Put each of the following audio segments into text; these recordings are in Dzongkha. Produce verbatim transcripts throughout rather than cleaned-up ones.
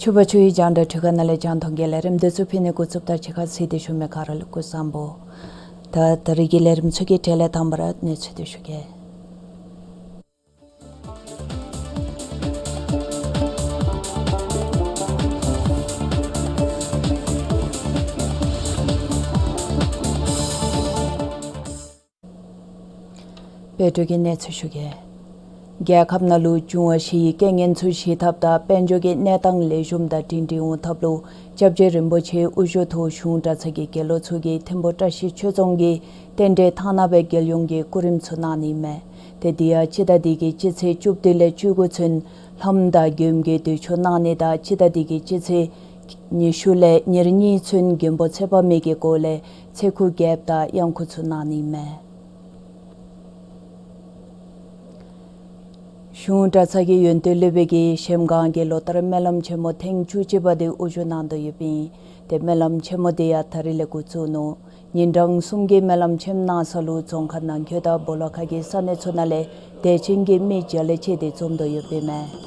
ཕྱུ་པ་ཆུ་ཡི་རྒྱང་བསྒྲགས་འཕྲུལ་ཁང་ནང་ལས་རྒྱང་མཐོང་གི་ལས་རིམ་འདི་ཚུ་ཕུལ་ནི་འགོ་བཙུགས་དོ། ཁྱེད་ཁ་ཟེར་ཏེ་ཞུ་མི་ག་ར་ལུ་སྐུ་གཟུགས་བཟང་པོ། ད་ད་རིས་ཀྱི་ལས་རིམ་ཚུ་གི་གྲས་ལས་དང་པ་ར་གནས་ཚུལ་འདི་ཞུ་གེ། དཔལ་འབྱོར་གྱི་གནས་ཚུལ་ཞུ་གེ། རྒྱལ་ཁབ་ནང་ལུ་འབྱུང་བ་བཞི་ཡི་རྐྱེན་ངན་ཚུ་ཞི་ཐབས་དང་དཔལ་འབྱོར་གྱི་གནས་སྟངས་ལེགས་ཤོམ་དང་སྒྲིང་སྒྲིང་འོང་ཐབས་ལུ་སྐྱབས་རྗེ་རིན་པོ་ཆེའི་དབུ་བཞུགས་ཐོག་གཞུང་གྲྭ་ཚང་གི་དགེ་སློང་ཚུ་གིས་ཐིམ་ཕུ་བཀྲ་ཤིས་ཆོས་རྫོང་གི་རྟེན་འབྲེལ་ཐང་ནང་སྦེ་རྒྱལ་ཡོངས་ཀྱི་སྐུ་རིམ་ཚུ་གནང་ནི་མས། ཏེ་དེ་ཡང་སྤྱི་ཟླ་འདི་གི་སྤྱི་ཚེས་བཅུ་བདུན་ལས་བཅུ་དགུ་ཚུན་ལྷ་མོ་དང་མགྱོནམ་གྱི་དུས་མཆོད་གནང་ནི་དང་སྤྱི་ཟླ་འདི་གི་སྤྱི་ཚེས་ཉི་ཤུ་ལས་ཉེར་གཉིས་ཚུན་མགོན་པོ་ཚེ་དཔག་མེད་ཀྱི་སྐོར་ལས་ཚེ་འགུགས་རྐྱབ་དང་གཡང་འགུགས་ཚུ་གནང་ནི་མས། གཞུང་གྲྭ་ཚང་གི་ཡོན་ཏན་སློབ་དཔོན་གྱིས་གཞལམ་སྒང་གི་ལོ་ལྟར་སྨོན་ལམ་ཆེན་མོ་ཐེངས་བཅུ་གཅིག་པ་དེ་དབུ་བཞུགས་གནང་དོ་ཡོདཔ་ཨིན། ཏེ་སྨོན་ལམ་ཆེན་མོ་དེ་ཡང་ད་རིས་ལས་འགོ་བཙུགས་ནུག། ཉིན་གྲངས་གསུམ་གྱི་སྨོན་ལམ་ཆེན་མོ་གནང་ས་ལུ་རྫོང་ཁག་ནང་འཁོད་དང་སྦོ་ལོགས་ཁག་གི་ས་གནས་ཚུ་ནང་ལས་དད་ཅན་གྱི་མི་བརྒྱ་ལས་བཅད་དེ་འཛོམས་དོ་ཡོདཔ་ཨིན་མས།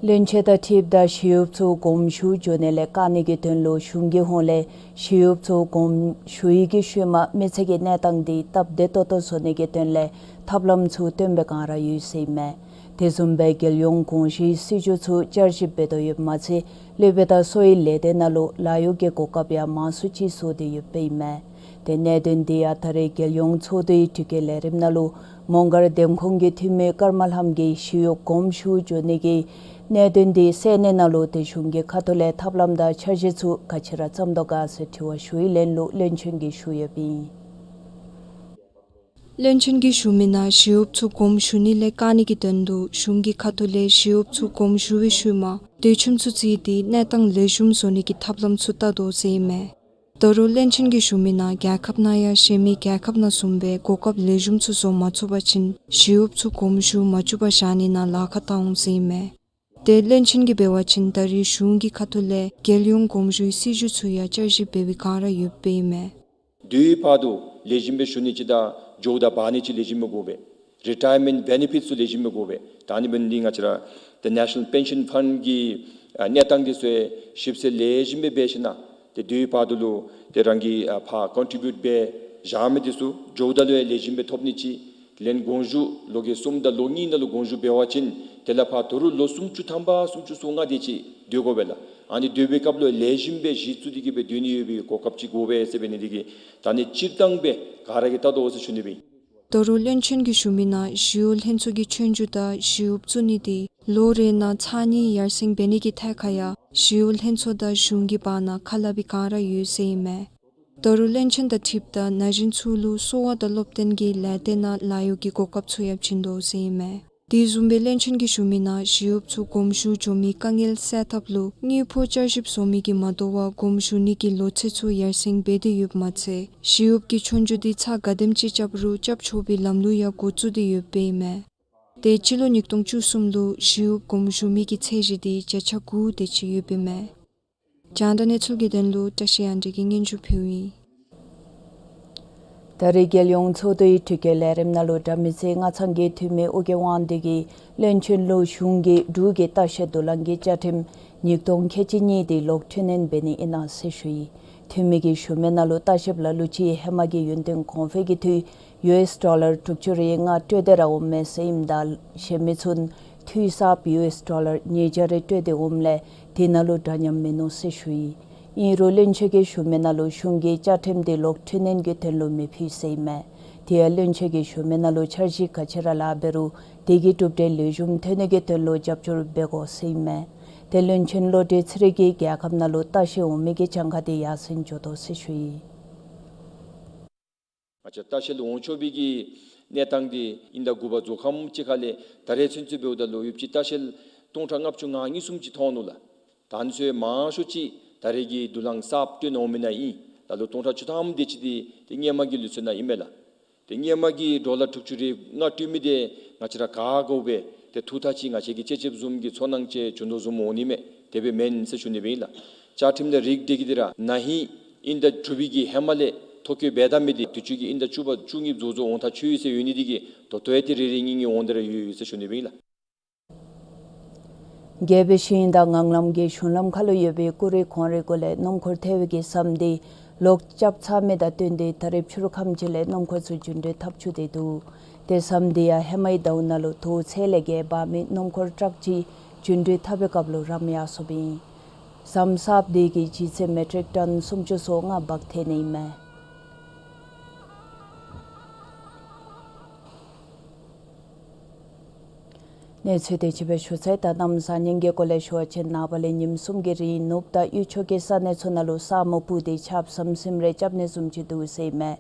བློན་ཆེན་དང་འཁྲིལཝ་ད་ཞི་གཡོགཔ་ཚུ་དགོངསམ་ཞུ་འགྱོ་ནི་ལས་བཀག་ནི་གི་དོན་ལུ་གཞུང་གི་ཧོངས་ལས་ཞི་གཡོགཔ་ཚུ་དགོངསམ་ཞུ་ཡི་གི་ཤུལ་མ་མི་ཚེ་གི་གནས་སྟངས་འདི་སྟབས་བདེ་ཏོག་ཏོ་བཟོ་ནི་གི་དོན་ལས་ཐབས་ལམ་ཚུ་སྟོན་པའི་སྒང་ར་ཡོད་ཟེར་ཨིན་མས། དེ་བཟུམ་སྦེ་རྒྱལ་ཡོངས་དགོངས་ཞུའི་སྲིད་བྱུས་ཚུ་བསྐྱར་ཞིབ་འབད་དོ་ཡོདཔ་མ་ཚད་སློབ་དཔོན་དང་གསོ་བའི་ལས་སྡེ་ནང་ལུ་ལཱ་གཡོག་གི་གོ་སྐབས་ཡང་མང་སུ་ཅིག་བཟོ་སྟེ་ཡོདཔ་ཨིན་མས། ཏེ་གནད་དོན་འདི་ཡང་ད་རིས་རྒྱལ་ཡོངས་ཚོགས་འདུའི་དྲི་བཀོད་ལས་རིམ་ནང་ལུ་མོང་སྒར་འདེམས་ཁོངས་ཀྱི་འཐུས་མི་ཀརྨ་ལྷམ་གྱིས་ཞི་གཡོགཔ་དགོངསམ་ཞུ་འགྱོ་ནི་གི་གནད་དོན་འདི་གསན་ནི་ནང་ལུ་ཏེ་གཞུང་གི་ཁ་ཐུག་ལས་ཐབས་ལམ་དང་འཆར་གཞི་ཚུ་ག་ཅི་ར་བརྩམ་དོ་ག་ཟེར་དྲི་བ་ཞུ་བའི་ལན་ལུ་བློན་ཆེན་གྱིས་ཞུ་ཡོདཔ་ཨིན། བློན་ཆེན་གྱིས་ཞུ་མི་ནང་ཞི་གཡོགཔ་ཚུ་དགོངསམ་ཞུ་ནི་ལས་བཀག་ནི་གི་དོན་ལུ་གཞུང་གི་ཁ་ཐུག་ལས་ཞི་གཡོགཔ་ཚུ་དགོངསམ་ཞུ་བའི་ཤུལ་མ་དོ་ཁྲིམས་ཚུ་བརྩིས་ཏེ་གནས་སྟངས་ལེགས་ཤོམ་བཟོ་ནི་གི་ཐབས་ལམ་ཚུ་བལྟ་དོ་ཟེར་ཨིན་མས། ད་རུང་བློན་ཆེན་གྱིས་ཞུ་མི་ནང་རྒྱལ་ཁབ་ནང་ཡང་གཞན་མི་རྒྱལ་ཁབ་ནང་བཟུམ་སྦེ་གོ་སྐབས་ལེགས་ཤོམ་ཚུ་བཟོ་མ་ཚུགས་པ་ཅིན་ཞི་གཡོགཔ་ཚུ་དགོངསམ་ཞུ་མ་བཅུག་པར་བཞག་ནི་ནང་ལཱ་ཁག་བཏང་འོང་ཟེར་ཨིན་མས། ཏེ་བློན་ཆེན་གྱིས་འབད་བ་ཅིན་ད་རིས་གཞུང་གི་ཁ་ཐུག་ལས་རྒྱལ་ཡོངས་དགོངསམ་ཞུའི་སྲིད་བྱུས་ཚུ་ཡང་བསྐྱར་ཞིབ་འབད་བའི་སྒང་ར་ཡོདཔ་ཨིན་མས། དུས་བར་དུ་ལེགས་ཤོམ་སྦེ་བཞུགས་ནི་ཅིག་དང་འགྱོཝ་ད་འབག་ནི་ཅིག་ལེགས་ཤོམ་སྦེ་དགོ་པས། རི་ཊ་ཡར་མེནཊ་བེ་ནི་ཕིཊ་ཚུ་ལེགས་ཤོམ་སྦེ་དགོ་པས། ད་ཨ་ནི་འབད་ནི་འདི་ང་བཅས་ར་ཏེ་ནེ་ཤ་ནཱལ་པེན་ཤཱན་ཕཱནཌ་གི་ཨ་གནས་སྟངས་འདི་ཚུ་ཞིབ་འཚོལ་ལེགས་ཤོམ་སྦེ་འབད་ཞིནམ་ཏེ་དུས་བར་དུ་ལུ་ཏེ་རང་གིས་ཨ་ཕར་ཀོན་ཊི་བིའུཊ་འབད་བཞག་མི་འདི་ཚུ་འགྱོཝ་ད་ལུ་ཡང་ལེགས་ཤོམ་སྦེ་ཐོབ་ནི་ཅིག། དེ་ལས་དགོངས་ཞུ་ལོ་གི་གསུམ་དང་ལོ་གཉིས་ནང་ལུ་དགོངས་ཞུ་འབད་བ་ཅིན་དེ་ལས་ཕར་ད་རུང་ལོ་སུམ་ཅུ་ཐམ་པ་སུམ་ཅུ་སོ་ལྔ་དེ་ཅིག་སྡོད་དགོ་པས་ལགས། ཨ་ནི་སྡོད་པའི་སྐབས་ལུ་ལེགས་ཤོམ་སྦེ་གཞི་བཙུགས་ཏེ་གི་སྦེ་སྡོད་ནི་ཡོད་པའི་གོ་སྐབས་ཅིག་དགོ་པས་ཟེར་འབད་ནི་འདི་གིས་ད་ཨ་ནི་སྤྱིར་བཏང་སྦེ་ག་ར་གིས་བལྟ་དོ་ཟེར་ཞུ་ནི་སྦེ་ཨིན། ད་རུང་བློན་ཆེན་གྱིས་ཞུ་མི་ནང་ཞི་གཡོག་ལྷན་ཚོགས་ཀྱི་ཆོས་རྒྱུགས་དང་ཞི་གཡོག་བཙུགས་ནི་འདི་ལོ་རེ་ནང་ཚར་གཉིས་ཡར་སེང་འབད་ནི་གི་ཐད་ཁར་ཡང་ཞི་གཡོག་ལྷན་ཚོགས་དང་གཞུང་གི་བར་ན་ཁ་སླབ་པའི་སྒང་ར་ཡོད་ཟེར་ཨིན་མས། ད་རུང་བློན་ཆེན་དང་འཁྲིལཝ་ད་ན་གཞོན་ཚུ་ལུ་གསོ་བ་དང་སློབ་སྟོན་གྱི་ལས་སྡེ་ནང་ལཱ་གཡོག་གི་གོ་སྐབས་ཚུ་ཡང་བྱིན་དོ་ཟེར་ཨིན་མས། དེ་བཟུམ་སྦེ་བློན་ཆེན་གྱིས་ཞུ་མི་ནང་ཞི་གཡོགཔ་ཚུ་དགོངས་ཞུ་འགྱོ་མི་དཀའ་ངལ་སེལ་ཐབས་ལུ་དངུལ་ཕོགས་བསྐྱར་ཞིབ་བཟོ་མི་གིས་མ་དོ་བར་དགོངས་ཞུ་ནི་གི་ལོ་ཚད་ཚུ་ཡར་སེང་འབད་དེ་ཡོདཔ་མ་ཚད་ཞི་གཡོགཔ་གི་ཆོས་རྒྱུགས་འདི་ཚར་ག་དེམ་ཅིག་རྐྱབ་རུང་རྐྱབ་ཆོག་པའི་ལམ་ལུགས་ཡང་འགོ་བཙུགས་ཏེ་ཡོདཔ་ཨིན་མས། ཏེ་སྤྱི་ལོ་ཉིས་སྟོང་བཅུ་གསུམ་ལུ་ཞི་གཡོགཔ་དགོངས་ཞུ་མི་གི་ཚད་གཞི་འདི་བརྒྱ་ཆ་དགུ་དེ་ཅིག་ཡོདཔ་ཨིན་མས། རྒྱང་བསྒྲགས་གནས་ཚུལ་གྱི་དོན་ལུ་བཀྲ་ཤིས་དབང་འདུས་ཀྱིས་སྙན་ཞུ་ཕུལཝ་ཨིན། ད་རིས་རྒྱལ་ཡོངས་ཚོགས་འདུའི་དྲི་བཀོད་ལས་རིམ་ནང་ལུ་དགྲ་མེད་རྩེ་མངའ་ཚང་གི་འཐུས་མི་ཨོ་རྒྱན་དབང་འདུས་ཀྱིས་བློན་ཆེན་ལུ་གཞུང་གི་འབྲུག་གི་ལྟ་བཤལ་དུག་རླངས་ཀྱི་བཅའ་ཁྲིམས་ཉིས་སྟོང་ཁལ་གཅིག་གཉིས་འདི་ལོག་འཕྲི་སྣོན་འབད་ནི་ཨིན་ན་ཟེར་ཞུ་ཡི། འཐུས་མི་གིས་ཞུ་མི་ནང་ལུ་ལྟ་བཤལཔ་ལ་ལུ་ཅིག་ཧེ་མ་གི་ཡུན་བརྟན་གོང་འཕེལ་གྱི་འཐུས་ཡུ་ཨེསི་ཌོ་ལར་དྲུག་ཅུ་རེ་ལྔ་སྤྲོད་དེ་ར་འོངམ་མས་ཟེར་ཨིནམ་ད་གཞན་མི་ཚུ་འཐུས་གསརཔ་ཡུ་ཨེསི་ཌོ་ལར་ཉིས་བརྒྱ་རེ་སྤྲོད་དེ་འོངམ་ལས་དེ་ནང་ལུ་འདྲ་མཉམ་མིན་ནུག་ཟེར་ཞུ་ཡི། ཨིན་རུང་བློན་ཆེན་གྱིས་ཞུ་མི་ནང་ལུ་གཞུང་གི་བཅའ་ཁྲིམས་དེ་ལོག་འཕྲི་སྣོན་གྱི་དོན་ལུ་མི་ཕུལ་ཟེར་ཨིན་མས། དེ་ཡང་བློན་ཆེན་གྱིས་ཞུ་མི་ནང་ལུ་འཆར་གཞི་ག་ཅི་ར་ལཱ་འབད་རུང་དེ་གི་གྲུབ་འབྲས་ལེགས་ཤོམ་ཐོན་ནི་གི་དོན་ལུ་རྒྱབ་སྐྱོར་འབད་དགོ་ཟེར་ཨིན་མས། ཏེ་བློན་ཆེན་བློ་གྲོས་ཚེ་རིང་གིས་རྒྱལ་ཁབ་ནང་ལུ་ལྟ་བཤལ་འོང་མི་གི་གྱངས་ཁ་དེ་ཡར་སེང་འགྱོ་དོ་ཟེར་ཞུ་ཡི། ང་བཅས་ལྟ་བཤལ་འོང་ཆོག་པའི་གི་གནས་སྟངས་འདི་དབྱིན་ཟླ་དགུ་པ་རྫོགས་ཁམས་ཅིག་ཁ་ལས་ད་རེས་ཚུན་ཚོད་འབདཝ་ད་ལུ་ཡོདཔ་ཅིག་ལྟ་བཤལ་སྟོང་ཕྲག་ལྔ་བཅུ་ང་གཉིས་གསུམ་ཅིག་ཐོན་ནུག་ལགས། ད་ཨ་ནི་ཚུ་མང་ཤོས་ཅིག་ད་རེས་ཀྱི་དུག་རླངས་གསརཔ་སྤྲོད་ནི་འོང་མི་ནང་ཨིན། ད་ལུ་སྟོང་ཕྲག་བཅུ་ཐམ་དེ་ཅིག་འདི་ཏེ་སྔོན་མ་གི་ལུགས་སྲོལ་ནང་ཨིན་མས་ལགས། ཏེ་སྔོན་མ་གི་ཌོ་ལར་དྲུག་ཅུ་རེ་ལྔ་སྤྲོད་མི་དེ་ང་བཅས་ར་ག་དགོ་པས། ཏེ་ཐུགས་ཐག་ཅིག་ང་བཅས་ཀྱིས་སྤྱོད་སྤྱོདཔ་བཟུམ་གྱི་ཚོར་སྣང་ཅིག་བྱུང་དོ་བཟུམ་འོང་ནི་མས། དེ་སྦེ་མེན་ཟེར་ཞུ་ནི་སྦེ་ཨིན་ལགས། བཅའ་ཁྲིམས་དང་རིགས་འགྲེ་གི་འདི་ར་ན་ཧིང་དབྱིན་ཟླ་དྲུག་པའི་གི་ཧེ་མ་ལས་ ཐོ་བཀོད་འབད་དོ་མི་འདི་དུས་ཅི་གི་དབྱིན་ཟླ་བཅུ་པ་བཅུ་གཉིས་རྫོགས་རྫོགས་འོང་ཐག་ཆོད་ཡི་ཟེར་ཡོད་ནི་འདི་གིས་ད་ལྟོ་ཡང་ཏེ་རེ་རེ་གཉིས་གཉིས་འོང་སྟེ་ར་ཡོད་ཡོད་ཟེར་ཞུ་ནི་ཨིན་ལགས། རྒྱལ་པོའི་ཞིང་དང་ངང་ལམ་གྱི་གཞུང་ལམ་ཁ་ལུ་ཡོད་པའི་ཀུ་རེ་གོང་རི་གུ་ལས་སྣུམ་འཁོར་ཐལ་བའི་གི་ཟམ་འདི་ལོག་རྐྱབ་ཚར་མི་དང་བསྟུན་ཏེ་ད་རེས་ཕྱི་རུ་ཁམས་ཅིག་ལས་སྣུམ་འཁོར་ཚུ་རྒྱུན་འགྲུལ་འཐབ་ཚུགས་ཏེ་འདུག། ཏེ་ཟམ་འདི་ཡང་ཧེ་མའི་ཟླཝ་ནང་ལུ་དོས་ཚད་ལས་བརྒལ་འབག་མི་སྣུམ་འཁོར་ཊཱག་ཅིག་རྒྱུན་འགྲུལ་འཐབ་པའི་སྐབས་ལུ་རམ་ཡར་སོཔ་ཨིན། ཟམ་གསརཔ་འདི་གིས་ལྗིད་ཚད་མེ་ཊིག་ཊོན་སུམ་ཅུ་སོ་ལྔ་འབག་ཐེག་ནི་ཨིན་མས། གནས་ཚུལ་དེ་ཅིག་སྦེ་ཞུ་ཚར་ཡི། ད་གནམ་བཟང་ངན་གྱི་སྐོར་ལས་ཞུ་བ་ཅིན་ནངས་པ་ལས་ཉིནམ་གསུམ་གྱི་རིང་ནུབ་དང་དབུས་ཕྱོགས་ཀྱི་ས་གནས་ཚུ་ནང་ལུ་ས་སྨུག་སྤུབས་ཏེ་ཆརཔ་ཟིམ་ཟིམ་རེ་རྐྱབ་ནི་བཟུམ་ཅིག་འདུག་ཟེར་ཨིན་མས།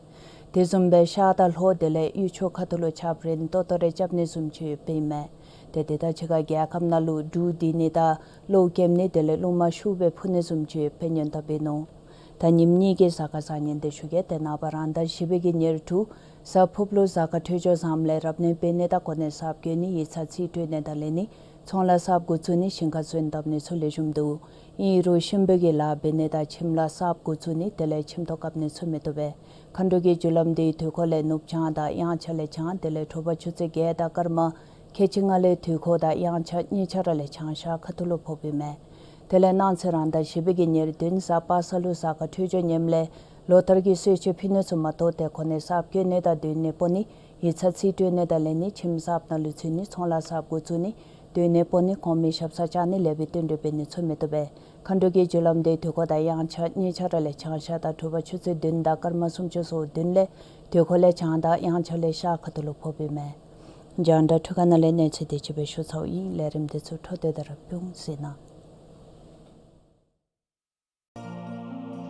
དེ་བཟུམ་སྦེ་ཤར་དང་ལྷོ་དེ་ལས་དབུས་ཕྱོགས་ཁ་ཐུག་ལུ་ཆརཔ་རན་ཏོག་ཏོ་རེ་རྐྱབ་ནི་བཟུམ་ཅིག་ཡོདཔ་ཨིན་མས། ཏེ་དེ་དང་གཅིག་ཁར་རྒྱལ་ཁབ་ནང་ལུ་འབྲུག་ལྡིར་ནི་དང་གློག་ཀེམ་ནི་དེ་ལས་རླུང་མ་ཤུགས་སྦེ་འཕུ་ནི་བཟུམ་ཅིག་ཡོདཔ་སྙན་ཐོ་འབད་ནུག། ད་ཉིནམ་གཉིས་ཀྱི་གཟའ་སྐར་བཟང་ངན་དེ་ཞུ་གེ། ཏེ་ནངས་པ་རང་ཟླ་བཞི་པའི་གི་ཉེར་དྲུག་གཟའ་ཕུརཔ་ལུ་གཟའ་སྐར་འཕྲོད་སྦྱོར་བཟངམ་ལས་རབ་གནས་འབད་ནི་དང་གོ་གནས་གསརཔ་བཀོད་ནི་ཡིག་ཚང་རྩིས་སྤྲོད་ནི་དང་ལེན་ནི་ཚོང་ལཱ་གསརཔ་འགོ་བཙུགས་ནི་ཞིང་ཁ་ཚུན་བཏབ་ནི་ཚུ་ལེགས་ཤོམ་འདུག། ཨིན་རུང་གཤིན་པོའི་གི་ལཱ་འབད་ནི་དང་ཁྱིམ་ལཱ་གསརཔ་འགོ་བཙུགས་ནི་དེ་ལས་ཁྱིམ་ཐོག་བཀབ་ནི་ཚུ་མི་བཏུབ་པས། མཁའ་འགྲོ་གི་རྒྱུ་ལམ་འདི་དུས་འཁོར་ལས་ནུབ་བྱང་དང་དབྱངས་འཆར་ལས་བྱང་དེ་ལས་དྲོ་པ་ཆུ་ཚོད་བརྒྱད་དང་སྐར་མ་ཁལ་གཅིག་ལྔ་ལས་དུས་འཁོར་དང་དབྱངས་འཆར་གཉིས་ཆ་ར་ལས་བྱང་ཤར་ཁ་ཐུག་ལུ་ཕོགཔ་ཨིན་མས། དེ་ལས་གནངས་ཚེ་རང་ཟླ་བཞི་པའི་གི་ཉེར་བདུན་གཟའ་པ་སངས་ལུ་གཟའ་སྐར་འཕྲོད་སྦྱོར་ངནམ་ལས་ལོ་ལྟར་གྱི་གསོལ་མཆོད་ཕུལ་ནི་ཚུ་མ་གཏོགས་ཏེ་གོ་གནས་གསརཔ་བཀོད་ནི་དང་སྡོད་གནས་སྤོ་ནི་ཡིག་ཚང་རྩིས་སྤྲོད་ནི་དང་ལེན་ནི་ཁྱིམ་གསརཔ་ནང་ལུ་འཛུལ་ནི་ཚོང་ལཱ་གསརཔ་འགོ་བཙུགས་ནི་སྡོད་གནས་སྤོ་ནི་གོང་མའི་ཞབས་སར་བཅར་ནི་ལེགས་པའི་རྟེན་འབྲེལ་འབད་ནི་ཚུ་མི་བཏུབ་པས། མཁའ་འགྲོ་གི་རྒྱུ་ལམ་འདི་དུས་འཁོར་དང་དབྱངས་འཆར་གཉིས་ཆ་ར་ལས་བྱང་ཤར་དང་དྲོ་པ་ཆུ་ཚོད་བདུན་དང་སྐར་མ་སུམ་ཅུ་སོ་བདུན་ལས་དུས་འཁོར་ལས་བྱང་དང་དབྱངས་འཆར་ལས་ཤར་ཁ་ཐུག་ལུ་ཕོགཔ་ཨིན་མས། རྒྱང་བསྒྲགས་འཕྲུལ་ཁང་ནང་ལས་གནས་ཚུལ་དེ་ཅིག་སྦེ་ཞུ་ཚརཝ་ཨིན། ལས་རིམ་དེ་ཚུ་འཕྲོ་མཐུད་དེ་ར་སྤུངས་ཟེར་ན།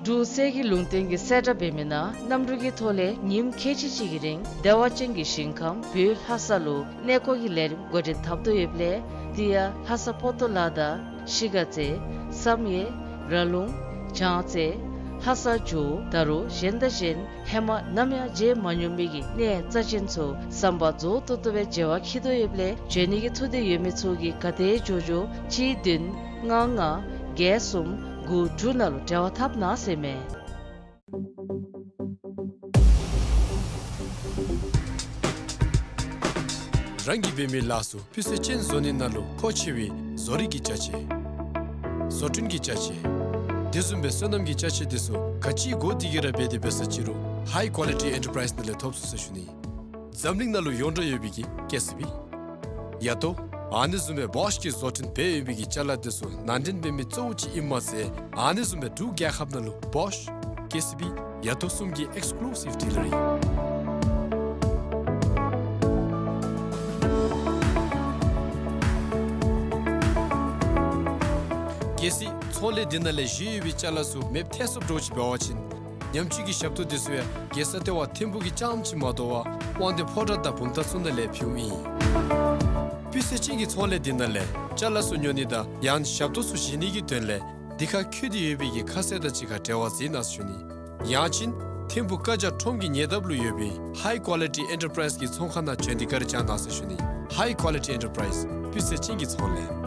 འབྲུག་གསེར་གྱི་ལུང་བསྟན་གྱི་གསལ་བསྒྲགས་འབད་མི་ནང་གནམ་གྲུ་གི་ཐོག་ལས་ཉིནམ་ཁལ་གཅིག་གཅིག་གི་རིང་བདེ་བ་ཅན་གྱི་ཞིང་ཁམས་བོད་ལྷ་ས་ལུ་གནས་སྐོར་གྱི་ལས་རིམ་འགོ་འདྲེན་འཐབ་དོ་ཡོདཔ་ལས་དེ་ཡང་ལྷ་ས་པོ་ཏོ་ལ་དང་གཞིས་ཀ་རྩེ། བསམ་ཡས། ར་ལུང་། བྱང་རྩེ། ལྷ་ས་ཇོ་བོ་ད་རུང་གཞན་དང་གཞན་ཧེ་མ་ནམ་ཡང་མཇལ་མ་མྱོང་མི་གི་གནས་རྩ་ཅན་ཚུ་བསམ་པ་རྫོགས་ཏོག་ཏོ་སྦེ་མཇལ་བར་འཁྱིད་དོ་ཡོདཔ་ལས་འབྱོན་ནི་གི་ཐུགས་འདོད་ཡོད་མི་ཚུ་གིས་ག་དེ་མགྱོགས་མགྱོགས་གཅིག་བདུན་ལྔ་ལྔ་བརྒྱད་གསུམ་དགུ་དྲུག་ནང་ལུ་འབྲེལ་བ་འཐབ་གནང་ཟེར་མས། རང་གིས་འབད་མི་ལཱ་ཚུ་སྤུས་ཚད་ཅན་བཟོ་ནི་ནང་ལུ་མཁོ་ཆེ་བའི་བཟོ་རིག་གི་ཅ་ཆས། བཟོ་སྐྲུན་གྱི་ཅ་ཆས། དེ་བཟུམ་སྦེ་སོ་ནམ་གྱི་ཅ་ཆས་དེ་ཚུ་ག་ཅི་དགོ་དེ་གི་ར་འབད་དེ་འབད་ས་ཅི་རུང་ཧའི་ཀོ་ལི་ཊི་ཨེན་ཊར་པ་རའིསི་ནང་ལས་ཐོབ་ཚུགས་ཟེར་ཞུ་ནི། འཛམ་གླིང་ནང་ལུ་ཡོངས་གྲགས་ཡོད་པའི་གི་ཀེ་སི་བི། ཡ་ཏོ། ཨ་ནི་བཟུམ་སྦེ་བོཤ་གིས་བཟོ་སྐྲུན་འབད་ཡོད་པའི་གི་ཅ་ལ་དེ་ཚུ་ནང་འདྲེན་འབད་མི་གཙོ་བོ་ཅིག་ཨིནམ་མ་ཚད་ཨ་ནི་བཟུམ་སྦེ་འབྲུག་རྒྱལ་ཁབ་ནང་ལུ་བོཤ། ཀེ་སི་བི། ཡ་ཏོ་གསུམ་གྱི་ཨེགསི་ཀུ་ལུ་སིབ་ཌི་ལར་ཨིན། གལ་སྲིད་ཚོང་ལས་འདི་ནང་ལས་བཞེས་ཡོད་པའི་ཅ་ལ་ཚུ་མེདཔ་ཐལ་སོཔ་འདྲཝ་ཅིག་འབད་བ་ཅིན་ཉམས་བཅོས་ཀྱི་ཞབས་ཏོག་དེ་ཚུ་ཡང་རྒྱལ་ས་ལྟེ་བ་ཐིམ་ཕུག་གི་རྐྱངམ་ཅིག་མ་དོ་བར་དབང་འདུས་ཕོ་བྲང་དང་བུམ་ཐང་ཚུ་ནང་ལས་ཕུལཝ་ཨིན། སྤུས་ཚད་ཅན་གྱི་ཚོང་ལས་འདི་ནང་ལས་ཅ་ལ་ཚུ་ཉོ་ནི་དང་ཡང་ཞབས་ཏོག་ཚུ་བཞེས་ནི་གི་དོན་ལས་འདི་ཁར་འཁོད་དེ་ཡོད་པའི་གི་ཁ་གསལ་དང་གཅིག་ཁར་འབྲེལ་བ་འཛིན་གནང་ཟེར་ཞུ་ནི། ཡང་ཅིན་ཐིམ་ཕུག་ཀ་ཇ་ཁྲོམ་གྱི་ཉེ་འདབས་ལུ་ཡོད་པའི་ཧའི་ཀོ་ལི་ཊི་ཨེན་ཊར་པ་རའིསི་གི་ཚོང་ཁང་ནང་བྱོན་ཏེ་བཀའ་དྲིན་བསྐྱང་གནང་ཟེར་ཞུ་ནི། ཧའི་ཀོ་ལི་ཊི་ཨེན་ཊར་པ་རའིསི་སྤུས་ཚད་ཅན་གྱི་ཚོང་ལས།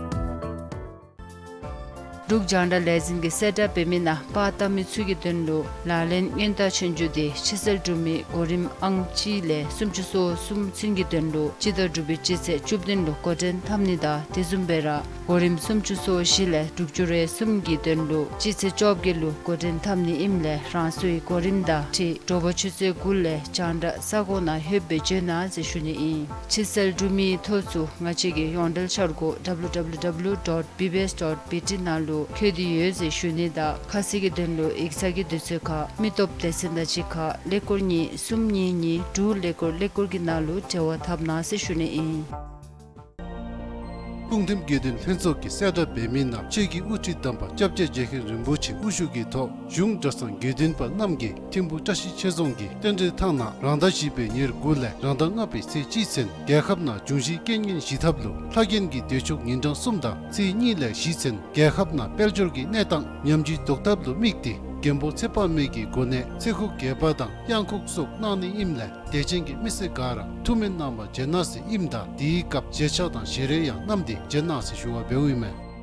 འབྲུག་རྒྱང་བསྒྲགས་ལས་འཛིན་གྱི་གསལ་བསྒྲགས་འབད་མི་ནང་པར་བཏབ་མི་ཚུ་གི་དོན་ལུ་ལག་ལེན་སྔོན་བརྡ་ཆོས་རྒྱུགས་དེ་ཕྱི་གསལ་འབྲུག་མི་གོ་རིམ་ཨང་གཅིག་ལས་སུམ་ཅུ་སོ་གསུམ་ཚུན་གྱི་དོན་ལུ་སྤྱི་ཟླ་དྲུག་པའི་སྤྱི་ཚེས་བཅུ་བདུན་ལུ་འགོ་འདྲེན་འཐབ་ནི་དང་དེ་བཟུམ་སྦེ་ར་གོ་རིམ་སུམ་ཅུ་སོ་བཞི་ལས་དྲུག་ཅུ་རེ་གསུམ་གྱི་དོན་ལུ་སྤྱི་ཚེས་བཅོ་བརྒྱད་ལུ་འགོ་འདྲེན་འཐབ་ནི་ཨིནམ་ལས་རང་སོའི་གོ་རིམ་དང་འཁྲིལ་དྲོ་པ་ཆུ་ཚོད་དགུ་ལས་རྒྱང་བསྒྲགས་ས་གོ་ནང་ལྷོདཔ་སྦེ་འབྱོན་གནང་ཟེར་ཞུ་ནི་ཨིན། ཕྱི་གསལ་འབྲུག་མིའི་ཐོ་ཚུ་ང་བཅས་ཀྱི་ཡོངས་འབྲེལ་འཆར་སྒོ་ཌབ་ལུ་ཌབ་ལུ་ཌབ་ལུ་ཌོཊ་བི་བི་ཨེསི་ཌོཊ་བི་ཊི་ནང་ལུ་འཁོད་དེ་ཡོད་ཟེར་ཞུ་ནི་དང་ཁ་གསལ་གྱི་དོན་ལུ་ཡིག་ཚང་གི་དུས་ཚོད་ཁར་མི་སྟོབས་སྡེ་ཚན་དང་གཅིག་ཁར་ཀླད་ཀོར་གཉིས་གསུམ་གཉིས་གཉིས་དྲུག་ཀླད་ཀོར་ཀླད་ཀོར་གྱི་ནང་ལུ་འབྲེལ་བ་འཐབ་གནང་ཟེར་ཞུ་ནི་ཨིན། སྤུངས་ཐིམ་དགེ་འདུན་ལྷན་ཚོགས་ཀྱི་གསལ་བསྒྲགས་འབད་མི་ནང་ཆོས་ཀྱི་དབུ་ཁྲིད་དམ་པ་སྐྱབས་རྗེ་རྗེ་མཁན་རིན་པོ་ཆེ་དབུ་བཞུགས་ཀྱི་ཐོག་གཞུང་གྲྭ་ཚང་དགེ་འདུན་པ་རྣམས་ཀྱིས་ཐིམ་ཕུག་བཀྲ་ཤིས་ཆོས་རྫོང་གི་རྟེན་འབྲེལ་ཐང་ནང་རང་ཟླ་བཞི་པའི་ཉེར་དགུ་ལས་རང་ཟླ་ལྔ་པའི་ཚེས་གཅིག་ཚུན་རྒྱལ་ཁབ་ནང་འབྱུང་བཞིའི་རྐྱེན་ངན་ཞི་ཐབས་ལུ་ལྷ་རྒྱན་གྱི་བདེ་མཆོག་ཉིན་གྲངས་གསུམ་དང་ཚེས་གཉིས་ལས་བཞི་ཚུན་རྒྱལ་ཁབ་ནང་དཔལ་འབྱོར་གྱི་གནས་སྟངས་ཉམས་ཅི་ལྡོག་ཐབས་ལུ་དམིགས་ཏེ་མགོན་པོ་ཚེ་དཔག་མེད་ཀྱི་སྒོ་ནས་ཚེ་ཁུག་རྒྱས་པ་དང་གཡང་ཁུག་སོགས་གནང་ནི་ཨིནམ་ལས་དད་ཅན་གྱི་མི་སེར་ག་ར་ཐུགས་སྨོན་གནང་བར་བྱོན་གནང་ཟེར་ཨིནམ་ད་དེའི་སྐབས་ཞལ་ཆས་དང་ཞལ་རས་ཡང་བསྣམས་ཏེ་བྱོན་གནང་ཟེར་ཞུ་བ་འབདཝ་ཨིན་མས།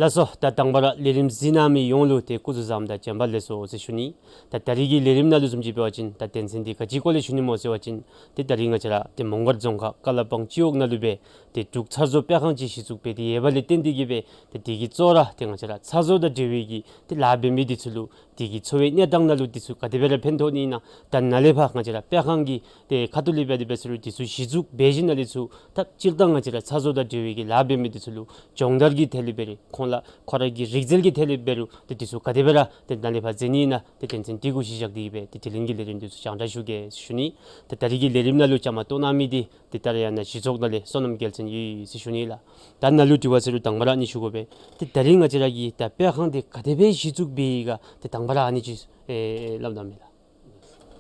ལགས་སོ། ད་དང་པ་ར་ལས་རིམ་གཟིགས་གནང་མི་ཡོངས་ལུ་ཏེ་སྐུ་གཟུགས་བཟང་དང་བྱོན་པ་ལེགས་སོ་ཟེར་ཞུ་ནི། ད་ད་རིས་ཀྱི་ལས་རིམ་ནང་ལུ་བཟུམ་ཅིག་འབད་བ་ཅིན་ད་དོན་ཚན་འདི་ག་ཅིའི་སྐོར་ལས་ཞུ་ནི་སྨོ་ཟེར་བ་ཅིན་ཏེ་ད་རིས་ང་བཅས་ར་ཏེ་མོང་སྒར་རྫོང་ཁག་ཀ་ལ་པང་སྤྱི་འོག་ནང་ལུ་སྦེ་ཏེ་འབྲུག་ཚར་བཟོ་སྤེལ་ཁང་ཅིག་གཞི་བཙུགས་འབད་དེ་ཡོད་པ་ལས་བརྟེན་ཏེ་གིས་སྦེ་ཏེ་དེ་གི་གཙོ་བོ་ར་ཏེ་ང་བཅས་ར་ཚར་བཟོ་དང་འབྲེལ་བའི་གི་ཏེ་ལཱ་འབད་མི་འདི་ཚུ་ལུ་དེ་གི་འཚོ་བའི་གནས་སྟངས་ནང་ལུ་འདི་ཚུ་ག་དེ་སྦེ་ར་ཕན་ཐོགས་ནི་ཨིན་ན། ད་ནཱ་ལས་ཕར་ང་བཅས་ར་སྤེལ་ཁང་གི་ཏེ་ཁ་ཐུག་ལས་འབད་དེ་འབད་ས་ལུ་འདི་ཚུ་གཞི་བཙུགས་འབད་ཞིནམ་ལས་ཚུར་ད་སྤྱིར་བཏང་ང་བཅས་ར་ཚར་བཟོ་དང་འབྲེལ་བའི་གི་ལཱ་འབད་མི་འདི་ཚུ་ལུ་སྦྱོང་བརྡར་གྱི་ཐད་ལས་འབད་རུང་ཁོང་ལུ་ཁོང་ར་གི་རིག་རྩལ་གྱི་ཐད་ལས་འབད་རུང་ཏེ་འདི་ཚུ་ག་དེ་སྦེ་ར་ཏེ་ནཱ་ལས་ཕར་མཛད་ནི་ཨིན་ན། ཏེ་དོན་ཚན་འདི་གུ་གཞི་བཞག་སྟེ་གིས་སྦེ་ཏེ་དྲི་ལན་གྱི་ལས་རིམ་འདི་ཚུ་སྤྱན་འདྲེན་ཞུ་གེ་ཟེར་ཞུ་ནི། ཏེ་ད་རིས་ཀྱི་ལས་རིམ་ནང་ལུ་བཅའ་མར་གཏོགས་གནང་མི་འདི་ཏེ་ཏཱ་ར་ཡ་ན་གཞི་ཚོགས་ནང་ལས་བསོད་ནམས་རྒྱལ་མཚན་ཡོད་ཟེར་ཞུ་ནི་ལགས། ད་ནཱ་ལུ་དྲི་བ་ཟེར་རུང་དང་པ་ར་ཨ་ནི་ཞུ་དགོ་པས། ཏེ་ད་རིས་ང་བཅས་ར་གི་ད་སྤེལ་ཁང་འདི་ག་དེ་སྦེ་གཞི་བཙུགས་འབད་ཡི་ག་ཏེ་དང་པ་ར་ཨ་ནི་ཅིག་ཨེ་སླབ་གནང་མས་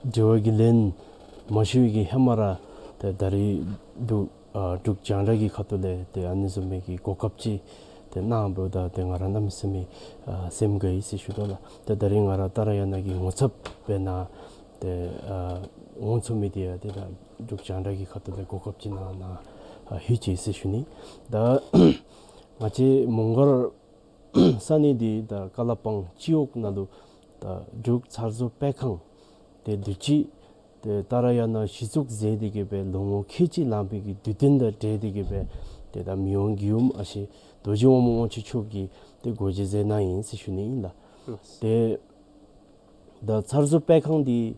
ལགས། དྲི་བ་གི་ལན་མ་ཞུ་བའི་གི་ཧེ་མ་ར་ཏེ་ད་རིས་འབྲུག་ཨ་འབྲུག་རྒྱང་བསྒྲགས་ཀྱི་ཁ་ཐུག་ལས་ཏེ་ཨ་ནི་བཟུམ་མའི་གི་གོ་སྐབས་ཅིག་ཏེ་གནང་བ་ད་ཏེ་ང་ར་གནམ་མེད་ས་མེད་ཨ་སེམས་དགའ་ཡི་ཟེར་ཞུ་དོ་ལགས། ཏེ་ད་རིས་ང་ར་ཏཱ་ར་ཡ་ན་གི་ངོ་ཚབ་འབད་ནཱ་ཏེ་ཨ་འོང་ཚུགས་མི་འདི་ཡང་ཏེ་ད་འབྲུག་རྒྱང་བསྒྲགས་ཀྱི་ཁ་ཐུག་ལས་གོ་སྐབས་ཅིག་གནང་ནཱ་ཨ་ལྷོད་ཅི་ཟེར་ཞུ་ནི། ད་ང་བཅས་མོང་སྒར་ས་གནས་འདི་ད་ཀ་ལ་པང་སྤྱི་འོག་ནང་ལུ་ད་འབྲུག་ཚར་བཟོ་སྤེལ་ཁང་ཏེ་དུས་ཅི་ཏེ་ཏཱ་ར་ཡ་ན་གཞི་བཙུགས་མཛད་དེ་གིས་སྦེ་ལོ་ངོ་ཁལ་གཅིག་ལང་པའི་གི་དུས་སྟོན་དང་འབྲེལ་ཏེ་གིས་སྦེ་ཏེ་ད་མི་དབང་མགྱོནམ་ཨ་ཞེ་རྡོ་རྗེ་དབང་མོ་དབང་ཕྱུག་མཆོག་གིས་ཏེ་སྒོ་འབྱེད་མཛད་གནང་ཡི་ཟེར་ཞུ་ནི་ཨིན་ལགས། ཏེ་ད་ཚར་བཟོ་སྤེལ་ཁང་འདི་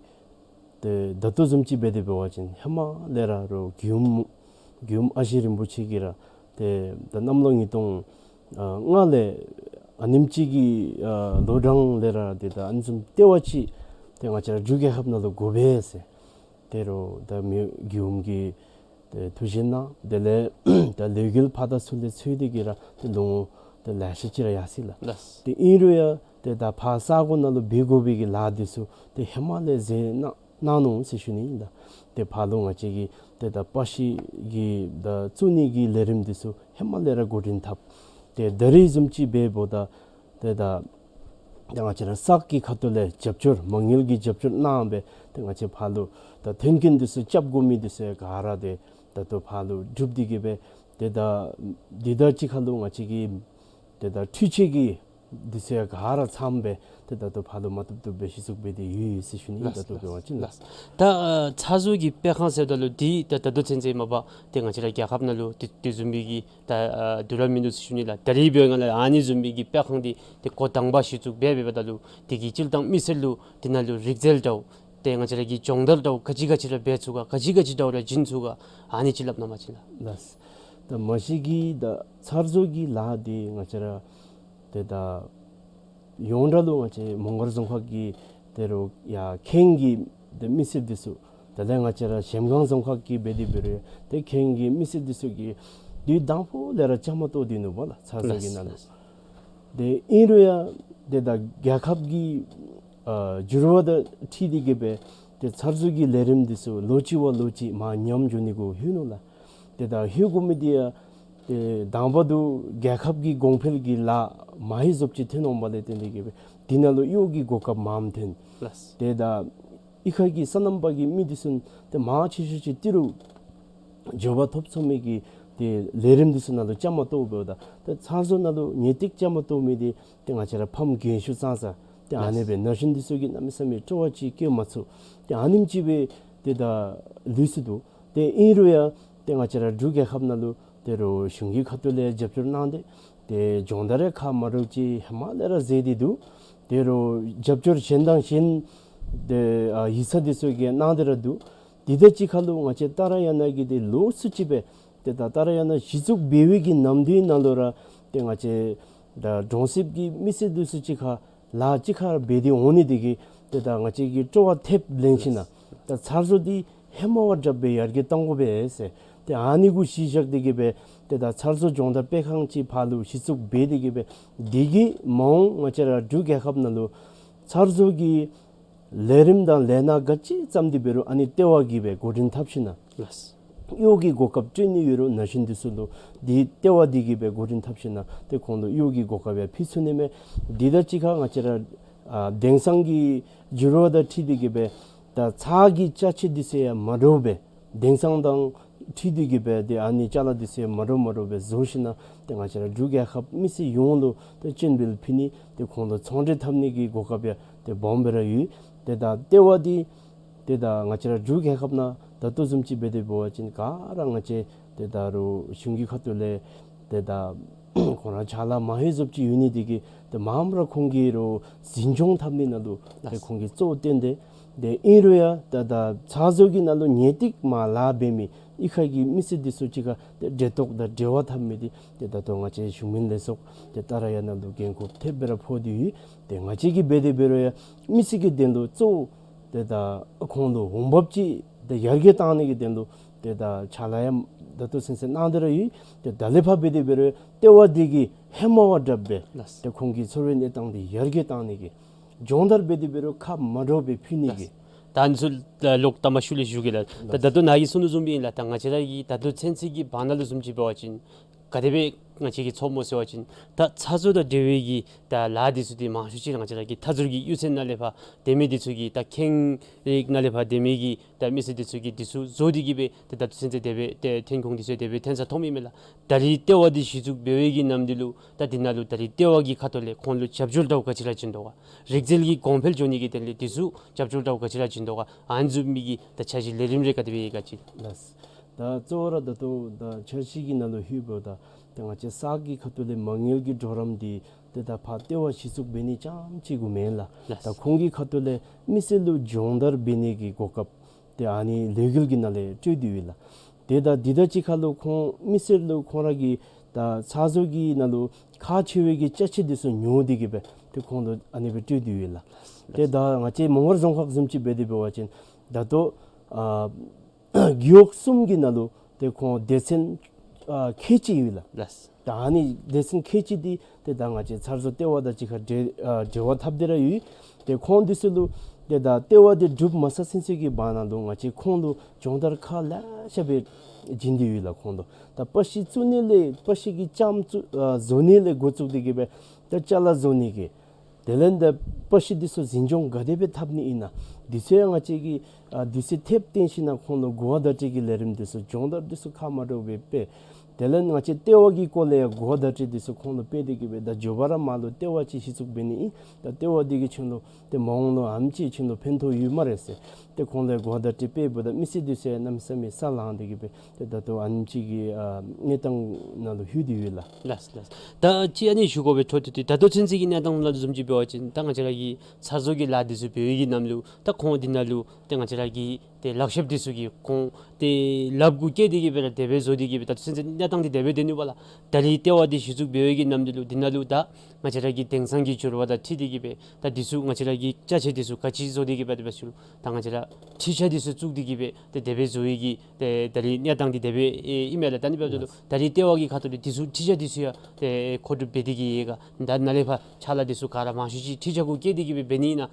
ཏེ་ད་ལྟོ་བཟུམ་ཅིག་འབད་དེ་འབད་བ་ཅིན་ཧེ་མ་ལས་ར་རོགས་མགྱོནམ་མགྱོནམ་ཨ་ཞེ་རིན་པོ་ཆེ་གིས་ར་ཏེ་ད་གནམ་ལོ་ཉིས་སྟོང་ཨ་ལྔ་ལས་ཨ་ནེམ་ཅིག་གི་ཨ་ལོ་གྲངས་ལས་ར་ཏེ་ད་ཨ་ནི་བཟུམ་ལྟེ་བ་ཅིག་ཏེ་ང་བཅས་ར་འབྲུག་རྒྱལ་ཁབ་ནང་ལུ་དགོ་པས་ཟེར་ཏེ་རོགས་ད་མི་དབང་མགྱོནམ་གིས་ཏེ་ཐུགས་བཞེད་གནང་། དེ་ལས་ད་ལས་འགུལ་ཕར་དང་ཚུར་ལས་འཚོལ་ཏེ་གིས་ར་ཏེ་ལོ་ངོ་ཏེ་ལེ་ཤ་ཅིག་ར་ཡར་སོ་ཡི་ལགས། ལགས། ཏེ་ཨིན་རུང་ཡང་ཏེ་ད་ཕར་ས་གོ་ནང་ལུ་འབད་དགོ་པའི་གི་ལཱ་འདི་ཚུ་ཏེ་ཧེ་མ་ལས་མཛད་གནང་གནང་ནུག་ཟེར་ཞུ་ནི་ཨིན་ལགས། ཏེ་ཕར་ལུ་ང་བཅས་ཀྱི་ཏེ་ད་པ་ཤི་གི་ད་བཙུགས་ནི་གི་ལས་རིམ་འདི་ཚུ་ཧེ་མ་ལས་ར་འགོ་འདྲེན་འཐབ། ཏེ་ད་རིས་བཟུམ་ཅིག་འབདཝ་ད་ཏེ་ད་ད་ང་བཅས་ར་ས་གི་ཁ་ཐུག་ལས་རྒྱབ་སྐྱོར་མ་དངུལ་གྱི་རྒྱབ་སྐྱོར་གནང་སྦེ་ཏེ་ང་བཅས་ཕར་ལུ་ད་མཐུན་རྐྱེན་འདི་ཚུ་རྐྱབ་དགོ་མི་འདི་ཚུ་ག་ར་ཏེ་ད་ལྟོ་ཕར་ལུ་གྲུབ་སྟེ་གིས་སྦེ་ཏེ་ད་འདི་དང་གཅིག་ཁར་ལུ་ང་བཅས་ཀྱི་ཏེ་ད་འཕྲུལ་ཆས་ཀྱི་འདི་ཚུ་ཡང་ག་ར་ཚངམ་སྦེ་ཏེ་ད་ལྟོ་ཕར་ལུ་མ་བཏུབ་བཏུབ་སྦེ་གཞི་བཙུགས་འབད་དེ་ཡོད་ཡོད་ཟེར་ཞུ་ནི་ཨིན། ལགས། ད་ལྟོ་འབད་བ་ཅིན་ལགས། ད་ཨ་ཚར་བཟོ་གི་སྤེལ་ཁང་ཟེརཝ་ད་ལུ་འདི་ད་ད་ལྟོ་ཚུན་ཚོད་མ་པ་ཏེ་ང་བཅས་ར་རྒྱལ་ཁབ་ནང་ལུ་དེ་དེ་བཟུམ་མའི་གི་ད་ཨ་དུས་རབས་མིན་འདུག་ཟེར་ཞུ་ནི་ལགས། ད་རིས་འབདཝ་ད་ལུ་ཨ་ནི་བཟུམ་མའི་གི་སྤེལ་ཁང་འདི་ཏེ་འགོ་དང་པ་གཞི་བཙུགས་འབད་འབདཝ་ད་ལུ་དེ་གི་སྤྱིར་བཏང་མི་སེར་ལུ་དེ་ནང་ལུ་རིག་རྩལ་འདྲཝ་ཏེ་ང་བཅས་ར་གི་སྦྱོང་བརྡར་འདྲཝ་ག་ཅི་ག་ཅི་ར་འབད་ཚུགས་ག་ག་ཅི་ག་ཅི་འདྲཝ་ར་བྱིན་ཚུགས་ག་ཨ་ནི་ཅིག་སླབ་གནང་པ་ཅིན་ལགས། ལགས། ད་མ་གཞི་གི་ད་ཚར་བཟོ་གི་ལཱ་འདི་ང་བཅས་ར་ཏེ་ད་ཡོངས་གྲགས་ལུ་ང་བཅས་མོང་སྒར་རྫོང་ཁག་གི་ཏེ་རོགས་ཡར་ཁེངས་ཀྱི་ཏེ་མི་སེར་འདི་ཚུ་དེ་ལས་ང་བཅས་ར་གཞལམ་སྒང་རྫོང་ཁག་གི་འབད་དེ་འབད་རུང་ཏེ་ཁེངས་ཀྱི་མི་སེར་འདི་ཚུ་གིས་དུས་དང་པོ་ལས་ར་བཅའ་མར་གཏོགས་ཏེ་ནུག་པ་ལགས། ཚར་བཟོ་གི་ནང་ལུ། ལགས། ཏེ་ཨིན་རུང་ཡང་ཏེ་ད་རྒྱལ་ཁབ་ཀྱི་ཨ་འགྱུར་བ་དང་འཁྲིལ་ཏེ་གིས་སྦེ་ཏེ་ཚར་བཟོ་གི་ལས་རིམ་འདི་ཚུ་ལོ་གཅིག་བ་ལོ་གཅིག་མར་ཉམས་འགྱོ་ནི་གུ་ལྷོད་ནུག་ལགས། ཏེ་ད་ལྷོད་དགོ་མི་འདི་ཡང་ཏེ་དང་པ་འདི་རྒྱལ་ཁབ་ཀྱི་གོང་འཕེལ་གྱི་ལཱ་མ་ཧེ་བཟོཔ་ཅིག་ཐོན་འོང་པ་ལས་བརྟེན་ཏེ་གིས་སྦེ་དེ་ནང་ལུ་གཡོག་གི་གོ་སྐབས་མངམ་ཐོན། ལགས། ཏེ་ད་གཡུས་ཁ་གི་སོ་ནམ་པ་གི་མི་འདི་ཚུ་ཏེ་མང་ཆེ་ཤོས་ཅིག་ཏི་རུ་འགྱོ་བ་ཐོབ་ཚུགས་མི་གི་ཏེ་ལས་རིམ་འདི་ཚུ་ནང་ལུ་བཅའ་མར་གཏོགས་འབདཝ་ད་ཏེ་ཚར་བཟོ་ནང་ལུ་ངེས་ཏིག་བཅའ་མར་གཏོགས་མི་འདི་ཏེ་ང་བཅས་ར་ཕམ་རྒན་ཤོས་ཙང་ཙ་ཏེ་ཨ་ནི་སྦེ་ན་གཞོན་འདི་ཚུ་གིས་གནམ་མེད་ས་མེད་སྤྲོ་བ་ཅིག་བསྐྱེད་མ་ཚུགས། ཏེ་ཨ་ནེམ་ཅིག་སྦེ་ཏེ་ད་ལུས་སོ་ནུག། ཏེ་ཨིན་རུང་ཡང་ཏེ་ང་བཅས་ར་འབྲུག་རྒྱལ་ཁབ་ནང་ལུ་ཏེ་རོགས་གཞུང་གི་ཁ་ཐུག་ལས་རྒྱབ་སྐྱོར་གནང་སྟེ་ཏེ་སྦྱོང་བརྡར་རེ་ཁག་མ་འདྲཝ་ཅིག་ཧེ་མ་ལས་ར་མཛད་དེ་འདུག། ཏེ་རོགས་རྒྱབ་སྐྱོར་གཞན་དང་གཞན་ཏེ་ཨ་ཡིག་ཚང་འདི་ཚུ་གིས་གནང་སྟེ་ར་འདུག། དེ་དང་གཅིག་ཁར་ལུ་ང་བཅས་ཏཱ་ར་ཡ་ན་གི་ཏེ་ལོགས་སུ་ཅིག་སྦེ་ཏེ་ད་ཏཱ་ར་ཡ་ན་གཞི་བཙུགས་འབད་བའི་གི་ནམ་དུས་ནང་ལུ་ར་ཏེ་ང་བཅས་ད་གྲོང་གསེབ་ཀྱི་མི་སེར་འདི་ཚུ་གཅིག་ཁར་ལཱ་གཅིག་ཁར་འབད་དེ་འོང་ནི་དེ་གིས་ཏེ་ད་ང་བཅས་ཀྱིས་སྤྲོ་བ་ཐེབས་ལེན་ཞིན་ན་ད་ཚར་བཟོ་འདི་ཧེ་མ་བ་དྲགཔ་སྦེ་ཡར་རྒྱས་གཏང་དགོ་པས་ཟེར། ཏེ་ཨ་ནི་གུ་གཞི་བཞག་སྟེ་གིས་སྦེ་ཏེ་ད་ཚར་བཟོ་སྦྱོང་བརྡར་སྤེལ་ཁང་ཅིག་ཕར་ལུ་གཞི་བཙུགས་འབད་དེ་གིས་སྦེ་དེ་གིས་མ་འོངས་ང་བཅས་ར་འབྲུག་རྒྱལ་ཁབ་ནང་ལུ་ཚར་བཟོ་གི་ལས་རིམ་དང་ལས་སྣ་ག་ཅི་བརྩམས་ཏེ་འབད་རུང་ཨ་ནི་ལྟེ་བ་གིས་སྦེ་འགོ་འདྲེན་འཐབ་ཞིན་ན་ལགས། གཡོག་གི་གོ་སྐབས་སྤྲོད་ནི་ཡོད་རུང་ན་གཞོན་འདི་ཚུ་ལུ་དེ་ལྟེ་བ་འདི་གིས་སྦེ་འགོ་འདྲེན་འཐབ་ཞིན་ན་ཏེ་ཁོང་ལུ་གཡོག་གི་གོ་སྐབས་ཡང་ཕུལ་ཚུགས་ནི་མས། དེ་དང་གཅིག་ཁར་ང་བཅས་ར་ཨ་དེང་སང་གི་འགྱུར་བ་དང་འཁྲིལ་ཏེ་གིས་སྦེ་ད་ཚྭ་གི་ཅ་ཆས་འདི་ཚུ་ཡང་མ་འདྲཝ་སྦེ་དེང་སང་དང་ ཁྲིད་དེ་གི་སྦེ་ཏེ་ཨ་ནི་ཅ་ལ་འདི་ཚུ་མ་འདྲཝ་མ་འདྲཝ་སྦེ་བཟོ་ཞིནམ་ལས་ཏེ་ང་བཅས་ར་འབྲུག་རྒྱལ་ཁབ་མི་སེར་ཡོངས་ལུ་ཏེ་སྤྱན་འབུལ་ཕུལ་ནི་ཏེ་ཁོང་ལུ་ཚོང་འབྲེལ་འཐབ་ནི་གི་གོ་སྐབས་ཡང་ཏེ་སྦོམ་སྦེ་ར་ཡོད། ཏེ་ད་ལྟེ་བ་འདི་ཏེ་ད་ང་བཅས་ར་འབྲུག་རྒྱལ་ཁབ་ནང་ད་ལྟོ་བཟུམ་ཅིག་འབད་དེ་འབད་བ་ཅིན་ག་ར་ང་བཅས་ཏེ་ད་རུང་གཞུང་གི་ཁ་ཐུག་ལས་ཏེ་ད་ཁོང་ར་ཕྱག་ལཱ་མང་ཧེང་བཟུམ་ཅིག་ཡོད་ནི་དེ་གིས་ཏེ་མངམ་ར་ཁོང་གིས་རུང་འཛིན་སྐྱོང་འཐབ་ནི་ནང་ལུ་ཏེ་ལགས། ཁོང་གིས་གཙོ་བོ་བཏོན་ཏེ། ཏེ་ཨིན་རུང་ཡང་ད་ད་ཚ་བཟོ་གི་ནང་ལུ་ངེས་ཏིག་མ་ལཱ་འབད་མི་གཡུས་ཁ་གི་མི་སེར་འདི་ཚུ་གཅིག་ཁར་ཏེ་འབྲེལ་གཏོགས་དང་འབྲེལ་བ་འཐབ་མི་འདི་ཏེ་ད་ལྟོ་ང་བཅས་གཞུང་མིན་ལས་ཚོགས་ཏེ་ཏཱ་ར་ཡ་ནང་ལུ་འགན་ཁུར་ཐེབས་སྦེ་ར་ཕོག་སྟེ་ཡོད། ཏེ་ང་བཅས་ཀྱིས་འབད་དེ་འབད་རུང་ཡང་མི་སེར་གྱི་དོན་ལུ་གཙོ་བོ་ཏེ་ད་ཁོང་ལུ་འོང་འབབ་ཅིག་ཏེ་ཡར་རྒྱས་བཏང་ནི་གི་དོན་ལུ་ཏེ་ད་ཕྱག་ལཱ་ཡང་ད་ལྟོ་ཚུན་ཚོད་གནང་སྟེ་ར་ཡོད། ཏེ་ད་ལས་ཕར་འབད་དེ་འབད་རུང་ལྟེ་བ་འདི་གིས་ཧེ་མ་བ་དྲགཔ་སྦེ་ལགས། ཏེ་ཁོང་གི་འཚོ་བའི་གནས་སྟངས་འདི་ཡར་རྒྱས་བཏང་ནི་གི་སྦྱོང་བརྡར་འབད་དེ་འབད་རུང་ཁག་མ་འདྲཝ་སྦེ་ཕུལ་ནི་གི། ད་ཨ་ནི་ཚུ་ལོག་ལྟ་མ་ཤུལ་ལས་ཞུ་གེ་ལགས། ད་ད་ལྟོ་ནཱ་གིས་གསུངས་དོ་བཟུམ་སྦེ་ཨིན་ལགས། ད་ང་བཅས་ར་གི་ད་ལྟོ་ཚུན་ཚོད་ཀྱི་བར་ན་ལུ་བཟུམ་ཅིག་འབད་བ་ཅིན་ག་དེ་སྦེ་ང་བཅས་ཀྱིས་ཚོར་སྨོ་ཟེར་བ་ཅིན་ད་ཚ་བཟོ་དང་འབྲེལ་བའི་གི་ད་ལཱ་འདི་ཚུ་འདི་མང་ཤོས་ཅིག་ང་བཅས་ར་གི་མཐའ་ཟུར་གྱི་གཡུས་ཚན་ནང་ལས་ཕར་སྡོད་མི་འདི་ཚུ་གིས་ད་ཁེངས་རིགས་ནང་ལས་ཕར་སྡོད་མི་གི་ད་མི་སེར་འདི་ཚུ་གིས་འདི་ཚུ་བཟོ་སྟེ་གི་སྦེ་ད་ད་ལྟོ་ཚུན་ཚོད་དེ་སྦེ་ཏེ་ཐོན་ཁུངས་འདི་ཚུ་དེ་སྦེ་ཐོན་ས་མཐོངམ་ཨིན་མས་ལགས། ད་རིས་ལྟེ་བ་འདི་གཞི་བཙུགས་འབད་བའི་གི་ནམ་འདི་ལུ་ད་འདི་ནང་ལུ་ད་རིས་ལྟེ་བ་གི་ཁ་ཐུག་ལས་ཁོང་ལུ་རྒྱབ་སྐྱོར་འདྲཝ་ག་ཅི་ར་བྱིན་དོ་ག། རིག་རྩལ་གྱི་གོང་འཕེལ་འགྱོ་ནི་གི་དོན་ལས་འདི་ཚུ་རྒྱབ་སྐྱོར་འདྲཝ་ག་ཅི་ར་བྱིན་དོ་ག། ཨ་ནི་བཟུམ་མའི་གི་ད་འཆར་གཞི་ལས་རིམ་རེ་ག་དེ་སྦེ་ཡོད་ག་ཅིག། ལགས། ད་གཙོ་བོ་ར་ད་ལྟོ་ད་འཆར་གཞི་གི་ནང་ལུ་ལྷོདཔ་ད་ད་ང་བཅས་ས་གི་ཁ་ཐུག་ལས་མ་དངུལ་གྱི་གྲོགས་རམ་འདི་ཏེ་ད་ཕར་ལྟེ་བ་གཞི་བཙུགས་འབད་ནི་རྐྱངམ་ཅིག་གུ་མེན་ལགས། ལགས། ད་ཁོང་གི་ཁ་ཐུག་ལས་མི་སེར་ལུ་སྦྱོང་བརྡར་འབད་ནི་གི་གོ་སྐབས་ཏེ་ཨ་ནི་ལས་འགུལ་གྱི་ནང་ལས་སྤྲོད་དེ་ཡོད་ལགས། ཏེ་ད་འདི་དང་གཅིག་ཁར་ལུ་ཁོང་མི་སེར་ལུ་ཁོང་ར་གི་ད་ཚ་བཟོ་གི་ནང་ལུ་ཁག་ཆེ་བའི་གི་ཅ་ཆས་འདི་ཚུ་ཉོ་སྟེ་གི་སྦེ་ཏེ་ཁོང་ལུ་ཨ་ནི་སྦེ་སྤྲོད་དེ་ཡོད་ལགས། ཏེ་ད་ང་བཅས་མོང་སྒར་རྫོང་ཁག་བཟུམ་ཅིག་འབད་དེ་འབད་བ་ཅིན་ད་ལྟོ་ཨ་རྒེད་འོག་གསུམ་གྱི་ནང་ལུ་ཏེ་ཁོང་སྡེ་ཚན་ཨ་ཁལ་གཅིག་ཡོད་ལགས། ལགས། ད་ཨ་ནི་སྡེ་ཚན་ཁལ་གཅིག་འདི་ཏེ་ད་ང་བཅས་ཚ་བཟོ་ལྟེ་བ་དང་གཅིག་ཁར་འབྲེལ་ཨ་འབྲེལ་བ་འཐབ་སྟེ་ར་ཡོད། ཏེ་ཁོང་འདི་ཚུ་ལུ་ཏེ་ད་ལྟེ་བ་འདི་གྲུབ་མ་ཚར་ཚུན་ཚོད་ཀྱི་བར་ན་ལུ་ང་བཅས་ཁོང་ལུ་སྦྱོང་བརྡར་ཁག་ལེ་ཤ་སྦེ་བྱིན་ཏེ་ཡོད་ལགས། ཁོང་ལུ་ད་པ་ཤི་བཙུགས་ནི་ལས་པ་ཤི་གི་ལྕངམ་བཙུགས་ཨ་བཟོ་ནི་ལས་འགོ་བཙུགས་ཏེ་གི་སྦེ་ད་ཅ་ལ་བཟོ་ནི་གི་དེ་ལས་ད་པ་ཤི་འདི་ཚུ་འཛིན་སྐྱོང་ག་དེ་སྦེ་འཐབ་ནི་ཨིན་ན་འདི་ཚུ་ཡང་ང་བཅས་ཀྱིས་ཨ་དུས་ཚོད་ཐེབས་བཏོན་ཞིནམ་ལས་ཁོང་ལུ་གོ་བ་བརྡ་སྤྲོད་ཀྱི་ལས་རིམ་འདི་ཚུ་སྦྱོང་བརྡར་འདི་ཚུ་ཁག་མ་འདྲཝ་སྦེ་སྤེལ། དེ་ལས་ང་བཅས་ལྟེ་བ་གི་སྐོར་ལས་ཡང་གོ་བ་བརྡ་སྤྲོད་འདི་ཚུ་ཁོང་ལུ་སྤེལ་ཏེ་གི་སྦེ་ད་མགྱོགས་པ་ར་མར་ལུ་ལྟེ་བ་ཅིག་གཞི་བཙུགས་འབད་ནི་ཨིན། ད་ལྟེ་བ་འདི་གིས་ཁྱོད་ལུ་ཏེ་མ་འོངས་ལུ་ཨ་ནེམ་ཅིག་ཁྱོད་ལུ་ཕན་ཐོགས་ཡོད་སྨ་རེ་ཟེར། ཏེ་ཁོང་ལུ་གོ་བ་བརྡ་སྤྲོད་འབདཝ་ད་མི་སེར་འདི་ཚུ་ཡང་གནམ་མེད་ས་མེད་ས་ལངས་ཏེ་གི་སྦེ་ཏེ་ད་ལྟོ་ཨ་ནེམ་ཅིག་གི་ཨ་གནས་སྟངས་ནང་ལུ་ལྷོད་དེ་ཡོད་ལགས། ལགས་ལགས། ད་ཅི་ཨ་ནི་ཞུ་དགོ་པའི་འཕྲོ་མཐུད་དེ་ད་ལྟོ་ཚུན་ཚོད་ཀྱི་གནས་སྟངས་ནང་ལུ་བཟུམ་ཅིག་འབད་བ་ཅིན་ད་ང་བཅས་ར་གི་ཚ་བཟོ་གི་ལཱ་འདི་ཚུ་འབད་བའི་གི་ནམ་ལུ་ད་ཁོང་འདི་ནང་ལུ་ཏེ་ང་བཅས་ར་གི་ཏེ་ལག་ཤེསཔ་འདི་ཚུ་གིས་ཁོང་ཏེ་ལགཔ་གུ་བཀལ་ཏེ་གི་སྦེ་ར་དེ་སྦེ་བཟོ་སྟེ་གི་སྦེ་ད་ཚུན་ཚོད་གནས་སྟངས་འདི་དེ་སྦེ་སྡོད་ནུག་པ་ལགས། ད་རིས་ལྟེ་བ་འདི་གཞི་བཙུགས་འབད་བའི་གི་ནམ་འདི་ལུ་འདི་ནང་ལུ་ད་ང་བཅས་ར་གི་དེང་སང་གི་འགྱུར་བ་དང་འཁྲིལ་ཏེ་གི་སྦེ་ད་འདི་ཚུ་ང་བཅས་ར་གི་ཅ་ཆས་འདི་ཚུ་ག་ཅི་བཟོ་སྟེ་གི་སྦེ་དེ་སྦེ་ཚུ་ད་ང་བཅས་ར་འཕྲུལ་ཆས་འདི་ཚུ་བཙུགས་ཏེ་གི་སྦེ་ཏེ་དེ་སྦེ་བཟོ་བའི་གི་ཏེ་ད་རིས་གནས་སྟངས་འདི་དེ་སྦེ་ཨིན་མས་ལགས། ད་ཨ་ནི་འབདཝ་ད་ལུ་ད་རིས་ལྟེ་བ་གི་ཁ་ཐུག་ལས་འདི་ཚུ་འཕྲུལ་ཆས་འདི་ཚུ་ཡང་ཏེ་མཁོ་སྒྲུབ་འབད་དེ་གི་ཡོད་ག། ད་ནཱ་ལས་ཕར་ཕྱག་ལཱ་འདི་ཚུ་ག་ར་མང་ཤོས་ཅིག་འཕྲུལ་ཆས་གུ་བཀལ་ཏེ་གི་སྦེ་འབད་ནི་ཨིན་ན།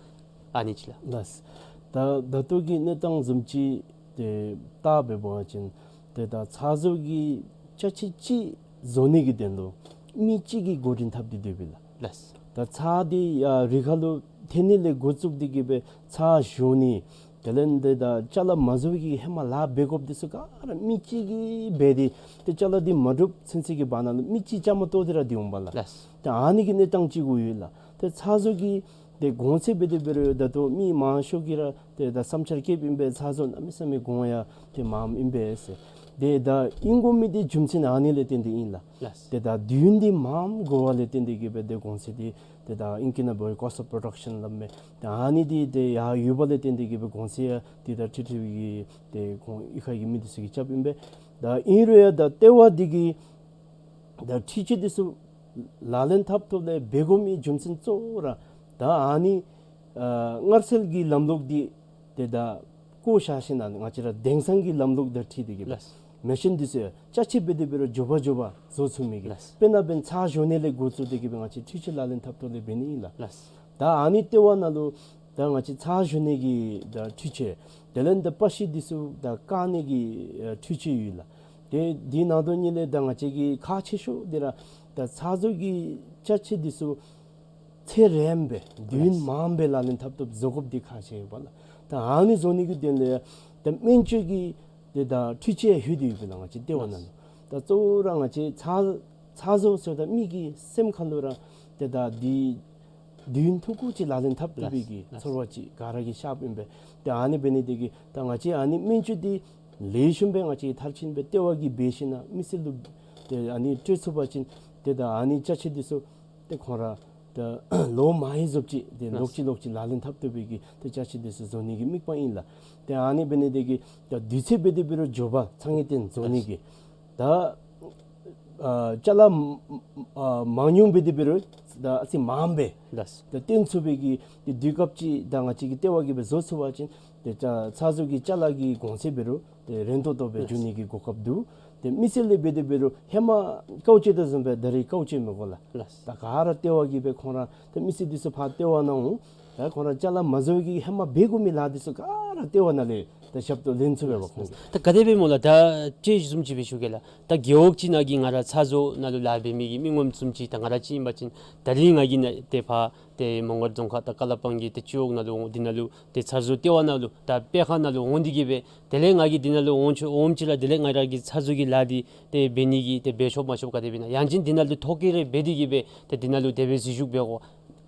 ཨ་ནི་ཅིག་ལགས། ལགས། ད་ད་ལྟོ་གི་གནས་སྟངས་བཟུམ་ཅིག་ཏེ་བལྟ་སྦེ་འབད་བ་ཅིན་ཏེ་ད་ཚ་བཟོ་གི་ཅ་ཆས་ཅིག་བཟོ་ནི་གི་དོན་ལུ་མི་གཅིག་གིས་འགོ་འདྲེན་འཐབ་སྟེ་སྡོདཔ་ཨིན་ལགས། ལགས། ད་ཚ་འདི་ཡར་རི་ཁ་ལུ་འཐོན་ནི་ལས་འགོ་བཙུགས་ཏེ་གི་སྦེ་ཚ་བཞོ་ནི་དེ་ལས་ཏེ་ད་ཅ་ལ་མ་བཟོ་བའི་གི་ཧེ་མ་ལཱ་འབད་དགོཔ་འདི་ཚུ་ག་ར་མི་གཅིག་གིས་འབད་དེ་ཏེ་ཅ་ལ་འདི་མ་གྲུབ་ཚུན་ཚོད་ཀྱི་བར་ན་ལུ་མི་གཅིག་བཅའ་མར་གཏོགས་ཏེ་ར་སྡོད་འོང་པ་ལགས། ལགས། ད་ཨ་ནི་གི་གནས་སྟངས་ཅིག་གུ་ཡོད་ལགས། ཏེ་ཚ་བཟོ་གི་ཏེ་གོང་ཚད་འབད་དེ་འབད་རུང་ད་ལྟོ་མི་མང་ཤོས་ཀྱིས་ར་ཏེ་ད་བསམ་འཆར་བསྐྱེདཔ་ཨིན་པས། ཚ་བཟོ་གནམ་མེད་ས་མེད་གོང་ཡང་ཏེ་མངམ་ཨིན་པས་ཟེར། ཏེ་ད་ཨིན་དགོ་མི་འདི་རྒྱུ་མཚན་ཨ་ནི་ལས་བརྟེན་ཏེ་ཨིན་ལགས། ལགས། ཏེ་ད་དུས་ཡུན་འདི་མངམ་དགོ་བ་ལས་བརྟེན་ཏེ་གི་སྦེ་ཏེ་གོང་ཚད་འདི་ཏེ་ད་ཨིང་སྐད་ནང་འབད་བ་cost of production སླབ་མས། ཏེ་ཨ་ནི་འདི་ཏེ་ཡར་ཡོད་པ་ལས་བརྟེན་ཏེ་གི་སྦེ་གོང་ཚད་ཡང་ཏེ་ད་ཁྲི་ཁྲི་བའི་གི་ཏེ་ཁོང་གཡུས་ཁ་གི་མི་འདི་ཚུ་གིས་རྐྱབ་ཨིན་པས། ད་ཨིན་རུང་ཡང་ད་ལྟེ་བ་འདི་གིས་ད་འཕྲུལ་ཆས་འདི་ཚུ་ལག་ལེན་འཐབ་ཐོག་ལས་འབད་དགོ་མི་རྒྱུ་མཚན་གཙོ་བོ་ར་ད་ཨ་ནི་ཨ་སྔར་སྲོལ་གྱི་ལམ་ལུགས་འདི་ཏེ་ད་བཀོ་བཞག་ཞིནམ་ལས་ང་བཅས་ར་དེང་སང་གི་ལམ་ལུགས་དང་འཁྲིལ་ཏེ་གི་སྦེ་ལགས། མེ་ཤིན་འདི་ཚུ་ཡང་ཅ་ཆས་འབད་དེ་འབད་རུང་མགྱོགས་པ་མགྱོགས་པ་བཟོ་ཚུགས་མི་གི། ལགས། དཔེར་ན་འབདན་ཚ་བཞོ་ནི་ལས་འགོ་བཙུགས་ཏེ་གི་སྦེ་ང་བཅས་འཕྲུལ་ཆས་ལག་ལེན་འཐབ་ཐོག་ལས་འབད་ནི་ཨིན་ལགས། ལགས། ད་ཨ་ནི་ལྟེ་བ་ནང་ལུ་ད་ང་བཅས་ཚ་བཞོ་ནི་གི་ད་འཕྲུལ་ཆས་དེ་ལས་ད་པ་ཤི་འདི་ཚུ་ད་བཀག་ནི་གི་ཨ་འཕྲུལ་ཆས་ཡོད་ལགས། ཏེ་འདི་ནང་དོན་ཉིད་ལས་ད་ང་བཅས་ཀྱི་ཁག་ཆེ་ཤོས་འདི་ར་ད་ཚ་བཟོ་གི་ཅ་ཆས་འདི་ཚུ་ཚེ་རིངམོ་སྦེ་དུས་ཡུན་ལགས། མངམ་སྦེ་ལག་ལེན་འཐབ་འཐབ་བཟོ་དགོཔ་འདི་ཁག་ཆེ་ཡོདཔ་ལགས། ད་ཨ་ནི་བཟོ་ནི་གི་དོན་ལས་ད་སྨན་བཅོས་ཀྱི་ ཏེ་ད་འཕྲུལ་ཆས་ལྷོད་དེ་ཡོདཔ་ཨིན་ལགས་ང་བཅས་ལྟེ་བ་ནང་ལུ། ད་གཙོ་བོ་ར་ང་བཅས་ཚ་ཚ་བཟོ་ཟེརཝ་ད་མི་གི་སེམས་ཁ་ལུ་ར་ཏེ་ད་འདི་དུས་ཡུན་ཐུང་ཀུ་ཅིག་ལག་ལེན་འཐབ་བཏུབ་པའི་གི་ཚོར་བ་ཅིག་ག་ར་གིས་ཤརཝ་ཨིན་པས། ཏེ་ཨ་ནི་འབད་ནི་དེ་གིས་ད་ང་བཅས་ཨ་ནི་སྨན་བཅོས་འདི་ལེགས་ཤོམ་སྦེ་ང་བཅས་མཐར་ཕྱིན་སྦེ་ལྟེ་བ་གིས་འབད་ཞིན་ན་མི་སེར་ལུ་ཏེ་ཨ་ནི་སྤྲོད་ཚུགས་པ་ཅིན་ཏེ་ད་ཨ་ནི་ཅ་ཆས་འདི་ཚུ་ཏེ་ཁོང་ར་ད་ལོ་མང་རབས་ཅིག་ཏེ་ལོག་ཅི་ལོག་ཅི་ལག་ལེན་འཐབ་བཏུབ་པའི་གི་ཏེ་ཅ་ཆས་འདི་ཚུ་བཟོ་ནི་གི་དམིགས་པ་ཨིན་ལགས། ཏེ་ཨ་ནི་འབད་ནི་དེ་གིས་ད་དུས་ཚོད་འབད་དེ་འབད་རུང་མགྱོགས་པ་ཚ་ངེས་བརྟན་བཟོ་ནི་གི་ད་ཨ་ཅ་ལ་ཨ་མང་ཉུང་འབད་དེ་འབད་རུང་ད་ཨ་ཙི་མངམ་སྦེ་ལགས། ད་བཏོན་ཚུགས་པའི་གི་ཏེ་དུས་སྐབས་ཅིག་ད་ང་བཅས་ཀྱིས་ལྟེ་བ་གིས་སྦེ་བཟོ་ཚུགས་པ་ཅིན་ཏེ་ཚ་ཚ་བཟོ་གི་ཅ་ལ་གི་གོང་ཚད་འབད་རུང་ཏེ་རན་ཏོག་ཏོ་སྦེ་ལགས། འགྱོ་ནི་གི་གོ་སྐབས་འདུག། ཏེ་མི་སེར་ལས་འབད་དེ་འབད་རུང་ཧེ་མ་ཀའུ་ཅོག་དང་བཟུམ་སྦེ་ད་རིས་ཀའུ་ཅོག་མི་དགོ་ལགས། ལགས། ད་ག་ར་ལྟེ་བ་གིས་སྦེ་ཁོང་ར་ཏེ་མི་སེར་འདི་ཚུ་ཕར་ལྟེ་བ་ནང་འོང་། ད་ཁོང་ར་ཅ་ལ་མ་བཟོ་གི་ཧེ་མ་འབད་དགོ་མི་ལཱ་འདི་ཚུ་ག་ར་ལྟེ་བ་ནང་ལས་ད་ཞབས་ཏོག་ལེན་ཚུགས་པས་ཁོང་གིས། ད་ག་དེ་སྦེ་སྨོ་ལགས། ད་ཅིག་བཟུམ་ཅིག་སྦེ་ཞུ་གེ་ལགས། ད་རྒེད་འོག་ཅིག་ནང་གི་ང་ར་ཚ་བཟོ་ནང་ལུ་ལཱ་འབད་མི་གི་མི་ངོམ་བཟུམ་ཅིག་ད་ང་ར་ཅིག་ཨིན་པ་ཅིན་ད་རིས་ང་གིས་ནཱ་ཏེ་ཕར་ཏེ་མོང་སྒར་རྫོང་ཁག་ད་ཀ་ལ་པང་གི་ཏེ་སྤྱི་འོག་ནང་ལུ་འོང་འདི་ནང་ལུ་ཏེ་ཚ་བཟོ་ལྟེ་བ་ནང་ལུ་ད་སྤེལ་ཁང་ནང་ལུ་འོང་འདི་གིས་སྦེ་དེ་ལས་ང་གིས་འདི་ནང་ལུ་འོང་ཆོག་འོངམ་ཅིག་ར་དེ་ལས་ང་ར་གིས་ཚ་བཟོ་གི་ལཱ་འདི་ཏེ་འབད་ནི་གི་ཏེ་འབད་ཆོག་མ་ཆོག་ག་དེ་སྦེ་ཨིན་ན། ཡང་ཅིན་འདི་ནང་ལུ་ཐོ་བཀོད་རེ་འབད་འདི་གིས་སྦེ་ཏེ་འདི་ནང་ལུ་དེ་སྦེ་འཛུལ་ཞུགས་འབད་དགོ་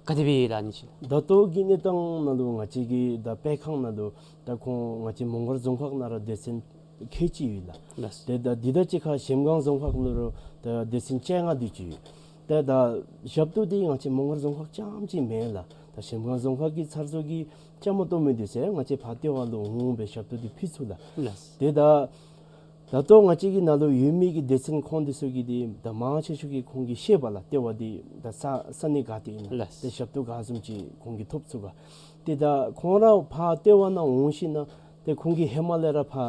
ག་དེ་སྦེ་ཨིན་ལགས་ཨ་ནི་ཅིག། ད་ལྟོ་གི་གནས་སྟངས་ནང་ལུ་ང་བཅས་ཀྱི་ད་སྤེལ་ཁང་ནང་ལུ་ད་ཁོང་ང་བཅས་མོང་སྒར་རྫོང་ཁག་ནང་ར་སྡེ་ཚན་ཁལ་གཅིག་ཡོད་ལགས། ལགས། ཏེ་ད་འདི་དང་གཅིག་ཁར་གཞལམ་སྒང་རྫོང་ཁག་ནང་ལུ་ད་སྡེ་ཚན་བཅོ་ལྔ་དེ་ཅིག་ཡོད། ཏེ་ད་ཞབས་ཏོག་འདི་ང་བཅས་མོང་སྒར་རྫོང་ཁག་རྐྱངམ་ཅིག་མེན་ལགས། ད་གཞལམ་སྒང་རྫོང་ཁག་གི་ཚ་བཟོ་གི་བཅའ་མར་གཏོགས་མི་འདི་ཚུ་ང་བཅས་ཕར་ལྟེ་བ་ལུ་འོང་སྦེ་ཞབས་ཏོག་འདི་ཕུལ་ཚུགས་ལགས། ལགས། ཏེ་ད་ད་ལྟོ་ང་བཅས་ཀྱི་ནང་ལུ་ཡོད་མི་གི་སྡེ་ཚན་ཁོང་འདི་ཚུ་གིས་འདི་ད་མང་ཆེ་ཤོས་ཀྱིས་ཁོང་གིས་ཤེས་པས་ལགས། ལྟེ་བ་འདི་ད་ས་ས་གནས་ག་ཏེ་ཨིན་ན། ལགས། ཏེ་ཞབས་ཏོག་ག་བཟུམ་ཅིག་ཁོང་གིས་ཐོབ་ཚུགས་ག། ཏེ་ད་ཁོང་ར་ཕར་ལྟེ་བ་ནང་འོང་ཞིན་ན་ཏེ་ཁོང་གིས་ཧེ་མ་ལས་ར་ཕར་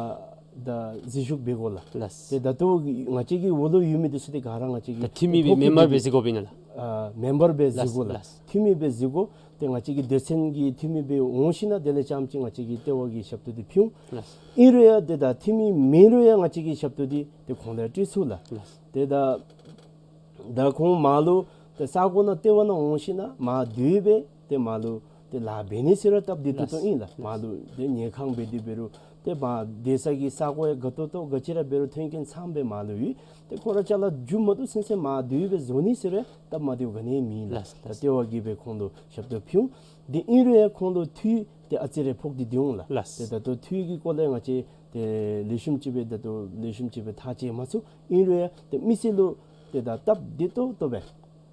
ད་འཛུལ་ཞུགས་འབད་དགོ་ལགས། ལགས། ཏེ་ད་ལྟོ་ང་བཅས་ཀྱི་འོག་ལུ་ཡོད་མི་འདི་ཚུ་ཏེ་ག་ར་ང་བཅས་ཀྱི་ད་འཐུས་མི་སྦེ་ཐོ་བཀོད་མེམ་བར་འབད་འདི་འཛུལ་དགོཔ་ཨིན་ན་ལགས། ཨ་མེམ་བར་སྦེ་འཛུལ་ལགས། དགོ་ལགས། ལགས། འཐུས་མི་སྦེ་འཛུལ་དགོ། ཏེ་ང་བཅས་ཀྱི་སྡེ་ཚན་གྱི་འཐུས་མི་སྦེ་འོང་ཞིན་ན་དེ་ལས་རྐྱངམ་ཅིག་ང་བཅས་ཀྱིས་ལྟེ་བ་གི་ཞབས་ཏོག་འདི་ཕུལ་འོང་། ལགས། ཨིན་རུང་ཡང་ཏེ་ད་འཐུས་མི་མེན་རུང་ཡང་ང་བཅས་ཀྱིས་ཞབས་ཏོག་འདི་ཏེ་ཁོང་ལུ་སྤྲོད་ཚུགས་ལགས། ལགས། ཏེ་ད་ད་ཁོང་མར་ལུ་ཏེ་ས་གོ་ནང་ལྟེ་བ་ནང་འོང་ཞིན་ན་མར་སྡོད་སྦེ་ཏེ་མར་ལུ་ཏེ་ལཱ་འབད་ནི་ཟེར་རུང་སྟབས་བདེ་ཏོག་ཏོ་ཨིན་ལགས། ལགས། མར་ལུ་ཏེ་ཉལ་ཁང་འབད་དེ་འབད་རུང་ཏེ་མར་སྡོད་ས་གི་ས་གོ་ཡང་དགའ་ཏོག་ཏོ་ག་ཅི་ར་འབད་རུང་མཐུན་རྐྱེན་ཚངམ་སྦེ་མར་ལུ་ཡོད། ཏེ་ཁོང་ར་ཅ་ལ་མཇུག་མ་བསྡུ་ཚུན་ཚོད་མར་སྡོད་སྦེ་བཟོ་ནི་ཟེར་རུང་སྟབས་མ་བདེཝ་ག་ནི་ཡང་མེད་ལགས། ལགས། ད་ལྟེ་བ་གིས་སྦེ་ཁོང་ལུ་ཞབས་ཏོག་ཕུལ་འོང་། འདི་ཨིན་རུང་ཡང་ཁོང་ལུ་འཐུས་འདི་ཨ་ཙི་རེ་ཕོག་སྟེ་སྡོད་འོང་ལགས། ལགས། ཏེ་ད་ལྟོ་འཐུས་ཀྱི་སྐོར་ལས་ང་བཅས་ཏེ་ལེགས་ཤོམ་ཅིག་སྦེ་ད་ལྟོ་ལེགས་ཤོམ་ཅིག་སྦེ་ཐག་བཅད་མ་ཚུགས། ཨིན་རུང་ཡང་ཏེ་མི་སེར་ལུ་ཏེ་ད་སྟབས་བདེ་ཏོག་ཏོ་སྦེ་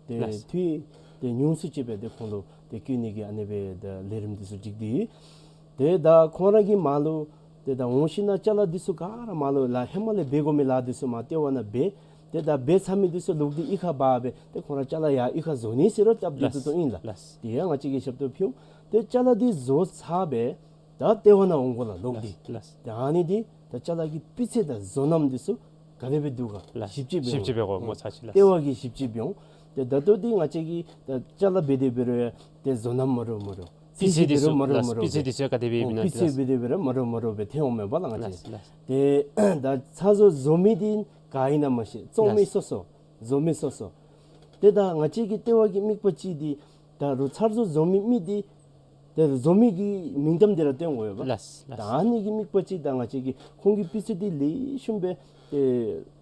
ཏེ་ལགས། འཐུས་ཏེ་ཉུང་སུ་ཅིག་སྦེ་ཏེ་ཁོང་ལུ་ཏེ་བསྐོ་ནི་གི་ཨ་ནི་སྦེ་ད་ལས་རིམ་འདི་ཚུ་སྒྲིག་སྟེ་ཡོད། ཏེ་ད་ཁོང་ར་གིས་མར་ལུ་ཏེ་ད་འོང་ཞིན་ན་ཅ་ལ་འདི་ཚུ་ག་ར་མར་ལུ་ལཱ་ཧེ་མ་ལས་འབད་དགོ་མི་ལཱ་འདི་ཚུ་མར་ལྟེ་བ་ནང་འབད། ཏེ་ད་འབད་ཚར་མི་འདི་ཚུ་ལོག་སྟེ་གཡུས་ཁར་འབག་སྦེ་ཏེ་ཁོང་ར་ཅ་ལ་ཡར་གཡུས་ཁར་བཟོ་ནི་ཟེར་རུང་སྟབས་བདེ་ཏོག་ཏོ་ཨིན་ལགས། ལགས། ཏེ་ཡང་ང་བཅས་ཀྱིས་ཞབས་ཏོག་ཕུལ་འོང་། ཏེ་ཅ་ལ་འདི་བཟོ་ཚར་སྦེ་ད་ལྟེ་བ་ནང་འོང་དགོ་ལགས་ལོག་སྟེ། ལགས། ལགས། ཏེ་ཨ་ནི་འདི་ད་ཅ་ལ་གི་སྤུས་ཚད་དང་བཟོ་རྣམ་འདི་ཚུ་ག་དེ་སྦེ་འདུག་ག། ལགས། ཞིབ་དཔྱད་འབད་ཞིབ་དཔྱད་འབད་དགོ་སྨོ་ཚར་ཅིག་ལགས། ལྟེ་བ་གིས་ཞིབ་དཔྱད་འབད་འོང་། ཏེ་ད་ལྟོ་འདི་ང་བཅས་ཀྱིས་ད་ཅ་ལ་འབད་དེ་འབད་རུང་ཏེ་བཟོ་རྣམ་མ་འདྲཝ་མ་འདྲཝ། སྤུས་ཚད་འདི་ཚུ་མ་འདྲཝ་ལགས། མ་འདྲཝ་སྤུས་ཚད་འདི་ཚུ་ག་དེ་སྦེ་ཨོ་ཨིན་ན་སྤུས་ཚད་འདི་ཚུ་ཡང་མ་འདྲཝ་མ་འདྲཝ་སྦེ་ཐོན་འོང་མས་པ་ལགས་ང་བཅས། ལགས། ལགས། ཏེ་ད་ཚ་བཟོ་བཟོ་མི་འདི་ག་ཨིན་ན་མ་ཤེས། བཙོང་མི་ལགས། སོ་སོ། བཟོ་མི་སོ་སོ། ཏེ་ད་ང་བཅས་ཀྱི་ལྟེ་བ་གི་དམིགས་པ་ཅིག་འདི་ད་རུང་ཚ་བཟོ་བཟོ་མི་མི་འདི་ཏེ་བཟོ་མི་གི་མིང་གཏམ་འདི་ར་སྟོན་དགོ་པས་པ། ལགས། ལགས། ད་ཨ་ནི་གི་དམིགས་པ་ཅིག་ད་ང་བཅས་ཀྱིས་ཁོང་གི་སྤུས་ཚད་འདི་ལེགས་ཤོམ་སྦེ་ཏེ་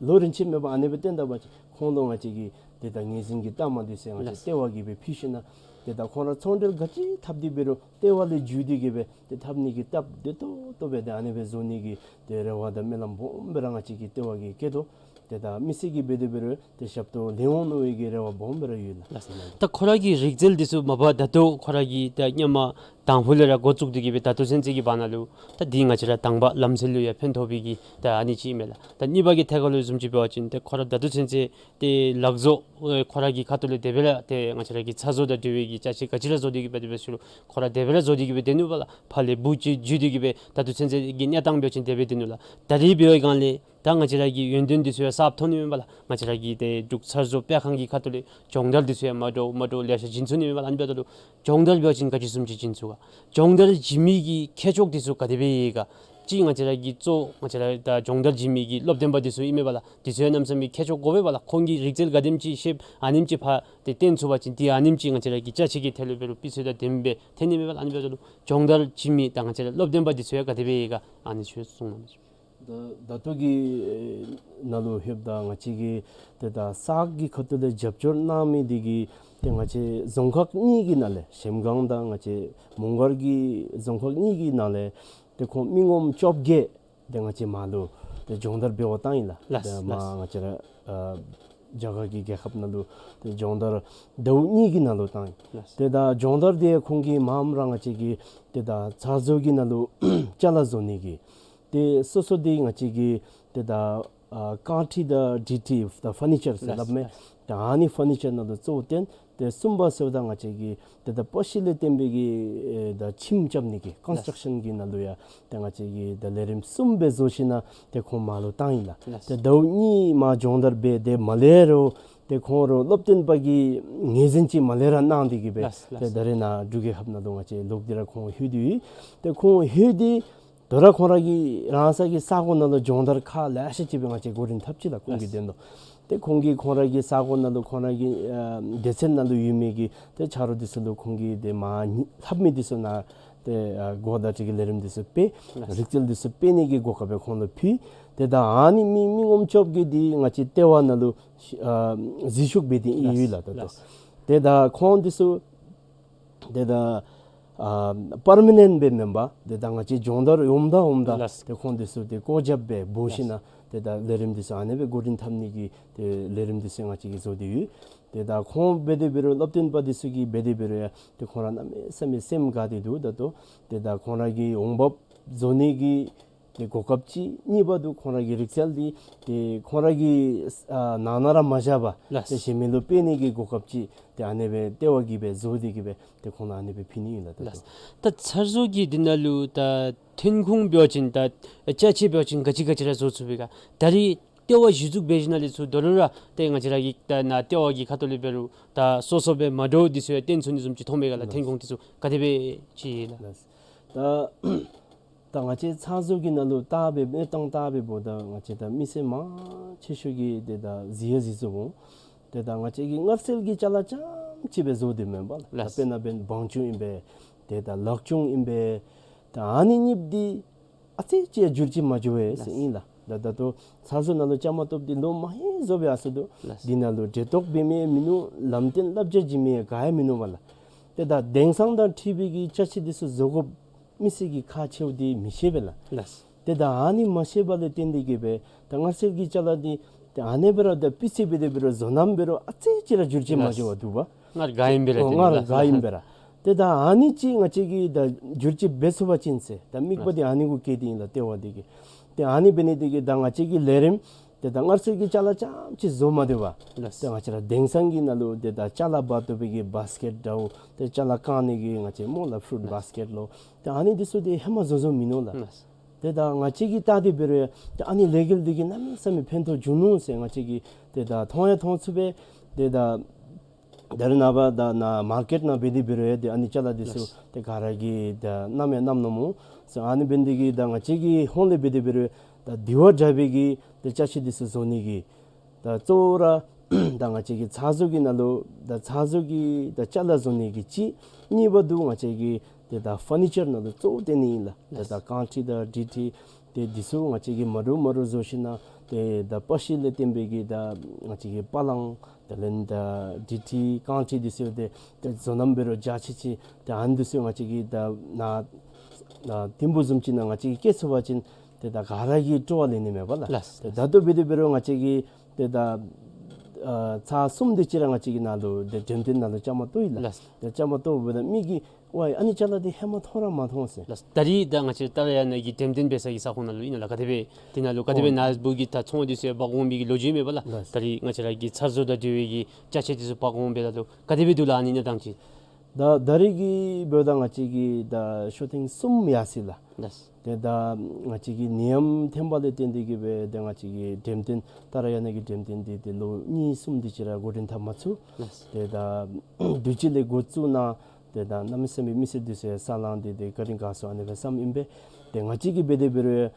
ལོ་རིམ་བཞིན་མེད་པར་ཨ་ནི་སྦེ་བཏོན་ད་པ་ཅིན་ཁོང་ལུ་ང་བཅས་ཀྱིས་ཏེ་ད་ངོས་འཛིན་གྱི་རྟགས་མ་འདི་ཚུ་ང་བཅས། ལགས། ལྟེ་བ་གིས་སྦེ་ཕུལ་ཞིན་ན་ཏེ་ད་ཁོང་ར་ཚོང་འབྲེལ་ག་ཅི་འཐབ་སྟེ་འབད་རུང་ལྟེ་བ་ལས་བརྒྱུད་དེ་གིས་སྦེ་ཏེ་འཐབ་ནི་གི་སྟབས་བདེ་ཏོག་ཏོ་སྦེ་ཏེ་ཨ་ནི་སྦེ་བཟོ་ནི་གི་ཏེ་རེ་བ་དང་སྨོན་ལམ་སྦོམ་སྦེ་ར་ང་བཅས་ཀྱི་ལྟེ་བ་གིས་བསྐྱེད་དོ། ཏེ་ད་མི་སེར་གྱིས་འབད་དེ་འབད་རུང་ཏེ་ཞབས་ཏོག་ལེན་འོང་མནོ་བའི་གི་རེ་བ་སྦོམ་སྦེ་ར་ཡོད་ལགས། ལགས། ད་ཁོ་ར་གི་རིག་རྩལ་འདི་ཚུ་མ་པ་ད་ལྟོ་ཁོ་ར་གིས་ད་སྔོན་མ་དང་ཕུ་ལས་ར་འགོ་བཙུགས་ཏེ་གིས་སྦེ་ད་ལྟོ་ཚུན་ཚོད་ཀྱི་བར་ན་ལུ་ད་འདི་ང་བཅས་ར་དང་པ་ལམ་སྲོལ་ལུ་ཡང་ཕན་ཐོགས་པའི་གི་ད་ཨ་ནི་ཅིག་ཨིན་མས་ལགས། ད་གཉིས་པ་གི་ཐད་ཁར་ལུ་བཟུམ་ཅིག་འབད་བ་ཅིན་ཏེ་ཁོ་ར་ད་ལྟོ་ཚུན་ཚོད་ཏེ་ལག་བཟོ་ཨེ་ཁོ་ར་གི་ཁ་ཐུག་ལས་དེ་སྦེ་ར་ཏེ་ང་བཅས་ར་གི་ཚ་བཟོ་དང་འབྲེལ་བའི་གི་ཅ་ཆས་ག་ཅི་ར་བཟོ་སྟེ་གིས་སྦེ་དེ་སྦེ་ཞུ་རུང་ཁོ་ར་དེ་སྦེ་ར་བཟོ་སྟེ་གིས་སྦེ་སྡོད་ནུག་པ་ལགས། ཕར་ལས་བུ་ཅིག་བརྒྱུད་དེ་གིས་སྦེ་ད་ལྟོ་ཚུན་ཚོད་ཀྱི་གནས་སྟངས་འབད་བ་ཅིན་དེ་སྦེ་སྡོད་ནུག་ལགས། ད་རིས་འབད་བའི་སྒང་ལས་ད་ང་བཅས་ར་གི་ཡོན་ཏན་འདི་ཚུ་ཡང་གསརཔ་ཐོན་ནི་མས་པ་ལགས། ང་བཅས་ར་གི་ཏེ་འབྲུག་ཚ་བཟོ་སྤེལ་ཁང་གི་ཁ་ཐུག་ལས་སྦྱོང་བརྡར་འདི་ཚུ་ཡང་མ་འདྲཝ་མ་འདྲཝ་ལེ་ཤ་བྱིན་ཚུགས་ནི་མས་པ་ལགས། ཨ་ནི་འབདཝ་ད་ལུ་སྦྱོང་བརྡར་འབད་བ་ཅིན་ག་ཅི་བཟུམ་ཅིག་བྱིན་ཚུགས་ག། སྦྱོང་བརྡར་བྱིན་མི་གི་ཁྱད་ཆོས་འདི་ཚུ་ག་དེ་སྦེ་ཡོད་ག། གཅིག་ང་བཅས་ར་གི་གཙོ་ང་བཅས་ར་ད་སྦྱོང་བརྡར་བྱིན་མི་གི་སློབ་སྟོན་པ་འདི་ཚུ་ཨིན་མས་པ་ལགས། འདི་ཚུ་ཡང་གནམ་མེད་ས་མེད་ཁྱད་ཆོས་དགོ་པས་པ་ལགས། ཁོང་གིས་རིག་རྩལ་ག་དེམ་ཅིག་ཤེསཔ་ཨ་ནེམ་ཅིག་ཕར་ཏེ་སྟོན་ཚུགས་པ་ཅིན་ཏེ་ཨ་ནེམ་ཅིག་ང་བཅས་ར་གི་ཅ་ཆས་ཀྱི་ཐད་ལུ་འབད་རུང་སྤུས་ཚད་དང་ལྡནམ་སྦེ་ཐོན་ནི་མས་པ་ལགས། ཨ་ནི་འབདཝ་ད་ལུ་སྦྱོང་བརྡར་བྱིན་མི་ད་ང་བཅས་ར་སློབ་སྟོན་པ་འདི་ཚུ་ཡང་ག་དེ་སྦེ་ཡོད་ག། ཨ་ནི་ཚུ་གསུངས་གནང་ཞུ། ད་ལྟོ་གི་ནང་ལུ་ལྷོདཔ་ད་ང་བཅས་ཀྱིས་ཏེ་ད་གསར་གྱི་ཁ་ཐུག་ལས་རྒྱབ་སྐྱོར་གནང་མི་འདི་གིས་ཏེ་ང་བཅས་རྫོང་ཁག་གཉིས་ཀྱི་ནང་ལས་གཞལམ་སྒང་དང་ང་བཅས་མོང་སྒར་གྱི་རྫོང་ཁག་གཉིས་ཀྱི་ནང་ལས་ཏེ་ཁོང་མི་ངོམ་བཅོ་བརྒྱད་ཏེ་ང་བཅས་མར་ལུ་ཏེ་སྦྱོང་བརྡར་འབད་བར་བཏང་ཡི་ལགས། ལགས། ཏེ་མར་ལགས། ང་བཅས་ར་ཨ་རྒྱ་གར་གྱི་རྒྱལ་ཁབ་ནང་ལུ་ཏེ་སྦྱོང་བརྡར་ཟླཝ་གཉིས་ཀྱི་ནང་ལུ་བཏང་ཡི། ལགས། ཏེ་ད་སྦྱོང་བརྡར་འདི་ཁོང་གིས་མངམ་ར་ང་བཅས་ཀྱི་ཏེ་ད་ཚ་བཟོ་གི་ནང་ལུ་ཅ་ལ་བཟོ་ནི་གི་ཏེ་སོ་སོ་འདི་ང་བཅས་ཀྱི་ཏེ་ད་ཨ་ཀཱ་ཊི་དང་ཌི་ཊི་ད་ཕར་ནི་ཅར་ཟེར་ལགས། སླབ་མས། ལགས། ད་ཨ་ནི་ཕར་ནི་ཅར་ནང་ལུ་གཙོ་བོ་བཏོན། ཏེ་གསུམ་པ་ཟེརཝ་ད་ང་བཅས་ཀྱི་ཏེ་ད་པ་ཤི་ལས་བརྟེན་པའི་གི་ཨེ་ད་ཁྱིམ་རྐྱབ་ནི་གི་ཀོན་སི་ཊྲག་ཤཱན་གྱི་ནང་ལུ་ཡང་ཏེ་ང་བཅས་ཀྱིས་ད་ལས་རིམ་གསུམ་སྦེ་བཟོ་ཞིནམ་ལས་ཏེ་ཁོང་མར་ལུ་བཏང་ཡི་ལགས། ལགས། ཏེ་ཟླཝ་གཉིས་མར་སྦྱོང་བརྡར་འབད་དེ་མ་ལས་རུང་ཏེ་ཁོང་ར་སློབ་སྟོན་པ་གི་ངོས་འཛིན་ཅིག་མ་ལས་ར་གནང་སྟེ་གི་སྦེ། ལགས། ལགས། ཏེ་ད་རེས་ནཱ་འབྲུག་རྒྱལ་ཁབ་ནང་ལུ་ང་བཅས་ལོག་སྟེ་ར་ཁོང་ལྷོད་དེ་ཡོད། ཏེ་ཁོང་ལྷོད་དེ་དོ་རུང་ཁོང་ར་གི་རང་སོ་གི་ས་གོ་ནང་ལུ་སྦྱོང་བརྡར་ཁག་ལེ་ཤ་ཅིག་སྦེ་ང་བཅས་འགོ་འདྲེན་འཐབ་ཅི་ལགས། ཁོང་གི་ལགས། དོན་ལུ་ཏེ་ཁོང་གིས་ཁོང་ར་གི་ས་གོ་ནང་ལུ་ཁོང་ར་གི་ཨ་སྡེ་ཚན་ནང་ལུ་ཡོད་མི་གི་ཏེ་ཆ་རོགས་འདི་ཚུ་ལུ་ཁོང་གིས་ཏེ་མར་ལྷབ་མི་འདི་ཚུ་ནང་ཏེ་ཨ་གོ་བརྡ་སྤྲོད་ཀྱི་ལས་རིམ་འདི་ཚུ་སྤེལ། ལགས། རིག་རྩལ་འདི་ཚུ་སྤེལ་ནི་གི་གོ་སྐབས་སྦེ་ཁོང་ལུ་ཕུལ། ཏེ་ད་ཨ་ནི་མི་མི་ངོམ་བཅོ་བརྒྱད་འདི་ང་བཅས་ལྟེ་བ་ནང་ལུ་ཨ་འཛུལ་ཞུགས་འབད་དེ་ཨིན་ཡོད་ལགས། ད་ལྟོ། ལགས། ཏེ་ད་ཁོང་འདི་ཚུ་ཏེ་ད་ཨ་པར་མ་ནེནཊ་སྦེ་མེན་པར་ཏེ་ད་ང་བཅས་སྦྱོང་བརྡར་འོངམ་ད་འོངམ་ད། ལགས། ཏེ་ཁོང་འདི་ཚུ་ཏེ་བཀོད་ཁྱབ་སྦེ་འབོ་ཞིནམ་ལས། ལགས། ཏེ་ད་ལས་རིམ་འདི་ཚུ་ཨ་ནེ་སྦེ་འགོ་འདྲེན་འཐབ་ནི་གི་ཏེ་ལས་རིམ་འདི་ཚུ་ང་བཅས་ཀྱིས་བཟོ་སྟེ་ཡོད། ཏེ་ད་ཁོང་འབད་དེ་འབད་རུང་སློབ་སྟོན་པ་འདི་ཚུ་གིས་འབད་དེ་འབད་རུང་ཡང་ཏེ་ཁོང་ར་གནམ་མེད་ས་མེད་སེམས་དགའ་སྟེ་འདུག། ད་ལྟོ་ཏེ་ད་ཁོང་ར་གི་འོང་འབབ་བཟོ་ནི་གི་ཏེ་གོ་སྐབས་ཅིག། གཉིས་པ་འདི་ཁོང་ར་གི་རིག་རྩལ་འདི་ཏེ་ཁོང་ར་གི་ཨ་ནང་ན་ར་མ་བཞག་པར། ལགས། ཏེ་གཞན་མི་ལུ་སྤེལ་ནི་གི་གོ་སྐབས་ཅིག། ཏེ་ཨ་ནེ་སྦེ་ལྟེ་བ་གིས་སྦེ་བཟོ་སྟེ་གི་སྦེ་ཏེ་ཁོང་ལུ་ཨ་ནེ་སྦེ་ཕུལ་ནི་ཨིན་ལགས། ད་ལགས། ད་ཚ་བཟོ་གི་འདི་ནང་ལུ་ད་ཐོན་ཁུངས་འབད་བ་ཅིན་ད་ཅ་ཆས་འབད་བ་ཅིན་ག་ཅི་ག་ཅི་ར་བཟོ་ཚུགས་པས་ག། ད་རིས་ལྟེ་བ་གཞི་བཙུགས་འབད་ཞིནམ་ལས་ཚུར་དོ་རུང་ར་ཏེ་ང་བཅས་ར་གི་ད་ནཱ་ལྟེ་བ་གི་ཁ་ཐུག་ལས་འབད་རུང་ད་སོ་སོ་སྦེ་མ་འདྲཝ་འདི་ཚུ་ཡང་བཏོན་ཚུགས་ནི་བཟུམ་ཅིག་མཐོང་པས་ག་ལགས། ལགས། ཐོན་ཁུངས་འདི་ཚུ་ག་དེ་སྦེ་ཅིག་ལགས། ལགས། ད་ད་ང་བཅས་ཚ་བཟོ་གི་ནང་ལུ་བལྟ་སྦེ་མེན་ན་བལྟ་སྦེ་འབདཝ་ད་ང་བཅས་ད་མི་སེར་མང་ཆེ་ཤོས་ཀྱིས་ཏེ་ད་གཟིགས་ཡང་གཟིགས་ཚུགས་འོང་། ཏེ་ད་ང་བཅས་ཀྱིས་མངར་ཟས་ཀྱི་ཅ་ལ་རྐྱངམ་ཅིག་སྦེ་བཟོ་སྟེ་མེན་པ་ལགས། ལགས། ད་དཔེར་ན་འབདན་བང་ཆུང་ཨིན་པས། ཏེ་ད་ལག་ཆུང་ཨིན་པས། ད་ཨ་ནི་གཉིས་འདི་ཨ་ཙི་ཅིག་ཡང་འགྱུར་བཅོས་མ་འགྱོ་བས་ཟེར། ལགས། ཨིན་ལགས། ད་ད་ལྟོ་ཚ་བཟོ་ནང་ལུ་བཅའ་མར་གཏོགསཔ་འདི་ལོ་མང་ཧེང་བཟོ་སྦེ་ཡར་སོང་འདུག། ལགས། འདི་ནང་ལུ་འབྲེལ་གཏོགས་འབད་མི་མིན་ནུག། ལམ་སྟོན་བསླབ་བྱ་བྱིན་མི་ག་ཡང་མིན་ནུག་པ་ལགས། ཏེ་ད་དེང་སང་དང་འཁྲིལ་བའི་གི་ཅ་ཆས་འདི་ཚུ་བཟོ་དགོཔ་མི་སེར་གྱིས་ཁག་ཆེཝ་འདི་མི་ཤེས་པས་ལགས། ལགས། ཏེ་ད་ཨ་ནི་མ་ཤེས་པ་ལས་བརྟེན་ཏེ་གི་སྦེ་ད་མངར་ཟས་ཀྱི་ཅ་ལ་འདི་ཏེ་ཨ་ནེ་སྦེ་ར་ད་སྤུས་ཚད་འབད་དེ་འབད་རུང་བཟོ་རྣམ་འབད་རུང་ཨ་ཙི་ཅིག་ར་འགྱུར་བཅོས་མ་འགྱོ་བར་འདུག་པ། སྔར་ག་ཨིནམ་སྦེ་ར། ཨོ། སྟོན་སྔར་ལགས། ག་ཨིནམ་སྦེ་ར། ཏེ་ད་ཨ་ནི་ཅིག་ང་བཅས་ཀྱིས་ད་འགྱུར་བཅོས་འབད་ཚུགས་པ་ཅིན་ཟེར་ད་དམིགས་པ་འདི་ཨ་ནི་གུ་བསྐྱེད་དེ་ཨིན་ལགས། ལྟེ་བ་འདི་གིས། ཏེ་ཨ་ནི་འབད་ནི་འདི་གིས་ད་ང་བཅས་ཀྱི་ལས་རིམ་ཏེ་ད་མངར་ཟས་ཀྱི་ཅ་ལ་རྐྱངམ་ཅིག་བཟོ་མ་སྡོད་པར། ལགས། ཏེ་ང་བཅས་ར་དེང་སང་གི་ནང་ལུ་ཏེ་ད་ཅ་ལ་འབག་བཏུབ་པའི་གི་བཱས་ཀེཊ་འདྲཝ་ཏེ་ཅ་ལ་བཀང་ནི་གི་ང་བཅས་སྨོ་ལགས། ཕུ་རུཊ། ལགས། བཱས་ཀེཊ་ལོ། ཏེ་ཨ་ནི་འདི་ཚུ་ཏེ་ཧེ་མ་བཟོ་བཟོཝ་མིན་ནུག་ལགས། ལགས། ཏེ་ད་ང་བཅས་ཀྱིས་བལྟ་སྟེ་འབད་རུང་ཏེ་ཨ་ནི་ལས་འགུལ་འདི་གིས་གནམ་མེད་ས་མེད་ཕན་ཐོགས་བྱུང་ནུག་ཟེར་ང་བཅས་ཀྱིས་ཏེ་ད་མཐོང་ཡང་མཐོང་ཚུགས་པས། ཏེ་ད་ད་རེས་ནངས་པ་ད་ནཱ་མར་ཀེཊ་ནང་འབད་དེ་འབད་རུང་ཡང་ཏེ་ཨ་ནི་ཅ་ལ་འདི་ཚུ། ལགས། ཏེ་ག་ར་གིས་ད་བསྣམས་ཡང་བསྣམས་ནུག་སྨོ། སོ་ཨ་ནི་འབད་ནི་འདི་གིས་ད་ང་བཅས་ཀྱི་ཧོངས་ལས་འབད་དེ་འབད་རུང་ད་དེ་བ་འདྲ་བའི་གི་ཏེ་ཅ་ཆས་འདི་ཚུ་བཟོ་ནི་གི་ད་གཙོ་བོ་ར་ད་ང་བཅས་ཀྱི་ཚ་བཟོ་གི་ནང་ལུ་ད་ཚ་བཟོ་གི་ད་ཅ་ལ་བཟོ་ནི་གི་གཅིག། གཉིས་པ་འདི་ང་བཅས་ཀྱིས་ཏེ་ད་ཕར་ནི་ཅར་ནང་ལུ་གཙོ་བོ་བཏོན་ནི་ཨིན་ལགས། ཏེ་ད། ལགས། ཀཱ་ཊི་དང་ཌི་ཊི་ཏེ་འདི་ཚུ་ང་བཅས་ཀྱིས་མ་འདྲཝ་མ་འདྲཝ་བཟོ་ཞིནམ་ལས་ཏེ་ད་པ་ཤི་ལས་བརྟེན་པའི་གི་ད་ང་བཅས་ཀྱི་པ་ལང་དེ་ལས་ད་ཌི་ཊི་ཀཱ་ཊི་འདི་ཚུ་ཏེ་ཏེ་བཟོ་རྣམ་འབད་རུང་འཇའ་ཆི་ཆི་ཏེ་ཨ་ནི་འདི་ཚུ་ང་བཅས་ཀྱིས་ད་ནཱ་ད་ཐིམ་ཕུག་བཟུམ་ཅིག་ནང་ང་བཅས་ཀྱིས་བཀལ་ཚུགས་པ་ཅིན་ཏེ་ད་ག་ར་གིས་སྤྲོ་བ་ལེན་ནི་མས་པ་ལགས། ལགས། ཏེ་ད་ལྟོ་འབད་དེ་འབད་རུང་ང་བཅས་ཀྱིས་ཏེ་ད་ཨ་ཚར་གསུམ་དེ་ཅིག་ར་ང་བཅས་ཀྱིས་ནཱ་ལུ་ཏེ་འགྲེམས་སྟོན་ནང་ལུ་བཅའ་མར་གཏོགས་ཡི་ལགས། ལགས། ཏེ་བཅའ་མར་གཏོགསཔ་ད་མི་གིས་ཝའི་ཨ་ནི་ཅ་ལ་འདི་ཧེ་མ་མཐོང་ར་མ་མཐོང་ཟེར། ལགས། ད་རིས་ད་ང་བཅས་ཏཱ་ར་ཡ་ན་གི་འགྲེམས་སྟོན་འབད་ས་གི་ས་ཁོངས་ནང་ལུ་ཨིན་ན་ལགས། ག་དེ་སྦེ་དེ་ནང་ལུ་ག་དེ་སྦེ། ཨོ། ནཱ་བུ་གི་ད་ཚོང་འདི་ཚུ་ཡང་འབག་འོང་མི་གི་ལོ་རྒྱུས་མས་པ་ལགས། ལགས། ད་རིས་ང་བཅས་ར་གི་ཚ་བཟོ་དང་འབྲེལ་བའི་གི་ཅ་ཆས་འདི་ཚུ་འབག་འོང་སྦེ་ད་ལུ་ག་དེ་སྦེ་འདུག་ལགས་ཨ་ནི་གནས་སྟངས་ཅིག། ད་ད་རིས་ཀྱི་འབདཝ་ད་ང་བཅས་ཀྱིས་ད་ཤོ་ཐེངས་གསུམ་ཡར་སོ་ཡི་ལགས། ལགས། ཏེ་ད་ང་བཅས་ཀྱི་ནད་ཡམས་ཐོན་པ་ལས་བརྟེན་ཏེ་གི་སྦེ་ཏེ་ང་བཅས་ཀྱི་འགྲེམས་སྟོན་ཏཱ་ར་ཡ་ན་གི་འགྲེམས་སྟོན་འདི་ཏེ་ལོ་གཉིས་གསུམ་དེ་ཅིག་ར་འགོ་འདྲེན་འཐབ་མ་ཚུགས། ལགས། ཏེ་ད་དུས་ཅི་ལས་འགོ་བཙུགས་ནི་ཏེ་ད་གནམ་མེད་ས་མེད་མི་སེར་འདི་ཚུ་ཡང་ས་ལང་སྟེ་ཏེ་བཀའ་དྲིན་དགའ་སོང་ཨ་ནི་སྦེ་བསམ་ཨིན་པས། ཏེ་ང་བཅས་ཀྱིས་འབད་དེ་འབད་རུང་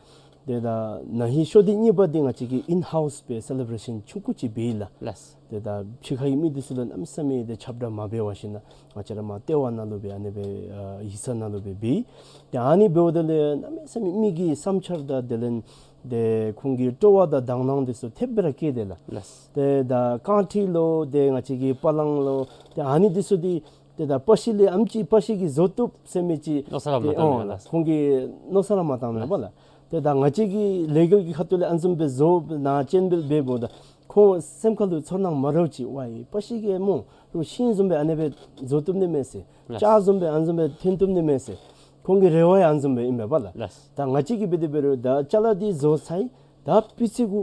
ཏེ་ད་ན་ཧིང་ཤོ་ཐེངས་གཉིས་པ་འདི་ང་བཅས་ཀྱིས་ཨིན་ཧའུསི་སྦེ་སེ་ལེ་བྲེ་ཤཱན་ཆུང་ཀུ་ཅིག་འབད་ཡི་ལགས། ལགས། ཏེ་ད་ཕྱི་ཁའི་མི་འདི་ཚུ་ལུ་གནམ་མེད་ས་མེད་ཏེ་ཁྱབ་བསྒྲགས་མ་འབད་བར་ཞིནམ་ལས་ང་བཅས་ར་མར་ལྟེ་བ་ནང་ལུ་སྦེ་ཨ་ནི་སྦེ་ཨ་ཡིག་ཚང་ནང་ལུ་སྦེ་འབད་ཡི། ཏེ་ཨ་ནི་འབདཝ་ད་ལས་གནམ་མེད་ས་མེད་མི་གི་བསམ་འཆར་དང་དེ་ལས་ ཏེ་ཁོང་གི་སྤྲོ་བ་དང་དག་སྣང་འདི་ཚུ་ཐེབས་སྦེ་ར་སྐྱེས་ཏེ་ལགས། ལགས། ཏེ་ད་རྐང་ཁྲི་ལོ་ཏེ་ང་བཅས་ཀྱི་པ་ལང་ལོ་ཏེ་ཨ་ནི་འདི་ཚུ་འདི་ཏེ་ད་པ་ཤི་ལས་ཨེམ་ཅིག་པ་ཤི་གིས་བཟོ་བཏུབ་ཟེར་མི་ཅིག་མནོ་བསམ་ར་མ་ཏེ་བཏང་ཨོ་ལགས། ཁོང་གིས་མནོ་བསམ་ར་མ་བཏང་མས་པ་ལགས། ཏེ་ད་ང་བཅས་ཀྱི་ལས་འགུལ་གྱི་ཁ་ཐུག་ལས་ཨ་ནི་བཟུམ་སྦེ་བཟོ་ནང་སྤྱན་འབུལ་འབདཝ་ད་ཁོང་སེམས་ཁ་ལུ་ཚོར་སྣང་མ་ར་ཅིག་ཝའི་པ་ཤི་གིས་སྨོ་རུང་ཤིང་བཟུམ་སྦེ་ཨ་ནི་སྦེ་བཟོ་བཏུབ་ནི་མས་ཟེར། ལགས། ལྕགས་བཟུམ་སྦེ་ཨ་ནི་བཟུམ་སྦེ་འཐེན་བཏུབ་ནི་མས་ཟེར། ཁོང་གི་རེ་བ་ཡང་ཨ་ནི་བཟུམ་སྦེ་ཨིན་པས་པ་ལགས། ལགས། ད་ང་བཅས་ཀྱིས་འབད་དེ་འབད་རུང་ད་ཅ་ལ་འདི་བཟོ་ཚར་ཡི། ད་སྤུས་ཚད་གུ་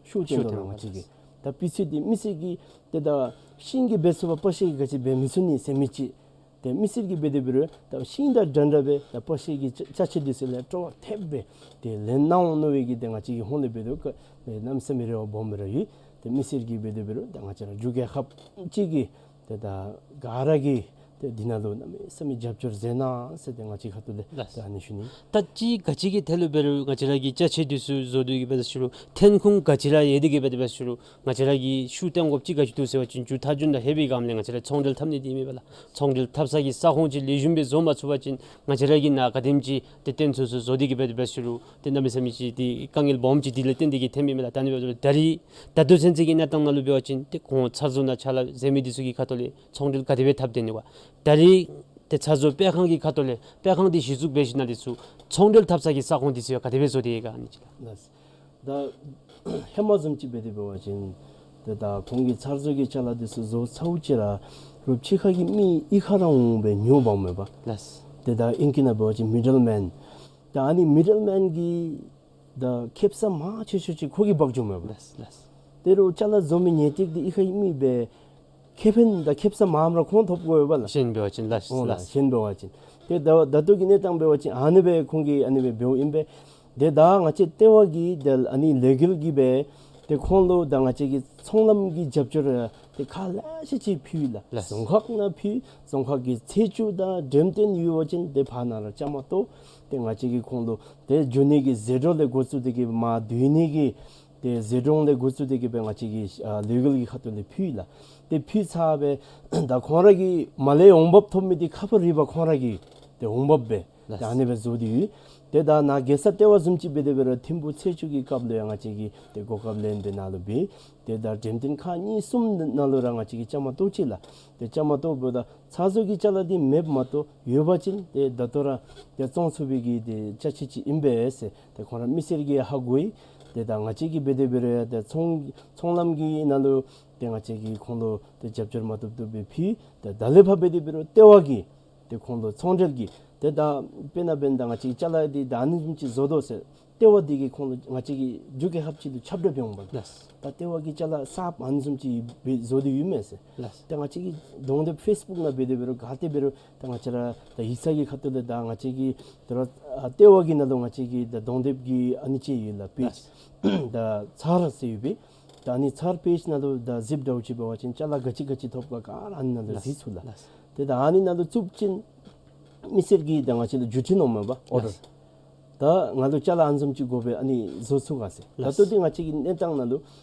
ཤུགས་བཏོན་དོ་ལགས་ཤུགས་བཏོན་ང་བཅས་ཀྱིས། ད་སྤུས་ཚད་འདི་མི་སེར་གྱིས་ཏེ་ད་ཤིང་གིས་འབད་ཚུགས་པ་པ་ཤི་གིས་ག་ཅི་འབད་མི་ཚུགས་ནི་ཟེར་མི་ཅིག། ཏེ་མི་སེར་གྱིས་འབད་དེ་འབད་རུང་ད་ཤིང་དང་འདྲན་འདྲ་སྦེ་ད་པ་ཤི་གི་ཅ་ཅ་ཆས་འདི་ཚུ་ལས་སྤྲོ་བ་ཐེབས་སྦེ་ཏེ་ལེན་གནང་འོང་མནོ་བའི་གི་ཏེ་ང་བཅས་ཀྱི་ཧོངས་ལས་འབད་དེ་ཀ་ཏེ་གནམ་མེད་ས་མེད་རེ་བ་སྦོམ་སྦེ་ར་ཡོད། ཏེ་མི་སེར་གྱིས་འབད་དེ་འབད་རུང་ད་ང་བཅས་ར་འབྲུག་རྒྱལ་ཁབ་ཅིག་གི་ཏེ་ད་ག་ར་གིས་ཏེ་འདི་ནང་ལུ་གནམ་མེད་ས་མེད་རྒྱབ་སྐྱོར་མཛད་གནང་ཟེར་ཏེ་ང་བཅས་ཁ་ཐུག་ལས་ལགས། ད་ཨ་ནི་ཞུ་ནི། ད་ཅི་ག་ཅི་གི་ཐད་ལུ་འབད་རུང་ང་བཅས་ར་གི་ཅ་ཆས་འདི་ཚུ་བཟོ་སྟེ་གི་འབད་དེ་ཞུ་རུང་ཐོན་ཁུངས་ག་ཅི་ར་ཡོད་དེ་གི་འབད་དེ་འབད་ཞུ་རུང་ང་བཅས་ར་གིས་ཤུགས་བཏོན་དགོཔ་ཅིག་ག་ཅི་འདུག་ཟེར་བ་ཅིན་མཇུག་མཐའ་མཇུག་ནང་ལྷོད་པའི་སྒང་ལས་ང་བཅས་ར་ཚོང་འབྲེལ་འཐབ་ནི་འདི་ཨིན་མས་པ་ལགས། ཚོང་འབྲེལ་འཐབ་ས་གི་ས་ཁོངས་ཅིག་ལེགས་ཤོམ་སྦེ་བཟོ་མ་ཚུགས་པ་ཅིན་ང་བཅས་ར་གིས་ནཱ་ག་དེམ་ཅིག་ཏེ་བརྟེན་ཚུགས་ཚུགས་བཟོ་སྟེ་གི་འབད་དེ་འབད་ཞུ་རུང་ཏེ་གནམ་མེད་ས་མེད་ཅིག་ཏེ་དཀའ་ངལ་སྦོམ་ཅིག་འདི་ལས་བརྟེན་ཏེ་གི་ཐོནམ་ཨིན་མས་ལགས། ད་ཨ་ནི་འབདཝ་ད་ད་རིས་ད་ལྟོ་ཚུན་ཚོད་ཀྱི་གནས་སྟངས་ནང་ལུ་འབད་བ་ཅིན་ཏེ་ཁོང་ཚར་བཟོ་ནང་ཕྱག་ལཱ་མཛད་མི་འདི་ཚུ་གི་ཁ་ཐུག་ལས་ཚོང་འབྲེལ་ག་དེ་སྦེ་འཐབ་སྡོད་ནི་ག། ད་རིས་ཏེ་ཚར་བཟོ་པེ་ཁང་གི་ཁ་ཐུག་ལས་པེ་ཁང་འདི་གཞི་བཙུགས་འབད་ཞིནམ་ལས་ཚུར་ཚོང་འབྲེལ་འཐབ་ས་གི་ས་ཁོངས་འདི་ཚུ་ཡང་ག་དེ་སྦེ་བཟོ་སྟེ་ཡོད་ག་ཨ་ནི་ཅིག་ལགས། ལགས། ད་ཧེ་མ་བཟུམ་ཅིག་འབད་དེ་འབད་བ་ཅིན་ཏེ་ད་ཁོང་གིས་ཚར་བཟོ་གི་ཅ་ལ་འདི་ཚུ་བཟོ་ཚརཝ་ཅིག་ར་རོགས་ཕྱི་ཁ་གི་མི་གཡུས་ཁར་ར་འོང་སྦེ་ཉོ་འབག་མས་པ། ལགས། ཏེ་ད་ཨིང་སྐད་ནང་འབད་བ་ཅིན་མི་ཌལ་མེན། ད་ཨ་ནི་མི་ཌལ་མེན་གྱི་ད་ཁེ་སང་མང་ཆེ་ཤོས་ཅིག་ཁོ་གིས་འབག་འགྱོཝ་མས་པ། ལགས་ལགས། དེ་རུང་ཅ་ལ་བཟོ་མི་ཉོ་སྟེ་གི་འདི་གཡུས་ཁའི་མི་འབད་ཁེ་ཕན་དང་ཁེ་སང་མངམ་ར་ཁོང་ཐོབ་དགོ་པས་ལགས། གཞན་འབད་བ་ཅིན་ལགས། ཨོ་ལགས། ལགས། གཞན་འབད་བ་ཅིན། ཏེ་ད་ད་ལྟོ་གི་གནས་སྟངས་འབད་བ་ཅིན་ཨ་ནི་སྦེ་ཁོང་གིས་ཨ་ནི་སྦེ་འབདཝ་ཨིན་པས། ཏེ་ད་ང་བཅས་ལྟེ་བ་གིས་ཏེ་ཨ་ནི་ལས་འགུལ་གྱི་སྦེ་ཏེ་ཁོང་ལུ་ད་ང་བཅས་ཀྱི་ཚོང་ལམ་གྱི་རྒྱབ་སྐྱོར་ཏེ་ཁག་ལེ་ཤ་ཅིག་ཕུལ་ལགས། ལགས། རྫོང་ཁག་ནང་ཕུལ། རྫོང་ཁག་གི་ཚེས་བཅུ་དང་འགྲེམས་སྟོན་ཡོད་པ་ཅིན་ཏེ་ཕར་ནང་ར་བཅའ་མར་གཏོགས། ཏེ་ང་བཅས་ཀྱིས་ཁོང་ལུ་ཏེ་འགྱོ་ནི་གི་ཟད་འགྲོ་ལས་འགོ་བཙུགས་ཏེ་གི་མར་སྡོད་ནི་གི་ཏེ་ཟད་འགྲོ་ལས་འགོ་བཙུགས་ཏེ་གི་སྦེ་ང་བཅས་ཀྱི་ཨ་ལས་འགུལ་གྱི་ཁ་ཐུག་ལས་ཕུལ་ལགས། ཏེ་ཕུལ་ཚར་སྦེ་ད་ཁོང་ར་གིས་མར་ལས་འོང་འབབ་ཐོབ་མི་འདི་ཁ་ཕོ་རི་བ་ཁོང་ར་གི་ཏེ་འོང་འབབ་སྦེ་ལགས། ཏེ་ཨ་ནི་སྦེ་བཟོ་སྟེ་ཡོད། ཏེ་ད་ནཱ་རྒྱལ་ས་ལྟེ་བ་བཟུམ་ཅིག་འབད་དེ་འབད་རུང་ཐིམ་ཕུག་ཚེས་བཅུ་གི་སྐབས་ལུ་ཡང་ང་བཅས་ཀྱིས་ཏེ་གོ་སྐབས་ལེན་སྦེ་ནཱ་ལུ་འབད། ཏེ་ད་འགྲེམས་སྟོན་ཁག་གཉིས་གསུམ་ནང་ལུ་ར་ང་བཅས་ཀྱིས་བཅའ་མར་གཏོགས་ཅི་ལགས། ཏེ་བཅའ་མར་གཏོགསཔ་ད་ཚར་བཟོ་གི་ཅ་ལ་འདི་མེདཔ་མ་གཏོགས་ཡོད་པ་ཅིན་ཏེ་ད་ལྟོ་ར་ཏེ་བཙོང་ཚུགས་པའི་གི་ཏེ་ཅ་ཆས་ཅིག་ཨིན་པས་ཟེར་ཏེ་ཁོང་ར་མི་སེར་གྱིས་ཧ་གོ་ཡི། ཏེ་ད་ང་བཅས་ཀྱིས་འབད་དེ་འབད་རུང་ཡང་ཏེ་ཚོང་ཚོང་ལམ་གྱི་ནང་ལུ་ཏེ་ང་བཅས་ཀྱིས་ཁོང་ལུ་ཏེ་རྒྱབ་སྐྱོར་མ་བཏུབ་བཏུབ་སྦེ་ཕུལ། ཏེ་ད་ལས་ཕར་འབད་དེ་འབད་རུང་ལྟེ་བ་གིས་ཏེ་ཁོང་ལུ་ཚོང་འབྲེལ་གྱི་ཏེ་ད་དཔེར་ན་འབདན་ད་ང་བཅས་ཀྱིས་ཅ་ལ་འདི་ད་ཨ་ནི་བཟུམ་ཅིག་བཟོ་དོ་ཟེར་ལྟེ་བ་འདི་གིས་ཁོང་ལུ་ང་བཅས་ཀྱི་འབྲུག་རྒྱལ་ཁབ་ཅིག་ལུ་ཁྱབ་བསྒྲགས་འབད་འོང་པ། ལགས། ད་ལྟེ་བ་གིས་ཅ་ལ་གསརཔ་ཨ་ནི་བཟུམ་ཅིག་སྦེ་བཟོ་སྟེ་ཡོད་མས་ཟེར། ལགས། ད་ང་བཅས་ཀྱིས་གདོང་དེབ་ཕེསི་བུཀ་ནང་འབད་དེ་འབད་རུང་ག་ཏེ་འབད་རུང་ད་ང་བཅས་ར་ད་ཡིག་ཚང་གི་ཁ་ཐུག་ལས་ད་ང་བཅས་ཀྱི་ད་ར་ཨ་ལྟེ་བ་གི་ནང་ལུ་ང་བཅས་ཀྱི་ད་གདོང་དེབ་ཀྱི་ཨ་ནི་ཅིག་ཡོད་ལགས་པེཇ། ལགས། ད་ཚར་ཟེར་ཡོད་པས། ད་ཨ་ནི་ཚར་པེཇ་ནང་ལུ་ད་གཟིགས་འདྲཝ་ཅིག་འབད་བ་ཅིན་ཅ་ལ་ག་ཅི་ག་ཅི་ཐོབ་ག་ག་ར་ཨ་ནི་ནང་ལུ་ལགས། གཟིགས་ཚུགས་ལགས། ལགས། ཏེ་ད་ཨ་ནི་ནང་ལུ་བཙུགས་ཅིན་མི་སེར་གྱིས་ད་ང་བཅས་ལུ་བརྒྱུད་འཕྲིན་འོང་མས་པ་ཨོར་ཌར། ལགས། ད་ང་ལུ་ཅ་ལ་ཨ་ནི་བཟུམ་ཅིག་དགོ་པས་ཨ་ནི་བཟོ་ཚུགས་ག་ཟེར། ད་ལྟོ་འདི་ང་བཅས་ཀྱི་གནས་སྟངས་ནང་ལུ་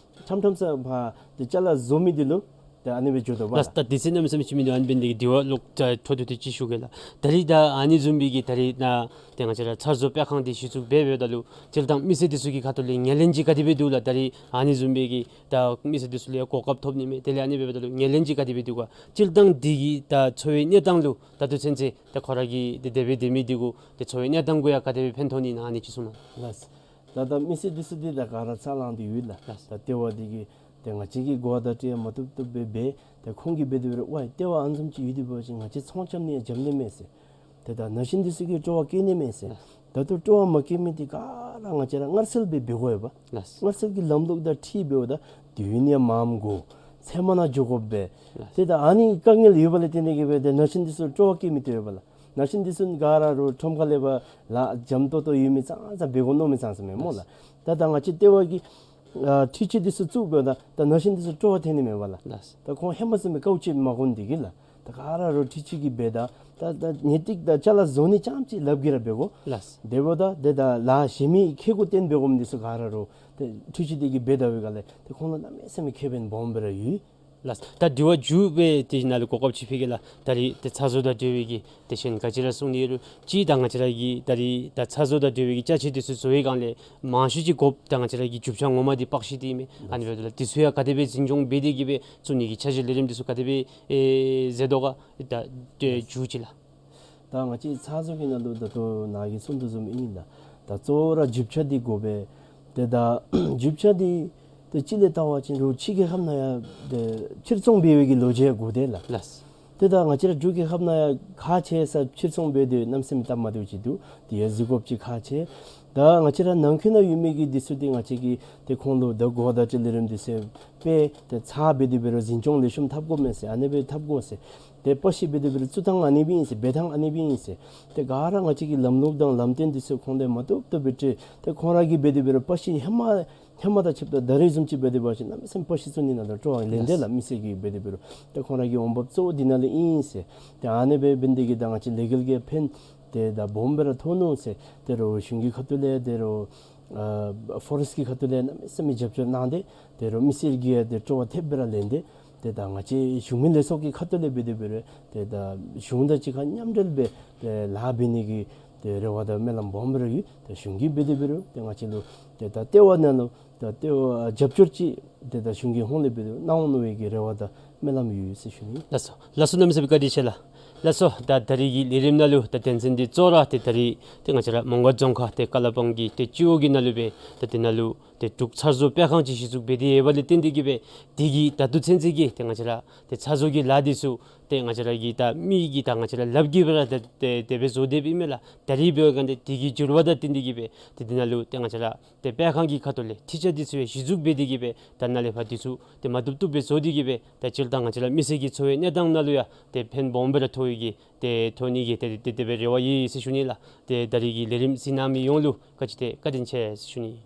ཕྲང་ཕྲང་ས་ཕར་ཏེ་ཅ་ལ་བཟོ་མི་འདི་ལུ་ཏེ་ཨ་ནི་སྦེ་འགྱོ་དོ་པ། ལགས། ད་དུས་ཚོད་གནམ་མེད་ས་མེད་ཅིག་མིན་འདུག། ཨ་ནི་འབདན་འདི་གི་དེ་བ་ལོག་ཅ་འཕྲོ་འདུག་ཏེ་ཅིག་ཞུ་གེ་ལགས། ད་རིས་ད་ཨ་ནི་བཟུམ་སྦེ་གི་ད་རིས་ནཱ་ཏེ་ང་བཅས་ར་ཚར་བཟོ་པེ་ཁང་འདི་གཞི་བཙུགས་འབད་འབདཝ་ད་ལུ་སྤྱིར་བཏང་མི་སེར་འདི་ཚུ་གི་ཁ་ཐུག་ལས་ངོས་ལེན་ཅིག་ག་དེ་སྦེ་འདུག་ལགས། ད་རིས་ཨ་ནི་བཟུམ་སྦེ་གི་ད་མི་སེར་འདི་ཚུ་ལས་གོ་སྐབས་ཐོབ་ནི་མས། དེ་ལས་ཨ་ནི་འབདཝ་ད་ལུ་ངོས་ལེན་ཅིག་ག་དེ་སྦེ་འདུག་ག། སྤྱིར་བཏང་འདི་གི་ད་འཚོ་བའི་གནས་སྟངས་ལུ་ད་ལྟོ་ཚུན་ཚོད་ད་ཁོ་ར་གི་ཏེ་དེ་སྦེ་སྡོད་མི་འདི་གུ་ཏེ་འཚོ་བའི་གནས་སྟངས་གུ་ཡང་ག་དེ་སྦེ་ཕན་ཐོགས་ནི་ཨིན་ན་ཨ་ནི་ཅིག་གསུང་གནང་། ལགས། ད་ད་མི་སེར་འདི་ཚུ་འདི་ད་ག་ར་ཚ་ལང་སྟེ་ཡོད་ལགས། ལགས། ད་ལྟེ་བ་འདི་གིས་ཏེ་ང་བཅས་ཀྱིས་གོ་བརྡ་སྤྲོད་ཡང་མ་བཏུབ་བཏུབ་སྦེ་འབད། ཏེ་ཁོང་གིས་འབད་དེ་འབད་རུང་ཝའི་ལྟེ་བ་ཨ་ནི་བཟུམ་ཅིག་ཡོད་དེ་འབད་བ་ཅིན་ང་བཅས་ཚོང་རྐྱབ་ནི་ཡང་འཇམ་ནི་མས་ཟེར། ཏེ་ད་ན་གཞོན་འདི་ཚུ་གིས་སྤྲོ་བ་བསྐྱེད་ནི་མས་ཟེར། ལགས། ད་ལྟོ་སྤྲོ་བ་མ་བསྐྱེད་མི་འདི་ག་ར་ང་བཅས་ར་མངར་གསལ་སྦེ་འབད་དགོ་པས། ལགས། མངར་གསལ་གྱི་ལམ་ལུགས་དང་འཁྲིལ་འབདཝ་ད་དུས་ཡུན་ཡང་མངམ་འགོར། ཚལ་མ་ནང་འགྱོ་དགོ་པས། ལགས། ཏེ་ད་ཨ་ནི་དཀའ་ངལ་ཡོད་པ་ལས་བརྟེན་ཏེ་གི་སྦེ་ཏེ་ན་གཞོན་འདི་ཚུ་སྤྲོ་བ་བསྐྱེད་མི་བཏུབ་པས་ལགས། ན་གཞོན་འདི་ཚུ་ག་ར་རོགས་ཁྲོམ་ཁ་ལས་ཕར་ལཱ་འཇམ་ཏོང་ཏོ་ཡོད་མི་ཙང་ཙང་འབད་དགོ་མནོ་མི་ཙང་ཙང་མས་སྨོ་ལགས། ད་ད་ང་བཅས་ལྟེ་བ་གིས་ཨ་འཕྲུལ་ཆས་འདི་ཚུ་བཙུགས་འབདཝ་ད་ད་ན་གཞོན་འདི་ཚུ་སྤྲོ་བ་ཐོན་ནི་མས་པ་ལགས། ལགས། ད་ཁོང་ཧེ་མ་བཟུམ་སྦེ་དཀའཝ་སྤྱད་མ་དགོ་ནི་འདི་གིས་ལགས། ད་ག་ར་རོགས་འཕྲུལ་ཆས་ཀྱིས་འབད་ད་ད་ད་ངེས་ཏིག་ད་ཅ་ལ་བཟོ་ནི་རྐྱངམ་ཅིག་ལགཔ་གིས་ར་འབད་དགོ། ལགས། དེ་འབདཝ་ད་ཏེ་ད་ལཱ་གཞན་མི་ཁེ་གུ་བརྟེན་འབད་དགོ་མི་འདི་ཚུ་ག་ར་རོགས་ཏེ་འཕྲུལ་ཆས་འདི་གིས་འབད་ད་བའི་སྒང་ལས་ཏེ་ཁོང་ལུ་གནམ་མེད་ས་མེད་ཁེ་ཕན་སྦོམ་སྦེ་ར་ཡོད། ལགས། ད་དྲི་བ་མཇུག་སྦེ་དེ་ནང་ལུ་གོ་སྐབས་ཅིག་ཕུལ་གེ་ལགས། ད་རིས་ཏེ་ཚ་གཟུགས་དང་འབྲེལ་བའི་གི་ཏེ་གཞན་ག་ཅི་ར་གསུང་ནི་ཡོད་རུང་ཅིག་ད་ང་བཅས་ར་གིས་ད་རིས་ད་ཚ་གཟུགས་དང་འབྲེལ་བའི་གི་ཅ་ཆས་འདི་ཚུ་བཟོ་བའི་སྒང་ལས་མང་ཤོས་ཅིག་དགོཔ་ད་ང་བཅས་ར་གི་རྒྱུ་ཆ་ངོ་མ་འདི་པགས་ཤིང་འདི་ཨིན་མས། ཨ་ནི་འབདཝ་ད་ལགས་འདི་ཚུ་ཡང་ག་དེ་སྦེ་འཛིན་སྐྱོང་འབད་དེ་གི་སྦེ་བཙུགས་ནི་གི་འཆར་གཞི་ལས་རིམ་འདི་ཚུ་ག་དེ་སྦེ་ཨེ་མཛད་དོ་ག། ད་ཏེ་མཇུག་ཅིག་ལགས། ད་ང་བཅས་ཚ་གཟུགས་ཀྱི་ནང་ལུ་ད་ལྟོ་ནཱ་གིས་གསུངས་དོ་བཟུམ་ཨིན་ལགས། ད་གཙོ་བོ་ར་རྒྱུ་ཆ་འདི་དགོ་པས། ཏེ་ད་རྒྱུ་ཆ་འདི་ཏེ་གཅིག་ལས་བལྟ་བ་ཅིན་རོགས་ཕྱི་རྒྱལ་ཁབ་ནང་ཡང་ཏེ་ཕྱིར་ཚོང་འབད་བའི་གི་ལོ་རྒྱུས་དགོ་དེ་ལགས། ལགས། ཏེ་ད་ང་བཅས་ར་འབྲུག་རྒྱལ་ཁབ་ནང་ཡང་ཁག་ཆེ་ས་ཕྱིར་ཚོང་འབད་དེ་གནམ་མེད་ས་མེད་སྟབས་མ་བདེཝ་ཅིག་འདུག། དེ་ཡང་གཟིགས་དགོཔ་ཅིག་ཁག་ཆེ། ད་ང་བཅས་ར་ནང་འཁོད་ནང་ཡོད་མི་གི་འདི་ཚུ་ཏེ་ང་བཅས་ཀྱིས་ཏེ་ཁོང་ལུ་ད་གོ་བརྡ་ཅིག་ལས་རིམ་འདི་ཚུ་སྤེལ་ཏེ་ཚ་འབད་དེ་འབད་རུང་འཛིན་སྐྱོང་ལེགས་ཤོམ་འཐབ་དགོ་མས་ཟེར། ཨ་ནི་སྦེ་འཐབ་དགོ་ཟེར། ཏེ་པགས་ཤིང་འབད་དེ་འབད་རུང་བཙུགས་ཐངས་ཨ་ནི་སྦེ་ཨིན་ཟེར། འབད་ཐངས་ཨ་ནི་སྦེ་ཨིན་ཟེར། ཏེ་ག་ར་ང་བཅས་ཀྱི་ལམ་ལུགས་དང་ལམ་སྟོན་འདི་ཚུ་ཁོང་ལས་མ་བཏུབ་བཏུབ་སྦེ་སྤྲོད། ཏེ་ཁོང་ར་གིས་འབད་དེ་འབད་རུང་པགས་ཤིང་ཧེ་མ་ཧེ་མ་དང་ཕྱདཔ་ད་ད་རིས་བཟུམ་ཅིག་འབད་དེ་འབད་བ་ཅིན་གནམ་མེད་ས་མེད་པགས་ཤིང་བཙུགས་ནི་ནང་ལུ་སྤྲོ་བ་ལེན་དེ་ལགས། མི་སེར་གྱིས་འབད་དེ་འབད་རུང་ཏེ་ཁོང་ར་གི་འོང་འབབ་གཙོ་བོ་འདི་ནང་ལས་ཨིན་ཟེར། ཏེ་ཨ་ནི་སྦེ་འབད་ནི་དེ་གིས་ད་ང་བཅས་ལས་འགུལ་གྱི་ཕན་ཏེ་ད་སྦོམ་སྦེ་ར་ཐོགས་ནུག་ཟེར། ཏེ་རོགས་གཞུང་གི་ཁ་ཐུག་ལས་ཏེ་རོགས་ཨ་ཕོ་རེསཊ་ཀྱི་ཁ་ཐུག་ལས་གནམ་མེད་ས་མེད་རྒྱབ་སྐྱོར་གནང་སྟེ་ཏེ་རོགས་མི་སེར་གྱིས་ཡང་ཏེ་སྤྲོ་བ་ཐེབས་སྦེ་ར་ལེན་ཏེ་ཏེ་ད་ང་བཅས་གཞུང་མིན་ལས་ཚོགས་ཀྱི་ཁ་ཐུག་ལས་འབད་དེ་འབད་རུང་ཏེ་ད་གཞུང་དང་གཅིག་ཁར་མཉམ་འབྲེལ་སྦེ་ཏེ་ལཱ་འབད་ནི་གི་ཏེ་རེ་བ་དང་སྨོན་ལམ་སྦོམ་སྦེ་ར་ཡོད། ཏེ་གཞུང་གིས་འབད་དེ་འབད་རུང་ཏེ་ང་བཅས་ལུ་ཏེ་ད་ལྟེ་བ་ནང་ལུ་ད་ལྟེ་བ་རྒྱབ་སྐྱོར་ཅིག་ཏེ་ད་གཞུང་གི་ཧོངས་ལས་འབད་དེ་གནང་འོང་མནོ་བའི་གི་རེ་བ་དང་སྨོན་ལམ་ཡོད་ཟེར་ཞུ་ནི། ལགས་སོ། ལགས་སོ། གནམ་མེད་ས་མེད་བཀའ་དྲིན་ཆེ་ལགས། ལགས་སོ། ད་ད་རིས་ཀྱི་ལས་རིམ་ནང་ལུ་ད་དོན་ཚན་འདི་གཙོ་བོ་ར་ཏེ་ད་རིས་ཏེ་ང་བཅས་ར་མོང་སྒར་རྫོང་ཁག་ཏེ་ཀ་ལ་པང་གི་ཏེ་སྤྱི་འོག་གི་ནང་ལུ་སྦེ་ད་དེ་ནང་ལུ་ཏེ་འབྲུག་ཚ་གཟུགས་སྤེལ་ཁང་ཅིག་གཞི་བཙུགས་འབད་དེ་ཡོདཔ་ལས་བརྟེན་ཏེ་གི་སྦེ་དེ་གིས་ད་ལྟོ་ཚུན་ཚོད་ཀྱི་ཏེ་ང་བཅས་ར་ཏེ་ཚ་གཟུགས་ཀྱི་ལཱ་འདི་ཚུ་ཏེ་ང་བཅས་ར་གི་ད་མི་གི་ད་ང་བཅས་ར་ལགཔ་གིས་སྦེ་ར་ཏེ་ཏེ་དེ་སྦེ་བཟོ་སྡོདཔ་ཨིན་མས་ལགས། ད་རིས་འབད་བའི་སྒང་ཏེ་དེ་གི་འགྱུར་བ་དང་བསྟུན་ཏེ་གི་སྦེ་ཏེ་དེ་ནང་ལུ་ཏེ་ང་བཅས་ར་ཏེ་སྤེལ་ཁང་གི་ཁ་ཐུག་ལས་ཁྲིད་ཆ་འདི་ཚུ་ཡང་གཞི་བཙུགས་འབད་དེ་གི་སྦེ་ད་ནཱ་ལས་ཕར་འདི་ཚུ་ཏེ་མ་བཏུབ་བཏུབ་སྦེ་བཟོ་སྟེ་གི་སྦེ་ད་སྤྱིར་བཏང་ང་བཅས་ར་མི་སེར་གྱི་འཚོ་བའི་གནས་སྟངས་ནང་ལུ་ཡང་ཏེ་ཕན་སྦོམ་སྦེ་ར་ཐོགས་ཡི་གི་ཏེ་ཐོགས་ནི་གི་ཏེ་ཏེ་དེ་སྦེ་རེ་བ་ཡོད་ཟེར་ཞུ་ནི་ལགས། ཏེ་ད་རིས་ཀྱི་ལས་རིམ་གཟིགས་གནང་མི་ཡོངས་ལུ་བཀའ་དྲིན་ཏེ་བཀའ་དྲིན་ཆེ་ཟེར་ཞུ་ནི།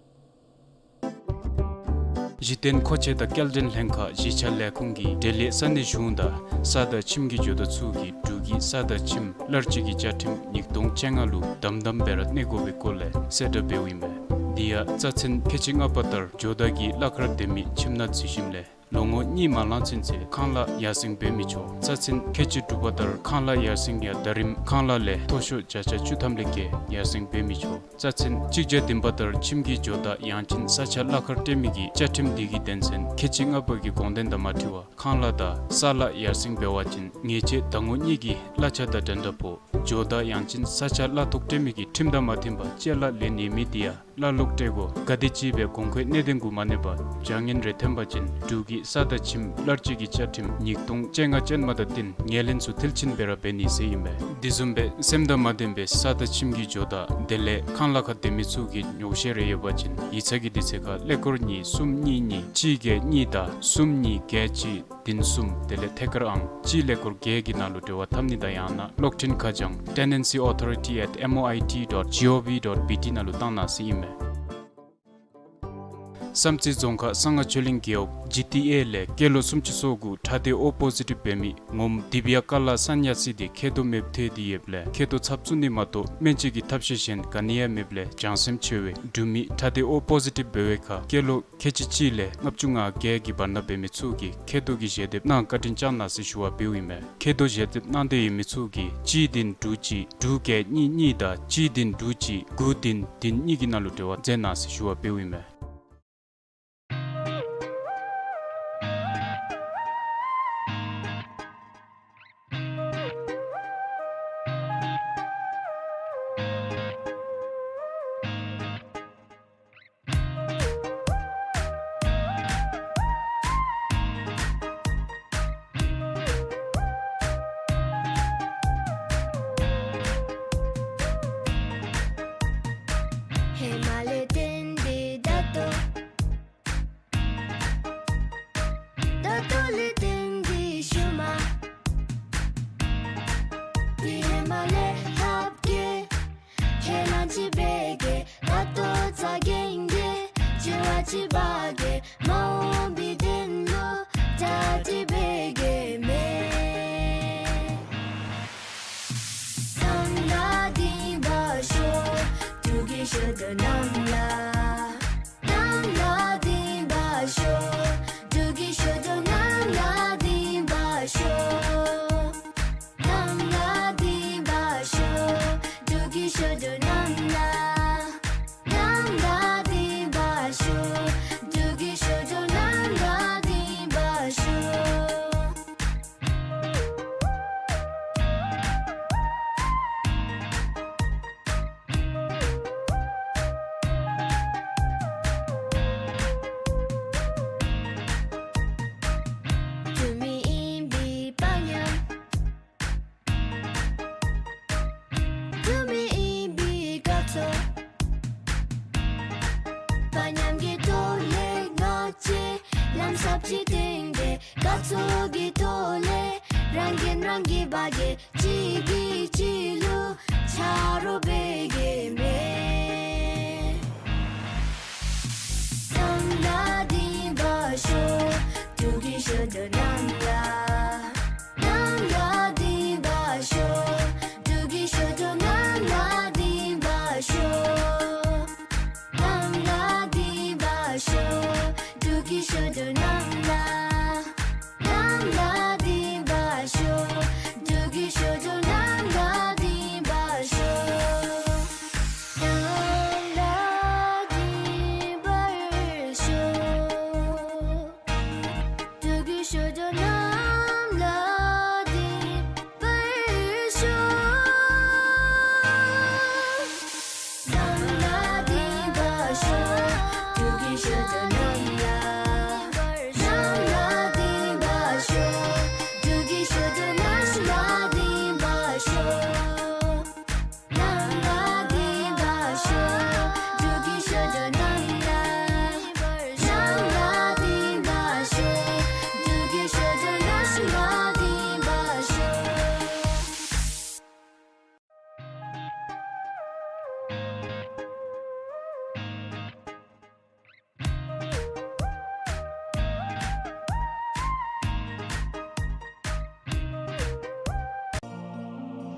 གཞི་རྟེན་མཁོ་ཆས་དང་སྐྱེལ་འདྲེན་ལྷན་ཁག་གཞིས་ཆགས་ལས་ཁུངས་ཀྱིས་འབྲེལ་ཡོད་ས་གནས་གཞུང་དང་ས་དང་ཁྱིམ་གྱི་ཇོ་བདག་ཚུ་གིས་འབྲུག་གི་ས་དང་ཁྱིམ་སླར་གཅོད་ཀྱི་བཅའ་ཁྲིམས་ཉིས་སྟོང་བཅོ་ལྔ་ལུ་དམ་དམ་སྦེ་ར་གནས་དགོ་པའི་སྐོར་ལས་གསལ་བསྒྲགས་འབདཝ་ཨིན་པས། འདི་ཡང་རྩ་ཚན་ཁལ་གཅིག་ལྔ་པ་ལྟར་ཇོ་བདག་གིས་གླ་ཁར་སྡོད་མི་ཁྱིམ་ནང་འཛུལ་ཞིནམ་ལས་ལོ་ངོ་གཉིས་མ་ལང་ཚུན་ཚོད་ཁང་གླ་ཡར་སེང་འབད་མི་ཆོག། རྩ་ཚན་ཁལ་གཅིག་དྲུག་པ་ལྟར་ཁང་གླ་ཡར་སེང་ཡང་ཟླ་རིམ་ཁང་གླ་ལས་མཐོ་ཤོས་བརྒྱ་ཆ་བཅུ་ཐམ་ལས་བརྒལ་ཡར་སེང་འབད་མི་ཆོག། རྩ་ཚན་གཅིག་བརྒྱ་བདུན་པ་ལྟར་ཁྱིམ་གྱི་ཇོ་བདག་ཡང་ཅིན་ས་ཆ་གླ་ཁར་སྤྲོད་མི་གིས་བཅའ་ཁྲིམས་འདི་གི་དོན་ཚན་ཁལ་གཅིག་ལྔ་པ་གི་དགོངས་དོན་དང་མ་འཁྲིལ་བར་ཁང་གླ་དང་ས་གླ་ཡར་སེང་འབད་བ་ཅིན་ཉེས་ཆད་ཟླ་ངོ་གཉིས་ཀྱི་གླ་ཆ་དང་འགྲན་ཟླ་ཕོག། ཇོ་བདག་ཡང་ཅིན་ས་ཆ་གླ་ཐོག་སྤྲོད་མི་གིས་ཁྲིམས་དང་མ་མཐུན་པར་ཅ་ལ་ལེན་ནི་མེད་དེ་ཡང་གླ་ལོག་སྤྲོད་དགོ། ག་དེམ་ཅིག་སྦེ་གོང་འཁོད་གནད་དོན་གུ་མ་གནས་པར་བྱ་ངན་རེ་ཐོན་པ་ཅིན་འབྲུག་གི་ས་དང་ཁྱིམ་གླ་སྤྱོད་ཀྱི་བཅའ་ཁྲིམས་ཉིས་སྟོང་བཅོ་ལྔ་ཅན་མ་དང་བསྟུན་ངོས་ལེན་ཚུ་མཐིལ་ཕྱིན་སྦེ་ར་འབད་ནི་ཟེར་ཨིན་པས། དེ་བཟུམ་སྦེ་སེམས་དང་མ་ལྡན་པའི་ས་དང་ཁྱིམ་གྱི་ཇོ་བདག་དེ་ལས་ཁང་གླ་ཁར་སྡོད་མི་ཚུ་གིས་ཉོགས་བཤད་རེ་ཡོད་པ་ཅིན་ཡིག་ཚང་གི་དུས་ཚོད་ཁར་ཀླད་ཀོར་གཉིས་གསུམ་གཉིས་གཉིས་གཅིག་བརྒྱད་གཉིས་དང་གསུམ་གཉིས་བརྒྱད་གཅིག་བདུན་གསུམ་དེ་ལས་ཐད་ཀར་ཨང་གཅིག་ཀླད་ཀོར་བརྒྱད་ཀྱི་ནང་ལུ་འབྲེལ་བ་འཐབ་ནི་དང་ཡང་ན་གློག་འཕྲིན་ཁ་བྱང་tenancy authority at M O I T dot G O V dot B T ནང་ལུ་བཏང་གནང་ཟེར་ཨིན་མས། བསམ་རྩེ་རྫོང་ཁག་གསང་སྔགས་ཆོས་གླིང་རྒེད་འོག་ཇི་ཊི་ཨེ་ལས་སྐྱེས་ལོ་སུམ་ཅུ་སོ་དགུ་ཁྲག་སྡེ་ཨོ་པོ་ཟི་ཊིབ་འབད་མི་ངོམ་དི་བི་ཡ་ཀ་ལ་སན་ཡ་སི་དེ་མཁལ་རྡོག་མེདཔ་ཐལ་ཏེ་ཡོདཔ་ལས་མཁལ་རྡོག་ཚབ་བཙུགས་ནི་མ་གཏོགས་སྨན་བཅོས་ཀྱི་ཐབས་ཤེས་གཞན་ག་ནི་ཡང་མེདཔ་ལས་བྱང་སེམས་ཆེ་བའི་འབྲུག་མི་ཁྲག་སྡེ་ཨོ་པོ་ཟི་ཊིབ་འབད་བའི་ཁར་སྐྱེས་ལོ་ཁལ་གཅིག་གཅིག་ལས་ལྔ་བཅུ་ང་བརྒྱད་ཀྱི་བར་ན་འབད་མི་ཚུ་གིས་མཁལ་རྡོག་གི་ཞལ་འདེབས་གནང་བཀའ་དྲིན་བསྐྱང་གནང་ཟེར་ཞུ་བ་འབདཝ་ཨིན་མས། མཁལ་རྡོག་ཞལ་འདེབས་གནང་སྟེ་ཡོད་མི་ཚུ་གིས་གཅིག་བདུན་དྲུག་གཅིག་དྲུག་བརྒྱད་གཉིས་གཉིས་དང་གཅིག་བདུན་དྲུག་གཅིག་དགུ་བདུན་བདུན་གཉིས་ཀྱི་ནང་ལུ་འབྲེལ་བ་མཛད་གནང་ཟེར་ཞུ་བ་འབདཝ་ཨིན་མས། ཧེ་མ་ལས་བརྟེན་ཏེ་ད་ལྟོ། ད་ལྟོ་ལས་བརྟེན་ཏེ་ཤུལ་མ། དེ་ཧེ་མ་ལས་ལྷག་གེ། ཁས་བླངས་ཅིག་འབད་གེ། ད་ལྟོ་རྩ་འགེངས་གེ། བྱ་བ་ཅིག་འབད་གེ། མ་འོངས་པའི་དོན་ལུ་གྲ་སྒྲིག་འབད་གེ་མས། གཏམ་ལ་སྡིག་པ་ཤོར། འབྲུག་གི་ཞོ་སྟོན་གནམ་ལ། གཏམ་ལ་སྡིག་པ་ཤོར། འབྲུག་གི་ཞོ་སྟོན་གནམ་ལ། རང་གིས་རང་གི་བ་གི་གཅིག་གིས་གཅིག་ལུ་ཆ་རོགས་འབད་གེ་མེད། གནམ་ལ་སྡིངས་པར་ཤོག། འབྲུག་གི་ཤོ་ཏོ་གནམ་ལ། གནམ་ལ་སྡིངས་པར་ཤོག། འབྲུག་གི་ཤོ་ཏོ་གནམ་ལ་སྡིངས་པར་ཤོག། གནམ་ལ་སྡིངས་པར་ཤོག། འབྲུག་གི་ཤོ་ཏོ་གནམ་ལ། གནམ་ལ་སྡིངས་པར་ཤོག། འབྲུག་གི་ཤོ་ཏོ་གནམ་ལ་སྡིངས་པར་ཤོག། གནམ་ལ་སྡིངས་པར་ཤོག། འབྲུག་གི་ཤོ་ཏོ་གནམ་ལ་སྡིངས་པར་ཤོག། གནམ་ལ་སྡིངས་པར་ཤོག། འབྲུག་གི་ཤོ་ཏོ་གནམ་ལ། གནམ་ལ་སྡིངས་པར་ཤོག། འབྲུག་གི་ཤོ་ཏོ་གནམ་ལ་སྡིངས་པར་ཤོག། གནམ་ལ་སྡིངས་པར་ཤོག། འབྲུག་གི་ཤོ་ཏོ་གནམ་ལ། གནམ་ལ་སྡིངས་པར་ཤོག། འབྲུག་གི་ཤོ་ཏོ་གནམ་ལ་སྡིངས་པར་ཤོག།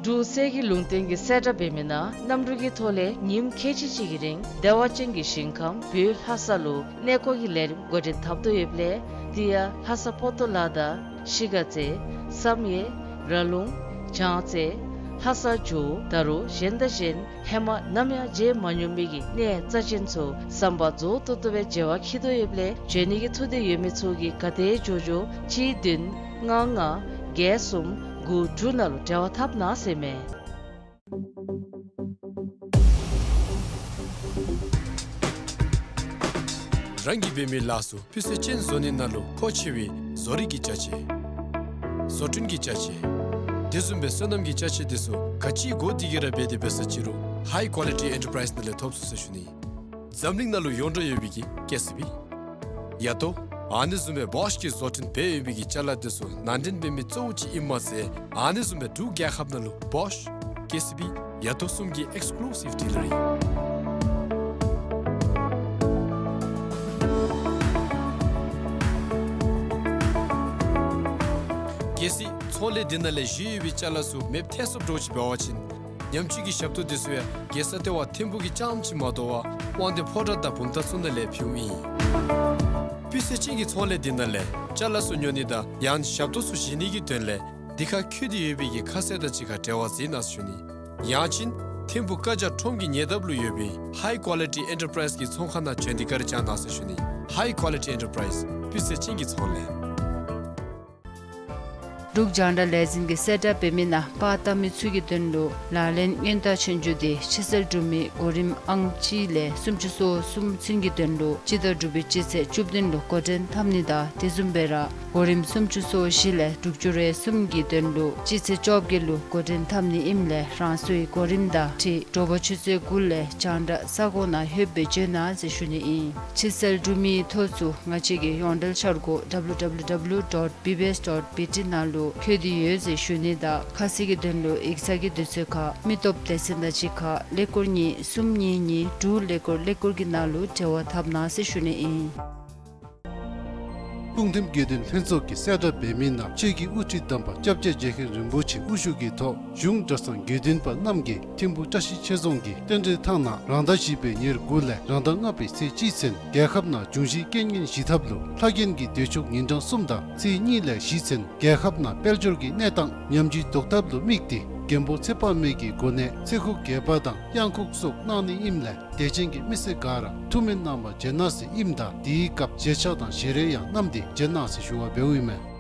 འབྲུག་གསེར་གྱི་ལུང་བསྟན་གྱི་གསལ་བསྒྲགས་འབད་མི་ནང་གནམ་གྲུ་གི་ཐོག་ལས་ཉིནམ་ཁལ་གཅིག་ཅིག་གི་རིང་བདེ་བ་ཅན་གྱི་ཞིང་ཁམས་བོད་ལྷ་ས་ལུ་གནས་སྐོར་གྱི་ལས་རིམ་འགོ་འདྲེན་འཐབ་དོ་ཡོདཔ་ལས་དེ་ཡང་ལྷ་ས་པོ་ཏོ་ལ་དང་ཤི་ག་རྩེ་བསམ་ཡས་ར་ལུང་བྱང་རྩེ་ལྷ་ས་ཇོ་བོ་ད་རུང་གཞན་དང་གཞན་ཧེ་མ་ནམ་ཡང་མཇལ་མ་མྱོང་མི་གི་གནས་རྩ་ཅན་ཚུ་བསམ་པ་རྫོགས་ཏོག་ཏོ་སྦེ་མཇལ་བར་འཁྱིད་དོ་ཡོདཔ་ལས་འབྱོན་ནི་གི་ཐུགས་འདོད་ཡོད་མི་ཚུ་གིས་ག་དེ་མགྱོགས་མགྱོགས་གཅིག་བདུན་ལྔ་ལྔ་བརྒྱད་གསུམ་དགུ་དྲུག་ནང་ལུ་འབྲེལ་བ་འཐབ་གནང་ཟེར་མས། རང་གིས་འབད་མི་ལཱ་ཚུ་སྤུས་ཚད་ཅན་བཟོ་ནི་ནང་ལུ་མཁོ་ཆེ་བའི་བཟོ་རིག་གི་ཅ་ཆས། བཟོ་སྐྲུན་གྱི་ཅ་ཆས། དེ་བཟུམ་སྦེ་སོ་ནམ་གྱི་ཅ་ཆས་དེ་ཚུ་ག་ཅི་དགོ་དེ་གི་ར་འབད་དེ་འབད་ས་ཅི་རུང་ཧའི་ཀོ་ལི་ཊི་ཨེན་ཊར་པ་རའིཛ་ནང་ལས་ཐོབ་ཚུགས་ཟེར་ཞུ་ནི། འཛམ་གླིང་ནང་ལུ་ཡོངས་གྲགས་ཡོད་པའི་གི་ཀེ་སི་བི། ཡ་ཏོ། ཨ་ནི་བཟུམ་སྦེ་བོཤ་གིས་བཟོ་སྐྲུན་འབད་ཡོད་པའི་གི་ཅ་ལ་དེ་ཚུ་ནང་འདྲེན་འབད་མི་གཙོ་བོ་ཅིག་ཨིནམ་མ་ཚད་ཨ་ནི་བཟུམ་སྦེ་འབྲུག་རྒྱལ་ཁབ་ནང་ལུ་བོཤ་ཀེ་སི་བི་ཡ་ཏོ་གསུམ་གྱི་ཨེགསི་ཀུ་ལུ་སིབ་ཌི་ལར་ཨིན། གལ་སྲིད་ཚོང་ལས་འདི་ནང་ལས་བཞེས་ཡོད་པའི་ཅ་ལ་ཚུ་མེདཔ་ཐལ་སོངམ་འདྲཝ་ཅིག་འབད་བ་ཅིན་ཉམས་བཅོས་ཀྱི་ཞབས་ཏོག་དེ་ཚུ་ཡང་རྒྱལ་ས་ལྟེ་བ་ཐིམ་ཕུག་གི་རྐྱངམ་ཅིག་མ་དོ་བར་དབང་འདུས་ཕོ་བྲང་དང་བུམ་ཐང་ཚུ་ནང་ལས་ཕུལཝ་ཨིན། སྤུས་ཚད་ཅན་གྱི་ཚོང་ལས་འདི་ནང་ལས་ཅ་ལ་ཚུ་ཉོ་ནི་དང་ཡང་ཞབས་ཏོག་ཚུ་བཞེས་ནི་གི་དོན་ལས་འདི་ཁར་འཁོད་དེ་ཡོད་པའི་གི་ཁ་གསལ་དང་གཅིག་ཁར་འབྲེལ་བ་མཛད་གནང་ཟེར་ཞུ་ནི། ཡང་ཅིན་ཐིམ་ཕུག་ཀ་ཇ་ཁྲོམ་གྱི་ཉེ་འདབས་ལུ་ཡོད་པའི་ཧའི་ཀོ་ལི་ཊི་ཨེན་ཊར་པ་རའིཛ་གི་ཚོང་ཁང་ནང་བྱོན་ཏེ་བཀའ་དྲིན་བསྐྱང་གནང་ཟེར་ཞུ་ནི། ཧའི་ཀོ་ལི་ཊི་ཨེན་ཊར་པ་རའིཛ་སྤུས་ཚད་ཅན་གྱི་ཚོང་ལས། འབྲུག་རྒྱང་བསྒྲགས་ལས་འཛིན་གྱི་གསལ་བསྒྲགས་འབད་མི་ནང་པར་བཏབ་མི་ཚུ་གི་དོན་ལུ་ལག་ལེན་སྔོན་བརྡ་ཆོས་རྒྱུགས་འདི་ཕྱི་གསལ་འབྲུག་མི་གོ་རིམ་ཨང་གཅིག་ལས་སུམ་ཅུ་སོ་གསུམ་ཚུན་གྱི་དོན་ལུ་སྤྱི་ཟླ་དྲུག་པའི་སྤྱི་ཚེས་བཅུ་བདུན་ལུ་འགོ་འདྲེན་འཐབ་ནི་དང་དེ་བཟུམ་སྦེ་ར་གོ་རིམ་སུམ་ཅུ་སོ་བཞི་ལས་དྲུག་ཅུ་རེ་གསུམ་གྱི་དོན་ལུ་སྤྱི་ཚེས་བཅོ་བརྒྱད་ལུ་འགོ་འདྲེན་འཐབ་ནི་ཨིནམ་ལས་རང་སོའི་གོ་རིམ་དང་འཁྲིལ་དྲོ་པ་ཆུ་ཚོད་དགུ་ལས་རྒྱང་བསྒྲགས་ས་གོ་ནང་ལྷོདཔ་སྦེ་བྱོན་གནང་ཟེར་ཞུ་ནི་ཨིན། ཕྱི་གསལ་འབྲུག་མིའི་ཐོ་ཚུ་ང་བཅས་ཀྱི་ཡོངས་འབྲེལ་འཆར་སྒོ་W W W dot B B S dot B T ནང་ལུ་འཁོད་དེ་ཡོད་ཟེར་ཞུ་ནི་དང་ཁ་གསལ་གྱི་དོན་ལུ་ཡིག་ཚང་གི་དུས་ཚོད་ཁར་མི་སྟོབས་སྡེ་ཚན་དང་གཅིག་ཁར་ཀླད་ཀོར་གཉིས་གསུམ་གཉིས་གཉིས་དྲུག་ཀླད་ཀོར་ཀླད་ཀོར་གྱི་ནང་ལུ་འབྲེལ་བ་འཐབ་གནང་ཟེར་ཞུ་ནི་ཨིན། སྤུངས་ཐིམ་དགེ་འདུན་ལྷན་ཚོགས་ཀྱི་གསལ་བསྒྲགས་འབད་མི་ནང་ཆོས་ཀྱི་དབུ་ཁྲིད་དམ་པ་སྐྱབས་རྗེ་རྗེ་མཁན་རིན་པོ་ཆེ་དབུ་བཞུགས་ཀྱི་ཐོག་གཞུང་གྲྭ་ཚང་དགེ་འདུན་པ་རྣམས་ཀྱིས་ཐིམ་ཕུག་བཀྲ་ཤིས་ཆོས་རྫོང་གི་རྟེན་འབྲེལ་ཐང་ནང་རང་ཟླ་བཞི་པའི་ཉེར་དགུ་ལས་རང་ཟླ་ལྔ་པའི་ཚེས་གཅིག་ཚུན་རྒྱལ་ཁབ་ནང་འབྱུང་བཞིའི་རྐྱེན་ངན་ཞི་ཐབས་ལུ་ལྷ་རྒྱན་གྱི་བདེ་མཆོག་ཉིན་གྲངས་གསུམ་དང་ཚེས་གཉིས་ལས་བཞི་ཚུན་རྒྱལ་ཁབ་ནང་དཔལ་འབྱོར་གྱི་གནས་སྟངས་ཉམས་ཅི་ལྡོག་ཐབས་ལུ་དམིགས་ཏེ་མགོན་པོ་ཚེ་དཔག་མེད་ཀྱི་གོ་གནས་ཚེ་འགུགས་རྒྱལ་པོ་དང་གཡང་འགུགས་སོགས་གནང་ནི་ཨིནམ་ལས་དད་ཅན་གྱི་མི་སེར་ག་ར་ཐུགས་སྨོན་གནང་བར་བྱོན་གནང་ཟེར་ཨིནམ་ད་དེའི་སྐབས་བཞེས་ཆས་དང་བཞེས་རས་ཡང་བསྣམས་ཏེ་བྱོན་གནང་ཟེར་ཞུ་བ་འབདཝ་ཨིན་མས།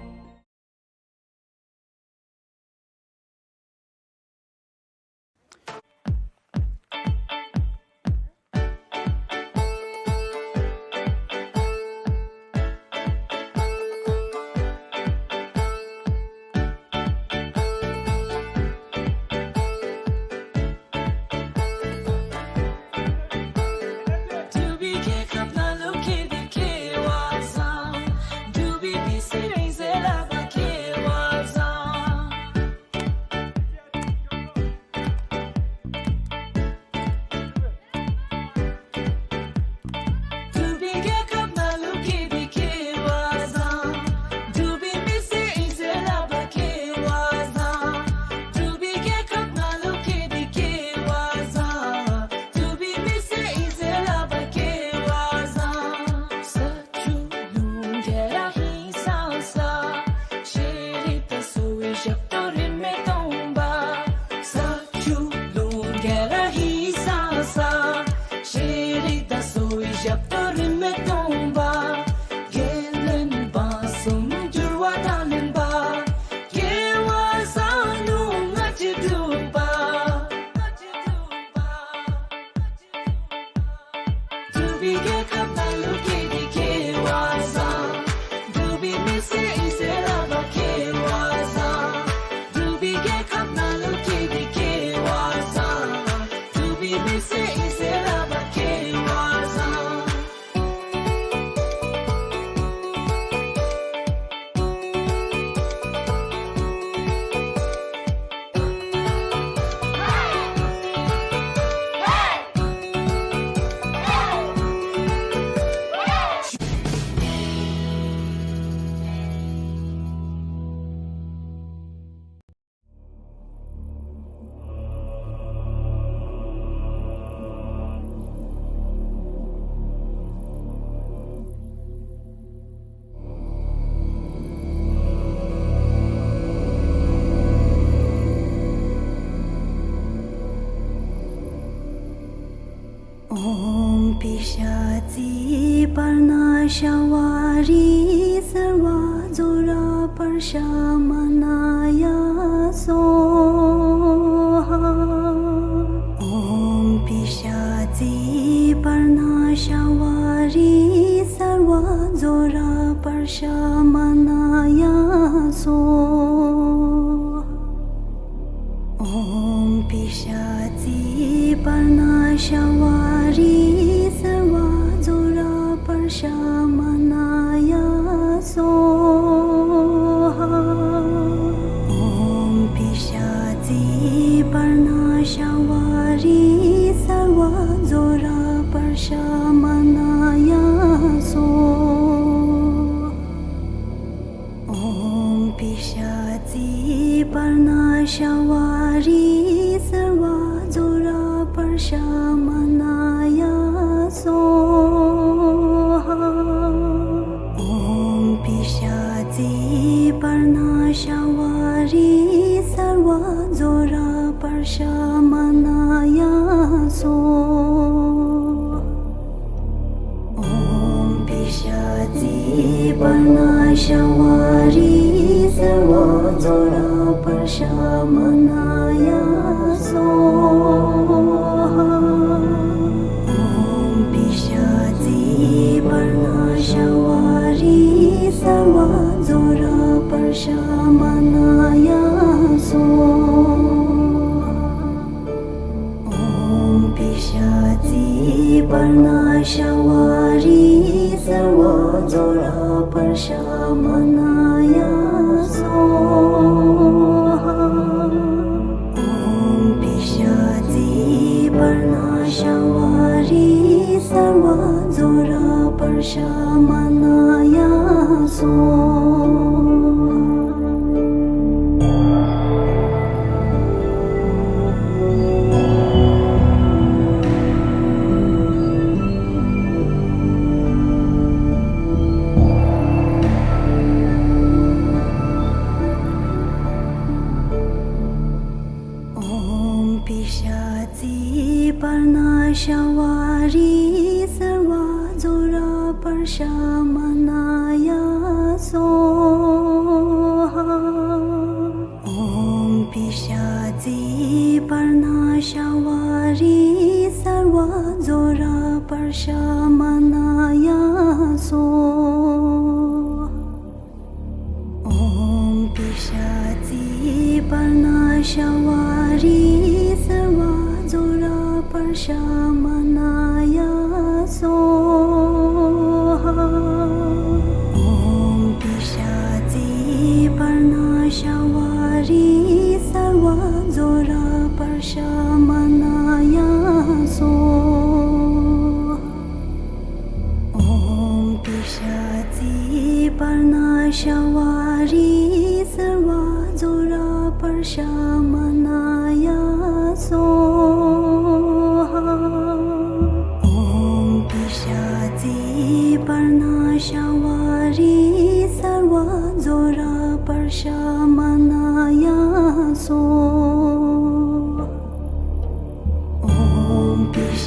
སྨ་ན་ཡ་སྭཱ་ཧཱ། ཨོཾ་པི་ཤ་ཙི་པར་ཎ་ཤ་ཝ་རི་སརྦ་ཛྭ་ར་པར་ཤ་མ་ན་ཡ་སྭཱ་ཧཱ། ཨོཾ་པི་ཤ་ཙི་པར་ཎ་ཤ་ཝ་རི་སརྦ་ཛྭ་ར་པར་ཤ་མ་ན་ཡ་སྭཱ་ཧཱ། ཨོཾ་པི་ཤ་ཙི་པར་ཎ་ཤ་ཝ་རི་སརྦ་ཛྭ་ར་པར་ཤ་མ་ན་ཡ་སྭཱ་ཧཱ། ཨོཾ་པི་ཤ་ཙི་པར་ཎ་ཤ་ཝ་རི་སརྦ་ཛྭ་ར་པར་ཤ་མ་ན་ཡ་སྭཱ་ཧཱ། ཨོཾ་པི་ཤ་ཙི་པར་ཎ་ཤ་ཝ་རི་སརྦ་ཛྭ་ར་པར་ཤ་མ་ན་ཡ་སྭཱ་ཧཱ། ཨོཾ་པི་ཤ་ཙི་པར་ཎ་ཤ་ཝ་རི་སརྦ་ཛྭ་ར་པར་ཤ་མ་ན་ཡ་སྭཱ་ཧཱ། ཨོཾ་པི་ཤ་ཙི་པར་ཎ་ཤ་ཝ་རི་སརྦ་ཛྭ་ར་པར་ཤ་མ་ན་ཡ་སྭཱ་ཧཱ། ཨོཾ་པི་ཤ་ཙི་པར་ཎ་ཤ་ཝ་རི་སརྦ་ཛྭ་ར་པར་ཤ་མ་ན་ཡ་སྭཱ་ཧཱ། ཨོཾ་པི་ཤ་ཙི་པར་ཎ་ཤ་ཝ་རི་སརྦ་ཛྭ་ར་པར་ཤ་མ་ན་ཡ་སྭཱ་ཧཱ། ཨོཾ་པི་ཤ་ཙི་པར་ཎ་ཤ་ཝ་རི་སརྦ་ཛྭ་ར་པར་ཤ་མ་ན་ཡ་སྭཱ་ཧཱ། ཨོཾ་པི་ཤ་ཙི་པར་ཎ་ཤ་ཝ་རི་སརྦ་ཛྭ་ར་པར་ཤ་མ་ན་ཡ་སྭཱ་ཧཱ། ཨོཾ་པི་ཤ་ཙི་པར་ཎ་ཤ་ཝ་རི་སརྦ་ཛྭ་ར་པར་ཤ་མ་ན་ཡ་སྭཱ་ཧཱ། ཨོཾ་པི་ཤ་ཙི་པར་ཎ་ཤ་ཝ་རི་སརྦ་ཛྭ་ར་པར་ཤ་མ་ན་ཡ་སྭཱ་ཧཱ། ཨོཾ་པི་ཤ་ཙི་པར་ཎ་ཤ་ཝ་རི་སརྦ་ཛྭ་ར་པར་ཤ་མ་ན་ཡ་སྭཱ་ཧཱ། ཨོཾ་པི་ཤ་ཙི་པར་ཎ་ཤ་ཝ་རི་སརྦ་ཛྭ་ར་པར་ཤ་མ་ན་ཡ་སྭཱ་ཧཱ། ཨོཾ་པི་ཤ་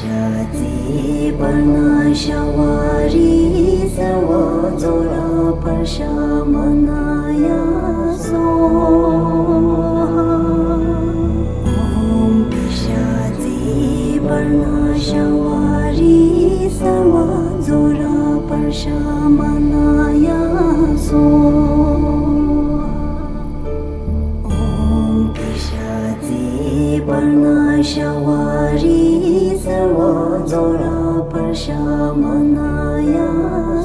ཙི་པར་ཎ་ཤ་ཝ་རི་སརྦ་ཛྭ་ར་པར་ཤ་མ་ན་ཡ་སྭཱ་ཧཱ། ཨོཾ་པི་ཤ་ཙི་པར་ཎ་ཤ་ཝ་རི་སརྦ་ཛྭ་ར་པར་ཤ་མ་ན་ཡ་སྭཱ་ཧཱ། ཨོཾ་པི་ཤ་ཙི་པར་ཎ་ཤ་ཝ་རི་སརྦ་ཛྭ་ར་པར་ཤ་མ་ན་ཡ་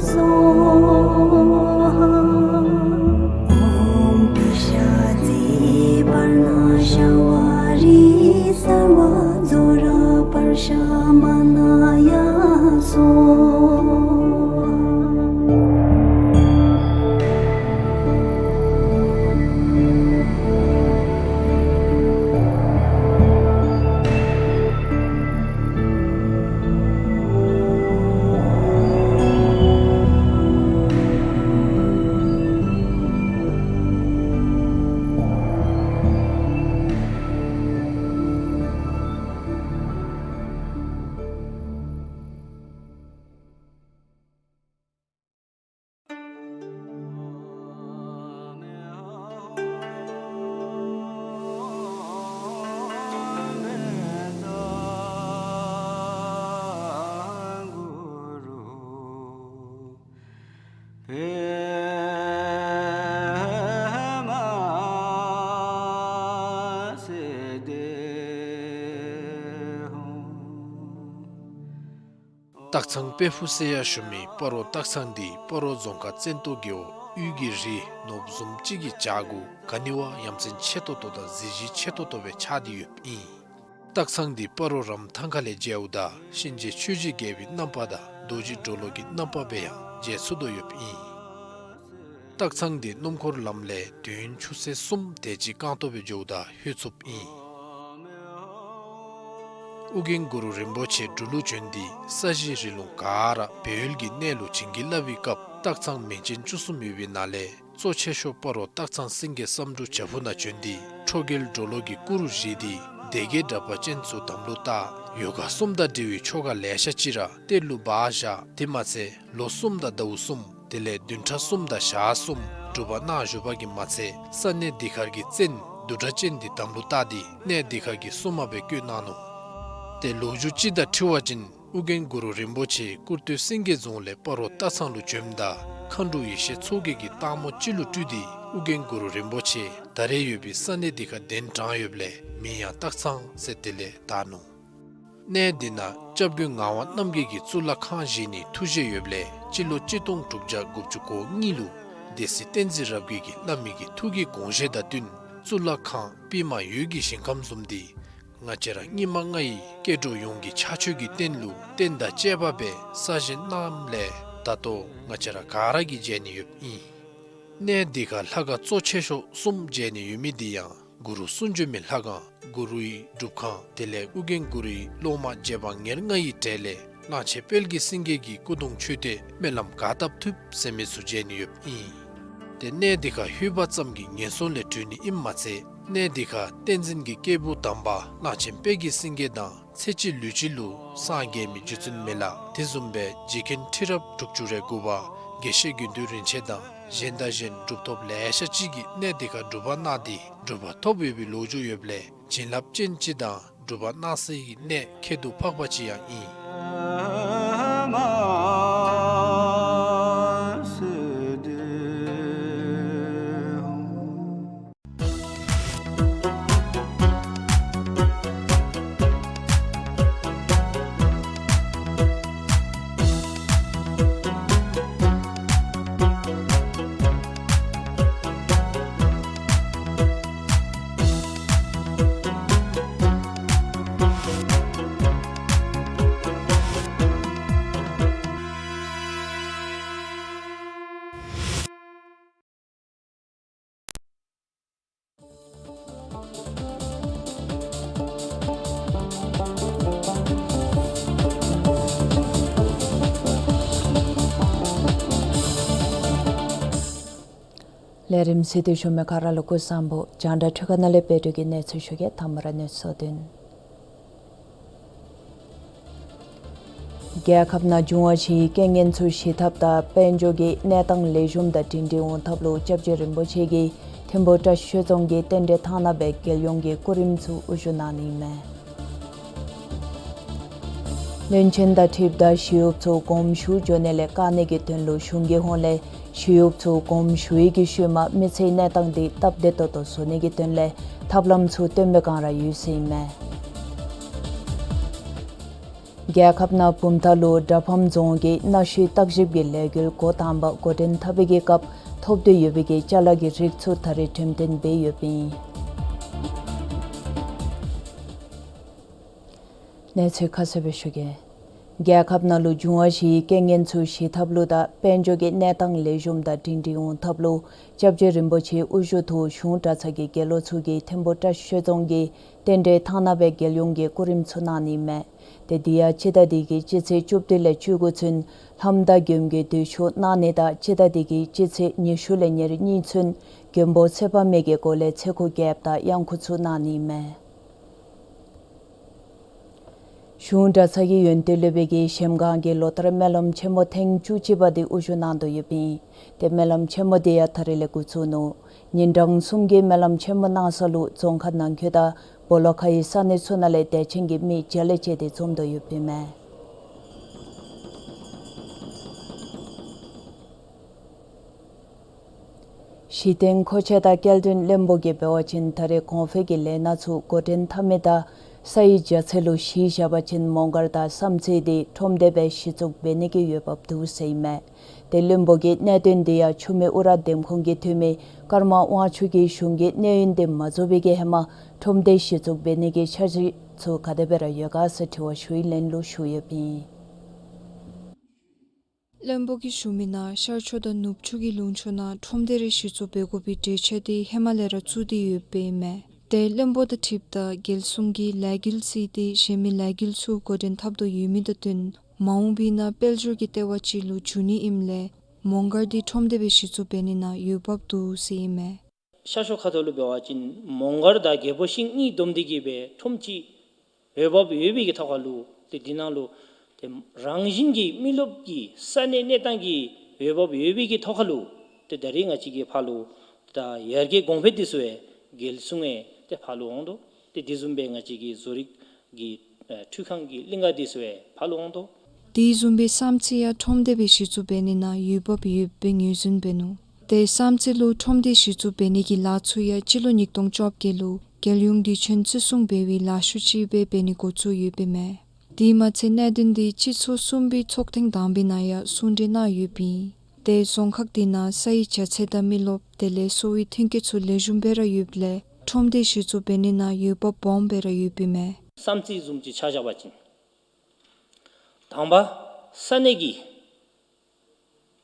སྭཱ་ཧཱ། ཨོཾ་པི་ཤ་ཙི་པར་ཎ་ཤ་ཝ་རི་སརྦ་ཛྭ་ར་པར་ཤ་མ་ན་ཡ་སྭཱ་ཧཱ། སྟག་ཚང་དཔལ་ཕུག་ཟེར་ཡང་ཞུ་མི་སྤ་རོ་སྟག་ཚང་འདི་སྤ་རོ་རྫོང་ཁག་བཙན་ཏོ་རྒེད་འོག་དབུས་ཀྱི་རི་ནོར་བུ་བཟུམ་ཅིག་གི་བྱག་གུ་ག་ནི་བ་ཡ་མཚན་ཆེ་ཏོག་ཏོ་དང་གཟི་བརྗིད་ཆེ་ཏོག་ཏོ་སྦེ་ཆགས་ཏེ་ཡོདཔ་ཨིན། སྟག་ཚང་འདི་སྤ་རོ་རམ་ཐང་ཁ་ལས་མཇལཝ་ད་གཤིན་རྗེ་ཆོས་ཀྱི་རྒྱལ་པོའི་རྣམ་པ་དང་རྡོ་རྗེ་གྲོ་ལོད་ཀྱི་རྣམ་པ་སྦེ་ཡང་མཇལ་ཚུགས་དོ་ཡོདཔ་ཨིན། སྟག་ཚང་འདི་སྣུམ་འཁོར་ལམ་ལས་དུས་ཡུན་ཆུ་ཚོད་གསུམ་དེ་ཅིག་རྐང་ཐང་སྦེ་འགྱོཝ་ད་ལྷོད་ཚུགསཔ་ཨིན། ཨོ་རྒྱན་གུ་རུ་རིན་པོ་ཆེ་འབྲུག་ལུ་བྱོན་ཏེ་ས་གཞི་རི་ལུང་ག་ར་སྦས་ཡུལ་གྱི་གནས་ལུ་བྱིན་གྱིས་བརླབས་པའི་སྐབས་སྟག་ཚང་མིང་ཅན་བཅུ་གསུམ་ཡོད་པའི་ནང་ལས་གཙོ་ཆེ་ཤོས་སྤ་རོ་སྟག་ཚང་སེང་གེ་བསམ་འགྲུབ་བྱག་ཕུག་ནང་བྱོན་ཏེ་ཁྲོ་རྒྱལ་གྲོ་ལོད་ཀྱི་སྐུ་རུ་བཞེངས་ཏེ་སྡེ་བརྒྱད་འདྲ་པར་ཅན་ཚུ་དམ་ལུ་བཏགས། ཡོ་ག་གསུམ་དང་འབྲེལ་བའི་ཆོ་ག་ལེ་ཤ་ཅིག་ར་གཏེར་ལུ་སྦ་བཞག། དེ་མ་ཚད་ལོ་གསུམ་དང་ཟླཝ་གསུམ་དེ་ལས་བདུན་ཕྲག་གསུམ་དང་ཞག་གསུམ་སྒྲུབ་པ་གནང་བཞུགས་པ་གིས་མ་ཚད་ས་གནས་འདི་ཁར་གྱི་བཙན་བདུད་གྲགས་ཅན་འདི་དམ་ལུ་བཏགས་ཏེ་གནས་འདི་ཁར་གྱི་སྲུང་མ་སྦེ་བསྐོས་གནང་ནུག། ཏེ་ལོ་རྒྱུས་ཅིག་དང་འཁྲིལ་བ་ཅིན་ཨོ་རྒྱན་གུ་རུ་རིན་པོ་ཆེ་ཀུར་སྟོད་སེང་གེ་རྫོང་ལས་སྤ་རོ་སྟག་ཚང་ལུ་བྱོནམ་ད་མཁའ་འགྲོ་ཡེ་ཤེས་མཚོ་རྒྱལ་གྱིས་སྟག་མོ་ཅིག་ལུ་སྤྲུལ་ཏེ་ཨོ་རྒྱན་གུ་རུ་རིན་པོ་ཆེ་ད་རེས་ཡོད་པའི་ས་གནས་འདི་ཁར་གདན་དྲངས་ཡོདཔ་ལས་མིང་ཡང་སྟག་ཚང་ཟེར་དེ་ལས་བཏགས་ནུག། གནས་འདི་ནང་སྐྱབས་མགོན་ངག་དབང་རྣམ་རྒྱལ་གྱིས་གཙུག་ལག་ཁང་བཞེངས་ནིའི་ཐུགས་བཞེད་ཡོདཔ་ལས་སྤྱི་ལོ་གཅིག་སྟོང་དྲུག་བརྒྱ་དགུ་བཅུ་གོ་གཉིས་ལུ་སྡེ་སྲིད་བསྟན་འཛིན་རབ་རྒྱས་ཀྱིས་བླ་མའི་གི་ཐུགས་ཀྱི་དགོངས་བཞེད་དང་བསྟུན་གཙུག་ལག་ཁང་པདྨ་འོད་ཀྱི་ཞིང་ཁམས་བཟུམ་འདི་ང་བཅས་ར་སྙིགས་མ་ལྔ་ཡི་སྐྱེ་འགྲོ་ཡོངས་ཀྱི་ཕྱག་མཆོད་ཀྱི་རྟེན་ལུ་རྟེན་དང་བཅས་པ་སྦེ་གསར་བཞེངས་གནངམ་ལས་ད་ལྟོ་ང་བཅས་ར་ག་ར་གིས་མཇལ་ནི་ཡོདཔ་ཨིན། གནས་འདི་ཁར་ལྷ་ཁང་གཙོ་ཆེ་ཤོས་གསུམ་མཇལ་ནི་ཡོད་མི་འདི་ཡང་གུ་རུ་གསུང་བྱོན་མའི་ལྷ་ཁང་གུ་རུའི་སྒྲུབ་ཁང་དེ་ལས་ཨོ་རྒྱན་གུ་རུའི་སློབ་མ་རྗེ་འབངས་ཉེར་ལྔ་ཡི་གྲས་ལས་གླང་ཆེན་དཔལ་གྱི་སེང་གེ་གི་སྐུ་གདུང་མཆོད་རྟེན་སྨོན་ལམ་ག་བཏབ་ཐུབ་ཟེར་མི་ཚུ་མཇལ་ནི་ཡོདཔ་ཨིན། ཏེ་གནས་འདི་ཁར་ལྷོད་པ་ཙམ་གྱིས་ངན་སོང་ལས་གྲོལ་ནི་ཨིནམ་མ་ཚད་གནས་འདི་ཁར་བསྟན་འཛིན་གྱི་སྐྱེས་བུ་དམ་པ་གླང་ཆེན་དཔལ་གྱི་སེང་གེ་དང་ཚེ་གཅིག་ལུས་གཅིག་ལུ་སངས་རྒྱས་མི་རྗེ་བཙུན་མི་ལ་དེ་བཟུམ་སྦེ་རྗེ་མཁན་ཁྲི་རབས་དྲུག་ཅུ་རེ་དགུ་པ་དགེ་བཤེས་དགེ་འདུན་རིན་ཆེན་དང་གཞན་དང་གཞན་གྲུབ་ཐོབ་ལེ་ཤ་ཅིག་གིས་གནས་འདི་ཁར་སྒྲུབ་པ་གནང་སྟེ་གྲུབ་པ་ཐོབ་ཡོད་པའི་ལོ་རྒྱུས་ཡོདཔ་ལས་བྱིན་རླབས་ཅན་ཅིག་དང་གྲུབ་པ་གནང་སའི་གནས་ཁྱད་དུ་འཕགས་པ་ཅིག་ཡང་ཨིན། ལས་རིམ་གཟིགས་ཏེ་བཞུགས་མི་ག་ར་ལུ་སྐུ་གཟུགས་བཟང་པོ། རྒྱང་བསྒྲགས་འཕྲུལ་ཁང་ནང་ལས་དཔལ་སྒྲོན་གྱིས་གནས་ཚུལ་ཞུ་གེ། དང་པ་ར་གནས་ཚུལ་བསྡུ་ནི། རྒྱལ་ཁབ་ནང་འབྱུང་བ་བཞིའི་རྐྱེན་ངན་ཚུ་ཞི་ཐབས་དང་དཔལ་འབྱོར་གྱི་གནས་སྟངས་ལེགས་ཤོམ་དང་སྒྲིང་སྒྲིང་འོང་ཐབས་ལུ་སྐྱབས་རྗེ་རིན་པོ་ཆེ་གིས་ཐིམ་ཕུ་བཀྲ་ཤིས་ཆོས་རྫོང་གི་རྟེན་འབྲེལ་ཐང་ནང་སྦེ་རྒྱལ་ཡོངས་ཀྱི་སྐུ་རིམ་ཚུ་དབུ་བཞུགས་གནང་ནི་མས། བློན་ཆེན་དང་འཁྲིལཝ་ད་ཞི་གཡོགཔ་ཚུ་དགོངསམ་ཞུ་འགྱོ་ནི་ལས་བཀག་ནི་གི་དོན་ལུ་གཞུང་གི་ཧོངས་ལས་ཞི་གཡོགཔ་ཚུ་དགོངསམ་ཞུ་བའི་གི་ཤུལ་མ་མི་ཚེའི་གནས་སྟངས་འདི་སྟབས་བདེ་ཏོག་ཏོ་བཟོ་ནི་གི་དོན་ལས་ཐབས་ལམ་ཚུ་སྟོན་པའི་བསྒང་ར་ཡོད་ཟེར་ཨིན་མས། རྒྱལ་ཁབ་ནང་བུམ་ཐང་ལུ་དྲ་ཕམ་རྫོང་གི་གནའ་ཤུལ་བརྟག་ཞིབ་ཀྱི་ལས་འགུལ་འགོ་དང་པ་འགོ་འདྲེན་འཐབ་པའི་གི་སྐབས་ཐོབ་སྟེ་ཡོད་པའི་གི་ཅ་ལ་གི་རིགས་ཚུ་ད་རེས་འགྲེམས་སྟོན་འབད་ཡོདཔ་ཨིན། གནས་ཚུལ་ཁ་གསལ་སྦེ་ཞུ་གེ། རྒྱལ་ཁབ་ནང་ལུ་འབྱུང་བ་བཞིའི་རྐྱེན་ངན་ཚུ་ཞི་ཐབས་ལུ་དང་དཔལ་འབྱོར་གྱི་གནས་སྟངས་ལེགས་ཤོམ་དང་སྒྲིང་སྒྲིང་འོང་ཐབས་ལུ་སྐྱབས་རྗེ་རིན་པོ་ཆེའི་དབུ་བཞུགས་ཐོག་གཞུང་གྲྭ་ཚང་གི་དགེ་སློང་ཚུ་གིས་ཐིམ་ཕུ་བཀྲ་ཤིས་ཆོས་རྫོང་གི་རྟེན་འབྲེལ་ཐང་ནང་སྦེ་རྒྱལ་ཡོངས་ཀྱི་སྐུ་རིམ་ཚུ་གནང་ནི་མས། ཏེ་དེ་ཡང་སྤྱི་ཟླ་འདི་གི་སྤྱི་ཚེས་བཅུ་བདུན་ལས་བཅུ་དགུ་ཚུན་ལྷ་མདའ་མགྱོནམ་གྱི་དུས་མཆོད་གནང་ནི་དང་སྤྱི་ཟླ་འདི་གི་སྤྱི་ཚེས་ཉི་ཤུ་ལས་ཉེར་གཉིས་ཚུན་མགྱོན་པོ་ཚེ་དཔག་མེད་ཀྱི་སྒོ་ལས་ཚེ་འགུགས་རྐྱབ་དང་གཡང་འགུགས་ཚུ་གནང་ནི་མས། གཞུང་གྲྭ་ཚང་གི་ཡོན་ཏན་སློབ་དཔོན་གྱིས་གཞལམ་སྒང་གི་ལོ་ལྟར་སྨོན་ལམ་ཆེན་མོ་ཐེངས་བཅུ་གཅིག་པ་འདི་དབུ་བཞུགས་གནང་དོ་ཡོདཔ་ཨིན། ཏེ་སྨོན་ལམ་ཆེན་མོ་འདི་ཡང་ད་རེས་ལས་འགོ་བཙུགས་ནུག། ཉིན་གྲངས་གསུམ་གྱི་སྨོན་ལམ་ཆེན་མོ་གནང་ས་ལུ་རྫོང་ཁག་ནང་འཁོད་དང་སྦོ་ལོགས་ཁའི་ས་གནས་ཚུ་ནང་ལས་དད་ཅན་གྱི་མི་བརྒྱ་ལས་བཅད་དེ་འཛོམས་དོ་ཡོདཔ་ཨིན་མས། གཞི་རྟེན་མཁོ་ཆས་དང་སྐྱེལ་འདྲེན་བློན་པོ་གིས་འབད་བ་ཅིན་ད་རེས་གོང་འཕེལ་གྱི་ལས་སྣ་ཚུ་འགོ་འདྲེན་འཐབ་མི་དང་ ས་ཡི་རྒྱ་ཚད་ལུ་གཞི་བཞག་པ་ཅིན་མོང་སྒར་དང་བསམ་རྩེ་འདི་ཁྲོམ་སྡེ་སྦེ་གཞི་བཙུགས་འབད་ནི་གི་འོས་འབབ་འདུག་ཟེར་ཨིན་མས། ཏེ་བློན་པོ་གིས་གནད་དོན་འདི་ཡང་ཆུ་སྨད་ཨུ་ར་འདེམས་ཁོངས་ཀྱི་འཐུས་མི་ཀརྨ་དབང་ཕྱུག་གིས་གཞུང་གི་གནས་ཡུན་འདི་མ་རྫོགས་པའི་གི་ཧེ་མ་ཁྲོམ་སྡེ་གཞི་བཙུགས་འབད་ནི་གི་འཆར་གཞི་ཚུ་ག་དེ་སྦེ་ར་ཡོད་ག་ཟེར་དྲི་བ་ཞུ་བའི་ལན་ལུ་ཞུ་ཡོདཔ་ཨིན། བློན་པོ་གིས་ཞུ་མི་ནང་ཤར་ཕྱོགས་དང་ནུབ་ཕྱོགས་ཀྱི་ལུང་ཕྱོགས་ནང་ཁྲོམ་སྡེ་རེ་གཞི་བཙུགས་འབད་དགོ་པའི་གྲོས་ཆོད་འདི་ཧེ་མ་ལས་ར་བཙུགས་ཏེ་ཡོདཔ་ཨིན་མས། ཏེ་བློན་པོ་དང་འཁྲིལཝ་ད་རྒྱལ་སྲུང་གིས་ལས་འགུལ་བརྩིས་ཏེ་གཞན་མི་ལས་འགུལ་ཚུ་འགོ་འདྲེན་འཐབ་དོ་ཡོད་མི་དང་བསྟུན་མ་འོངས་པའི་ནང་དཔལ་འབྱོར་གྱི་ལྟེ་བ་ཅིག་ལུ་འགྱུར་ནི་ཨིནམ་ལས་མོང་སྒར་འདི་ཁྲོམ་སྡེ་སྦེ་གཞི་བཙུགས་འབད་ནི་ནང་འོས་འབབ་འདུག་ཟེར་ཨིན་མས། ཤར་ཕྱོགས་ཁ་ཐུག་ལུ་འབད་བ་ཅིན་མོང་སྒར་དང་རྒྱལ་པོ་ཤིང་གཉིས་བསྡོམས་ཏེ་གིས་སྦེ་ཁྲོམ་ཅིག་འོས་འབབ་ཡོད་པའི་གི་ཐོག་ཁ་ལུ་ཏེ་འདི་ནང་ལུ་ཏེ་རང་བཞིན་གྱིས་མི་རློབས་ཀྱི་ས་གནས་གནས་སྟངས་ཀྱི་འོས་འབབ་ཡོད་པའི་གི་ཐོག་ཁ་ལུ་ཏེ་ད་རེས་ང་བཅས་ཀྱི་ཕར་ལུ་ད་ཡར་རྒྱས་གོང་འཕེལ་འདི་ཚུ་ཡང་རྒྱལ་སྲུང་ཡང་ཏེ་ཕར་ལུ་འོང་དོ། ཏེ་དེ་བཟུམ་སྦེ་ང་བཅས་ཀྱི་བཟོ་རིག་གི་ཨེ་འཕྲུལ་ཁང་གི་གླིང་ག་འདི་ཚུ་ཡང་ཕར་ལུ་འོང་དོ། དེ་བཟུམ་སྦེ་བསམ་རྩེ་ཡང་ཁྲོམ་སྡེ་སྦེ་གཞི་བཙུགས་འབད་ནི་ནང་འོས་འབབ་ཡོདཔ་སྦེ་ངོས་འཛིན་འབད་ནུག། ཏེ་བསམ་རྩེ་ལུ་ཁྲོམ་སྡེ་གཞི་བཙུགས་འབད་ནི་གི་ལཱ་ཚུ་ཡང་སྤྱི་ལོ་ཉིས་སྟོང་བཅོ་བརྒྱད་ལུ་རྒྱལ་ཡོངས་དུས་ཆེན་བརྩི་སྲུང་འབད་བའི་ལཱ་ཤུལ་ཅིག་སྦེ་འབད་ནི་འགོ་བཙུགས་ཡོདཔ་ཨིན་མས། དེ་མ་ཚད་གནད་དོན་འདི་སྤྱི་ཚོགས་གསུམ་པའི་ཚོགས་ཐེངས་དང་པའི་ནང་ཡང་གསུང་གྲོས་གནང་ཡོདཔ་ཨིན། ཏེ་རྫོང་ཁག་འདི་ནང་ས་ཡི་རྒྱ་ཚད་དང་མི་རློབས་དེ་ལས་གསོ་བའི་ཐོན་སྐྱེད་ཚུ་ལེགས་ཤོམ་སྦེ་ར་ཡོདཔ་ལས་ཁྲོམ་སྡེ་གཞི་བཙུགས་འབད་ནི་ནང་འོས་འབབ་སྦོམ་སྦེ་ར་ཡོདཔ་ཨིན་མས། བསམ་རྩེ་བཟུམ་ཅིག་ཆ་བཞག་པ་ཅིན་དང་པ་ས་གནས་ཀྱི་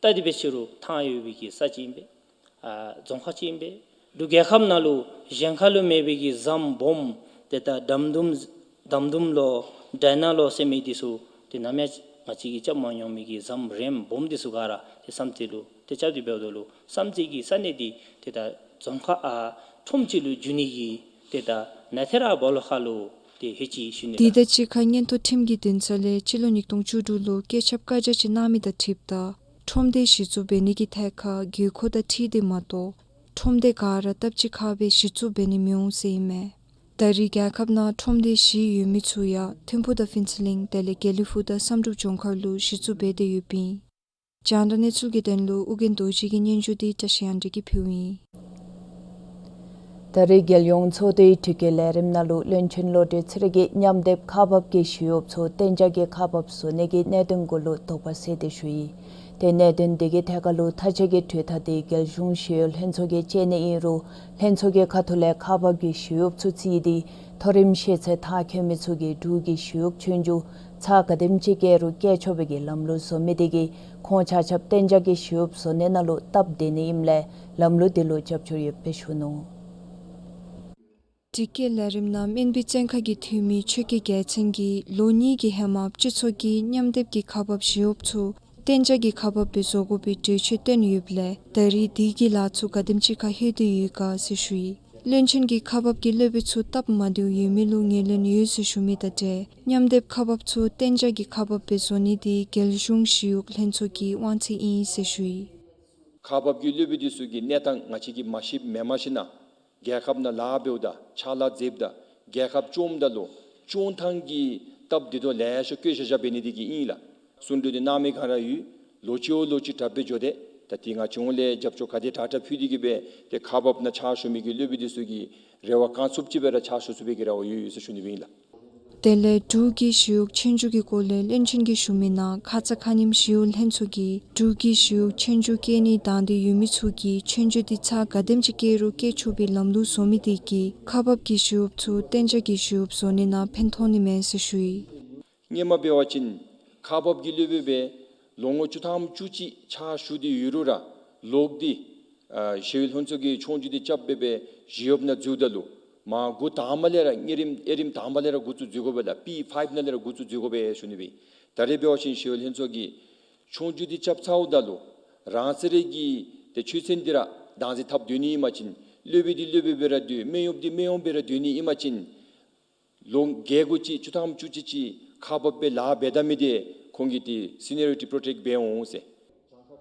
ད་དེ་སྦེ་ཕྱི་རུ་ཐང་ཡོད་པའི་གི་ས་ཅིག་ཨིན་པས། ཨ་རྫོང་ཁག་ཅིག་ཨིན་པས། འབྲུག་རྒྱལ་ཁབ་ནང་ལུ་གཞན་ཁ་ལུ་མེད་པའི་གི་ཟམ་སྦོམ་ཏེ་ད་དམ་དུམ་དམ་དུམ་ལོ་ཌའི་ན་ལོ་ཟེར་མི་འདི་ཚུ་ཏེ་ནམ་ཡང་ང་བཅས་ཀྱིས་རྐྱབ་མ་མྱོང་མི་གི་ཟམ་རིངམོ་སྦོམ་འདི་ཚུ་ག་ར་ཏེ་བསམ་རྩེ་ལུ་ཏེ་རྐྱབ་སྟེ་འབདཝ་ད་ལུ་བསམ་རྩེ་གི་ས་གནས་འདི་ཏེ་ད་རྫོང་ཁག་ཨ་ཁྲོམ་ཅིག་ལུ་འགྱུར་ནི་གི་ཏེ་ད་ནཱ་ཐེ་ར་སྦོ་ལོགས་ཁ་ལུ་ཏེ་ལྷོད་ཅི་ཞུ་ནི་ལགས། དེ་དང་གཅིག་ཁར་མངོན་མཐོ་ཁྲིམས་ཀྱི་འདུན་ས་ལས་སྤྱི་ལོ་ཉིས་སྟོང་བཅུ་དྲུག་ལུ་བཀོད་ཁྱབ་བཀའ་རྒྱ་ཅིག་གནང་མི་དང་འཁྲིལཝ་ད་ཁྲོམ་སྡེ་གཞི་བཙུགས་འབད་ནི་གི་ཐད་ཁར་དགོས་མཁོ་དང་འཁྲིལ་ཏེ་མ་གཏོགས་ཁྲོམ་སྡེ་ག་ར་སྟབས་གཅིག་ཁར་སྦེ་གཞི་བཙུགས་འབད་ནི་མི་འོང་ཟེར་ཨིན་མས། ད་རེས་རྒྱལ་ཁབ་ནང་ཁྲོམ་སྡེ་བཞི་ཡོད་མི་ཚུ་ཡང་ཐིམ་ཕུག་དང་ཕུན་ཚོགས་གླིང་དེ་ལས་དགེ་ལེགས་ཕུག་དང་བསམ་གྲུབ་ལྗོངས་མཁར་ལུ་གཞི་བཙུགས་འབད་དེ་ཡོདཔ་ཨིན། རྒྱང་བསྒྲགས་གནས་ཚུལ་གྱི་དོན་ལུ་ཨོ་རྒྱན་རྡོ་རྗེ་གི་སྙན་ཞུ་འདི་བཀྲ་ཤིས་དབྱངས་སྒྲོན་གྱིས་ཕུལཝ་ཨིན། ད་རེས་རྒྱལ་ཡོངས་ཚོགས་འདུའི་དྲི་བཀོད་ལས་རིམ་ནང་ལུ་བློན་ཆེན་བློ་གྲོས་ཚེ་རིང་གིས་མཉམ་སྡེབ་ཁག་འབག་གི་ཞི་གཡོགཔ་ཚུ་གཏན་འཇགས་ཀྱི་ཁག་འབགཔ་བཟོ་ནི་གི་གནད་དོན་གུ་ལུ་དོགས་པ་སེལ་ཏེ་ཞུ་ཡི། ཏེ་གནད་དོན་འདི་གི་ཐད་ཁར་ལུ་མཐའ་དཔྱད་ཀྱི་གྲོས་ཐག་འདི་རྒྱལ་གཞུང་ཞི་གཡོག་ལྷན་ཚོགས་ཀྱིས་བཅད་ནི་ཨིན་རུང་ལྷན་ཚོགས་ཀྱི་ཁ་ཐུག་ལས་ཁག་འབག་གི་ཞི་གཡོགཔ་ཚུ་བརྩིས་ཏེ་མཐོ་རིམ་ཤེས་ཚད་མཐར་འཁྱོལ་མི་ཚུ་གིས་འབྲུག་གི་ཞི་གཡོག་ཆོས་རྒྱུགས་ཚར་ག་དེམ་ཅིག་བཀལ་རུང་བཀལ་ཆོག་པའི་གི་ལམ་ལུགས་བཟོ་མི་དེ་གིས་ཁོང་ཆ་ཁྱབ་གཏན་འཇགས་ཀྱི་ཞི་གཡོགཔ་བཟོ་ནི་ནང་ལུ་སྟབས་བདེ་ནི་ཨིནམ་ལས་ལམ་ལུགས་དེ་ལུ་རྒྱབ་སྐྱོར་ཡོདཔ་སྦེ་ཞུ་ནུག། དྲི་བཀོད་ལས་རིམ་ནང་སྨན་པའི་བཙོན་ཁང་གི་འཐུས་མི་ཆོས་སྐྱིད་རྒྱལ་མཚན་གྱིས་ལོ་གཉིས་ཀྱི་ཧེ་མ་སྤྱི་ཚོགས་ཀྱིས་མཉམ་སྡེབ་ཀྱི་ཁག་འབགཔ་ཞི་གཡོགཔ་ཚུ་གཏན་འཇགས་ཀྱི་ཁག་འབགཔ་སྦེ་བཟོ་དགོ་པའི་གྲོས་ཆོད་བཏོན་ཡོདཔ་ལས་ད་རེས་དེ་གི་ལཱ་ཚུ་ག་དེམ་ཅིག་ཁར་ལྷོད་དེ་ཡོད་ག་ཟེར་ཞུ་ཡི། བློན་ཆེན་གྱིས་ཁག་འབག་གི་སློབ་དཔོན་ཚུ་སྟབས་མ་བདེཝ་ཡོད་མི་ལུ་ངོས་ལེན་ཡོད་ཟེར་ཞུ་མི་དང་འབྲེལ་མཉམ་སྡེབ་ཁག་འབགཔ་ཚུ་གཏན་འཇགས་ཀྱི་ཁག་འབགཔ་སྦེ་བཟོ་ནི་དེ་རྒྱལ་གཞུང་ཞི་གཡོག་ལྷན་ཚོགས་ཀྱི་དབང་ཚད་ཨིན་ཟེར་ཞུ་ཡི། ཁག་འབག་གི་སློབ་དཔོན་འདི་ཚུ་གི་གནས་སྟངས་ང་བཅས་ཀྱིས་མ་ཤེསཔ་མེནམ་ཞིན་ན་རྒྱལ་ཁབ་ནང་ལཱ་འབདཝ་ད་ཕྱག་ལཱ་མཛདཔ་ད་རྒྱལ་ཁབ་སྐྱོངམ་ད་ལུ་སྐྱོང་ཐངས་ཀྱི་སྟབས་བདེ་ཏོག་ལེ་ཤ་བཀོད་བཞག་བཞགཔ་འབད་ནི་དེ་གིས་ཨིན་ལགས། གསུང་གྲོས་འདི་གནང་མི་ག་ར་ཡོད། ལོ་གཅིག་བ་ལོ་གཅིག་དྲགཔ་སྦེ་འགྱོ་སྟེ་ད་འདི་ང་བཅས་ལས་རྒྱབ་སྐྱོར་ག་དེ་དྲག་དྲག་ཕུལ་ཏེ་གིས་སྦེ་ཏེ་ཁག་འབག་ནང་ཕྱག་ཞུ་མི་གི་སློབ་དཔོན་འདི་ཚུ་གིས་རེ་བ་གང་ཚུགསཔ་ཅིག་སྦེ་ར་ཕྱག་ཞུ་ཚུགས་པའི་གི་རེ་བ་ཡོད་ཡོད་ཟེར་ཞུ་ནི་སྦེ་ཨིན་ལགས། དེ་ལས་འབྲུག་གི་ཞི་གཡོག་ཆོས་རྒྱུགས་ཀྱི་སྐོར་ལས་བློན་ཆེན་གྱིས་ཞུ་མི་ནང་ཁ་ཙ་ཁ་ཉིནམ་ཞི་གཡོག་ལྷན་ཚོགས་ཀྱིས་འབྲུག་གི་ཞི་གཡོག་ཆོས་རྒྱུགས་བཀལ་ནི་དང་འདོད་ཡོད་མི་ཚུ་གིས་ཆོས་རྒྱུགས་འདི་ཚར་ག་དེམ་ཅིག་བཀལ་རུང་བཀལ་ཆོག་པའི་ལམ་ལུགས་བཟོ་མི་དེ་གིས་ཁག་འབག་གི་ཞི་གཡོགཔ་ཚུ་གཏན་འཇགས་ཀྱི་ཞི་གཡོགཔ་བཟོ་ནི་ནང་ཕན་ཐོགས་ནི་མས་ཟེར་ཞུ་ཡི། སྔོན་མ་འབད་བ་ཅིན་ཁག་འབག་གི་སློབ་དཔོན་སྦེ་ལོ་ངོ་བཅུ་ཐམ་བཅུ་གཅིག་ཕྱག་ཞུ་སྟེ་ཡོད་རུང་ར་ལོག་སྟེ་ཨ་ཞི་གཡོག་ལྷན་ཚོགས་ཀྱི་ཆོས་རྒྱུགས་འདི་རྐྱབ་སྦེ་སྦེ་ཞི་གཡོགཔ་ནང་འཛུལཝ་ད་ལུ་མར་འགོ་དང་པ་ལས་ར་གཉིས་རིམ་གཉིས་རིམ་དང་པ་ལས་ར་འགོ་བཙུགས་འཛུལ་དགོ་པས་ལགས། པི་ཕའིབ་ནང་ལས་ར་འགོ་བཙུགས་འཛུལ་དགོ་པས་ཞུ་ནི་སྦེ། ད་རེས་འབད་བ་ཅིན་ཞི་གཡོག་ལྷན་ཚོགས་ཀྱིས་ཆོས་རྒྱུགས་འདི་རྐྱབ་ཚརཝ་ད་ལུ་རང་སོ་རའི་གི་ཏེ་ཆོས་ཚན་འདི་ར་བདག་འཛིན་འཐབ་སྡོད་ནི་ཨིན་པ་ཅིན་སློབ་དཔོན་འདི་སློབ་དཔོན་སྦེ་ར་སྡོད་སྨན་གཡོགཔ་འདི་སྨན་གཡོགཔ་སྦེ་ར་སྡོད་ནི་ཨིན་པ་ཅིན་ལོ་བརྒྱད་དགུ་ཅིག་བཅུ་ཐམ་བཅུ་གཅིག་ཅིག་ཁག་འབགཔ་སྦེ་ལཱ་འབད་ད་མི་དེ་ཁོང་གི་ཏེ་སི་ནི་ཡ་རི་ཊི་པོ་རོ་ཊེཀཊ་འབད་འོང་ཟེར།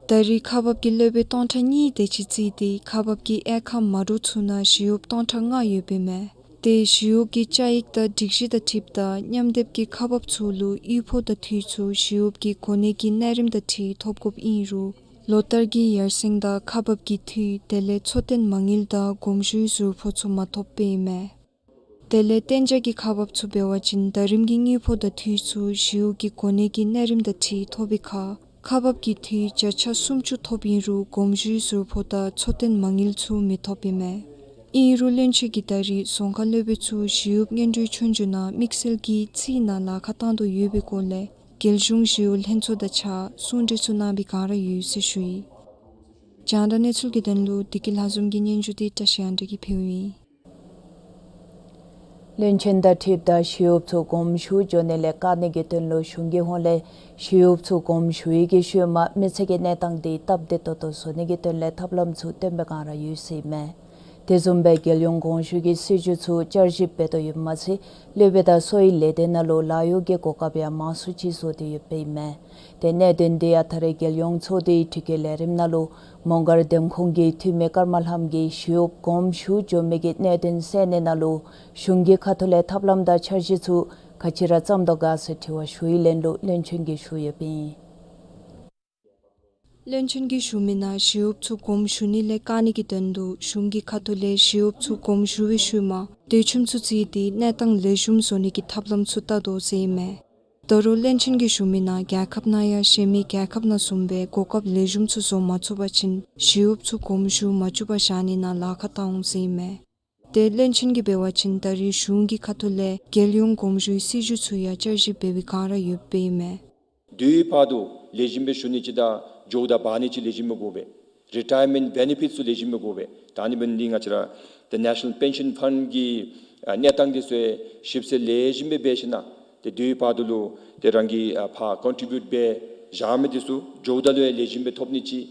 ད་རེས་ཁག་འབག་གི་སློབ་དཔོན་སྟོང་ཕྲག་གཉིས་དེ་ཅིག་བརྩིས་ཏེ་ཁག་འབག་གི་དབྱེ་ཁག་མ་འདྲཝ་ཚུ་ནང་ཞི་གཡོགཔ་སྟོང་ཕྲག་ལྔ་ཡོདཔ་ཨིན་མས། ཏེ་ཞི་གཡོག་གི་བཅའ་ཡིག་དང་སྒྲིག་གཞི་དང་འཁྲིལཝ་ད་མཉམ་སྡེབ་ཀྱི་ཁག་འབགཔ་ཚུ་ལུ་གཡུས་ཕོགས་དང་འཐུས་ཚུ་ཞི་གཡོག་གི་གོ་གནས་ཀྱི་གནས་རིམ་དང་འཁྲིལ་ཐོབ་དགོཔ་ཨིན་རུང་ལོ་ལྟར་གྱི་ཡར་སེང་དང་ཁག་འབག་གི་འཐུས་དེ་ལས་འཚོ་རྟེན་མ་དངུལ་དང་དགོངས་ཞུའི་ཟུར་ཕོགས་ཚུ་མ་ཐོབ་པས་ཨིན་མས། ད་ དེ་ལས་གཏན་འཇགས་ཀྱི་ཁག་འབགཔ་ཚུ་འབད་བ་ཅིན་ཟླ་རིམ་གྱི་དངུལ་ཕོགས་དང་འཐུས་ཚུ་ཞི་གཡོགཔ་གི་གོ་གནས་ཀྱི་གནས་རིམ་དང་འཁྲིལ་ཐོབ་པའི་ཁར་ཁག་འབགཔ་གི་འཐུས་བརྒྱ་ཆ་སུམ་ཅུ་ཐོབ་ཨིན་རུང་དགོངས་ཞུའི་ཟུར་ཕོགས་དང་འཚོ་རྟེན་མ་དངུལ་ཚུ་མི་ཐོབ་ཨིན་མས། ཨིན་རུང་བློན་ཆེན་གྱིས་ད་རེས་རྫོང་ཁག་སློབ་དཔོན་ཚུ་ཞི་གཡོགཔ་སྔོན་འགྲོའི་ཆོས་རྒྱུགས་ནང་དམིགས་བསལ་གྱིས་རྩིས་ནང་ལཱ་ཁག་བཏང་དོ་ཡོད་པའི་སྐོར་ལས་རྒྱལ་གཞུང་ཞི་གཡོག་ལྷན་ཚོགས་དང་གཅིག་ཁར་གསུང་གྲོས་ཚུ་གནང་བའི་བསྒང་ར་ཡོད་ཟེར་ཞུ་ཡི། རྒྱང་བསྒྲགས་གནས་ཚུལ་གྱི་དོན་ལུ་བདེ་སྐྱིད་ལྷ་འཛོམས་ཀྱི་སྙན་ཞུ་འདི་བཀྲ་ཤིས་དབང་འདུས་ཀྱིས་ཕུལཝ་ཨིན། བློན་ཆེན་དང་འཁྲིལཝ་ད་ཞི་གཡོགཔ་ཚུ་དགོངས་ཞུ་འགྱོ་ནི་ལས་བཀག་ནིའི་དོན་ལུ་གཞུང་གི་ཧོངས་ལས་ཞི་གཡོགཔ་ཚུ་དགོངས་ཞུ་ཡི་གི་ཤུལ་མ་མི་ཚེ་གི་གནས་སྟངས་འདི་སྟབས་བདེ་ཏོག་ཏོ་བཟོ་ནིའི་དོན་ལས་ཐབས་ལམ་ཚུ་སྟོན་པའི་བསྒང་ར་ཡོད་ཟེར་ཨིན་མས། དེ་བཟུམ་སྦེ་རྒྱལ་ཡོངས་དགོངས་ཞུ་གི་སྲིད་བྱུས་ཚུ་བསྐྱར་ཞིབ་འབད་དོ་ཡོདཔ་མ་ཚད་སློབ་དཔོན་དང་གསོ་བའི་ལས་སྡེ་ནང་ལུ་ལཱ་གཡོག་གི་གོ་སྐབས་ཡང་མང་སུ་ཅིག་བཟོ་སྟེ་ཡོདཔ་ཨིན་མས། ཏེ་གནད་དོན་འདི་ཡང་ད་རེས་རྒྱལ་ཡོངས་ཚོགས་སྡེའི་དྲི་བཀོད་ལས་རིམ་ནང་ལུ་མོང་སྒར་འདེམས་ཁོངས་ཀྱི་འཐུས་མི་ཀརྨ་ལྷམ་གྱིས་ཞི་གཡོགཔ་དགོངས་ཞུ་འགྱོ་མི་གི་གནད་དོན་གསན་ནི་ནང་ལུ་གཞུང་གི་ཁ་ཐུག་ལས་ཐབས་ལམ་དང་འཆར་གཞི་ཚུ་ག་ཅི་ར་བརྩམ་དོ་ག་ཟེར་དྲི་བ་ཞུ་བའི་ལན་ལུ་བློན་ཆེན་གྱིས་ཞུ་ཡོདཔ་ཨིན། བློན་ཆེན་གྱིས་ཞུ་མི་ནང་ཞི་གཡོགཔ་ཚུ་དགོངས་ཞུ་ནི་ལས་བཀག་ནིའི་དོན་ལུ་གཞུང་གི་ཁ་ཐུག་ལས་ཞི་གཡོགཔ་ཚུ་དགོངས་ཞུ་བའི་ཤུལ་མ་དུས་ཁྱིམ་ཚུ་བརྩིས་ཏེ་གནས་སྟངས་ལེགས་ཤོམ་བཟོ་ནི་གི་ཐབས་ལམ་ཚུ་བལྟ་དོ་ཟེར་ཨིན་མས། ད་རུང་བློན་ཆེན་གྱིས་ཞུ་མི་ནང་རྒྱལ་ཁབ་ནང་ཡང་གཞན་མི་རྒྱལ་ཁབ་ནང་བཟུམ་སྦེ་གོ་སྐབས་ལེགས་ཤོམ་ཚུ་བཟོ་མ་ཚུགས་པ་ཅིན་ཞི་གཡོགཔ་ཚུ་དགོངས་ཞུ་མ་བཅུག་པར་བཞག་ནི་ནང་ལཱ་ཁག་བཏང་འོང་ཟེར་ཨིན་མས། ཏེ་བློན་ཆེན་གྱིས་འབད་བ་ཅིན་ད་རེས་གཞུང་གི་ཁ་ཐུག་ལས་རྒྱལ་ཡོངས་དགོངས་ཞུའི་སྲིད་བྱུས་ཚུ་ཡང་བསྐྱར་ཞིབ་འབད་བའི་བསྒང་ར་ཡོདཔ་ཨིན་མས། དུས་བར་དུ་ལེགས་ཤོམ་སྦེ་བཞུགས་ནི་ཅིག་དང་འགྱོཝ་ད་འབག་ནི་ཅིག་ལེགས་ཤོམ་སྦེ་དགོ་པས། རི་ཊ་ཡར་མེནཊ་བེ་ནི་ཕིཊ་ཚུ་ལེགས་ཤོམ་སྦེ་དགོ་པས། ད་ཨ་ནི་འབད་ནི་འདི་ང་བཅས་ར་ཏེ་ནེ་ཤ་ནཱལ་པེན་ཤཱན་ཕཱནཌ་གི་ཨ་གནས་སྟངས་འདི་ཚུ་ཞིབ་འཚོལ་ལེགས་ཤོམ་སྦེ་འབད་ཞིནམ་ཏེ་དུས་བར་དུ་ལུ་ཏེ་རང་གི་ཨ་ཕར་ཀོན་ཊི་བིའུཊ་འབད་བཞག་མི་འདི་ཚུ་འགྱོཝ་ད་ལུ་ཡང་ལེགས་ཤོམ་སྦེ་ཐོབ་ནི་ཅིག།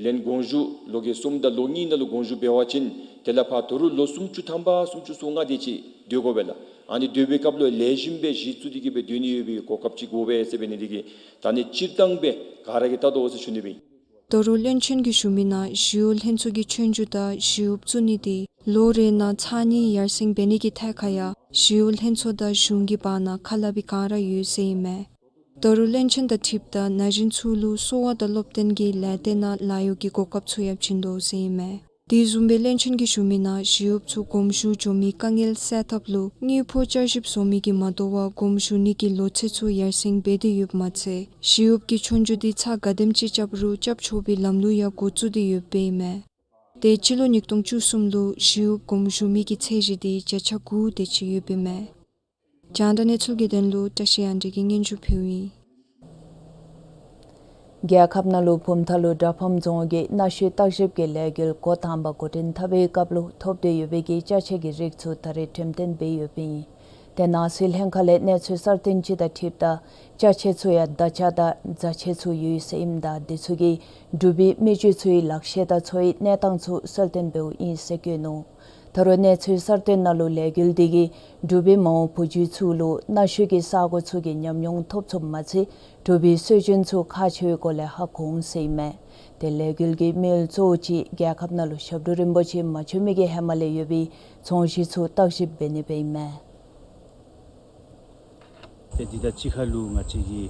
ལན་དགོངས་ཞུ་ལོ་ཁལ་གསུམ་དང་ལོ་གཉིས་ནང་ལུ་དགོངས་ཞུ་འབད་བ་ཅིན་དེ་ལས་ཕར་ད་རུང་ལོ་སུམ་ཅུ་ཐམ་པ་སུམ་ཅུ་སོ་ལྔ་དེ་ཅིག་སྡོད་དགོ་པས་ལགས། ཨ་ནི་སྡོད་པའི་སྐབས་ལུ་ལེགས་ཤོམ་སྦེ་གཞི་བཙུགས་ཏེ་གི་སྦེ་སྡོད་ནི་ཡོད་པའི་གོ་སྐབས་ཅིག་དགོ་པས་ཟེར་འབད་ནི་འདི་གིས་ད་ཨ་ནི་སྤྱིར་བཏང་སྦེ་ག་ར་གིས་བལྟ་དོ་ཟེར་ཞུ་ནི་སྦེ་ཨིན། ད་རུང་བློན་ཆེན་གྱིས་ཞུ་མི་ནང་ཞི་གཡོག་ལྷན་ཚོགས་ཀྱི་ཆོས་རྒྱུགས་དང་ཞི་གཡོགཔ་བཙུགས་ནི་འདི་ལོ་རེ་ནང་ཚར་གཉིས་ཡར་སེང་འབད་ནི་གི་ཐད་ཁར་ཡང་ཞི་གཡོག་ལྷན་ཚོགས་དང་གཞུང་གི་བར་ན་ཁ་སླབ་པའི་བསྒང་ར་ཡོད་ཟེར་ཨིན་མས། ད་རུང་བློན་ཆེན་དང་འཁྲིལཝ་ད་ན་གཞོན་ཚུ་ལུ་གསོ་བ་དང་སློབ་སྟོན་གྱི་ལས་སྡེ་ནང་ལཱ་གཡོག་གི་གོ་སྐབས་ཚུ་ཡང་བྱིན་དོ་ཟེར་ཨིན་མས། དེ་བཟུམ་སྦེ་བློན་ཆེན་གྱིས་ཞུ་མི་ནང་ཞི་གཡོགཔ་ཚུ་དགོངས་ཞུ་འགྱོ་མི་དཀའ་ངལ་སེལ་ཐབས་ལུ་དངུལ་ཕོགས་བསྐྱར་ཞིབ་བཟོ་མི་གིས་མ་དོ་བར་དགོངས་ཞུ་ནི་གི་ལོ་ཚད་ཚུ་ཡར་སེང་འབད་དེ་ཡོདཔ་མ་ཚད་ཞི་གཡོགཔ་གི་ཆོས་རྒྱུགས་འདི་ཚར་ག་དེམ་ཅིག་རྐྱབ་རུང་རྐྱབ་ཆོག་པའི་ལམ་ལུགས་ཡང་འགོ་བཙུགས་ཏེ་ཡོདཔ་ཨིན་མས། ཏེ་སྤྱི་ལོ་ཉིས་སྟོང་བཅུ་གསུམ་ལུ་ཞི་གཡོགཔ་དགོངས་ཞུ་མི་གི་ཚད་གཞི་འདི་བརྒྱ་ཆ་དགུ་དེ་ཅིག་ཡོདཔ་ཨིན་མས། རྒྱང་བསྒྲགས་གནས་ཚུལ་གྱི་དོན་ལུ་བཀྲ་ཤིས་དབྱངས་སྒྲོན་གྱིས་སྙན་ཞུ་ཕུལཝ་ཨིན། རྒྱལ་ཁབ་ནང་ལུ་བུམ་ཐང་ལུ་དྲ་ཕམ་རྫོང་གི་གནའ་ཤུལ་བརྟག་ཞིབ་ཀྱི་ལས་འགུལ་འགོ་དང་པ་འགོ་འདྲེན་འཐབ་པའི་སྐབས་ལུ་ཐོབ་སྟེ་ཡོད་པའི་གི་ཅ་ཆས་ཀྱི་རིགས་ཚུ་ད་རེས་འགྲེམས་སྟོན་འབད་ཡོདཔ་ཨིན། ཏེ་ནང་སྲིད་ལྷན་ཁག་ལས་གནས་ཚུལ་གསར་བཏོན་ཅིག་དང་འཁྲིལཝ་ད་ཅ་ཆས་ཚུ་ཡང་མདའ་ཆས་དང་རྫ་ཆས་ཚུ་ཡོད་ཟེར་ཨིནམ་ད་འདི་ཚུ་གིས་འབྲུག་པའི་མི་རྒྱུད་ཚུའི་ལག་ཤེས་དང་འཚོ་བའི་གནས་སྟངས་ཚུ་གསལ་སྟོན་འབདཝ་ཨིན་ཟེར་བཀོད་ནུག། ད་རུང་གནས་ཚུལ་གསར་བཏོན་ནང་ལུ་ལས་འགུལ་འདི་གིས་འབྲུག་པའི་མ་འོངས་བུ་རྒྱུད་ཚུ་ལུ་གནའ་ཤུལ་གྱི་ས་གོ་ཚུ་གི་ཉམས་མྱོང་ཐོབ་ཚུགསཔ་མ་ཚད་འབྲུག་པའི་སྲོལ་རྒྱུན་ཚུ་ཁག་ཆེ་བའི་སྐོར་ལས་ཧ་གོ་འོང་ཟེར་ཨིན་མས། ཏེ་ལས་འགུལ་གྱི་དམིགས་ཡུལ་གཙོ་བོ་ཅིག་རྒྱལ་ཁབ་ནང་ལུ་ཞབས་དྲུང་རིན་པོ་ཆེ་མ་བྱོན་མི་གི་ཧེ་མ་ལས་ཡོད་པའི་ཚོང་གཞི་ཚུ་བརྟག་ཞིབ་འབད་ནི་སྦེ་ཨིན་མས། ཏེ་འདི་དང་གཅིག་ཁར་ལུ་ང་བཅས་ཀྱི་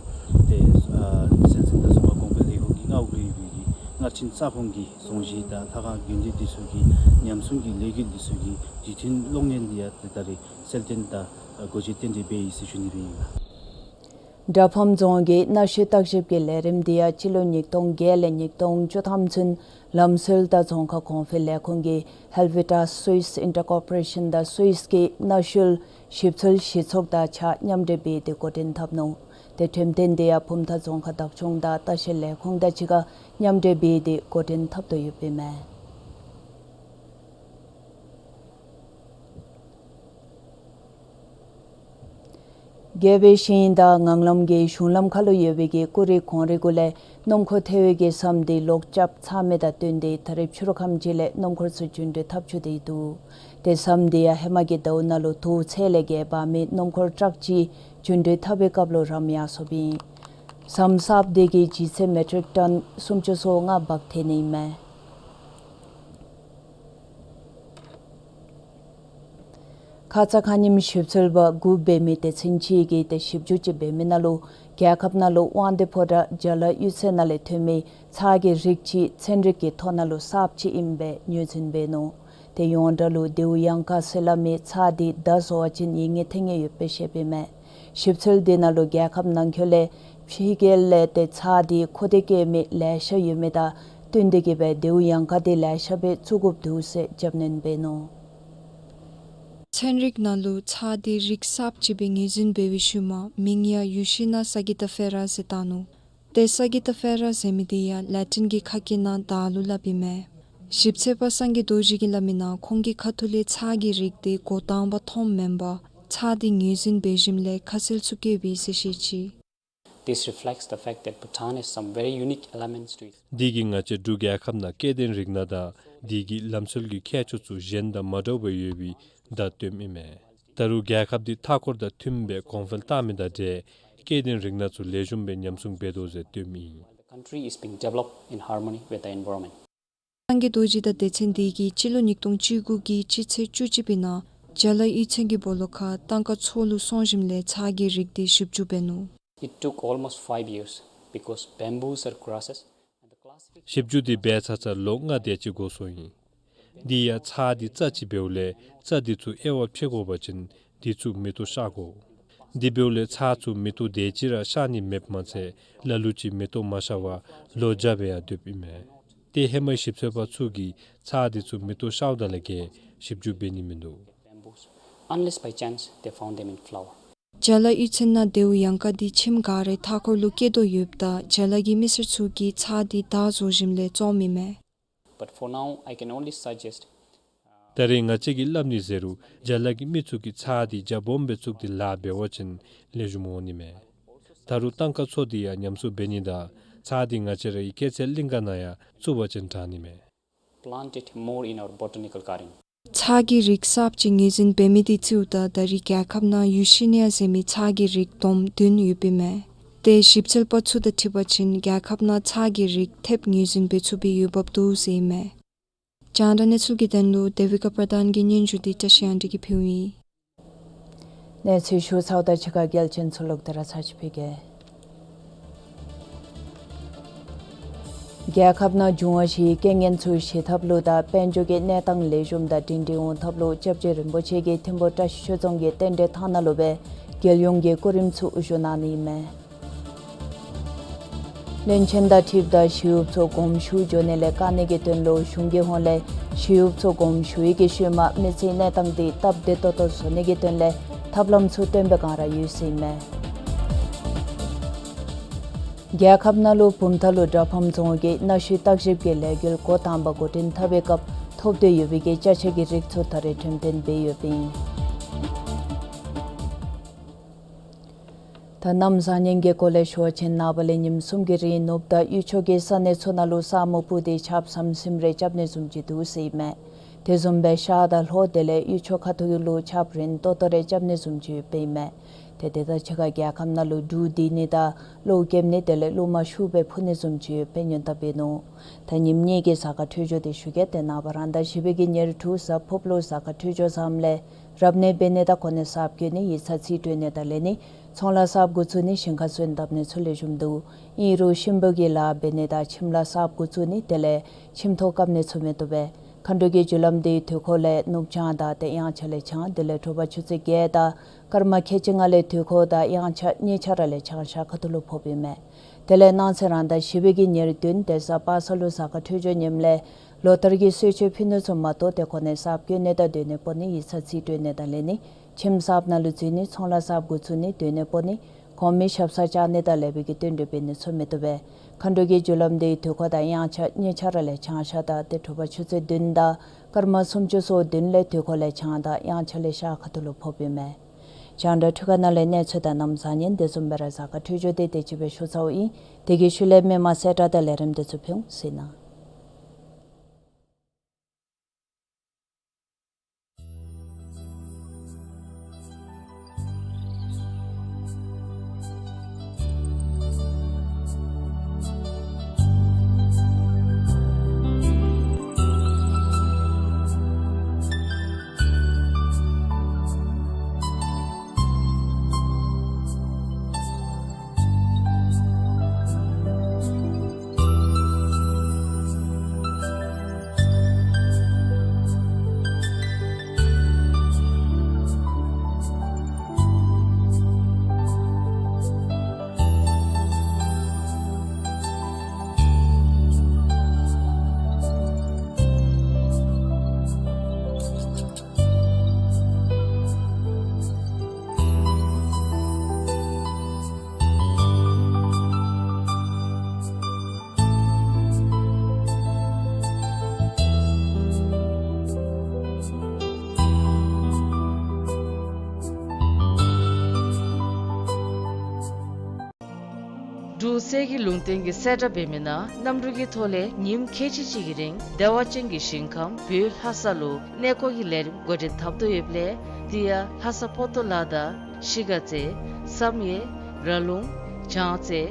ཏེ་ཨ་སེམས་ཅན་དང་ཚོང་པ་གོང་འཕེལ་ལས་ཁུངས་ཀྱི་མངའ་འོག་ལུ་ཡོད་པའི་གི་སྔར་ཕྱིན་ས་ཁོངས་ཀྱི་ཚོང་གཞི་དང་ལྷ་ཁང་དགོན་སྡེ་འདི་ཚུ་གི་ཉམས་སྲུང་གི་ལས་འགུལ་འདི་ཚུ་གི་དུས་མཐུན་གློག་བརྙན་འདི་ཡང་ཏེ་ད་རེས་གསལ་སྟོན་དང་སྒོ་འབྱེད་རྟེན་འབྲེལ་འབད་ཡི་ཟེར་ཞུ་ནི་སྦེ་ཨིན་ལགས། དྲ་ཕམ་རྫོང་གི་གནའ་ཤུལ་བརྟག་ཞིབ་ཀྱི་ལས་རིམ་འདི་ཡང་སྤྱི་ལོ་ཉིས་སྟོང་བརྒྱད་ལས་ཉིས་སྟོང་བཅུ་ཐམ་ཚུན་ལམ་སྲོལ་དང་རྫོང་ཁ་གོང་འཕེལ་ལས་ཁུངས་ཀྱི་ཧེལ་ཝེ་ཊ་སུའིས་ཨིན་ཊར་ཀོར་པོ་རེ་ཤཱན་དང་སུའིས་ཀྱི་གནའ་ཤུལ་ཞིབ་འཚོལ་གཞི་ཚོགས་དང་གཅིག་ཁར་མཉམ་འབྲེལ་འབད་དེ་འགོ་འདྲེན་འཐབ་ནུག། ཏེ་འགྲེམས་སྟོན་འདི་ཡང་བུམ་ཐང་རྫོང་ཁ་བདག་སྐྱོང་དང་ལྟ་བཤལ་ལས་ཁུངས་དང་གཅིག་ཁར་མཉམ་འབྲེལ་འབད་དེ་འགོ་འདྲེན་འཐབ་དོ་ཡོདཔ་ཨིན་མས། རྒྱལ་པོའི་ཞིང་དང་ངང་ལམ་གྱི་གཞུང་ལམ་ཁ་ལུ་ཡོད་པའི་གི་ཀུ་རི་གོང་རི་གུ་ལས་སྣུམ་འཁོར་ཐལ་བའི་གི་ཟམ་འདི་ལོག་རྐྱབ་ཚར་མི་དང་བསྟུན་ཏེ་ད་རེས་ཕྱི་རུ་ཁམས་ཅིག་ལས་སྣུམ་འཁོར་ཚུ་རྒྱུན་འགྲུལ་འཐབ་བཅུག་སྟེ་འདུག། ཏེ་ཟམ་འདི་ཡང་ཧེ་མ་གི་ཟླཝ་ནང་ལུ་དུག་ཚད་ལས་བརྒལ་འབག་མི་སྣུམ་འཁོར་ཊཱག་ཅིག་རྒྱུན་འགྲུལ་འཐབ་པའི་སྐབས་ལུ་རམ་ཡང་སོངམ་ཨིན། ཟམ་གསརཔ་འདི་གིས་ལྗིད་ཚད་མེ་ཊིག་ཊོན་སུམ་ཅུ་སོ་ལྔ་འབག་ཐེག་ནི་ཨིན་མས། ཁ་ཙ་ཁ་ཉིནམ་ཞིབ་འཚོལ་པ་དགུ་འབད་མི་སྡེ་ཚན་ཅིག་གིས་ཏེ་ཞིབ་འཇུག་ཅིག་འབད་མི་ནང་ལུ་རྒྱལ་ཁབ་ནང་ལུ་དབང་འདུས་ཕོ་བྲང་རྒྱ་ལ་གཡུས་ཚན་ནང་ལས་ཐོན་མི་ཚྭ་གི་རིགས་ཅིག་ཚན་རིག་གི་ཐོ་ནང་ལུ་གསརཔ་ཅིག་ཨིན་པའི་ངོས་འཛིན་འབད་ནུག། དེ་ཡོངས་གྲགས་ལུ་དེའུ་ཡང་ཀ་ཟེར་སླབ་མི་ཚར་འདི་ད་བཟོ་བ་ཅིན་ཡིད་ངེས་ཐེབས་ངེས་ཡོདཔ་སྦེ་བཤདཔ་ཨིན་མས། ཞིབ་འཚོལ་འདི་ནང་ལུ་རྒྱལ་ཁབ་ནང་འཁོད་ལས་ཕྱི་རྒྱལ་ལས་ཏེ་ཚར་འདི་མཁོ་འདོད་བསྐྱེད་མི་ལེ་ཤ་ཡོད་མི་དང་བསྟུན་ཏེ་གིས་སྦེ་དེའུ་ཡང་ཀ་འདི་ལེ་ཤ་སྦེ་བཙུགས་དགོཔ་འདུག་ཟེར་རྒྱབ་སྣོན་འབད་ནུག། ཚན་རིག་ནང་ལུ་ཚར་འདི་རིགས་གསརཔ་ཅིག་སྦེ་ངོས་འཛིན་འབད་བའི་ཤུལ་མ་མིང་ཡང་ཡུ་ཤི་ནཱ་སཱ་གི་ཏ་ཕེ་ར་ཟེར་བཏགས་ནུག། ཏེ་སཱ་གི་ཏ་ཕེ་ར་ཟེར་མི་འདི་ཡང་ལེ་ཊིན་གྱི་ཁ་སྐད་ནང་དར་ལུ་སླབ་ཨིན་མས། ཞིབ་འཚོལ་པ་སངས་རྒྱས་རྡོ་རྗེ་གིས་སླབ་མིའི་ནང་ཁོང་གི་ཁ་ཐུག་ལས་ཚར་གྱི་རིགས་འདི་འགོ་དང་པ་མཐོངམ་མེན་པར་ཚར་འདི་ངོས་འཛིན་འབད་ཞིནམ་ལས་ཁ་གསལ་ཚུ་བཀོད་པས་ཟེར་བཤད་ཅི། This reflects the fact that Bhutan has some very unique elements to it. འདི་གིས་ང་བཅས་འབྲུག་རྒྱལ་ཁབ་ནང་སྐྱེ་ལྡན་རིགས་སྣ་དང་འདི་གི་ལམ་སྲོལ་གྱི་ཁྱད་ཆོས་ཚུ་གཞན་དང་མ་འདྲཝ་སྦེ་ཡོད་པའི་བརྡ་སྟོནམ་ཨིན་མས། ད་རུང་རྒྱལ་ཁབ་འདི་མཐའ་འཁོར་དང་མཐུནམ་སྦེ་གོང་འཕེལ་བཏང་མི་དང་འབྲེལ་སྐྱེ་ལྡན་རིགས་སྣ་ཚུ་ལེགས་ཤོམ་སྦེ་ཉམས་སྲུང་འབད་དོ་ཟེར་སྟོནམ་ཨིན། The country is being developed in harmony with the environment. སངས་རྒྱས་རྡོ་རྗེ་དང་སྡེ་ཚན་འདི་གིས་སྤྱི་ལོ་ཉིས་སྟོང་བཅུ་དགུ་གི་སྤྱི་ཚེས་བཅུ་གཅིག་པའི་ནང་ཇ་ལ་གཡུས་ཚན་གྱི་སྦོ་ལོགས་ཁར་ཏང་ཀ་མཚོ་ལུ་སོང་ཞིནམ་ལས་ཚར་གྱི་རིགས་འདི་ཞིབ་འཇུག་འབད་ནུག། It took almost five years because bamboos are grasses and the classification. ཞིབ་འཇུག་འདི་འབད་ཚར་ཚར་ལོ་ལྔ་དེ་ཅིག་འགོར་སོང་ཡི། འདི་ཡང་ཚར་འདི་རྩྭ་ཅིག་འབདཝ་ལས་རྩྭ་འདི་ཚུ་དབྱེ་བ་ཕྱེ་དགོ་པ་ཅིན་འདི་ཚུ་མེ་ཏོག་ཤར་དགོ། འདི་འབདཝ་ལས་ཚར་ཚུ་མེ་ཏོག་དེ་ཅིག་ར་ཤར་ནི་མེདཔ་མ་ཚད་ལ་ལུ་ཅིག་མེ་ཏོག་མ་ཤར་བར་ལོ་བརྒྱ་སྦེ་ཡང་སྡོདཔ་ཨིན་མས། ཏེ་ཧེ་མའི་ཞིབ་འཚོལ་པ་ཚུ་གིས་ཚར་འདི་ཚུ་མེ་ཏོག་ཤརཝ་ད་ལས་བརྒལ་ཞིབ་འཇུག་འབད་ནི་མིན་འདུག། Bamboos, unless by chance they found them in flower. ཇ་ལ་གཡུས་ཚན་ནང་དེའུ་ཡང་ཀ་འདི་ཁྱིམ་ག་རའི་མཐའ་འཁོར་ལུ་སྐྱེ་དོ་ཡོདཔ་ད་ཇ་ལ་གི་མི་སེར་ཚུ་གིས་ཚར་འདི་དར་བཟོ་ཞིནམ་ལས་བཙོངམ་ཨིན་མས། But for now, I can only suggest. ད་རེས་ང་བཅས་ཀྱིས་སླབ་ནི་ཟེར་རུང་ཇ་ལ་གི་མི་ཚུ་གིས་ཚར་འདི་རྒྱ་སྦོམ་སྦེ་བཙུགས་ཏེ་ལཱ་འབད་བ་ཅིན་ལེགས་ཤོམ་འོང་ནི་མས། ད་རུང་ཏང་ཀ་མཚོ་འདི་ཡང་ཉམས་གསོ་འབད་ནི་དང་ཚར་འདི་ང་བཅས་རའི་སྐྱེད་ཚལ་གླིང་ག་ནང་ཡང་བཙུགས་པ་ཅིན་དྲག་ནི་མས། Plant it more in our botanical garden. ཚར་གྱི་རིགས་གསརཔ་ཅིག་ངོས་འཛིན་འབད་མི་འདི་བརྩིཝ་ད་ད་རེས་རྒྱལ་ཁབ་ནང་ཡུ་ཤི་ནི་ཡ་ཟེར་མི་ཚར་གྱི་རིགས་བསྡོམས་བདུན་ཡོདཔ་ཨིན་མས། ཏེ་ཞིབ་འཚོལ་པ་ཚུ་དང་འཁྲིལ་བ་ཅིན་རྒྱལ་ཁབ་ནང་ཚར་གྱི་རིགས་ཐེབས་ངོས་འཛིན་འབད་ཚུགས་པའི་འོས་འབབ་འདུག་ཟེར་ཨིན་མས། རྒྱང་བསྒྲགས་གནས་ཚུལ་གྱི་དོན་ལུ་དེ་བི་ཀ་པར་དཱན་གྱི་སྙན་ཞུ་འདི་བཀྲ་ཤིས་དབང་འདུས་ཀྱིས་ཕུལཝ་ཨིན། གནས་ཚུལ་ཞུ་ཚརཝ་ད་ཕྱི་ཁ་གལ་ཆེན་ཚུ་ལོག་སྟེ་ར་ཚར་ཅིག་ཕུལ་གེ། རྒྱལ་ཁབ་ནང་འབྱུང་བ་བཞིའི་རྐྱེན་ངན་ཚུ་ཞི་ཐབས་ལུ་དང་དཔལ་འབྱོར་གྱི་གནས་སྟངས་ལེགས་ཤོམ་དང་སྒྲིང་སྒྲིང་འོང་ཐབས་ལུ་སྐྱབས་རྗེ་རིན་པོ་ཆེ་གིས་ཐིམ་ཕུ་བཀྲ་ཤིས་ཆོས་རྫོང་གི་རྟེན་འབྲེལ་ཐང་ནང་ལུ་སྦེ་རྒྱལ་ཡོངས་ཀྱི་སྐུ་རིམ་ཚུ་དབུ་བཞུགས་གནང་ནི་ཨིན་མས། བློན་ཆེན་དང་འཁྲིལཝ་ད་ཞི་གཡོགཔ་ཚུ་དགོངསམ་ཞུ་འགྱོ་ནི་ལས་བཀག་ནི་གི་དོན་ལུ་གཞུང་གི་ཧོངས་ལས་ཞི་གཡོགཔ་ཚུ་དགོངསམ་ཞུ་ཡི་གི་ཤུལ་མ་མི་ཚེའི་གནས་སྟངས་འདི་སྟབས་བདེ་ཏོག་ཏོ་བཟོ་ནི་གི་དོན་ལས་ཐབས་ལམ་ཚུ་སྟོན་པའི་སྒང་ར་ཡོད་ཟེར་ཨིན་མས། རྒྱལ་ཁབ་ནང་ལུ་བུམ་ཐང་ལུ་དགྲ་ཕམ་རྫོང་གི་གནའ་ཤུལ་བརྟག་ཞིབ་ཀྱི་ལས་འགུལ་འགོ་དང་པ་འགོ་འདྲེན་འཐབ་པའི་སྐབས་ཐོབ་སྟེ་ཡོད་པའི་གི་ཅ་ཆས་ཀྱི་རིགས་ཚུ་ད་རེས་འགྲེམས་སྟོན་འབད་ཡོདཔ་ཨིན། ད་གནམ་བཟང་ངན་གྱི་སྐོར་ལས་ཞུ་བ་ཅིན་ནངས་པ་ལས་ཉིནམ་གསུམ་གྱི་རིང་ནུབ་དང་དབུས་ཕྱོགས་ཀྱི་ས་གནས་ཚུ་ནང་ལུ་ས་སྨུག་སྤུབས་ཏེ་ཆརཔ་ཟམ་ཟིམ་རེ་རྐྱབ་ནི་བཟུམ་ཅིག་འདུག་ཟེར་ཨིན་མས། དེ་བཟུམ་སྦེ་ཤར་དང་ལྷོ་དེ་ལས་དབུས་ཕྱོགས་ཁ་ཐུག་ལུ་ཆརཔ་རན་ཏོག་ཏོ་རེ་རྐྱབ་ནི་བཟུམ་ཅིག་ཡོདཔ་ཨིན་མས། ཏེ་དེ་དང་གཅིག་ཁར་རྒྱལ་ཁབ་ནང་ལུ་འབྲུག་རྡིབ་ནི་དང་གློག་རྐྱབ་ནི་དེ་ལས་རླུང་མ་ཤུགས་སྦེ་འཕུ་ནི་བཟུམ་ཅིག་ཡོདཔ་སྦེ་ཉེན་བརྡ་འབད་ནུག། ད་ཉིནམ་གཉིས་ཀྱི་གཟའ་སྐར་འཕྲོད་སྦྱོར་འདི་ཞུ་གེ། ཏེ་ནངས་པ་རང་ཟླ་བཞི་པའི་གི་ཉེར་དྲུག་གཟའ་ཕུརཔ་ལུ་གཟའ་སྐར་འཕྲོད་སྦྱོར་བཟངམ་ལས་རབ་གནས་འབད་ནི་དང་གོ་གནས་གསརཔ་བསྐོ་ནི་ཡིག་ཚང་རྩིས་སྤྲོད་ནི་དང་ལེན་ནི་ཚོང་ལཱ་གསརཔ་འགོ་བཙུགས་ནི་ཞིང་ཁ་སོན་བཏབ་ནི་ཚུ་ལེགས་ཤོམ་འདུག། ཨིན་རུང་གཤིན་པོ་གི་ལཱ་འབད་ནི་དང་ཁྱིམ་ལཱ་གསརཔ་འགོ་བཙུགས་ནི་དེ་ལས་ཁྱིམ་ཐོག་བཀབ་ནི་ཚུ་མི་བཏུབ་པས། མཁའ་འགྲོ་གི་རྒྱུ་ལམ་འདི་དུས་འཁོར་ལས་ནུབ་བྱང་དང་ཏེ་དབྱངས་འཆར་ལས་བྱང་དེ་ལས་དྲོ་པ་ཆུ་ཚོད་བརྒྱད་དང་སྐར་མ་ཁལ་གཅིག་ལྔ་ལས་དུས་འཁོར་དང་དབྱངས་འཆར་གཉིས་ཆ་ར་ལས་བྱང་ཤར་ཁ་ཐུག་ལུ་ཕོགཔ་ཨིན་མས། དེ་ལས་གནངས་ཚེ་རང་ཟླ་བཞི་པའི་གི་ཉེར་བདུན་ཏེ་གཟའ་པ་སངས་ལུ་གཟའ་སྐར་འཕྲོད་སྦྱོར་ཉེསཔ་ལས་ལོ་ལྟར་གྱི་གསོལ་མཆོད་ཕུལ་ནི་ཚུ་མ་གཏོགས་ཏེ་གོ་གནས་གསརཔ་བསྐོ་ནི་དང་སྡོད་གནས་སྤོ་ནི་ཡིག་ཚང་རྩིས་སྤྲོད་ནི་དང་ལེན་ནི་ཁྱིམ་གསརཔ་ནང་ལུ་འཛུལ་ནི་ཚོང་ལཱ་གསརཔ་འགོ་བཙུགས་ནི་སྡོད་གནས་སྤོ་ནི་གོང་མའི་ཞབས་སར་བཅར་ནི་དང་ལེགས་པའི་གི་བསྟུན་གྲོས་འབད་ནི་ཚུ་མི་བཏུབ་པས། མཁའ་འགྲོ་གི་རྒྱུ་ལམ་འདི་དུས་འཁོར་དང་དབྱངས་འཆར་གཉིས་ཆ་ར་ལས་བྱང་ཤར་དང་ཏེ་དྲོ་པ་ཆུ་ཚོད་བདུན་དང་སྐར་མ་སུམ་ཅུ་སོ་བདུན་ལས་དུས་འཁོར་ལས་བྱང་དང་དབྱངས་འཆར་ལས་ཤར་ཁ་ཐུག་ལུ་ཕོགཔ་ཨིན་མས། རྒྱང་བསྒྲགས་འཕྲུལ་ཁང་ནང་ལས་གནས་ཚུལ་དང་གནམ་བཟང་ངན་དེ་བཟུམ་སྦེ་ར་གཟའ་སྐར་འཕྲོད་སྦྱོར་འདི་དེ་ཅིག་སྦེ་ཞུ་ཚརཝ་ཨིན། དེ་གི་ཤུལ་ལས་མི་མང་གསལ་བསྒྲགས་དང་ལས་རིམ་འདི་ཚུ་ཕུལ་འོང་ཟེར་ཨིན། དགུ་ཚེས་ཀྱི་ལུང་བསྟན་གྱི་གསལ་བསྒྲགས་འབད་མི་ནང་གནམ་གྲུ་གི་ཐོག་ལས་ཉིནམ་ཁལ་གཅིག་ཅིག་གི་རིང་བདེ་བ་ཅན་གྱི་ཞིང་ཁམས་བོད་ལྷ་ས་ལུ་གནས་སྐོར་གྱི་ལས་རིམ་འགོ་འདྲེན་འཐབ་དོ་ཡོདཔ་ལས་དེ་ཡང་ལྷ་ས་པོ་ཏོ་ལ་དང་ཤི་ག་རྩེ་བསམ་ཡས་ར་ལུང་བྱང་རྩེ་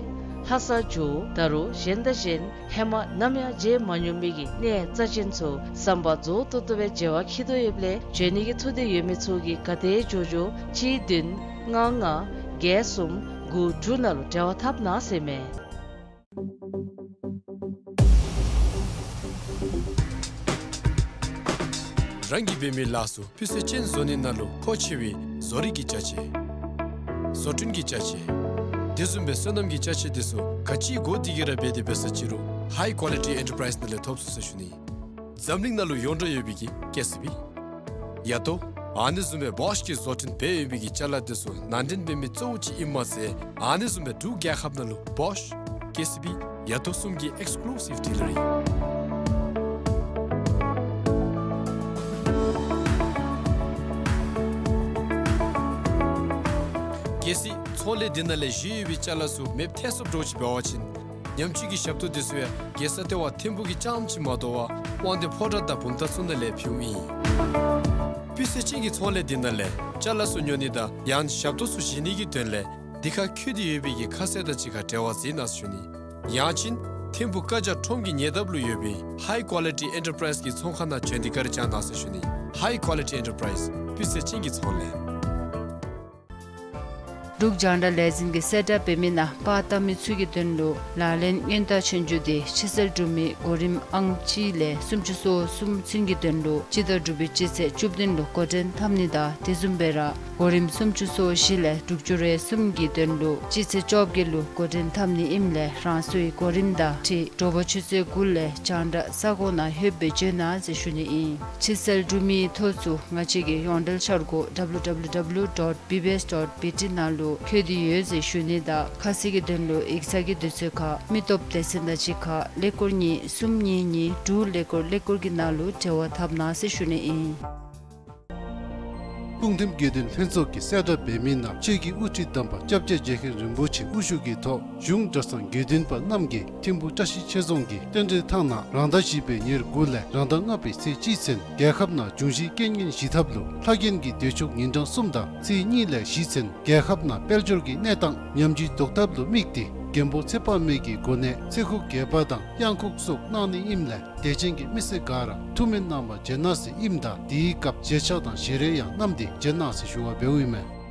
ལྷ་ས་ཇོ་བོ་ད་རུང་གཞན་དང་གཞན་ཧེ་མ་ནམ་ཡང་མཇལ་མ་མྱོང་མི་གི་གནས་རྩ་ཅན་ཚུ་ཟམ་པ་རྫོགས་ཏོག་ཏོ་སྦེ་མཇལ་བར་འཁྱིད་དོ་ཡོདཔ་ལས་འབྱོན་ནི་གི་ཐུགས་འདོད་ཡོད་མི་ཚུ་གིས་ག་དེ་མགྱོགས་མགྱོགས་གཅིག་བདུན་ལྔ་ལྔ་བརྒྱད་གསུམ་དགུ་དྲུག་ནང་ལུ་འབྲེལ་བ་འཐབ་གནང་ཟེར་མས། རང་གིས་འབད་མི་ལཱ་ཚུ་སྤུས་ཚད་ཅན་བཟོ་ནི་ནང་ལུ་མཁོ་ཆེ་བའི་བཟོ་རིག་གི་ཅ་ཆས་བཟོ་སྐྲུན་གྱི་ཅ་ཆས་དེ་བཟུམ་སྦེ་སོ་ནམ་གྱི་ཅ་ཆས་དེ་ཚུ་ག་ཅི་དགོ་དེ་གི་ར་འབད་དེ་འབད་ས་ཅི་རུང་High Quality Enterprise ནང་ལས་ཐོབ་ཚུགས་ཟེར་ཞུ་ནི། འཛམ་གླིང་ནང་ལུ་ཡོངས་གྲགས་ཡོད་པའི་གི་ཀེ་སི་བི་ཡ་ཏོ་ཨ་ནི་བཟུམ་སྦེ་བོཤ་གིས་བཟོ་སྐྲུན་འབད་ཡོད་པའི་གི་ཅ་ལ་དེ་ཚུ་ནང་འདྲེན་འབད་མི་གཙོ་བོ་ཅིག་ཨིནམ་མ་ཚད་ཨ་ནི་བཟུམ་སྦེ་འབྲུག་རྒྱལ་ཁབ་ནང་ལུ་བོཤ་ཀེ་སི་བི་ཡ་ཏོ་གསུམ་གྱི་ཨེགསི་ཀུ་ལུ་སིབ་ཌི་ལར་ཨིན། གལ་སྲིད་ཚོང་ལས་འདི་ནང་ལས་བཞེས་ཡོད་པའི་ཅ་ལ་ཚུ་མེདཔ་ཐལ་སོངམ་འདྲཝ་ཅིག་འབད་བ་ཅིན་ཉམས་བཅོས་ཀྱི་ཞབས་ཏོག་དེ་ཚུ་ཡང་རྒྱལ་ས་ལྟེ་བ་ཐིམ་ཕུག་གི་རྐྱངམ་ཅིག་མ་དོ་བར་དབང་འདུས་ཕོ་བྲང་དང་བུམ་ཐང་ཚུ་ནང་ལས་ཕུལཝ་ཨིན། སྤུས་ཚད་ཅན་གྱི་ཚོང་ལས་འདི་ནང་ལས་ཅ་ལ་ཚུ་ཉོ་ནི་དང་ཡང་ཞབས་ཏོག་ཚུ་བཞེས་ནི་གི་དོན་ལས་འདི་ཁར་བཀོད་དེ་ཡོད་པའི་གི་ཁ་གསལ་དང་གཅིག་ཁར་འབྲེལ་བ་མཛད་གནང་ཟེར་ཞུ་ནི། ཡང་ཅིན་ཐིམ་ཕུག་ཀ་ཇ་ཁྲོམ་གྱི་ཉེ་འདབས་ལུ་ཡོད་པའི་High Quality Enterprise གི་ཚོང་ཁང་ནང་བྱོན་ཏེ་བཀའ་དྲིན་བསྐྱང་གནང་ཟེར་ཞུ་ནི། High Quality Enterprise སྤུས་ཚད་ཅན་གྱི་ཚོང་ལས། འབྲུག་རྒྱང་བསྒྲགས་ལས་འཛིན་གྱི་གསལ་བསྒྲགས་འབད་མི་ནང་པར་བཏབ་མི་ཚུ་གི་དོན་ལུ་ལག་ལེན་སྔོན་བརྡ་ཆོས་རྒྱུགས་དེ་ཕྱི་གསལ་འབྲུག་མི་གོ་རིམ་ཨང་གཅིག་ལས་སུམ་ཅུ་སོ་གསུམ་ཚུན་གྱི་དོན་ལུ་སྤྱི་ཟླ་དྲུག་པའི་སྤྱི་ཚེས་བཅུ་བདུན་ལུ་འགོ་འདྲེན་འཐབ་ནི་དང་དེ་བཟུམ་སྦེ་ར་གོ་རིམ་སུམ་ཅུ་སོ་བཞི་ལས་དྲུག་ཅུ་རེ་གསུམ་གྱི་དོན་ལུ་སྤྱི་ཚེས་བཅོ་བརྒྱད་ལུ་འགོ་འདྲེན་འཐབ་ནི་ཨིནམ་ལས་རང་སོའི་གོ་རིམ་དང་འཁྲིལ་དྲོ་པ་ཆུ་ཚོད་དགུ་ལས་རྒྱང་བསྒྲགས་ས་གོ་ནང་ལྷོདཔ་སྦེ་འབྱོན་གནང་ཟེར་ཞུ་ནི་ཨིན། ཕྱི་གསལ་འབྲུག་མིའི་ཐོ་ཚུ་ང་བཅས་ཀྱི་ཡོངས་འབྲེལ་འཆར་སྒོ་W W W dot B B S dot B T ནང་ལུ་བཀོད་དེ་ཡོད་ཟེར་ཞུ་ནི་དང་ཁ་གསལ་གྱི་དོན་ལུ་ཡིག་ཚང་གི་དུས་ཚོད་ཁར་མི་སྟོབས་སྡེ་ཚན་དང་གཅིག་ཁར་ཀླད་ཀོར་གཉིས་གསུམ་གཉིས་གཉིས་དྲུག་ཀླད་ཀོར་ཀླད་ཀོར་གྱི་ནང་ལུ་འབྲེལ་བ་འཐབ་གནང་ཟེར་ཞུ་ནི་ཨིན། སྤུངས་ཐིམ་དགེ་འདུན་ལྷན་ཚོགས་ཀྱི་གསལ་བསྒྲགས་འབད་མི་ནང་ཆོས་ཀྱི་དབུ་ཁྲིད་དམ་པ་སྐྱབས་རྗེ་རྗེ་མཁན་རིན་པོ་ཆེ་དབུ་བཞུགས་ཀྱི་ཐོག་གཞུང་གྲྭ་ཚང་དགེ་འདུན་པ་རྣམས་ཀྱིས་ཐིམ་ཕུག་བཀྲ་ཤིས་ཆོས་རྫོང་གི་རྟེན་འབྲེལ་ཐང་ནང་རང་ཟླ་བཞི་པའི་ཉེར་དགུ་ལས་རང་ཟླ་ལྔ་པའི་ཚེས་གཅིག་ཚུན་རྒྱལ་ཁབ་ནང་འབྱུང་བཞིའི་རྐྱེན་ངན་ཞི་ཐབས་ལུ་ལྷ་རྒྱན་གྱི་མདོས་ཆོག་ཉིན་གྲངས་གསུམ་དང་ཚེས་གཉིས་ལས་བཞི་ཚུན་རྒྱལ་ཁབ་ནང་དཔལ་འབྱོར་གྱི་གནས་སྟངས་ཉམས་ཞིབ་ཟློག་ཐབས་ལུ་དམིགས་ཏེ་མགོན་པོ་ཚེ་དཔག་མེད་ཀྱི་གོ་གནས་ཚེ་ཁུག་རྒྱས་པ་དང་གཡང་ཁུག་སོགས་གནང་ནི་ཨིནམ་ལས་དད་ཅན་གྱི་མི་སེར་ག་ར་ཐུགས་སྨོན་གནང་བར་བྱོན་གནང་ཟེར་ཨིནམ་ད་དེའི་སྐབས་མཇལ་ཕྱག་དང་ཞལ་རས་ཡང་བསྣམས་ཏེ་བྱོན་གནང་ཟེར་ཞུ་བ་འབདཝ་ཨིན་མས།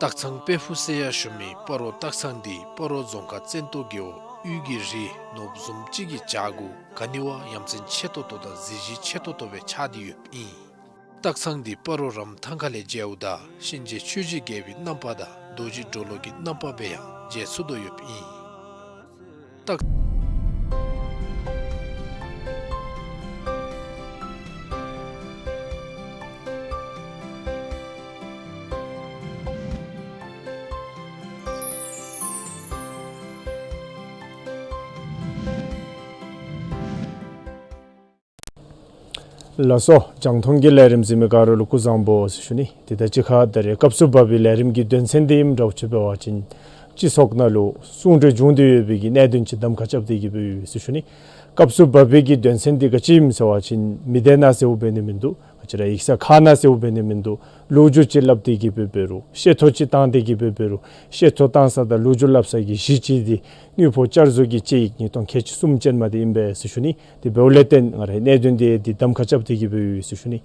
སྟག་ཚང་དཔལ་ཕུག་ཟེར་ཡང་ཞུ་མི་སྤ་རོ་སྟག་ཚང་འདི་སྤ་རོ་རྫོང་ཁག་བཙན་ཏོ་རྒེད་འོག་དབུས་ཀྱི་རི་ནོར་བུ་བཟུམ་ཅིག་གི་བྱག་གུ་ག་ནི་བ་ཡ་མཚན་ཆེ་ཏོག་ཏོ་དང་གཟི་བརྗིད་ཆེ་ཏོག་ཏོ་སྦེ་ཆགས་ཏེ་ཡོདཔ་ཨིན། སྟག་ཚང་འདི་སྤ་རོ་རམ་ཐང་ཁ་ལས་མཇལཝ་ད་གཤིན་རྗེ་ཆོས་ཀྱི་རྒྱལ་པོའི་རྣམ་པ་དང་རྡོ་རྗེ་གྲོ་ལོད་ཀྱི་རྣམ་པ་སྦེ་ཡང་མཇལ་ཚུགས་དོ་ཡོདཔ་ཨིན། སྟག་ལགས་སོ། རྒྱང་མཐོང་གི་ལས་རིམ་གཟིགས་མི་ག་ར་ལུ་སྐུ་གཟུགས་བཟང་པོ་ཟེར་ཞུ་ནི། དེ་དང་གཅིག་ཁར་ད་རེས་སྐབས་སུ་བབས་པའི་ལས་རིམ་གྱི་དོན་ཚན་འདི་ཨིནམ་འདྲཝ་ཅིག་འབད་བ་ཅིན་སྤྱི་ཚོགས་ནང་ལུ་གསུང་གྲོས་བྱུང་སྟེ་ཡོད་པའི་གི་གནད་དོན་ཅིག་གདམ་ཁ་རྐྱབ་སྟེ་གི་སྦེ་ཡོད་ཟེར་ཞུ་ནི། སྐབས་སུ་བབས་པའི་གི་དོན་ཚན་འདི་ག་ཅི་ཨིནམ་ཟེར་བ་ཅིན་མི་སྡེ་ནང་ཟེརཝ་འབད་ནི་མིན་འདུག། ང་བཅས་ར་ཡིག་ཚང་ཁ་ནང་ཟེརཝ་འབད་ནི་མིན་འདུག། ལོ་རྒྱུས་ཅིག་སླབ་སྟེ་གི་སྦེ་འབད་རུང་བཤད་ཐོ་ཅིག་བཏང་སྟེ་གི་སྦེ་འབད་རུང་བཤད་ཐོ་བཏང་ས་དང་ལོ་རྒྱུས་སླབ་ས་གི་གཞི་ཅིག་འདི་དངུལ་ཕོགས་བསྐྱར་བཟོ་གི་དཔྱད་ཡིག་ཉིས་སྟོང་ཁལ་གཅིག་གསུམ་ཅན་མ་འདི་ཨིན་པས་ཟེར་ཞུ་ནི། དེ་འབདཝ་ལས་བརྟེན་ང་རའི་གནད་དོན་འདི་འདི་གདམ་ཁ་རྐྱབ་སྟེ་གི་སྦེ་ཡོད་ཟེར་ཞུ་ནི།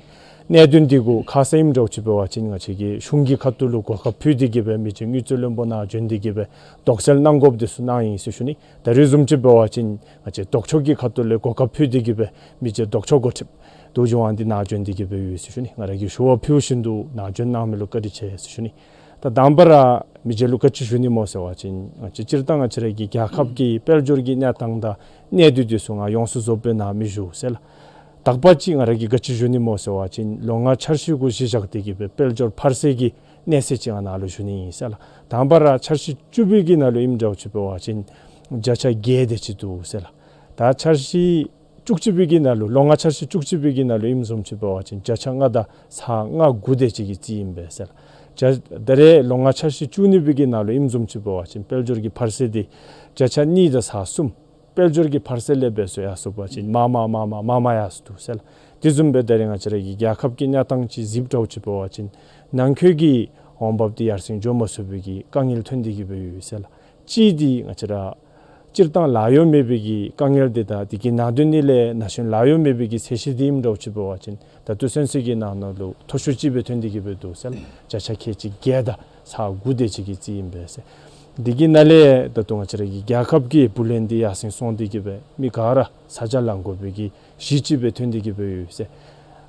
གནད་དོན་འདི་གུ་ཁ་གསལ་ཨིནམ་འདྲཝ་ཅིག་འབད་བ་ཅིན་ང་བཅས་ཀྱིས་གཞུང་གི་ཁ་ཐུག་ལུ་གོ་སྐབས་ཕུལ་ཏེ་གི་སྦེ་མི་རྗེ་དངུལ་རྩིས་བློན་པོ་ནཱ་བྱོན་ཏེ་གི་སྦེ་དོགས་སེལ་གནང་དགོཔ་འདི་ཚུ་གནང་ཡི་ཟེར་ཞུ་ནི། ད་རེས་བཟུམ་ཅིག་འབད་བ་ཅིན་ང་བཅས་ལྡོག་ཕྱོགས་ཀྱི་ཁ་ཐུག་ལས་གོ་སྐབས་ཕུལ་ཏེ་གི་སྦེ་མི་རྗེ་ལྡོག་ཕྱོགས་འགོ་ཁྲིདཔ་རྡོ་རྗེ་དབང་འདུས་ནཱ་བྱོན་ཏེ་གི་སྦེ་ཡོད་ཟེར་ཞུ་ནི། ང་ར་གིས་ཞུ་བ་ཕུལཝ་བཞིན་དུ་ནཱ་བྱོན་གནང་མི་ལུ་བཀའ་དྲིན་ཆེ་ཟེར་ཞུ་ནི། ད་དང་པ་ར་མི་རྗེ་ལུ་ག་ཅི་ཞུ་ནི་སྨོ་ཟེར་བ་ཅིན་ང་བཅས་སྤྱིར་བཏང་ང་བཅས་ར་གི་རྒྱལ་ཁབ་ཀྱི་དཔལ་འབྱོར་གྱི་གནས་སྟངས་དང་གནས་སྡུད་འདི་ཚུ་ང་ཡོངས་སུ་རྫོགསཔ་སྦེ་ནཱ་མི་ཞུ་ཟེར་ལགས། དག་པ་ཅིག་ང་ར་གིས་ག་ཅི་ཞུ་ནི་སྨོ་ཟེར་བ་ཅིན་ལོ་ལྔ་འཆར་གཞི་གུ་གཞི་བཞག་སྟེ་གི་སྦེ་དཔལ་འབྱོར་འཕར་ཚད་ཀྱི་གནས་ཚད་ཅིག་ང་ནཱ་ལུ་ཞུ་ནི་ཨིན་ཟེར་ལགས། དང་པ་ར་འཆར་གཞི་བཅུ་པའི་གི་ནང་ལུ་ཨིནམ་འདྲཝ་ཅིག་འབད་བ་ཅིན་བརྒྱ་ཆ་བརྒྱད་དེ་ཅིག་འདུག་ཟེར་ལགས། ད་འཆར་གཞི་བཅུ་གཅིག་པའི་གི་ནང་ལུ་ལོ་ལྔ་འཆར་གཞི་བཅུ་གཅིག་པའི་གི་ནང་ལུ་ཨིནམ་བཟུམ་ཅིག་འབད་བ་ཅིན་བརྒྱ་ཆ་ལྔ་དང་ཚག་ལྔ་དགུ་དེ་ཅིག་གི་རྩིས་ཨིན་པས་ཟེར་ལགས། བརྒྱ་ད་རེས་ལོ་ལྔ་འཆར་གཞི་བཅུ་གཉིས་པའི་གི་ནང་ལུ་ཨིནམ་བཟུམ་ཅིག་འབད་བ་ཅིན་དཔལ་འབྱོར་གྱི་འཕར་ཚད་འདི་བརྒྱ་ཆ་གཉིས་དང་ཚག་གསུམ། དཔལ་འབྱོར་གྱི་འཕར་ཚད་ལས་འབད་སོང་ཡར་སོང་པ་ཅིན་མར་མར་མར་མར་མར་མར་ཡར་སོང་འདུག་ཟེར་ལགས། དེ་བཟུམ་སྦེ་ད་རེས་ང་བཅས་ར་གི་རྒྱལ་ཁབ་ཀྱི་གནས་སྟངས་ཅིག་གཟིགསཔ་འདྲཝ་ཅིག་འབད་བ་ཅིན་ནང་འཁོད་ཀྱི་འོང་འབབ་འདི་ཡར་སེང་འགྱོ་མ་ཚུགས་པའི་གི་དཀའ་ངལ་ཐོན་ཏེ་གི་སྦེ་ཡོད་ཟེར་ལགས། གཅིག་འདི་ང་བཅས་ར་སྤྱིར་བཏང་ལཱ་གཡོག་མེད་པའི་གི་དཀའ་ངལ་འདི་དང་དེ་གི་ནང་དོན་ནི་ལས་ན་གཞོན་ལཱ་གཡོག་མེད་པའི་གི་ཚད་གཞི་འདི་ཨིནམ་འདྲཝ་ཅིག་འབད་བ་ཅིན་ད་ལྟོ་ཚུན་ཚོད་ཀྱི་ནང་ན་ལུ་མཐོ་ཤོས་ཅིག་སྦེ་ཐོན་ཏེ་གི་སྦེ་འདུག་ཟེར་ལགས། བརྒྱ་ཆ་ཁལ་གཅིག་བརྒྱད་དང་ཚག་དགུ་དེ་ཅིག་གི་རྩིས་ཨིན་པས་ཟེར། དེ་གི་ནང་ལས་ད་ལྟོ་ང་བཅས་ར་གི་རྒྱལ་ཁབ་ཀྱི་བུ་ལོན་འདི་ཡར་སེང་སོང་སྟེ་གི་སྦེ་མི་ག་ར་ས་ཆ་ལང་དགོ་པའི་གི་གཞི་ཅིག་སྦེ་ཐོན་ཏེ་གི་སྦེ་ཡོད་ཟེར།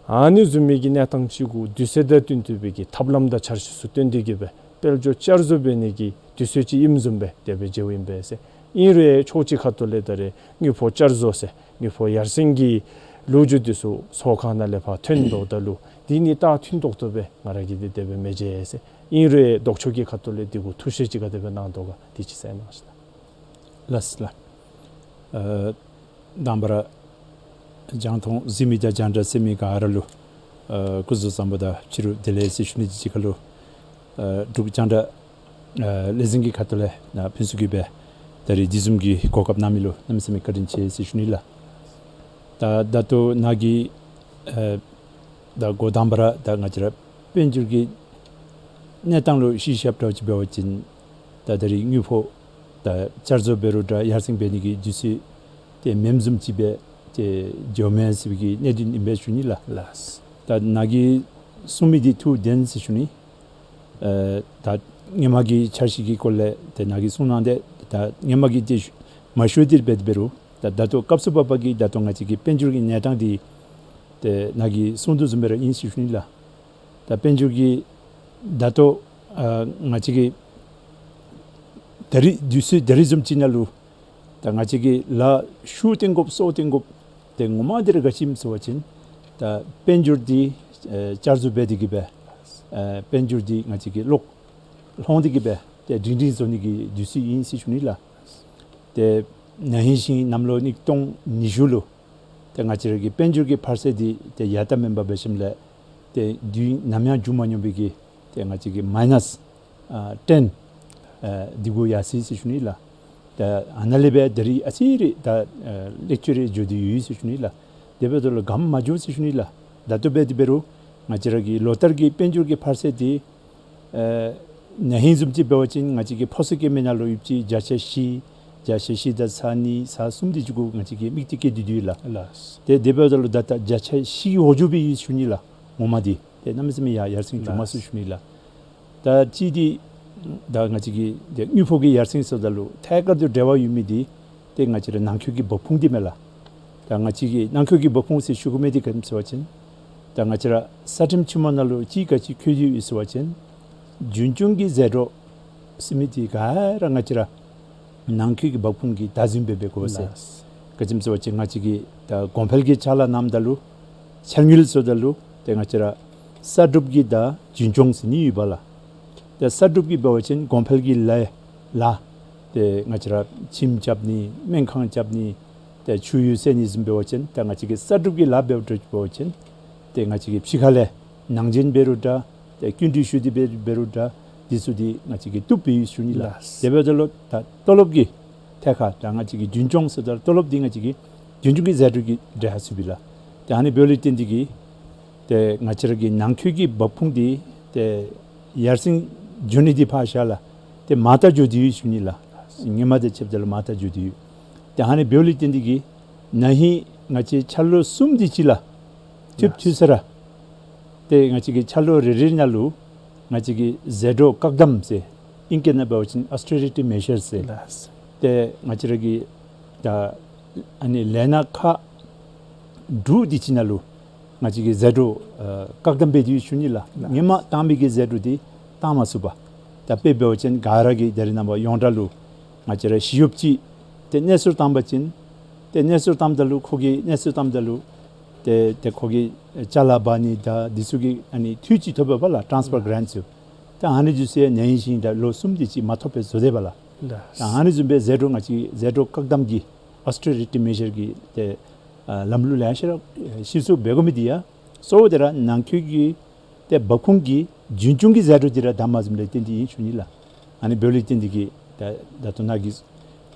ཨ་ནི་བཟུམ་མའི་གི་གནས་སྟངས་ཅིག་གུ་དུས་ཚོད་དང་བསྟུན་ཏེ་སྦེ་གི་ཐབས་ལམ་དང་འཆར་གཞི་ཚུ་བཏོན་ཏེ་གི་སྦེ་དཔལ་འབྱོར་བསྐྱར་བཟོ་འབད་ནི་གི་དུས་ཚོད་ཅིག་ཨིནམ་བཟུམ་སྦེ་དེ་སྦེ་མཇལཝ་ཨིན་པས་ཟེར། ཨིན་རུང་ཕྱོགས་གཅིག་ཁ་ཐུག་ལས་ད་རེས་དངུལ་ཕོགས་བསྐྱར་བཟོ་ཟེར་དངུལ་ཕོགས་ཡར་སེང་གི་ལོ་རྒྱུས་འདི་ཚུ་ཚོགས་ཁང་ནང་ལས་ཕར་ཐོན་དོ་ད་ལུ་འདི་ནི་ད་མཐུན་ཏོག་ཏོ་སྦེ་ང་ར་གིས་འདི་དེ་སྦེ་མི་མཇལ་ཟེར། ཨིན་རུང་ལྡོག་ཕྱོགས་ཀྱི་ཁ་ཐུག་ལས་འདི་གུ་ཐུགས་བཞེད་ཅིག་ག་དེ་སྦེ་གནང་དོ་ག་འདི་ཅིག་གསལ་གནང་ཤིག་ལགས། ལགས་སོ་ལགས། ཨ་དང་པ་ར་རྒྱང་མཐོང་གཟིགས་མི་དང་རྒྱང་བསྒྲགས་གསན་མི་ག་ར་ལུ་ཨ་སྐུ་གཟུགས་བཟང་པོ་དང་ཕྱི་རུ་བདེ་ལེགས་ཟེར་ཞུ་ནི་གཅིག་ཁར་ལུ་ཨ་འབྲུག་རྒྱང་བསྒྲགས་ཨ་ལས་འཛིན་གྱི་ཁ་ཐུག་ལས་ནཱ་ཕུན་ཚོགས་ཀྱིས་སྦེ་ད་རེས་འདི་བཟུམ་གྱི་གོ་སྐབས་གནང་མི་ལུ་གནམ་མེད་ས་མེད་བཀའ་དྲིན་ཆེ་ཟེར་ཞུ་ནི་ལགས། ད་ད་ལྟོ་ནཱ་གིས་ཨ་ད་འགོ་དང་པ་ར་ད་ང་བཅས་ར་དཔལ་འབྱོར་གྱི་གནས་སྟངས་ལུ་གཞི་བཞགཔ་འདྲཝ་ཅིག་འབད་བ་ཅིན་ད་ད་རེས་དངུལ་ཕོགས་ད་བསྐྱར་བཟོ་འབད་རུང་འདྲ་ཡར་སེང་འབད་ནི་གི་དུས་ཚོད་དེ་མེནམ་བཟུམ་ཅིག་སྦེ་ཏེ་འགྱོཝ་མས་ཟེར་བའི་གི་གནད་དོན་ཨིན་པས་ཞུ་ནི་ལགས། ལགས། ད་ནཱ་གིས་གསུང་མི་འདི་ཐུགས་བདེན་ཟེར་ཞུ་ནི། ཨེ་ད་སྔོན་མ་གི་འཆར་གཞི་གི་སྐོར་ལས་ཏེ་ནཱ་གིས་གསུང་གནང་སྟེ་ད་སྔོན་མ་གི་ཏེ་མ་ཞུ་སྟེ་འབད་འབད་རུང་ད་ད་ལྟོ་སྐབས་སུ་བབས་པ་གི་ད་ལྟོ་ང་བཅས་ཀྱི་དཔལ་འབྱོར་གྱི་གནས་སྟངས་འདི་ཏེ་ནཱ་གིས་གསུང་དོ་བཟུམ་སྦེ་ར་ཨིན་ཟེར་ཞུ་ནི་ལགས། ད་དཔལ་འབྱོར་གྱི་ད་ལྟོ་ཨ་ང་བཅས་ཀྱི་ད་རེས་དུས་ཚོད་ད་རེས་བཟུམ་ཅིག་ནང་ལུ་ད་ང་བཅས་ཀྱིས་ལཱ་ཤུགས་བཏོན་དགོཔ་སོར་བཏོན་དགོཔ་དེ་ངོ་མ་འདི་ར་ག་ཅི་ཨིནམ་ཟེར་བ་ཅིན་ད་དཔལ་འབྱོར་འདི་ཨེ་བསྐྱར་བཟོ་འབད་དེ་གི་སྦེ་ཨེ་དཔལ་འབྱོར་འདི་ང་བཅས་ཀྱིས་ལོག་ལྷོང་སྟེ་གི་སྦེ་ཏེ་སྒྲིང་སྒྲིང་བཟོ་ནི་གི་དུས་ཚོད་ཨིན་ཟེར་ཞུ་ནི་ལགས། ཏེ་ན་ཧིང་ཤིང་གནམ་ལོ་ཉིས་སྟོང་ཉི་ཤུ་ལུ་ཏེ་ང་བཅས་ར་གི་དཔལ་འབྱོར་གྱི་འཕར་ཚད་འདི་ཏེ་ཡར་ལྟ་མེན་པར་འབད་ཞིནམ་ལས་ཏེ་དུས་ནམ་ཡང་བྱུང་མ་མྱོང་བའི་གི་ཏེ་ང་བཅས་ཀྱི་མའི་ནཱསི་ཨ་ཊེན་ཨ་འདི་གུ་ཡར་སོ་ཡི་ཟེར་ཞུ་ནི་ལགས། ད་ཨ་ནཱ་ལས་སྦེ་ད་རིས་ཨ་ཙི་རེ་ད་ཨ་ལེགས་བཅོས་རེ་འགྱོ་སྟེ་ཡོད་ཟེར་ཞུ་ནི་ལགས། དེ་འབདཝ་ད་ལུ་གམ་མ་འགྱོ་ཟེར་ཞུ་ནི་ལགས། ད་ལྟོ་འབད་དེ་འབད་རུང་ང་བཅས་ར་གི་ལོ་ལྟར་གྱི་དཔལ་འབྱོར་གྱི་འཕར་ཚད་འདི་ཨེ་ན་ཧིང་བཟུམ་ཅིག་འབད་བ་ཅིན་ང་བཅས་ཀྱི་ཕོ་སི་ཀེ་མེན་ནང་ལུ་ཡོདཔ་ཅིག་བརྒྱ་ཆ་བཞི་བརྒྱ་ཆ་བཞི་དང་ཚག་གཉིས་ཚག་གསུམ་དེ་ཅིག་གུ་ང་བཅས་ཀྱིས་དམིགས་ཏེ་བསྐྱེད་དེ་འདུག་ལགས། ལགས། ཏེ་དེ་འབདཝ་ད་ལུ་ད་ད་བརྒྱ་ཆ་བཞི་གི་འོག་འགྱོ་སྦེ་ཡོད་ཟེར་ཞུ་ནི་ལགས། ངོ་མ་འདི་ཏེ་གནམ་མེད་ས་མེད་ཡར་ཡར་སེང་འགྱོ་མ་ཚུགས་ཞུ་ནི་ལགས། ད་ཅི་འདི་ ད་ང་བཅས་ཀྱི་ཏེ་དངུལ་ཕོགས་ཀྱི་ཡར་སེང་ཟེརཝ་ད་ལུ་ཐད་ཀར་དུ་འབྲེལ་བ་ཡོད་མི་འདི་ཏེ་ང་བཅས་ར་ནང་འཁོད་ཀྱི་འབབ་ཁུངས་འདི་མས་ལགས། ད་ང་བཅས་ཀྱི་ནང་འཁོད་ཀྱི་འབབ་ཁུངས་ཟེར་ཞུ་དགོ་མི་འདི་ག་ཅི་སྨོ་ཟེར་བ་ཅིན་ད་ང་བཅས་ར་ས་ཁྲིམས་ཆེན་མོ་ནང་ལུ་ཅིག་ག་ཅི་འཁོད་དེ་ཡོད་ཟེར་བ་ཅིན་རྒྱུན་སྐྱོང་གི་ཟད་འགྲོ་ཟེར་མི་འདི་ག་ར་ང་བཅས་ར་ནང་འཁོད་ཀྱི་འབབ་ཁུངས་ཀྱིས་བདའ་ཟུན་འབད་འབད་དགོ་ཟེར། ལགས། ག་ཅི་སྨོ་ཟེར་བ་ཅིན་ང་བཅས་ཀྱིས་ད་གོང་འཕེལ་གྱི་ཕྱག་ལཱ་གནངམ་ད་ལུ་འཆར་དངུལ་ཟེརཝ་ད་ལུ་ཏེ་ང་བཅས་ར་གསར་སྒྲུབ་ཀྱི་དང་རྒྱུན་སྐྱོང་ཟེར་གཉིས་ཡོད་པ་ལགས། ཏེ་གསར་སྒྲུབ་ཀྱི་འབད་བ་ཅིན་གོང་འཕེལ་གྱི་ལཱ་ལགས། ཏེ་ང་བཅས་ར་ཁྱིམ་རྐྱབ་ནི་སྨན་ཁང་རྐྱབ་ནི་ཏེ་ཆུ་གཡུར་བསལ་ནི་བཟུམ་འབད་བ་ཅིན་ད་ང་བཅས་ཀྱིས་གསར་སྒྲུབ་ཀྱི་ལཱ་འབདཝ་འདྲཝ་ཅིག་འབད་བ་ཅིན་ཏེ་ང་བཅས་ཀྱིས་ཕྱི་ཁ་ལས་ནང་འདྲེན་འབད་རུང་འདྲ་ཏེ་སྐྱིན་འགྲུལ་ཞུ་སྟེ་འབད་འབད་རུང་འདྲ་འདི་ཚུ་འདི་ང་བཅས་ཀྱིས་བཏུབ་སྦེ་ཡོད་ཞུ་ནི་ལགས། ལགས། དེ་འབདཝ་ད་ལུ་ད་ཏོ་ལོབ་ཀྱི་ཐད་ཁར་ད་ང་བཅས་ཀྱིས་རྒྱུན་སྐྱོང་ཟེརཝ་ད་ཏོ་ལོབ་འདི་ང་བཅས་ཀྱིས་རྒྱུན་སྐྱོང་གི་ཟད་འགྲོ་གིས་འདྲེན་ཧ་ཚུགས་པས་ལགས། ཏེ་ཨ་ནི་འབདཝ་ལས་བརྟེན་ཏེ་གིས་ཏེ་ང་བཅས་ར་གི་ནང་འཁོད་ཀྱི་འབབ་ཁུངས་འདི་ཏེ་ཡར་སེང་འགྱོ་ནི་འདི་ཕར་བཞག་ལགས། ཏེ་མར་ལྟ་འགྱོ་སྟེ་ཡོད་ཞུ་ནི་ལགས། སྔོན་མ་དང་ཕྱདཔ་ད་ལུ་མར་ལྟ་འགྱོ་སྟེ་ཡོད། ཏེ་ཨ་ནི་འབདཝ་ལས་བརྟེན་ཏེ་གིས་ན་ཧིང་ང་བཅས་འཆར་ལོ་གསུམ་དེ་ཅིག་ལགས། ཐུབ་ཐུབ་ས་ར་ཏེ་ང་བཅས་ཀྱི་འཆར་ལོ་རེ་རེ་ནང་ལུ་ང་བཅས་ཀྱི་ཟད་འགྲོ་བཀག་དམ་ཟེར་ཨིང་སྐད་ནང་འབད་བ་ཅིན་austerity measures ཟེར། ལགས། ཏེ་ང་བཅས་ར་གི་ད་ཨ་ནི་ལས་སྣ་ཁག་དྲུག་དེ་ཅིག་ནང་ལུ་ང་བཅས་ཀྱིས་ཟད་འགྲོ་ཨ་བཀག་དམ་འབད་དེ་ཡོད་ཞུ་ནི་ལགས། ལགས། སྔོན་མ་བཏང་མི་གི་ཟད་འགྲོ་འདི་བཏང་མ་ཚུགས་པར་ད་དཔེ་འབད་བ་ཅིན་ག་ར་གིས་ད་རེས་ནངས་པ་ཡོངས་གྲགས་ལུ་ང་བཅས་ར་ཞི་གཡོགཔ་ཅིག་ཏེ་གནས་ཚུལ་བཏང་པ་ཅིན་ཏེ་གནས་ཚུལ་བཏངམ་ད་ལུ་ཁོ་གིས་གནས་ཚུལ་བཏངམ་ད་ལུ་ཏེ་ཏེ་ཁོ་གིས་ཅ་ལ་འབག་ནི་དང་འདི་ཚུ་གི་ཨ་ནི་འཐུས་ཅིག་ཐོབ་པས་ལགས། transfer grant ཚུ། ད་ཨ་ནི་ཚུ་ཟེར་ན་ཧིང་ད་ལོ་གསུམ་དེ་ཅིག་མ་ཐོབ་པར་བཟོ་དེས་པ་ལགས། ལགས། ད་ཨ་ནི་བཟུམ་སྦེ་ཟད་འགྲོ་ང་བཅས་ཟད་འགྲོ་བཀག་དམ་གྱི་austerity measure གི་ཏེ་ཨ་ལམ་ལུགས་ལེ་ཤ་ར་ཨ་གཞི་བཙུགས་འབད་དགོ་མི་འདི་ཡང་གཙོ་བོ་དེ་ར་ནང་འཁོད་ཀྱི་ཏེ་འབབ་ཁུངས་ཀྱི་རྒྱུན་སྐྱོང་གི་ཟད་འགྲོ་འདི་ར་བདའ་མ་ཚུགསཔ་ལས་བརྟེན་ཏེ་ཨིན་ཞུ་ནི་ལགས། ཨ་ནི་འབདཝ་ལས་བརྟེན་ཏེ་གིས་ད་ད་ལྟོ་ནཱ་གིས་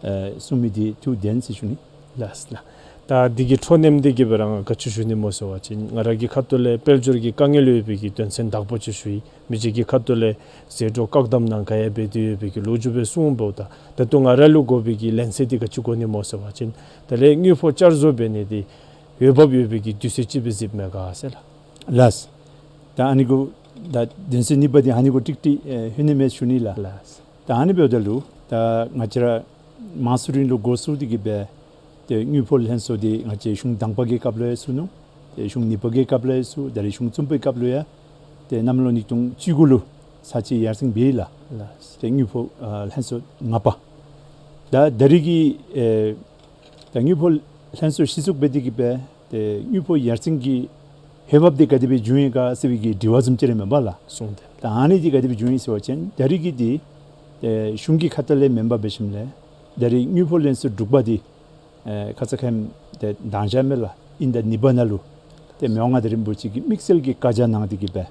ཨ་གསུང་མི་འདི་ཐུགས་བདེན་ཟེར་ཞུ་ནི། ལགས་ལགས། ད་འདི་གི་འཕྲོ་མཐུད་དེ་གིས་སྦེ་ར་ང་ག་ཅི་ཞུ་ནི་སྨོ་ཟེར་བ་ཅིན་ང་ར་གི་ཁ་ཐུག་ལས་དཔལ་འབྱོར་གྱི་དཀའ་ངལ་ཡོད་པའི་གི་དོན་ཚན་དག་པ་ཅིག་ཞུ་ཡི། མི་རྗེ་གི་ཁ་ཐུག་ལས་ཟད་འགྲོ་བཀག་དམ་ནང་ག་ཡང་འབད་དེ་ཡོད་པའི་གི་ལོ་རྒྱུས་སྦེ་གསུངས་པ་ད་ད་ལྟོ་ང་ར་ལུ་དགོ་པའི་གི་ལན་གསལ་འདི་ག་ཅི་དགོ་ནི་སྨོ་ཟེར་བ་ཅིན་ད་ལས་དངུལ་ཕོགས་བསྐྱར་བཟོ་འབད་ནི་འདི་འོས་འབབ་ཡོད་པའི་གི་དུས་ཚོད་ཅིག་སྦེ་གཟིགསཔ་མས་ག་ཟེར་ལགས། ལགས། ད་ཨ་ནི་གུ་ད་དོན་ཚན་གཉིས་པ་འདི་ཨ་ནི་གུ་ཀྲིག་ཀྲི་ཨེ་ཧུ་ནི་མས་ཞུ་ནི་ལགས། ལགས། ད་ཨ་ནི་འབདཝ་ད་ལུ་ད་ང་བཅས་ར་མང་སུ་རིང་ལུ་འགོ་བཙུགས་ཏེ་གིས་སྦེ་ཏེ་དངུལ་ཕོགས་ལྷན་ཚོགས་འདི་ང་བཅས་གཞུང་དང་པ་གི་སྐབས་ལུ་ཡང་བཙུགས་ནུག། ཏེ་གཞུང་གཉིས་པ་གི་སྐབས་ལུ་ཡང་བཙུགས། ད་རེས་གཞུང་གསུམ་པའི་སྐབས་ལུ་ཡང་ཏེ་གནམ་ལོ་ཉིས་སྟོང་བཅུ་དགུ་ལུ་ཚར་གཅིག་ཡར་སེང་འབད་ཡི་ལགས། ལགས། ཏེ་དངུལ་ཕོགས་ཨ་ལྷན་ཚོགས་ལྔ་པ། ད་ད་རེས་ཀྱི་ཨེ་ད་དངུལ་ཕོགས་ལྷན་ཚོགས་གཞི་བཙུགས་འབད་དེ་གིས་སྦེ་ཏེ་དངུལ་ཕོགས་ཡར་སེང་གི་འོས་འབབ་འདི་ག་དེ་སྦེ་བྱུང་ཡི་ག་ཟེར་བའི་གི་དྲི་བ་བཟུམ་ཅིག་ར་མས་པ་ལགས། གསུངས་ཏེ། ད་ཨ་ནི་འདི་ག་དེ་སྦེ་བྱུང་ཡི་ཟེར་བ་ཅིན་ད་རེས་ཀྱི་འདི་ཏེ་གཞུང་གི་ཁ་ཐུག་ལས་མེན་པར་འབད་ཞིནམ་ལས་ད་རེས་དངུལ་ཕོགས་ལྷན་ཚོགས་དྲུག་པ་འདི་ཨེ་ཁ་ཙ་ཁ་ཉིནམ་ཏེ་དང་ཞག་མས་ལགས། དབྱིན་ཟླ་གཉིས་པ་ནང་ལུ་ཏེ་མི་དབང་མངའ་བདག་རིན་པོ་ཆེ་གིས་དམིགས་བསལ་གྱི་བཀའ་རྒྱ་གནང་སྟེ་གིས་སྦེ་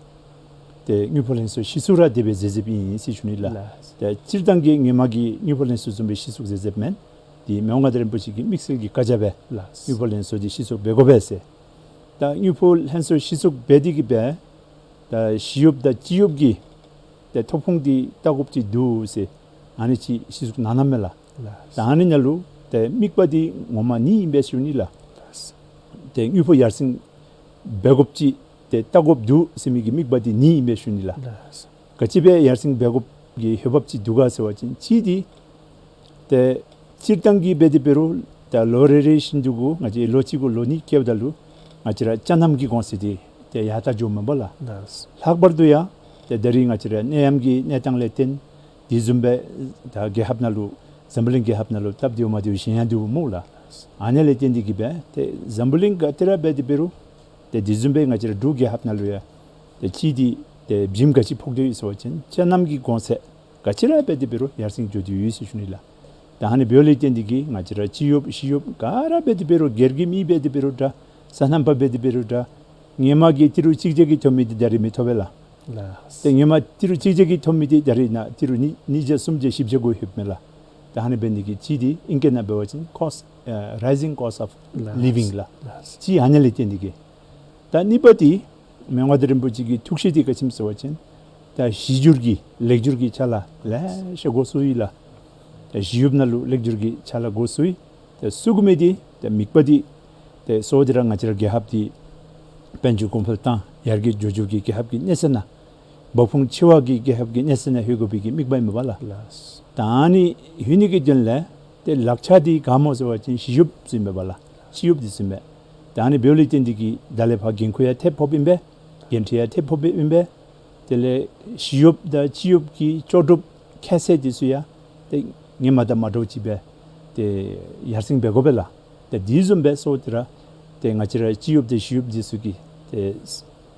ཏེ་དངུལ་ཕོགས་ལྷན་ཚོགས་གཞི་བཙུགས་ར་དེ་སྦེ་མཛད་མཛདཔ་ཨིན་ཟེར་ཞུ་ནི་ལགས། ལགས། ཏེ་སྤྱིར་བཏང་གི་སྔོན་མ་གི་དངུལ་ཕོགས་ལྷན་ཚོགས་བཟུམ་སྦེ་གཞི་བཙུགས་མཛད་མཛདཔ་མེན། ཏེ་མི་དབང་མངའ་བདག་རིན་པོ་ཆེ་གིས་དམིགས་བསལ་གྱི་བཀའ་རྒྱ་སྦེ་ལགས། དངུལ་ཕོགས་ལྷན་ཚོགས་འདི་གཞི་བཙུགས་འབད་དགོ་པས་ཟེར། ད་དངུལ་ཕོགས་ལྷན་ཚོགས་གཞི་བཙུགས་འབད་དེ་གིས་སྦེ་ད་ཞི་གཡོགཔ་དང་སྤྱི་གཡོགཔ་གི་ཏེ་ཐོབ་ཁུངས་འདི་བལྟ་དགོཔ་ཅིག་འདུག་ཟེར་ཨ་ནི་ཅིག་གཞི་བཙུགས་གནང་གནངམ་མས་ལགས། ལགས། ད་ཨ་ནི་ནང་ལུ་ཏེ་དམིགས་པ་འདི་ངོ་མ་གཉིས་ཨིན་པས་ཞུ་ནི་ལགས། ལགས། ཏེ་དངུལ་ཕོགས་ཡར་སེང་འབད་དགོཔ་ཅིག་ཏེ་བལྟ་དགོཔ་འདུག་ཟེར་མི་གི་དམིགས་པ་འདི་གཉིས་ཨིན་པས་ཞུ་ནི་ལགས། ལགས། ག་ཅི་སྦེ་ཡར་སེང་འབད་དགོཔ་གི་འོས་འབབ་ཅིག་འདུག་ག་ཟེར་བ་ཅིན་གཅིག་འདི་ཏེ་སྤྱིར་བཏང་གི་འབད་དེ་འབད་རུང་ད་ལོ་རེ་རེ་བཞིན་དུ་གུ་ང་བཅས་ལོ་གཅིག་གུ་ལོ་གཉིས་བཀལཝ་ད་ལུ་ང་བཅས་ར་ཅ་ལནམ་གྱི་གོང་ཚད་འདི་ཏེ་ཡར་ལྟ་འགྱོཝ་མས་པ་ལགས། ལགས། ལྷག་པར་དུ་ཡང་ཏེ་ད་རེས་ང་བཅས་ར་ནད་ཡམས་ཀྱི་གནས་སྟངས་ལས་བརྟེན་དེ་བཟུམ་སྦེ་ད་རྒྱལ་ཁབ་ནང་ལུ་འཛམ་བུ་གླིང་རྒྱལ་ཁབ་ནང་ལུ་སྟབས་བདེཝ་མ་བདེཝ་གཞན་ཡང་འདུག་སྨོ་ལགས། ཨ་ནི་ལས་བརྟེན་ཏེ་གིས་སྦེ་ཏེ་འཛམ་བུ་གླིང་ག་ཏེ་ར་འབད་དེ་འབད་རུང་ཏེ་དེ་བཟུམ་སྦེ་ང་བཅས་ར་འབྲུག་རྒྱལ་ཁབ་ནང་ལུ་ཡང་ཏེ་གཅིག་འདི་ཏེ་བྱེམ་ག་ཅི་ཕོག་དོ་ཡོད་ཟེར་བ་ཅིན་ཅ་ལནམ་གྱི་གོང་ཚད་ག་ཅི་ར་འབད་དེ་འབད་རུང་ཡར་སེང་འགྱོ་དོ་ཡོད་ཟེར་ཞུ་ནི་ལགས། ད་ཨ་ནི་འབདཝ་ལས་བརྟེན་ཏེ་གིས་ང་བཅས་ར་སྤྱི་གཡོགཔ་སྤྱི་གཡོགཔ་ག་ར་འབད་དེ་འབད་རུང་སྒེར་གྱི་མི་འབད་དེ་འབད་རུང་འདྲ་སོ་ནམ་པ་འབད་དེ་འབད་རུང་འདྲ་སྔོན་མ་གི་ཏི་རུ་གཅིག་བརྒྱ་གིས་ཐོབ་མི་འདི་ད་རེས་མི་ཐོབ་པས་ལགས། ལགས། ཏེ་སྔོན་མ་ཏི་རུ་གཅིག་བརྒྱ་གིས་ཐོབ་མི་འདི་ད་རེས་ནཱ་ཏི་རུ་ཉིས་ཉིས་བརྒྱ་སུམ་བརྒྱ་བཞི་བརྒྱ་གུ་ལྷོདཔ་མས་ལགས། ད་ཨ་ནི་འབད་ནི་འདི་གིས་གཅིག་འདི་ཨིང་སྐད་ནང་འབད་བ་ཅིན་cost ཨ་rising cost of living ལགས། ལགས། གཅིག་ཨ་ནི་ལས་བརྟེན་ཏེ་གིས། ད་གཉིས་པ་འདི་མི་དབང་མངའ་བདག་རིན་པོ་ཆེ་གི་ཐུགས་བཞེད་འདི་ག་ཅི་སྨོ་ཟེར་བ་ཅིན་ད་གཞི་བསྒྱུར་གྱི་ལེགས་བསྒྱུར་གྱི་ཕྱག་ལཱ་ལེ་ཤ་འགོ་བཙུགས་ཡི་ལགས། ད་གཞི་གཡོགཔ་ནང་ལུ་ལེགས་བསྒྱུར་གྱི་ཕྱག་ལཱ་འགོ་བཙུགས་ཡི། ད་གསུམ་པ་འདི་ད་དམིགས་པ་འདི་ད་གཙོ་བོ་འདི་ར་ང་བཅས་ར་རྒྱལ་ཁབ་འདི་དཔལ་འབྱོར་གོང་འཕེལ་དང་ཡར་རྒྱས་འགྱོ་འགྱོཝ་གི་རྒྱལ་ཁབ་ཀྱི་གནས་ཚད་ནང་ འབབ་ཁུངས་ཆེ་བ་གི་རྒྱལ་ཁབ་ཀྱི་གནས་ཚད་ནང་ལྷོད་དགོ་པའི་གི་དམིགས་པ་ཨིན་མས་པ་ལགས། ལགས། ད་ཨ་ནི་ལྷོད་ནི་གི་དོན་ལས་ཏེ་ལག་ཆ་འདི་ག་སྨོ་ཟེར་བ་ཅིན་ཞི་གཡོགཔ་ཟེར་ཨིན་མས་པ་ལགས། སྤྱི་གཡོགཔ་འདི་ཟེར་ཨིན་མས། ད་ཨ་ནི་འབདཝ་ལས་བརྟེན་ཏེ་གིས་ད་ལས་ཕར་འགན་ཁུར་ཡང་ཐེབས་ཕོགཔ་ཨིན་པས། འགན་འཁྲི་ཡང་ཐེབས་ཕོགཔ་ཨིན་པས། དེ་ལས་ཞི་གཡོགཔ་དང་སྤྱི་གཡོགཔ་ཀྱི་ལྕོགས་གྲུབ་ཁྱད་ཚད་འདི་ཚུ་ཡང་ཏེ་སྔོན་མ་དང་མ་འདྲཝ་ཅིག་སྦེ་ཏེ་ཡར་སེང་འབད་དགོ་པས་ལགས། ཏེ་དེ་བཟུམ་སྦེ་སོང་སྟེ་ར་ཏེ་ང་བཅས་ར་སྤྱི་གཡོགཔ་དང་ཞི་གཡོགཔ་འདི་ཚུ་གི་ཏེ་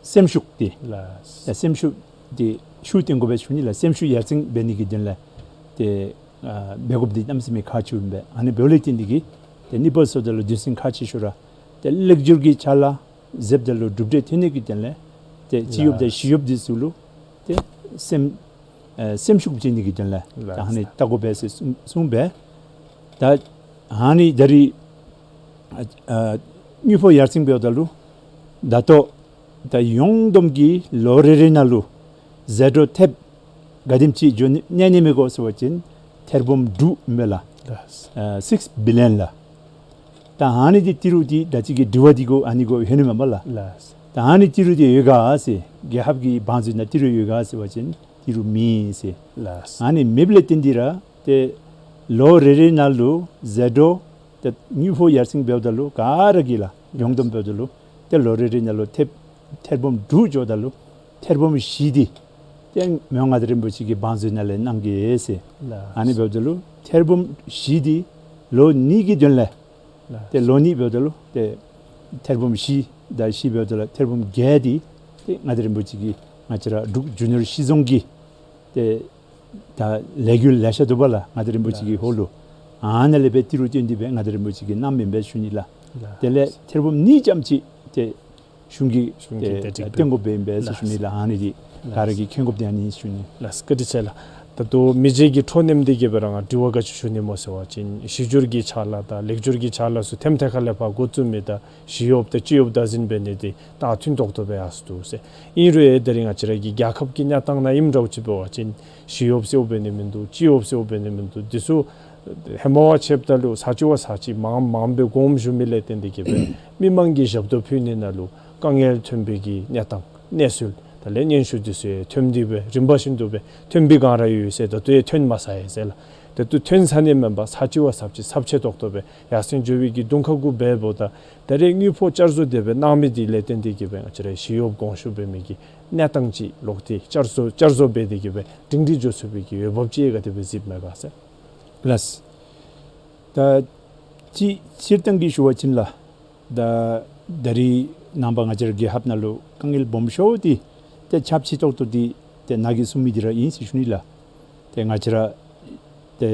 སེམས་ཤུགས་འདི་ལགས། ཏེ་སེམས་ཤུགས་འདི་ཤུགས་བཏོན་དགོ་པས་ཞུ་ནི་ལགས། སེམས་ཤུགས་ཡར་སེང་འབད་ནི་གི་དོན་ལས་ཏེ་ཨ་འབད་དགོཔ་འདི་གནམ་མེད་ས་མེད་ཁག་ཆེཝ་ཨིན་པས། ཨ་ནི་འབདཝ་ལས་བརྟེན་ཏེ་གིས་ཏེ་གནས་སྤོ་སོངམ་ད་ལུ་དུས་ཚོད་ཁག་ཆེ་ཤོས་ར་ཏེ་ལེགས་སྒྱུར་གྱི་ཕྱག་ལཱ་མཛདཔ་ད་ལུ་གྲུབ་འབྲས་ཐོན་ནི་གི་དོན་ལས་ཏེ་སྤྱི་གཡོགཔ་དང་ཞི་གཡོགཔ་འདི་ཚུ་ལུ་ཏེ་སེམས་ཨེ་སེམས་ཤུགས་བྱིན་ནི་གི་དོན་ལས་ད་ཨ་ནི་བལྟ་དགོ་པས་ཟེར་གསུངས་གསུངས་པས། ད་ཨ་ནི་ད་རིས་ཨ་ཨ་དངུལ་ཕོགས་ཡར་སེང་འབདཝ་ད་ལུ་ད་ལྟོ་ད་ཡོངས་བསྡོམས་ཀྱི་ལོ་རེ་རེ་ནང་ལུ་ཟད་འགྲོ་ཐེབས་ག་དེམ་ཅིག་འགྱོ་ནི་གནས་ནི་མས་གོ་ཟེར་བ་ཅིན་ཐེར་འབུམ་དྲུག་ཨིན་པས་ལགས། ལགས། ཨ་སིགསི་བི་ལི་ཡོན་ལགས། ད་ཨ་ནི་འདི་ཏི་རུ་འདི་ད་ཅི་གི་དྲི་བ་འདི་གུ་ཨ་ནི་གུ་ལྷོད་ནི་མས་པ་ལགས། ལགས། ད་ཨ་ནི་ཏི་རུ་འདི་ཡོད་ག་ཟེར། རྒྱལ་ཁབ་ཀྱི་བང་མཛོད་ནང་ཏི་རུ་ཡོད་ག་ཟེར་བ་ཅིན་ཏི་རུ་མེད་ཟེར། ལགས། ཨ་ནི་མེདཔ་ལས་བརྟེན་ཏེ་ར་ཏེ་ལོ་རེ་རེ་ནང་ལུ་ཟད་འགྲོ་ཏེ་དངུལ་ཕོགས་ཡར་སེང་འབདཝ་ད་ལུ་ག་ར་གིས་ལགས་ཡོངས་བསྡོམས་འབདཝ་ད་ལུ་ཏེ་ལོ་རེ་རེ་ནང་ལུ་ཐེབས་ཐེར་འབུམ་དྲུག་འགྱོཝ་ད་ལུ་ཐེར་འབུམ་བཞི་འདི་ཏེ་མི་དབང་མངའ་བདག་རིན་པོ་ཆེ་གི་བང་མཛོད་ནང་ལས་གནང་གེ་ཟེར། ལགས། ཨ་ནི་འབདཝ་ད་ལུ་ཐེར་འབུམ་བཞི་འདི་ལོ་གཉིས་ཀྱི་དོན་ལས་ལགས། ཏེ་ལོ་གཉིས་འབདཝ་ད་ལུ་ཏེ་ཐེར་འབུམ་བཞི་དང་བཞི་འབདཝ་ད་ལུ་ཐེར་འབུམ་བརྒྱད་འདི་ཏེ་མངའ་བདག་རིན་པོ་ཆེ་གིས་ང་བཅས་ར་འབྲུག་རྒྱུ་ནོར་གཞི་བཟུང་གི་ཏེ་ད་ལས་འགུལ་ལེ་ཤ་འདུག་པ་ལགས། མངའ་བདག་རིན་པོ་ཆེ་གི་ཧོངས་ལུ་ཨ་ནཱ་ལས་སྦེ་ཏི་རུ་བཏོན་ཏེ་སྦེ་མངའ་བདག་རིན་པོ་ཆེ་གིས་གནངམ་ཨིན་པས་ཞུ་ནི་ལགས། ལགས། དེ་ལས་ཐེར་འབུམ་གཉིས་ཙམ་ཅིག་ཏེ་གཞུང་གིས་གཞུང་གིས་ཏེ་ཏེ་ཏེ་བཏོན་དགོཔ་ཨིན་པས་ཟེར་ཞུ་ནི་ལགས། ལགས། ཨ་ནི་འདི་ལགས། ག་ར་གིས་མཁྱེན་དགོཔ་འདི་ཨ་ནི་ཞུ་ནི། ལགས། བཀའ་དྲིན་ཆེ་ལགས། ད་ལྟོ་མི་རྗེ་གི་འཕྲོ་མཉམ་འདི་གིས་སྦེ་ར་ང་དྲི་བ་ག་ཅི་ཞུ་ནི་སྨོ་ཟེར་བ་ཅིན་གཞི་སྒྱུར་གྱི་ཕྱག་ལཱ་དང་ལེགས་སྒྱུར་གྱི་ཕྱག་ལཱ་ཚུ་ཐེམ་ཐེ་ཁ་ལས་ཕར་འགོ་བཙུགས་མི་དང་ཞི་གཡོགཔ་དང་སྤྱི་གཡོགཔ་བདག་འཛིན་འབད་ནི་འདི་ད་མཐུན་ཏོག་ཏོ་སྦེ་ཡར་སོང་འདུག་ཟེར། ཨིན་རུང་ཡང་ད་རིས་ང་བཅས་ར་གི་རྒྱལ་ཁབ་ཀྱི་གནས་སྟངས་ནང་ཨིནམ་འདྲཝ་ཅིག་འབད་བ་ཅིན་ཞི་གཡོགཔ་ཟེརཝ་འབད་ནི་མིན་འདུག། སྤྱི་གཡོགཔ་ཟེརཝ་འབད་ནི་མིན་འདུག། འདི་ཚུ་ཧེ་མ་བ་ཕྱདཔ་ད་ལུ་ས་ཅིག་བ་ས་ཅིག་མངམ་མངམ་སྦེ་དགོངསམ་ཞུ་མི་ལས་བརྟེན་ཏེ་གིས་སྦེ་མི་མང་གིས་ཞབས་ཏོག་ཕུལ་ནི་ནང་ལུ་དཀའ་ངལ་ཐོན་པའི་གི་གནས་སྟངས་གནས་ཚུལ་དེ་ལས་སྙན་ཞུ་འདི་ཚུ་ཡང་ཐོནམ་འདི་སྦེ་རིམ་པ་བཞིན་དུ་སྦེ་ཐོན་པའི་སྒང་ར་ཡོད་ཟེར། ད་ལྟོ་ཡང་ཐོན་མ་ཚར་ཡི་ཟེར་ལགས། ད་ལྟོ་ཐོན་ཚར་ནི་མེན་པར་ས་ཅིག་བ་ས་ཅིག་ཚབས་ཆེ་ཏོག་ཏོ་སྦེ་ཡར་སེང་འགྱོ་བའི་གི་གདོང་ཁ་གུ་འབདཝ་ད་ད་རེས་དངུལ་ཕོགས་བསྐྱར་བཟོ་དེ་སྦེ་གནང་མི་འདི་ལས་བརྟེན་ཏེ་གིས་སྦེ་ང་བཅས་ར་ཞི་གཡོགཔ་དགོངས་ཞུ་འབད་མི་གི་གནས་སྟངས་ཅིག་ལོག་སྟེ་བསྐྱར་བཟོ་བསྐྱར་བཟོ་འབད་དེ་གིས་སྦེ་སྒྲིང་སྒྲི་འགྱོ་ཚུགས་པའི་གི་འོས་འབབ་ཅིག་ག་དེ་སྦེ་གཟིགསཔ་མས་ག་ཟེར། ལགས། ད་སྤྱིར་སྤྱིར་བཏང་གི་ཞུ་བ་ཅིན་ལགས། ད་ད་རིས་ནངས་པ་ང་བཅས་ར་རྒྱལ་ཁབ་ནང་ལུ་དཀའ་ངལ་སྦོམ་ཤོས་འདི་ཏེ་ཁྱབ་ཆེ་ཏོག་ཏོ་འདི་ཏེ་ནཱ་གིས་གསུངས་མི་འདི་ར་ཨིན་ཟེར་ཞུ་ནི་ལགས། ཏེ་ང་བཅས་ར་ཏེ་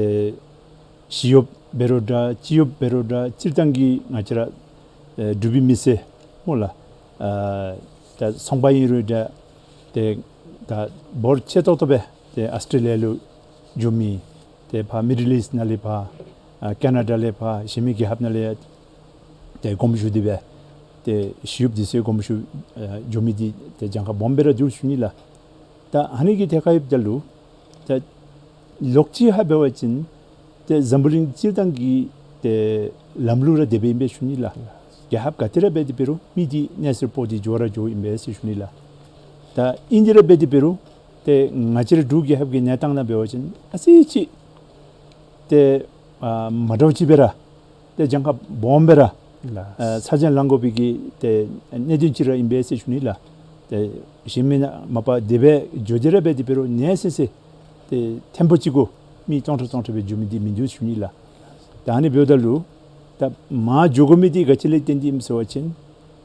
ཞི་གཡོགཔ་འབད་རུང་འདྲ་སྤྱི་གཡོགཔ་འབད་རུང་འདྲ་སྤྱིར་བཏང་གི་ང་བཅས་ར་ཨེ་འབྲུག་པའི་མི་སེར་སྨོ་ལགས། ཨ་ད་ཚོང་པ་ཨིན་རུང་འདྲ་ཏེ་ད་འབོར་ཆེ་ཏོག་ཏོ་སྦེ་ཏེ་ཨཱོས་ཊེ་ལི་ཡ་ལུ་འགྱོ་མི་ཏེ་ཕར་མི་ཌལ་ཨིསཊ་ནང་ལས་ཕར་ཨ་ཀེ་ན་ཌ་ལས་ཕར་གཞན་མི་རྒྱལ་ཁབ་ནང་ལས་ཏེ་དགོངསམ་ཞུ་སྟེ་སྦེ་ཏེ་ཞི་གཡོགཔ་འདི་ཚུ་དགོངསམ་ཞུ་ཨ་འགྱོ་མི་འདི་ཏེ་གྱངས་ཁ་སྦོམ་སྦེ་ར་འདུག་ཞུ་ནི་ལགས། ད་ཨ་ནི་གི་ཐད་ཁར་ཡོདཔ་ད་ལུ་ད་ལོག་ཅི་ཧ་འབད་བ་ཅིན་ཏེ་འཛམ་བུ་གླིང་སྤྱིར་བཏང་གི་ཏེ་ལམ་ལུགས་ར་དེ་སྦེ་ཨིན་པས་ཞུ་ནི་ལགས། རྒྱལ་ཁབ་ག་ཏེ་ར་འབད་དེ་འབད་རུང་མི་འདི་གནས་ཚུལ་སྤོ་སྟེ་འགྱོ་ར་འགྱོཝ་ཨིན་པས་ཟེར་ཞུ་ནི་ལགས། ད་ཨིན་དེ་ར་འབད་དེ་འབད་རུང་ཏེ་ང་བཅས་ར་འབྲུག་རྒྱལ་ཁབ་ཀྱི་གནས་སྟངས་ནང་འབད་བ་ཅིན་ཨ་ཙི་ཅིག་ཏེ་ཨ་མ་འདྲཝ་ཅིག་སྦེ་ར་ཏེ་གྱངས་ཁ་སྦོམ་སྦེ་ར་ལགས། ཨ་ཚ་གྱང་ལང་དགོ་པའི་གི་ཏེ་གནད་དོན་ཅིག་ར་ཨིན་པས་ཟེར་ཞུ་ནི་ལགས། ཏེ་གཞན་མི་ནང་མ་པ་དེ་སྦེ་འགྱོ་སྟེ་ར་འབད་དེ་འབད་རུང་ནེ་སེ་སེ་ཏེ་ཐེམ་པོ་ཅིག་གུ་མི་སྟོང་ཕྲག་སྟོང་ཕྲག་སྦེ་འགྱོ་མི་འདི་མིན་འདུག་ཞུ་ནི་ལགས། ད་ཨ་ནི་འབདཝ་ད་ལུ་ད་མར་འགྱོ་དགོ་མི་འདི་ག་ཅི་ལས་བརྟེན་ཏེ་ཨིནམ་ཟེར་བ་ཅིན་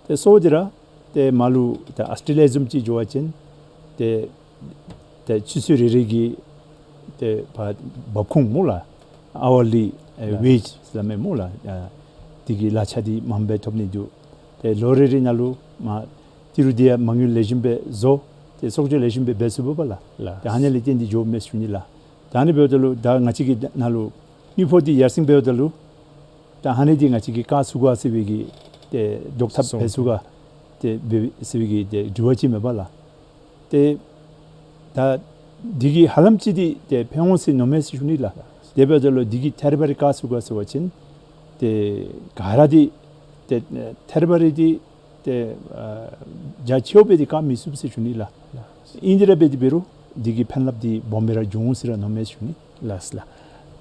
ཏེ་གཙོ་བོ་འདི་ར་ཏེ་མར་ལུ་ད་ཨཱོས་ཊེ་ལི་ཡ་བཟུམ་ཅིག་འགྱོ་བ་ཅིན་ཏེ་ཏེ་ཆུ་ཚོད་རེ་རེ་གི་ཏེ་ཕར་འབབ་ཁུངས་སྨོ་ལགས། ཨ་ཝར་ལི་ཨེ་ལགས། ཝེཇ་ཟེར་མི་སྨོ་ལགས། ཨ་དེ་གི་གླ་ཆ་འདི་མངམ་སྦེ་ཐོབ་ནི་འདུག། ཏེ་ལོ་རེ་རེ་ནང་ལུ་མར་ཏི་རུ་འདི་ཡང་མ་དངུལ་ལེགས་ཤོམ་སྦེ་བཟོ་སྟེ་གསོག་འཇོག་ལེགས་ཤོམ་སྦེ་འབད་ཚུགས་པས་པ་ལགས། ལགས། ཏེ་ཨ་ནི་ལས་བརྟེན་ཏེ་འགྱོཝ་མས་ཞུ་ནི་ལགས། ད་ཨ་ནི་འབདཝ་ད་ལུ་ད་ང་བཅས་ཀྱི་ནང་ལུ་དངུལ་ཕོགས་འདི་ཡར་སེང་འབདཝ་ད་ལུ་ད་ཨ་ནི་འདི་ང་བཅས་ཀྱིས་བཀག་ཚུགས་ག་ཟེར་བའི་གི་ཏེ་བཟློག་ཐབས་སོང་འབད་ཚུགས་ག་ཏེ་འབད་ཟེར་བའི་གི་ཏེ་དྲི་བ་ཅིག་མས་པ་ལགས། ཏེ་ད་འདི་གིས་ཧ་ལམ་ཅིག་འདི་ཏེ་ཕན་འོང་ཟེར་མནོཝ་མས་ཟེར་ཞུ་ནི་ལགས། དེ་འབདཝ་ད་ལུ་འདི་གིས་ཐེར་བ་རེ་བཀག་ཚུགས་ག་ཟེར་བ་ཅིན་ཏེ་ག་ར་འདི་ཏེ་ཐེར་བ་རེ་འདི་ཏེ་ཨ་རྒྱ་ཆེཝ་སྦེ་འདི་བཀག་མི་ཚུགས་ཟེར་ཞུ་ནི་ལགས། ཨིན་དེ་ར་འབད་དེ་འབད་རུང་འདི་གི་ཕན་རླབས་འདི་སྦོམ་སྦེ་ར་འབྱུང་ཟེར་ར་མནོཝ་མས་ཞུ་ནི། ལགས་ལགས།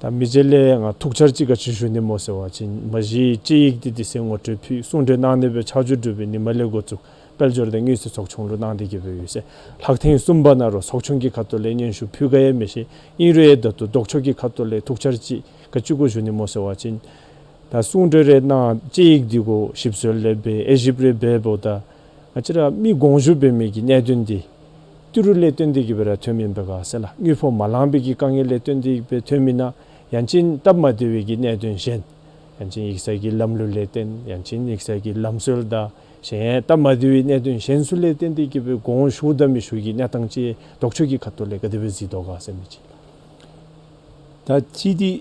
ད་མི་རྗེ་ལས་ང་ཐུགས་འཆར་ཅིག་ག་ཅི་ཞུ་ནི་སྨོ་ཟེར་བ་ཅིན་མ་གཞི་དཔྱད་ཡིག་འདི་དེ་ཚེ་ངོ་སྤྲོད་ཕུལ་གསུང་གྲོས་གནང་ནི་སྦེ་ཕྱག་ཞུ་གྲུབ་པའི་ཉིནམ་ལས་འགོ་བཙུགས་དཔལ་འབྱོར་དང་དངུལ་རྩིས་ཚོགས་ཆུང་ལུ་གནང་སྟེ་གི་སྦེ་ཡོད་ཟེར། ལྷག་ཐེངས་གསུམ་པ་ནང་ར་ཚོགས་ཆུང་གི་ཁ་ཐུག་ལས་སྙན་ཞུ་ཕུལ་ག་ཡང་མི་ཤེས། ཨིན་རུང་ཡང་ད་ལྟོ་ལྡོག་ཕྱོགས་ཀྱི་ཁ་ཐུག་ལས་ཐུགས་འཆར་ཅིག་ག་ཅི་གོ་ཞུ་ནི་སྨོ་ཟེར་བ་ཅིན་ད་གསུང་གྲོས་རེ་གནང་དཔྱད་ཡིག་འདི་གུ་ཞིབ་འཚོལ་ལས་འབད་དབྱེ་ཞིབ་རེ་འབད་འབདཝ་ད་ང་བཅས་ར་མི་དགོངས་ཞུ་འབད་མི་གི་གནད་དོན་འདི་ཏི་རུ་ལས་བརྟེན་ཏེ་གི་སྦེ་ར་ཐོནམ་ཨིན་པས་ག་ཟེར་ལགས། དངུལ་ཕོགས་མ་ལང་པའི་གི་དཀའ་ངལ་ལས་བརྟེན་ཏེ་གི་སྦེ་ཐོནམ་ཨིན་ན་ཡང་ཅིན་སྟབས་མ་བདེ་བའི་གི་གནད་དོན་གཞན་ཡང་ཅིན་ཡིག་ཚང་གི་ལམ་ལུགས་ལས་བརྟེན་ཡང་ཅིན་ཡིག་ཚང་གི་ལམ་སྲོལ་དང་གཞན་སྟབས་མ་བདེ་བའི་གནད་དོན་གཞན་ཚུ་ལས་བརྟེན་ཏེ་གི་སྦེ་དགོངས་ཞུ་དང་མི་ཞུ་གི་གནས་སྟངས་ཅིག་ལྡོག་ཕྱོགས་ཀྱི་ཁ་ཐུག་ལས་ག་དེ་སྦེ་གཟིགས་དོ་ག་ཟེར་མི་ཅིག། ད་ཅི་འདི་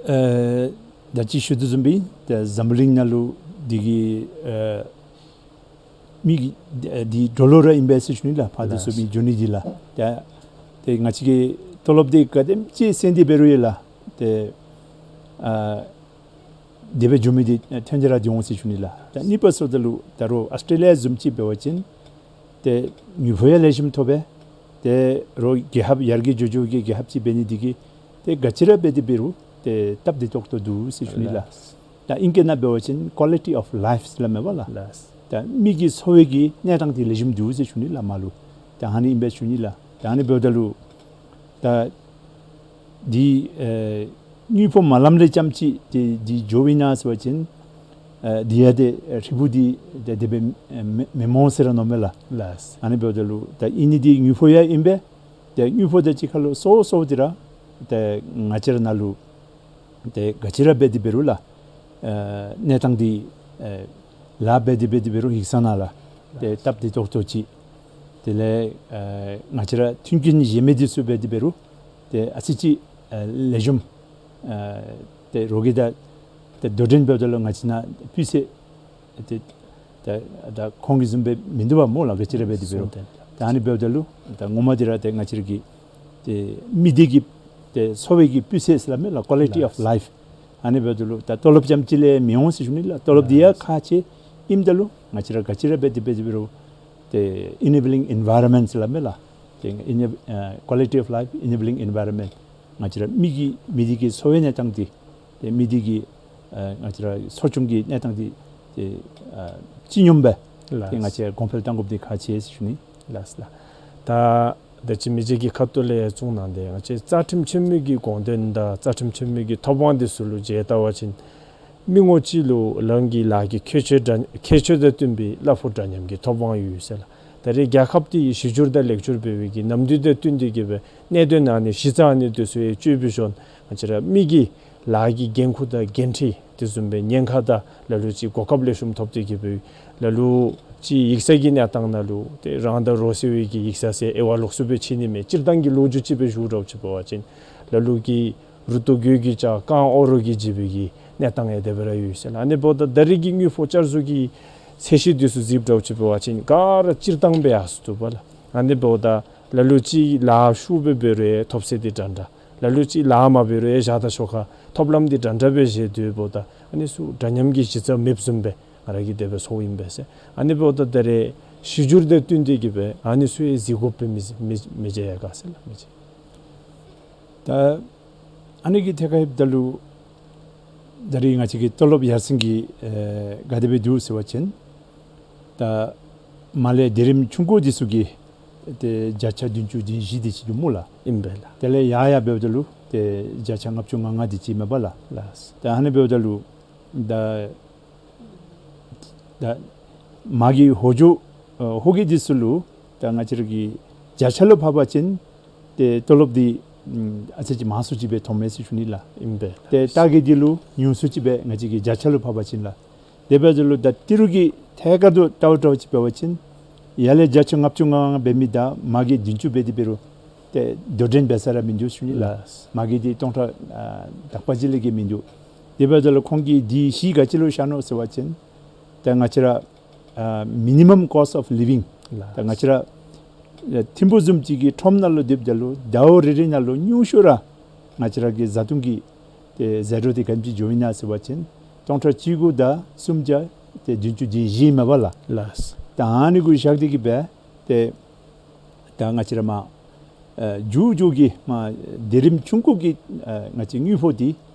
ཨེ་ད་ཅི་ཞུ་དོ་བཟུམ་སྦེ་ད་འཛམ་བུ་གླིང་ནང་ལུ་འདི་གི་ཨེ་མི་གི་འདི་འདི་འགྲོ་ལུགས་ར་ཨིན་པས་ཟེར་ཞུ་ནི་ལགས། ཕར་འདི་ཚུ་མི་འགྱོ་ནི་འདི་ལགས། ད་ཏེ་ང་བཅས་ཀྱི་ཏོ་ལོབ་འདི་ག་དེམ་ཅིག་སེང་འདི་འབད་རུང་ཡང་ལགས། ཏེ་ཨ་དེ་སྦེ་འགྱོ་མི་འདི་ཐོན་ཏེ་ར་འདི་འོང་ཟེར་ཞུ་ནི་ལགས། ད་གཉིས་པ་སོང་ད་ལུ་ད་རུང་ཨོསི་ཊྲེ་ལི་ཡ་བཟུམ་ཅིག་འབད་བ་ཅིན་ཏེ་དངུལ་ཕོགས་ཡང་ལེགས་ཤོམ་ཐོབ་པས། ཏེ་རོགས་རྒྱལ་ཁབ་ཡར་རྒྱས་འགྱོ་འགྱོ་གི་རྒྱལ་ཁབ་ཅིག་འབད་ནི་འདི་གིས་ཏེ་ག་ཅི་ར་འབད་དེ་འབད་རུང་ཏེ་སྟབས་བདེ་ཏོག་ཏོ་འདུག་ཟེར་ཞུ་ནི་ལགས། ལགས། ད་ཨིང་སྐད་ནང་འབད་བ་ཅིན་ཀོ་ལི་ཊི་ཨོཕ་ལའིཕ་ཟེར་སླབ་མས་པ་ལགས། ལགས། ད་མི་གི་འཚོ་བའི་གི་གནས་སྟངས་འདི་ལེགས་ཤོམ་འདུག་ཟེར་ཞུ་ནི་ལགས་མར་ལུ། ད་ཨ་ནི་ཨིན་པས་ཞུ་ནི་ལགས། ད་ཨ་ནི་འབདཝ་ད་ལུ་ད་འདི་ཨེ་དངུལ་ཕོགས་མ་ལངམ་ལས་ཙམ་ཅིག་འདི་འདི་འགྱོཝ་ཨིན་ན་ཟེར་བ་ཅིན་ཨེ་འདི་ཡང་ཏེ་ཧྲིལ་བུ་འདི་ཏེ་དེ་སྦེ་མེན་མེན་མོ་ཟེར་ར་མནོཝ་མས་ལགས། ལགས། ཨ་ནི་འབདཝ་ད་ལུ་ད་ཨིན་ནི་འདི་དངུལ་ཕོགས་ཡང་ཨིན་པས། ཏེ་དངུལ་ཕོགས་དང་གཅིག་ཁར་ལུ་སོ་སོ་འདི་ར་ཏེ་ང་བཅས་ར་ནང་ལུ་ཏེ་ག་ཅི་ར་འབད་དེ་འབད་རུང་ལགས། ཨེ་གནས་སྟངས་འདི་ཨེ་ལཱ་འབད་དེ་འབད་དེ་འབད་རུང་ཡིག་ཚང་ནང་ལགས། ཏེ་སྟབས་བདེ་ཏོག་ཏོ་ཅིག། དེ་ལས་ཨེ་ང་བཅས་ར་མཐུན་རྐྱེན་གཞན་མི་འདི་ཚུ་འབད་དེ་འབད་རུང་ཏེ་ཨ་ཙི་ཅིག་ཨེ་ལེགས་ཤོམ་ཨེ་ཏེ་རོགས་ཀྱིས་ད་ཏེ་དོ་འགྲན་འབདཝ་ད་ལུ་ང་བཅས་ནང་སྤུས་ཚད་ཏེ་ད་ད་ཁོང་གི་བཟུམ་སྦེ་མིན་འདུག་པ་སྨོ་ལགས། ག་ཅི་ར་འབད་དེ་འབད་རུང་། ད་ཨ་ནི་འབདཝ་ད་ལུ་ད་ངོ་མ་འདི་ར་ཏེ་ང་བཅས་ར་གི་ཏེ་མི་སྡེ་གི་ཏེ་འཚོ་བའི་གི་སྤུས་ཚད་ཟེར་སླབ་མས་ལགས། ཀོ་ལི་ཊི་ཨོཕ་ལའིཕ། ཨ་ནི་འབདཝ་ད་ལུ་ད་ཏོ་ལོབ་ཙམ་ཅིག་ལས་མི་འོང་ཟེར་ཞུ་ནི་ལགས། ཏོ་ལོབ་འདི་ཡང་ཁག་ཆེ་ཨིནམ་ད་ལུ་ང་བཅས་ར་ག་ཅི་ར་འབད་དེ་འབད་དེ་འབད་རུང་ཏེ་ཨི་ནེ་བི་ལིང་ཨེན་ཝའི་རོན་མེནཊ་ཟེར་སླབ་མས་ལགས། ཏེ་ཨི་ནེ་ཨ་ཀོ་ལི་ཊི་ཨོཕ་ལའིཕ་ཨི་ནེ་བི་ལིང་ཨེན་ཝའི་རོན་མེནཊ། ང་བཅས་ར་མི་གི་མི་སྡེ་གི་འཚོ་བའི་གནས་སྟངས་འདི་ཏེ་མི་སྡེ་གི་ཨ་ང་བཅས་ར་འཚོ་སྐྱོང་གི་གནས་སྟངས་འདི་ཏེ་ཨ་སྤྱི་སྙོམས་སྦེ་ལགས། ཏེ་ང་བཅས་གོང་འཕེལ་གཏང་དགོཔ་འདི་ཁག་ཆེ་ཟེར་ཞུ་ནི། ལགས་ལགས། ད་ད་ཅི་མི་རྗེ་གི་ཁ་ཐུག་ལས་གསུང་གནང་སྟེ་ང་བཅས་རྩ་ཁྲིམས་ཆེན་མོ་གི་དགོངས་དོན་དང་རྩ་ཁྲིམས་ཆེན་མོ་གི་ཐོབ་དབང་འདི་ཚུ་ལུ་མཇལ་བལྟ་བ་ཅིན་མི་ངོ་གཅིག་ལུ་རང་གི་ལཱ་གི་ཁྱད་ཆོས་འདྲ་ཁྱད་ཆོས་དང་བསྟུན་པའི་གླ་ཕོགས་འདྲ་མཉམ་གྱི་ཐོབ་དབང་ཡོད་ཟེར་ལགས། ད་རེས་རྒྱལ་ཁབ་འདི་གཞི་བསྒྱུར་དང་ལེགས་བསྒྱུར་འབད་བའི་གི་ནམ་དུས་དང་བསྟུན་ཏེ་གི་སྦེ་གནད་དོན་ཨ་ནི་གཞི་རྩ་ཨ་ནི་འདི་ཚུ་ཡང་བཅོས་བསྒྱུར་ཞུ་ང་བཅས་ར་མི་གི་ལཱ་གི་འགན་ཁུར་དང་འགན་འཁྲི་དེ་བཟུམ་སྦེ་ཉེན་ཁ་དང་ལ་ལུ་ཅིག་གོ་སྐབས་ལེགས་ཤོམ་ཐོབ་སྟེ་གི་སྦེ་ལ་ལུ་ཅིག་ཡིག་ཚང་གི་གནས་སྟངས་ནང་ལུ་ཏེ་རང་དང་རོགས་ཟེར་བའི་གི་ཡིག་ཚང་ཟེར་དབྱེ་བ་ལོགས་སུ་སྦེ་ཕྱེ་ནི་མེད། སྤྱིར་བཏང་གི་ལོ་རྒྱུས་ཅིག་སྦེ་ཞུ་འདྲཝ་ཅིག་འབད་བ་ཅིན་ལ་ལུ་གི་རུ་ཏོ་གོས་ཀྱིས་བཅག་རྐང་འོག་རོ་གིས་འཇིབ་པའི་གི་གནས་སྟངས་ཡང་དེ་སྦེ་ར་ཡོད་ཟེར་ལགས། ཨ་ནི་འབདཝ་ད་ད་རེས་ཀྱི་དངུལ་ཕོགས་བསྐྱར་བཟོ་གི་ཚད་གཞི་འདི་ཚུ་གཟིགསཔ་འདྲཝ་ཅིག་འབད་བ་ཅིན་ག་ར་སྤྱིར་བཏང་སྦེ་ཡར་སོ་འདུག་པ་ལགས། ཨ་ནི་འབདཝ་ད་ལ་ལུ་ཅིག་ལཱ་ཤུགས་སྦེ་འབད་རུང་ཐོབ་ཚད་འདི་འདྲ་འདྲ། ལ་ལུ་ཅིག་ལཱ་མ་འབད་རུང་ཡང་བཞག་དང་ཞོར་ཁར་ཐོབ་ལམ་འདི་འདྲ་འདྲ་སྦེ་བཞེས་སྡོདཔ་ད་ཨ་ནི་ཚུ་འདྲ་མཉམ་གྱི་གཞི་རྩ་མེདཔ་བཟུམ་སྦེ་ང་ར་གིས་དེ་སྦེ་ཚོརཝ་ཨིན་པས་ཟེར། ཨ་ནི་འབདཝ་ད་ད་རེས་གཞི་བསྒྱུར་དང་བསྟུན་ཏེ་གི་སྦེ་ཨ་ནི་ཚུ་ཡང་གཟིགས་དགོཔ་སྦེ་མི་མི་མི་མཇལ་ཡ་ག་ཟེར་ལགས་མི་མཇལ། ད་ཨ་ནི་གི་ཐད་ཁར་ལྷོདཔ་ད་ལུ་ད་རེས་ང་བཅས་ཀྱི་ཏོ་ལོབ་ཡར་སེང་གི་ཨེ་ག་དེ་སྦེ་འདུག་ཟེར་བ་ཅིན་ད་མར་ལས་སྡེ་རིམ་ཆུང་ཀུ་འདི་ཚུ་གི་ཏེ་བརྒྱ་ཆ་བདུན་ཅུ་དོན་བཞི་འདི་ཅིག་འདུག་སྨོ་ལགས། ཨིན་པས་ལགས། དེ་ལས་ཡར་ཡར་འབདཝ་ད་ལུ་ཏེ་བརྒྱ་ཆ་ལྔ་བཅུ་ང་ལྔ་འདི་ཅིག་མས་པ་ལགས། ལགས། ད་ཨ་ནི་འབདཝ་ད་ལུ་ད་ད་མ་གི་ཧོ་ཇོ་ཨ་ཧོ་གི་འདི་ཚུ་ལུ་ད་ང་བཅས་ར་གི་བརྒྱ་ཆ་ལུ་ཕབ་པ་ཅིན་ཏེ་ཏོ་ལོབ་འདི་ཨམ་ཨ་ཙི་ཅིག་མང་སུ་ཅིག་སྦེ་ཐོབ་མས་ཟེར་ཞུ་ནི་ལགས། ཨིན་པས། ཏེ་སྟག་གི་འདི་ལུ་ཉུང་སུ་ཅིག་སྦེ་ང་བཅས་ཀྱི་བརྒྱ་ཆ་ལུ་ཕབ་པ་ཅིན་ལགས། དེ་འབདཝ་ད་ལུ་ད་ཏི་རུ་གི་ཐད་ཀར་དུ་བལྟཝ་བལྟཝ་ཅིག་འབད་བ་ཅིན་ཡར་ལས་བརྒྱ་ཆ་ལྔ་བཅུ་ང་ལྔ་འབད་མི་དང་མ་གི་བདུན་ཅུ་འབད་དེ་འབད་རུང་ཏེ་དོ་འགྲན་འབད་ས་ར་མིན་འདུག་ཞུ་ནི་ལགས། ལགས། མ་གི་འདི་སྟོང་ཕྲག་ཨ་དག་པ་ཅིག་ལས་བརྒལ་མིན་འདུག། དེ་འབདཝ་ད་ལུ་ཁོང་གིས་འདི་གཞི་ག་ཅི་ལུ་བཞག་ནུག་ཟེར་བ་ཅིན་ད་ང་བཅས་ར་ཨ་མི་ནི་མམ་ཀོསཊ་ཨོཕ་ལི་བིང་། ལགས། ད་ང་བཅས་ར་ཨ་ཐིམ་ཕུག་བཟུམ་ཅིག་གི་ཁྲོམ་ནང་ལུ་སྡོདཔ་ད་ལུ་ཟླཝ་རེ་རེ་ནང་ལུ་ཉུང་ཤོས་ར་ང་བཅས་ར་གི་བཟའ་འཐུང་གི་ཏེ་ཟད་འགྲོ་འདི་ག་དེམ་ཅིག་འགྱོཝ་ཨིན་ན་ཟེར་བ་ཅིན་སྟོང་ཕྲག་གཅིག་དགུ་དང་སུམ་བརྒྱ་ཏེ་བདུན་ཅུ་དོན་བཞི་མས་པ་ལགས། ལགས། ད་ཨ་ནི་གུ་བཞག་སྟེ་གི་སྦེ་ཏེ་ ད་ང་བཅས་ར་མར་ཨ་མཇུག་མཇུག་གི་མར་སྡེ་རིམ་ཆུང་ཀུ་གི་ཨ་ང་བཅས་དངུལ་ཕོགས་འདི་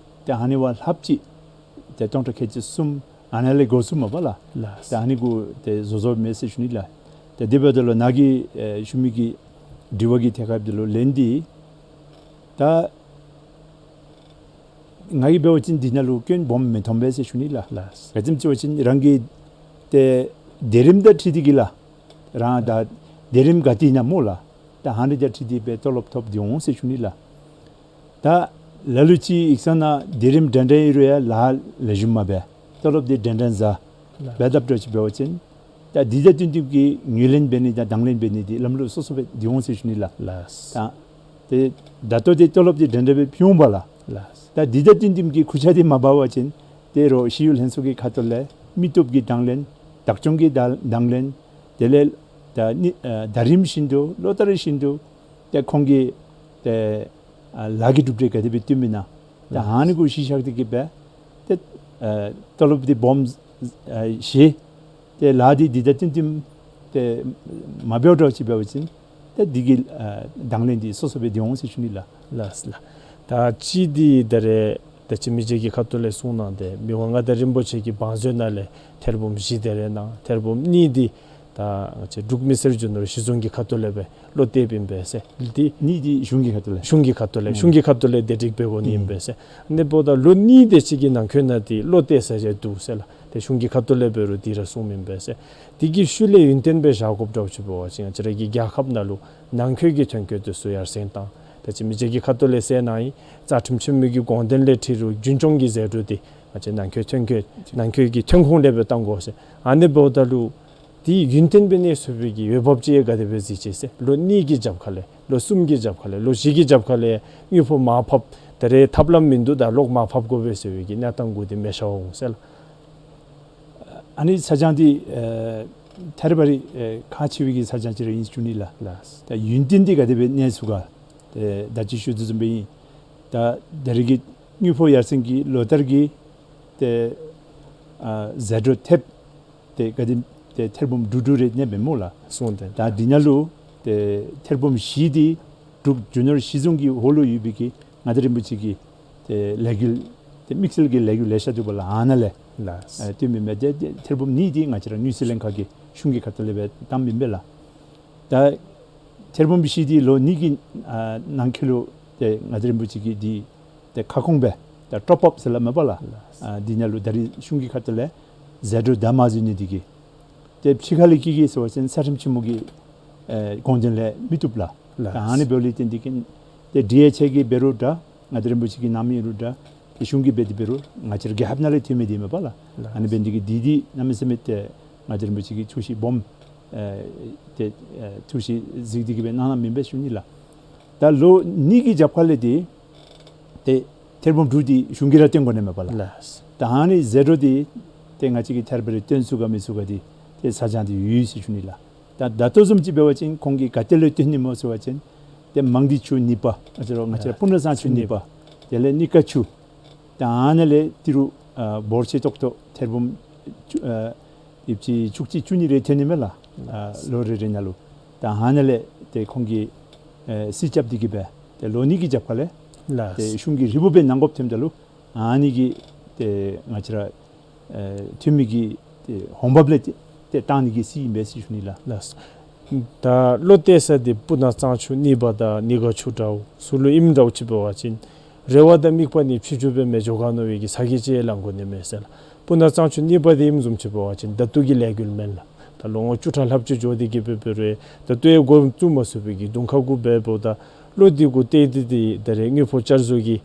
ཏེ་ཨ་ནི་བ་ལྷགཔ་ཅིག་ཏེ་སྟོང་ཕྲག་ཁལ་གཅིག་གསུམ་ཨ་ནཱ་ལས་འགོ་བཙུགསཔ་མས་པ་ལགས། ལགས། ཏེ་ཨ་ནི་གུ་ཏེ་བཟོ་བཟོཝ་མས་ཟེར་ཞུ་ནི་ལགས། ཏེ་དེ་འབདཝ་ད་ལུ་ནཱ་གིས་ཨེ་ཞུ་མི་གི་དྲི་བ་གི་ཐད་ཁར་འབདཝ་ད་ལུ་ལན་འདི་ད་ང་གིས་འབད་བ་ཅིན་འདི་ནང་ལུ་སྐྱོན་སྦོམ་མི་མཐོང་པས་ཟེར་ཞུ་ནི་ལགས། ལགས། ག་ཅི་སྨོ་ཟེར་བ་ཅིན་རང་གི་ཏེ་སྡེ་རིམ་དང་འཁྲིལ་ཏེ་གིས་ལགས། རང་ད་སྡེ་རིམ་ག་ཏེ་ཨིན་ན་སྨོ་ལགས། ད་ཨ་ནི་དང་འཁྲིལ་ཏེ་སྦེ་ཏོ་ལོབ་ཐོབ་སྟེ་འོང་ཟེར་ཞུ་ནི་ལགས། ད་ལ་ལུ་ཅིག་ཡིག་ཚང་ནང་སྡེ་རིམ་འདྲན་འདྲ་ཨིན་རུང་ཡང་ལཱ་ལེགས་ཤོམ་མ་འབད། ཏོ་ལོབ་འདི་འདྲན་འདྲ་ཟ། ལགས། འབད་དཔ་འདྲཝ་ཅིག་འབད་བ་ཅིན་ད་འདི་དང་བསྟུན་བསྟུནམ་གྱི་ངོས་ལེན་འབད་ནི་དང་དང་ལེན་འབད་ནི་འདི་ལམ་ལུགས་སོ་སོ་སྦེ་སྡོད་འོང་ཟེར་ཞུ་ནི་ལགས། ལགས། ད་ཏེ་ད་ལྟོ་འདི་ཏོ་ལོབ་འདི་འདྲན་འདྲ་སྦེ་ཕུལ་འོང་པ་ལགས། ལགས། ད་འདི་དང་བསྟུན་བསྟུནམ་གྱི་གུ་ཆ་འདི་མ་འབད་བ་ཅིན་ཏེ་རོགས་ཞི་གཡོག་ལྷན་ཚོགས་ཀྱི་ཁ་ཐུག་ལས་མི་སྟོབས་ཀྱི་དང་ལེན་བདག་སྐྱོང་གི་དང་དང་ལེན་དེ་ལས་ད་ནི་ཨ་ཟླ་རིམ་བཞིན་དུ་ལོ་ལྟར་བཞིན་དུ་ཏེ་ཁོང་གི་ཏེ་ཨ་ལཱ་གི་གྲུབ་འབྲས་ག་དེ་སྦེ་བཏོན་མི་ན་ད་ཨ་ནི་གུ་གཞི་བཞག་སྟེ་གིས་སྦེ་ཏེ་ཨ་ཏོ་ལོབ་འདི་སྦོམ་ཨ་བཞེས། ཏེ་ལཱ་འདི་འདི་དང་བསྟུན་བསྟུནམ་ཏེ་མ་འབདཝ་འདྲཝ་ཅིག་འབད་བ་ཅིན་ཏེ་འདི་གི་ཨ་དང་ལེན་འདི་སོ་སོ་སྦེ་སྡོད་འོང་ཟེར་ཞུ་ནི་ལགས། ལགས་ལགས། ད་ཅི་འདི་ད་རེས་ད་ཅི་མི་རྗེ་གི་ཁ་ཐུག་ལས་གསུངས་གནང་སྟེ་མི་དབང་མངའ་བདག་རིན་པོ་ཆེ་གི་བང་མཛོད་ནང་ལས་ཐེར་འབུམ་བཞི་དེ་རེ་གནང་། ཐེར་འབུམ་གཉིས་འདི་ད་ང་བཅས་འབྲུག་མི་སེར་རྒྱུ་ནོར་གཞི་བཟུང་གི་ཁ་ཐུག་ལས་སྦེ་བློ་གཏདཔ་ཨིན་པས་ཟེར། འདི་གཉིས་འདི་གཞུང་གི་ཁ་ཐུག་ལས། གཞུང་གི་ཁ་ཐུག་ལས། ཨུམ། གཞུང་གི་ཁ་ཐུག་ལས་བདེ་སྒྲིག་འབད་དགོ་ནི་ཨིན་པས་ཟེར། ཨུམ། ཨ་ནི་འབདཝ་ད་ལོ་གཉིས་དེ་ཅིག་གི་ནང་འཁོད་ནང་འདི་བློ་གཏད་ས་ཅིག་འདུག་ཟེར་ལགས། ཏེ་གཞུང་གི་ཁ་ཐུག་ལས་འབད་རུང་འདི་ར་གསུངམ་ཨིན་པས་ཟེར། འདི་གི་ཤུལ་ལས་ཡུན་བརྟན་སྦེ་བཞག་དགོཔ་འདྲཝ་ཅིག་འབད་བ་ཅིན་ང་བཅས་ར་གི་རྒྱལ་ཁབ་ནང་ལུ་ནང་འཁོད་ཀྱི་ཐོན་སྐྱེད་དེ་ཚུ་ཡར་སེང་བཏང་། ད་ཅི་མི་རྗེ་གི་ཁ་ཐུག་ལས་གསལ་གནང་ཡི། རྩ་ཁྲིམས་ཆེན་མོ་གི་དགོངས་དོན་ལས་འཁྲིལ་རུང་རྒྱུན་སྐྱོང་གི་ཟད་འགྲོ་འདི་ང་བཅས་ནང་འཁོད་ཐོན་སྐྱེད་ནང་འཁོད་ཀྱི་ཐོན་ཁུངས་ལས་སྦེ་བཏང་དགོ་ཟེར། ཨ་ནི་འབདཝ་ད་ལུ་འདི་ཡུན་བརྟན་སྦེ་གནས་ཚུགས་པའི་གི་འོས་འབབ་ཅིག་ག་དེ་སྦེ་གཟིགས་ཅི་ཟེར། ལོ་གཉིས་ཀྱི་རྒྱབ་ཁ་ལས་ལོ་གསུམ་གྱི་རྒྱབ་ཁ་ལས་ལོ་བཞི་གི་རྒྱབ་ཁ་ལས་དངུལ་ཕོགས་མར་ཕབ། ད་རེས་ཐབས་ལམ་མིན་འདུག། ད་གློག་མར་ཕབ་དགོ་པས་ཟེར་བའི་གི་གནས་སྟངས་གུ་འདི་མེད་ཤར་འོང་ཟེར་ལགས། ཨ་ནི་ཚ་གྱང་འདི་ཨེ་ཐད་རི་བ་རི་ཨེ་ཁག་ཆེ་བའི་གི་ཚ་གྱང་ཅིག་ར་ཨིན་ཞུ་ནི་ལགས། ལགས། ད་ཡུན་བརྟན་འདི་ག་དེ་སྦེ་གནས་ཚུགས་ག། ཏེ་ད་ཅི་ཞུ་དོ་བཟུམ་སྦེ་ཨིན། ད་ད་རེས་ཀྱི་དངུལ་ཕོགས་ཡར་སེང་གི་ལོ་ལྟར་གྱི་ཏེ་ཨ་ཟད་འགྲོ་ཐེབས་ཏེ་ག་དེ་ཏེ་ཐེར་འབུམ་དྲུག་དྲུག་རེ་གནས་པས་སྨོ་ལགས། སོང་སྟེ་ད་འདི་ནང་ལུ་ཏེ་ཐེར་འབུམ་བཞི་འདི་འབྲུག་རྒྱུ་ནོར་གཞི་བཟུང་གི་འོག་ལུ་ཡོད་པའི་གི་མངའ་བདག་རིན་པོ་ཆེ་གི་ཏེ་ལས་འགུལ་ཏེ་དམིགས་བསལ་གྱི་ལས་འགུལ་ལེ་ཤ་འདུག་པ་ལགས། ཨ་ནཱ་ལས་ལགས། ཨེ་བཏོན་མི་མས། ཏེ་ཏེ་ཐེར་འབུམ་གཉིས་འདི་ང་བཅས་ར་ནིའུ་ཛི་ལེནཌ་ཁ་གི་གཞུང་གི་ཁ་ཐུག་ལས་སྦེ་བཏངམ་ཨིན་པས་ལགས། ད་ཐེར་འབུམ་བཞི་འདི་ལོ་གཉིས་ཀྱི་ཨ་ནང་འཁོད་ལུ་ཏེ་མངའ་བདག་རིན་པོ་ཆེ་གིས་འདི་ཏེ་ཁ་སྐོང་སྦེ་ད་ཊོབ་ཨཔ་ཟེར་སླབ་མས་པ་ལགས། ལགས། ཨ་འདི་ནང་ལུ་ད་རེས་གཞུང་གི་ཁ་ཐུག་ལས་ཟད་འགྲོ་ད་མ་བཟོ་ནི་འདི་གིས་ཏེ་ཕྱི་ཁ་ལས་སྐྱེལ་གེ་ཟེར་བ་ཅིན་རྩ་ཁྲིམས་ཆེན་མོ་གི་ཨེ་དགོངས་དོན་ལས་མི་བཏུབ་ལགས། ལགས། ད་ཨ་ནི་འབདཝ་ལས་བརྟེན་ཏེ་གིས་ཏེ་ཌི་ཨེཆ་ཨེལ་གྱིས་འབད་རུང་འདྲ་མངའ་བདག་རིན་པོ་ཆེ་གིས་གནང་མི་རུང་འདྲ་ཏེ་གཞུང་གིས་འབད་དེ་འབད་རུང་ང་བཅས་ར་རྒྱལ་ཁབ་ནང་ལས་ཐོན་མི་འདི་མས་པ་ལགས། ལགས། ཨ་ནི་འབད་ནི་འདི་གིས་འདི་འདི་གནམ་མེད་ས་མེད་ཏེ་མངའ་བདག་རིན་པོ་ཆེ་གིས་ཐུགས་བཞེད་སྦོམ་ཨེ་ཏེ་ཨེ་ཐུགས་བཞེད་གཟིགས་ཏེ་གིས་སྦེ་གནང་གནངམ་ཨིན་པས་ཞུ་ནི་ལགས། ད་ལོ་གཉིས་ཀྱི་རྒྱབ་ཁ་ལས་འདི་ཏེ་ཐེར་འབུམ་དྲུག་འདི་གཞུང་གིས་ར་བཏོན་དགོ་ནི་མས་པ་ལགས། ལགས། ད་ཨ་ནི་ཟད་འགྲོ་འདི་ཏེ་ང་བཅས་ཀྱིས་ཐད་རི་བ་རི་བཏོན་ཚུགས་ག་མི་ཚུགས་ག་འདི་ཏེ་ཚ་གྱང་འདི་ཡོད་ཟེར་ཞུ་ནི་ལགས། ད་ད་ལྟོ་བཟུམ་ཅིག་འབད་བ་ཅིན་ཁོང་གིས་ག་ཏེ་ལུ་བཏོན་ནི་སྨོ་ཟེར་བ་ཅིན་ཏེ་མང་སྡེ་ཆུ་གཉིས་པ་ང་བཅས་ར་ང་བཅས་ར་ཨ་སྤུ་ན་གཙང་ཆུ་གཉིས་པ་དེ་ལས་རྙི་དཀར་ཆུ་ད་ཨ་ནཱ་ལས་ཏི་རུ་ཨ་འབོར་ཆེ་ཏོག་ཏོ་ཐེར་འབུམ་བཅུ་ཨ་ཡོདཔ་ཅིག་བཅུ་གཅིག་བཅུ་གཉིས་རེ་ཐོན་ནི་མས་ལགས། ཨ་ལོ་རེ་རེ་ནང་ལུ་ད་ཨ་ནཱ་ལས་ཏེ་ཁོང་གིས་ཨེ་རྩིས་རྐྱབ་སྟེ་གིས་སྦེ་ཏེ་ལོ་གཉིས་ཀྱི་རྒྱབ་ཁ་ལས་ལགས། ཏེ་གཞུང་གིས་རིལ་བུ་སྦེ་གནང་དགོཔ་ཐོནམ་ད་ལུ་ཨ་ནི་གི་ཏེ་ང་བཅས་ར་ཨེ་ཐོན་མི་གི་ཏེ་འོང་འབབ་ལས་ཏེ་ཏེ་བཏང་ནི་གི་རྩིས་ཨིན་པས་ཟེར་ཞུ་ནི་ལགས། ལགས། ད་བློ་གཏད་ས་འདི་སྤུ་ན་གཙང་ཆུ་གཉིས་པ་དང་རྙི་དཀར་ཆུ་འདྲཝ་ཚུ་ལུ་ཨིནམ་འདྲཝ་ཅིག་འབད་བ་ཅིན་རེ་བ་དང་དམིགས་པ་ནི་ཕྱི་འགྱུར་སྦེ་མི་འགྱོ་ག་མནོ་བའི་གི་ཚ་གྱང་ཅིག་ལང་དགོ་ནི་མས་ཟེར་ལགས། སྤུ་ན་གཙང་ཆུ་གཉིས་པ་འདི་ཨིནམ་བཟུམ་ཅིག་འབད་བ་ཅིན་ད་ལྟོ་གི་ལས་འགུལ་མེན་ལགས། ད་ལོ་ངོ་བཅུ་ཕྲག་ལྷགཔ་ཅིག་འགྱོ་སྟེ་གིས་སྦེ་འབད་རུང་ད་ལྟོ་ཡང་འགོ་བཙུགས་མ་ཚུགས་པའི་གི་གདོང་ཁ་གུ་སྦེ་འབདཝ་ད་བློ་འདི་གུ་གཏད་དེ་འདི་ད་རེས་དངུལ་ཕོགས་བསྐྱར་བཟོ་གི་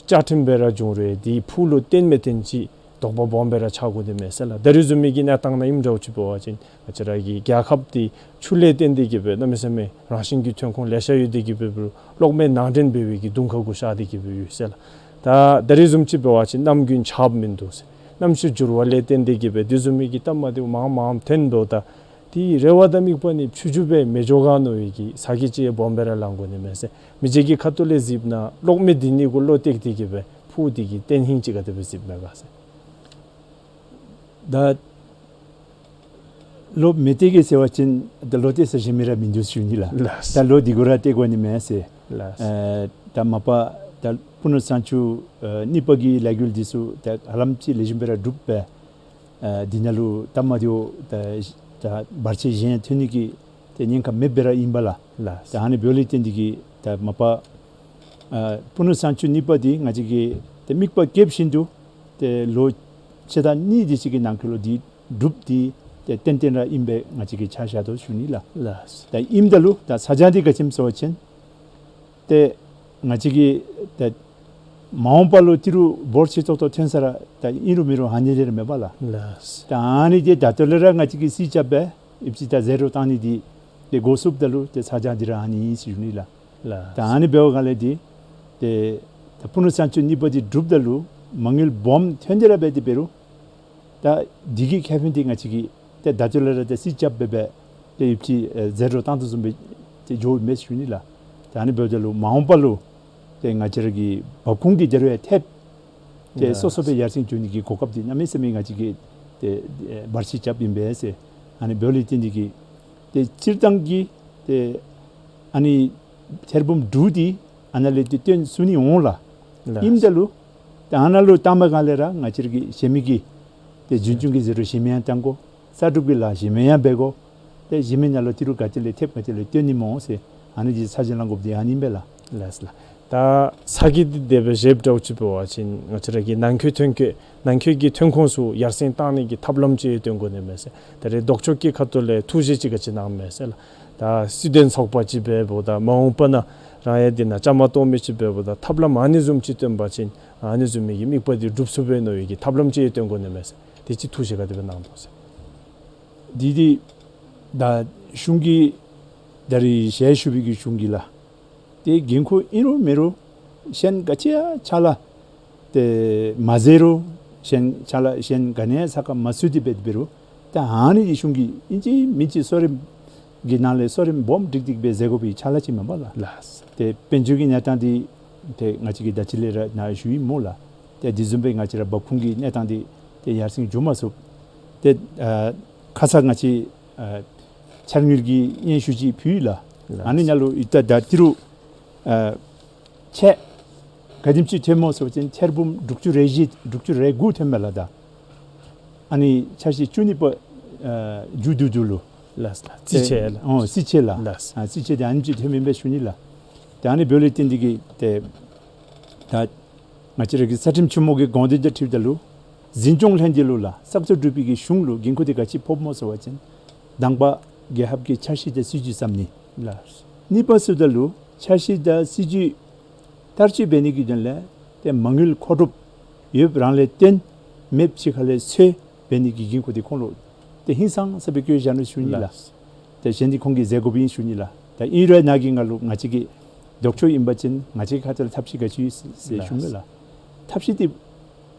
བཅའ་ཁྲིམས་སྦེ་ར་བྱུང་རུང་འདི་ཕུགས་ལུ་བརྟན་མི་བརྟན་ཅིག་དོགས་པ་སྦོམ་སྦེ་ར་ཆགས་དགོ་ནི་མས་ཟེར་ལགས། ད་རེས་བཟུམ་མའི་གི་གནས་སྟངས་ནང་ཨིནམ་འདྲཝ་ཅིག་འབད་བ་ཅིན་ང་བཅས་ར་གི་རྒྱལ་ཁབ་འདི་ཆུ་ལས་བརྟེན་ཏེ་གིས་སྦེ་གནམ་མེད་ས་མེད་རང་བཞིན་གྱི་ཐོན་ཁུངས་ལེ་ཤ་ཡོད་དེ་གིས་སྦེ་འབད་རུང་གློག་མེ་ནང་འདྲེན་འབད་བའི་གི་གདོང་ཁ་གུ་ཤར་ཏེ་གིས་སྦེ་ཡོད་ཟེར་ལགས། ད་ད་རེས་བཟུམ་ཅིག་འབད་བ་ཅིན་གནམ་དགུན་ཆརཔ་མིན་འདུག་ཟེར། གནམ་གཤིས་འགྱུར་བ་ལས་བརྟེན་ཏེ་གིས་སྦེ་དེ་བཟུམ་མའི་གི་སྟབས་མ་བདེཝ་མང་མང་ཐོན་འབདཝ་ད་འདི་རེ་བ་དང་དམིགས་པ་ནི་ཕྱི་འགྱུར་སྦེ་མི་འགྱོ་ག་མནོ་བའི་གི་ཚ་གྱང་ཅིག་སྦོམ་སྦེ་ར་ལང་དགོ་ནི་མས་ཟེར། མི་རྗེ་གི་ཁ་ཐུག་ལས་གཟིགསཔ་ན་གློག་མེ་འདི་ནི་གུ་བློ་གཏད་དེ་གིས་སྦེ་ཕུགས་འདི་གི་བརྟན་ལྷིང་ཅིག་ག་དེ་སྦེ་གཟིགསཔ་མས་ག་ཟེར། ད་ ལོ་མེད་དེ་གི་ཟེར་བ་ཅིན་ད་ལོ་སྟེར་ས་གཞན་མི་ར་མིན་འདུག་ཞུ་ནི་ལགས། ལགས། ད་ལོ་འདི་གུ་ར་སྟེར་དགོ་ནི་མས་ཟེར། ལགས། ཨ་ད་མ་པ་ད་སྤུ་ན་གཙང་ཆུ་ཨ་གཉིས་པ་གི་ལས་འགུལ་འདི་ཚུ་ད་ཧ་ལམ་ཅིག་ལེགས་ཤོམ་སྦེ་ར་གྲུབ་སྦེ་ཨ་འདི་ནང་ལུ་སྟབས་མ་བདེཝ་ད་ད་བར་ཆད་གཞན་ཐོན་ནི་གི་ཏེ་ཉེན་ཁ་མེདཔ་སྦེ་ར་ཨིན་པས་ལགས། ལགས། ད་ཨ་ནི་འབདཝ་ལས་བརྟེན་ཏེ་གིས་ད་མ་པ་ཨ་སྤུ་ན་གཙང་ཆུ་གཉིས་པ་འདི་ང་བཅས་ཀྱིས་ཏེ་དམིགས་པ་བསྐྱེད་བཞིན་དུ་ཏེ་ལོ་ཕྱེད་དང་གཉིས་དེ་ཅིག་གི་ནང་འཁོད་ལུ་འདི་གྲུབ་སྟེ་ཏེ་ཏན་ཏན་ར་ཨིན་པས་ང་བཅས་ཀྱིས་ཆ་བཞག་དོ་ཞུ་ནི་ལགས། ལགས། ད་ཨིནམ་ད་ལུ་ད་ཚ་གྱང་འདི་ག་ཅི་སྨོ་ཟེར་བ་ཅིན་ཏེ་ང་བཅས་ཀྱིས་ཏེ་མ་འོངས་པ་ལུ་ཏི་རུ་འབོར་ཆེ་ཏོག་ཏོ་ཐོན་ས་ར་ད་ཨིན་རུང་མེན་རུང་ཨ་ནི་ལས་ར་མེད་པས་ལགས། ལགས། ད་ཨ་ནི་འདི་ད་ལྟོ་ལས་ར་ང་བཅས་ཀྱིས་རྩིས་རྐྱབ་སྦེ་ཨིན་ཅི་ད་ཟད་འགྲོ་བཏང་ནི་འདི་ཏེ་འགོ་བཙུགསཔ་ད་ལུ་ཏེ་ཚ་གྱང་འདི་ར་ཨ་ནི་ཨིན་ཟེར་ཞུ་ནི་ལགས། ལགས། ད་ཨ་ནི་འབདཝ་ག་ལས་འདི་ཏེ་ད་སྤུ་ན་གཙང་ཆུ་གཉིས་པ་འདི་གྲུབ་ད་ལུ་མ་དངུལ་སྦོམ་ཐོན་ཏེ་ར་འབད་དེ་འབད་རུང་ད་འདི་གི་ཁེ་ཕན་འདི་ང་བཅས་ཀྱིས་ཏེ་ད་ལྟོ་ལས་ར་ཏེ་རྩིས་རྐྱབ་སྦེ་འབད་ཏེ་ཡོདཔ་ཅིག་ཨེ་ཟད་འགྲོ་བཏང་དོ་བཟུམ་སྦེ་ཏེ་འགྱོཝ་མས་ཞུ་ནི་ལགས། ད་ཨ་ནི་འབདཝ་ད་ལུ་མ་འོངས་པ་ལུ་ཏེ་ང་བཅས་ར་གི་འབབ་ཁུངས་འདི་དེ་རུ་ཡང་ཐེབས་ཏེ་ལགས། སོ་སོ་སྦེ་ཡར་སེང་འགྱོ་ནི་གི་གོ་སྐབས་འདི་གནམ་མེད་ས་མེད་ང་བཅས་ཀྱིས་ཏེ་ཨེ་བར་ཆད་རྐྱབ་ཨིན་པས་ཟེར། ཨ་ནི་འབདཝ་ལས་བརྟེན་ཏེ་གིས་ཏེ་སྤྱིར་བཏང་གི་ཏེ་ཨ་ནི་ཐེར་འབུམ་དྲུག་འདི་ཨ་ནཱ་ལས་ཏེ་བཏོན་ཚུགས་ནི་འོང་ལགས། ལགས། ཨིནམ་ད་ལུ་ཏེ་ཨ་ནཱ་ལུ་བཏངམ་ག་ལས་ར་ང་བཅས་ར་གི་གཞན་མི་གི་ཏེ་རྒྱུན་སྐྱོང་གི་ཟད་འགྲོ་གཞན་མི་ཡང་བཏང་དགོ། གསར་སྒྲུབ་ཀྱི་ལཱ་གཞན་མི་ཡང་འབད་དགོ། ཏེ་གཞན་མི་ནང་ལུ་ཏི་རུ་ག་ཏེ་ལས་ཐེབས་ག་ཏེ་ལས་བཏོན་ནི་སྨོ་ཟེར་ཨ་ནི་འདི་ཚ་གྱང་ལང་དགོཔ་འདི་ཨ་ནི་ཨིན་པས་ལགས། ལགས་ལགས། ད་ཚ་གྱང་འདི་དེ་སྦེ་བཞེསཔ་འདྲཝ་ཅིག་འབད་བ་ཅིན་ང་བཅས་ར་གི་ནང་འཁོད་ཐོན་སྐྱེད་ནང་འཁོད་ཀྱི་ཐོན་ཁུངས་ཚུ་ཡར་སེང་བཏང་ནི་གི་ཐབས་ལམ་ཅིག་བཏོན་དགོ་ནི་མས་ཟེར། ད་རེས་ལྡོག་ཕྱོགས་ཀྱི་ཁ་ཐུག་ལས་ཐུགས་བཞེད་ཅིག་ག་ཅི་གནངམ་མས་ཟེར་ལགས། ད་སྲིད་དོན་ཚོགས་པ་ཅིག་འབདཝ་ད་མ་འོངས་པ་ནང་རང་ཡང་འདི་ནང་བཅའ་མར་གཏོགས་མི་ཅིག་འབདཝ་ད་ཐབས་ལམ་ཨ་ནི་བཟུམ་ཅིག་བཏོན་པ་ཅིན་ཨ་ནི་བཟུམ་མའི་གི་དམིགས་པ་འདི་འགྲུབ་ཚུགས་པས་མནོ་བའི་གི་ཐབས་ལམ་ཅིག་བཏོན་དགོ་ནི་མས་ཟེར། དེ་ཅིག་ཐུགས་བཞེད་ག་དེ་སྦེ་གནང་དོ་ཟེར། འདི་འདི་ད་གཞུང་གི་ད་རེས་ཞལ་བཞུགས་པའི་གི་གཞུང་གི་ལགས། ཏེ་འགན་ཁུར་ཨིན་རུང་མེན་རུང་གཞན་ག་ཅི་ཡང་ཕྱག་ལཱ་ཏེ་མ་མཛད་རུང་གཞན་ཕྱག་ལཱ་གཞན་ག་ནི་ཡང་ས་ཁར་མ་ཚུད་དེ་འབད་དེ་འབད་རུང་ད་ཨ་ནི་འདི་གཞུང་གི་ཨིན་ཅི་མིན་ཅི་གསོ་རིམ་གྱི་ནང་ལས་གསོ་རིམ་སྦོམ་སྒྲིག་སྟེ་སྦེ་མཛད་དགོ་པའི་ཕྱག་ལཱ་ཅིག་མེན་པས་ལགས། ལགས། ཏེ་དཔལ་འབྱོར་གྱི་གནས་སྟངས་འདི་ཏེ་ང་བཅས་ཀྱིས་ད་ཅི་ལས་ར་ནཱ་ཞུ་ཡི་སྨོ་ལགས། ཏེ་འདི་བཟུམ་སྦེ་ང་བཅས་ར་འབབ་ཁུངས་ཀྱི་གནས་སྟངས་འདི་ཏེ་ཡར་སེང་འགྱོ་མ་ཚུགས། ཏེ་ཨ་ཁ་ཙ་ང་བཅས་ཨ་འཆར་དངུལ་གྱི་སྙན་ཞུ་ཅིག་ཕུལ་ཡི་ལགས། ལགས། ཨ་ནི་ནང་ལུ་ཨིན་ད་ད་ཏི་རུ་ཨ་ཁྱད་ག་དེམ་ཅིག་ཐོནམ་སྨོ་ཟེར་བ་ཅིན་ཐེར་འབུམ་དྲུག་ཅུ་རེ་བཞི་དྲུག་ཅུ་རེ་དགུ་ཐོནམ་མས་ལགས། ད་ཨ་ནི་འཆར་གཞི་བཅུ་གཉིས་པ་ཨ་མཇུག་བསྡུ་དོ་ལུ། ལགས་ལགས། རྩིས་ཆད་ལགས། ཨོ་རྩིས་ཆད་ལགས། ལགས། ཨ་རྩིས་ཆད་འདི་ཨ་ནེམ་ཅིག་ཐོནམ་ཨིན་པས་ཞུ་ནི་ལགས། ཏེ་ཨ་ནི་འབདཝ་ལས་བརྟེན་ཏེ་གིས་ཏེ་ད་ང་བཅས་ར་གི་རྩ་ཁྲིམས་ཆེན་མོ་གི་དགོངས་དོན་དང་འཁྲིལཝ་ད་ལུ་འཛིན་སྐྱོང་ལྷན་སྡེ་ལུ་ལགས་བསགས་ཚད་གྲུབ་པའི་གི་གཞུང་ལུ་འགན་ཁུར་འདི་ག་ཅི་ཕོགཔ་སྨོ་ཟེར་བ་ཅིན་དང་པ་རྒྱལ་ཁབ་ཀྱི་འཆར་གཞི་དང་སྲིད་ཇུས་བརྩམ་ནི། ལགས། གཉིས་པ་ཟེརཝ་ད་ལུ་འཆར་གཞི་དང་སྲིད་ཇུས་བསྟར་སྤྱོད་འབད་ནི་གི་དོན་ལས་ཏེ་མ་དངུལ་མཁོ་སྒྲུབ་ཡོདཔ་རང་ལས་བཏོན་མེདཔ་ཕྱི་ཁ་ལས་འཚོལ་འབད་ནི་གི་འགན་ཁུར་འདི་ཁོང་ལུ་ཏེ་ཧིང་སངས་ས་སྦེ་བཀོད་བཞག་ནུག་ཞུ་ནི་ལགས། ལགས། ཏེ་གཞན་འདི་ཁོང་གིས་མཛད་དགོཔ་ཨིན་ཞུ་ནི་ལགས། ད་ཨིན་རུང་ནཱ་གི་ནང་ལུ་ང་བཅས་ཀྱི་ལྡོག་ཕྱོགས་ཨིན་པ་ཅིན་ང་བཅས་ཁ་ཐུག་ལས་ཐབས་ཤེས་ག་ཅི་ཡོད་ཟེར་ཞུཝ་མས་ལགས། ལགས། ཐབས་ཤེས་འདི་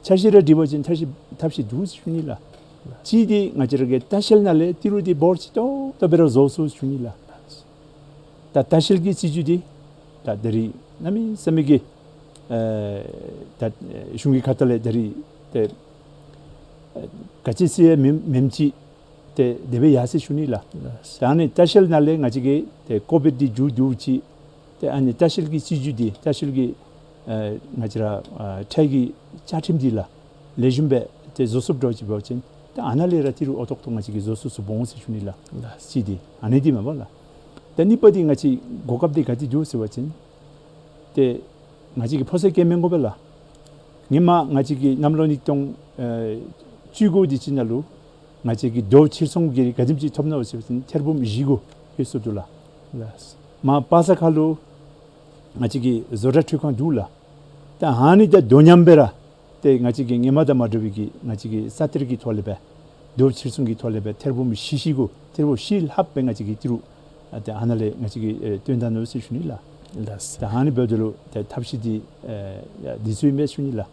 འཆར་གཞི་ར་སྒྲིག་པ་ཅིན་ཐབས་ཤེས་ཐབས་ཤེས་འདུག་ཞུ་ནི་ལགས། ལགས། གཅིག་འདི་ང་བཅས་ར་གི་ལྟ་བཤལ་ནང་ལས་ཏི་རུ་འདི་འབོར་ཆེ་ཏོག་ཏོ་སྦེ་ར་བཟོ་ཚུགས་ཞུ་ནི་ལགས། ད་ལྟ་བཤལ་གྱི་སྲིད་ཇུས་འདི་ད་ད་རེས་གནམ་མེད་ས་མེད་ཀྱི་ཨ་ད་གཞུང་གི་ཁ་ཐུག་ལས་ད་རེས་ཏེ་ཨ་ག་ཅི་ཟེར་མེན་མེནམ་ཅིག་ཏེ་དེ་སྦེ་ཡར་སོ་ཞུ་ནི་ལགས། ད་ཨ་ནི་ལྟ་བཤལ་ནང་ལས་ང་བཅས་ཀྱི་ཏེ་ཀོ་བིཌ་འདི་མཇུག་བསྡུ་ཅི། ཏེ་ཨ་ནི་ལྟ་བཤལ་གྱི་སྲིད་ཇུས་འདི་ལྟ་བཤལ་གྱི་ཨ་ང་བཅས་ར་ཨ་ཁྲལ་གྱི་བཅའ་ཁྲིམས་འདི་ལགས་ལེགས་ཤོམ་སྦེ་ཏེ་བཟོ་ཚུགསཔ་འདྲཝ་ཅིག་འབད་བ་ཅིན་ཏེ་ཨ་ནཱ་ལས་ར་ཏི་རུ་ཨོ་ཏོག་ཏོ་ང་བཅས་ཀྱིས་བཟོ་ཚུགས་ཚུགསཔ་འོང་ཟེར་ཞུ་ནི་ལགས། ལགས། གཅིག་འདི་ཨ་ནི་འདི་མས་པ་ལགས། ཏེ་གཉིས་པ་འདི་ང་བཅས་གོ་སྐབས་འདི་ག་ཏེ་འདུག་ཟེར་བ་ཅིན་ཏེ་ང་བཅས་ཀྱིས་ཕོ་སར་བཀལ་མི་དགོ་པས་ལགས། ཧེ་མ་ང་བཅས་ཀྱི་གནམ་ལོ་ཉིས་སྟོང་ཨེ་བཅུ་དགུ་འདི་ཅིག་ནང་ལུ་ང་བཅས་ཀྱི་རྡོ་ཕྱིར་ཚོང་གི་རིགས་ག་དེམ་ཅིག་ཐོབ་ནུག་ཟེར་བ་ཅིན་ཐེར་འབུམ་བཞི་དགུ་ཡོད་ཚུགས་འདུག་ལགས། ལགས། མར་པ་སངས་ཁ་ལུ་ང་བཅས་ཀྱི་བཟོ་གྲྭ་འཕྲུལ་ཁང་འདུག་ལགས། ད་ཨ་ནི་དང་དོ་མཉམ་སྦེ་ར་ཏེ་ང་བཅས་ཀྱི་ཧེ་མ་དང་མ་འདྲ་བའི་གི་ང་བཅས་ཀྱི་ས་གཏེར་གྱི་ཐོག་ལས་སྦེ་རྡོ་ཕྱིར་ཚོང་གི་ཐོག་ལས་སྦེ་ཐེར་འབུམ་བཞི་བཞི་དགུ་ཐེར་འབུམ་བཞི་ལྷགཔ་སྦེ་ང་བཅས་ཀྱིས་ཏི་རུ་ཨ་ཏེ་ཨ་ནཱ་ལས་ང་བཅས་ཀྱིས་ཨེ་བཏོན་ད་ནུག་ཟེར་ཞུ་ནི་ལགས། ལགས། ད་ཨ་ནི་འབདཝ་ད་ལུ་ཏེ་ཐབས་ཤེས་འདི་ཨེ་ཡ་འདི་ཚུ་ཨིན་མས་ཞུ་ནི་ལགས།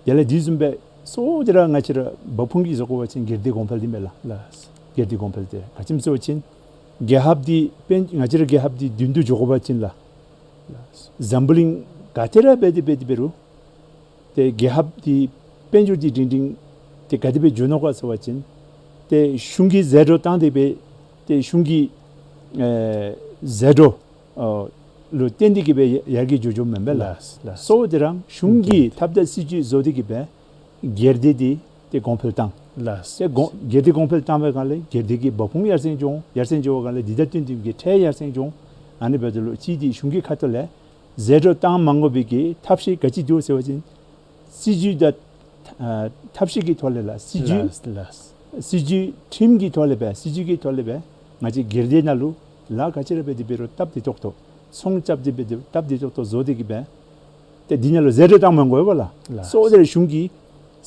དེ་ལས་འདི་བཟུམ་སྦེ་གཙོ་བོ་འདི་ར་ང་བཅས་ར་འབབ་ཁུངས་ཀྱི་བཟོ་དགོ་པ་ཅིན་སྒེར་སྡེ་གོང་འཕེལ་འདི་མས་ལགས། ལགས། སྒེར་སྡེ་གོང་འཕེལ་འདི་ག་ཅི་སྨོ་ཟེར་བ་ཅིན་རྒྱལ་ཁབ་འདི་དཔལ་ང་བཅས་ར་རྒྱལ་ཁབ་འདི་མདུན་དུ་འགྱོ་དགོ་པ་ཅིན་ལགས། ལགས། འཛམ་བུ་གླིང་ག་ཏེ་ར་འབད་དེ་འབད་དེ་འབད་རུང་ཏེ་རྒྱལ་ཁབ་འདི་དཔལ་འབྱོར་འདི་སྒྲིང་སྒྲིང་ཏེ་ག་དེ་སྦེ་འགྱོ་ནུག་ག་ཟེར་བ་ཅིན་ ཏེ་གཞུང་གིས་ཟད་འགྲོ་བཏང་སྟེ་སྦེ་ཏེ་གཞུང་གི་ཨེ་ཟད་འགྲོ་ཨ་ལུ་བརྟེན་ཏེ་གིས་སྦེ་ཡར་རྒྱས་འགྱོ་འགྱོཝ་མེན་པས་ལགས། ལགས་ལགས། གཙོ་བོ་དེ་ར་གཞུང་གིས་ཐབས་དང་སྲིད་བྱུས་བཟོ་སྟེ་གིས་སྦེ་སྒེར་སྡེ་འདི་ཏེ་གོང་འཕེལ་བཏང་། ལགས། ཏེ་གོང་སྒེར་སྡེ་གོང་འཕེལ་བཏང་བའི་སྒང་ལས་སྒེར་སྡེ་གི་འབབ་ཁུངས་ཡར་སེང་འགྱོ་འོང་། ཡར་སེང་འགྱོ་བའི་སྒང་ལས་འདི་དང་བསྟུན་ཏེ་གིས་ཁྲལ་ཡར་སེང་འགྱོ་འོང་། ཨ་ནི་འབདཝ་ད་ལུ་གཅིག་འདི་གཞུང་གི་ཁ་ཐུག་ལས་ཟད་འགྲོ་བཏང་མ་དགོ་པའི་གི་ཐབས་ཤེས་ག་ཅི་འདུག་ཟེར་བ་ཅིན་སྲིད་བྱུས་དང་ཨ་ཐབས་ཤེས་ཀྱི་ཐོག་ལས་ལགས། སྲིད་བྱུས། ལགས་ལགས། སྲིད་བྱུས་ཁྲིམས་ཀྱི་ཐོག་ལས་སྦེ་སྲིད་བྱུས་ཀྱི་ཐོག་ལས་སྦེ་ང་བཅས་སྒེར་སྡེ་ནང་ལུ་ལཱ་ག་ཅི་ར་འབད་དེ་འབད་རུང་སྟབས་བདེ་ཏོག་ཏོ་ཚོང་རྐྱབ་སྟེ་འབད་དེ་སྟབས་བདེ་ཏོག་ཏོ་བཟོ་སྟེ་གིས་སྦེ་ཏེ་འདི་ནང་ལུ་ཟད་འགྲོ་བཏང་མ་དགོ་པས་ལགས། ལགས། གཙོ་བོ་དེ་ར་གཞུང་གིས་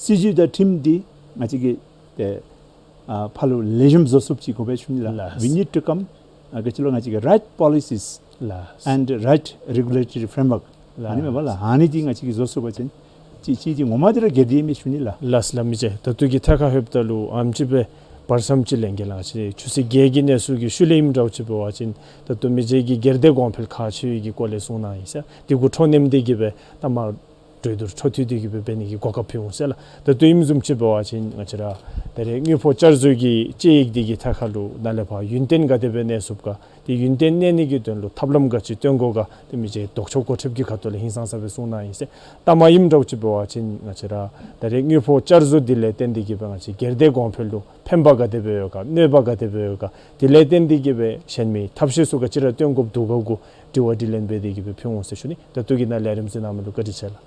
སྲིད་བྱུས་དང་ཁྲིམས་འདི་ང་བཅས་ཀྱིས་ཏེ་ཨ་ཕར་ལུ་ལེགས་ཤོམ་བཟོ་ཚུགསཔ་ཅིག་དགོ་པས་ཞུ་ནི་ལགས། ལགས། We need to come ཨ་ག་ཅི་ལོ་ང་བཅས་ཀྱིས་right policies ལགས། and right regulatory framework ལགས། ཨ་ནི་མེན་པ་ལགས། ཨ་ནི་འདི་ང་བཅས་ཀྱིས་བཟོ་ཚུགས་པ་ཅིན་ཅིག་ཅིག་འདི་ངོ་མ་འདི་ར་སྒེར་སྡེ་མས་ཞུ་ནི་ལགས། ལགས་ལགས་མི་རྗེ། ད་ལྟོ་གི་ཐད་ཁར་ལྷོདཔ་ད་ལུ་ཨེམ་ཅིག་སྦེ་བར་མཚམས་ཅིག་ལེན་གེ་ལགས། ཅིག་ཆུ་ཚོད་བརྒྱད་ཀྱི་གནས་ཚུལ་གྱི་ཤུལ་ལས་ཨིནམ་འདྲཝ་ཅིག་འབད་བ་ཅིན་ད་ལྟོ་མི་རྗེ་གིས་སྒེར་སྡེ་གོང་འཕེལ་ཁག་ཆེ་བའི་གི་སྐོར་ལས་གསུངས་གནང་ཡི་ཟེར། དེ་གུ་འཕྲོ་མཉམ་སྟེ་གིས་སྦེ་ད་མར་གྲོས་བསྡུར་འཕྲོ་མཐུད་དེ་གིས་སྦེ་འབད་ནི་གི་གོ་སྐབས་ཕུལ་འོང་ཟེར་ལགས། ད་ལྟོ་ཨིནམ་བཟུམ་ཅིག་འབད་བ་ཅིན་ང་བཅས་ར་ད་རེས་དངུལ་ཕོགས་བསྐྱར་བཟོ་གི་དཔྱད་ཡིག་འདི་གི་ཐད་ཁར་ལུ་ནཱ་ལས་ཕར་ཡུན་བརྟན་ག་དེ་སྦེ་གནས་ཚུགས་ག། ཏེ་ཡུན་བརྟན་གནས་ནི་གི་དོན་ལུ་ཐབས་ལམ་ག་ཅི་སྟོན་དགོ་ག། ཏེ་མི་རྗེ་ལྡོག་ཕྱོགས་གོ་སྒྲིགཔ་གི་ཁ་ཐུག་ལས་ཧིང་སངས་ས་སྦེ་གསུངས་གནང་ཡི་ཟེར། ལྟ་མ་ཨིནམ་འདྲཝ་ཅིག་འབད་བ་ཅིན་ང་བཅས་ར་ད་རེས་དངུལ་ཕོགས་བསྐྱར་བཟོ་འདི་ལས་བརྟེན་ཏེ་གིས་སྦེ་ང་བཅས་སྒེར་སྡེ་གོང་འཕེལ་ལུ་ཕན་པ་ག་དེ་སྦེ་ཡོད་ག། གནོད་པ་ག་དེ་སྦེ་ཡོད་ག། དེ་ལས་བརྟེན་ཏེ་གིས་སྦེ་གཞན་མི་ཐབས་ཤེས་ཚུ་ག་ཅི་ར་སྟོན་དགོཔ་འདུག་ག་གུ་དྲི་བ་དྲིས་ལན་འབད་དེ་གིས་སྦེ་ཕུལ་འོང་ཟེར་ཞུ་ནི། ད་ལྟོ་གི་ནཱ་ལས་རིམ་གཟིགས་གནང་མི་ལུ་བཀའ་དྲིན་ཆེ་ལགས།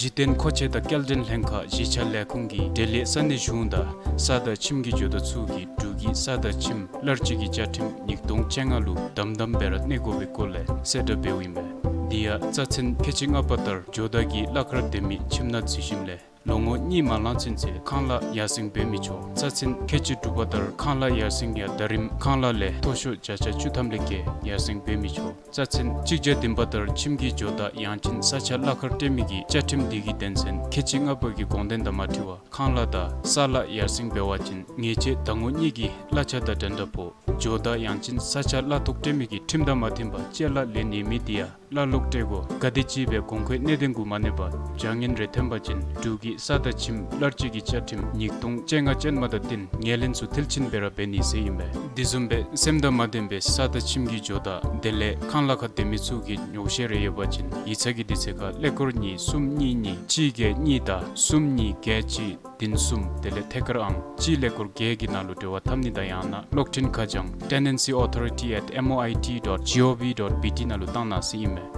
གཞི་རྟེན་མཁོ་ཆས་དང་སྐྱེལ་འདྲེན་ལྷན་ཁག་གཞིས་ཆགས་ལས་ཁུངས་ཀྱིས་འབྲེལ་ཡོད་ས་གནས་གཞུང་དང་ས་དང་ཁྱིམ་གྱི་ཇོ་བདག་ཚུ་གིས་འབྲུག་གི་ས་དང་ཁྱིམ་གླར་སྤྱོད་ཀྱི་བཅའ་ཁྲིམས་ཉིས་སྟོང་བཅོ་ལྔ་ལུ་དམ་དམ་སྦེ་ར་གནས་དགོ་པའི་སྐོར་ལས་གསལ་བསྒྲགས་འབདཝ་ཨིན་པས། དེ་ཡང་རྩ་ཚན་ཁལ་གཅིག་ལྔ་པ་ལྟར་ཇོ་བདག་གིས་གླ་ཁར་སྡོད་མི་ཁྱིམ་ནང་འཛུལ་ཞིནམ་ལས་ལོ་ངོ་གཉིས་མ་ལང་ཚུན་ཚོད་ཁང་གླ་ཡར་སེང་འབད་མི་ཆོག། རྩ་ཚན་ཁལ་གཅིག་དྲུག་པ་ལྟར་ཁང་གླ་ཡར་སེང་ཡང་ཟླ་རིམ་ཁང་གླ་ལས་མཐོ་ཤོས་བརྒྱ་ཆ་བཅུ་ཐམ་ལས་བརྒལ་ཡར་སེང་འབད་མི་ཆོག། རྩ་ཚན་གཅིག་བརྒྱ་བདུན་པ་ལྟར་ཁྱིམ་གྱི་ཇོ་བདག་ཡང་ཅིན་ས་ཆ་གླ་ཁར་སྤྲོད་མི་གི་བཅའ་ཁྲིམས་འདི་གི་དོན་ཚན་ཁལ་གཅིག་ལྔ་པ་གི་དགོངས་དོན་དང་མ་འཁྲིལ་བར་ཁང་གླ་དང་ས་གླ་ཡར་སེང་འབད་བ་ཅིན་ཉེས་ཆད་ཟླ་ངོ་གཉིས་ཀྱི་གླ་ཆ་དང་འགྲན་ཟླ་ཕོག། ཇོ་བདག་ཡང་ཅིན་ས་ཆ་གླ་ཐོག་སྤྲོད་མི་གིས་ཁྲིམས་དང་མ་མཐུན་པར་ཅ་ལ་ལེན་ནི་མེད་དེ་ཡང་གླ་ལོག་སྤྲོད་དགོ། ག་དེམ་ཅིག་སྦེ་གོང་འཁོད་གནད་དོན་གུ་མ་གནས་པར་བྱ་ངན་རེ་ཐོན་པ་ཅིན་འབྲུག་གི་ས་དང་ཁྱིམ་གླར་སྤྱོད་ཀྱི་བཅའ་ཁྲིམས་ཉིས་སྟོང་བཅོ་ལྔ་ཅན་མ་དང་བསྟུན་ངོས་ལེན་ཚུ་མཐིལ་ཕྱིན་སྦེ་ར་འབད་ནི་ཟེར་ཨིན་པས། དེ་བཟུམ་སྦེ་སེམས་དང་མ་ལྡན་པའི་ས་དང་ཁྱིམ་གྱི་ཇོ་བདག་དེ་ལས་ཁང་གླ་ཁར་སྡོད་མི་ཚུ་གིས་ཉོགས་བཤད་རེ་ཡོད་པ་ཅིན་ཡིག་ཚང་གི་དུས་ཚོད་ཁར་ཀླད་ཀོར་གཉིས་གསུམ་གཉིས་གཉིས་གཅིག་བརྒྱད་གཉིས་དང་གསུམ་གཉིས་བརྒྱད་གཅིག་བདུན་གསུམ་དེ་ལས་ཐད་ཀར་ཨང་གཅིག་ཀླད་ཀོར་བརྒྱད་ཀྱི་ནང་ལུ་འབྲེལ་བ་འཐབ་ནི་དང་ཡང་ན་གློག་འཕྲིན་ཁ་བྱང་tenancy authority at M O I T dot G O V dot B T ནང་ལུ་བཏང་གནང་ཟེར་ཨིན་མས།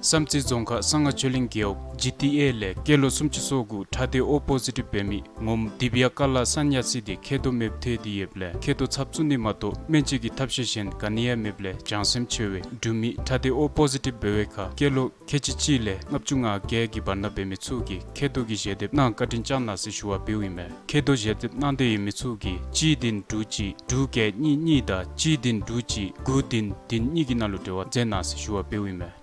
བསམ་རྩེ་རྫོང་ཁག་གསང་སྔགས་ཆོས་གླིང་རྒེད་འོག་G T A ལས་སྐྱེས་ལོ་སུམ་ཅུ་སོ་དགུ་ཁྲག་སྡེ་O positive འབད་མི་ངོམ་དི་བི་ཡ་ཀ་ལ་སཱན་ཉ་སི་དེ་མཁལ་རྡོག་མེདཔ་ཐལ་ཏེ་ཡོདཔ་ལས་མཁལ་རྡོག་ཚབ་བཙུགས་ནི་མ་གཏོགས་སྨན་བཅོས་ཀྱི་ཐབས་ཤེས་གཞན་ག་ནི་ཡང་མེདཔ་ལས་བྱང་སེམས་ཆེ་བས། འབྲུག་མི་ཁྲག་སྡེ་O positive འབད་བའི་ཁར་སྐྱེས་ལོ་ཁལ་གཅིག་གཅིག་ལས་ལྔ་བཅུ་ང་བརྒྱད་ཀྱི་བར་ན་འབད་མི་ཚུ་གིས་མཁལ་རྡོག་གི་ཞལ་འདེབས་གནང་བཀའ་དྲིན་བསྐྱང་གནང་ཟེར་ཞུ་བ་འབདཝ་ཨིན་མས། མཁལ་རྡོག་ཞལ་འདེབས་གནང་འདོད་ཡོད་མི་ཚུ་གིས་གཅིག་བདུན་དྲུག་གཅིག་དྲུག་བརྒྱད་གཉིས་གཉིས་དང་གཅིག་བདུན་དྲུག་གཅིག་དགུ་བདུན་བདུན་གཉིས་ཀྱི་ནང་ལུ་འབྲེལ་བ་མཛད་གནང་ཟེར་ཞུ་བ་འབདཝ་ཨིན་མས།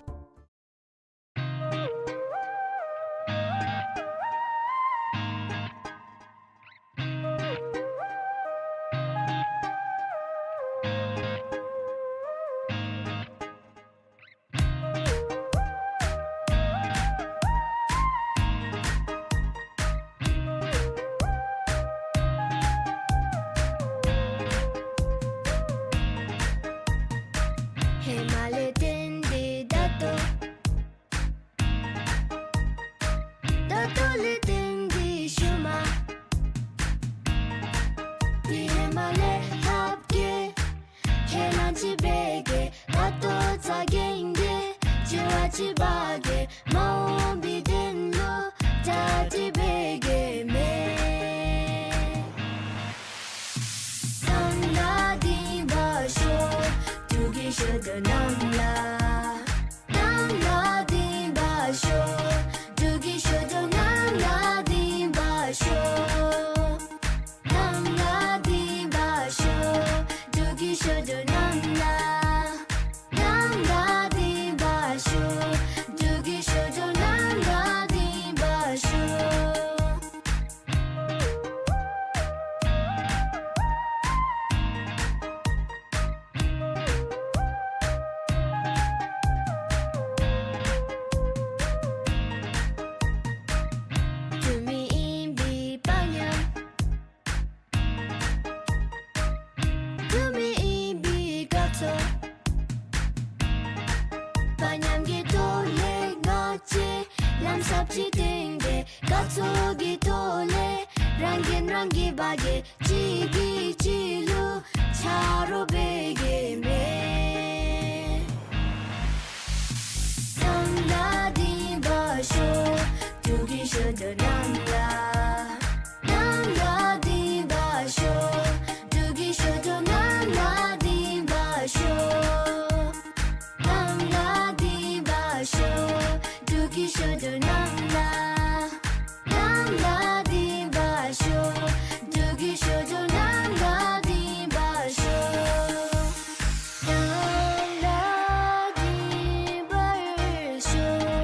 ཧེ་མ་ལས་བརྟེན་ཏེ་ད་ལྟོ། ད་ལྟོ་ལས་བརྟེན་ཏེ་ཤུལ་མ། དེ་ཧེ་མ་ལས་ལྷག་གེ། ཁས་བླངས་ཅིག་འབད་གེ། ད་ལྟོ་རྩ་འགེངས་གེ། བྱ་བ་ཅིག་འབད་གེ། མ་འོངས་པའི་དོན་ལུ་གྲ་སྒྲིག་འབད་གེ་མས། གཏམ་ལ་བདེན་པར་ཤོག། འབྲུག་གི་ཞོ་སྟོན་གནམ་ལ། གཏམ་ལ་བདེན་པར་ཤོག། འབྲུག་གི་ཞོ་སྟོན་གནམ་ལ་བདེན་པར་ཤོག། གཏམ་ལ་བདེན་པར་ཤོག། འབྲུག་གི་ཞོ་སྟོན་གནམ་ལ། གཏམ་ལ་བདེན་པར་ཤོག། ཚབས་ཅིག་བཏོན་ཏེ་དགའ་ཚོར་གྱི་ཐོག་ལས་རང་གིས་རང་གི་བ་གི་གཅིག་གིས་གཅིག་ལུ་ཆ་རོགས་འབད་གེ་མས། གནམ་ལ་ལྡིང་བར་ཤོག། འབྲུག་གི་ཞོ་སྟོན་གནམ་ལ། གནམ་ལ་ལྡིང་བར་ཤོག། འབྲུག་གི་ཞོ་སྟོན་གནམ་ལ་ལྡིང་བར་ཤོག། གནམ་ལ་ལྡིང་བར་ཤོག། འབྲུག་གི་ཞོ་སྟོན་གནམ་ལ། གནམ་ལ་ལྡིང་བར་ཤོག། འབྲུག་གི་ཞོ་སྟོན་གནམ་ལ་ལྡིང་བར་ཤོག། གནམ་ལ་ལྡིང་བར་ཤོག།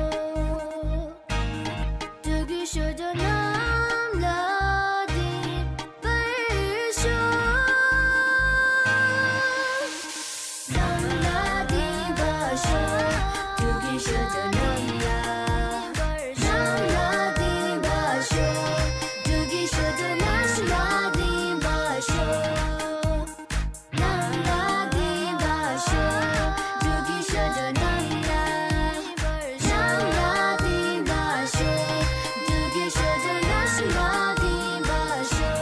འབྲུག་གི་ཞོ་སྟོན་གནམ་ལ་ལྡིང་བར་ཤོག། གནམ་ལ་ལྡིང་བར་ཤོག། འབྲུག་གི་ཞོ་སྟོན་གནམ་ལ། གནམ་ལ་ལྡིང་བར་ཤོག། འབྲུག་གི་ཞོ་སྟོན་གནམ་ལ་ལྡིང་བར་ཤོག། གནམ་ལ་ལྡིང་བར་ཤོག། འབྲུག་གི་ཞོ་སྟོན་གནམ་ལ། གནམ་ལ་ལྡིང་བར་ཤོག། འབྲུག་གི་ཞོ་སྟོན་གནམ་ལ་ལྡིང་བར་ཤོག།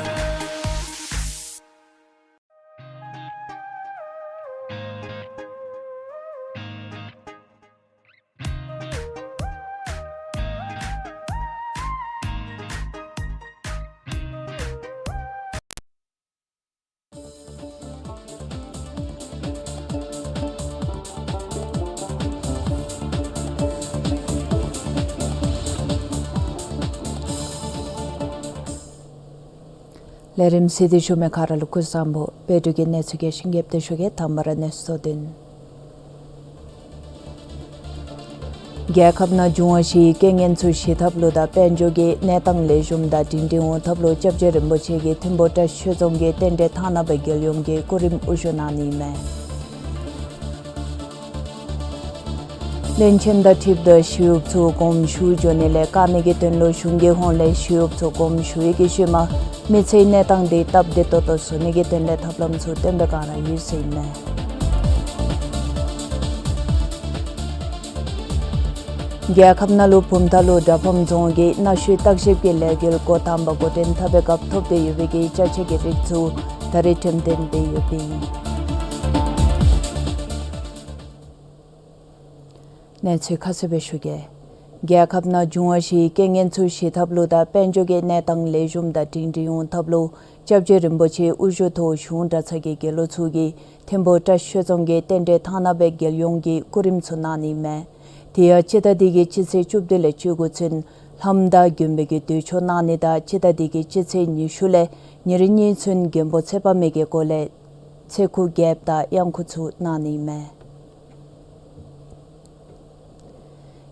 ལས་རིམ་གཟིགས་ཏེ་བཞུགས་མི་ག་ར་ལུ་སྐུ་གཟུགས་བཟང་པོ། སྦེ་འབྲུག་གི་གནས་ཚུལ་རྒྱས་ཤིང་རྒྱསཔ་སྦེ་ཞུ་གེ། དང་པ་ར་གནས་ཚུལ་དོན། རྒྱལ་ཁབ་ནང་འབྱུང་བ་བཞིའི་རྐྱེན་ངན་ཚུ་ཞི་ཐབས་ལུ་དང་དཔལ་འབྱོར་གྱི་གནས་སྟངས་ལེགས་ཤོམ་དང་སྒྲིང་སྒྲིང་འོང་ཐབས་ལུ་སྐྱབས་རྗེ་རིན་པོ་ཆེ་གིས་ཐིམ་ཕུ་བཀྲ་ཤིས་ཆོས་རྫོང་གི་རྟེན་འབྲེལ་ཐང་ནང་སྦེ་རྒྱལ་ཡོངས་ཀྱི་སྐུ་རིམ་དབུ་བཞུགས་གནང་ནི་ཨིན་མས། བློན་ཆེན་དང་འཁྲིལཝ་ད་ཞི་གཡོགཔ་ཚུ་དགོངསམ་ཞུ་འགྱོ་ནི་ལས་བཀག་ནི་གི་དོན་ལུ་གཞུང་གི་ཧོངས་ལས་ཞི་གཡོགཔ་ཚུ་དགོངསམ་ཞུ་ཡི་གི་ཤུལ་མ་མི་ཚེའི་གནས་སྟངས་འདི་སྟབས་བདེ་ཏོག་ཏོ་བཟོ་ནི་གི་དོན་ལས་ཐབས་ལམ་ཚུ་བཏོན་པའི་བསྒང་ར་ཡོད་ཟེར་ཨིན་མས། རྒྱལ་ཁབ་ནང་ལུ་བུམ་ཐང་ལུ་དགྲ་ཕམ་རྫོང་གི་གནའ་ཤུལ་བརྟག་ཞིབ་ཀྱི་ལས་འགུལ་འགོ་དང་པ་འགོ་འདྲེན་འཐབ་པའི་སྐབས་ཐོབ་སྟེ་ཡོད་པའི་གི་ཅ་ཆས་ཀྱི་རིགས་ཚུ་ད་རེས་འགྲེམས་སྟོན་འབད་ཡོདཔ་ཨིན། གནས་ཚུལ་ཁ་གསལ་སྦེ་ཞུ་གེ། རྒྱལ་ཁབ་ནང་འབྱུང་བ་བཞིའི་རྐྱེན་ངན་ཚུ་ཞི་ཐབས་ལུ་དང་དཔལ་འབྱོར་གྱི་གནས་སྟངས་ལེགས་ཤོམ་དང་སྒྲིང་སྒྲིང་འོང་ཐབས་ལུ་སྐྱབས་རྗེ་རིན་པོ་ཆེ་དབུ་བཞུགས་ཐོག་གཞུང་གྲྭ་ཚང་གི་དགེ་སློང་ཚུ་གིས་ཐིམ་ཕུ་བཀྲ་ཤིས་ཆོས་རྫོང་གི་རྟེན་འབྲེལ་ཐང་ནང་སྦེ་རྒྱལ་ཡོངས་ཀྱི་སྐུ་རིམ་ཚུ་གནང་ནི་ཨིན་མས། དེ་ཡང་སྤྱི་ཟླ་འདི་གི་སྤྱི་ཚེས་བཅུ་བདུན་ལས་བཅུ་དགུ་ཚུན་ལྷ་མོ་དང་མགོན་པོ་གི་གདུལ་ཆོག་གནང་ནི་དང་སྤྱི་ཟླ་འདི་གི་སྤྱི་ཚེས་ཉི་ཤུ་ལས་ཉེར་གཉིས་ཚུན་མགོན་པོ་ཚེ་དཔག་མེད་ཀྱི་སྐོར་ལས་ཚེ་འགུགས་རྐྱབ་དང་གཡང་འགུགས་ཚུ་གནང་ནི་ཨིན་མས།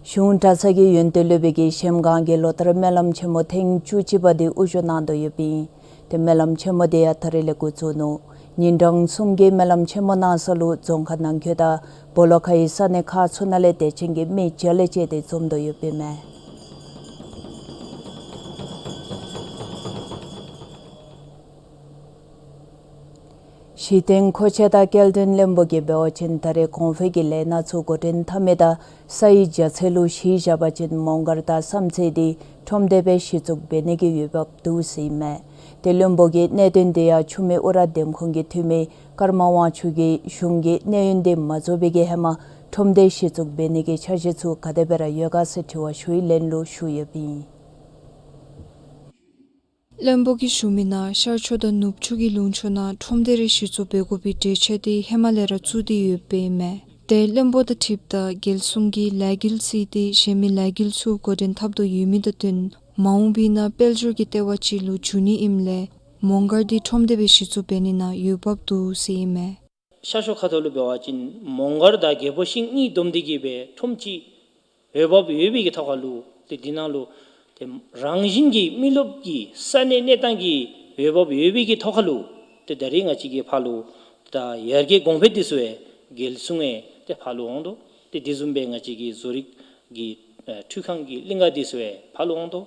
གཞུང་གྲྭ་ཚང་གི་ཡོན་ཏན་སློབ་དཔོན་གྱིས་གཞལམ་སྒང་གི་ལོ་ལྟར་སྨོན་ལམ་ཆེན་མོ་ཐེངས་བཅུ་གཅིག་པ་འདི་དབུ་བཞུགས་གནང་དོ་ཡོདཔ་ཨིན། ཏེ་སྨོན་ལམ་ཆེན་མོ་འདི་ཡང་ད་རེས་ལས་འགོ་བཙུགས་ནུག། ཉིན་གྲངས་གསུམ་གྱི་སྨོན་ལམ་ཆེན་མོ་གནང་ས་ལུ་རྫོང་ཁག་ནང་འཁོད་དང་སྦོ་ལོགས་ཁའི་ས་གནས་ཁག་ཚུ་ནང་ལས་དད་ཅན་གྱི་མི་བརྒྱ་ལས་བཅད་དེ་འཛོམས་དོ་ཡོདཔ་ཨིན་མས། གཞི་རྟེན་མཁོ་ཆས་དང་སྐྱེལ་འདྲེན་བློན་པོ་གིས་འབད་བ་ཅིན་ད་རེས་གོང་འཕེལ་གྱི་ལས་སྣ་ཚུ་འགོ་འདྲེན་འཐབ་མི་དང་སའི་རྒྱ་ཚད་ལུ་གཞི་བཞག་པ་ཅིན་མོང་སྒར་དང་བསམ་རྩེ་འདི་ཁྲོམ་སྡེ་སྦེ་གཞི་བཙུགས་འབད་ནི་གི་འོས་འབབ་འདུག་ཟེར་ཨིན་མས། ཏེ་བློན་པོ་གིས་གནད་དོན་འདི་ཡང་ཆུ་སྨད་ཨུ་ར་འདེམས་ཁོངས་ཀྱི་འཐུས་མི་ཀརྨ་དབང་ཕྱུག་གིས་གཞུང་གི་གནས་ཡུན་འདི་མ་རྫོགས་པའི་གི་ཧེ་མ་ཁྲོམ་སྡེ་གཞི་བཙུགས་འབད་ནི་གི་འཆར་གཞི་ཚུ་ག་དེ་སྦེ་ར་ཡོད་ག་ཟེར་དྲི་བ་ཞུ་ཡི། ལན་ལུ་ཞུ་ཡོདཔ་ཨིན། བློན་པོ་གིས་ཞུ་མི་ནང་ཤར་ཕྱོགས་དང་ནུབ་ཕྱོགས་ཀྱི་ལུང་ཕྱོགས་ནང་ཁྲོམ་སྡེ་རེ་གཞི་བཙུགས་འབད་དགོ་པའི་གྲོས་ཆོད་འདི་ཧེ་མ་ལས་ར་བཙུགས་ཏེ་ཡོདཔ་ཨིན་མས། ཏེ་བློན་པོ་དང་འཁྲིལཝ་ད་རྒྱལ་སྲུང་གི་ལས་འགུལ་བརྩིས་ཏེ་གཞན་མི་ལས་འགུལ་ཚུ་འགོ་འདྲེན་འཐབ་དོ་ཡོད་མི་དང་བསྟུན་མ་འོངས་པའི་ནང་དཔལ་འབྱོར་གྱི་ལྟེ་བ་ཅིག་ལུ་འགྱུར་ནི་ཨིནམ་ལས་མོང་སྒར་འདི་ཁྲོམ་སྡེ་སྦེ་གཞི་བཙུགས་འབད་ནི་ནང་འོས་འབབ་འདུག་ཟེར་ཨིན་མས། ཤར་ཕྱོགས་ཁ་ཐུག་ལུ་འབད་བ་ཅིན་མོང་སྒར་དང་རྒྱལ་པོ་ཤིང་གཉིས་བསྡོམས་ཏེ་གི་སྦེ་ཁྲོམ་ཅིག་འོས་འབབ་ཡོད་པའི་གི་ཐོག་ཁ་ལུ་ཏེ་འདི་ནང་ལུ་ཏེ་རང་བཞིན་གྱི་མི་རློབས་ཀྱི་ས་གནས་གནས་སྟངས་ཀྱི་འོས་འབབ་ཡོད་པའི་གི་ཐོག་ཁ་ལུ་ཏེ་ད་རེས་ང་བཅས་ཀྱིས་ཕར་ལུ་ད་ཡར་རྒྱས་གོང་འཕེལ་འདི་ཚུ་ཡང་རྒྱལ་སྲུང་ཡང་ཏེ་ཕར་ལུ་འོང་དོ། ཏེ་དེ་བཟུམ་སྦེ་ང་བཅས་ཀྱི་བཟོ་རིག་གི་ཨེ་འཕྲུལ་ཁང་གི་གླིང་ག་འདི་ཚུ་ཡང་ཕར་ལུ་འོང་དོ།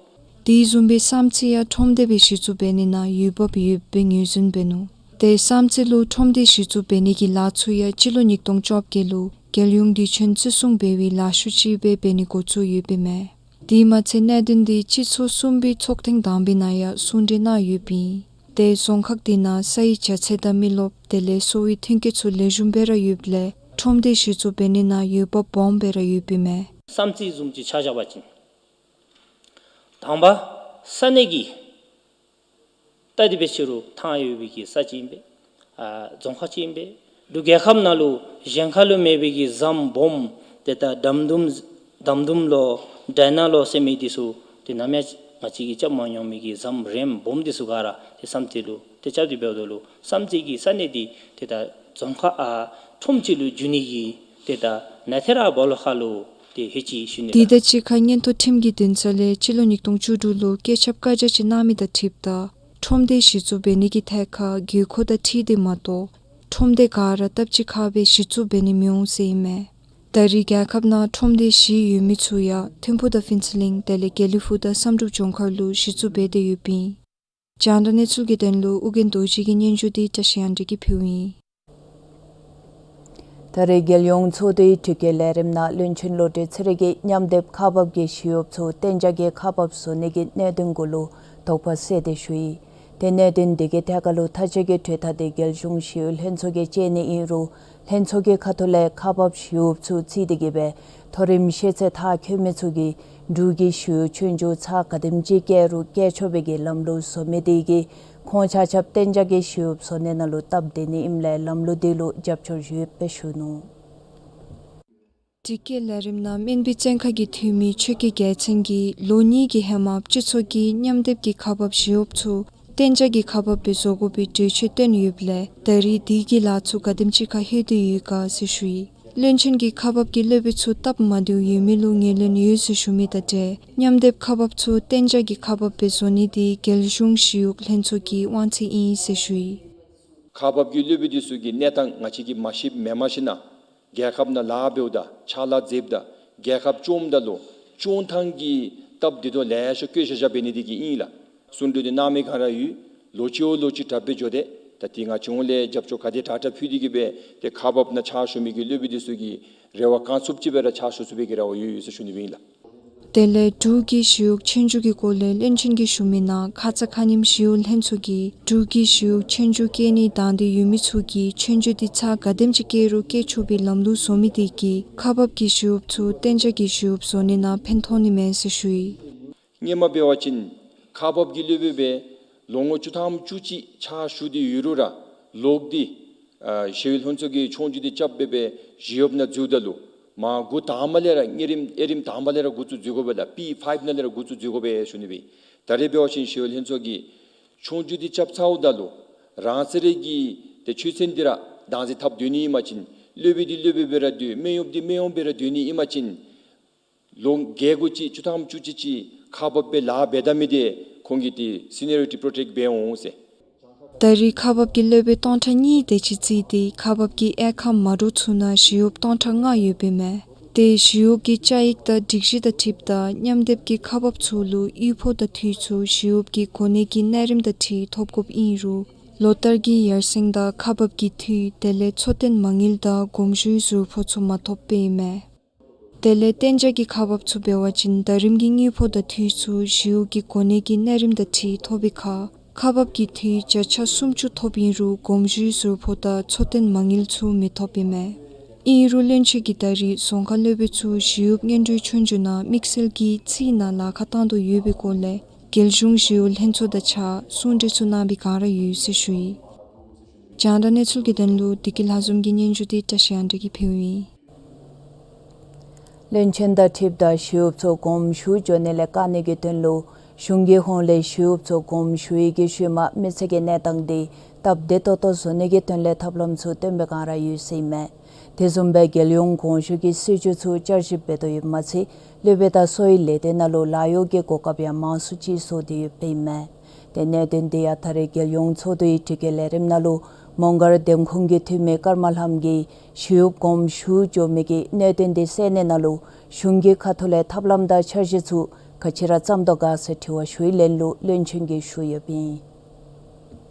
དེ་བཟུམ་སྦེ་བསམ་རྩེ་ཡང་ཁྲོམ་སྡེ་སྦེ་གཞི་བཙུགས་འབད་ནི་ནང་འོས་འབབ་ཡོདཔ་སྦེ་ངོས་འཛིན་འབད་ནུག། ཏེ་བསམ་རྩེ་ལུ་ཁྲོམ་སྡེ་གཞི་བཙུགས་འབད་ནི་གི་ལཱ་ཚུ་ཡང་སྤྱི་ལོ་ཉིས་སྟོང་བཅོ་བརྒྱད་ལུ་རྒྱལ་ཡོངས་དུས་ཆེན་བརྩི་སྲུང་འབད་བའི་ལཱ་ཤུལ་ཅིག་སྦེ་འབད་ནི་འགོ་བཙུགས་ཡོདཔ་ཨིན་མས། དེ་མ་ཚད་གནད་དོན་འདི་སྤྱི་ཚོགས་གསུམ་པའི་ཚོགས་ཐེངས་དང་པའི་ནང་ཡང་གསུང་གྲོས་གནང་ཡོདཔ་ཨིན། ཏེ་རྫོང་ཁག་འདི་ནང་སའི་རྒྱ་ཚད་དང་མི་རློབས་དེ་ལས་གསོ་བའི་ཐོན་སྐྱེད་ཚུ་ལེགས་ཤོམ་སྦེ་ར་ཡོདཔ་ལས་ཁྲོམ་སྡེ་གཞི་བཙུགས་འབད་ནི་ནང་འོས་འབབ་སྦོམ་སྦེ་ར་ཡོདཔ་ཨིན་མས། བསམ་རྩེ་བཟུམ་ཅིག་ཆ་བཞག་པ་ཅིན་དང་པ་ས་གནས་ཀྱི་ད་དེ་སྦེ་ཕྱི་རུ་ཐང་ཡོད་པའི་གི་ས་ཅིག་ཨིན་པས། ཨ་རྫོང་ཁག་ཅིག་ཨིན་པས། འབྲུག་རྒྱལ་ཁབ་ནང་ལུ་གཞན་ཁ་ལུ་མེད་པའི་གི་ཟམ་སྦོམ་ཏེ་ད་དམ་དུམ་དམ་དུམ་ལོ་དྲན་ན་ལོ་ཟེར་མི་འདི་ཚུ་ཏེ་ནམ་ཡང་ང་བཅས་ཀྱིས་རྐྱབ་མ་མྱོང་མི་གི་ཟམ་རིངམོ་སྦོམ་འདི་ཚུ་ག་ར་ཏེ་བསམ་རྩེ་ལུ་ཏེ་རྐྱབ་སྟེ་འབདཝ་ད་ལུ་བསམ་རྩེ་གི་ས་གནས་འདི་ཏེ་ད་རྫོང་ཁག་ཨ་ཁྲོམ་ཅིག་ལུ་འགྱུར་ནི་གི་ཏེ་ད་ནཱ་ཐེ་ར་སྦོ་ལོགས་ཁ་ལུ་ཏེ་ཧེ་ཅི་ཞུ་ནི། དེ་དང་གཅིག་ཁར་མངོན་མཐོ་ཁྲིམས་ཀྱི་འདུན་ས་ལས་སྤྱི་ལོ་ཉིས་སྟོང་བཅུ་དྲུག་ལུ་བཀོད་ཁྱབ་བཀའ་རྒྱ་ཅིག་གནང་མི་དང་འཁྲིལཝ་ད་ཁྲོམ་སྡེ་གཞི་བཙུགས་འབད་ནི་གི་ཐད་ཁར་དགོས་མཁོ་དང་འཁྲིལ་ཏེ་མ་གཏོགས་ཁྲོམ་སྡེ་ག་ར་སྟབས་གཅིག་ཁར་སྦེ་གཞི་བཙུགས་འབད་ནི་མི་འོང་ཟེར་ཨིན་མས། ད་རེས་རྒྱལ་ཁབ་ནང་ཁྲོམ་སྡེ་བཞི་ཡོད་མི་ཚུ་ཡང་ཐིམ་ཕུག་དང་ཕུན་ཚོགས་གླིང་དེ་ལས་དགེ་ལེགས་ཕུག་དང་བསམ་གྲུབ་ལྗོངས་མཁར་ལུ་གཞི་བཙུགས་འབད་དེ་ཡོདཔ་ཨིན། རྒྱང་བསྒྲགས་གནས་ཚུལ་གྱི་དོན་ལུ་ཨོ་རྒྱན་རྡོ་རྗེ་གི་སྙན་ཞུ་འདི་བཀྲ་ཤིས་དབང་འདུས་ཀྱིས་ཕུལཝ་ཨིན། ད་རེས་རྒྱལ་ཡོངས་ཚོགས་འདུའི་དྲི་བཀོད་ལས་རིམ་ནང་བློན་ཆེན་བློ་གྲོས་ཚེ་རིང་གིས་མཉམ་སྡེབ་ཁག་འབག་གི་ཞི་གཡོགཔ་ཚུ་གཏན་འཇགས་ཀྱི་ཁག་འབག་བཟོ་ནི་གི་གནད་དོན་གུ་ལུ་དོགས་པ་སེལ་ཏེ་ཞུ་ཡི། ཏེ་གནད་དོན་འདི་གི་ཐད་ཁར་ལུ་མཐའ་དཔྱད་ཀྱི་གྲོས་ཐག་འདི་རྒྱལ་གཞུང་ཞི་གཡོག་ལྷན་ཚོགས་ཀྱིས་བཅད་ནི་ཨིན་རུང་ལྷན་ཚོགས་ཀྱི་ཁ་ཐུག་ལས་ཁག་འབག་ཞི་གཡོགཔ་ཚུ་བརྩིས་ཏེ་གི་སྦེ་མཐོ་རིམ་ཤེས་ཚད་མཐར་འཁྱོལ་མི་ཚུ་གིས་འབྲུག་གི་ཞི་གཡོག་ཆོས་རྒྱུགས་ཚར་ག་དེམ་ཅིག་བཀལ་རུང་བཀལ་ཆོག་པའི་གི་ལམ་ལུགས་བཟོ་མི་དེ་གིས་ཁོང་ཆ་ཁྱབ་གཏན་འཇགས་ཀྱི་ཞི་གཡོགཔ་བཟོ་ནི་ནང་ལུ་སྟབས་བདེ་ནི་ཨིནམ་ལས་ལམ་ལུགས་དེ་ལུ་རྒྱབ་སྐྱོར་ཡོདཔ་སྦེ་ཞུ་ནུག། དྲི་བཀོད་ལས་རིམ་ནང་སྨན་པའི་བཙོན་ཁང་གི་འཐུས་མི་ཆོས་སྐྱིད་རྒྱལ་མཚན་གྱིས་ལོ་གཉིས་ཀྱི་ཧེ་མ་སྤྱི་ཚོགས་ཀྱིས་མཉམ་སྡེབ་ཀྱི་ཁག་འབག་ཞི་གཡོགཔ་ཚུ་གཏན་འཇགས་ཀྱི་ཁག་འབག་སྦེ་བཟོ་དགོ་པའི་གྲོས་ཆོད་བཏོན་ཡོདཔ་ལས་ད་རེས་དེ་གི་ལཱ་ཚུ་ག་དེམ་ཅིག་ཁར་ལྷོད་དེ་ཡོད་ག་ཟེར་ཞུ་ཡི། བློན་ཆེན་གྱིས་ཁག་འབག་གི་སློབ་དཔོན་ཚུ་སྟབས་མ་བདེཝ་ཡོད་མི་ལུ་ངོས་ལེན་ཡོད་ཟེར་ཞུ་མི་དང་འབྲེལ་མཉམ་སྡེབ་ཁག་འབག་ཚུ་གཏན་འཇགས་ཀྱི་ཁག་འབག་སྦེ་བཟོ་ནི་དེ་རྒྱལ་གཞུང་ཞི་གཡོག་ལྷན་ཚོགས་ཀྱི་དབང་ཚད་ཨིན་ཟེར་ཞུ་ཡི། ཁག་འབག་གི་སློབ་དཔོན་འདི་ཚུ་གི་གནས་སྟངས་ང་བཅས་ཀྱིས་མ་ཤེསཔ་མེན་མ་ཤེས་ན་རྒྱལ་ཁབ་ནང་ལཱ་འབདཝ་ད་ཕྱག་ལཱ་མཛདཔ་ད་རྒྱལ་ཁབ་སྐྱོངམ་ད་ལུ་སྐྱོང་ཐངས་ཀྱི་སྟབས་བདེ་ཏོག་ལེ་ཤ་བཀོད་བཞག་བཞགཔ་འབད་ནི་དེ་གིས་ཨིན་ལགས། གསུང་གྲོས་འདི་གནང་མི་ག་ར་ཡོད། ལོ་གཅིག་བ་ལོ་གཅིག་དྲག་སྦེ་འགྱོ་སྟེ་ད་དེ་ང་བཅས་ལས་རྒྱབ་སྐྱོར་ག་དེ་དྲག་དྲག་ཕུལ་ཏེ་གི་སྦེ་ཏེ་ཁག་འབག་ནང་ཕྱག་ཞུ་མི་གི་སློབ་དཔོན་འདི་ཚུ་གིས་རེ་བ་གང་ཚུགསཔ་ཅིག་སྦེ་ར་ཕྱག་ཞུ་ཚུགས་པའི་གི་རེ་བ་ཡོད་ཡོད་ཟེར་ཞུ་ནི་སྦེ་ཨིན་ལགས། དེ་ལས་འབྲུག་གི་ཞི་གཡོག་ཆོས་རྒྱུགས་ཀྱི་སྐོར་ལས་བློན་ཆེན་གྱིས་ཞུ་མི་ནང་ཁ་ཙ་ཁ་ཉིནམ་ཞི་གཡོག་ལྷན་ཚོགས་ཀྱིས་འབྲུག་གི་ཞི་གཡོག་ཆོས་རྒྱུགས་རྐྱབ་ནི་དང་འདོད་ཡོད་མི་ཚུ་གིས་ཆོས་རྒྱུགས་འདི་ཚར་ག་དེམ་ཅིག་རྐྱབ་རུང་རྐྱབ་ཆོག་པའི་ལམ་ལུགས་བཟོ་མི་དེ་གིས་ཁག་འབག་གི་ཞི་གཡོགཔ་ཚུ་གཏན་འཇགས་ཀྱི་ཞི་གཡོགཔ་བཟོ་ནི་ནང་ཕན་ཐོགས་ནི་མས་ཟེར་ཞུ་ཡི། སྔོན་མ་འབད་བ་ཅིན་ཁག་འབག་གི་སློབ་དཔོན་སྦེ་ལོ་ངོ་བཅུ་ཐམ་བཅུ་གཅིག་ཕྱག་ཞུ་སྟེ་ཡོད་རུང་ར་ལོག་སྟེ་ཨ་ཞི་གཡོག་ལྷན་ཚོགས་ཀྱི་ཆོས་རྒྱུགས་འདི་རྐྱབ་སྦེ་སྦེ་ཞི་གཡོགཔ་ནང་འཛུལཝ་ད་ལུ་མར་འགོ་དང་པ་ལས་ར་གཉེར་རིམ་དབྱེ་རིམ་དང་པ་ལས་ར་འགོ་བཙུགས་འཛུལ་དགོ་པས་ལགས། པི་ཕའིབ་ནང་ལས་ར་འགོ་བཙུགས་འཛུལ་དགོ་པས་ཞུ་ནི་སྦེ། ད་རེས་འབད་བ་ཅིན་ཞི་གཡོག་ལྷན་ཚོགས་ཀྱིས་ཆོས་རྒྱུགས་འདི་རྐྱབ་ཚརཝ་ད་ལུ་རང་སོ་རའི་གི་ཏེ་ཆོས་ཚན་འདི་ར་བདག་འཛིན་འཐབ་སྡོད་ནི་ཨིན་པ་ཅིན་སློབ་དཔོན་འདི་སློབ་དཔོན་སྦེ་ར་སྡོད་སྨན་གཡོགཔ་འདི་སྨན་གཡོགཔ་སྦེ་ར་སྡོད་ནི་ཨིན་པ་ཅིན་ལོ་བརྒྱད་དགུ་ཅིག་བཅུ་ཐམ་བཅུ་གཅིག་ཅིག་ཁག་འབག་སྦེ་ལཱ་འབད་ད་མི་དེ་ཁོང་གི་ཏེ་སི་ནི་ཡ་རི་ཊི་པྲོ་ཊེཀཊ་འབད་འོང་ཟེར། ད་རེས་ཁག་འབག་གི་སློབ་དཔོན་སྟོང་ཕྲག་གཉིས་དེ་ཅིག་བརྩིས་ཏེ་ཁག་འབག་གི་དབྱེ་ཁག་མ་འདྲཝ་ཚུ་ནང་ཞི་གཡོགཔ་སྟོང་ཕྲག་ལྔ་ཡོདཔ་ཨིན་མས། ཏེ་ཞི་གཡོག་གི་བཅའ་ཡིག་དང་སྒྲིག་གཞི་དང་འཁྲིལཝ་ད་མཉམ་སྡེབ་ཀྱི་ཁག་འབག་ཚུ་ལུ་གཡོག་ཕོགས་དང་འཐུས་ཚུ་ཞི་གཡོག་གི་གོ་གནས་ཀྱི་གནས་རིམ་དང་འཁྲིལ་ཐོབ་དགོཔ་ཨིན་རུང་ལོ་ལྟར་གྱི་ཡར་སེང་དང་ཁག་འབག་གི་འཐུས་དེ་ལས་འཚོ་རྟེན་མ་དངུལ་དང་དགོངས་ཞུའི་ཟུར་ཕོགས་ཚུ་མ་ཐོབ་པས་ཨིན་མས། དེ་ལས་གཏན་འཇགས་ཀྱི་ཁག་འབག་ཚུ་འབད་བ་ཅིན་ཟླ་རིམ་གྱི་དངུལ་ཕོགས་དང་འཐུས་ཚུ་ཞི་གཡོག་གི་གོ་གནས་ཀྱི་གནས་རིམ་དང་འཁྲིལ་ཐོབ་པའི་ཁར་ཁག་འབག་གི་འཐུས་བརྒྱ་ཆ་སུམ་ཅུ་ཐོབ་ཨིན་རུང་དགོངས་ཞུའི་ཟུར་ཕོགས་དང་འཚོ་རྟེན་མ་དངུལ་ཚུ་མི་ཐོབ་ཨིན་མས། ཨིན་རུང་བློན་ཆེན་གྱིས་ད་རེས་རྫོང་ཁག་སློབ་དཔོན་ཚུ་ཞི་གཡོག་སྔོན་འགྲོའི་ཆོས་རྒྱུགས་ནང་དམིགས་བསལ་གྱིས་རྩིས་ནང་ལཱ་ཁག་བཏང་དོ་ཡོད་པའི་སྐོར་ལས་རྒྱལ་གཞུང་ཞི་གཡོག་ལྷན་ཚོགས་དང་གཅིག་ཁར་གསུང་གྲོས་ཚུ་གནང་བའི་བསྒང་ར་ཡོད་ཟེར་ཞུ་ཡི། རྒྱང་བསྒྲགས་གནས་ཚུལ་གྱི་དོན་ལུ་བདེ་སྐྱིད་ལྷ་འཛོམས་ཀྱི་སྙན་ཞུ་འདི་བཀྲ་ཤིས་དབང་འདུས་ཀྱིས་ཕུལཝ་ཨིན། བློན་ཆེན་དང་འཁྲིལཝ་ད་ཞི་གཡོགཔ་ཚུ་དགོངས་ཞུ་འགྱོ་ནི་ལས་བཀག་ནི་གི་དོན་ལུ་གཞུང་གི་ཧོངས་ལས་ཞི་གཡོགཔ་ཚུ་དགོངས་ཞུ་ཡི་གི་ཤུལ་མ་མི་སེར་གྱི་གནས་སྟངས་འདི་སྟབས་བདེ་ཏོག་ཏོ་བཟོ་ནི་གི་དོན་ལས་ཐབས་ལམ་ཚུ་སྟོན་པའི་བསྒང་ར་ཡོད་ཟེར་ཨིན་མས། དེ་བཟུམ་སྦེ་རྒྱལ་ཡོངས་དགོངས་ཞུ་གི་སྲིད་བྱུས་ཚུ་བསྐྱར་ཞིབ་འབད་དོ་ཡོདཔ་མ་ཚད་སློབ་དཔོན་དང་གསོ་བའི་ལས་སྡེ་ནང་ལུ་ལཱ་གཡོག་གི་གོ་སྐབས་ཡང་མང་སུ་ཅིག་བཟོ་སྟེ་ཡོདཔ་ཨིན་མས། ཏེ་གནད་དོན་འདི་ཡང་ད་རེས་རྒྱལ་ཡོངས་ཚོགས་འདུའི་དྲི་བཀོད་ལས་རིམ་ནང་ལུ་མོང་སྒར་འདེམས་ཁོངས་ཀྱི་འཐུས་མི་ཀརྨ་ལྷམ་གྱིས་ཞི་གཡོགཔ་དགོངས་ཞུ་འགྱོ་མི་གི་གནད་དོན་འདི་སེལ་ནི་ནང་ལུ་གཞུང་གི་ཁ་ཐུག་ལས་ཐབས་ལམ་དང་འཆར་གཞི་ཚུ་ག་ཅི་ར་བརྩམ་དོ་ག་ཟེར་དྲི་བ་ཞུ་བའི་ལན་ལུ་བློན་ཆེན་གྱིས་ཞུ་ཡོདཔ་ཨིན།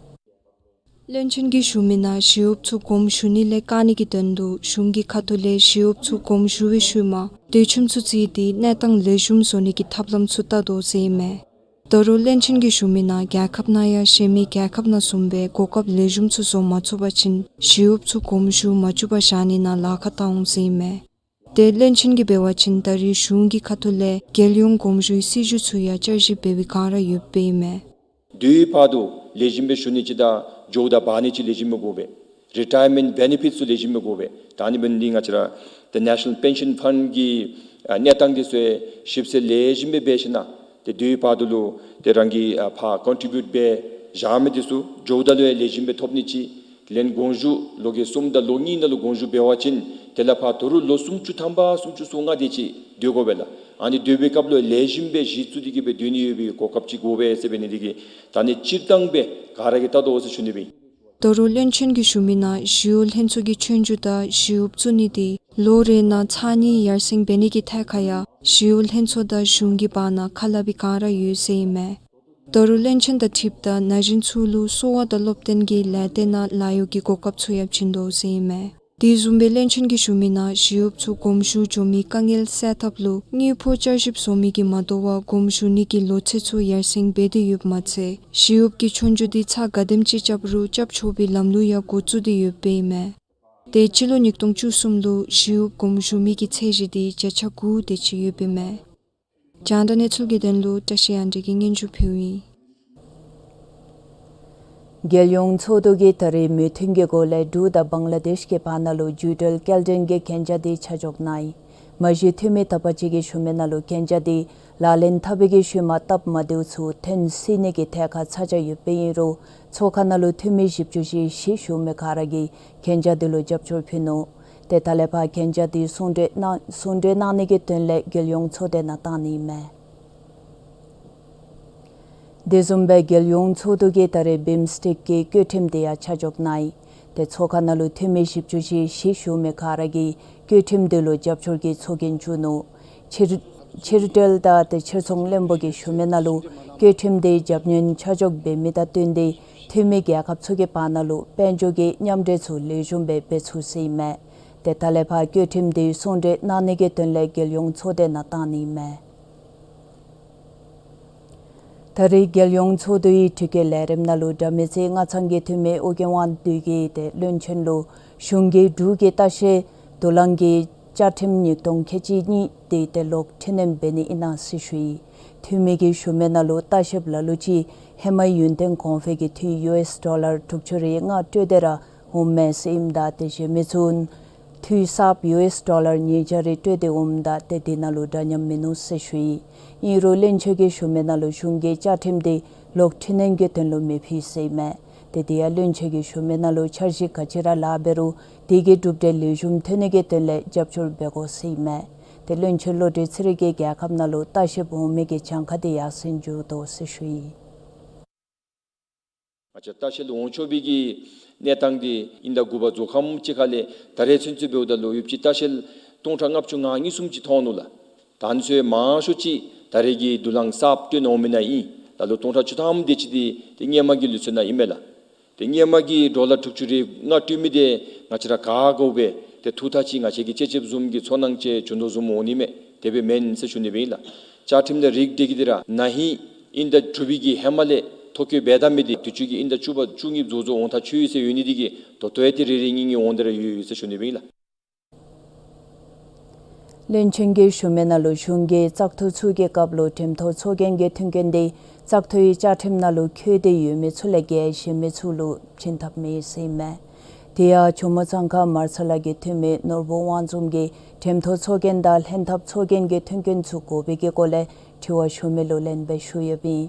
བློན་ཆེན་གྱིས་ཞུ་མི་ནང་ཞི་གཡོགཔ་ཚུ་དགོངསམ་ཞུ་ནི་ལས་བཀག་ནིའི་དོན་ལུ་གཞུང་གི་ཁ་ཐུག་ལས་ཞི་གཡོགཔ་ཚུ་དགོངསམ་ཞུ་བའི་ཤུལ་མ་སྡོད་ཁྱིམ་ཚུ་བརྩིས་ཏེ་གནས་སྟངས་ལེགས་ཤོམ་བཟོ་ནིའི་ཐབས་ལམ་ཚུ་བལྟ་དོ་ཟེར་ཨིན་མས། ད་རུང་བློན་ཆེན་གྱིས་ཞུ་མི་ནང་རྒྱལ་ཁབ་ནང་ཡང་གཞན་མི་རྒྱལ་ཁབ་ནང་བཟུམ་སྦེ་གོ་སྐབས་ལེགས་ཤོམ་ཚུ་བཟོ་མ་ཚུགས་པ་ཅིན་ཞི་གཡོགཔ་ཚུ་དགོངསམ་ཞུ་མ་བཅུག་པར་བཞག་ནི་ནང་ལཱ་ཁག་བལྟ་འོང་ཟེར་ཨིན་མས། ཏེ་བློན་ཆེན་གྱིས་འབད་བ་ཅིན་ད་རེས་གཞུང་གི་ཁ་ཐུག་ལས་རྒྱལ་ཡོངས་དགོངསམ་ཞུའི་སྲིད་བྱུས་ཚུ་ཡང་བསྐྱར་ཞིབ་འབད་བའི་བསྒང་ར་ཡོདཔ་ཨིན་མས། དུས་བར་དུ་ལེགས་ཤོམ་སྦེ་ཞུ་ནི་ཅིག་དང་འགྱོཝ་ད་འབག་ནི་ཅིག་ལེགས་ཤོམ་སྦེ་དགོ་པས། རི་ཊ་ཡར་མེནཊ་བེ་ནི་ཕིཊ་ཚུ་ལེགས་ཤོམ་སྦེ་དགོ་པས། ད་ཨ་ནི་འབད་ནི་འདི་ང་བཅས་ར་ཏེ་ནེ་ཤ་ནཱལ་པེན་ཤཱན་ཕཱནཌ་གི་ཨ་གནས་སྟངས་འདི་ཚུ་ཞིབ་འཚོལ་ལེགས་ཤོམ་སྦེ་འབད་ཞིནམ་ཏེ་དུས་བར་དུ་ལུ་ཏེ་རང་གིས་ཨ་ཕར་ཀོན་ཊི་བིའུཊ་འབད་བཞག་མི་འདི་ཚུ་འགྱོཝ་ད་ལུ་ཡང་ལེགས་ཤོམ་སྦེ་ཐོབ་ནི་ཅིག། དེ་ལས་དགོངསམ་ཞུ་ལོ་གི་གསུམ་དང་ལོ་གཉིས་ནང་ལུ་དགོངསམ་ཞུ་འབད་བ་ཅིན་དེ་ལས་ཕར་ད་རུང་ལོ་སུམ་ཅུ་ཐམ་པ་སུམ་ཅུ་སོ་ལྔ་དེ་ཅིག་སྡོད་དགོ་པས་ལགས། ཨ་ནི་སྡོད་པའི་སྐབས་ལུ་ལེགས་ཤོམ་སྦེ་གཞི་བཙུགས་ཏེ་གི་སྦེ་སྡོད་ནི་ཡོད་པའི་གོ་སྐབས་ཅིག་དགོ་པས་ཟེར་འབད་ནི་འདི་གིས་ད་ཨ་ནི་སྤྱིར་བཏང་སྦེ་ག་ར་གིས་བལྟ་དོ་ཟེར་ཞུ་ནི་སྦེ་ཨིན། ད་རུང་བློན་ཆེན་གྱིས་ཞུ་མི་ནང་ཞི་གཡོག་ལྷན་ཚོགས་ཀྱི་ཆོས་རྒྱུགས་དང་ཞི་གཡོགཔ་བཙུགས་ནི་འདི་ལོ་རེ་ནང་ཚར་གཉིས་ཡར་སེང་འབད་ནིའི་ཐད་ཁར་ཡང་ཞི་གཡོག་ལྷན་ཚོགས་དང་གཞུང་གི་བར་ན་ཁ་སླབ་པའི་བསྒང་ར་ཡོད་ཟེར་ཨིན་མས། ད་རུང་བློན་ཆེན་དང་འཁྲིལཝ་ད་ན་གཞོན་ཚུ་ལུ་གསོ་བ་དང་སློབ་སྟོན་གྱི་ལས་སྡེ་ནང་ལཱ་གཡོག་གི་གོ་སྐབས་ཚུ་ཡང་བྱིན་དོ་ཟེར་ཨིན་མས། དེ་བཟུམ་སྦེ་བློན་ཆེན་གྱིས་ཞུ་མི་ནང་ཞི་གཡོགཔ་ཚུ་དགོངསམ་ཞུ་འགྱོ་མིའི་དཀའ་ངལ་སེལ་ཐབས་ལུ་དངུལ་ཕོགས་བསྐྱར་ཞིབ་བཟོ་མི་གིས་མ་དོ་བར་དགོངསམ་ཞུ་ནིའི་ལོ་ཚད་ཚུ་ཡར་སེང་འབད་དེ་ཡོདཔ་མ་ཚད་ཞི་གཡོགཔ་ཀྱི་ཆོས་རྒྱུགས་འདི་ཚར་ག་དེམ་ཅིག་རྐྱབ་རུང་རྐྱབ་ཆོག་པའི་ལམ་ལུགས་ཡང་འགོ་བཙུགས་ཏེ་ཡོདཔ་ཨིན་མས། ཏེ་སྤྱི་ལོ་ཉིས་སྟོང་བཅུ་གསུམ་ལུ་ཞི་གཡོགཔ་དགོངསམ་ཞུ་མིའི་ཚད་གཞི་འདི་བརྒྱ་ཆ་དགུ་དེ་ཅིག་ཡོདཔ་ཨིན་མས། རྒྱང་བསྒྲགས་གནས་ཚུལ་གྱི་དོན་ལུ་བཀྲ་ཤིས་དབྱངས་སྒྲོན་གྱིས་སྙན་ཞུ་ཕུལཝ་ཨིན། རྒྱལ་ཡོངས་ཚོགས་འདུ་གིས་ད་རེས་མོས་མཐུན་གྱི་སྒོ་ལས་འབྲུག་དང་བང་ལ་དེཤ་གི་བར་ན་ལུ་རྒྱུ་འབྲེལ་སྐྱེལ་འདྲེན་གྱི་གན་རྒྱ་འདི་ཆ་འཇོག་གནང་ཡི། མ་གཞི་འཐུས་མི་དག་པ་ཅིག་གིས་ཞུ་མི་ནང་ལུ་གན་རྒྱ་འདི་ལག་ལེན་འཐབ་པའི་ཤུལ་མ་སྟབས་མ་བདེཝ་ཚུ་ཐོན་སྲིད་ནིའི་ཐད་ཁར་ཚ་གྱང་ཡོདཔ་ཨིན་རུང་ཚོགས་ཁང་ནང་ལུ་འཐུས་མི་བཞི་བཅུ་ཞིག་གཞི་ཞུ་མི་ག་ར་གིས་གན་རྒྱ་འདི་ལུ་རྒྱབ་སྐྱོར་ཕུལ་ནུག། ཏེ་ད་ལས་ཕར་གན་རྒྱ་འདི་གསུང་གྲོས་གནང་གསུང་གྲོས་གནང་ནིའི་དོན་ལས་རྒྱལ་ཡོངས་ཚོགས་སྡེ་ནང་བཏང་ནི་ཨིན་མས། དེ་བཟུམ་སྦེ་རྒྱལ་ཡོངས་ཚོགས་འདུ་གིས་ད་རེས་བིམ་སི་ཊེཀ་གི་བཀོད་ཁྲིམས་འདི་ཡང་ཆ་འཇོག་གནང་ཡི། ཏེ་ཚོགས་ཁང་ནང་ལུ་འཐུས་མི་བཞི་བཅུ་ཞིག་གཞི་ཞུ་མི་ག་ར་གིས་བཀོད་ཁྲིམས་འདི་ལུ་རྒྱབ་སྐྱོར་གྱི་ཚོགས་རྒྱན་བཙུགས་ནུག། ཕྱིར་ཕྱིར་སྤྲོད་དང་ཏེ་ཕྱིར་ཚོང་བློན་པོ་གིས་ཞུ་མི་ནང་ལུ་བཀོད་ཁྲིམས་འདི་རྒྱབ་སྣོན་ཆ་འཇོག་འབད་མི་དང་བསྟུན་ཏེ་འཐུས་མི་རྒྱལ་ཁབ་ཚུ་གི་བར་ན་ལུ་དཔལ་འབྱོར་གྱི་མཉམ་འབྲེལ་ཚུ་ལེགས་ཤོམ་སྦེ་འབད་ཚུགས་ཟེར་ཨིན་མས། ཏེ་ད་ལས་ཕར་བཀོད་ཁྲིམས་འདི་གསུང་གྲོས་གནང་ནིའི་དོན་ལས་རྒྱལ་ཡོངས་ཚོགས་སྡེ་ནང་བཏང་ནི་ཨིན་མས། ད་རེས་རྒྱལ་ཡོངས་ཚོགས་འདུའི་དྲི་བཀོད་ལས་རིམ་ནང་ལུ་དགྲ་མེད་རྩེ་མངའ་ཚང་གི་འཐུས་མི་ཨོ་རྒྱན་དབང་འདུས་ཀྱིས་ཏེ་བློན་ཆེན་ལུ་གཞུང་གིས་འབྲུག་གི་ལྟ་བཤལ་དུག་རླངས་ཀྱི་བཅའ་ཁྲིམས་ཉིས་སྟོང་ཁལ་གཅིག་གཉིས་འདི་ཏེ་ལོག་འཕྲི་སྣོན་འབད་ནི་ཨིན་ན་ཟེར་ཞུ་ཡི། འཐུས་མི་གིས་ཞུ་མི་ནང་ལུ་ལྟ་བཤལཔ་ལ་ལུ་ཅིག་ཧེ་མའི་ཡུན་བརྟན་གོང་འཕེལ་གྱི་འཐུས་ཡུ་ཨེསི་ཌོ་ལར་དྲུག་ཅུ་རེ་ལྔ་སྤྲོད་དེ་ར་འོངམ་མས་ཟེར་ཨིནམ་ད་ཏེ་གཞན་མི་ཚུ་འཐུས་གསརཔ་ཡུ་ཨེསི་ཌོ་ལར་ཉིས་བརྒྱ་རེ་སྤྲོད་དེ་འོངམ་ད་ཏེ་འདི་ནང་ལུ་འདྲ་མཉམ་མིན་ནུག་ཟེར་ཞུ་ཡི། ཨིན་རུང་བློན་ཆེན་གྱིས་ཞུ་མི་ནང་ལུ་གཞུང་གིས་བཅའ་ཁྲིམས་འདི་ལོག་འཕྲི་སྣོན་གྱི་དོན་ལུ་མི་ཕུལ་ཟེར་ཨིན་མས། ཏེ་དེ་ཡང་བློན་ཆེན་གྱིས་ཞུ་མི་ནང་ལུ་འཆར་གཞི་ག་ཅི་ར་ལཱ་འབད་རུང་དེ་གི་གྲུབ་འབྲས་ལེགས་ཤོམ་ཐོན་ནིའི་དོན་ལས་རྒྱབ་སྐྱོར་འབད་དགོ་ཟེར་ཨིན་མས། ཏེ་བློན་ཆེན་བློ་གྲོས་ཚེ་རིང་གིས་རྒྱལ་ཁབ་ནང་ལུ་ལྟ་བཤལཔ་འོང་མི་གི་གྱངས་ཁ་འདི་ཡར་སེང་འགྱོ་དོ་ཟེར་ཞུ་ཡི། ང་བཅས་ལྟ་བཤལ་འོང་ཆོག་པའི་གི་གནས་སྟངས་འདི་དབྱིན་ཟླ་དགུ་པ་རྫོགས་ཁམས་ཅིག་ཁ་ལས་ད་རེས་ཚུན་ཚོད་འབདཝ་ད་ལུ་ཡོདཔ་ཅིག་ལྟ་བཤལ་སྟོང་ཕྲག་ལྔ་བཅུ་ང་གཉིས་གསུམ་ཅིག་ཐོན་ནུག་ལགས། ད་ཨ་ནི་ཚུ་མང་ཤོས་ཅིག་ད་རེས་ཀྱི་དུག་རླངས་གསརཔ་སྤྲོད་འོང་མི་ནང་ཨིན། ད་ལོ་སྟོང་ཕྲག་བཅུ་ཐམ་དེ་ཅིག་འདི་ཏེ་སྔོན་མ་གི་ལུགས་སྲོལ་ནང་ཨིན་མས་ལགས། ཏེ་སྔོན་མ་གི་ཌོ་ལར་དྲུག་ཅུ་རེ་ལྔ་སྤྲོད་མི་འདི་ང་བཅས་ར་ག་དགོ་པས། ཏེ་ཐུགས་ཐག་ཅིག་ང་བཅས་ཀྱིས་ཅེ་ཅེབ་བཟུམ་གྱི་ཚོར་སྣང་ཅིག་བྱུང་དོ་བཟུམ་འོང་ནི་མས། དེ་སྦེ་མེན་ཟེར་ཞུ་ནི་སྦེ་ཨིན་ལགས། བཅའ་ཁྲིམས་དང་རིགས་འདི་གིས་འདི་ར་ན་ཧིང་དབྱིན་ཟླ་དྲུག་པའི་གི་ཧེ་མ་ལས་ཐོ་བཀོད་འབད་ད་མི་འདི་དུས་ཅི་གི་དབྱིན་ཟླ་བཅུ་པ་བཅུ་གཉིས་རྫོགས་རྫོགས་འོང་ཐག་ཆོད་ཡི་ཟེར་ཡོད་ནི་འདི་གིས་ད་ལྟོ་ཡང་ཏེ་རེ་རེ་གཉིས་གཉིས་འོང་སྟེ་ར་ཡོད་ཡོད་ཟེར་ཞུ་ནི་སྦེ་ཨིན་ལགས། བློན་ཆེན་གྱིས་ཞུ་མི་ནང་ལུ་གཞུང་གིས་བཙག་འཐུ་ཚུ་གི་སྐབས་ལུ་འགྲེམས་ཐོག་ཚོགས་རྒྱན་གྱི་མཐུན་རྐྱེན་འདི་བཙག་འཐུའི་བཅའ་ཁྲིམས་ནང་ལུ་འཁོད་དེ་ཡོད་མི་ཚུ་ལས་བརྒལ་གཞན་མི་ཚུ་ལུ་བྱིན་ཐབས་མེད་ཟེར་ཨིན་མས། དེ་ཡང་ཇོ་མོ་གཙང་ཁ་མར་ཚ་ལ་གི་འཐུས་མི་ནོར་བུ་དབང་འཛོམས་ཀྱིས་འགྲེམས་ཐོག་ཚོགས་རྒྱན་དང་ལྷན་ཐབས་ཚོགས་རྒྱན་གྱི་མཐུན་རྐྱེན་ཚུ་དགོ་པའི་གི་སྐོར་ལས་དྲི་བ་ཞུ་མི་ལུ་ལན་སྦེ་ཞུ་ཡོདཔ་ཨིན།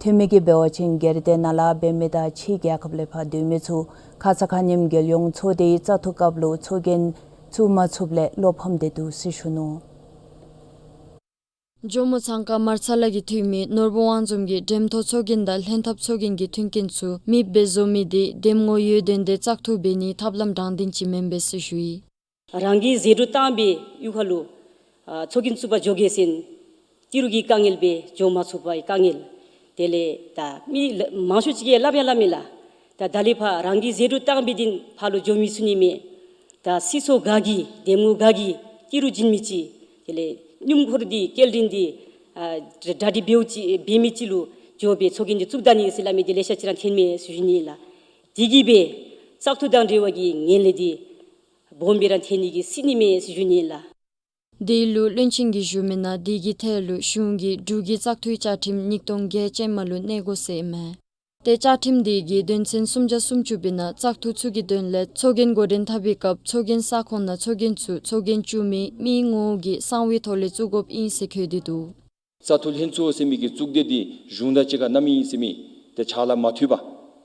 འཐུས་མི་གིས་འབད་བ་ཅིན་སྒེར་སྡེ་ནང་ལཱ་འབད་མི་དང་ཕྱི་རྒྱལ་ཁབ་ལས་ཕར་སྡོད་མི་ཚུ་ཁ་ཙ་ཁ་ཉིནམ་རྒྱལ་ཡོངས་ཚོགས་སྡེའི་བཙག་འཐུ་སྐབས་ལུ་ཚོགས་རྒྱན་བཙུགས་མ་ཚུགསཔ་ལས་བློ་ཕམ་སྟེ་འདུག་ཟེར་ཞུ་ནུག། ཇོ་མོ་གཙང་ཁ་མར་ཚ་ལ་གི་འཐུས་མི་ནོར་བུ་དབང་འཛོམས་ཀྱིས་འགྲེམས་ཐོག་ཚོགས་རྒྱན་དང་ལྷན་ཐབས་ཚོགས་རྒྱན་གྱི་མཐུན་རྐྱེན་ཚུ་མེདཔ་སྦེ་བཟོ་མི་འདི་འདེམས་ངོ་ཡོད་དོན་ཏེ་བཙག་འཐུ་འབད་ནིའི་ཐབས་ལམ་དྲང་བདེན་ཅིག་མེན་པས་ཟེར་ཞུ་ཡི། རང་གིས་ཟད་འགྲོ་བཏང་བའི་གཡུས་ཁ་ལུ་ཨ་ཚོགས་རྒྱན་བཙུགས་པར་འགྱོ་གེ་ཟེར་ཏི་རུ་གི་དཀའ་ངལ་སྦེ་འགྱོ་མ་ཚུགས་པའི་དཀའ་ངལ། དེ་ལས་ད་མི་ལ་མང་ཤོས་ཅིག་གིས་སླབ་ཡང་སླབ་མས་ལགས། ད་ད་ལས་ཕར་རང་གིས་ཟད་འགྲོ་བཏང་སྦེ་འདི་ཕར་ལུ་འགྱོ་མི་ཚུགས་ནི་མས། ད་སྲིད་ཚོགས་ག་གིས་འདེམས་ངོ་ག་གིས་ཏི་རུ་བྱིན་མི་ཅིག། དེ་ལས་སྣུམ་འཁོར་འདི་སྐྱེལ་འདྲེན་འདི་ཨ་གྲ་སྒྲིག་འབདཝ་ཅིག་འབད་མི་ཅིག་ལུ་འགྱོ་སྦེ་ཚོགས་རྒྱན་འདི་བཙུགས་ད་ནི་ཟེར་སླབ་མི་འདི་ལེ་ཤ་ཅིག་ར་ཐོན་མས་ཟེར་ཞུ་ནི་ལགས། དེ་གིས་སྦེ་བཙག་འཐུ་དང་འབྲེལ་བ་གི་ངན་ལྷད་འདི་སྦོམ་སྦེ་ར་ཐོན་ནི་གི་སྲིད་ནི་མས་ཟེར་ཞུ་ནི་ལགས། དེ་ལུ་བློན་ཆེན་གྱིས་ཞུ་མི་ནང་དེ་གི་ཐད་ལུ་གཞུང་གིས་འབྲུག་གི་བཙག་འཐུའི་བཅའ་ཁྲིམས་ཉིས་སྟོང་བརྒྱད་ཅན་མ་ལུ་གནས་དགོ་ཟེར་ཨིན་མས། ཏེ་བཅའ་ཁྲིམས་དེ་གིས་དོན་ཚན་སུམ་བརྒྱ་སུམ་ཅུ་པའི་ནང་བཙག་འཐུ་ཚུ་གི་དོན་ལས་ཚོགས་རྒྱན་འགོ་འདྲེན་འཐབ་པའི་སྐབས་ཚོགས་རྒྱན་ས་ཁོངས་ནང་ཚོགས་རྒྱན་ཚུ་ཚོགས་རྒྱན་བཙུགས་མི་མི་ངོ་གི་གསང་བའི་ཐོག་ལས་བཙུགས་དགོཔ་ཨིན་ཟེར་བཀོད་དེ་འདུག། བཙག་འཐུ་ལྷན་ཚོགས་ཟེར་མི་གི་གཙུག་སྡེ་འདི་གཞུང་དང་གཅིག་ཁར་གནང་མི་ཨིན་ཟེར་མི་ཏེ་ཕྱག་ལཱ་མ་མཐུན་པར་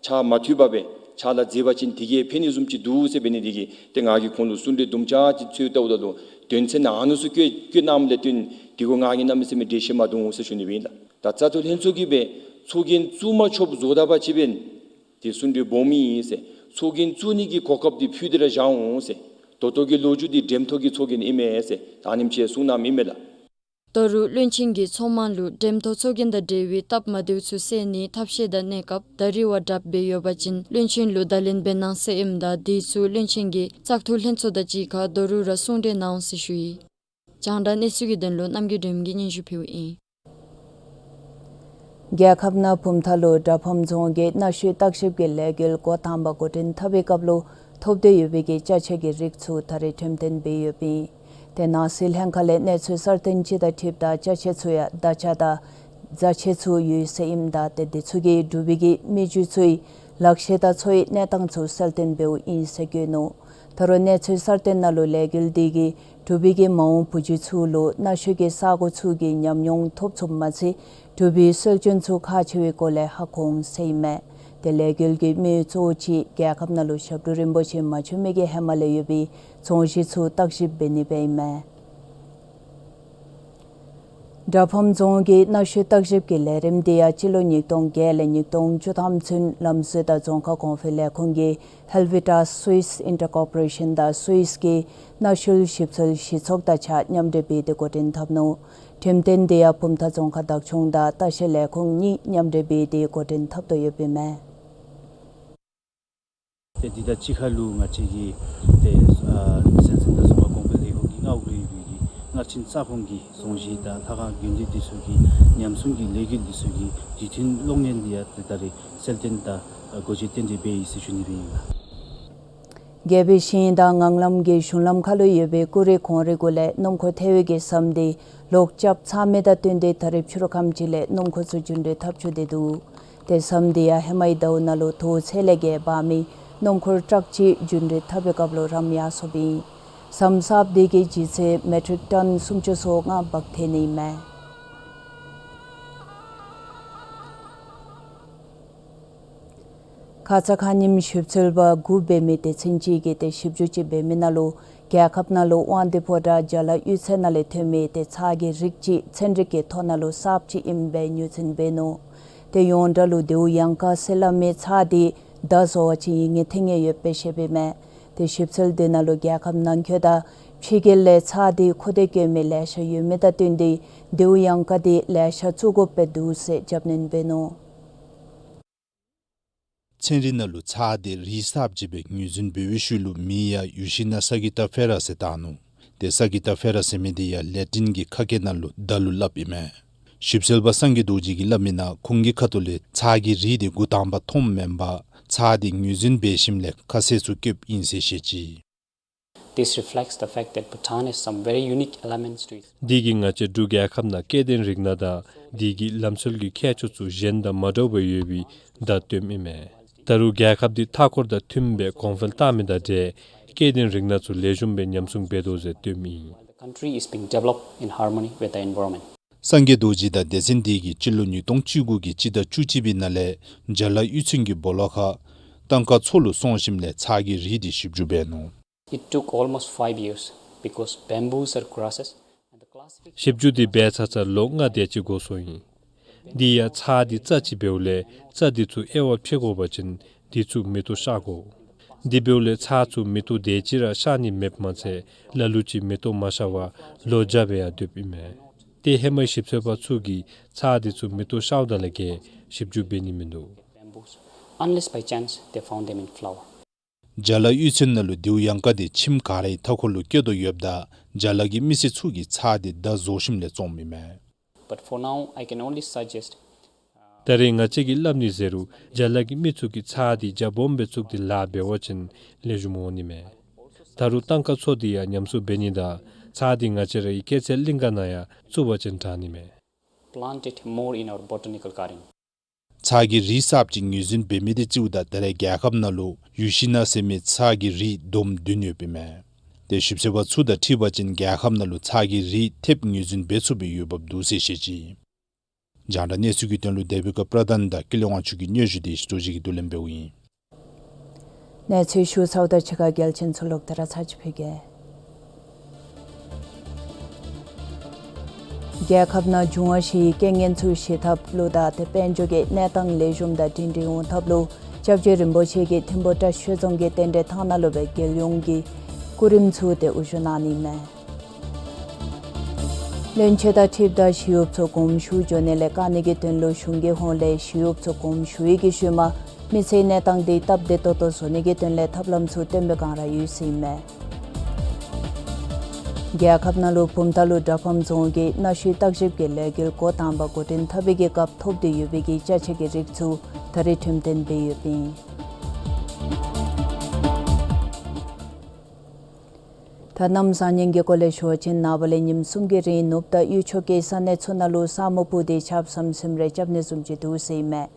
ཕྱག་མ་མཐུན་པར་སྦེ་ཕྱག་ལཱ་མཛད་པ་ཅིན་དེ་གིས་ཕན་ནི་བཟུམ་ཅིག་འདུག་ཟེར་འབད་ནི་དེ་གིས་ཏེ་ང་གིས་ཁོང་ལུ་གསུང་གྲོས་དུམ་གྲ་ཅིག་འཚོལ་བལྟཝ་ད་ལུ་དོན་ཚན་ཨ་ནི་ཚུ་བཀོད་བཀོད་གནངམ་ལས་བརྟེན་དེ་གུ་ང་གིས་གནང་མི་ཟེར་མི་འགྲེལ་བཤད་མ་འདུག་ཟེར་ཞུ་ནི་སྦེ་ཨིན་ལགས། ད་བཙག་འཐུ་ལྷན་ཚོགས་ཀྱིས་སྦེ་ཚོགས་རྒྱན་བཙུགས་མ་ཆོགཔ་བཟོ་ད་པ་ཅིན་འབདན་ཏེ་གསུང་གྲོས་སྦོམ་ཨིན་ཟེར། ཚོགས་རྒྱན་བཙུགས་ནི་གི་གོ་སྐབས་འདི་ཕུལ་ཏེ་ར་བཞག་འོང་ཟེར། ད་ལྟོ་གི་ལོ་རྒྱུས་འདི་འགྲེམས་ཐོག་གི་ཚོགས་རྒྱན་ཨིན་མས་ཟེར་ད་ཨ་ནེམ་ཅིག་གསུང་གནངམ་ཨིན་མས་ལགས། ད་རུང་བློན་ཆེན་གྱིས་ཚོགས་དམངས་ལུ་འགྲེམས་ཐོག་ཚོགས་རྒྱན་དང་འབྲེལ་བའི་སྟབས་མ་བདེཝ་ཚུ་སེལ་ནིའི་ཐབས་ཤེས་དང་གནས་སྐབས་ད་རིས་བར་དྲགཔ་སྦེ་ཡོད་པ་ཅིན་བློན་ཆེན་ལུ་བརྡ་ལན་འབད་གནང་ཟེར་ཨིནམ་ད་དེ་ཚུ་བློན་ཆེན་གྱིས་བཙག་འཐུ་ལྷན་ཚོགས་དང་གཅིག་ཁར་ད་རུང་ར་གསུང་གྲོས་གནང་འོང་ཟེར་ཞུ་ཡི། རྒྱང་བསྒྲགས་གནས་ཚུལ་གྱི་དོན་ལུ་རྣམ་རྒྱལ་སྒྲོལ་མ་གིས་སྙན་ཞུ་ཕུལཝ་ཨིན། རྒྱལ་ཁབ་ནང་བུམ་ཐང་ལུ་དགྲ་ཕམ་རྫོང་གི་གནའ་ཤུལ་བརྟག་ཞིབ་ཀྱི་ལས་འགུལ་འགོ་དང་པ་འགོ་འདྲེན་འཐབ་པའི་སྐབས་ལུ་ཐོབ་སྟེ་ཡོད་པའི་གི་ཅ་ཆས་ཀྱི་རིགས་ཚུ་ད་རེས་འགྲེམས་སྟོན་འབད་ཡོདཔ་ཨིན། ཏེ་ནང་སྲིད་ལྷན་ཁག་ལས་གནས་ཚུལ་གསར་བཏོན་ཅིག་དང་འཁྲིལཝ་ད་ཅ་ཆས་ཚུ་ཡང་དར་ཆ་དང་རྫ་ཆས་ཚུ་ཡོད་ཟེར་ཨིནམ་ད་ཏེ་དེ་ཚུ་གིས་འབྲུག་པའི་གི་མི་རྒྱུད་ཚུའི་ལག་ཤེས་དང་འཚོ་བའི་གནས་སྟངས་ཚུ་གསལ་སྟོན་འབདཝ་ཨིན་ཟེར་བཀོད་ནུག། ད་རུང་གནས་ཚུལ་གསར་བཏོན་ནང་ལུ་ལས་འགུལ་འདི་གིས་འབྲུག་པའི་གི་མ་འོངས་བུ་བརྒྱུད་ཚུ་ལུ་གནའ་ཤུལ་གྱི་ས་གོ་ཚུ་གི་ཉམས་མྱོང་ཐོབ་ཚུགསཔ་མ་ཚད་འབྲུག་པའི་སྲོལ་རྒྱུན་ཚུ་ཁག་ཆེ་བའི་སྐོར་ལས་ཧ་གོ་འོང་ཟེར་ཨིན་མས། ཏེ་ལས་འགུལ་གྱི་དམིགས་ཡུལ་གཙོ་བོ་ཅིག་རྒྱལ་ཁབ་ནང་ལུ་ཞབས་དྲུང་རིན་པོ་ཆེ་མ་བྱོན་མི་གི་ཧེ་མ་ལས་ཡོད་པའི་རྫོང་གཞི་ཚུ་བརྟག་ཞིབ་འབད་ནི་སྦེ་ཨིན་མས། དགྲ་ཕམ་རྫོང་གི་གནའ་ཤུལ་བརྟག་ཞིབ་ཀྱི་ལས་རིམ་འདི་ཡང་སྤྱི་ལོ་ཉིས་སྟོང་བརྒྱད་ལས་ཉིས་སྟོང་བཅུ་ཐམ་ཚུན་ལམ་སྲོལ་དང་རྫོང་ཁ་གོང་འཕེལ་ལས་ཁུངས་ཀྱིས་ཧེལ་བི་ཊཱས་སུའིས་ཨིན་ཊར་ཀོར་པོ་རེ་ཤཱན་དང་སུའིས་ཀྱི་གནའ་ཤུལ་ཞིབ་འཚོལ་གཞི་ཚོགས་དང་གཅིག་ཁར་མཉམ་འབྲེལ་འབད་དེ་འགོ་འདྲེན་འཐབ་ནུག། འགྲེམས་སྟོན་འདི་ཡང་བུམ་ཐང་རྫོང་ཁ་བདག་སྐྱོང་དང་ལྟ་བཤལ་ལས་ཁུངས་གཉིས་མཉམ་འབྲེལ་འབད་དེ་འགོ་འདྲེན་འཐབ་དོ་ཡོདཔ་ཨིན་མས། ཏེ་འདི་དང་གཅིག་ཁར་ལུ་ང་བཅས་ཀྱི་ཏེ་ཨ་སེམས་ཅན་དང་རྫོང་ཁ་གོང་འཕེལ་ལས་ཁུངས་ཀྱི་མངའ་འོག་ལུ་ཡོད་པའི་གི་སྔར་ཕྱིན་རྩ་ཁོངས་ཀྱི་རྫོང་གཞི་དང་ལྷ་ཁང་དགོན་སྡེ་འདི་ཚུ་གི་ཉམས་སྲུང་གི་ལས་འགུལ་འདི་ཚུ་གི་དུས་མཐུན་གློག་བརྙན་འདི་ཡང་ཏེ་ད་རེས་གསལ་སྟོན་དང་སྒོ་འབྱེད་རྟེན་འབྲེལ་འབད་ཡི་ཟེར་ཞུ་ནི་སྦེ་ཨིན་ལགས། རྒྱལ་པོའི་ཞིང་དང་ངང་ལམ་གྱི་གཞུང་ལམ་ཁ་ལུ་ཡོད་པའི་ཀུ་རེ་གོང་རི་གུ་ལས་སྣུམ་འཁོར་ཐལ་བའི་གི་ཟམ་འདི་ལོག་རྐྱབ་ཚར་མི་དང་བསྟུན་ཏེ་ད་རེས་ཕྱི་རུ་ཁམས་ཅིག་ལས་སྣུམ་འཁོར་ཚུ་རྒྱུན་འགྲུལ་འཐབ་བཅུག་སྟེ་འདུག། ཏེ་ཟམ་འདི་ཡང་ཧེ་མའི་ཟླཝ་ནང་ལུ་དོས་ཚད་ལས་བརྒལ་འབག་མི་སྣུམ་འཁོར་ཊཱག་ཅིག་རྒྱུན་འགྲུལ་འཐབ་པའི་སྐབས་ལུ་རམ་ཡར་སོཔ་ཨིན། ཟམ་གསརཔ་འདི་གིས་ལྗིད་ཚད་མེ་ཊིག་ཊཱན་སུམ་ཅུ་སོ་ལྔ་འབག་ཐེག་ནི་ཨིན་མས། ཁ་ཙ་ཁ་ཉིནམ་ཞིབ་འཚོལ་པ་དགུ་འབད་མི་སྡེ་ཚན་ཅིག་གིས་ཏེ་ཞིབ་འཇུག་ཅིག་འབད་མི་ནང་ལུ་རྒྱལ་ཁབ་ནང་ལུ་དབང་འདུས་ཕོ་བྲང་རྒྱ་ལ་གཡུས་ཚན་ནང་ལས་ཐོན་མི་ཏེ་ཚར་གྱི་རིགས་ཅིག་ཚན་རིག་གི་ཐོ་ནང་ལུ་གསརཔ་ཅིག་ཨིནམ་སྦེ་ངོས་འཛིན་འབད་ནུག། ཏེ་ཡོངས་གྲགས་ལུ་དེའུ་གཡང་ཁ་ཟེར་སླབ་མི་ཚར་འདི་མདའ་བཟོ་བ་ཅིག་ཨིན་ངེས་ཐོན་ཡོདཔ་སྦེ་བཤདཔ་ཨིན་མས། ཏེ་ཞིབ་འཚོལ་འདི་ནང་ལུ་རྒྱལ་ཁབ་ནང་འཁོད་དང་ཕྱི་རྒྱལ་ལས་ཚར་འདི་མཁོ་འདོད་བསྐྱེད་མི་ལེ་ཤ་ཡོད་མི་དང་བསྟུན་ཏེ་དེའུ་གཡང་ཁ་འདི་ལེ་ཤ་བཙུགས་དགོཔ་སྦེ་འདུག་ཟེར་རྒྱབ་སྣོན་འབད་ནུག། ཚན་རིག་ནང་ལུ་ཚར་འདི་རིགས་གསརཔ་ཅིག་སྦེ་ངོས་འཛིན་འབད་བའི་ཤུལ་ལུ་མིང་ཡང་ཡུ་ཤི་ན་ས་གི་ཏ་ཕེ་ར་ཟེར་བཏགས་ནུག། ཏེ་ས་གི་ཏ་ཕེ་ར་ཟེར་མི་འདི་ཡང་ལེ་ཊིན་གྱི་ཁ་སྐད་ནང་ལུ་མདའ་ལུ་སླབ་ཨིན་མས། ཞིབ་འཚོལ་པ་སངས་རྒྱས་རྡོ་རྗེ་གིས་སླབ་མི་ནང་ཁོང་གི་ཁ་ཐུག་ལས་ཚར་གྱི་རིགས་འདི་འགོ་དང་པ་མཐོངམ་མེན་པར་ཚར་འདི་ངོས་འཛིན་འབད་ཞིནམ་ལས་ཁ་གསལ་ཚུ་བཀོདཔ་ཨིན་ཟེར་བཤད་ཅི། This reflects the fact that Bhutan has some very unique elements to its འདི་གིས་ང་བཅས་འབྲུག་རྒྱལ་ཁབ་ནང་སྐྱེ་ལྡན་རིགས་སྣ་དང་དེ་གི་ལམ་སྲོལ་གྱི་ཁྱད་ཆོས་ཚུ་གཞན་དང་མ་འདྲཝ་སྦེ་ཡོད་པའི་བརྡ་སྟོནམ་ཨིན་མས། ད་རུང་རྒྱལ་ཁབ་འདི་མཐའ་འཁོར་དང་མཐུནམ་སྦེ་གོང་འཕེལ་བཏང་མི་དང་འབྲེལ་སྐྱེ་ལྡན་རིགས་སྣ་ཚུ་ལེགས་ཤོམ་སྦེ་ཉམས་སྲུང་འབད་དོ་ཟེར་སྟོནམ་ཨིན། The country is being developed in harmony with the environment. སངས་རྒྱས་རྡོ་རྗེ་དང་སྡེ་ཚན་འདི་གིས་སྤྱི་ལོ་ཉིས་སྟོང་བཅུ་དགུ་གི་སྤྱི་ཟླ་བཅུ་གཅིག་པའི་ནང་ལས་རྒྱ་ལ་གཡུས་ཚན་གྱི་སྦོ་ལོགས་ཁར་ཏང་ཀ་མཚོ་ལུ་སོང་ཞིནམ་ལས་ཚར་གྱི་རིགས་འདི་ཞིབ་འཇུག་འབད་ནུག། It took almost five years because bamboos are grasses and the classification ཞིབ་འཇུག་འདི་འབད་ཚར་ཚར་ལོ་ལྔ་དེ་ཅིག་འགོར་སོ་ཡི། འདི་ཡང་ཚར་འདི་རྩྭ་ཅིག་འབདཝ་ལས་རྩྭ་འདི་ཚུ་དབྱེ་བ་ཕྱེ་དགོ་པ་ཅིན་འདི་ཚུ་མེ་ཏོག་ཤར་དགོ། དེ་འབདཝ་ལས་ཚར་ཚུ་མེ་ཏོག་དེ་ཅིག་ར་ཤར་ནི་མེདཔ་མ་ཚད་ལ་ལུ་ཅིག་མེ་ཏོག་མ་ཤར་བར་ལོ་བརྒྱ་སྦེ་ཡང་སྡོདཔ་ཨིན་མས། ཏེ་ཧེ་མའི་ཞིབ་འཚོལ་པ་ཚུ་གིས་ཚར་འདི་ཚུ་མེ་ཏོག་ཤརཝ་དང་ལས་བརྒལ་ཞིབ་འཇུག་འབད་ནི་མིན་འདུག། Bamboos unless by chance they found them in flower. ཇ་ལ་གཡུས་ཚན་ནང་ལུ་དེའུ་གཡང་ཀ་དེ་ཁྱིམ་ག་རའི་མཐའ་འཁོར་ལུ་སྐྱེ་དོ་ཡོདཔ་ད་ཇ་ལ་གི་མི་སེར་ཚུ་གིས་ཚྭ་དེ་ད་བཟོ་ཞིནམ་ལས་བཙོངམ་ཨིན་མས། But for now, I can only suggest, ད་རེས་ང་བཅས་ཀྱིས་སླབ་ནི་ཟེར་རུང་ཇ་ལ་གི་མི་ཚུ་གིས་ཚྭ་དེ་ཇ་སྦོམ་སྦེ་བཙུགས་ཏེ་ལཱ་འབད་བ་ཅིན་ལེགས་ཤོམ་འོང་ནི་མས། ད་རུང་ཏང་ཀ་ཚུ་དེ་ཡང་ཉམས་གསོ་འབད་ནི་དང་ཚྭ་དེ་ང་བཅས་རའི་སྐྱེད་ཚལ་གླིང་ག་ནང་ཡང་བཙུགས་པ་ཅིན་དྲག་ནི་མས། Plant it more in our botanical garden. ཚྭ་གི་རིགས་གསརཔ་ཅིག་ངོས་འཛིན་འབད་མི་དེ་བརྩིཝ་ད་ད་རེས་རྒྱལ་ཁབ་ནང་ལུ་ཡུ་ཤི་ན་ཟེར་མི་ཚྭ་གི་རིགས་བསྡོམས་བདུན་ཡོདཔ་ཨིན་མས། དེ་ཞིབ་འཚོལ་པ་ཚུ་དང་འཁྲིལ་བ་ཅིན་རྒྱལ་ཁབ་ནང་ལུ་ཚྭ་གི་རིགས་ཐེབས་ངོས་འཛིན་འབད་ཚུགསཔ་སྦེ་ཡོདཔ་འདུག་ཟེར་བཤད་ཅི། རྒྱང་བསྒྲགས་གནས་ཚུལ་གྱི་དོན་ལུ་བདེ་སྦས་ཀྱི་པྲ་དན་དང་ཀུན་ལེགས་དབང་ཕྱུག་གི་སྙན་ཞུ་དེ་ཞུ་ཅིག་གིས་བསྡུ་ལེན་འབདཝ་ཨིན། གནས་ཚུལ་ཞུ་ཚརཝ་ད་ཕྱི་ཁ་གལ་ཆེན་ཚུ་ལོག་སྟེ་ར་ཚར་ཅིག་ཕུལ་གེ། རྒྱལ་ཁབ་ནང་འབྱུང་བ་བཞིའི་རྐྱེན་ངན་ཚུ་ཞི་ཐབས་ལུ་དང་དེ་དཔལ་འབྱོར་གྱི་གནས་སྟངས་ལེགས་ཤོམ་དང་སྒྲིང་སྒྲིང་འོང་ཐབས་ལུ་སྐྱབས་རྗེ་རིན་པོ་ཆེ་གིས་ཐིམ་ཕུ་བཀྲ་ཤིས་རྫོང་གི་རྟེན་འབྲེལ་ཐང་ནང་ལུ་སྦེ་རྒྱལ་ཡོངས་ཀྱི་སྐུ་རིམ་ཚུ་དེ་དབུ་བཞུགས་གནང་ནི་མས། བློན་ཆེན་དང་འཁྲིལཝ་ད་ཞི་གཡོགཔ་ཚུ་དགོངསམ་ཞུ་འགྱོ་ནི་ལས་བཀག་ནི་གི་དོན་ལུ་གཞུང་གི་ཧོངས་ལས་ཞི་གཡོགཔ་ཚུ་དགོངསམ་ཞུ་ཡི་གི་ཤུལ་མ་མི་ཚེའི་གནས་སྟངས་དེ་སྟབས་བདེ་ཏོག་ཏོ་བཟོ་ནི་གི་དོན་ལས་ཐབས་ལམ་ཚུ་སྟོན་པའི་སྒང་ར་ཡོད་ཟེར་ཨིན་མས། རྒྱལ་ཁབ་ནང་ལུ་བུམ་ཐང་ལུ་དྲག་ཕམ་རྫོང་གི་གནའ་ཤུལ་བརྟག་ཞིབ་ཀྱི་ལས་འགུལ་འགོ་དང་པ་འགོ་འདྲེན་འཐབ་པའི་གི་སྐབས་ཐོབ་སྟེ་ཡོད་པའི་གི་ཅ་ཆས་ཀྱི་རིགས་ཚུ་ད་རེས་ཁྲིམས་གཏན་འབེབས་ཡོདཔ་ཨིན། ད་གནམ་བཟང་ངན་གྱི་སྐོར་ལས་ཞུ་བ་ཅིན་ནངས་པ་ལས་ཉིནམ་གསུམ་གྱི་རིང་ནུབ་དང་དབུས་ཕྱོགས་ཀྱི་ས་གནས་ཚུ་ནང་ལུ་ས་སྨུག་སྤུབས་ཏེ་ཆརཔ་ཟམ་ཟིམ་རེ་རྐྱབ་ནི་བཟུམ་ཅིག་འདུག་ཟེར་ཨིན་མས།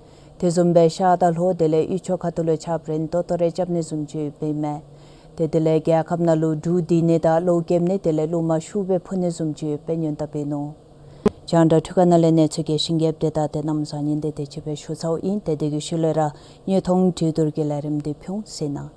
དེ་བཟུམ་སྦེ་ཤར་དང་ལྷོ་དེ་ལས་དབུས་ཕྱོགས་ཁ་ཐུག་ལུ་ཆརཔ་རན་ཏོག་ཏོ་རེ་རྐྱབ་ནི་བཟུམ་ཅིག་ཡོདཔ་ཨིན་མས། དེ་དེ་ལས་རྒྱལ་ཁབ་ནང་ལུ་འབྲུག་ལྡིར་ནི་དང་གློག་རྒྱབ་ནི་དེ་ལས་རླུང་མ་ཤུགས་སྦེ་འཕུ་ནི་བཟུམ་ཅིག་ཡོདཔ་སྦེ་སྔོན་དཔག་འབད་ནུག། རྒྱང་བསྒྲགས་འཕྲུལ་ཁང་ནང་ལས་གནས་ཚུལ་གྱི་ཞིང་ཁྱབ་དེ་དང་དེ་གནམ་བཟང་ངན་དེ་དེ་ཅིག་སྦེ་ཞུ་ཚརཝ་ཨིན། ཏེ་དེ་གི་ཤུལ་ལས་ར་དངོས་མཐོང་གྲོས་བསྡུར་གྱི་ལས་རིམ་དེ་ཕུལ་ཟེར་ན།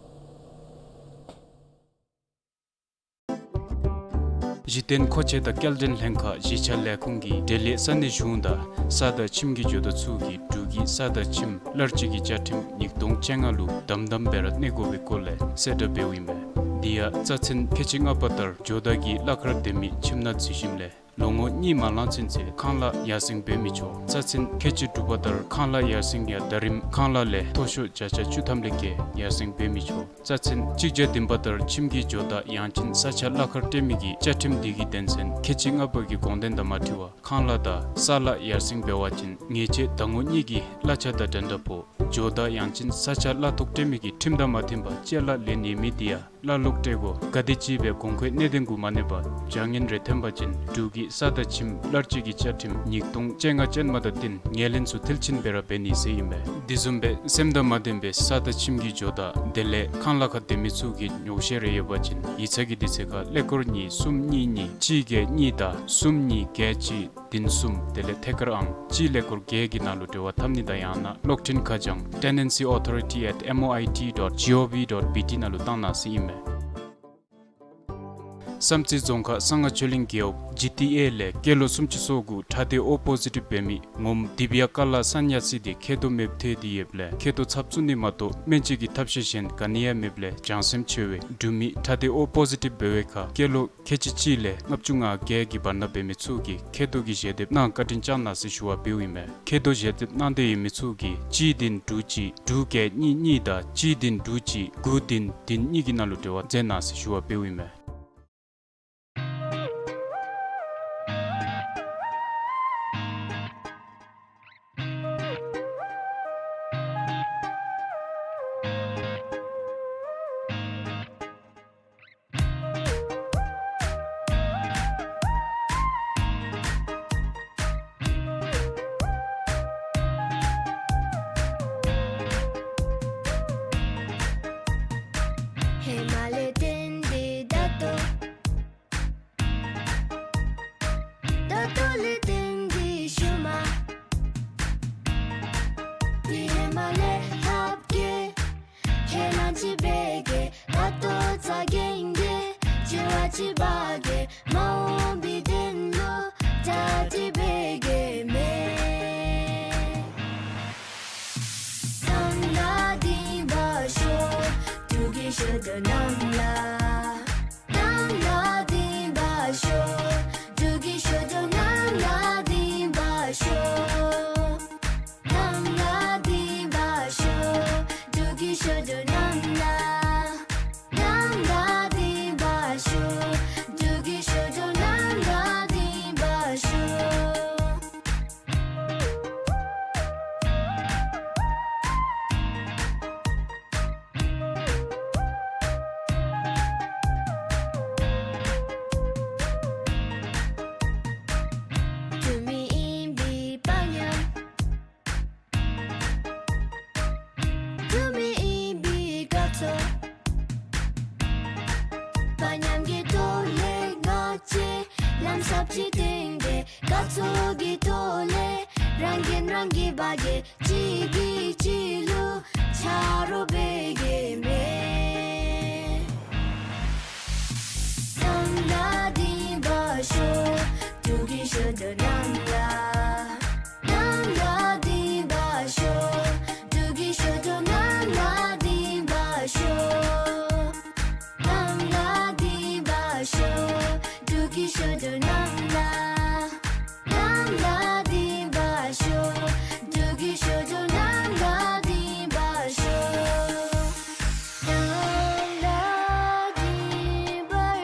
གཞི་རྟེན་མཁོ་ཆས་དང་སྐྱེལ་འདྲེན་ལྷན་ཁག་གཞིས་ཆགས་ལས་ཁུངས་ཀྱིས་འབྲེལ་ཡོད་ས་གནས་གཞུང་དང་ས་དང་ཁྱིམ་གྱི་ཇོ་བདག་ཚུ་གིས་འབྲུག་གི་ས་དང་ཁྱིམ་གླར་སྤྱོད་ཀྱི་བཅའ་ཁྲིམས་ཉིས་སྟོང་བཅོ་ལྔ་ལུ་དམ་དམ་སྦེ་ར་གནས་དགོ་པའི་སྐོར་ལས་གསལ་བསྒྲགས་འབདཝ་ཨིན་པས། དེ་ཡང་རྩ་ཚན་ཁལ་གཅིག་ལྔ་པ་ལྟར་ཇོ་བདག་གིས་གླ་ཁར་སྡོད་མི་ཁྱིམ་ནང་འཛུལ་ཞིནམ་ལས་ལོ་ངོ་གཉིས་མ་ལང་ཚུན་ཚོད་ཁང་གླ་ཡར་སེང་འབད་མི་ཆོག། རྩ་ཚན་ཁལ་གཅིག་དྲུག་པ་ལྟར་ཁང་གླ་ཡར་སེང་ཡང་ཟླ་རིམ་ཁང་གླ་ལས་མཐོ་ཤོས་བརྒྱ་ཆ་བཅུ་ཐམ་ལས་བརྒལ་ཡར་སེང་འབད་མི་ཆོག། རྩ་ཚན་གཅིག་བརྒྱ་བདུན་པ་ལྟར་ཁྱིམ་གྱི་ཇོ་བདག་ཡང་ཅིན་ས་ཆ་གླ་ཁར་སྤྲོད་མི་གིས་བཅའ་ཁྲིམས་དེ་གི་དོན་ཚན་ཁལ་གཅིག་ལྔ་པ་གི་དགོངས་དོན་དང་མ་འཁྲིལ་བར་ཁང་གླ་དང་ས་གླ་ཡར་སེང་འབད་བ་ཅིན་ཉེས་ཆད་ཟླ་ངོ་གཉིས་ཀྱི་གླ་ཆ་དང་འགྲན་ཟླ་ཕོག། ཇོ་བདག་ཡང་ཅིན་ས་ཆ་གླ་ཐོག་སྤྲོད་མི་གིས་ཁྲིམས་དང་མ་མཐུན་པར་ཅ་ལ་ལེན་ཡོད་མི་དེ་ཡང་གླ་ལོག་སྤྲོད་དགོ། ག་དེམ་ཅིག་སྦེ་གོང་འཁོད་གནད་དོན་གུ་མ་གནས་པར་བྱ་ངན་རེ་ཐོན་པ་ཅིན་འབྲུག་གི་ས་དང་ཁྱིམ་གླར་སྤྱོད་ཀྱི་བཅའ་ཁྲིམས་ཉིས་སྟོང་བཅོ་ལྔ་ཅན་མ་དང་བསྟུན་ངོས་ལེན་ཚུ་མཐིལ་ཕྱིན་སྦེ་ར་འབད་ནི་ཟེར་ཨིན་པས། དེ་བཟུམ་སྦེ་སེམས་དང་མ་ལྡན་པའི་ས་དང་ཁྱིམ་གྱི་ཇོ་བདག་དེ་ལས་ཁང་གླ་ཁར་སྡོད་མི་ཚུ་གིས་ཉོགས་བཤད་རེ་ཡོད་པ་ཅིན་ཡིག་ཚང་གི་དུས་ཚོད་ཁར་ཀླད་ཀོར་གཉིས་གསུམ་གཉིས་གཉིས་གཅིག་བརྒྱད་གཉིས་དང་གསུམ་གཉིས་བརྒྱད་གཅིག་བདུན་གསུམ་དེ་ལས་ཐད་ཀར་ཨང་གཅིག་ཀླད་ཀོར་བརྒྱད་ཀྱི་ནང་ལུ་འབྲེལ་བ་འཐབ་ནི་དང་ཡང་ན་གློག་འཕྲིན་ཁ་བྱང་tenancy authority at M O I T dot G O V dot B T ནང་ལུ་བཏང་གནང་ཟེར་ཨིན་མས། བསམ་རྩེ་རྫོང་ཁག་གསང་སྔགས་ཆོས་གླིང་རྒེད་འོག་ཇི་ཊི་ཨེ་ལས་སྐྱེས་ལོ་སུམ་ཅུ་སོ་དགུ་ཁྲག་སྡེ་ཨོ་པོ་ཟི་ཊིབ་འབད་མི་ངོམ་དི་བི་ཡ་ཀ་ལ་སན་ཉ་སི་དེ་མཁལ་རྡོག་མེདཔ་ཐལ་ཏེ་ཡོདཔ་ལས་མཁལ་རྡོག་ཚབ་བཙུགས་ནི་མ་གཏོགས་སྨན་བཅོས་ཀྱི་ཐབས་ཤེས་གཞན་ག་ནི་ཡང་མེདཔ་ལས་བྱང་སེམས་ཆེ་བའི་འབྲུག་མི་ཁྲག་སྡེ་ཨོ་པོ་ཟི་ཊིབ་འབད་བའི་ཁར་སྐྱེས་ལོ་ཁལ་གཅིག་གཅིག་ལས་ལྔ་བཅུ་ང་བརྒྱད་ཀྱི་བར་ན་འབད་མི་ཚུ་གིས་མཁལ་རྡོག་གི་ཞལ་འདེབས་གནང་བཀའ་དྲིན་བསྐྱང་གནང་ཟེར་ཞུ་བ་འབདཝ་ཨིན་མས། མཁལ་རྡོག་ཞལ་འདེབས་གནང་འདོད་ཡོད་མི་ཚུ་གིས་གཅིག་བདུན་དྲུག་གཅིག་དྲུག་བརྒྱད་གཉིས་གཉིས་དང་གཅིག་བདུན་དྲུག་གཅིག་དགུ་བདུན་བདུན་གཉིས་ཀྱི་ནང་ལུ་འབྲེལ་བ་མཛད་གནང་ཟེར་ཞུ་བ་འབདཝ་ཨིན་མས། ཧེ་མ་ལས་བརྟེན་ཏེ་ད་ལྟོ། ད་ལྟོ་ལས་བརྟེན་ཏེ་ཤུལ་མ། དེ་ཧེ་མ་ལས་ལྷག་གེ། ཁས་བླངས་ཅིག་འབད་གེ། ད་ལྟོ་རྩ་འགེངས་གེ། བྱ་བ་ཅིག་འབད་གེ། མ་འོངས་པའི་དོན་ལུ་གྲ་སྒྲིག་འབད་གེ་མས། གནམ་ལ་ལྡིང་བར་ཤོག། འབྲུག་གི་ཞོ་སྟོན་གནམ་ལ། གནམ་ལ་ལྡིང་བར་ཤོག། འབྲུག་གི་ཞོ་སྟོན་གནམ་ལ་ལྡིང་བར་ཤོག། གནམ་ལ་ལྡིང་བར་ཤོག། པ་མཉམ་གྱི་ཐོག་ལས་ང་བཅས་ལམ་ཟབ་ཅིག་སྟོན་ཏེ། དགའ་ཚོར་གྱི་ཐོག་ལས་རང་གིས་རང་གི་བར་གྱི་གཅིག་གིས་གཅིག་ལུ་ཆ་རོགས་འབད་གེ་མས། གནམ་ལ་བདེན་པར་ཤོག། འབྲུག་གི་ཤོ་ཏོ་གནམ་ལ། གནམ་ལ་བདེན་པར་ཤོག། འབྲུག་གི་ཤོ་ཏོ་གནམ་ལ་བདེན་པར་ཤོག། གནམ་ལ་བདེན་པར་ཤོག། འབྲུག་གི་ཤོ་ཏོ་གནམ་ལ། གནམ་ལ་བདེན་པར་ཤོག། འབྲུག་གི་ཤོ་ཏོ་གནམ་ལ་བདེན་པར་ཤོག། གནམ་ལ་བདེན་པར་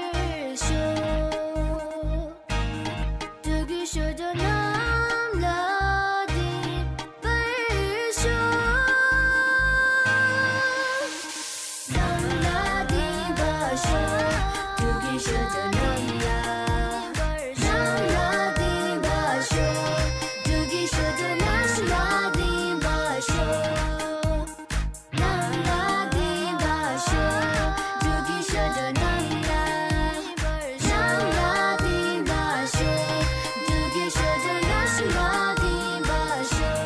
ཤོག། འབྲུག་གི་ཤོ་ཏོ་གནམ་ལ་བདེན་པར་ཤོག། གནམ་ལ་བདེན་པར་ཤོག། འབྲུག་གི་ཤོ་ཏོ་གནམ་ལ། གནམ་ལ་བདེན་པར་ཤོག། འབྲུག་གི་ཤོ་ཏོ་གནམ་ལ་བདེན་པར་ཤོག། གནམ་ལ་བདེན་པར་ཤོག། འབྲུག་གི་ཤོ་ཏོ་གནམ་ལ། གནམ་ལ་བདེན་པར་ཤོག། འབྲུག་གི་ཤོ་ཏོ་གནམ་ལ་བདེན་པར་ཤོག།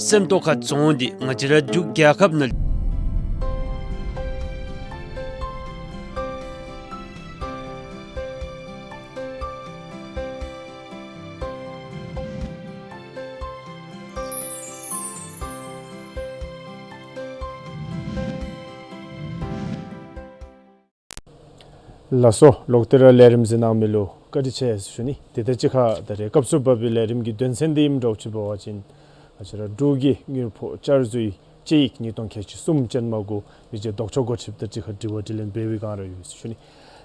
སེམས་རྟོགས་ཁ་རྫོང་འདི་ང་བཅས་ར་འབྲུག་རྒྱལ་ཁབ་ནང་ལགས་སོ། ལོག་སྟེ་ར་ལས་རིམ་གཟིགས་གནང་མི་ལུ་བཀའ་དྲིན་ཆེ་ཟེར་ཞུ་ནི། དེ་དང་གཅིག་ཁར་ད་རེས་སྐབས་སུ་བབས་པའི་ལས་རིམ་གྱི་དོན་ཚན་འདི་ཨིནམ་འདྲཝ་ཅིག་འབད་བ་ཅིན་ང་བཅས་ར་འབྲུག་གི་དངུལ་ཕོགས་བསྐྱར་བཟོའི་དཔྱད་ཡིག་ཉིས་སྟོང་ཁལ་གཅིག་གསུམ་ཅན་མ་གུ་མི་རྗེ་ལྡོག་ཕྱོགས་འགོ་ཁྲིདཔ་དང་གཅིག་ཁར་དྲི་བ་དྲིས་ལན་འབད་བའི་བསྒང་ར་ཡོད་ཟེར་ཞུ་ནི།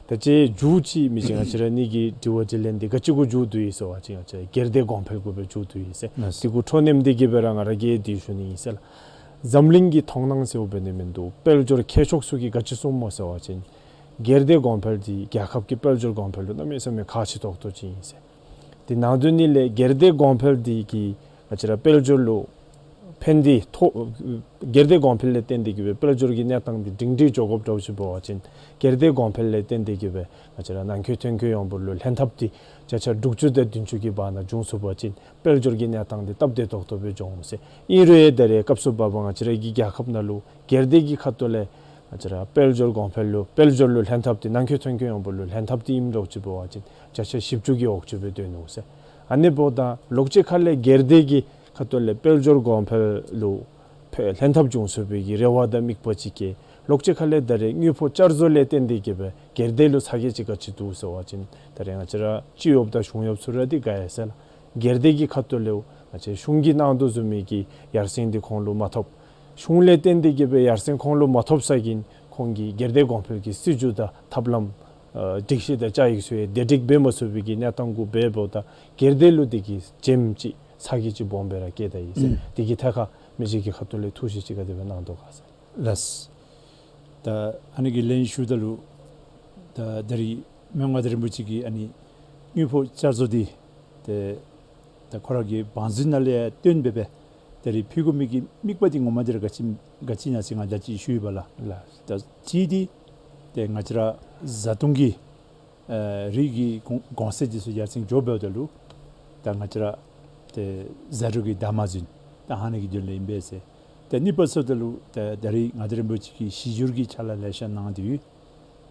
ད་ཅི་མཇུག་ཅིག་མི་རྗེ་ང་བཅས་ར་གཉིས་ཀྱི་དྲི་བ་དྲིས་ལན་འདི་ག་ཅི་གུ་མཇུག་བསྡུ་ཡི་ཟེར་བ་ཅིན་ང་བཅས་སྒེར་སྡེ་གོང་འཕེལ་གུ་སྦེ་མཇུག་བསྡུ་ཡི་ཟེར། ལགས། དེ་གུ་འཕྲོ་མཉམ་འདི་གིས་སྦེ་ར་ང་ར་གིས་འདི་ཞུ་ནི་ཨིན་ཟེར་ལགས། འཛམ་གླིང་གི་མཐོང་སྣང་ཟེརཝ་འབད་ནི་མིན་འདུག། དཔལ་འབྱོར་མཁས་མཆོག་ཚུ་གིས་ག་ཅི་གསུངམ་སྨོ་ཟེར་བ་ཅིན་སྒེར་སྡེ་གོང་འཕེལ་འདི་རྒྱལ་ཁབ་ཀྱི་དཔལ་འབྱོར་གོང་འཕེལ་ལུ་གནམ་མེད་ས་མེད་ཁག་ཆེ་ཏོག་ཏོ་ཅིག་ཨིན་ཟེར། དེ་ནང་དོན་ནི་ལས་སྒེར་སྡེ་གོང་འཕེལ་འདི་གིས་ང་བཅས་ར་དཔལ་འབྱོར་ལུ་ཕན་བདེ་ཐོགས། སྒེར་སྡེ་གོང་འཕེལ་ལས་བརྟེན་ཏེ་གིས་སྦེ་དཔལ་འབྱོར་གྱི་གནས་སྟངས་འདི་སྒྲིང་སྒྲིང་འགྱོ་དགོཔ་འདྲཝ་ཅིག་འབད་བ་ཅིན་སྒེར་སྡེ་གོང་འཕེལ་ལས་བརྟེན་ཏེ་གིས་སྦེ་ང་བཅས་ར་ནང་འཁོད་ཐོན་འཁོད་ཡོངས་འབོར་ལུ་ལྷན་ཐབས་འདི་བརྒྱ་ཆ་དྲུག་ཅུ་དང་བདུན་ཅུ་གི་བར་ན་འབྱུང་ཚུགས་པ་ཅིན་དཔལ་འབྱོར་གྱི་གནས་སྟངས་འདི་སྟབས་བདེ་ཏོག་ཏོ་སྦེ་འགྱོ་འོང་ཟེར། ཨིན་རུང་ཡང་ད་རེས་སྐབས་སུ་བབས་པ་ང་བཅས་ར་གི་རྒྱལ་ཁབ་ནང་ལུ་སྒེར་སྡེ་གི་ཁ་ཐུག་ལས་ང་བཅས་ར་དཔལ་འབྱོར་གོང་འཕེལ་ལུ་དཔལ་འབྱོར་ལུ་ལྷན་ཐབས་འདི་ནང་འཁོད་ཐོན་འཁོད་ཡོངས་འབོར་ལུ་ལྷན་ཐབས་འདི་ཨིནམ་འདྲཝ་ཅིག་འབད་བ་ཅིན་བརྒྱ་ཆ་བཞི་བཅུ་གི་འོག་ཅིག་སྦེ་སྡོད་ནུག་ཟེར། ཨ་ནི་འབདཝ་ད་ལོགས་ཅིག་ཁ་ལས་སྒེར་སྡེ་གི་ཁ་ཐུག་ལས་དཔལ་འབྱོར་གོང་འཕེལ་ལུ་ཕན་ལྷན་ཐབས་འབྱུང་ཚུགས་པའི་གི་རེ་བ་དང་དམིགས་པ་ཅིག་བསྐྱེད། ལོགས་ཅིག་ཁ་ལས་ད་རེས་དངུལ་ཕོགས་བསྐྱར་བཟོ་ལས་བརྟེན་ཏེ་གིས་སྦེ་སྒེར་སྡེ་ལུ་ཚ་གྱང་ཅིག་ག་ཅི་འདུག་ཟེར་བ་ཅིན་ད་རེས་ང་བཅས་ར་སྤྱི་གཡོགཔ་དང་གཞུང་གཡོགཔ་ཚུ་ར་འདི་དགའ་ཡི་ཟེར་ལགས། སྒེར་སྡེ་གི་ཁ་ཐུག་ལས་ང་བཅས་གཞུང་གིས་གནང་དོ་བཟུམ་མའི་གི་ཡར་སེང་འདི་ཁོང་ལུ་མ་ཐོབ། གཞུང་ལས་བརྟེན་ཏེ་གིས་སྦེ་ཡར་སེང་ཁོང་ལུ་མ་ཐོབ་ས་གིས་ཁོང་གིས་སྒེར་སྡེ་གོང་འཕེལ་གྱི་སྲིད་བྱུས་དང་ཐབས་ལམ་ཨ་སྒྲིག་གཞི་དང་བཅའ་ཡིག་ཚུ་ཡང་བདེ་སྒྲིག་འབད་མ་ཚུགས་པའི་གི་གནས་སྟངས་གུ་འབདཝ་ད་སྒེར་སྡེ་ལུ་དེ་གིས་འཇམ་ཅིག་ཚ་གྱང་ཅིག་སྦོམ་སྦེ་ར་བསྐྱེད་ད་ཡི་ཟེར། དེ་གི་ཐད་ཁར་མི་རྗེ་གི་ཁ་ཐུག་ལས་ཐུགས་བཞེད་ཅིག་ག་དེ་སྦེ་གནང་དོ་ག་ཟེར། ལགས། ད་ཨ་ནི་གི་ལན་ཞུཝ་ད་ལུ་ད་ད་རིས་མོན་ངག་དབང་རིན་པོ་ཆེ་གིས་ཨ་ནི་དངུལ་ཕོགས་བསྐྱར་བཟོ་འདི་ཏེ་ད་ཁོ་ར་གི་བང་མཛོད་ནང་ལས་ཡང་བཏོན་སྦེ་སྦེ་ད་རིས་ཕུལ་དགོ་མི་གི་དམིགས་པ་འདི་ངོ་མ་འདི་ར་ག་ཅི་ག་ཅི་ཨིན་ན་ཟེར་ང་ད་ཅི་ཞུ་ཡི་པ་ལགས། ལགས། ད་གཅིག་འདི་ཏེ་ང་བཅས་ར་བཟའ་འཐུང་གི་ཨེ་རིགས་ཀྱི་གོང་གོང་ཚད་འདི་ཚུ་ཡར་སེང་འགྱོ་འབདཝ་ད་ལུ་ད་ང་བཅས་ར་ཏེ་བཟའ་འབྲུ་གི་དར་མ་རྫུན་ད་ཨ་ནི་གི་དོན་ལས་ཨིན་པས་ཟེར། ཏེ་གཉིས་པ་ཟེརཝ་ད་ལུ་ཏེ་ད་རིས་ང་བཅས་རིན་པོ་ཆེ་གིས་གཞི་འགྱུར་གྱི་ཕྱག་ལཱ་ལེ་ཤ་གནང་སྟེ་ཡོད།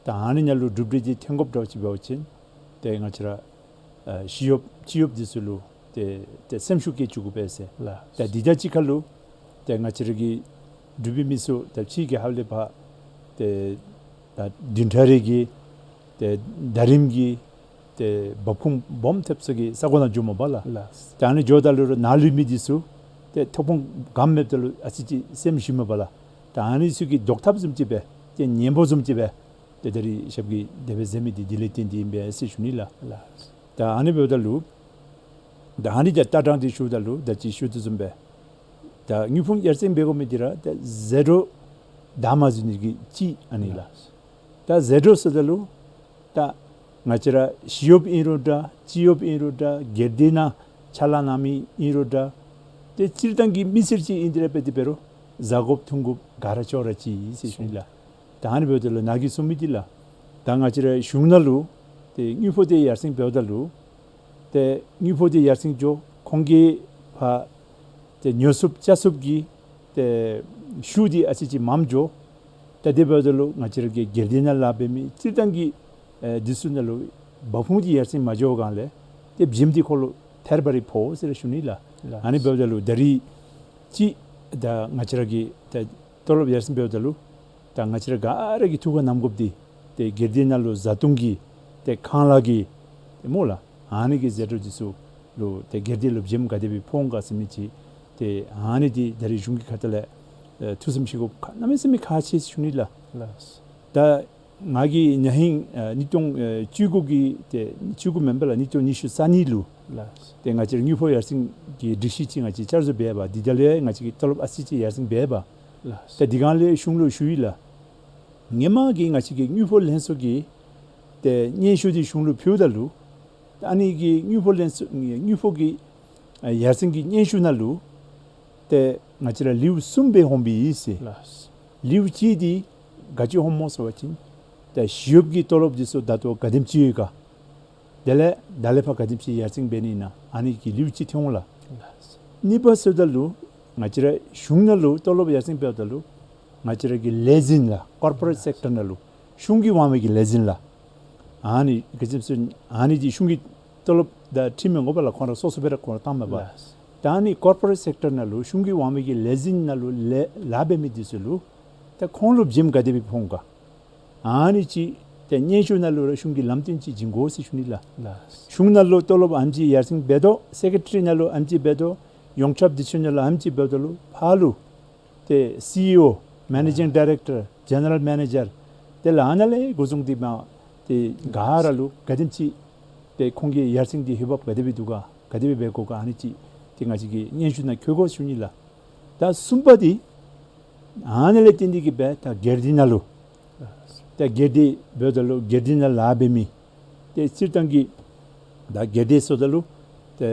ད་ཨ་ནི་ནང་ལུ་གྲུབ་འབྲས་འདི་ཐོན་དགོཔ་འདྲཝ་ཅིག་འབད་བ་ཅིན་ཏེ་ང་བཅས་ར་ཨ་ཞི་གཡོགཔ་སྤྱི་གཡོགཔ་འདི་ཚུ་ལུ་ཏེ་ཏེ་སེམས་ཤུགས་བསྐྱེད་བཅུག་དགོ་པས་ཟེར། ལགས། ད་འདི་དང་གཅིག་ཁར་ལུ་ཏེ་ང་བཅས་ར་གི་འབྲུག་པའི་མི་ཚུ་ད་ཕྱི་རྒྱལ་ཁབ་ལས་ཕར་ཏེ་ད་བདུན་ཕྲག་རེ་གི་ཏེ་ཟླ་རིམ་གྱི་ཏེ་འབབ་ཁུངས་སྦོམ་ཐེབས་ས་གི་ས་གོ་ནང་འགྱོཝ་མས་པ་ལགས། ལགས། ད་ཨ་ནི་འགྱོཝ་ད་ལུ་ར་ནཱ་ལུས་མི་འདི་ཚུ་ཏེ་ཐོབ་ཁུངས་གམ་མེདཔ་ད་ལུ་ཨ་ཙི་ཅིག་སེམས་ཞུམ་མས་པ་ལགས། ད་ཨ་ནི་ཚུ་གི་བཟློག་ཐབས་བཟུམ་ཅིག་སྦེ་ཏེ་གཉེན་པོ་བཟུམ་ཅིག་སྦེ་ ཏེ་ད་རིས་ཞབས་ཀྱིས་དེ་སྦེ་མཛད་མི་འདི་དེ་ལས་བརྟེན་ཏེ་ཨིན་པས་ཟེར་ཞུ་ནི་ལགས། ལགས། ད་ཨ་ནི་འབདཝ་ད་ལུ་ད་ཨ་ནི་ད་ལྟ་སྟངས་འདི་ཞུཝ་ད་ལུ་ད་ཅི་ཞུ་དོ་བཟུམ་སྦེ་ད་དངུལ་ཕོགས་ཡར་སེང་འབད་དགོ་མི་འདི་ར་ད་ཟད་འགྲོ་བདའ་མ་བཟོ་ནི་གི་ཅིག་ཨ་ནི་ལགས། ད་ཟད་འགྲོ་ཟེརཝ་ད་ལུ་ད་ང་བཅས་ར་ཞི་གཡོགཔ་ཨིན་རུང་འདྲ་སྤྱི་གཡོགཔ་ཨིན་རུང་འདྲ་སྒེར་སྡེ་ནང་ཕྱག་ལཱ་གནང་མི་ཨིན་རུང་འདྲ་ཏེ་སྤྱིར་བཏང་གི་མི་སེར་ཅིག་ཨིན་དེ་ར་འབད་དེ་འབད་རུང་བཟའ་དགོཔ་འཐུང་དགོཔ་ག་ར་ཅོག་ར་གཅིག་ཨིན་ཟེར་ཞུ་ནི་ལགས། ད་ཨ་ནི་འབདཝ་ད་ལུ་ནཱ་གིས་གསུང་མི་འདི་ལགས། ད་ང་བཅས་ར་གཞུང་ནང་ལུ་ཏེ་དངུལ་ཕོགས་འདི་ཡར་སེང་འབདཝ་ད་ལུ་ཏེ་དངུལ་ཕོགས་འདི་ཡར་སེང་འགྱོ་ཁོང་གིས་ཕར་ཏེ་ཉོ་ཚུགསཔ་བཅའ་ཚུགསཔ་ཀྱི་ཏེ་ཤུགས་འདི་ཨ་ཙི་ཅིག་མངམ་འགྱོ། ད་དེ་འབདཝ་ད་ལུ་ང་བཅས་ར་གི་སྒེར་སྡེ་ནང་ལཱ་འབད་མི་སྤྱིར་བཏང་གི་ཨེ་འདི་ཚུ་ནང་ལུ་འབབ་ཁུངས་འདི་ཡར་སེང་མ་འགྱོ་བའི་སྒང་ལས་ཏེ་བྱེམ་འདི་ཁོ་ལུ་ཐེར་བ་རེ་ཕོག་ཟེར་ཞུ་ནི་ལགས། ལགས། ཨ་ནི་འབདཝ་ད་ལུ་ད་རིས་ཅིག་ད་ང་བཅས་ར་གི་ད་ཏོ་ལོབ་ཡར་སེང་འབདཝ་ད་ལུ་ད་ང་བཅས་ར་ག་ར་གིས་ཐུགས་ཁར་བསྣམ་དགོཔ་འདི་ཏེ་སྒེར་སྡེ་ནང་ལུ་བཟའ་འཐུང་གི་ཏེ་ཁང་གླ་གི་ཏེ་སྨོ་ལགས། ཨ་ནི་གི་ཟད་འགྲོ་འདི་ཚུ་ལུ་ཏེ་སྒེར་སྡེ་ལུ་བྱེམ་ག་དེ་སྦེ་ཕོག་འོང་ག་ཟེར་མི་ཅིག་ཏེ་ཨ་ནི་འདི་ད་རིས་གཞུང་གི་ཁ་ཐུག་ལས་ཨེ་ཐུགས་བསམ་བཞེས་དགོཔ་གནམ་མེད་ས་མེད་ཁག་ཆེ་ཟེར་ཞུ་ནི་ལགས། ལགས། ད་ང་གིས་ཉ་ཧིང་ཨེ་ཉིས་སྟོང་ཨེ་བཅུ་དགུ་གི་ཏེ་བཅུ་དགུ་མེན་པ་ལགས་ཉིས་སྟོང་ཉི་ཤུ་རྩ་གཉིས་ལུ་ལགས། ཏེ་ང་བཅས་དངུལ་ཕོགས་ཡར་སེང་གི་སྒྲིག་གཞི་ཅིག་ང་བཅས་བསྐྱར་བཟོ་འབད་བ་འདི་ད་ལས་ང་བཅས་ཀྱི་ཏོ་ལོབ་ཨ་ཙི་ཅིག་ཡར་སེང་འབད་བ། ལགས། ཏེ་འདི་སྒང་ལས་གཞུང་ལུ་ཞུ་ཡི་ལགས། ཧེ་མ་གི་ང་བཅས་ཀྱི་དངུལ་ཕོགས་ལྷན་ཚོགས་ཀྱི་ཏེ་སྙན་ཞུ་འདི་གཞུང་ལུ་ཕུལཝ་ད་ལུ་ཨ་ནི་གི་དངུལ་ཕོགས་ལྷན་ཚོགས་དངུལ་ཕོགས་ཀྱི་ཨ་ཡར་སེང་གི་སྙན་ཞུ་ནང་ལུ་ཏེ་ང་བཅས་ར་ལེའུ་གསུམ་སྦེ་ཧོངམ་ཨིན་ཟེར། ལགས། ལེའུ་གཅིག་འདི་ག་ཅི་ཧོངམ་སྨོ་ཟེར་བ་ཅིན་ཏེ་ཞི་གཡོགཔ་གི་ཏོ་ལོབ་འདི་ཚུ་ད་ལྟོ་ག་དེམ་ཅིག་ཡོད་ག། དེ་ལས་ད་ལས་ཕར་ག་དེམ་ཅིག་ཡར་སེང་འབད་ནི་ཨིན་ན་ཨ་ནི་གི་ལེའུ་གཅིག་ཐོན་འོང་ལགས། ལགས། གཉིས་པ་ཟེརཝ་ད་ལུ་ང་བཅས་ར་གཞུང་ནང་ལུ་ཏོ་ལོབ་ཡར་སེང་འབདཝ་ད་ལུ་ང་བཅས་ར་གི་ལས་འཛིན་ལགས་ཀོར་པོ་རེཊ་སེཀ་ཊར་ནང་ལུ་གཞུང་གི་དབང་བའི་གི་ལས་འཛིན་ལགས། ཨ་ནི་ག་ཅི་སྨོ་ཟེར་ཨ་ནི་འདི་གཞུང་གི་ཏོ་ལོབ་དང་འཁྲིལ་མི་དགོ་པས་ལགས། ཁོང་ར་སོ་སོ་སྦེ་ར་ཁོང་ར་བཏངམ་མས་པ། ལགས། ད་ཨ་ནི་ཀོར་པོ་རེཊ་སེཀ་ཊར་ནང་ལུ་གཞུང་གི་དབང་བའི་གི་ལས་འཛིན་ནང་ལུ་ལས་ལཱ་འབད་མི་འདི་ཚུ་ལུ་ད་ཁོང་ལུ་བྱེམ་ག་དེ་སྦེ་ཕོག་འོང་ག། ཨ་ནི་ཅིག་ཏེ་སྙན་ཞུ་ནང་ལུ་ར་གཞུང་གིས་ལམ་སྟོན་ཅིག་བྱིན་དགོ་ཟེར་ཞུ་ནི་ལགས། ལགས། གཞུང་ནང་ལུ་ཏོ་ལོབ་ཨ་ནེམ་ཅིག་ཡར་སེང་འབད་དོ། སེཀ་རེ་ཊ་རི་ནང་ལུ་ཨ་ནེམ་ཅིག་འབད་དོ། ཡོངས་ཁྱབ་སྡེ་ཚན་ནང་ལུ་ཨ་ནེམ་ཅིག་འབད་དོ་ལུ་ཕར་ལུ་ཏེ་སི་ཨི་ཨོ་མེ་ནེ་ཇིང་ཌའི་རེཀ་ཊར་ཇེ་ནེ་རལ་མེ་ནེ་ཇར་དེ་ལས་ཨ་ནཱ་ལས་འགོ་བཟུང་སྟེ་མར་ཏེ་ག་ར་ལུ་ག་དེམ་ཅིག་ཏེ་ཁོང་གི་ཡར་སེང་གི་འོས་འབབ་ག་དེ་སྦེ་འདུག་ག་ག་དེ་སྦེ་འབད་དགོ་ག་ཨ་ནི་ཅིག་ཏེ་ང་བཅས་ཀྱིས་སྙན་ཞུ་ནང་བཀོད་དགོ་ཞུ་ནི་ལགས། ད་གསུམ་པ་འདི་ཨ་ནི་ལས་བརྟེན་ཏེ་གིས་སྦེ་ད་སྒེར་སྡེ་ནང་ལུ་ད་སྒེར་སྡེ་འབདཝ་ད་ལུ་སྒེར་སྡེ་ནང་ལཱ་འབད་མི་ཏེ་སྤྱིར་བཏང་གི་ད་སྒེར་སྡེ་ཟེརཝ་ད་ལུ་ཏེ་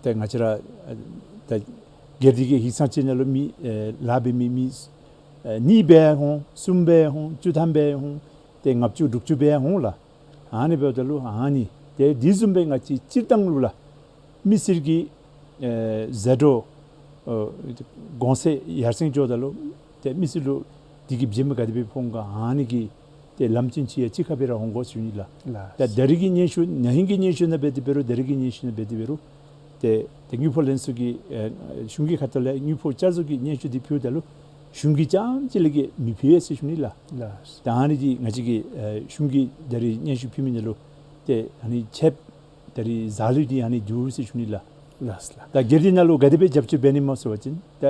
ཏེ་ང་བཅས་ར་ད་སྒེར་སྡེ་གི་ཧིང་སངས་ཅན་ནང་ལུ་མི་ཨེ་ལཱ་འབད་མི་མི་ཨེ་གཉིས་སྦེ་འོང་གསུམ་སྦེ་འོང་བཅུ་ཐམ་སྦེ་འོང་ཏེ་ལྔ་བཅུ་དྲུག་ཅུ་སྦེ་འོང་ལགས། ཨ་ནི་འབདཝ་ད་ལུ་ཨ་ནི་ཏེ་འདི་བཟུམ་སྦེ་ང་བཅས་སྤྱིར་བཏང་ལུ་ལགས་མི་སེར་གྱི་ཨེ་ཟད་འགྲོ་ཨེ་གོང་ཚད་ཡར་སེང་འགྱོཝ་ད་ལུ་ཏེ་མི་སེར་ལུ་འདི་གི་བྱེམ་ག་དེ་སྦེ་ཕོག་འོང་ག་ཨ་ནི་གི་ཏེ་ལམ་སྟོན་ཅིག་ཡང་གཅིག་ཁར་སྦེ་ར་འོང་དགོ་ཞུ་ནི་ལགས། ལགས། ད་ད་རིས་ཀྱི་སྙན་ཞུ་ན་ཧིང་གི་སྙན་ཞུ་ནང་འབད་དེ་འབད་རུང་ད་རིས་ཀྱི་སྙན་ཞུ་ནང་འབད་དེ་འབད་རུང་ཏེ་ཏེ་དངུལ་ཕོགས་ལྷན་ཚོགས་ཀྱི་ཨེ་གཞུང་གི་ཁ་ཐུག་ལས་དངུལ་ཕོགས་བསྐྱར་བཟོ་གི་སྙན་ཞུ་འདི་ཕུལཝ་ད་ལུ་གཞུང་གིས་རྐྱངམ་གཅིག་ལས་བརྒལ་མི་ཕུལ་ཡི་ཟེར་ཞུ་ནི་ལགས། ལགས། ད་ཨ་ནི་འདི་ང་བཅས་ཀྱི་ཨེ་གཞུང་གི་ད་རིས་སྙན་ཞུ་ཕུལ་མི་ནང་ལུ་ཏེ་ཨ་ནི་ཆེབ་ད་རིས་ཟ་ལུས་འདི་ཨ་ནི་འདུག་ཟེར་ཞུ་ནི་ལགས། ལགས་ལགས། ད་སྒེར་སྡེ་ནང་ལུ་ག་དེ་སྦེ་རྒྱབ་སྐྱོར་འབད་ནི་སྨོ་ཟེར་བ་ཅིན་ད་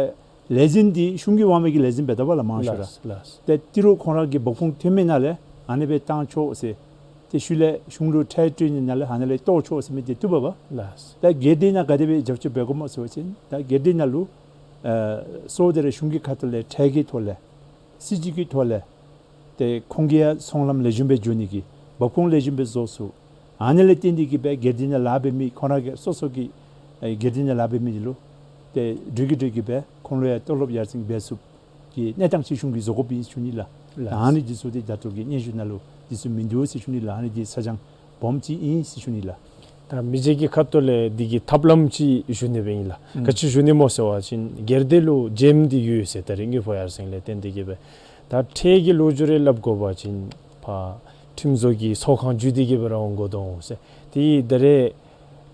ལས་འཛིན་འདི་གཞུང་གི་དབང་བའི་གི་ལས་འཛིན་འབད་དོ་བ་ལགས་མང་ཤོས་ར། ལགས་ལགས། ཏེ་ཏི་རུ་ཁོང་ར་གི་འབབ་ཁུངས་ཐོན་མི་ནང་ལས་ཨ་ནི་སྦེ་བཏང་ཆོག་ཟེར་ཏེ་ཤུལ་ལས་གཞུང་ལུ་ཁྲལ་སྤྲོད་ནི་ནང་ལས་ཨ་ནི་ལས་བཏོག་ཆོག་ཟེར་མི་འདི་བཏུབ་པས་པ། ལགས། ད་སྒེར་སྡེ་ནང་ག་དེ་སྦེ་རྒྱབ་སྐྱོར་འབད་དགོཔ་སྨོ་ཟེར་བ་ཅིན་ད་སྒེར་སྡེ་ནང་ལུ་ཨེ་གཙོ་བོ་དེ་ར་གཞུང་གི་ཁ་ཐུག་ལས་ཁྲལ་གྱི་ཐོག་ལས་སྲིད་ཇུས་ཀྱི་ཐོག་ལས་ཏེ་ཁོང་གིས་ཡང་ཚོང་ལམ་ལེགས་ཤོམ་སྦེ་འགྱོ་ནི་གི་འབབ་ཁུངས་ལེགས་ཤོམ་སྦེ་བཟོ་ཚུགས། ཨ་ནི་ལས་བརྟེན་ཏེ་གིས་སྦེ་སྒེར་སྡེ་ནང་ལཱ་འབད་མི་ཁོང་ར་གི་སོ་སོ་གི་ཨེ་སྒེར་སྡེ་ནང་ལཱ་འབད་མི་འདི་ལུ་ཏེ་འགྲོས་ཀྱིས་འགྲོས་ཀྱིས་སྦེ་ཁོང་ལུ་ཡང་ཏོ་ལོབ་ཡར་སེང་འབད་ཚུགསཔ་གི་གནས་སྟངས་ཅིག་གཞུང་གིས་བཟོ་དགོཔ་ཨིན་ཞུ་ནི་ལགས། ལགས། ད་ཨ་ནི་འདི་ཚུ་འདི་ད་ལྟོ་གི་སྙན་ཞུ་ནང་ལུ་འདི་ཚུ་མིན་འདུག་ཟེར་ཞུ་ནི་ལགས། ཨ་ནི་འདི་ཚ་གྱང་སྦོམ་ཅིག་ཨིན་ཟེར་ཞུ་ནི་ལགས། ད་མི་རྗེ་གི་ཁ་ཐུག་ལས་འདི་གི་ཐབས་ལམ་ཅིག་ཞུ་ནི་སྦེ་ཨིན་ལགས། ཨུམ། ག་ཅི་ཞུ་ནི་སྨོ་ཟེར་བ་ཅིན་སྒེར་སྡེ་ལུ་བྱེམ་འདི་ཡོད་ཟེར་ད་རིས་དངུལ་ཕོགས་ཡར་སེང་ལས་བརྟེན་ཏེ་གིས་སྦེ་ད་ཁྲལ་གྱི་ལོ་རྒྱུས་རེ་སླབ་དགོ་པ་ཅིན་ཕར་ཁྲིམས་བཟོ་གི་ཚོགས་ཁང་བརྒྱུད་དེ་གིས་སྦེ་ར་འོང་དགོ་དོ་འོང་ཟེར། དེ་ད་རིས་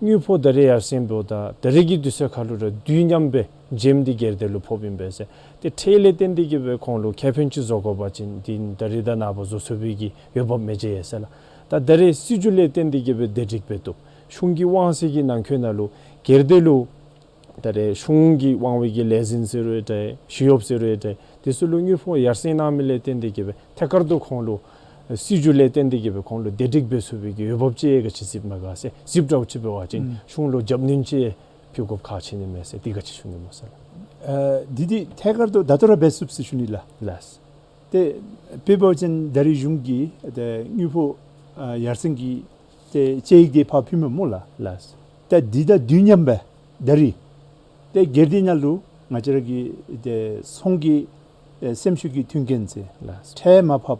དངུལ་ཕོགས་ད་རིས་ཡར་སེང་འབདཝ་ད་ད་རིས་ཀྱི་དུས་ཚོད་ཁར་ལུ་ར་དུས་མཉམ་སྦེ་བྱེམ་འདི་སྒེར་སྡེ་ལུ་ཕོགཔ་ཨིན་པས་ཟེར། ཏེ་ཁྲལ་ལས་བརྟེན་ཏེ་གིས་སྦེ་ཁོང་ལུ་ཁེ་ཕན་ཅིག་བཟོ་དགོ་པ་ཅིན་འདི་ད་རིས་དང་ནངས་པ་བཟོ་ཚུགས་པའི་གི་འོས་འབབ་མེད་ཟེར་ཡི་ཟེར་ལགས། ད་ད་རིས་སྲིད་བྱུས་ལས་བརྟེན་ཏེ་གིས་སྦེ་དེ་འགྲིག་པས་འདུག། གཞུང་གི་དབང་ཚད་ཀྱི་ནང་འཁོད་ནང་ལུ་སྒེར་སྡེ་ལུ་ད་རེས་གཞུང་གི་དབང་བའི་གི་ལས་འཛིན་ཟེར་རུང་འདྲ་ཞི་གཡོགཔ་ཟེར་རུང་འདྲ་དེ་ཚུ་ལུ་དངུལ་ཕོགས་ཡར་སེང་གནང་མི་ལས་བརྟེན་ཏེ་གིས་སྦེ་ཐད་ཀར་དུ་ཁོང་ལུ་ སྲིད་བྱུས་ལས་བརྟེན་ཏེ་གི་སྦེ་ཁོང་ལུ་བདེ་སྒྲིག་འབད་ཚུགས་པའི་གི་འོས་འབབ་ཅིག་ག་ཅི་གཟིགསཔ་མས་ག་ཟེར། གཟིགསཔ་འདྲཝ་ཅིག་འབད་བ་ཅིན་ཨུམ་གཞུང་ལུ་རྒྱབ་སྣོན་ཅིག་ཕུལ་དགོཔ་ཁག་ཆེ་ནི་མས་ཟེར་འདི་ག་ཅི་ཞུ་ནི་སྨོ་ཟེར་ལགས། ཨ་འདི་འདི་ཐད་ཀར་དུ་ད་ལྟོ་ར་འབད་ཚུགས་ཟེར་ཞུ་ནི་ལགས། ལགས། ཏེ་དཔེ་འབད་བ་ཅིན་ད་རིས་གཞུང་གིས་ཏེ་དངུལ་ཕོགས་ཨ་ཡར་སེང་གི་ཏེ་དཔྱད་ཡིག་འདི་ཕར་ཕུལ་མི་སྨོ་ལགས། ལགས། ཏེ་འདི་དང་དུས་མཉམ་སྦེ་ད་རིས་ཏེ་སྒེར་སྡེ་ནང་ལུ་ང་བཅས་ར་གི་ཏེ་ཚོང་གི་ཨེ་སེམས་ཤུགས་ཀྱི་མཐུན་རྐྱེན་ཟེར་ལགས། ཁྲལ་མར་ཕབ་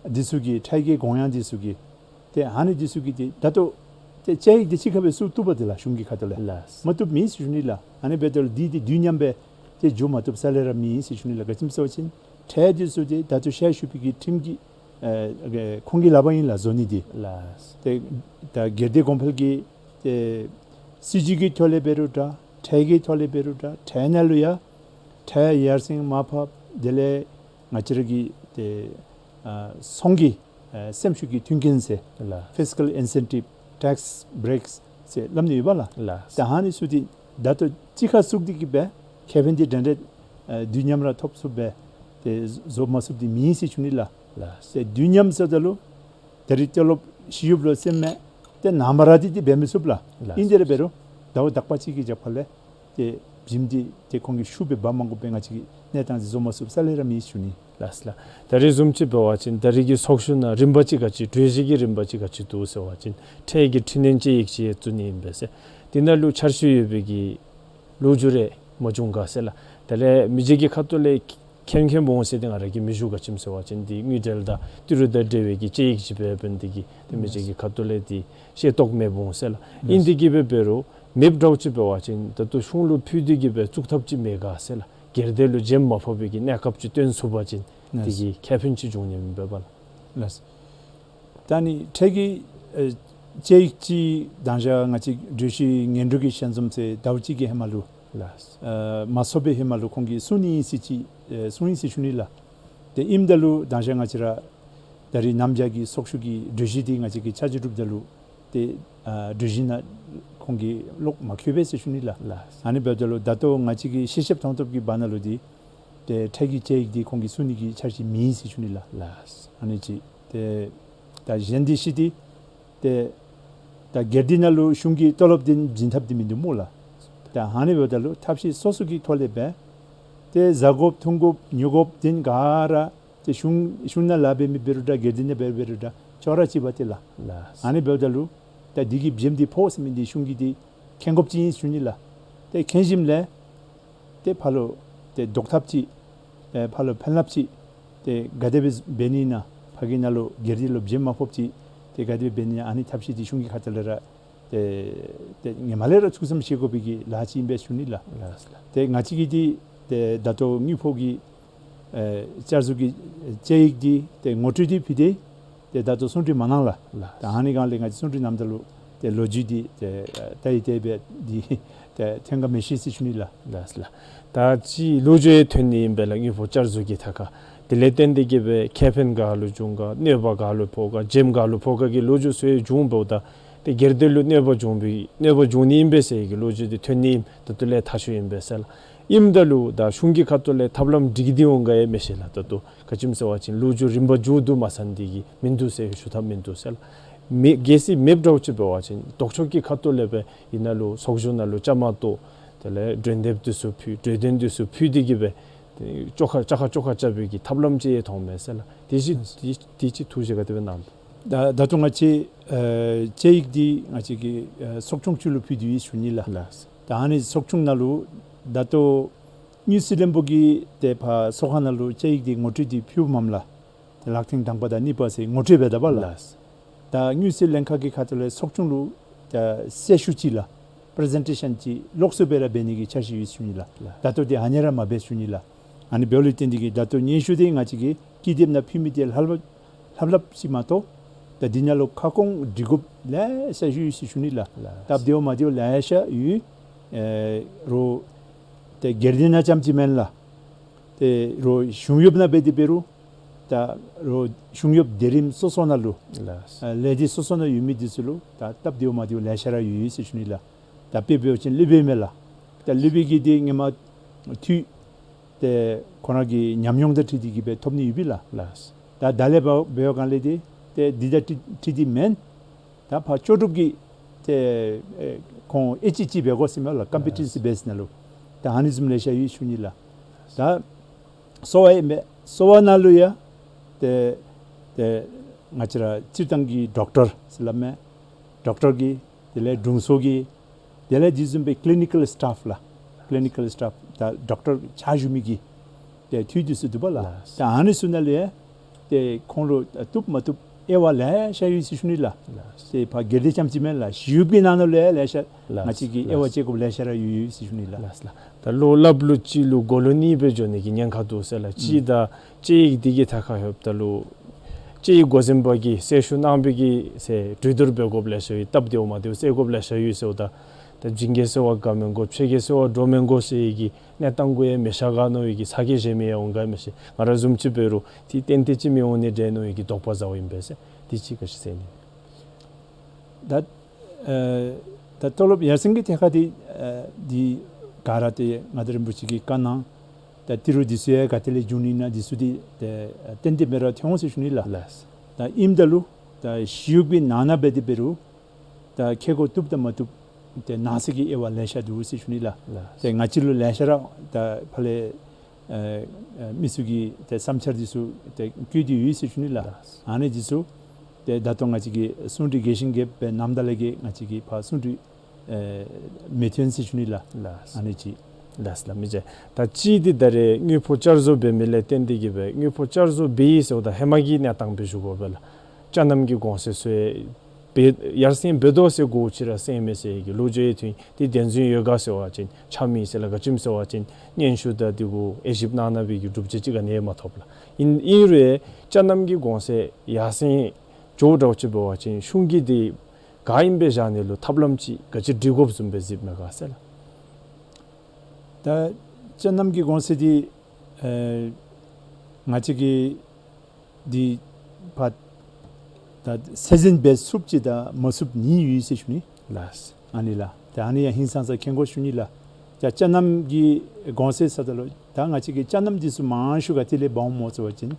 འདི་ཚུ་གི་ཁྲལ་གྱི་དགོངས་ཡངས་འདི་ཚུ་གི་ཏེ་ཨ་ནི་འདི་ཚུ་གི་ཏེ་ད་ལྟོ་ཏེ་དཔྱད་ཡིག་འདི་གཅིག་ཁར་སྦེ་བཙུགས་བཏུབ་པས་ཏེ་ལགས། གཞུང་གི་ཁ་ཐུག་ལས་ལགས། མ་བཏུབ་མེད་ཟེར་ཞུ་ནི་ལགས། ཨ་ནི་འབདཝ་ད་ལུ་འདི་འདི་དུས་མཉམ་སྦེ་ཏེ་འགྱོ་མ་བཏུབ་ས་ལས་ར་མེད་ཟེར་ཞུ་ནི་ལགས། ག་ཅི་སྨོ་ཟེར་བ་ཅིན་ཁྲལ་འདི་ཚུ་ཏེ་ད་ལྟོ་ཤེས་ཞུ་བའི་གི་ཁྲིམས་ཀྱི་ཨེ་ཁོང་གི་ལག་པར་ཨིན་ལགས་བཟོ་ནི་འདི། ལགས། ཏེ་ད་སྒེར་སྡེ་གོང་འཕེལ་གྱི་ཏེ་སྲིད་བྱུས་ཀྱི་ཐོག་ལས་འབད་རུང་འདྲ་ཁྲལ་གྱི་ཐོག་ལས་འབད་རུང་འདྲ་ཁྲལ་ནང་ལུ་ཡང་ཁྲལ་ཡར་སེང་མར་ཕབ་དེ་ལས་ང་བཅས་ར་གི་ཏེ་ཨ་ཚོང་གི་ཨ་སེམས་ཤུགས་ཀྱི་མཐུན་རྐྱེན་ཟེར་ལགས། Fiscal incentive, tax breaks ཟེར་སླབ་ནི་ཡོདཔ་ལགས། ལགས། ཏེ་ཨ་ནི་ཚུ་འདི་ད་ལྟོ་གཅིག་ཁར་བཙུགས་ཏེ་གི་སྦེ་ཁེ་ཕན་འདི་འདྲན་འདྲ་ཨ་དུས་མཉམ་ར་ཐོབ་ཚུགསཔ་སྦེ་ཏེ་བཟོ་མ་ཚུགསཔ་འདི་མེད་ཟེར་ཞུ་ནི་ལགས། ལགས། ཏེ་དུས་མཉམ་ཟེརཝ་ད་ལུ་ད་རིས་ཏེ་ལོག་ཞི་གཡོགཔ་ལུ་སེམས་མེད་ཏེ་ནངས་པ་ར་འདི་འདི་འབད་མི་ཚུགས་ལགས། ལགས། ཨིན་དེ་ར་འབད་རུང་ཟླཝ་དག་པ་ཅིག་གི་རྒྱབ་ཁ་ལས་ཏེ་བྱེམ་འདི་ཏེ་ཁོང་གི་ཤུགས་སྦེ་འབག་མ་དགོ་པའི་ང་བཅས་ཀྱི་གནས་སྟངས་འདི་བཟོ་མ་ཚུགསཔ་ས་ལས་ར་མེད་ཟེར་ཞུ་ནི། ལགས་ལགས། ད་རིས་བཟུམ་ཅིག་འབད་བ་ཅིན་ད་རིས་ཀྱི་ཚོགས་ཞུགས་ནང་རིམ་པ་ཅིག་ག་ཅི་གྲོས་གཞི་གི་རིམ་པ་ཅིག་ག་ཅི་འདུག་ཟེར་བ་ཅིན་ཁྲལ་གྱི་འཕྲི་སྣོན་དཔྱད་ཡིག་ཅིག་བཙུགས་ནི་ཨིན་པས་ཟེར། དེ་ནང་ལུ་འཆར་གཞི་ཡོད་པའི་གི་ལོ་རྒྱུས་རེ་མ་བྱུང་ག་ཟེར་ལགས། དེ་ལས་མི་རྗེ་གི་ཁ་ཐུག་ལས་མཁྱེན་མཁྱེན་འོང་ཟེར་ཏེ་ང་ར་གིས་མི་ཞུ། ག་ཅི་སྨོ་ཟེར་བ་ཅིན་འདི་དངུལ་འབྲེལ་དང་ཏི་རུ་དང་འབྲེལ་བའི་གི་དཔྱད་ཡིག་ཅིག་འབད་འབདན་འདི་གིས་ཏེ་མི་རྗེ་གི་ཁ་ཐུག་ལས་འདི་ཤེས་རྟོགས་མེདཔ་འོང་ཟེར་ལགས། ཨིན་ཏེ་གི་སྦེ་འབད་རུང་མེདཔ་འདྲཝ་ཅིག་འབད་བ་ཅིན་ད་ལྟོ་གཞུང་ལུ་ཕུལ་ཏེ་གི་སྦེ་བཙུགས་ཐབས་ཅིག་མེད་ག་ཟེར་ལགས། སྒེར་སྡེ་ལུ་བྱེམ་མ་ཕོག་པའི་གི་གནས་སྐབས་ཅིག་སྟོན་ཚུགས་པ་ཅིན་འདི་གིས་ཁེ་ཕན་ཅིག་འབྱུང་ནི་ཨིན་པས་ལགས། ལགས། ད་ནི་ཁྲལ་གྱི་ཨེ་དཔྱད་ཡིག་ཅིག་དང་ཞག་ང་བཅས་གྲོས་གཞི་སྔོན་འགྲོ་གི་ཞལ་འཛོམས་ཟེར་ཟླཝ་གཅིག་གི་ཧེ་མ་ལུ་ལགས། ཨ་མ་ཚོགས་པའི་ཧེ་མ་ལུ་ཁོང་གིས་གསུང་ནི་ཨིན་ཟེར་ཅིག་ཨེ་གསུངས་ཡི་ཟེར་ཞུ་ནི་ལགས། ཏེ་ཨིནམ་ད་ལུ་དང་ཞག་ང་བཅས་ར་ད་རིས་གནམ་བྱཱར་གྱི་ཚོགས་ཞུགས་ཀྱི་གྲོས་གཞི་འདི་ང་བཅས་ཀྱིས་ཆ་འཇོག་གྲུབ་ད་ལུ་ཏེ་ཨ་གྲོས་གཞི་ནང་ཁོང་གིས་བློ་མ་འཁྱོལ་བས་ཟེར་ཞུ་ནི་ལགས། ལགས། ཨ་ནི་འབདཝ་ད་ལུ་ད་ལྟོ་ང་བཅས་ཀྱིས་ཤེས་ཤེསཔ་མཐོང་ཐོབ་ཀྱི་བར་ན་ལུ་འདི་ཏེ་ཁྲལ་གྱི་དཔྱད་ཡིག་འདི་ཁོང་གིས་གསུང་ནི་གི་འཆར་གཞི་མེད་ཟེར་ཞུ་ནི་ལགས། ལགས། ཨ་ནི་ཅིག་ཏེ་ད་གཞན་འདི་ཤེས་ཏེ་ཏེ་ད་སྒེར་སྡེ་ནང་ལུ་གཞུང་གི་ཏོ་ལོབ་འདི་བྱིན་ཐབས་འདི་མིན་འདུག་སྨོ་ལགས། ད་ཨ་ནི་འབདཝ་ད་ལུ་ཐབས་ཤེས་སོ་སོ་གི་ཐོག་ལས་འབད་ཏེ་བཟའ་དགོཔ་འཐུང་དགོཔ་ཉོ་དགོཔ་འདི་ག་ར་ཏེ་གཞུང་གཞུང་ནང་ལཱ་འབད་མི་འབད་རུང་འདྲ་སྒེར་སྡེ་ནང་འབད་འབད་རུང་འདྲ་ཅོག་ར་གཅིག་པ་ཏེ་ལགས། ལགས། ཨ་ནི་འབདཝ་ད་ལུ་ད་འདི་གི་བྱེམ་འདི་ཕོག་ཟེར་མི་འདི་གཞུང་གིས་འདི་མཁྱེན་དགོཔ་ཅིག་ཨིན་ཟེར་ཞུ་ནི་ལགས། ཏེ་མཁྱེན་ཞིནམ་ལས་ཏེ་ཕར་ལུ་ཏེ་ཟློག་ཐབས་ཅིག་ཨེ་ཕར་ལུ་ཕན་རླབས་ཅིག་ཏེ་ག་དེ་སྦེ་འབད་ནི་ཨིན་ན་ཕ་གི་ནང་ལུ་སྒེར་སྡེ་ལུ་བྱེམ་མ་ཕོགཔ་ཅིག་ཏེ་ག་དེ་སྦེ་འབད་ནི་ཨིན་ན་ཨ་ནི་ཐབས་ཤེས་འདི་གཞུང་གི་ཁ་ཐུག་ལས་ར་ཏེ་ཏེ་ཧེ་མ་ལས་ར་ཐུགས་བསམ་བཞེས་དགོ་པའི་གི་ལཱ་ཅིག་ཨིན་པས་ཞུ་ནི་ལགས། ལགས་ལགས། ཏེ་ང་བཅས་ཀྱིས་འདི་ཏེ་ད་ལྟོ་དངུལ་ཕོགས་ཀྱི་ཨེ་བསྐྱར་བཟོ་གི་དཔྱད་ཡིག་འདི་ཏེ་ངོ་སྤྲོད་འདི་ཕུལ་ཏེ་ཏེ་ད་ལྟོ་གསུང་གྲོས་མ་གནང་ལགས། ལགས། ད་ཨ་ནི་སྒང་ལས་ང་བཅས་གསུང་གྲོས་གནངམ་ད་ལུ་ཏེ་ལོ་རྒྱུས་འདི་ཏེ་ཨེ་ད་ཡི་དེ་སྦེ་འདི་ཏེ་ཐོན་ག་མི་ཤེས་ཟེར་ཞུ་ནི་ལགས། ལགས་ལགས། ད་ཅི་ལོ་རྒྱུས་ཐོན་ནི་ཨིན་པས་ལགས། དངུལ་ཕོགས་བསྐྱར་བཟོ་གི་ཐད་ཁར་དེ་ལས་བརྟེན་ཏེ་གི་སྦེ་ཁེ་ཕན་ག་ལུ་བྱུང་ག་གནོད་པ་ག་ལུ་ཕོག་ག་བྱེམ་ག་ལུ་ཕོག་ག་གི་ལོ་རྒྱུས་ཚུ་ཡང་བྱུང་འབདཝ་ད་ཏེ་སྒེར་སྡེ་ལུ་གནོད་པ་བྱུང་བའི་གནོད་པ་བྱུང་ནི་ཨིན་པས་ཟེར་གི་ལོ་རྒྱུས་འདི་ཐོན་ནི་ཨིནམ་ད་ལྟོ་ལས་ཐག་ཆོད་ཨིན་པས་ཟེར་ལགས། ཨིནམ་ད་ལུ་ད་གཞུང་གི་ཁ་ཐུག་ལས་ཐབས་ལམ་སྒྲིག་སྟེ་འོང་ག་ཡང་མི་ཤེས་ལགས། ད་ལྟོ་ག་ཅི་སྨོ་ཟེར་བ་ཅིན་ལོ་རྒྱུས་རིམ་པ་མཇུག་བསྡུ་མ་ཚར་ནི་འདི་གིས་མིན་འདུག་ཟེར་ཞུ་ཐབས་མིན་འདུག་ཟེར་ལགས། མེད་གལ་སྲིད་མེདཔ་འདྲཝ་ཅིག་འབད་བ་ཅིན་ལྡོག་ཕྱོགས་ཀྱི་ཁ་ཐུག་ལས་སྦེ་ཨིན་ན་ལུ་ཚོགས་ཞུགས་ནང་ལུ་བཅའ་མར་གཏོགས་དེ་ལས་གྲོས་འདེབས་འདི་ཚུ་ཕུལ་གྲོས་དོན་འདི་ཚུ་ཕུལ་ཏེ་གི་སྦེ་ཏེ་བཅོ་ཁ་བཅོ་ཁ་བཅོ་ཁ་རྐྱབ་པའི་གི་ཐབས་ལམ་ཅིག་ཡང་མཐོང་མས་ཟེར་ལགས། དེ་ཅིག་དེ་དེ་ཅིག་ཐུགས་བཞེད་ག་དེ་སྦེ་གནང་། ད་ད་ལྟོ་ང་བཅས་ཨེ་དཔྱད་ཡིག་འདི་ང་བཅས་ཀྱིས་ཨེ་ཚོགས་ཆུང་ཅིག་ལུ་ཕུལ་ཏེ་ཡོད་ཞུ་ནི་ལགས། ལགས། ད་ཨ་ནི་ཚོགས་ཆུང་ནང་ལུ་ད་ལྟོ་དངུལ་རྩིས་བློན་པོ་གིས་ཏེ་ཕར་ཚོགས་ཁང་ནང་ལུ་དཔྱད་ཡིག་འདི་ངོ་སྤྲོད་འདི་ཕུལཝ་མས་ལགས། ཏེ་ལག་ཐེངས་དང་པ་དང་གཉིས་པ་ཟེར་ངོ་སྤྲོད་འབད་ད་པ་ལགས། ལགས། ད་དངུལ་རྩིས་ལྷན་ཁག་གི་ཁ་ཐུག་ལས་ཚོགས་ཆུང་ལུ་ད་གསལ་ཞུ་ཅིག་ལགས། པི་རི་ཛེན་ཊེ་ཤཱན་ཅིག་ལོགས་སུ་སྦེ་ར་འབད་ནི་གི་འཆར་གཞི་ཡོད་ཞུ་ནི་ལགས། ལགས། ད་ལྟོ་འདི་ཨ་ནི་ར་མ་འབད་ཞུ་ནི་ལགས། ཨ་ནི་འབདཝ་ལས་བརྟེན་ཏེ་གི་ད་ལྟོ་སྙན་ཞུ་འདི་ང་བཅས་ཀྱིས་ཀི་དེབ་ནང་ཕུལ་མི་འདི་ལྷབ་ལྷབ་ལྷབ་ལྷབ་ཅིག་མ་གཏོགས་ད་འདི་ནང་ལུ་ཁ་སྐོང་སྒྲིག་དགོཔ་ལེ་ཤ་ཡོད་ཟེར་ཞུ་ནི་ལགས། ལགས། སྟབས་བདེཝ་མ་བདེཝ་ལེ་ཤ་ཡོད། ཨེ་རོགས་ཏེ་སྒེར་སྡེ་ནང་རྐྱངམ་ཅིག་མེན་ལགས། ཏེ་རོགས་གཞུང་གཡོགཔ་ནང་འབད་དེ་འབད་རུང་ད་རོགས་གཞུང་གཡོགཔ་སྡེ་རིམ་སོ་སོ་ནང་ལུ་ལགས། ཨ་ལས་སྡེ་སོ་སོ་ནང་ཡོད་མི་འདི་ཚུ་ལུ་ད་སྟབས་བདེཝ་མ་བདེཝ་ལེ་ཤ་ར་ཡོད་ཟེར་ཞུ་ནི་ལགས། ད་དཔེ་འབད་བ་ཅིན་སློབ་དཔོན་མས་ལགས། ད་སློབ་དཔོན་གྱིས་འདི་ཧེ་མ་འཐུས་ཏེ་ཁོ་ར་གི་ཉམས་མྱོང་དང་འཁྲིལ་ཏེ་གི་སྦེ་ཐོབ་ནི་ཡོད་པས་ལགས། ལགས། ད་ད་ལས་འབད་འབད་བ་གང་ལས་འདི་ཏེ་འདི་དང་འཁྲིལ་འཁྲིལ་འདི་མེན། ད་ཕར་ལྕོགས་གྲུབ་ཀྱི་ཏེ་ཨེ་ཁོང་ཨེ་ཅིག་ཅིག་འབད་དགོ་ཟེར་མས་ལགས། ཀམ་པི་ཊི་ཊིབ་བེསི་ནང་ལུ་ད་ཨ་ནི་བཟུམ་ལེ་ཤ་ཡོད་ཞུ་ནི་ལགས། ད་གསོ་བ་ཨིན་པས། གསོ་བ་ནང་ལུ་ཡང་ཏེ་ཏེ་ང་བཅས་ར་སྤྱིར་བཏང་གི་ཌོག་ཊར་ཟེར་སླབ་མས། ཌོག་ཊར་གྱི་དེ་ལས་དྲུང་འཚོ་གི་དེ་ལས་དེ་བཟུམ་སྦེ་ཀི་ལི་ནི་ཀཱལ་སི་ཊཱཕ་ལགས། ཀི་ལི་ནི་ཀཱལ་སི་ཊཱཕ་ད་ཌོག་ཊར་ཕྱག་ཞུ་མི་གི་ཏེ་འཐུས་འདི་ཚུ་འདུག་པ་ལགས། ལགས། ད་ཨ་ནི་ཚུ་ནང་ལུ་ཡང་ཏེ་ཁོང་ལུ་བཏུབ་མ་བཏུབ་དབྱེ་བ་ལེ་ཤ་ཡོད་ཟེར་ཞུ་ནི་ལགས། ལགས། ཏེ་ཕར་སྒེར་སྡེ་རྐྱངམ་ཅིག་མེན་ལགས། ཞི་གཡོགཔ་གི་ནང་ན་ལུ་ཡང་ལེ་ཤ་ལགས། ང་བཅས་ཀྱི་དབྱེ་བ་ལགས། དཔྱད་དགོཔ་ལེ་ཤ་ར་ཡོད་ཡོད་ཟེར་ཞུ་ནི་ལགས། ལགས་ལགས། ད་ལོ་ལྷགཔ་ལུ་གཅིག་ལུ་སྒོ་ལུ་གཉིས་སྦེ་འགྱོ་ནི་གི་ཉེན་ཁ་འདུག་ཟེར་ལགས། གཅིག་ད་དཔྱད་ཡིག་འདི་གི་ཐད་ཁར་ལྷོདཔ་ད་ལུ་དཔྱད་ཡིག་འགོ་འཛིན་པ་གིས་གསལ་ཞུ་གནང་བའི་གི་ཟེར་གྲོས་བསྡུར་འབད་དགོཔ་ལེ་ཤ་ཡོད། སྟབས་བདེཝ་མ་བདེཝ་སེལ་དགོཔ་ལེ་ཤ་ཡོད་ཟེརཝ་ད་ད་བྱིངས་རྒྱལ་ཟེར་བ་དགའ་མི་དགོ་ཕྱི་རྒྱལ་ཟེར་བ་འདྲོག་མི་དགོ་ཟེར་བའི་གི་གནས་སྟངས་གུ་ཡང་མི་ཤར་ག་མནོ་བའི་གི་ཚ་གྱང་བཞེས་མི་ཡང་འོང་ག་མི་ཤེས། ང་ར་བཟུམ་ཅིག་འབད་རུང་དེ་ཏན་ཏན་ཅིག་མི་འོང་ནི་འདྲས་མནོ་བའི་གི་དོགས་པ་ཟཝ་ཨིན་པས་ཟེར། དེ་ཅིག་ག་ཅི་ཟེར་ནི། ད་ཨ་ད་ཏོ་ལོབ་ཡར་སེང་གི་ཐད་ཁར་འདི་ཨ་འདི་ག་ར་ཏེ་མངའ་བདག་རིན་པོ་ཆེ་གིས་བཀའ་གནང་། ད་ཏི་རུ་འདི་ཚུ་ཡང་ག་ཏེ་ལས་འབྱུང་ནི་ཨིན་ན་འདི་ཚུ་འདི་ཏེ་ཨ་ཏན་ཏན་སྦེ་ར་ཐོན་འོང་ཟེར་ཞུ་ནི་ལགས། ལགས། ད་ཨིནམ་ད་ལུ་ད་ཞི་གཡོགཔ་གི་ནང་ན་འབད་དེ་འབད་རུང་ད་ཁེ་གོ་བཏུབ་དང་མ་བཏུབ་ཏེ་ནང་གསེས་ཀྱི་དབྱེ་བ་ལེ་ཤ་འདུག་ཟེར་ཞུ་ནི་ལགས། ལགས། ཏེ་ང་བཅས་ལུ་ལེ་ཤ་ར་ད་ཕར་ལས་ཨ་ཨ་མི་ཚུ་གི་ཏེ་བསམ་འཆར་འདི་ཚུ་ཏེ་བཀོད་དེ་ཡོད་ཟེར་ཞུ་ནི་ལགས། ལགས། ཨ་ནི་འདི་ཚུ་ཏེ་ད་ལྟོ་ང་བཅས་ཀྱི་གསུང་གྲོས་རྒྱས་ཤིང་རྒྱསཔ་སྦེ་གནངམ་ད་ལས་ཀྱི་ང་བཅས་ཀྱི་ཕར་གསུང་གྲོས་ཨེ་མི་ཐོན་ཟེར་ཞུ་ནི་ལགས། ལགས། ཨ་ནི་ཅིག། ལགས་ལགས་མི་རྗེ། ད་གཅིག་འདི་ད་རེས་དངུལ་ཕོགས་བསྐྱར་བཟོ་འབད་མི་ལས་བརྟེན་ཏེ་གིས་སྦེ་དངུལ་ཕོགས་བསྐྱར་བཟོ་འབད་ཡི་ཟེརཝ་ད་ཧེ་མ་གི་གནས་སྟངས་སྦེ་ཞུ་དགོ་པས་ལགས། ཅ་རྣམ་གྱི་གོང་ཚད་ཚུ་ཡང་འབད་ཡར་སེང་འབད་དོ་ཟེར་གོ་ཅི་ར་སེང་མེད་ཟེར་གྱི་ལོ་རྒྱུས་ཡང་ཐོན། དེ་བདེན་རྫུན་ཡོད་ག་ཟེར་བ་ཅིན་ཆ་མེད་ཟེར་ལགས། ག་ཅི་སྨོ་ཟེར་བ་ཅིན་སྙན་ཞུ་དང་དེ་གུ་དབྱེ་ཞིབ་གནང་གནང་བའི་གི་སྒྲུབ་བྱེད་ཅིག་ག་ནི་ཡང་མ་ཐོབ་ལགས། ཨིན་ཨིན་རུང་ཅ་རྣམ་གྱི་གོང་ཚད་ཡར་སེང་འགྱོཝ་འདྲཝ་ཅིག་འབད་བ་ཅིན་གཞུང་གིས་དེ་ག་ཨིནམ་སྦེ་བཞག་ནི་ལུ་ཐབས་ལམ་ཅིག་ག་ཅི་སྒྲིག་དགོཔ་བཟུམ་སྦེ་གཟིགསཔ་མས་ག་ཟེར་ལགས། ད་ཅ་རྣམ་གྱི་གོང་ཚད་འདི་ཨེ་ང་བཅས་ཀྱིས་འདི་ཕར་ད་ཚད་འཛིན་འབད་ཚུགསཔ་ཅིག་དང་མ་ཚུགསཔ་གཉིས་ཡོད་ཟེར་ཞུ་ནི། ལགས། ཨ་ནི་ལགས། ད་ཨ་ནི་ཡང་ཧིང་སངས་ས་མཁྱེན་དགོ་ཞུ་ནི་ལགས། ད་ཅ་རྣམ་གྱི་གོང་ཚད་ཟེརཝ་ད་ལུ་ད་ང་བཅས་ཀྱི་ཅ་རྣམ་འདི་ཚུ་མང་ཤོས་ག་ཏེ་ལས་འབག་འོངམ་སྨོ་ཟེར་བ་ཅིན་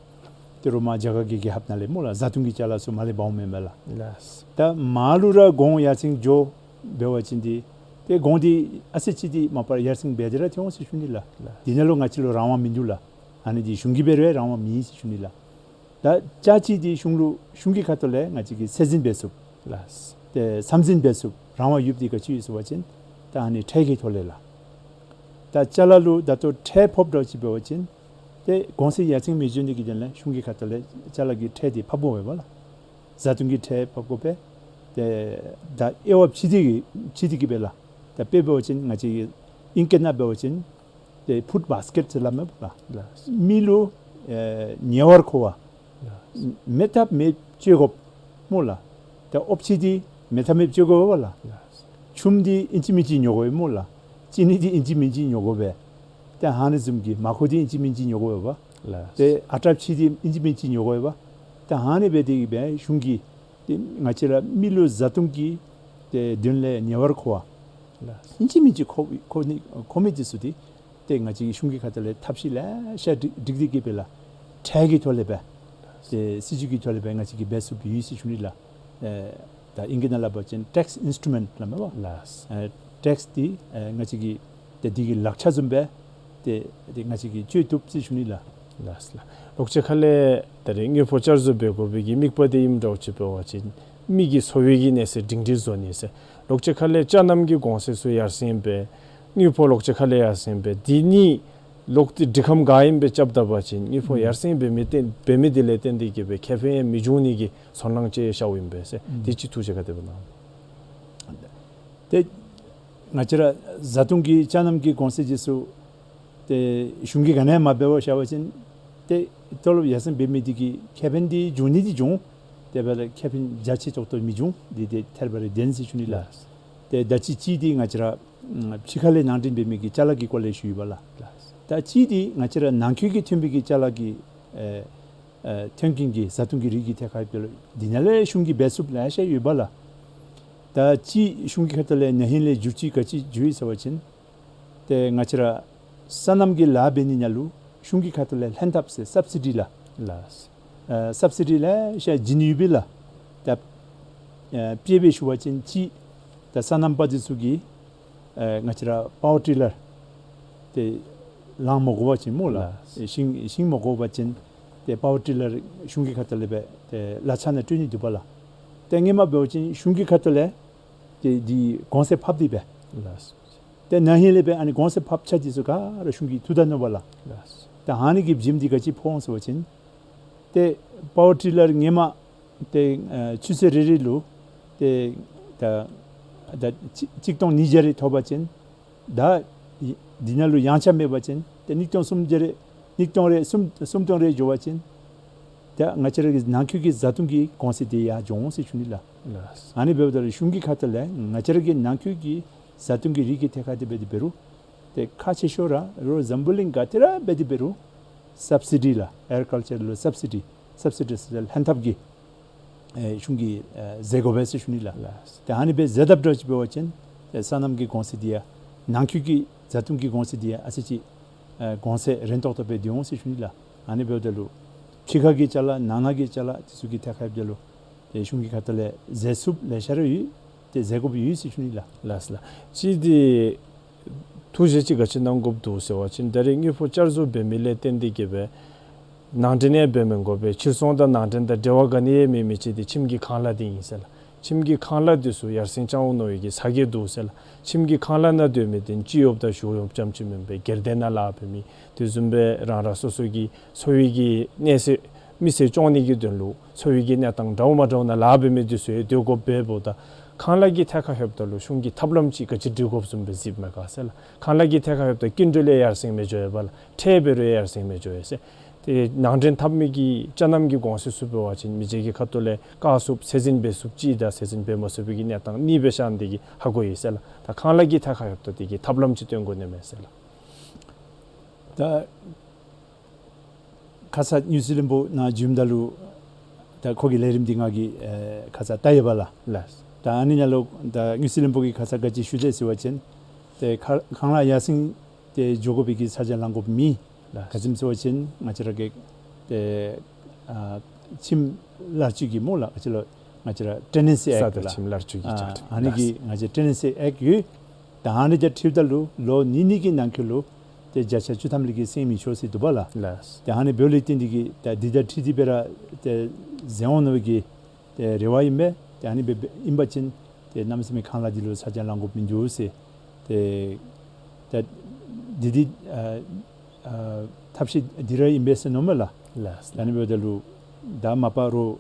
ཏེ་རོགས་མར་རྒྱ་གར་གྱི་རྒྱལ་ཁབ་ནང་ལས་སྨོ་ལགས། བཟའ་འཐུང་གི་ཅ་ལ་ཚུ་མར་ལས་འབག་འོངམ་མས་ལགས། ལགས། ད་མར་ལུ་ར་གོང་ཡར་སེང་འགྱོ་འབད་བ་ཅིན་འདི་ཏེ་གོང་འདི་ཨ་ཙི་ཅིག་འདི་མ་པ་ཡར་སེང་འབད་དེ་ར་ཐོན་འོང་ཟེར་ཞུ་ནི་ལགས། ལགས། འདི་ནང་ལུ་ང་བཅས་ལུ་རང་དབང་མིན་འདུག་ལགས། ཨ་ནི་འདི་གཞུང་གིས་འབད་རུང་རང་དབང་མེད་ཟེར་ཞུ་ནི་ལགས། ད་ཅ་གཅིག་འདི་གཞུང་ལུ་གཞུང་གི་ཁ་ཐུག་ལས་ང་བཅས་ཀྱིས་ཚད་འཛིན་འབད་ཚུགས། ལགས། ཏེ་ཟམ་འཛིན་འབད་ཚུགས། རང་དབང་ཡོདཔ་འདི་ག་ཅི་ཡོད་ཟེར་བ་ཅིན་ད་ཨ་ནི་ཁྲལ་གྱི་ཐོག་ལས་ལགས། ད་ཅ་ལ་ལུ་ད་ལྟོ་ཁྲལ་ཕོགཔ་འདྲཝ་ཅིག་འབད་བ་ཅིན་ཏེ་གོང་ཚད་ཡར་སེང་མི་འགྱོ་ནི་གི་དོན་ལས་གཞུང་གི་ཁ་ཐུག་ལས་ཅ་ལ་གི་ཁྲལ་འདི་ཕབ་དགོ་པས་ལགས། བཟའ་འཐུང་གི་ཁྲལ་ཕབ་དགོ་པས། ཏེ་ད་དབྱེ་བ་ཕྱེ་སྟེ་གིས་ཕྱེ་སྟེ་གིས་སྦེ་ལགས། ད་དཔེ་འབད་བ་ཅིན་ང་བཅས་ཀྱི་ཨིང་སྐད་ནང་འབད་བ་ཅིན་ཏེ་ཕུཌ་བཱསི་ཀེཊ་ཟེར་སླབ་མས་པ་ལགས། ལགས། མི་ལུ་ཨེ་ཉེ་བར་མཁོ་བ། ལགས། མེད་ཐབས་མེདཔ་སྤྱོད་དགོཔ་སྨོ་ལགས། ད་ཨོམ་ཕྱེ་འདི་མེད་ཐབས་མེདཔ་སྤྱོད་དགོ་པས་ལགས། ལགས། ཆུམ་འདི་ཨིན་ཅི་མིན་ཅི་ཉོ་དགོ་པས་སྨོ་ལགས། ཅི་ནི་འདི་ཨིན་ཅི་མིན་ཅི་ཉོ་དགོ་པས། ད་ཨ་ནི་བཟུམ་གྱི་མར་ཁུ་འདི་ཨིན་ཅི་མིན་ཅི་ཉོ་དགོ་པས། ལགས། ཏེ་ཨ་དྲག་ཕྱེ་འདི་ཨིན་ཅི་མིན་ཅི་ཉོ་དགོ་པས། ད་ཨ་ནི་སྦེ་འདི་གིས་སྦེ་གཞུང་གིས་ཏེ་ང་བཅས་ར་མི་ལུ་བཟའ་འཐུང་གི་ཏེ་དོན་ལས་ཉེ་བར་མཁོ་བ། ལགས། ཨིན་ཅི་མིན་ཅི་མཁོ་མཁོ་ནི་མཁོ་མི་འདི་ཚུ་འདི་ཏེ་ང་བཅས་ཀྱི་གཞུང་གི་ཁ་ཐུག་ལས་ཐབས་ཤེས་ལེ་ཤ་སྒྲིག་སྒྲིག་སྟེ་གིས་སྦེ་ལགས། ཁྲལ་གྱི་ཐོག་ལས་སྦེ་ཏེ་སྲིད་བྱུས་ཀྱི་ཐོག་ལས་སྦེ་ང་བཅས་ཀྱིས་འབད་ཚུགསཔ་ཡོད་ཟེར་ཞུ་ནི་ལགས། ཨེ་ད་ཨིང་སྐད་ནང་སླབ་པ་ཅིན་ཊེགསི་ཨིནསི་ཊུ་མེནཊ་སླབ་མས་པ། ལགས། ཨེ་ཊེགསི་འདི་ཨེ་ང་བཅས་ཀྱིས་ཏེ་འདི་གི་ལག་ཆ་བཟུམ་སྦེ་ཏེ་ཏེ་ང་བཅས་ཀྱིས་སྤྱོད་བཏུབ་ཟེར་ཞུ་ནི་ལགས། ལགས་ལགས། ལོག་སྤྱོད་ཁ་ལས་ད་རེས་དངུལ་ཕོགས་བསྐྱར་བཟོ་འབད་དགོ་པའི་གི་དམིགས་པ་འདི་ཨིནམ་འདྲཝ་ཅིག་འབད་བ་ཅིན་མི་གི་འཚོ་བའི་གི་གནས་ཚད་སྒྲིང་སྒྲིང་བཟོ་ནི་ཟེར། ལོག་སྤྱོད་ཁ་ལས་ཅ་རྣམ་གྱི་གོང་ཚད་ཚུ་ཡར་སེང་འབད། དངུལ་ཕོགས་ལོག་སྤྱོད་ཁ་ལས་ཡར་སེང་འབད། འདི་གཉིས་ལོག་སྟེ་སྒྲིག་ཁམས་ག་ཨིནམ་སྦེ་རྐྱབ་ད་པ་ཅིན་དངུལ་ཕོགས་ཡར་སེང་འབད་མི་བརྟེན་འབད་མི་འདི་ལས་བརྟེན་ཏེ་གིས་སྦེ་ཁེ་ཕན་ཡང་མི་འབྱུང་ནི་གི་ཚོར་སྣང་ཅིག་ཤརཝ་ཨིན་པས་ཟེར། ཨུམ་དེ་ཅིག་ཐུགས་བཞེད་ག་དེ་སྦེ་གནང་། ཏེ་ང་བཅས་ར་བཟའ་འཐུང་གི་ཅ་རྣམ་གྱི་གོང་ཚད་འདི་ཚུ་ཏེ་གཞུང་གིས་ག་ནི་ཡང་མ་འབད་བར་བཞག་པ་ཅིན་ཏེ་ཏོ་ལོབ་ཡར་སེང་འབད་མི་འདི་གིས་ཁེ་ཕན་འདི་འབྱུང་ནི་འདི་འབྱུང་། དེ་འབདཝ་ལས་ཁེ་ཕན་རྒྱ་ཆེ་ཏོག་ཏོ་མི་འབྱུང་། འདི་ཏེ་ཐད་རི་བ་རི་བདེན་ཟེར་ཞུ་ནི་ལགས། ལགས། ཏེ་ད་ཅི་གཅིག་འདི་ང་བཅས་ར་ཕྱི་ཁ་ལས་ནང་འདྲེན་འབད་མི་གི་ཅ་ལ་གི་སྐོར་ལས་ཞུ་ཡི་པ་ལགས། ལགས། ད་གཅིག་འདི་ང་བཅས་ར་ནང་འཁོད་ཀྱི་ཐོན་པའི་གི་ཅ་ལ་གི་ཨེ་ཨེ་ཐོན་སྐྱེད་ཀྱི་བཟའ་འཐུང་གི་རིགས་ཀྱི་ཐད་ཁར་འབད་རུང་འདི་ནང་ལས་གཞུང་གིས་འབད་ཚུགསཔ་ལེ་ཤ་ཡོད་པ་ལགས། ད་ཅི་གཞུང་གི་ཁ་ཐུག་ལས་ན་ཧིང་ལས་བསྒྱུར་བཅོས་ག་ཅི་བསྒྱུར་ཡི་ཟེར་བ་ཅིན་ཏེ་ང་བཅས་ར་སོ་ནམ་གྱི་ལཱ་འབད་ནི་ནང་ལུ་གཞུང་གི་ཁ་ཐུག་ལས་ལྷན་ཐབས་ཟེར་སབ་སི་ཌི་ལགས། ལགས། ཨ་སབ་སི་ཌི་ལེ་ཤ་བྱིན་ཡོད་པས་ལགས། ད་ཨ་དཔྱེ་སྦེ་ཞུ་བ་ཅིན་ཅིག་ད་སོ་ནམ་པ་འདི་ཚུ་གིས་ཨ་ང་བཅས་ར་པ་ཝར་ཊི་ལར་དེ་ལང་མ་དགོ་པ་ཅིན་སྨོ་ལགས། ལགས། ཤིང་ཤིང་མ་དགོ་པ་ཅིན་ཏེ་པ་ཝར་ཊི་ལར་གཞུང་གི་ཁ་ཐུག་ལས་སྦེ་ཏེ་གླ་ཆ་ནང་སྤྲོད་ནི་འདུག་པ་ལགས། ཏེ་སྔོན་མ་འབད་བ་ཅིན་གཞུང་གི་ཁ་ཐུག་ལས་ཏེ་འདི་གོང་ཚད་ཕབ་སྟེ་སྦེ། ལགས། ཏེ་ན་ཧིང་ལས་སྦེ་ཨ་ནི་གོང་ཚད་ཕབ་ཆ་འདི་ཚུ་ག་ར་གཞུང་གིས་བཏུབ་ད་ནུག་པ་ལགས། ལགས། ཏེ་ཨ་ནི་གི་བྱེམ་འདི་ག་ཅི་ཕོག་འོང་ཟེར་བ་ཅིན་ཏེ་པ་ཝར་ཊི་ལར་སྔོན་མ་ཏེ་ཨ་ཆུ་ཚོད་རེ་རེ་ལུ་ཏེ་ད་ད་ཅིག་ཅིག་སྟོང་ཉིས་བརྒྱ་རེ་ཐོབ་པ་ཅིན་ད་འདི་ནང་ལུ་ཡང་ཆ་མེད་པ་ཅིན་ཏེ་ཉིས་སྟོང་སུམ་བརྒྱ་རེ་ཉིས་སྟོང་རེ་སུམ་སུམ་སྟོང་རེ་འགྱོ་བ་ཅིན་ཏེ་ང་བཅས་ར་གི་ནང་འཁོད་ཀྱི་བཟའ་བཏུང་གི་གོང་ཚད་འདི་ཡར་འགྱོ་འོང་ཟེར་ཞུ་ནི་ལགས། ལགས། ཨ་ནི་འབདཝ་ད་ལུ་གཞུང་གི་ཁ་ཐུག་ལས་ང་བཅས་ར་གི་ནང་འཁོད་ཀྱི་བཟའ་བཏུང་གི་རིགས་ཀྱི་ཐད་ཁར་འདི་འབད་དེ་འབད་རུང་ཏེ་ཁག་ཆེ་ཤོས་ར་རོགས་འཛམ་བུ་གླིང་ག་ཏེ་ར་འབད་དེ་འབད་རུང་སབ་སི་ཌི་ལགས། ཨེག་རི་ཀལ་ཅར་ལུ་སབ་སི་ཌི་སབ་སི་ཌི་ཟེར་ལྷན་ཐབས་ཀྱི་ཨེ་གཞུང་གིས་ཨེ་ཟད་དགོ་པས་ཟེར་ཞུ་ནི་ལགས། ལགས། ཏེ་ཨ་ནི་སྦེ་ཟད་དཔ་འདྲཝ་ཅིག་འབད་བ་ཅིན་ཏེ་སོ་ནམ་གྱི་གོང་ཚད་འདི་ཡང་ནང་འཁོད་ཀྱི་བཟའ་བཏུང་གི་གོང་ཚད་འདི་ཡང་ཨ་ཙི་ཅིག་ཨེ་གོང་ཚད་རན་ཏོག་ཏོ་སྦེ་སྡོད་འོང་ཟེར་ཞུ་ནི་ལགས། ཨ་ནི་འབདཝ་ད་ལུ་ཕྱི་ཁ་གི་ཅ་ལ་ནང་ན་གི་ཅ་ལ་འདི་ཚུ་གི་ཐད་ཁར་འབདཝ་ད་ལུ་ཏེ་གཞུང་གི་ཁ་ཐུག་ལས་ཟད་ཚུགསཔ་ལེ་ཤ་ར་ཡོད། ཏེ་ཟད་དགོཔ་ཡོད་ཟེར་ཞུ་ནི་ལགས། ལགས་ལགས། ཅིག་འདི་ཐུགས་བཞེད་ཅིག་ག་ཅི་གནང་དགོཔ་འདུག་ཟེར་བ་ཅིན་ད་རེས་དངུལ་ཕོགས་བསྐྱར་བཟོ་འབད་མི་ལས་བརྟེན་ཏེ་གིས་སྦེ་ནང་འདྲེན་ཡང་འབད་མི་དགོ་པས། ཕྱིར་ཚོང་དང་ནང་འདྲེན་དང་འབྲེལ་བ་ག་ནི་ཡང་མེད་མི་ཅིག་འདི་ཁྱིམ་གྱི་ཁང་གླ་འདི་ཨིན་ཟེར་ལགས། ཁྱིམ་གྱི་ཁང་གླ་འདི་ཚུ་ཡར་སེང་བཅའ་འོང་མནོ་བའི་གི་ས་གོ་འདུག་ཟེར་ལགས། ཁྱིམ་གྱི་ཁང་གླ་ནང་སྡོད་མི་འདི་ཅིག་ཡོདཔ་དང་ཞུ་ཡོདཔ་ཙམ་ཅིག་མེན་པར་སྒེར་སྡེ་ནང་ལཱ་འབད་མི་དེ་བཟུམ་སྦེ་རང་རང་སོ་སོ་གི་འཚོ་བའི་གི་གནས་ཚད་མི་སེར་སྐྱོང་ནི་གི་དོན་ལུ་འཚོ་བའི་གི་གནས་སྟངས་འདྲཝ་མ་འདྲཝ་ནང་ལཱ་འབད་མི་འདི་ཚུ་ཡང་སྡོད་དགོཔ་འབདཝ་ད་ཁང་གླ་གི་ཐད་ཁར་ལྷོདཔ་ད་ལུ་གཞུང་གིས་ཐབས་ལམ་ཅིག་ག་ཅི་སྒྲིག་དགོཔ་བཟུམ་སྦེ་གཟིགསཔ་མས་ག་ཟེར་ལགས། ཁང་གླ་གི་ཐད་ཁར་ལྷོདཔ་ད་སྐྱིན་འགྲུལ་ལས་ཡར་སེང་མི་འགྱོ་བས་ལགས། ཁྲལ་འབད་རུང་ཡར་སེང་མི་འགྱོ་བས་ཟེར། ཏེ་ནང་འདྲེན་འཐབ་མི་གི་ཅ་ལ་གི་གོང་ཚད་ཚུ་འབད་བ་ཅིན་མི་རྗེ་གི་ཁ་ཐུག་ལས་བཀག་ཚུགསཔ་ཚད་འཛིན་འབད་ཚུགསཔ་ཅིག་དང་ཚད་འཛིན་འབད་མ་ཚུགས་པའི་གི་གནས་སྟངས་གཉིས་སྦེ་ཤར་ནི་དེ་གིས་ཧ་གོ་ཡི་ཟེར་ལགས། ད་ཁང་གླ་གི་ཐད་ཁར་ལྷོདཔ་ད་དེ་གི་ཐབས་ལམ་ཅིག་སྟོན་དགོ་ནི་མས་ཟེར་ལགས། ད་ཁ་ཙ་ནིའུ་ཛི་ལེནཌ་པ་ནང་བྱོནམ་ད་ལུ་ད་ཁོ་གི་ལས་རིམ་འདི་ང་གིས་ཨེ་ཁ་ཙ་བལྟ་ཡི་པ་ལགས། ལགས། ད་ཨ་ནི་ནང་ལུ་ད་ནིའུ་ཛི་ལེནཌ་པ་གིས་ཁ་ཙ་ག་ཅི་ཞུ་དེས་ཟེར་བ་ཅིན་ཏེ་ཁ་ཁང་གླ་ཡར་སེང་ཏེ་འགྱོ་དགོ་པའི་གི་ཚ་གྱང་ལང་དགོཔ་མེད། ལགས། ག་ཅི་སྨོ་ཟེར་བ་ཅིན་ང་བཅས་ར་གི་ཏེ་ཨ་ཁྱིམ་གླར་སྤྱོད་ཀྱི་སྨོ་ལགས། ག་ཅི་ལོ་ང་བཅས་ར་ཊེ་ནེན་སི་ས་ཨེཀཊ་དང་ལགས། ཁྱིམ་གླར་སྤྱོད་ཀྱི་ཨ་བཅའ་ཁྲིམས། ཨ་ནི་གི་ལགས། ང་བཅས་ཊེ་ནེན་སི་ཨེཀཊ་ཡོད། ད་ཨ་ནི་དང་འཁྲིལཝ་ད་ལུ་ལོ་གཉིས་གཉིས་ཀྱི་ནང་འཁོད་ལུ་ཏེ་བརྒྱ་ཆ་བཅུ་ཐམ་ལས་བརྒལ་སེང་མི་ཆོག་ཟེར་འདུག་པ་ལགས། ལགས། ཏེ་ཨ་ནི་འབདཝ་ལས་བརྟེན་ཏེ་གིས་ད་འདི་དང་འཁྲིལ་ཏེ་སྦེ་ར་ཏེ་ཟད་འོང་མནོ་བའི་གི་ཏེ་རེ་བ་ཨིན་པས། ཏེ་ཨ་ནི་སྦེ་ཨིན་པ་ཅིན་ཏེ་གནམ་མེད་ས་མེད་ཁང་གླ་འདི་ལུ་ཚ་གྱང་ལང་དགོཔ་མིན་འདུག་ཟེར། ཏེ་ཏེ་འདི་འདི་ཨ་ཨ་ཐབས་ཤེས་འདི་ར་ཨིན་པས་ཟེར་མནོཝ་མས་ལགས། ལགས། ད་ཨ་ནི་འབདཝ་ད་ལུ་ད་མ་པ་རོགས་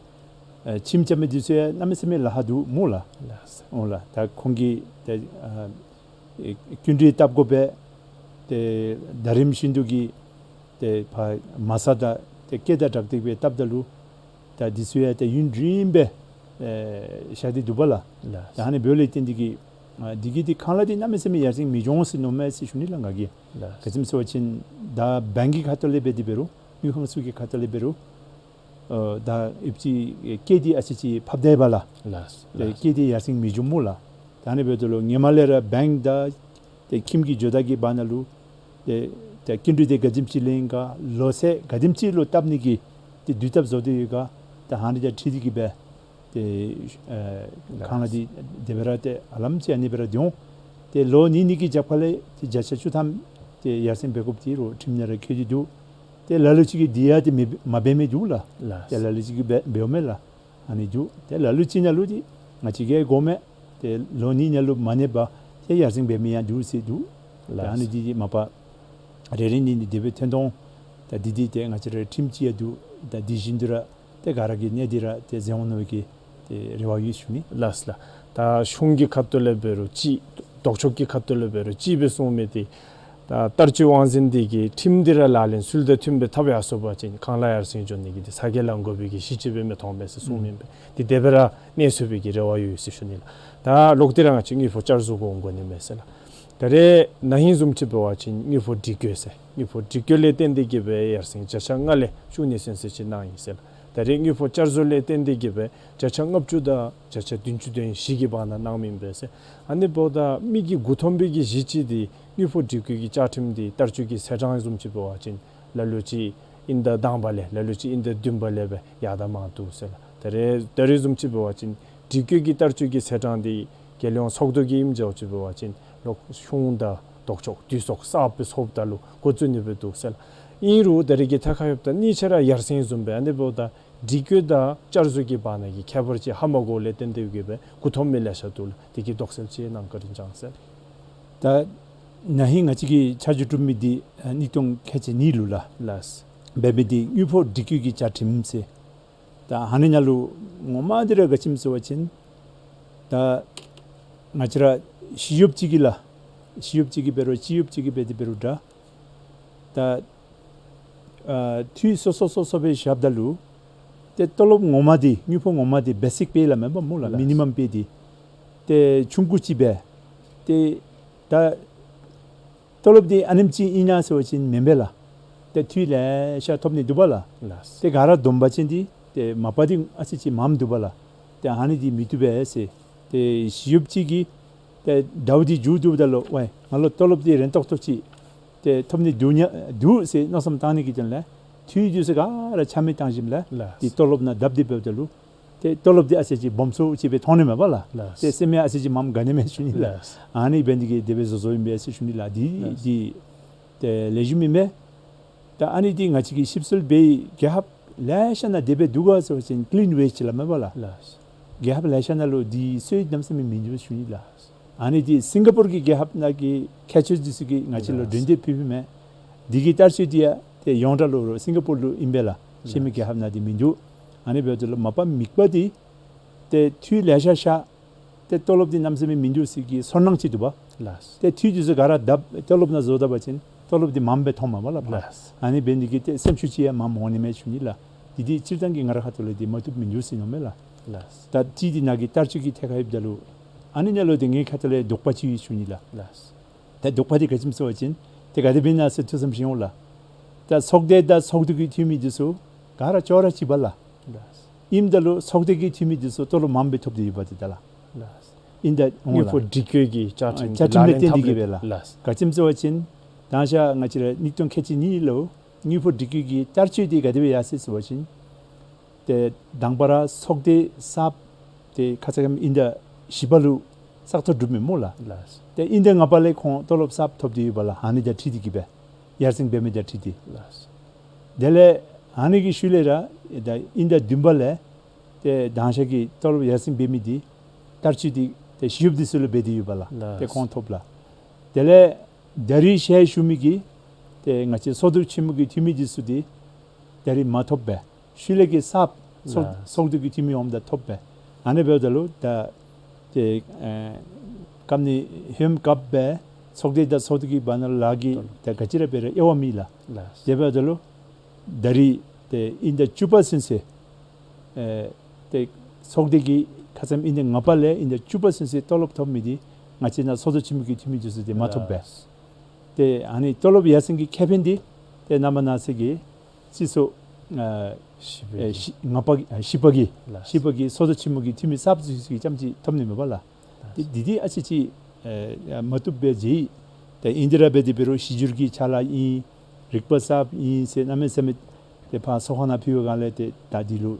ཨ་ཁྱིམ་རྐྱབ་མི་འདི་ཚུ་ཡང་གནམ་མེད་ས་མེད་ལཱ་ཁག་འདུག་སྨོ་ལགས། ལགས། འོང་ལགས། ད་ཁོང་གིས་ཏེ་ཨ་ཨེ་སྐྱིན་འགྲུལ་བཏབ་དགོ་པས། ཏེ་ཟླ་རིམ་བཞིན་དུ་གི་ཏེ་ཕར་མ་རྩ་དང་ཏེ་སྐྱེད་དང་སྦྲགས་ཏེ་སྦེ་བཏབ་ད་ལུ་ད་འདི་ཚུ་ཡང་ཏེ་ཡུན་རིངམོ་སྦེ་ཨེ་བཞག་སྟེ་འདུག་པ་ལགས། ལགས། ད་ཨ་ནི་འབདཝ་ལས་བརྟེན་ཏེ་གིས་ཨ་འདི་གིས་འདི་ཁང་གླ་འདི་གནམ་མེད་ས་མེད་ཡར་སེང་མི་འགྱོ་འོང་ཟེར་མནོཝ་མས་ཟེར་ཞུ་ནི་ལགས་ང་གིས། ལགས། ག་ཅི་སྨོ་ཟེར་བ་ཅིན་ད་བེངཀ་གི་ཁ་ཐུག་ལས་འབད་དེ་འབད་རུང་དངུལ་ཁང་ཚུ་གི་ཁ་ཐུག་ལས་འབད་རུང་ཨོ་ད་ཨིབ་ཅི་སྐྱེད་འདི་ཨ་ཙི་ཅིག་ཕབ་ད་ཡི་པ་ལགས། ལགས། ཏེ་ལགས། སྐྱེད་འདི་ཡར་སེང་མི་འགྱོ་སྨོ་ལགས། ད་ཨ་ནི་འབདཝ་ད་ལུ་སྔོན་མ་ལས་ར་བེངཀ་དང་ཏེ་ཁྱིམ་གྱི་ཇོ་བདག་གི་བར་ན་ལུ་ཏེ་ཏེ་སྐྱིན་འགྲུལ་འདི་ག་དེམ་ཅིག་ལེན་ག་ལོ་ཚད་ག་དེམ་ཅིག་ལུ་བཏབ་ནི་གི་ཏེ་དུས་ཐབས་བཟོ་སྟེ་ཡོད་ག། ད་ཨ་ནི་དང་འཁྲིལ་ཏེ་གིས་སྦེ་ཏེ་ཨེ་ཁང་གླ་འདི་དེ་སྦེ་ར་ཏེ་ཧ་ལམ་ཅིག་ཨ་ནི་སྦེ་ར་སྡོད་འོང་། ཏེ་ལོ་གཉིས་གཉིས་ཀྱི་རྒྱབ་ཁ་ལས་ཏེ་བརྒྱ་ཆ་བཅུ་ཐམ་ཏེ་ཡར་སེང་འབད་དགོཔ་འདི་རོགས་ཁྲིམས་ནང་ར་བཀོད་དེ་འདུག། ཏེ་ལ་ལུ་ཅིག་གིས་འདི་ཡང་ཏེ་མི་མ་འབད་མི་འདུག་ལགས། ལགས། ཏེ་ལ་ལུ་ཅིག་གིས་འབད་འབདཝ་མས་ལགས། ཨ་ནི་འདུག། ཏེ་ལ་ལུ་ཅིག་ནང་ལུ་འདི་ང་བཅས་ཀྱིས་དགོ་མས། ཏེ་ལོ་གཉིས་ནང་ལུ་མ་གནས་པར་ཏེ་ཡར་སེང་འབད་མི་ཡང་འདུག་ཟེར་འདུག། ཏེ་ལགས། ཨ་ནི་འདི་མ་པ་རེ་རེ་གཉིས་གཉིས་དེ་སྦེ་ཐོན་དོ་འོང་། ད་འདི་འདི་ཏེ་ང་བཅས་ར་ཁྲིམས་ཅིག་ཡང་འདུག། ད་འདི་བཞིན་དུ་ར་ཏེ་ག་ར་གིས་གནས་ཏེ་ར་ཏེ་ཟད་འོང་མནོ་བའི་གི་ཏེ་རེ་བ་ཡོད་ཞུ་ནི། ལགས་ལགས། ད་གཞུང་གི་ཁ་ཐུག་ལས་འབད་རུང་ཅིག་ལྡོག་ཕྱོགས་ཀྱི་ཁ་ཐུག་ལས་འབད་རུང་ཅིག་སྦེ་གསུངས་མི་འདི་ད་བསྟར་སྤྱོད་དབང་འཛིན་འདི་གིས་ཁྲིམས་འདི་ར་ལག་ལེན་ཚུལ་དང་མཐུན་པའི་ཐབས་ཡར་སོང་པ་ཅིན་ཁང་གླ་ཡར་སེང་འགྱོ་ནི་གི་འདི་ས་གོ་ལང་དགོ་པའི་གི་གཞི་ཅིག་སྦེ་མི་མཐོང་མས་ཟེར་གསུངས་མི་འབད་འདི་དེ་སྦེ་ར་གནས་ཚུགས་པའི་གི་རེ་བ་ཡོད་ཟེར་ཞུ་ནི་ལགས། ད་ལོག་སྟེ་ར་ང་བཅས་དངུལ་ཕོགས་བསྐྱར་བཟོ་འགོ་འོང་དགོ་ནི་མས་ཟེར་ལགས། ད་རེས་ན་ཧིང་བཟུམ་ཅིག་འབད་བ་ཅིན་དངུལ་ཕོགས་སྒྲིག་བཀོད་ཟེར་དངུལ་ཕོགས་སྒྲིག་བཀོད་ལས་བརྟེན་ཏེ་གིས་སྦེ་ཡར་སེང་བརྒྱ་ཆ་ལྔ་ལས་བཅུ་གཉིས་ཚུན་ཚོད་ཅིག་གནང་ཡི་ཟེར་ལགས། ད་རེས་དངུལ་ཕོགས་བསྐྱར་བཟོ་ལས་བརྟེན་ཏེ་གིས་སྦེ་བརྒྱ་ཆ་ལྔ་བཅུ་དང་བརྒྱ་ཆ་བདུན་ཅུ་དོན་བཞི་གི་བར་ན་གནང་མི་འབད་ཟེར། ཨ་ནི་འབདཝ་ད་མི་གི་མགུ་འཐོམ་པའི་གི་གཞི་ཅིག་འདི་དངུལ་ཕོགས་སྒྲིག་བཀོད་ཀྱི་བཅའ་ཁྲིམས་འདི་བསྟར་སྤྱོད་ཀྱི་ཚེས་གྲངས་བཟུམ་ཅིག་འབད་བ་ཅིན་ལ་ལུ་ཅིག་ དབྱིན་ཟླ་དང་པ་ལས་ལ་ལུ་ཅིག་དབྱིན་ཟླ་བདུན་པ་ལས་སྦེ་ཡར་དང་མར་འདུག་ཟེར་ལགས། ད་རེས་ད་རེས་བཟུམ་ཅིག་འབད་བ་ཅིན་སྒྲིག་བཀོད་ཀྱི་བསྟར་སྤྱོད་ཀྱི་ཚེས་གྲངས་འདི་རྒྱལ་ཡོངས་ཚོགས་འདུ་གི་ཨིནམ་འགྱོ་ཅིག་འབད་བ་ཅིན་ལོག་གཞུང་དང་ལྡོག་ཕྱོགས་འདུས་ཚོགས་གསརཔ་སྦེ་ཚོགསཔ་ད་ལུ་འགོ་བཙུགས་ནི་སྦེ་འདུག་ཟེར་ལགས། ཨིན་རུང་ད་རེས་ཀྱི་ཐད་ཁར་ཡོདཔ་ད་གཉིས་ཆ་ར་ཡར་སེང་བཟུམ་སྦེ་ཨ་ནི་འབདཝ་ད་སྒྲིག་བཀོད་དང་བསྐྱར་བཟོ་གི་བར་ན་གི་ཁྱད་པར་ཅིག་ཧ་མ་གོཝ་ལས་བརྟེན་ཏེ་གིས་སྦེ་མགུ་འཐོམ་མི་ལེ་ཤ་འདུག་ལགས། དེ་གི་དོགས་སེལ་ཅིག་གནང་བཀའ་དྲིན་བསྐྱང་ཟེར། ད་ན་ཧིང་ང་བཅས་ཀྱིས་ཆ་འཇོག་གྲུབ་མི་འདི་ཨ་གཉིས་སྟོང་ཁལ་གཅིག་གཉིས་ལུ་ལགས། ལགས། འབད་མི་འདི་དངུལ་ཕོགས་སྒྲིག་བཀོད་ཀྱི་བཅའ་ཁྲིམས་ཟེར། ད་ཨ་ནི་ནང་ལུ་ངོ་མ་འདི་ར་ག་ཅི་སྨོ་ཟེར་བ་ཅིན་ད་ང་བཅས་ར་ཞི་གཡོགཔ་ཅིག་གིས་ལགས། ཞི་གཡོགཔ་ཅིག་གིས་འབད་རུང་སྤྱི་གཡོགཔ་ཅིག་གིས་འབད་དེ་འབད་རུང་འདྲ། ད་ཨ་འཐུས་སོ་སོ་སོ་སོ་སྦེ་བཞགཔ་ད་ལུ་ཏེ་ཏོ་ལོབ་ངོ་མ་འདི་དངུལ་ཕོགས་ངོ་མ་འདི་བེ་སིཀ་པེ་ལགས་མེན་པ་སྨོ་ལགས། ལགས། མི་ནི་མམ་པེ་འདི་ཏེ་ཆུང་ཀུ་ཅིག་སྦེ་ཏེ་ད་ཏོ་ལོབ་འདི་ཨ་ནེམ་ཅིག་ཨིན་ན་ཟེར་བ་ཅིན་མེན་པས་ལགས། ཏེ་འཐུས་ལེ་ཤ་ཐོབ་ནི་འདུག་པ་ལགས། ལགས། ཏེ་ག་ར་སྡོམ་པ་ཅིན་འདི་ཏེ་མ་པ་འདི་ཨ་ཙི་ཅིག་མངམ་འདུག་པ་ལགས། ཏེ་ཨ་ནི་འདི་མི་བཏུབ་པས་ཟེར། ཏེ་ཞི་གཡོགཔ་ཅིག་གིས་ཏེ་ཟླཝ་འདི་མཇུག་བསྡུཝ་ད་ལུ་ཝའི་ང་ལུ་ཏོ་ལོབ་འདི་རན་ཏོག་ཏོ་ཅིག་ཏེ་ཐོབ་ནི་འདུག་ཉ་འདུག་ཟེར་མནོ་བསམ་བཏང་ནི་གི་དོན་ལས་འཐུས་འདི་ཚུ་ག་ར་ཆ་མེད་བཏང་ཞིནམ་ལས། ལགས། ཏེ་ཏོ་ལོབ་ནང་བརྡབ་སྟེ་འབདཝ་ད་ལུ་ཏེ་ཏོ་ལོབ་འདི་ཨ་ཙི་ཅིག་སྦོམ་སུ་ཅིག་སྦེ་མཐོང་ནི་མས་པ་ལགས། ལགས། ཏེ་སེམས་ཡང་ཨ་ཙི་ཅིག་མངམ་དགའ་ནི་མས་ཞུ་ནི་ལགས། ལགས། ཨ་ནི་འབད་ནི་འདི་གིས་དེ་སྦེ་བཟོ་བཟོཝ་ཨིན་པས་ཟེར་ཞུ་ནི་ལགས། འདི། ལགས། འདི་ཏེ་ལེགས་ཤོམ་ཨིན་མས། ད་ཨ་ནི་འདི་ང་བཅས་ཀྱིས་ཞིབ་འཚོལ་འབད་རྒྱལ་ཁབ་ལེ་ཤ་ནང་དེ་སྦེ་འདུག་ག་ཟེར་བ་ཅིན་ཀི་ལིན་ཝེཇ་ལགས་མས་པ་ལགས། ལགས། རྒྱལ་ཁབ་ལེ་ཤ་ནང་ལུ་འདི་སྲོལ་གནམ་མེད་ས་མེད་མིན་འདུག་ཞུ་ནི་ལགས། ཨ་ནི་འདི་སིང་ག་པོར་གྱི་རྒྱལ་ཁབ་ནང་གི་ཁྱད་ཆོས་འདི་ཚུ་གིས་ང་བཅས་ལུ། ལགས། འདྲོན་འདེབས་ཕུལ་ཕུལཝ་མས། འདི་གི་བསྟར་སྤྱོད་འདི་ཡང་ཏེ་ཡོངས་གྲགས་ལུ་སིང་ག་པོར་ལུ་ཨིན་པས་ལགས། ཤེས་མི། ལགས། རྒྱལ་ཁབ་ནང་འདི་མིན་འདུག། ཨ་ནི་འབདཝ་ད་ལུ་མ་པ་དམིགས་པ་འདི་ཏེ་འཐུས་ལེ་ཤ་བཞག། ཏེ་ཏོ་ལོབ་འདི་གནམ་མེད་ས་མེད་མིན་འདུག་ཟེར་གྱི་ཚོར་སྣང་ཅིག་འདུག་པ། ལགས། ཏེ་འཐུས་འདི་ཚུ་ག་ར་བརྡབ་ཏོ་ལོབ་ནང་བཟོ་ད་པ་ཅིན་ཏོ་ལོབ་འདི་མངམ་སྦེ་མཐོངམ་མས་པ་ལགས། ལགས། ཨ་ནི་འབད་ནི་འདི་གིས་ཏེ་སེམས་ཤུགས་ཅིག་ཡང་མངམ་འོང་ནི་མས་ཞུ་ནི་ལགས། འདི་འདི་སྤྱིར་བཏང་གི་ང་རའི་ཁ་ཐུག་ལས་འདི་མ་བཏུབ་མིན་འདུག་ཟེར་མནོཝ་མས་ལགས། ལགས། ད་ཅི་འདི་ནང་གི་བསྟར་སྤྱོད་ཀྱི་ཐད་ཁར་ཡོདཔ་ད་ལུ་ཨ་ནི་ནང་ལུ་འདི་ངེའི་ཁ་ཐུག་ལས་དོགས་པ་ཅིག་ཡོད་ཞུ་ནི་ལགས། ལགས། ད་དོགས་པ་འདི་ག་ཅི་སྨོ་ཟེར་བ་ཅིན་ཏེ་ག་དེ་སྦེ་ཨིན་ན་ཟེར་ཐུགས་བསམ་བཞེས་འོང་ལགས། ད་ཚོགས་སྡེ་དང་ཚོགས་འདུ་གི་འཐུས་མི་འདི་ཚུ་ག་ར་ཅོག་ར་གཅིག་པ་ལགས། ལགས། ཨིནམ་ད་ལུ་ཚོགས་སྡེ་གི་འཐུས་མི་འདི་ཚུ་ཏོ་ལོབ་མངམ་སྦེ་ཐོབ་སྟེ་ཡོདཔ་འདི་ད་ལགས། ལགས། ཨིན་ད་འོང་ལགས། དངུལ་ཕོགས་སྒྲིག་བཀོད་ཀྱི་བཅའ་ཁྲིམས་ཀྱི་ལག་ལེན་འཐབ་ལས། ལགས། ག་ཅི་སྨོ་ཟེར་བ་ཅིན་ད་ང་བཅས་ར་གཉིས་སྟོང་ཁལ་གཅིག་གཉིས་ལུ་དངུལ་ཕོགས་སྒྲིག་བཀོད་ཀྱི་བསྟར་སྤྱོད་འདི་ག་དེ་སྦེ་ཡར་སོ་ཡི་ཟེར་བ་ཅིན་ཏེ་དང་པ་ར་ཚོགས་སྡེ་གསརཔ་ཏེ་ཁ་ཙ་ཁ་ཉིནམ་དབྱིན་ཟླ་བཞི་པ་ལུ་བཙག་འཐུ་གྲུབ་མི་སྨོ་ལགས། ལགས། ཏེ་དབྱིན་ཟླ་ལྔ་པ་ལས་ཁོང་ཏོ་ལོབ་གསརཔ་ཐོབ་སྟེ་ཡོདཔ་ལགས། ཨ་ནི་དང་འཁྲིལ་ཏེ་གིས་སྦེ་ཡར་སེང་འབད་མི་དང་འཁྲིལ་ཏེ། ལགས། དེ་ལས་ཨ་ནི་གི་ཤུལ་ལས་ར་ད་དབྱིན་ཟླ་བདུན་པ་ལས་ཏེ་དང་ཤ་གི་ཏོ་ལོབ་ཡར་སེང་འབད་མི་འདི་བསྟར་སྤྱོད་འདི་ཏེ་ཞི་གཡོགཔ་འདི་ཚུ་ལུ་འབད་དེ་ཡོདཔ་ལགས། ལགས། ཏེ་ཁོང་ཐོབ་ལགས། དེ་ལས་ད་རིས་ཞལ་ཞུ་མི་གི་ཏེ་ང་བཅས་ཚོགས་འདུ་ཆེན་མོ་གི་འཐུས་མི་འདི་ཚུ་འདི་ད་རིས་མ་ཐོབ་པས། ཤུལ་ལས་ཀྱི་གསརཔ་ཚོགས་ལགས། ཚོགས་འདུ་གི་འཐུས་མི་འོངམ་ད་ཐོབ་པས། ཨ་ནི་འབདཝ་ད་ལུ་ད་ཏེ་ཨེ་སྐབས་ནི་ཧེམ་སྐབས་སྦེ་ཚོགས་སྡེ་དང་ཚོགས་འདུ་གི་བར་ན་ལཱ་གི་ད་ག་ཅི་ར་འབད་རུང་དབྱེ་བ་མེད་ལགས། ལགས། དེ་འབདཝ་ད་ལུ་ད་རིས་ཏེ་དབྱིན་ཟླ་བཅུ་པ་ཚུན་ཚོད་ཨེ་ཏེ་ཚོགས་སྡེ་གི་ཁ་ཙ་དབྱིན་ཟླ་ལྔ་པ་ལས་དབྱིན་ཟླ་བཅུ་པ་ཚུན་ཚོད་ཏོ་ལོབ་ཐོབ་མི་འདི་ང་བཅས་ནཱ་ཚོགས་འདུ་ཆེན་མོ་གི་འཐུས་མི་འདི་ཚུ་འདི་མ་ཐོབ་པས། ལགས། ཏེ་ཨ་ནི་ཏོ་ལོབ་ཡར་སེང་གི་ཁེ་ཕན་འདི་ཏེ་ནཱ་མར་ནང་གསེས་ཀྱི་སྤྱི་ཚོགས་ཨ་བཞི་པའི་ཨེ་བཞི་ལྔ་པ་ཨ་བཞི་པ་གི་ལགས། བཞི་པ་གི་ཚོགས་འདུ་ཆེན་མོ་གི་འཐུས་མི་གསརཔ་ཚུ་གིས་ཙམ་ཅིག་ཐོབ་ནི་མས་པ་ལགས། ལགས། འདི་འདི་འདི་ཨ་ཙི་ཅིག་ཨེ་མ་བཏུབ་པས་མཇལ་ཡི། ཏེ་ཨིན་ཏེ་ར་འབད་དེ་འབད་རུང་གཞི་འགྱུར་གྱི་ཕྱག་ལཱ་ཨིན། རིག་པ་གསརཔ་ཨིན་ཟེར་གནམ་མེད་ས་མེད་ཏེ་ཕར་ཚོགས་ཁང་ནང་ཕུལ་བའི་སྒང་ལས་ཏེ་ད་འདི་ལུ་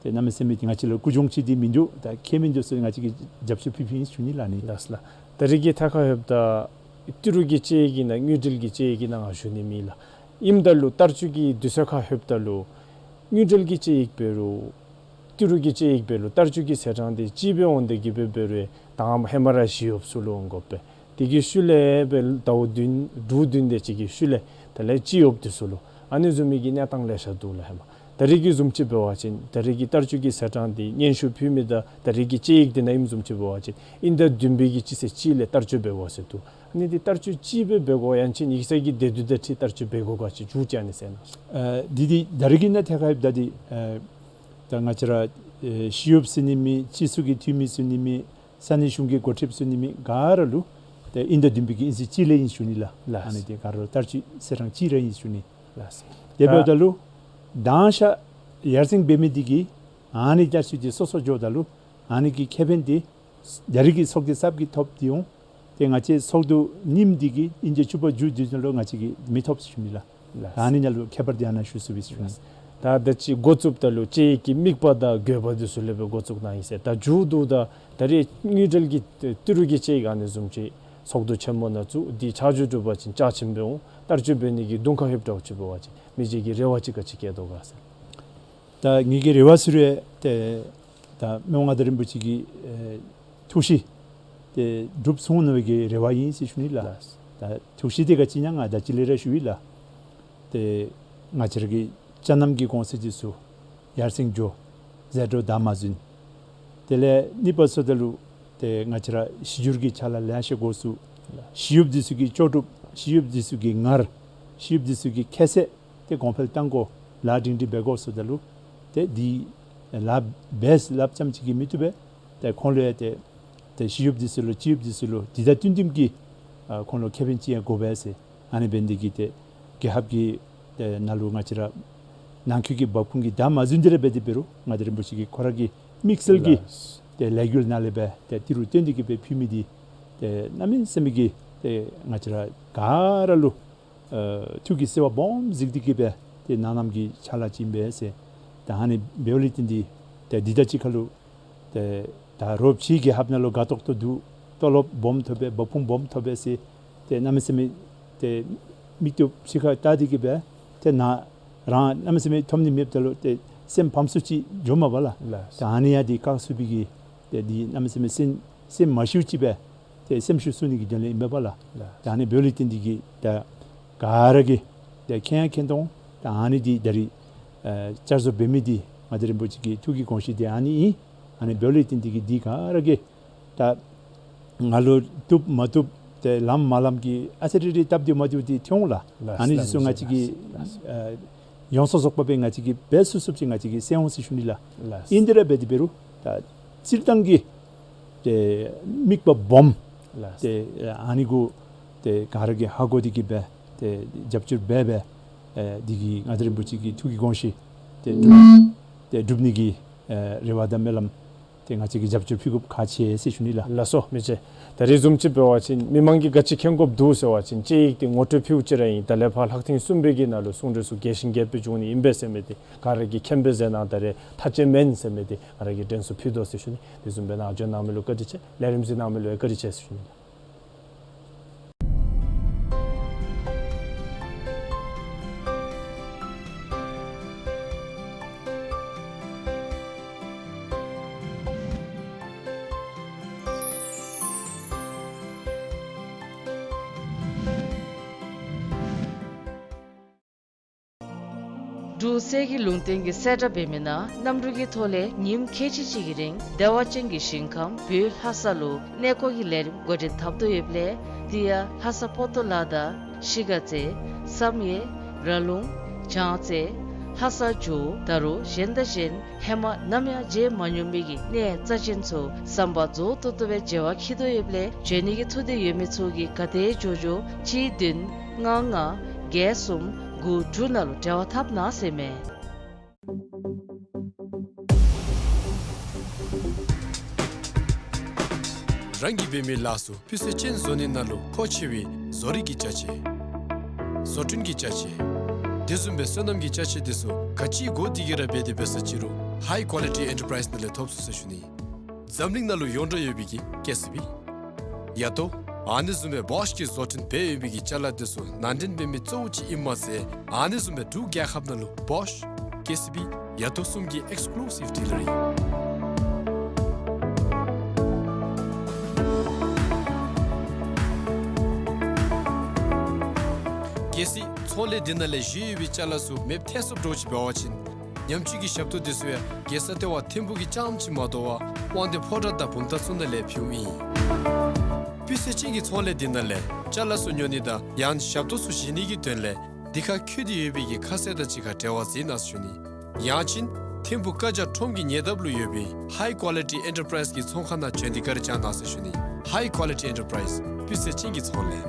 ཏེ་གནམ་མེད་ས་མེད་ཏེ་ང་བཅས་ལུ་ཀུན་སྦྱོང་ཅིག་འདི་མིན་འདུག། ད་ཁྱད་མིན་འདུག་ཟེར་ང་བཅས་ཀྱིས་རྒྱབ་སྐྱོར་ཕུལ་ཕུལཝ་ཨིན་ཞུ་ནི་ལགས་ནི། ལགས་ལགས། ད་རིས་ཀྱི་ཐད་ཁར་ཡོདཔ་ད་ཏི་རུ་གི་དཔྱད་ཡིག་གི་ནང་དངུལ་འབྲེལ་གྱི་དཔྱད་ཡིག་གི་ནང་ང་ཞུ་ནི་མེད་ལགས། ཨིནམ་ད་ལུ་བསྟར་སྤྱོད་ཀྱི་དུས་ཚོད་ཁར་ཡོདཔ་ད་ལུ་དངུལ་འབྲེལ་གྱི་དཔྱད་ཡིག་འབད་རུང་ཏི་རུ་གི་དཔྱད་ཡིག་འབད་རུང་བསྟར་སྤྱོད་ཀྱི་ཚེས་གྲངས་འདི་གཅིག་སྦེ་འོང་སྟེ་གིས་སྦེ་འབད་རུང་ད་ཧེ་མ་ར་ཞི་གཡོགཔ་ཚུ་ལུ་འོང་དགོ་པས། དེ་གི་ཤུལ་ལས་སྦེ་ཟླཝ་བདུན་དྲུག་བདུན་དེ་ཅིག་གི་ཤུལ་ལས་དེ་ལས་སྤྱི་གཡོགཔ་འདི་ཚུ་ལུ་ཨ་ནི་བཟུམ་མའི་གི་གནས་སྟངས་ལེ་ཤ་འདུག་ལགས་ཧེ་མ། ད་རིས་ཀྱི་བཟུམ་ཅིག་འབད་བ་ཅིན་ད་རིས་ཀྱི་བསྟར་སྤྱོད་ཀྱི་ཚེས་གྲངས་འདི་སྙན་ཞུ་ཕུལ་མི་དང་ད་རིས་ཀྱི་དཔྱད་ཡིག་འདི་ནང་ཨིནམ་བཟུམ་ཅིག་འབད་བ་ཅིན་དབྱིན་ཟླ་བདུན་པའི་གི་སྤྱི་ཚེས་གཅིག་ལས་བསྟར་སྤྱོད་འབད་དགོ་ཟེར་འདུག། ཨ་ནི་འདི་བསྟར་སྤྱོད་གཅིག་སྦེ་འབད་དགོ་ཡང་ཅིན་ཡིག་ཚང་གི་སྡེ་བསྡུ་དང་འཁྲིལ་བསྟར་སྤྱོད་འབད་དགོ་ག་ཅིག་མཇུག་བསྐྱལ་ནི་ཟེར་ན། ཨ་འདི་འདི་ད་རིས་ཀྱི་ནང་ཐད་ཁར་ཡོདཔ་ད་འདི་ཨ་ད་ང་བཅས་ར་ཨེ་ཞི་གཡོགཔ་ཟེར་ནི་མེད། སྤྱི་ཚོགས་ཀྱི་འཐུས་མི་ཟེར་ནི་མེད། ས་གནས་གཞུང་གི་འགོ་ཁྲིདཔ་ཟེར་ནི་མེད། ག་ར་ལུ་ཏེ་དབྱིན་ཟླ་བདུན་པའི་གི་དབྱིན་ཚེས་གཅིག་ལས་ཨིན་ཞུ་ནི་ལགས། ལགས། ཨ་ནི་འདི་ག་ར་ལུ་བསྟར་སྤྱོད་ཚེས་གྲངས་གཅིག་ར་ཨིན་ཞུ་ནི། ལགས། དེ་འབདཝ་ད་ལུ་དང་ཤ་ཡར་སེང་འབད་མི་འདི་གིས་ཨ་ནི་བསྟར་སྤྱོད་འདི་སོ་སོ་འགྱོཝ་ད་ལུ་ཨ་ནི་གི་ཁེ་ཕན་འདི་ད་རིས་ཀྱི་ཚོགས་སྡེ་གསརཔ་གིས་ཐོབ་སྟེ་འོང་། ཏེ་ང་བཅས་ཚོགས་འདུ་རྙིངམ་འདི་གིས་དབྱིན་ཟླ་བཅུ་པ་མཇུག་བསྡུ་ནི་ལུ་ང་བཅས་ཀྱིས་མི་ཐོབ་ཞུ་ནི་ལགས། ལགས། ཨ་ནི་ནང་ལུ་ཁྱད་པར་འདི་ཨ་ནཱ་ཞུ་ཚུགས་པས་ཟེར་ཞུ་ནི། ད་ད་ཅི་འགོ་བཙུགསཔ་ད་ལུ་དཔྱད་ཡིག་གི་དམིགས་པ་དང་དགོས་པ་འདི་ཚུ་ལས་སྦེ་འགོ་བཙུགས་གནང་ཡི་ཟེར། ད་མཇུག་བསྡུཝ་ད་ད་རེས་དངུལ་འབྲེལ་གྱི་ཏི་རུ་གི་དཔྱད་ཡིག་ཨ་ནི་བཟུམ་ཅིག་ཚོགས་འདུ་ཆེན་མོ་ནང་བཙུགས་ཏེ་ཆ་འཇོག་གྲུབ་པ་ཅིན་རྒྱ་ཆེན་སྦེ་འོང་། བསྟར་སྤྱོད་འབད་ནི་གི་དུང་ཁ་ཧེབ་འདྲཝ་ཅིག་འབད་བ་ཅིན་མི་རྗེ་གི་རེ་བ་ཅིག་ག་ཅི་བསྐྱེད་དོ་ག་ཟེར། ད་ངེ་གི་རེ་བ་ཟེར་རུང་ཏེ་ད་མི་དབང་མངའ་བདག་རིན་པོ་ཆེ་གི་ཨེ་ཐུགས་བཞེད་ཏེ་འགྲུབ་སོང་ནི་གི་རེ་བ་ཨིན་ཟེར་ཞུ་ནི་ལགས། ལགས། ད་ཐུགས་བཞེད་འདི་ག་ཅི་ཨིན་ན་ང་ད་ཅི་ལས་ར་ཞུ་ཡི་ལགས། ཏེ་ང་བཅས་ར་གི་ཅ་རྣམ་གྱི་གོང་ཚད་འདི་ཚུ་ཡར་སེང་འགྱོ། ཟད་འགྲོ་བདའ་མ་ཟུན། དེ་ལས་གཉིས་པ་ཟེརཝ་ད་ལུ་ཏེ་ང་བཅས་ར་གཞི་འགྱུར་གྱི་ཅ་ལ་ལེ་ཤ་དགོ་ཚུགས། གཞི་གཡོགཔ་འདི་ཚུ་གི་ལྕོགས་གྲུབ། གཞི་གཡོགཔ་འདི་ཚུ་གི་ངར། གཞི་གཡོགཔ་འདི་ཚུ་གི་ཁ་ཟས་ཏེ་གོང་འཕེལ་གཏང་དགོ། ལཱ་སྒྲིང་སྒྲི་འབད་དགོ་ཟེརཝ་ད་ལུ་ཏེ་འདི་ལཱ་འབད་སླབ་རྐྱངམ་ཅིག་གིས་མི་བཏུབ་པས། ཏེ་ཁོང་ལུ་ཡང་ཏེ་ཏེ་གཞི་གཡོགཔ་འདི་ཚུ་ལུ་སྤྱི་གཡོགཔ་འདི་ཚུ་ལུ་འདི་དང་བསྟུན་བསྟུནམ་གྱི་ཨ་ཁོང་ལུ་ཁེ་ཕན་ཅིག་ཡང་དགོ་པས་ཟེར། ཨ་ནི་འབད་ནི་འདི་གིས་ཏེ་རྒྱལ་ཁབ་ཀྱི་ཏེ་ནང་ལུ་ང་བཅས་ར་ནང་འཁོད་ཀྱི་འབབ་ཁུངས་ཀྱི་བདའ་མ་ཟུན་འདི་ར་འབད་དེ་འབད་རུང་མངའ་བདག་རིན་པོ་ཆེ་གིས་ཁོ་ར་གི་དམིགས་བསལ་གྱི་ལགས། ཏེ་ལས་འགུལ་ནང་ལས་སྦེ་ཏེ་ཏི་རུ་བཏོན་ཏེ་གིས་སྦེ་ཕུལ་མི་འདི་ཏེ་གནམ་མེད་ས་མེད་ཀྱི་ཏེ་ང་བཅས་ར་ག་ར་ལུ་ཨ་ཐུགས་ཀྱི་བརྩེ་བ་སྦོམ་གཟིགས་ཏེ་གིས་སྦེ་ཏེ་གནང་གནངམ་གྱི་ཅ་ལ་ཅིག་ཨིན་པས་ཟེར། ད་ཨ་ནི་འབདཝ་ལས་བརྟེན་ཏེ་ཏེ་འདི་དང་གཅིག་ཁར་ལུ་ཏེ་ད་རོགས་ཕྱིའི་རྒྱལ་ཁབ་ནང་ལུ་དགའ་ཏོག་ཏོ་འདུག། ཏོ་ལོབ་སྦོམ་ཐོབ་པས། འབབ་ཁུངས་སྦོམ་ཐོབ་པས་ཟེར་ཏེ་གནམ་མེད་ས་མེད་ཏེ་མིག་ཏོ་ཕྱི་ཁར་བལྟ་སྟེ་གིས་སྦེ་ཏེ་ནཱ་རང་གནམ་མེད་ས་མེད་ཐོབ་ནི་མེདཔ་ད་ལུ་ཏེ་སེམས་ཕམ་སུ་ཅིག་འགྱོཝ་མས་པ་ལགས། ལགས། ད་ཨ་ནི་ཡང་འདི་བཀག་ཚུགས་པའི་གི་ཏེ་འདི་གནམ་མེད་ས་མེད་སེམས་སེམས་མ་ཤིཝ་ཅིག་སྦེ་ཏེ་སེམས་ཤུགས་ཚུགས་ནི་གི་དོན་ལས་ཨིན་པས་པ་ལགས། ལགས། ད་ཨ་ནི་འབདཝ་ལས་བརྟེན་ཏེ་གིས་ད་ག་ར་གིས་ཏེ་མཁྱེན་ཡང་མཁྱེན་དོ། ད་ཨ་ནི་འདི་ད་རིས་ཨ་བསྐྱར་བཟོ་འབད་མི་འདི་མངའ་བདག་རིན་པོ་ཆེ་གི་ཐུགས་ཀྱི་དགོངས་གཞི་འདི་ཨ་ནི་ཨིན། ཨ་ནི་འབདཝ་ལས་བརྟེན་ཏེ་གིས་འདི་ག་ར་གིས་ད་ང་ལུ་བཏུབ་མ་བཏུབ་ཏེ་ལངམ་མ་ལངམ་གྱི་ཨ་ཙི་རེ་རེ་སྟབས་བདེཝ་མ་བདེཝ་འདི་ཐོན་འོང་ལགས། ལགས། ཨ་ནི་འདི་ཚུ་ང་བཅས་ཀྱིས་ལགས། ཨ་ཡོངས་སུ་རྫོགས་པ་སྦེ་ང་བཅས་ཀྱིས་འབད་ཚུགས་ཚུགསཔ་ཅིག་ང་བཅས་ཀྱིས་སེལ་འོང་ཟེར་ཞུ་ནི་ལགས། ལགས། ཨིན་དེ་ར་འབད་དེ་འབད་རུང་ད་སྤྱིར་བཏང་གི་ཏེ་དམིགས་པ་སྦོམ། ལགས། ཏེ་ཨ་ནི་གུ་ཏེ་ག་ར་གིས་ཧ་གོ་སྟེ་གིས་སྦེ་ཏེ་རྒྱབ་སྐྱོར་འབད་སྦེ་ཨེ་འདི་གི་མངའ་བདག་རིན་པོ་ཆེ་གི་ཐུགས་ཀྱི་དགོངས་གཞི་ཏེ་འགྲུབ་ཏེ་འགྲུབ་ནི་གི་ཨེ་རེ་བ་དང་སྨོན་ལམ་ཏེ་ང་བཅས་ཀྱིས་རྒྱབ་སྐྱོར་ཕུལ་དགོཔ་ཁག་ཆེ་ཟེར་ཞུ་ནི་ལགས། ལགས་སོ་མི་རྗེ། ད་རེས་བཟུམ་ཅིག་འབད་བ་ཅིན་མི་མང་གིས་ག་ཅི་མཁྱེན་དགོཔ་འདུག་ཟེར་བ་ཅིན་དཔྱད་ཡིག་འདི་ངོ་སྤྲོད་ཕུལཝ་ཅིག་ར་ཨིན། ད་ལས་ཕར་ལྷག་ཐེངས་གསུམ་པའི་གི་ནང་ལུ་གསུང་གྲོས་ཚུ་རྒྱས་ཤིང་རྒྱས་པ་སྦེ་འབྱུང་ནི་ཨིན་པས་ཟེར་མི་འདི་ག་ར་གིས་མཁྱེན་པས་ཟེར་གནང་། ད་རེས་མཐའ་དཔྱད་མེན་ཟེར་མི་འདི་ང་ར་གིས་དྲན་གསོ་ཕུལ་དོ་ཟེར་ཞུ་ནི། དེ་བཟུམ་སྦེ་ནཱ་བྱོན་གནང་མི་ལུ་བཀའ་དྲིན་ཆེ། ལས་རིམ་གཟིགས་གནང་མི་ལུ་ཡང་བཀའ་དྲིན་ཆེ་ཟེར་ཞུ་ནི། འབྲུག་གསེར་གྱི་ལུང་བསྟན་གྱི་གསལ་བསྒྲགས་འབད་མི་ནང་གནམ་གྲུ་གི་ཐོག་ལས་ཉིནམ་ཁལ་གཅིག་གཅིག་གི་རིང་བདེ་བ་ཅན་གྱི་ཞིང་ཁམས་བོད་ལྷ་ས་ལུ་གནས་སྐོར་གྱི་ལས་རིམ་འགོ་འདྲེན་འཐབ་དོ་ཡོདཔ་ལས་དེ་ཡང་ལྷ་ས་པོ་ཏོ་ལ་དང་ཤི་ག་རྩེ་བསམ་ཡས་ར་ལུང་བྱང་རྩེ་ལྷ་ས་ཇོ་བོ་ད་རུང་གཞན་དང་གཞན་ཧེ་མ་ནམ་ཡང་མཇལ་མ་མྱོང་མི་གི་གནས་རྩ་ཅན་ཚུ་ཟམ་པ་རྫོགས་ཏོག་ཏོ་སྦེ་མཇལ་བར་འཁྱིད་དོ་ཡོདཔ་ལས་བྱོན་ནི་གི་ཐུགས་འདོད་ཡོད་མི་ཚུ་གིས་ག་དེ་མགྱོགས་མགྱོགས་གཅིག་བདུན་ལྔ་ལྔ་བརྒྱད་གསུམ་དགུ་དྲུག་ནང་ལུ་འབྲེལ་བ་འཐབ་གནང་ཟེར་མས། རང་གིས་འབད་མི་ལཱ་ཚུ་སྤུས་ཚད་ཅན་བཟོ་ནི་ནང་ལུ་མཁོ་ཆེ་བའི་བཟོ་རིག་གི་ཅ་ཆས། བཟོ་སྐྲུན་གྱི་ཅ་ཆས། དེ་བཟུམ་སྦེ་སོ་ནམ་གྱི་ཅ་ཆས་དེ་ཚུ་ག་ཅི་དགོ་དེ་གི་ར་འབད་དེ་འབད་ས་ཅི་རུང་High Quality Enterprise ནང་ལས་ཐོབ་ཚུགས་ཟེར་ཞུ་ནི། འཛམ་གླིང་ནང་ལུ་ཡོངས་གྲགས་ཡོད་པའི་གི་ཀེ་སི་བི། ཡ་ཏོ། ཨ་ནི་བཟུམ་སྦེ་བོཤ་གིས་བཟོ་སྐྲུན་འབད་ཡོད་པའི་གི་ཅ་ལ་དེ་ཚུ་ནང་འདྲེན་འབད་མི་གཙོ་བོ་ཅིག་ཨིནམ་མ་ཚད་ཨ་ནི་བཟུམ་སྦེ་འབྲུག་རྒྱལ་ཁབ་ནང་ལུ་བོཤ་ཀེ་སི་བི་ཡ་ཏོ་གསུམ་གྱི་ཨེགསི་ཀུ་ལུ་སིབ་ཌི་ལར་ཨིན། གལ་སྲིད་ཚོང་ལས་འདི་ནང་ལས་བཞེས་ཡོད་པའི་ཅ་ལ་ཚུ་མེདཔ་ཐལ་སོངམ་འདྲཝ་ཅིག་འབད་བ་ཅིན་ཉམས་བཅོས་ཀྱི་ཞབས་ཏོག་དེ་ཚུ་ཡང་རྒྱལ་ས་ལྟེ་བ་ཐིམ་ཕུག་གི་རྐྱངམ་ཅིག་མ་དོ་བར་དབང་འདུས་ཕོ་བྲང་དང་བུམ་ཐང་ཚུ་ནང་ལས་ཕུལཝ་ཨིན། སྤུས་ཚད་ཅན་གྱི་ཚོང་ལས་འདི་ནང་ལས་ཅ་ལ་ཚུ་ཉོ་ནི་དང་ཡང་ཞབས་ཏོག་ཚུ་བཞེས་ནི་གི་དོན་ལས་འདི་ཁར་འཁོད་དེ་ཡོད་པའི་གི་ཁ་གསལ་དང་གཅིག་ཁར་འབྲེལ་བ་མཛད་གནང་ཟེར་ཞུ་ནི། ཡང་ཅིན་ཐིམ་ཕུག་ཀ་ཇ་ཁྲོམ་གྱི་ཉེ་འདབས་ལུ་ཡོད་པའི་High Quality Enterprise གི་ཚོང་ཁང་ནང་བྱོན་ཏེ་བཀའ་དྲིན་བསྐྱང་གནང་ཟེར་ཞུ་ནི། High Quality Enterprise སྤུས་ཚད་ཅན་གྱི་ཚོང་ལས།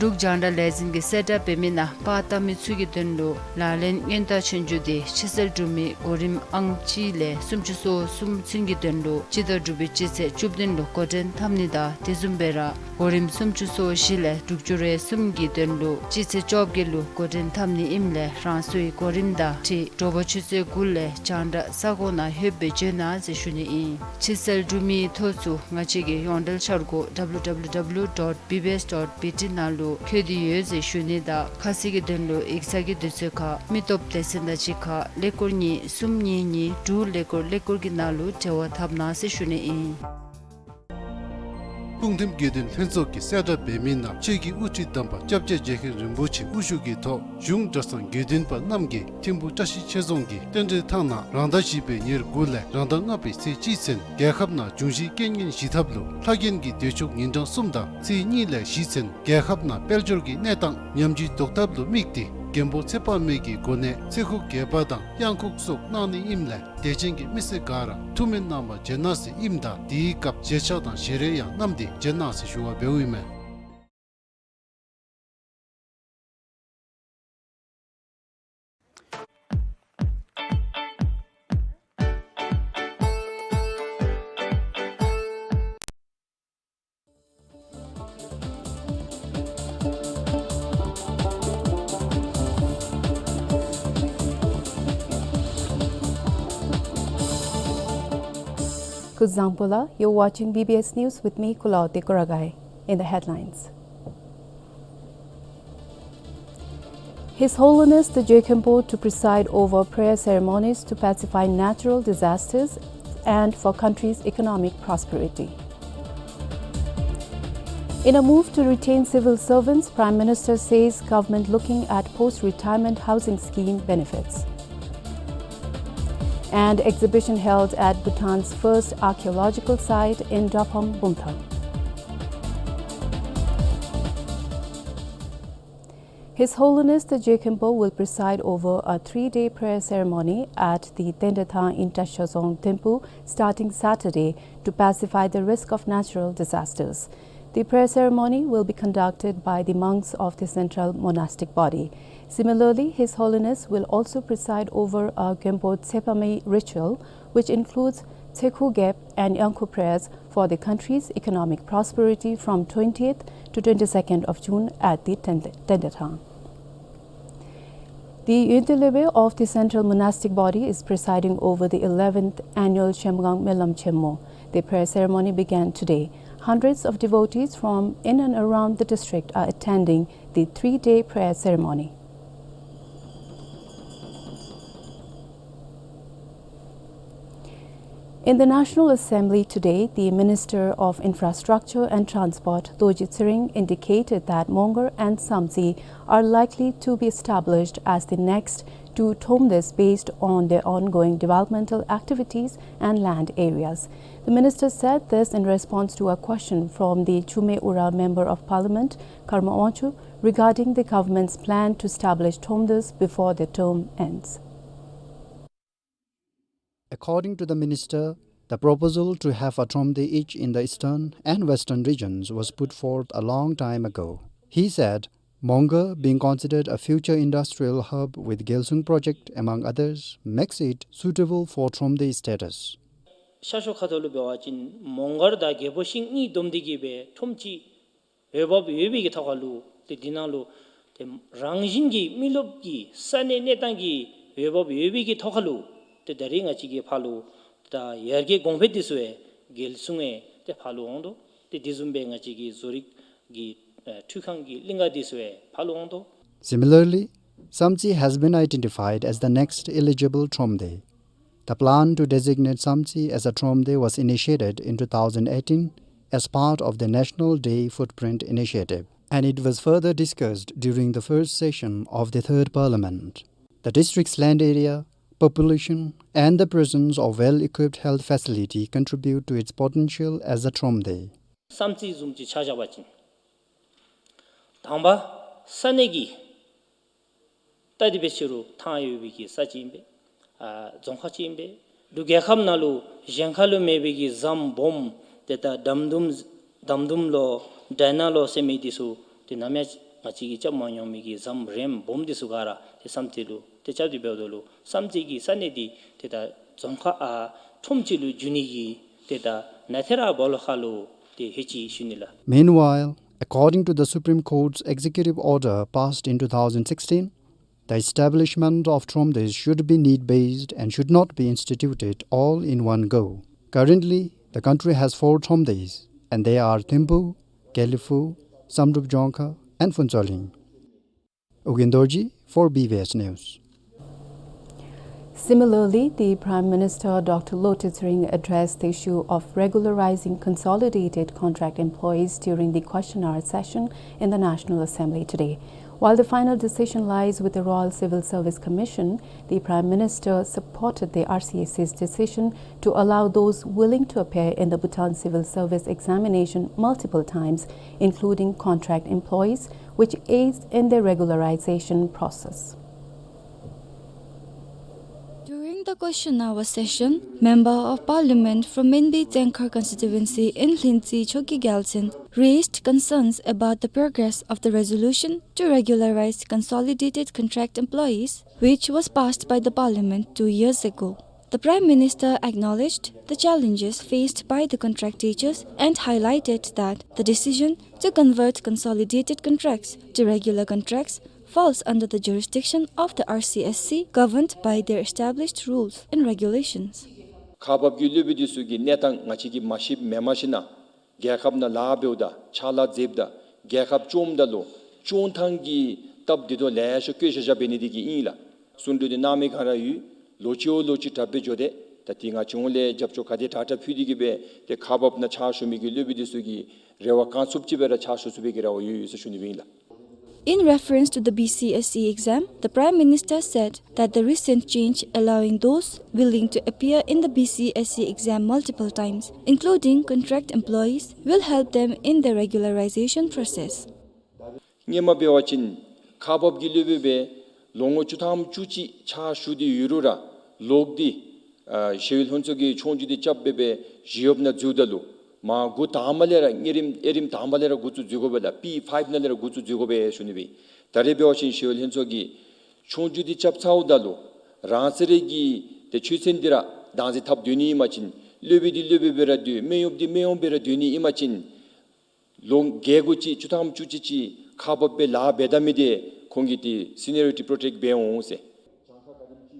འབྲུག་རྒྱང་བསྒྲགས་ལས་འཛིན་གྱིས་གསལ་བསྒྲགས་འབད་མི་ནང་པར་བཏབ་མི་ཚུ་གི་དོན་ལུ་ལག་ལེན་སྔོན་བརྡ་ཆོས་རྒྱུགས་འདི་ཕྱི་གསལ་འབྲུག་མི་གོ་རིམ་ཨང་གཅིག་ལས་སུམ་ཅུ་སོ་གསུམ་ཚུན་གྱི་དོན་ལུ་སྤྱི་ཟླ་དྲུག་པའི་སྤྱི་ཚེས་བཅུ་བདུན་ལུ་འགོ་འདྲེན་འཐབ་ནི་དང་དེ་བཟུམ་སྦེ་ར་གོ་རིམ་སུམ་ཅུ་སོ་བཞི་ལས་དྲུག་ཅུ་རེ་གསུམ་གྱི་དོན་ལུ་སྤྱི་ཚེས་བཅོ་བརྒྱད་ལུ་འགོ་འདྲེན་འཐབ་ནི་ཨིནམ་ལས་རང་སོའི་གོ་རིམ་དང་འཁྲིལ་དྲོ་པ་ཆུ་ཚོད་དགུ་ལས་རྒྱང་བསྒྲགས་ས་གོ་ནང་ལྷོདཔ་སྦེ་འབྱོན་གནང་ཟེར་ཞུ་ནི་ཨིན། ཕྱི་གསལ་འབྲུག་མིའི་ཐོ་ཚུ་ང་བཅས་ཀྱི་ཡོངས་འབྲེལ་འཆར་སྒོ་W W W dot B B S dot B T ནང་ལུ་འཁོད་དེ་ཡོད་ཟེར་ཞུ་ནི་དང་ཁ་གསལ་གྱི་དོན་ལུ་ཡིག་ཚང་གི་དུས་ཚོད་ཁར་མི་སྟོབས་སྡེ་ཚན་དང་གཅིག་ཁར་ཀླད་ཀོར་གཉིས་གསུམ་གཉིས་གཉིས་དྲུག་ཀླད་ཀོར་ཀླད་ཀོར་གྱི་ནང་ལུ་འབྲེལ་བ་འཐབ་གནང་ཟེར་ཞུ་ནི་ཨིན། སྤུངས་ཐིམ་དགེ་འདུན་ལྷན་ཚོགས་ཀྱིས་གསལ་བསྒྲགས་འབད་མི་ནང་ཆོས་ཀྱི་དབུ་ཁྲིད་དམ་པ་སྐྱབས་རྗེ་རྗེ་མཁན་རིན་པོ་ཆེ་དབུ་བཞུགས་ཀྱི་ཐོག་གཞུང་གྲྭ་ཚང་དགེ་འདུན་པ་རྣམས་ཀྱིས་ཐིམ་ཕུ་བཀྲ་ཤིས་ཆོས་རྫོང་གི་རྟེན་འབྲེལ་ཐང་ནང་རང་ཟླ་བཞི་པའི་ཉེར་དགུ་ལས་རང་ཟླ་ལྔ་པའི་ཚེས་གཅིག་ཚུན་རྒྱལ་ཁབ་ནང་འབྱུང་བཞིའི་རྐྱེན་ངན་ཞི་ཐབས་ལུ་ལྷ་རྒྱན་གྱི་མདོས་ཆོག་ཉིན་གྲངས་གསུམ་དང་ཚེས་གཉིས་ལས་བཞི་ཚུན་རྒྱལ་ཁབ་ནང་དཔལ་འབྱོར་གྱི་གནས་སྟངས་ཉམས་ཅིག་ཟློག་ཐབས་ལུ་དམིགས་ཏེ་མགོན་པོ་ཚེ་དཔག་མེད་ཀྱི་གོ་གནས་ཚེ་ཁུག་རྒྱས་པ་དང་གཡང་ཁུག་སོགས་གནང་ནི་ཨིནམ་ལས་དད་ཅན་གྱི་མི་སེར་ག་ར་ཐུགས་སྨོན་གནང་བར་བྱོན་གནང་ཟེར་ཨིནམ་ད་དེའི་སྐབས་ཞལ་ཆས་དང་ཞལ་རས་ཡང་བསྣམས་ཏེ་བྱོན་གནང་ཟེར་ཞུ་བ་འབདཝ་ཨིན་མས། Kuzuzangpo la, you're watching B B S News with me, Kulaote Kuragai. In the headlines. His Holiness the Je Khenpo to preside over prayer ceremonies to pacify natural disasters and for country's economic prosperity. In a move to retain civil servants, Prime Minister says government looking at post-retirement housing scheme benefits. And exhibition held at Bhutan's first archaeological site in Draphang Bumthang. His Holiness the Je Khenpo will preside over a three-day prayer ceremony at the Tendrathang in Trashazong Thimphu starting Saturday to pacify the risk of natural disasters. The prayer ceremony will be conducted by the monks of the central monastic body. Similarly, His Holiness will also preside over a Genpo Tsepame ritual, which includes Tsekhu Gep and Yangkhu prayers for the country's economic prosperity from twentieth to twenty-second of June at the Tende-, Tendrathang. The Yönte Lebe of the Central Monastic Body is presiding over the eleventh annual Shemgang Melam Chemo. The prayer ceremony began today. Hundreds of devotees from in and around the district are attending the three-day prayer ceremony. In the National Assembly today, the Minister of Infrastructure and Transport, Dorji Tshering, indicated that Mongar and Samtse are likely to be established as the next two Thromdes based on their ongoing developmental activities and land areas. The minister said this in response to a question from the Chume Ura Member of Parliament, Karma Wangchuk, regarding the government's plan to establish Thromdes before their term ends. According to the minister, the proposal to have a Thromde each in the eastern and western regions was put forth a long time ago. He said, Mongar, being considered a future industrial hub with Gyalsung project, among others, makes it suitable for Thromde status. ཤར་ཕྱོགས་ཁ་ཐུག་ལུ་འབད་བ་ཅིན་མོང་སྒར་དང་རྒྱལ་པོ་ཤིང་གཉིས་བསྡོམས་ཏེ་གི་སྦེ་ཁྲོམ་ཅིག་འོས་འབབ་ཡོད་པའི་གི་ཐོག་ཁ་ལུ་ཏེ་འདི་ནང་ལུ་ཏེ་རང་བཞིན་གྱི་མི་རློབས་ཀྱི་ས་གནས་གནས་སྟངས་ཀྱི་འོས་འབབ་ཡོད་པའི་གི་ཐོག་ཁ་ལུ་ཏེ་ད་རེས་ང་བཅས་ཀྱི་ཕར་ལུ་ད་ཡར་རྒྱས་གོང་འཕེལ་འདི་ཚུ་ཡང་འགྱོ་ཚུགས་ཡང་ཏེ་ཕར་ལུ་འོང་དོ། ཏེ་དེ་བཟུམ་སྦེ་ང་བཅས་ཀྱི་བཟོ་རིག་གི་ཨེ་འཕྲུལ་ཁང་གི་གླིང་ག་འདི་ཚུ་ཡང་ཕར་ལུ་འོང་དོ། Similarly, Samtse has been identified as the next eligible Thromde. The plan to designate Samtse as a Thromde was initiated in two thousand eighteen as part of the National Dey Footprint Initiative, and it was further discussed during the first session of the Third Parliament. The district's land area, population, and the presence of well-equipped health facility contribute to its potential as a Thromde. བསམ་རྩེ་བཟུམ་ཅིག་ཆ་བཞག་པ་ཅིན་དང་པ་ས་གནས་ཀྱི་ད་དེ་སྦེ་ཕྱི་རུ་ཐང་ཡོད་པའི་གི་ས་ཅིག་ཨིན་པས། ཨ་རྫོང་ཁག་ཅིག་ཨིན་པས། འབྲུག་རྒྱལ་ཁབ་ནང་ལུ་གཞན་ཁ་ལུ་མེད་པའི་གི་ཟམ་སྦོམ་ཏེ་ད་དམ་དུམ་དམ་དུམ་ལོ་སྦྲ་ནག་ལོ་ཟེར་མི་འདི་ཚུ་ཏེ་ནམ་ཡང་ ང་བཅས་ཀྱིས་རྐྱབ་མ་མྱོང་མི་གི་ཟམ་རིམ་སྦོམ་འདི་ཚུ་ག་ར་ཏེ་བསམ་རྩེ་ལུ་ཏེ་རྐྱབ་སྟེ་འབདཝ་ད་ལུ་བསམ་རྩེ་གི་ས་གནས་འདི་ཏེ་ད་རྫོང་ཁག་ཨ་ཁྲོམ་ཅིག་ལུ་འགྱུར་ནི་གི་ཏེ་ད་ནཱ་ཐེ་ར་སྦོ་ལོགས་ཁ་ལུ་ཏེ་ལྷོད་ཅི་ཞུ་ནི་ལགས། Meanwhile, according to the Supreme Court's executive order passed in two thousand sixteen, the establishment of Thromdesh should be need-based and should not be instituted all in one go. Currently, the country has four Thromdesh, and they are Thimphu, Gelephu, Samdrup Dzongkha, and Phuentsholing. Ugyen Dorji for B B S News. Similarly, the Prime Minister, Doctor Lotay Tshering, addressed the issue of regularizing consolidated contract employees during the question hour session in the National Assembly today. While the final decision lies with the Royal Civil Service Commission, the Prime Minister supported the R C S C's decision to allow those willing to appear in the Bhutan Civil Service examination multiple times, including contract employees, which aids in their regularization process. During the question hour session, Member of Parliament from Minbi Tsengkhar constituency in Lhintsi, Chokki Gyaltsen, raised concerns about the progress of the resolution to regularize consolidated contract employees, which was passed by the Parliament two years ago. The Prime Minister acknowledged the challenges faced by the contract teachers and highlighted that the decision to convert consolidated contracts to regular contracts falls under the jurisdiction of the R C S C, governed by their established rules and regulations. ཁག་འབགཔ་གི་སློབ་དཔོན་འདི་ཚུ་གི་གནས་སྟངས་ང་བཅས་ཀྱིས་མ་ཤེསཔ་མེནམ་ཞིན་ན་རྒྱལ་ཁབ་ནང་ལཱ་འབདཝ་ད་ཕྱག་ལཱ་མཛདཔ་ད་རྒྱལ་ཁབ་སྐྱོངམ་ད་ལུ་སྐྱོང་ཐངས་ཀྱི་སྟབས་འདི་དོ་ལེ་ཤ་བཀོད་བཞག་བཞགཔ་འབད་ནི་འདི་གིས་ཨིན་ལགས། གསུང་གྲོས་འདི་གནང་མི་ག་ར་ཡོད། ལོ་གཅིག་འོག་ལོ་གཅིག་དྲག་སྦེ་འགྱོ་སྟེ་ད་འདི་ང་བཅས་འོང་ལས་རྒྱབ་སྐྱོར་ག་དེ་དྲག་དྲག་ཕུལ་ཏེ་གིས་སྦེ་ཏེ་ཁག་འབགཔ་ནང་ཕྱག་ཞུ་མི་གི་སློབ་དཔོན་འདི་ཚུ་གིས་རེ་བ་གང་ཚུགསཔ་ཅིག་སྦེ་ར་ཕྱག་ཞུ་ཚུགས་པའི་གི་རེ་བ་ཡོད་ཡོད་ཟེར་ཞུ་ནི་སྦེ་ཨིན་ལགས། In reference to the B C S E exam, the Prime Minister said that the recent change allowing those willing to appear in the B C S E exam multiple times, including contract employees, will help them in their regularization process. སྔོན་མ་འབད་བ་ཅིན་ཁག་འབགཔ་གི་སློབ་དཔོན་སྦེ་ལོ་ངོ་བཅུ་ཐམ་བཅུ་གཅིག་ཕྱག་ཞུ་སྟེ་ཡོད་རུང་ར་ལོག་སྟེ་ཨ་ཞི་བའི་ལྷུན་རྩེ་གི་ཆོས་རྒྱུགས་འདི་རྐྱབ་སྦེ་སྦེ་ཞི་གཡོགཔ་ནང་འཛུལཝ་ད་ལུ་མར་འགོ་དང་པ་ལས་ར་དམིགས་རིམ་དབྱེ་རིམ་དང་པ་ལས་ར་འགོ་བཙུགས་འཛུལ་དགོ་པས་ལགས། P five ནང་ལས་ར་འགོ་བཙུགས་འཛུལ་དགོ་པས་ཞུ་ནི་སྦེ། ད་རེས་འབད་བ་ཅིན་ཞི་བའི་ལྷུན་རྩེ་གི་ཆོས་རྒྱུགས་འདི་རྐྱབ་ཚརཝ་ད་ལུ་རང་སོ་རའི་གི་ཏེ་ཆོས་ཚན་འདི་ར་བདག་འཛིན་འཐབ་སྡོད་ནི་ཨིན་པ་ཅིན་སློབ་དཔོན་འདི་སློབ་དཔོན་སྦེ་ར་སྡོད་སྨན་གཡོགཔ་འདི་སྨན་གཡོགཔ་སྦེ་ར་སྡོད་ནི་ཨིན་པ་ཅིན་ལོ་བརྒྱད་དགུ་ཅིག་བཅུ་ཐམ་བཅུ་གཅིག་ཅིག་ཁག་འབགཔ་སྦེ་ལཱ་འབད་ད་མི་འདི་ཁོང་གི་ཏེ་seniority protect འབད་འོང་ཟེར།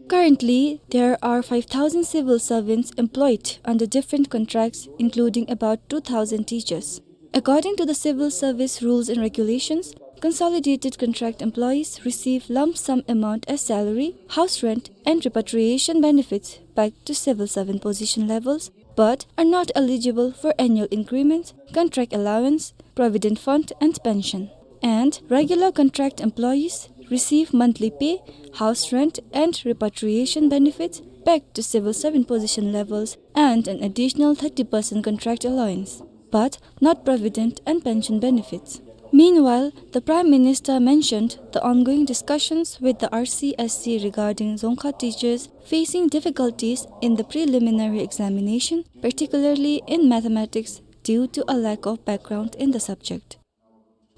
Currently, there are five thousand civil servants employed under different contracts, including about two thousand teachers. According to the civil service rules and regulations, consolidated contract employees receive lump sum amount as salary, house rent, and repatriation benefits back to civil servant position levels, but are not eligible for annual increments, contract allowance, provident fund, and pension. And regular contract employees receive monthly pay, house rent, and repatriation benefits back to civil servant position levels, and an additional thirty percent contract allowance, but not provident and pension benefits. Meanwhile, the Prime Minister mentioned the ongoing discussions with the R C S C regarding Dzongkha teachers facing difficulties in the preliminary examination, particularly in mathematics, due to a lack of background in the subject.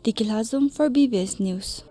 Diki Lhazom for B B S News.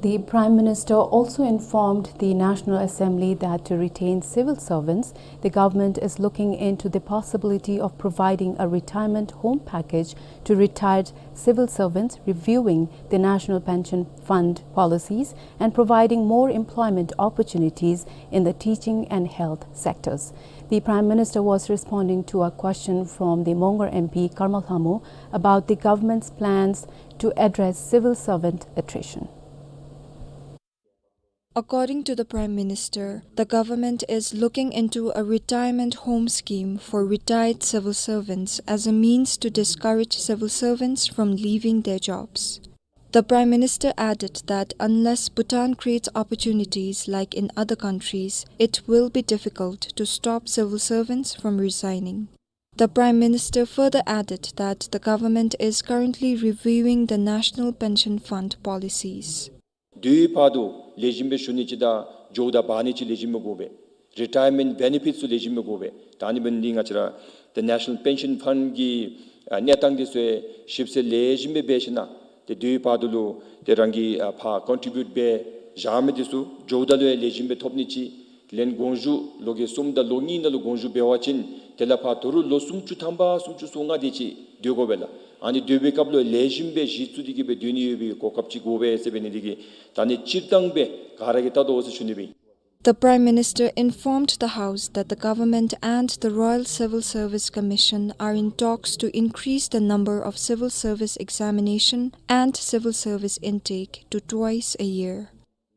The Prime Minister also informed the National Assembly that to retain civil servants, the government is looking into the possibility of providing a retirement home package to retired civil servants, reviewing the National Pension Fund policies, and providing more employment opportunities in the teaching and health sectors. The Prime Minister was responding to a question from the Mongar M P Karma Lhamu about the government's plans to address civil servant attrition. According to the Prime Minister, the government is looking into a retirement home scheme for retired civil servants as a means to discourage civil servants from leaving their jobs. The Prime Minister added that unless Bhutan creates opportunities like in other countries, it will be difficult to stop civil servants from resigning. The Prime Minister further added that the government is currently reviewing the National Pension Fund policies. དུས་བར་དུ་ལེགས་ཤོམ་སྦེ་བཞུགས་ནི་ཅིག་དང་འགྱོཝ་ད་འབག་ནི་ཅིག་ལེགས་ཤོམ་སྦེ་དགོ་པས། རི་ཊ་ཡར་མེནཊ་བེ་ནི་ཕིཊ་ཚུ་ལེགས་ཤོམ་སྦེ་དགོ་པས། ད་ཨ་ནི་འབད་ནི་འདི་ང་བཅས་ར་ཏེ་ནེ་ཤ་ནཱལ་པེན་ཤཱན་ཕཱནཌ་གི་ཨ་གནས་སྟངས་འདི་ཚུ་ཞིབ་འཚོལ་ལེགས་ཤོམ་སྦེ་འབད་ཞིན་ན་ཏེ་ དེ་བར་དུ་ལུ་ཏེ་རང་གིས་ཨ་ཕར་ཀོན་ཊི་བིའུཊ་འབད་བཞག་མི་འདི་ཚུ་འགྱོཝ་ད་ལུ་ཡང་ལེགས་ཤོམ་སྦེ་ཐོབ་ནི་ཅིག། ལན་དགོངས་ཞུ་ལོ་གི་གསུམ་དང་ལོ་གཉིས་ནང་ལུ་དགོངས་ཞུ་འབད་བ་ཅིན་དེ་ལས་ཕར་ད་རུང་ལོ་སུམ་ཅུ་ཐམ་པ་སུམ་ཅུ་སོ་ལྔ་དེ་ཅིག་སྡོད་དགོ་པས་ལགས། ཨ་ནི་སྡོད་པའི་སྐབས་ལུ་ལེགས་ཤོམ་སྦེ་གཞི་བཙུགས་ཏེ་གི་སྦེ་སྡོད་ནི་ཡོད་པའི་གོ་སྐབས་ཅིག་དགོ་པས་ཟེར་འབད་ནི་འདི་གིས་ད་ཨ་ནི་སྤྱིར་བཏང་སྦེ་ག་ར་གིས་བལྟ་དོ་ཟེར་ཞུ་ནི་སྦེ། The Prime Minister informed the House that the government and the Royal Civil Service Commission are in talks to increase the number of civil service examination and civil service intake to twice a year.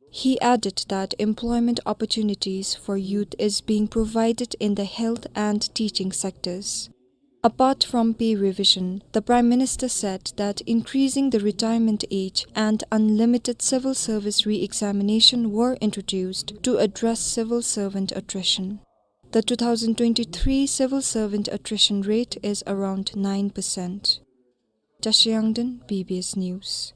He added that employment opportunities for youth is being provided in the health and teaching sectors. Apart from pay revision, the Prime Minister said that increasing the retirement age and unlimited civil service re-examination were introduced to address civil servant attrition. The two thousand twenty-three civil servant attrition rate is around nine percent. Tashi Yangden, B B S News.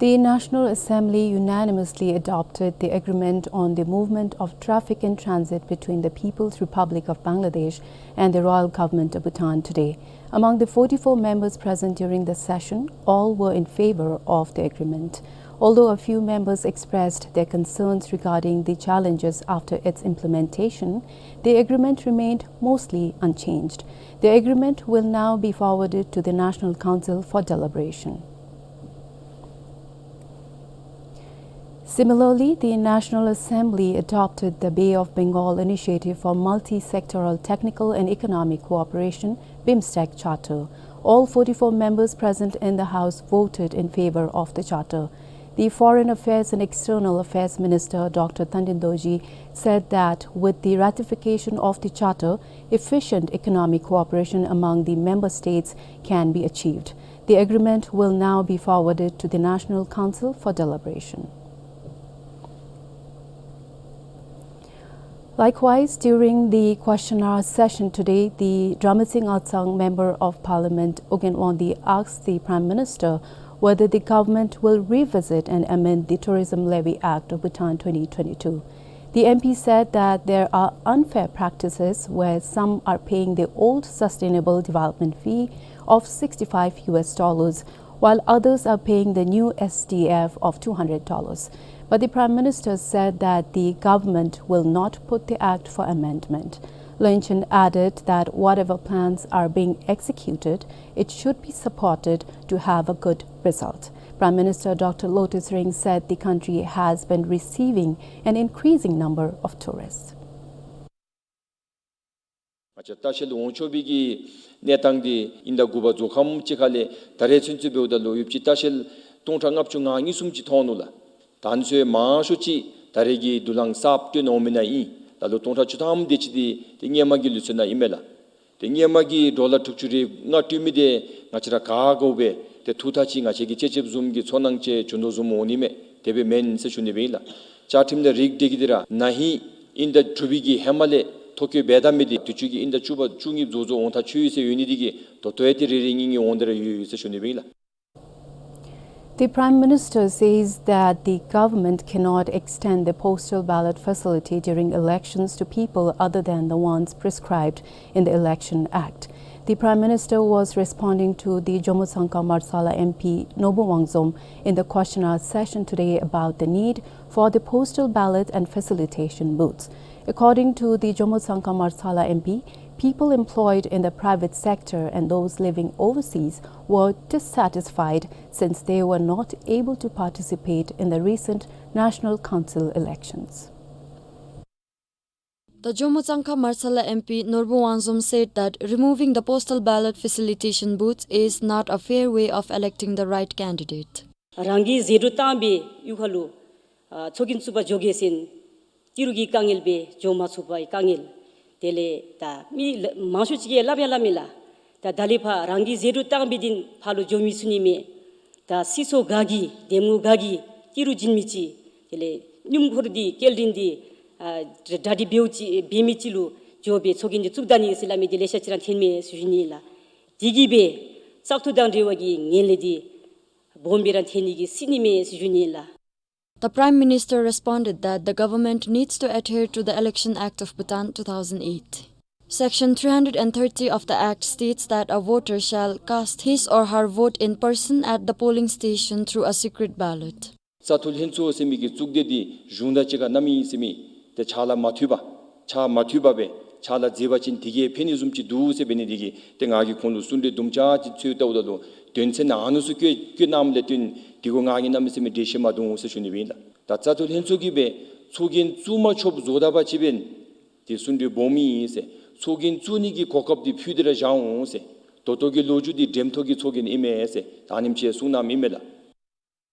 The National Assembly unanimously adopted the agreement on the movement of traffic in transit between the People's Republic of Bangladesh and the Royal Government of Bhutan today. Among the forty-four members present during the session, all were in favor of the agreement. Although a few members expressed their concerns regarding the challenges after its implementation, the agreement remained mostly unchanged. The agreement will now be forwarded to the National Council for deliberation. Similarly, the National Assembly adopted the Bay of Bengal Initiative for Multi-Sectoral Technical and Economic Cooperation, BIMSTEC Charter. All forty-four members present in the House voted in favor of the charter. The Foreign Affairs and External Affairs Minister Doctor Tandin Dorji said that with the ratification of the charter, efficient economic cooperation among the member states can be achieved. The agreement will now be forwarded to the National Council for deliberation. Likewise, during the question hour session today, the Dramasing Atsang, Member of Parliament, Ugyen Wangdi, asked the Prime Minister whether the government will revisit and amend the Tourism Levy Act of Bhutan twenty twenty-two. The M P said that there are unfair practices where some are paying the old sustainable development fee of sixty-five U S dollars, while others are paying the new S D F of two hundred dollars. But the Prime Minister said that the government will not put the act for amendment. Loh Yen Chen added that whatever plans are being executed, it should be supported to have a good result. Prime Minister Doctor Lotay Tshering said the country has been receiving an increasing number of tourists. ང་བཅས་ལྟ་བཤལ་འོང་ཆོག་པའི་གི་གནས་སྟངས་འདི་དབྱིན་ཟླ་དགུ་པ་རྫོགས་ཁམས་ཅིག་ཁ་ལས་ད་རེས་ཚུན་ཚོད་འབདཝ་ད་ལུ་ཡོདཔ་ཅིག་ལྟ་བཤལ་སྟོང་ཕྲག་ལྔ་བཅུ་ང་གཉིས་གསུམ་ཅིག་ཐོན་ནུག་ལགས། ད་ཨ་ནི་ཚུ་མང་ཤོས་ཅིག་ད་རེས་ཀྱི་དུས་ལང་གསརཔ་བཏོན་འོང་མི་ནང་ཨིན། ད་ལོ་སྟོང་ཕྲག་བཅུ་ཐམ་དེ་ཅིག་འདི་ཏེ་སྔོན་མ་གི་ལུགས་སྲོལ་ནང་ཨིན་མས་ལགས། ཏེ་སྔོན་མ་གི་ཌོ་ལར་དྲུག་ཅུ་རེ་ལྔ་སྤྲོད་མི་འདི་ང་བཅས་ར་ག་དགོ་པས། ཏེ་ཐུགས་ཐག་ཅིག་ང་བཅས་ཀྱིས་སྤྱོད་སྤྱོདཔ་བཟུམ་གྱི་ཚོར་སྣང་ཅིག་བྱུང་དོ་བཟུམ་འོང་ནི་མས། དེ་སྦེ་མེན་ཟེར་ཞུ་ནི་སྦེ་ཨིན་ལགས། བཅའ་ཁྲིམས་དང་རིགས་འགྲེ་གི་འདི་ར་ན་ཧིང་དབྱིན་ཟླ་དྲུག་པའི་གི་ཧེ་མ་ལས་ཐོ་བཀོད་འབད་ད་མི་འདི་དུས་ཅི་གི་དབྱིན་ཟླ་བཅུ་པ་བཅུ་གཉིས་རྫོགས་རྫོགས་འོང་ཐག་ཆོད་ཡི་ཟེར་ཡོད་ནི་འདི་གིས་ད་ལྟོ་ཡང་ཏེ་རེ་རེ་གཉིས་གཉིས་འོང་སྟེ་ར་ཡོད་ཡོད་ཟེར་ཞུ་ནི་སྦེ་ཨིན་ལགས། The Prime Minister says that the government cannot extend the postal ballot facility during elections to people other than the ones prescribed in the Election Act. The Prime Minister was responding to the Jomo Tsangka Marsala M P Norbung Wangzom in the question hour session today about the need for the postal ballot and facilitation booths. According to the Jomo Tsangka Marsala M P, people employed in the private sector and those living overseas were dissatisfied since they were not able to participate in the recent National Council elections. The Jomo Tsangka Marsala M P Norbung Wangzom said that removing the postal ballot facilitation booths is not a fair way of electing the right candidate. རང་གི་ཟད་འགྲོ་བཏང་བའི་གཡུས་ཁ་ལུ་ཨ་ཚོགས་རྒྱན་བཙུགས་པར་འགྱོ་གེ་ཟེར་ཏི་རུ་གི་དཀའ་ངལ་སྦེ་འགྱོ་མ་ཚུགས་པའི་དཀའ་ངལ། དེ་ལས་ད་མི་ལ་མང་ཤོས་ཅིག་གིས་སླབ་ཡང་སླབ་མས་ལགས། ད་ད་ལས་ཕར་རང་གི་ཟད་འགྲོ་བཏང་བའི་དོན་ཕར་ལུ་འགྱོ་མི་ཚུགས་ནི་མས། ད་སྲིད་ཚོགས་ག་གི་འདེམས་ངོ་ག་གི་ཏི་རུ་བྱིན་མི་ཅིག། དེ་ལས་སྣུམ་འཁོར་འདི་སྐྱེལ་འདྲེན་འདི་ཨ་གྲ་སྒྲིག་འབདཝ་ཅིག་འབད་མི་ཅིག་ལུ་འགྱོ་སྦེ་ཚོགས་རྒྱན་འདི་བཙུགས་ད་ནི་ཟེར་སླབ་མི་འདི་ལེ་ཤ་ཅིག་ར་ཐོན་མས་ཟེར་ཞུ་ནི་ལགས། དེ་གིས་སྦེ་བཙག་འཐུ་དང་འབྲེལ་བའི་གི་ངན་ལྷད་འདི་སྦོམ་སྦེ་ར་ཐོན་ནི་གི་སྲིད་ནི་མས་ཟེར་ཞུ་ནི་ལགས། The Prime Minister responded that the government needs to adhere to the Election Act of Bhutan two thousand eight. Section three hundred and thirty of the Act states that a voter shall cast his or her vote in person at the polling station through a secret ballot. བཙག་འཐུ་ལྷན་ཚོགས་ཟེར་མི་གི་གཙུག་སྡེ་འདི་གཞུང་དང་གཅིག་ཁར་གནང་མི་ཨིན་ཟེར་མི་ཏེ་ཕྱག་ལཱ་མ་ཐུབ་པར་ཕྱག་མ་ཐུབ་པར་སྦེ་ཕྱག་ལཱ་མཛད་པ་ཅིན་དེ་གིས་ཕན་ནི་བཟུམ་ཅིག་འདུག་ཟེར་འབད་ནི་དེ་གིས་ཏེ་ང་གིས་ཁོང་ལུ་གསུང་གྲོས་དུམ་གྲ་ཅིག་འཚོལ་བལྟཝ་ད་ལུ་དོན་ཚན་ནང་ཨ་ནི་ཚུ་བཀོད་བཀོད་གནངམ་ལས་བརྟེན་དེ་གུ་ང་གིས་གནམ་མེད་ས་མེད་འགྲེལ་བཤད་མ་འདུག་ཟེར་ཞུ་ནི་སྦེ་ཨིན་ལགས། ད་བཙག་འཐུ་ལྷན་ཚོགས་ཀྱིས་སྦེ་ཚོགས་རྒྱན་བཙུགས་མ་ཆོགཔ་བཟོ་ད་པ་ཅིན་འབདན་ཏེ་གསུང་གྲོས་སྦོམ་ཨིན་ཟེར། ཚོགས་རྒྱན་བཙུགས་ནི་གི་གོ་སྐབས་འདི་ཕུལ་ཏེ་ར་བཞག་འོང་ཟེར། ད་ལྟོ་གི་ལོ་རྒྱུས་འདི་འགྲེམས་ཐོག་གི་ཚོགས་རྒྱན་ཨིན་མས་ཟེར་ད་ཨ་ནེམ་ཅིག་གསུང་གནངམ་ཨིན་མས་ལགས།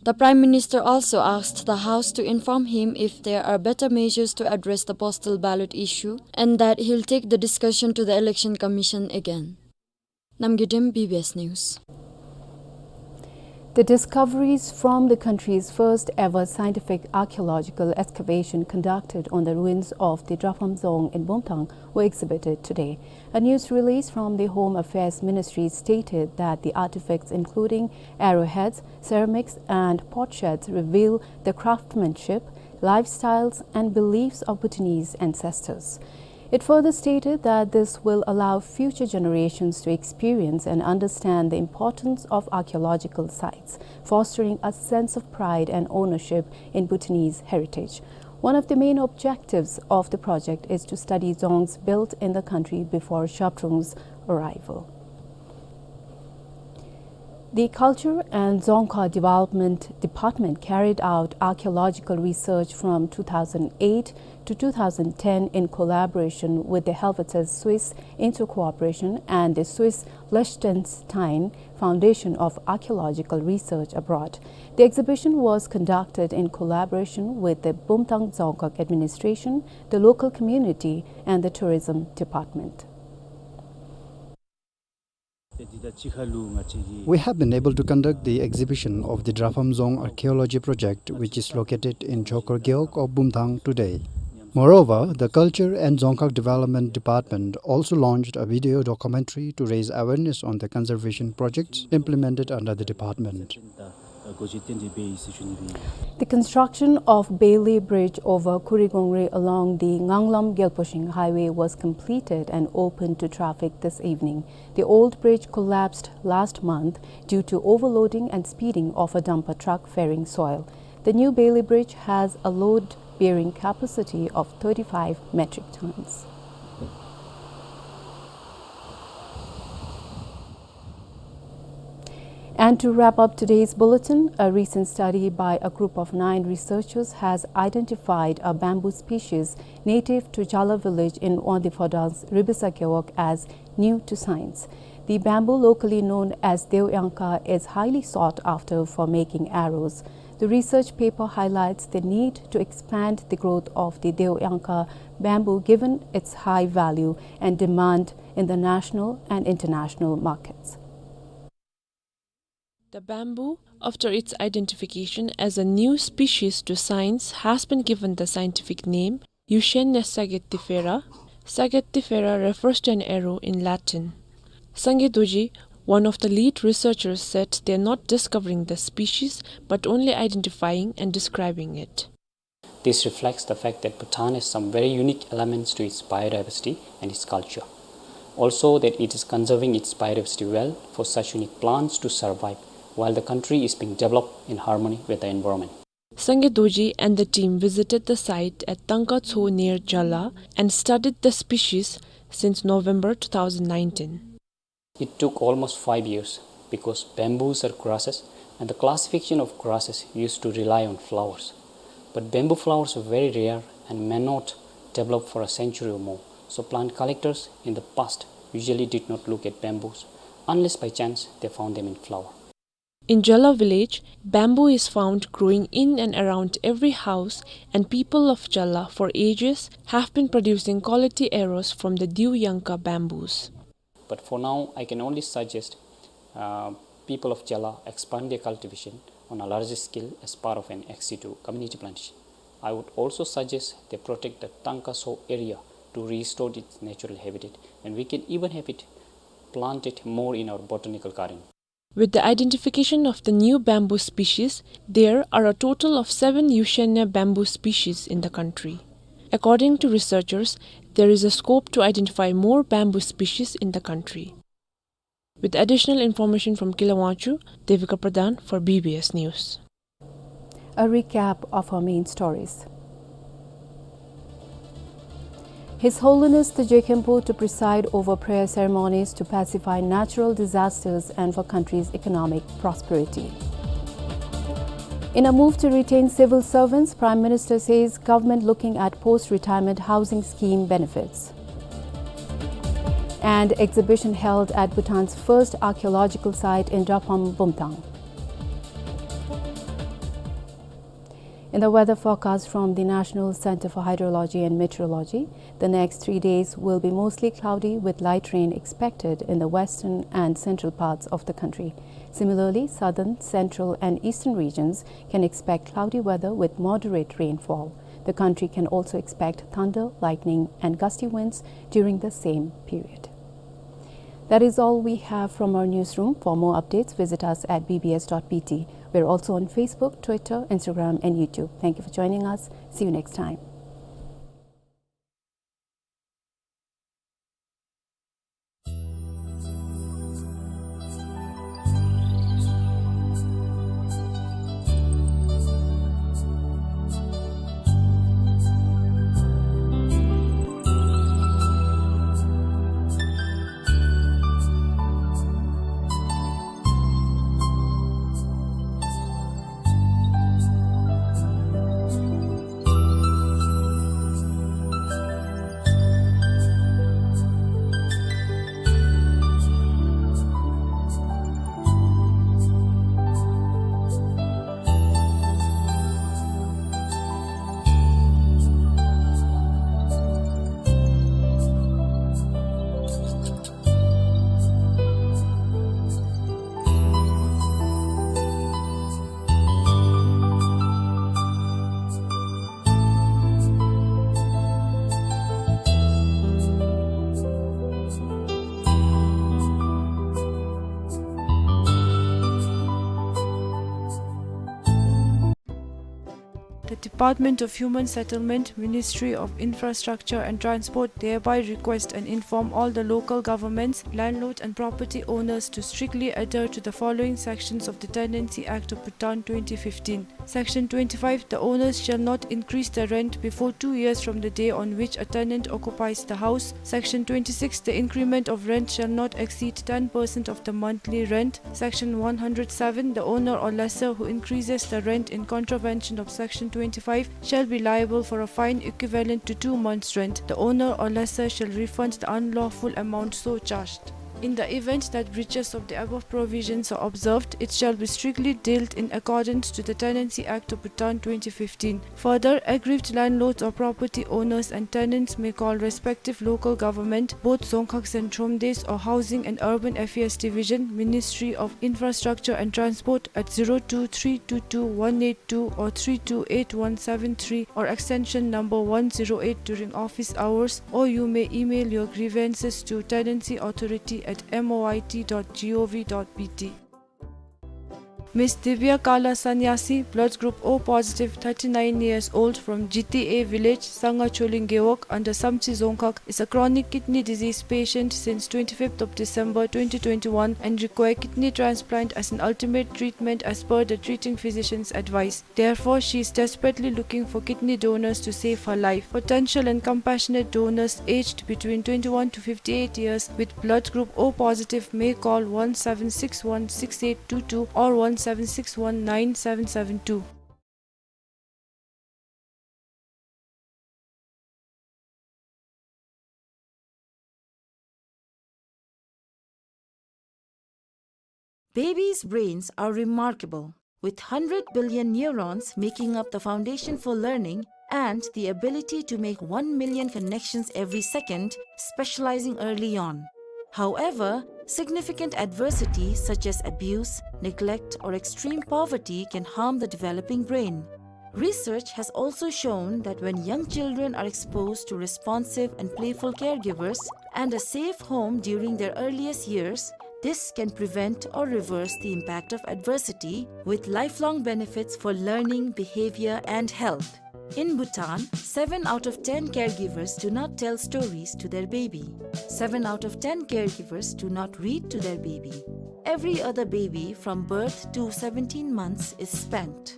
The Prime Minister also asked the House to inform him if there are better measures to address the postal ballot issue and that he'll take the discussion to the Election Commission again. Namgay Dem, B B S News. The discoveries from the country's first ever scientific archaeological excavation conducted on the ruins of the Drapham Dzong in Bumthang were exhibited today. A news release from the Home Affairs Ministry stated that the artifacts, including arrowheads, ceramics, and potsherds, reveal the craftsmanship, lifestyles, and beliefs of Bhutanese ancestors. It further stated that this will allow future generations to experience and understand the importance of archaeological sites, fostering a sense of pride and ownership in Bhutanese heritage. One of the main objectives of the project is to study dzongs built in the country before Zhabdrung's arrival. The Culture and Dzongkhag Development Department carried out archaeological research from two thousand eight to two thousand ten in collaboration with the Helvetas Suisse Inter-Cooperation and the Swiss Liechtenstein Foundation of Archaeological Research Abroad. The exhibition was conducted in collaboration with the Bumthang Dzongkhag Administration, the local community, and the Tourism Department. We have been able to conduct the exhibition of the Drapham Dzong Archaeology Project, which is located in Dzongkhag Gewog of Bumthang today. Moreover, the Culture and Dzongkhag Development Department also launched a video documentary to raise awareness on the conservation projects implemented under the department. The construction of Bailey Bridge over Khuri Gongri along the Nganglam Gyalposhing Highway was completed and opened to traffic this evening. The old bridge collapsed last month due to overloading and speeding of a dumper truck ferrying soil. The new Bailey Bridge has a load-bearing capacity of thirty-five metric tons. And to wrap up today's bulletin, a recent study by a group of nine researchers has identified a bamboo species native to Jalla village in Wangdue Phodrang's Ribisa Gewog as new to science. The bamboo, locally known as Deoyangka, is highly sought after for making arrows. The research paper highlights the need to expand the growth of the Deoyangka bamboo given its high value and demand in the national and international markets. The bamboo, after its identification as a new species to science, has been given the scientific name Eugenia sagettifera. Sagettifera refers to an arrow in Latin. Sangay Dorji, one of the lead researchers, said they are not discovering the species but only identifying and describing it. This reflects the fact that Bhutan has some very unique elements to its biodiversity and its culture. Also, that it is conserving its biodiversity well for such unique plants to survive while the country is being developed in harmony with the environment. Sangay Dorji and the team visited the site at Tangka Tso near Jalla and studied the species since November two thousand nineteen. It took almost five years because bamboos are grasses and the classification of grasses used to rely on flowers. But bamboo flowers are very rare and may not develop for a century or more, so plant collectors in the past usually did not look at bamboos unless by chance they found them in flower. In Jalla village, bamboo is found growing in and around every house, and people of Jalla for ages have been producing quality arrows from the Deoyangka bamboos. But for now, I can only suggest, uh, people of Jalla expand their cultivation on a larger scale as part of an access to community plantation. I would also suggest they protect the Tangka Tso area to restore its natural habitat, and we can even have it planted more in our botanical garden. With the identification of the new bamboo species, there are a total of seven Eugenia bamboo species in the country. According to researchers, there is a scope to identify more bamboo species in the country. With additional information from Kila Wangchuck, Devika Pradhan for B B S News. A recap of our main stories. His Holiness the Jegkhenpo to preside over prayer ceremonies to pacify natural disasters and for country's economic prosperity. In a move to retain civil servants, Prime Minister says government looking at post-retirement housing scheme benefits. And exhibition held at Bhutan's first archaeological site in Drapam Bumthang. In the weather forecast from the National Center for Hydrology and Meteorology, the next three days will be mostly cloudy with light rain expected in the western and central parts of the country. Similarly, southern, central, and eastern regions can expect cloudy weather with moderate rainfall. The country can also expect thunder, lightning, and gusty winds during the same period. That is all we have from our newsroom. For more updates, visit us at B B S dot B T. We're also on Facebook, Twitter, Instagram, and YouTube. Thank you for joining us. See you next time. The Department of Human Settlement, Ministry of Infrastructure and Transport, thereby request and inform all the local governments, landlords and property owners to strictly adhere to the following sections of the Tenancy Act of Bhutan twenty fifteen. Section twenty-five, the owners shall not increase the rent before two years from the day on which a tenant occupies the house. Section twenty-six, the increment of rent shall not exceed ten percent of the monthly rent. Section one hundred seven, the owner or lessor who increases the rent in contravention of Section twenty-five shall be liable for a fine equivalent to two months' rent. The owner or lessor shall refund the unlawful amount so charged. In the event that breaches of the above provisions are observed, it shall be strictly dealt in accordance to the Tenancy Act of Bhutan twenty fifteen. Further, aggrieved landlords or property owners and tenants may call respective local government, both Dzongkhag and Thromdesh, or Housing and Urban Affairs Division, Ministry of Infrastructure and Transport, at zero two three two two one eight two or three two eight one seven three or extension number one zero eight during office hours, or you may email your grievances to tenancy authority at M O I T dot G O V dot B T. Miss Divya Kala Sanyasi, blood group O positive, thirty-nine years old, from Jiti A village, Sanga Choling Gewog, under Samtse Dzongkhag, is a chronic kidney disease patient since twenty-fifth of December twenty twenty-one and require kidney transplant as an ultimate treatment as per the treating physician's advice. Therefore, she is desperately looking for kidney donors to save her life. Potential and compassionate donors aged between twenty-one to fifty-eight years with blood group O positive may call one seven six one six eight two two or one seven six one nine seven seven two. Babies' brains are remarkable, with hundred billion neurons making up the foundation for learning and the ability to make one million connections every second, specializing early on. However, significant adversity such as abuse, neglect, or extreme poverty can harm the developing brain. Research has also shown that when young children are exposed to responsive and playful caregivers and a safe home during their earliest years, this can prevent or reverse the impact of adversity, with lifelong benefits for learning, behavior, and health. In Bhutan, seven out of ten caregivers do not tell stories to their baby. Seven out of ten caregivers do not read to their baby. Every other baby from birth to seventeen months is spanked.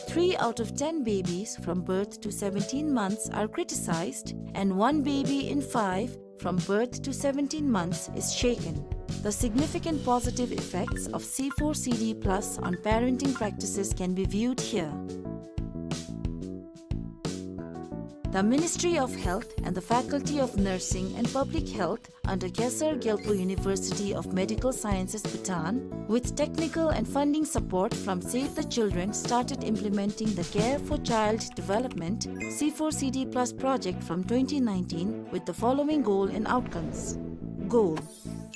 Three out of ten babies from birth to seventeen months are criticized, and one baby in five from birth to seventeen months is shaken. The significant positive effects of C four C D plus on parenting practices can be viewed here. The Ministry of Health and the Faculty of Nursing and Public Health under Khesar Gyalpo University of Medical Sciences, Bhutan, with technical and funding support from Save the Children, started implementing the Care for Child Development C four C D plus project from twenty nineteen with the following goal and outcomes. Goal: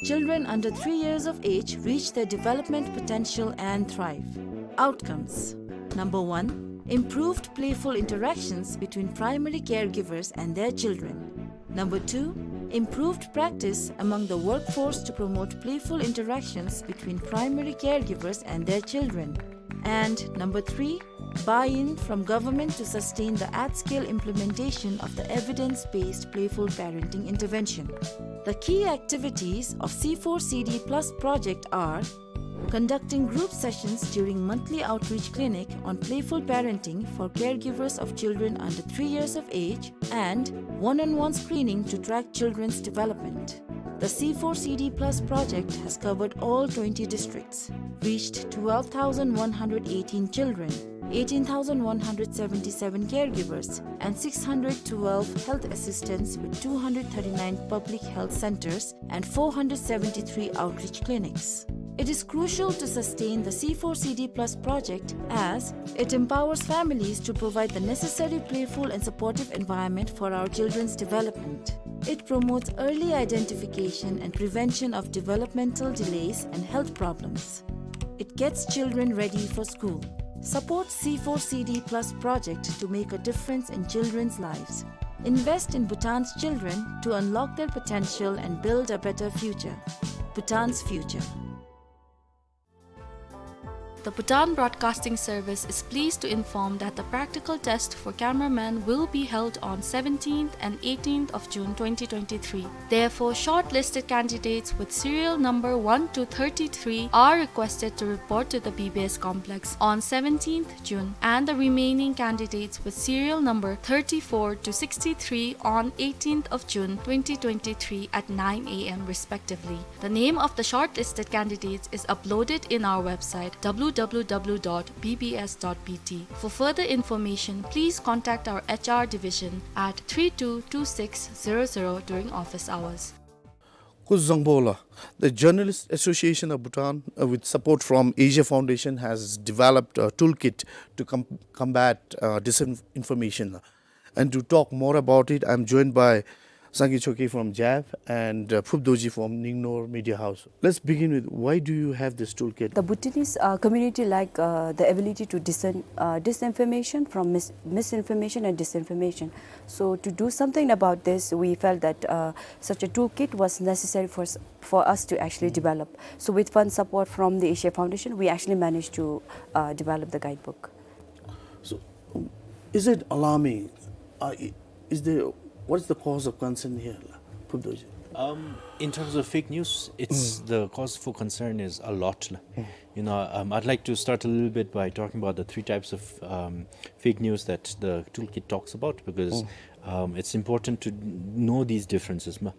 children under three years of age reach their development potential and thrive. Outcomes: number one, improved playful interactions between primary caregivers and their children. Number two, improved practice among the workforce to promote playful interactions between primary caregivers and their children. And number three, buy-in from government to sustain the at-scale implementation of the evidence-based playful parenting intervention. The key activities of C four C D plus project are conducting group sessions during monthly outreach clinic on playful parenting for caregivers of children under three years of age, and one-on-one screening to track children's development. The C four C D plus project has covered all twenty districts, reached twelve thousand one hundred eighteen children, eighteen thousand one hundred seventy-seven caregivers, and six hundred twelve health assistants with two hundred thirty-nine public health centers and four hundred seventy-three outreach clinics. It is crucial to sustain the C four C D plus project as it empowers families to provide the necessary playful and supportive environment for our children's development. It promotes early identification and prevention of developmental delays and health problems. It gets children ready for school. Support C four C D plus project to make a difference in children's lives. Invest in Bhutan's children to unlock their potential and build a better future. Bhutan's future. The Bhutan Broadcasting Service is pleased to inform that the practical test for cameramen will be held on seventeenth and eighteenth of June twenty twenty-three. Therefore, shortlisted candidates with serial number one to thirty-three are requested to report to the B B S complex on seventeenth June, and the remaining candidates with serial number thirty-four to sixty-three on eighteenth of June twenty twenty-three at nine A M respectively. The name of the shortlisted candidates is uploaded in our website, W W W dot B B S dot B T. For further information, please contact our H R division at three two two six zero zero during office hours. Kuzuzangpo la, the Journalist Association of Bhutan, uh, with support from Asia Foundation, has developed a toolkit to com-, combat, uh, disinformation. And to talk more about it, I'm joined by Sangay Choekyi from JAV and, uh, Phup Dorji from Ningnor Media House. Let's begin with, why do you have this toolkit? The Bhutanese, uh, community lack, uh, the ability to discern, uh, disinformation from mis-, misinformation and disinformation. So to do something about this, we felt that, uh, such a toolkit was necessary for s-, for us to actually develop. So with fund support from the Asia Foundation, we actually managed to, uh, develop the guidebook. So, is it alarming? Uh, i-, is there, what is the cause of concern here, la, Phup Dorji? Um, in terms of fake news, it's, the cause for concern is a lot, la. You know, um, I'd like to start a little bit by talking about the three types of, um, fake news that the toolkit talks about, because, um, it's important to know these differences, ma.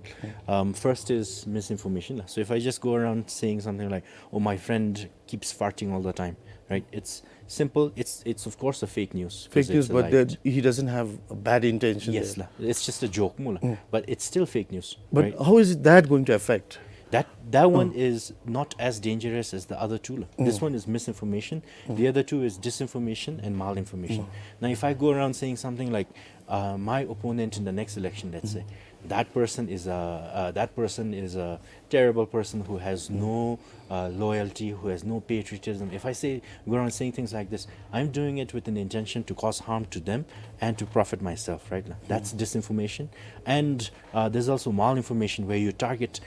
Um, first is misinformation, la. So if I just go around saying something like, "Oh, my friend keeps farting all the time," right? It's simple. It's, it's of course a fake news, 'cause it's a lie. Fake news, but that he doesn't have a bad intention there. Yes, la. It's just a joke, mu la. But it's still fake news, right? But how is it that going to affect? That, that one is not as dangerous as the other two, la. This one is misinformation. The other two is disinformation and malinformation. Now, if I go around saying something like, uh, "My opponent in the next election," let's say, "That person is a, uh, that person is a terrible person who has no, uh, loyalty, who has no patriotism." If I say, go around saying things like this, I'm doing it with an intention to cause harm to them and to profit myself, right? That's disinformation. And, uh, there's also malinformation, where you target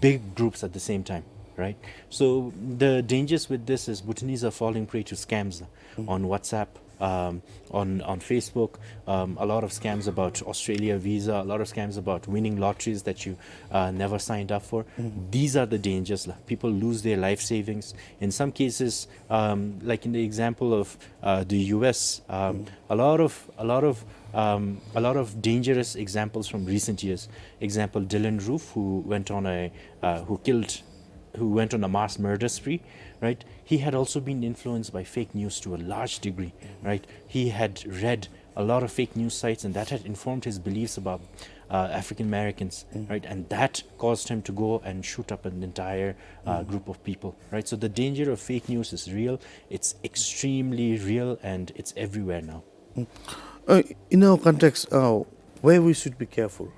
big groups at the same time, right? So the dangers with this is Bhutanese are falling prey to scams on WhatsApp, um, on, on Facebook, um, a lot of scams about Australia visa, a lot of scams about winning lotteries that you uh, never signed up for. These are the dangers. La. People lose their life savings. In some cases, um, like in the example of uh, the U S, um, a lot of a lot of um, a lot of dangerous examples from recent years. Example, Dylann Roof, who went on a uh, who killed who went on a mass murder spree, right? He had also been influenced by fake news to a large degree, right? He had read a lot of fake news sites, and that had informed his beliefs about uh, African Americans, right? And that caused him to go and shoot up an entire uh, group of people, right? So the danger of fake news is real. It's extremely real, and it's everywhere now. Uh, in our context, uh, where we should be careful?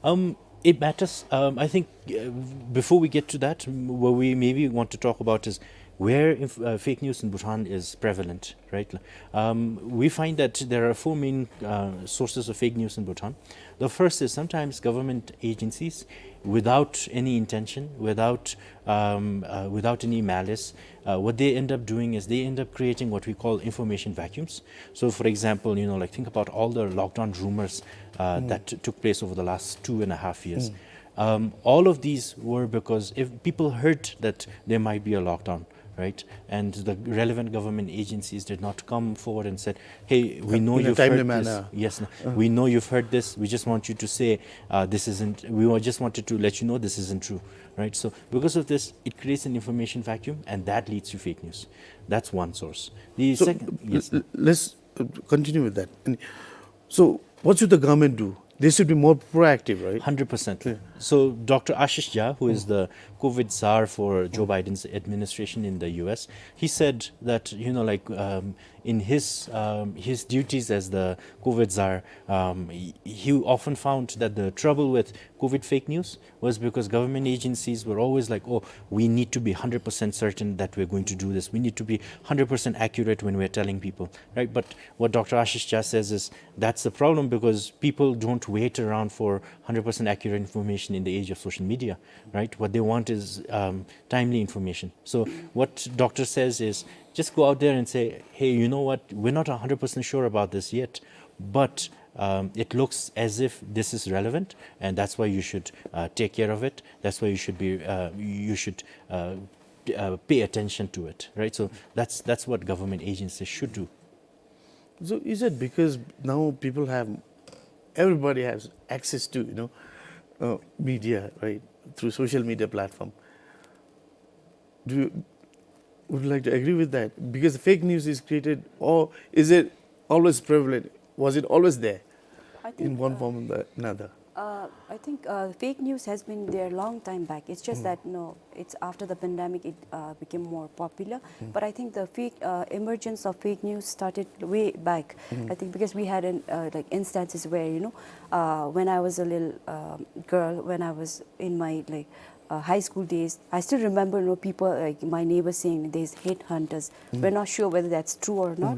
Um, it matters. Um, I think uh, before we get to that, m- what we maybe want to talk about is where inf- uh, fake news in Bhutan is prevalent, right? Um, we find that there are four main uh, sources of fake news in Bhutan. The first is sometimes government agencies, without any intention, without um, uh, without any malice, uh, what they end up doing is they end up creating what we call information vacuums. So, for example, you know, like think about all the lockdown rumors uh, that t- took place over the last two and a half years. Um, all of these were because if people heard that there might be a lockdown, right, and the relevant government agencies did not come forward and said, "Hey, we know In a you've timely heard this. Manner. Yes, no, we know you've heard this. We just want you to say uh, this isn't. We wa- just wanted to let you know this isn't true." Right? So because of this, it creates an information vacuum, and that leads to fake news. That's one source. The So, second, yes, l- l- let's uh, continue with that. And so, what should the government do? They should be more proactive, right? Hundred percent. So Doctor Ashish Jha, who is the COVID czar for Joe Biden's administration in the U S, he said that, you know, like um, in his um, his duties as the COVID czar, um, he, he often found that the trouble with COVID fake news was because government agencies were always like, "Oh, we need to be hundred percent certain that we're going to do this. We need to be hundred percent accurate when we're telling people," right? But what Doctor Ashish Jha says is that's the problem because people don't wait around for hundred percent accurate information in the age of social media, right? What they want is um, timely information. So what doctor says is just go out there and say, "Hey, you know what? We're not hundred percent sure about this yet, but um, it looks as if this is relevant, and that's why you should uh, take care of it. That's why you should be uh, you should uh, uh, pay attention to it," right? So that's that's what government agencies should do. So is it because now people have, everybody has access to, you know, uh, media, right, through social media platform? Do you would you like to agree with that? Because fake news is created, or is it always prevalent? Was it always there I think, in one uh, form or the another? Uh, I think uh, fake news has been there long time back. It's just that no, it's after the pandemic it uh, became more popular. But I think the fake uh, emergence of fake news started way back. I think because we had an, uh, like instances where you know uh, when I was a little uh, girl, when I was in my like uh, high school days, I still remember you know people like my neighbors saying there's headhunters. We're not sure whether that's true or not.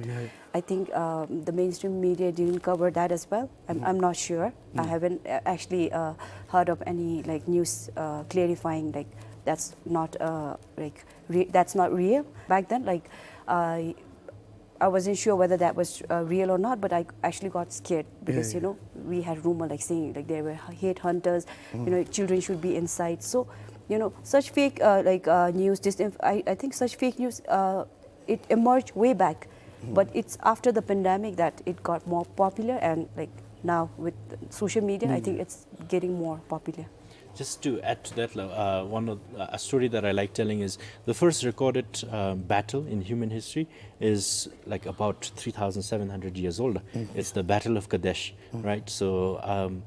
I think um, the mainstream media didn't cover that as well. I'm, I'm not sure. I haven't uh, actually uh, heard of any like news uh, clarifying like that's not uh, like re- that's not real. Back then, like uh, I wasn't sure whether that was uh, real or not, but I actually got scared because Yeah, you know we had rumor like saying like there were headhunters, you know, children should be inside. So, you know, such fake uh, like uh, news, disinf- I, I think such fake news uh, it emerged way back, but it's after the pandemic that it got more popular, and like now with social media, I think it's getting more popular. Just to add to that, uh, one of, uh, a story that I like telling is the first recorded uh, battle in human history is like about three thousand seven hundred years old. It's the Battle of Kadesh, right? So, um,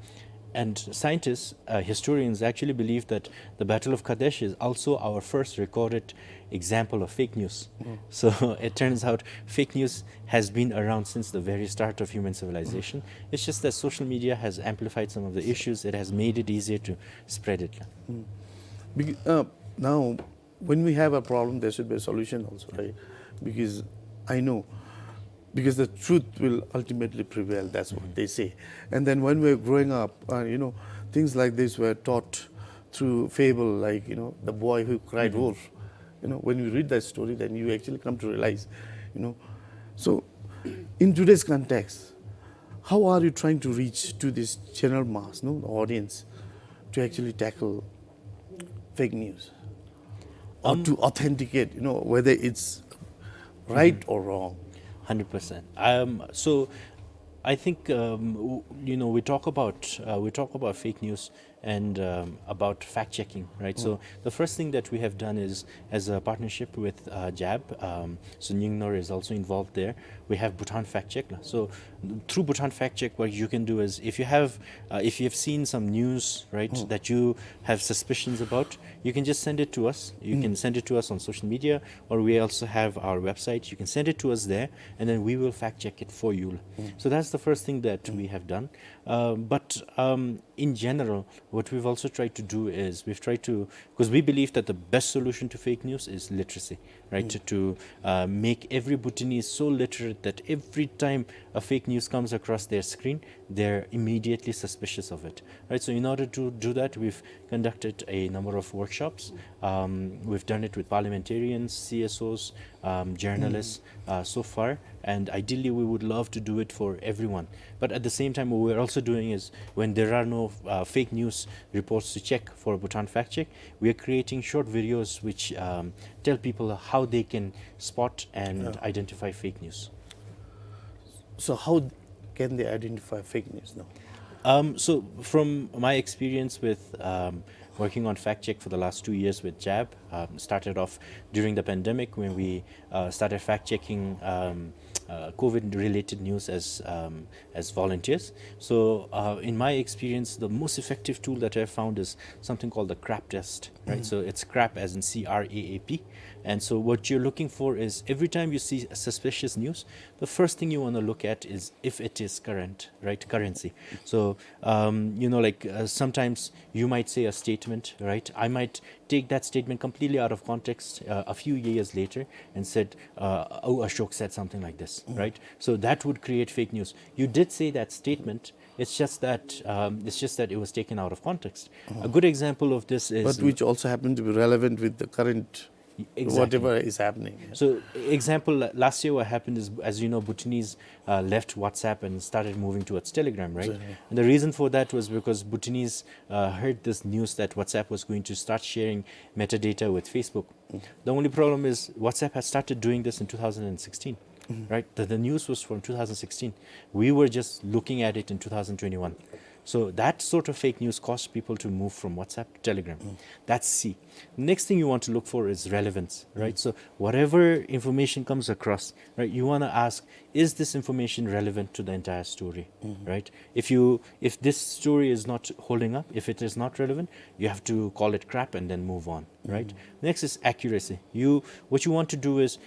and scientists, uh, historians actually believe that the Battle of Kadesh is also our first recorded example of fake news. So it turns out fake news has been around since the very start of human civilization. It's just that social media has amplified some of the issues. It has made it easier to spread it. Bec- uh, now, when we have a problem, there should be a solution also, right? Because I know, because the truth will ultimately prevail. That's what they say. And then when we're growing up, uh, you know, things like this were taught through fable, like you know, the boy who cried wolf. You know, when you read that story, then you actually come to realize, you know, So, in today's context, how are you trying to reach to this general mass, no, the audience, to actually tackle fake news, or to authenticate, you know, whether it's right or wrong? Hundred percent. Um, so, I think um, w- you know we talk about uh, we talk about fake news and um, about fact checking, right? So the first thing that we have done is, as a partnership with uh, JAB, um, so Nyingner is also involved there. We have Bhutan Fact Check. So through Bhutan Fact Check, what you can do is, if you have uh, if you have seen some news, right, that you have suspicions about, you can just send it to us. You can send it to us on social media, or we also have our website. You can send it to us there, and then we will fact check it for you. So that's the first thing that we have done. Uh, but um, in general, what we've also tried to do is we've tried to, because we believe that the best solution to fake news is literacy, right? To, to uh, make every Bhutanese so literate that every time a fake news comes across their screen, they're immediately suspicious of it, right? So in order to do that, we've conducted a number of workshops. Um, we've done it with parliamentarians, C S Os, um, journalists uh, so far, and ideally we would love to do it for everyone. But at the same time, what we're also doing is, when there are no uh, fake news reports to check for Bhutan Fact Check, we are creating short videos which um, tell people how they can spot and identify fake news. So how can they identify fake news now? Um, so, from my experience with um, working on fact check for the last two years with JAB, um, started off during the pandemic when we uh, started fact checking um, uh, COVID related news as um, as volunteers. So, uh, in my experience, the most effective tool that I found is something called the CRAP test, right? So it's CRAP as in C R A A P. And so what you're looking for is, every time you see a suspicious news, the first thing you want to look at is if it is current, right? Currency. So um, you know, like uh, sometimes you might say a statement, right? I might take that statement completely out of context uh, a few years later and said, uh, "Oh, Ashok said something like this," right? So that would create fake news. You did say that statement. It's just that um, it's just that it was taken out of context. A good example of this is But which also happened to be relevant with the current, Exactly. Whatever is happening. So, example, la- last year what happened is, as you know, Bhutanese uh, left WhatsApp and started moving towards Telegram, right? And the reason for that was because Bhutanese uh, heard this news that WhatsApp was going to start sharing metadata with Facebook. The only problem is WhatsApp has started doing this in two thousand sixteen, right? The, the news was from two thousand sixteen. We were just looking at it in two thousand twenty-one. So that sort of fake news caused people to move from WhatsApp to Telegram. That's C. Next thing you want to look for is relevance, right? So whatever information comes across, right, you want to ask, is this information relevant to the entire story, right? If you if this story is not holding up, if it is not relevant, you have to call it crap and then move on, right? Next is accuracy. You what you want to do is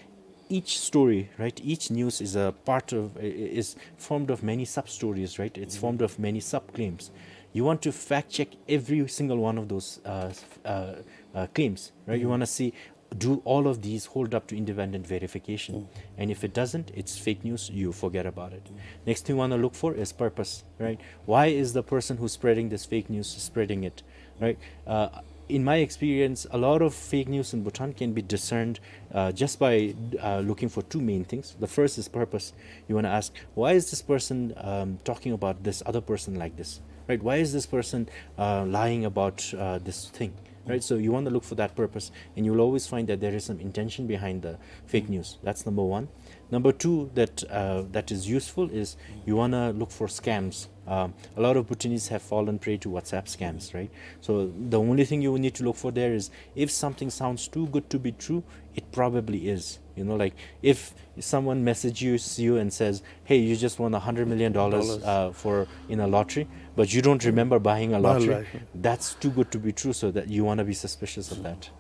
each story, right? Each news is a part of i- i- is formed of many sub stories, right? It's formed of many sub claims. You want to fact check every single one of those uh, s- uh, uh, claims, right? You want to see, do all of these hold up to independent verification? And if it doesn't, it's fake news. You forget about it. Next thing you want to look for is purpose, right? Why is the person who's spreading this fake news spreading it, right? Uh, in my experience, a lot of fake news in Bhutan can be discerned uh, just by uh, looking for two main things. The first is purpose. You want to ask, why is this person um, talking about this other person like this, right? Why is this person uh, lying about uh, this thing, right? So you want to look for that purpose, and you will always find that there is some intention behind the fake news. That's number one. Number two that uh, that is useful is you want to look for scams. Um, a lot of Bhutanese have fallen prey to WhatsApp scams, right? So the only thing you need to look for there is, if something sounds too good to be true, it probably is. You know, like, if someone messages you and says, "Hey, you just won a hundred million dollars uh, for in a lottery," but you don't remember buying a lottery, that's too good to be true. So that you want to be suspicious of that.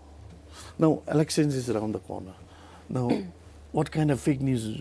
Now, elections is around the corner. Now, what kind of fake news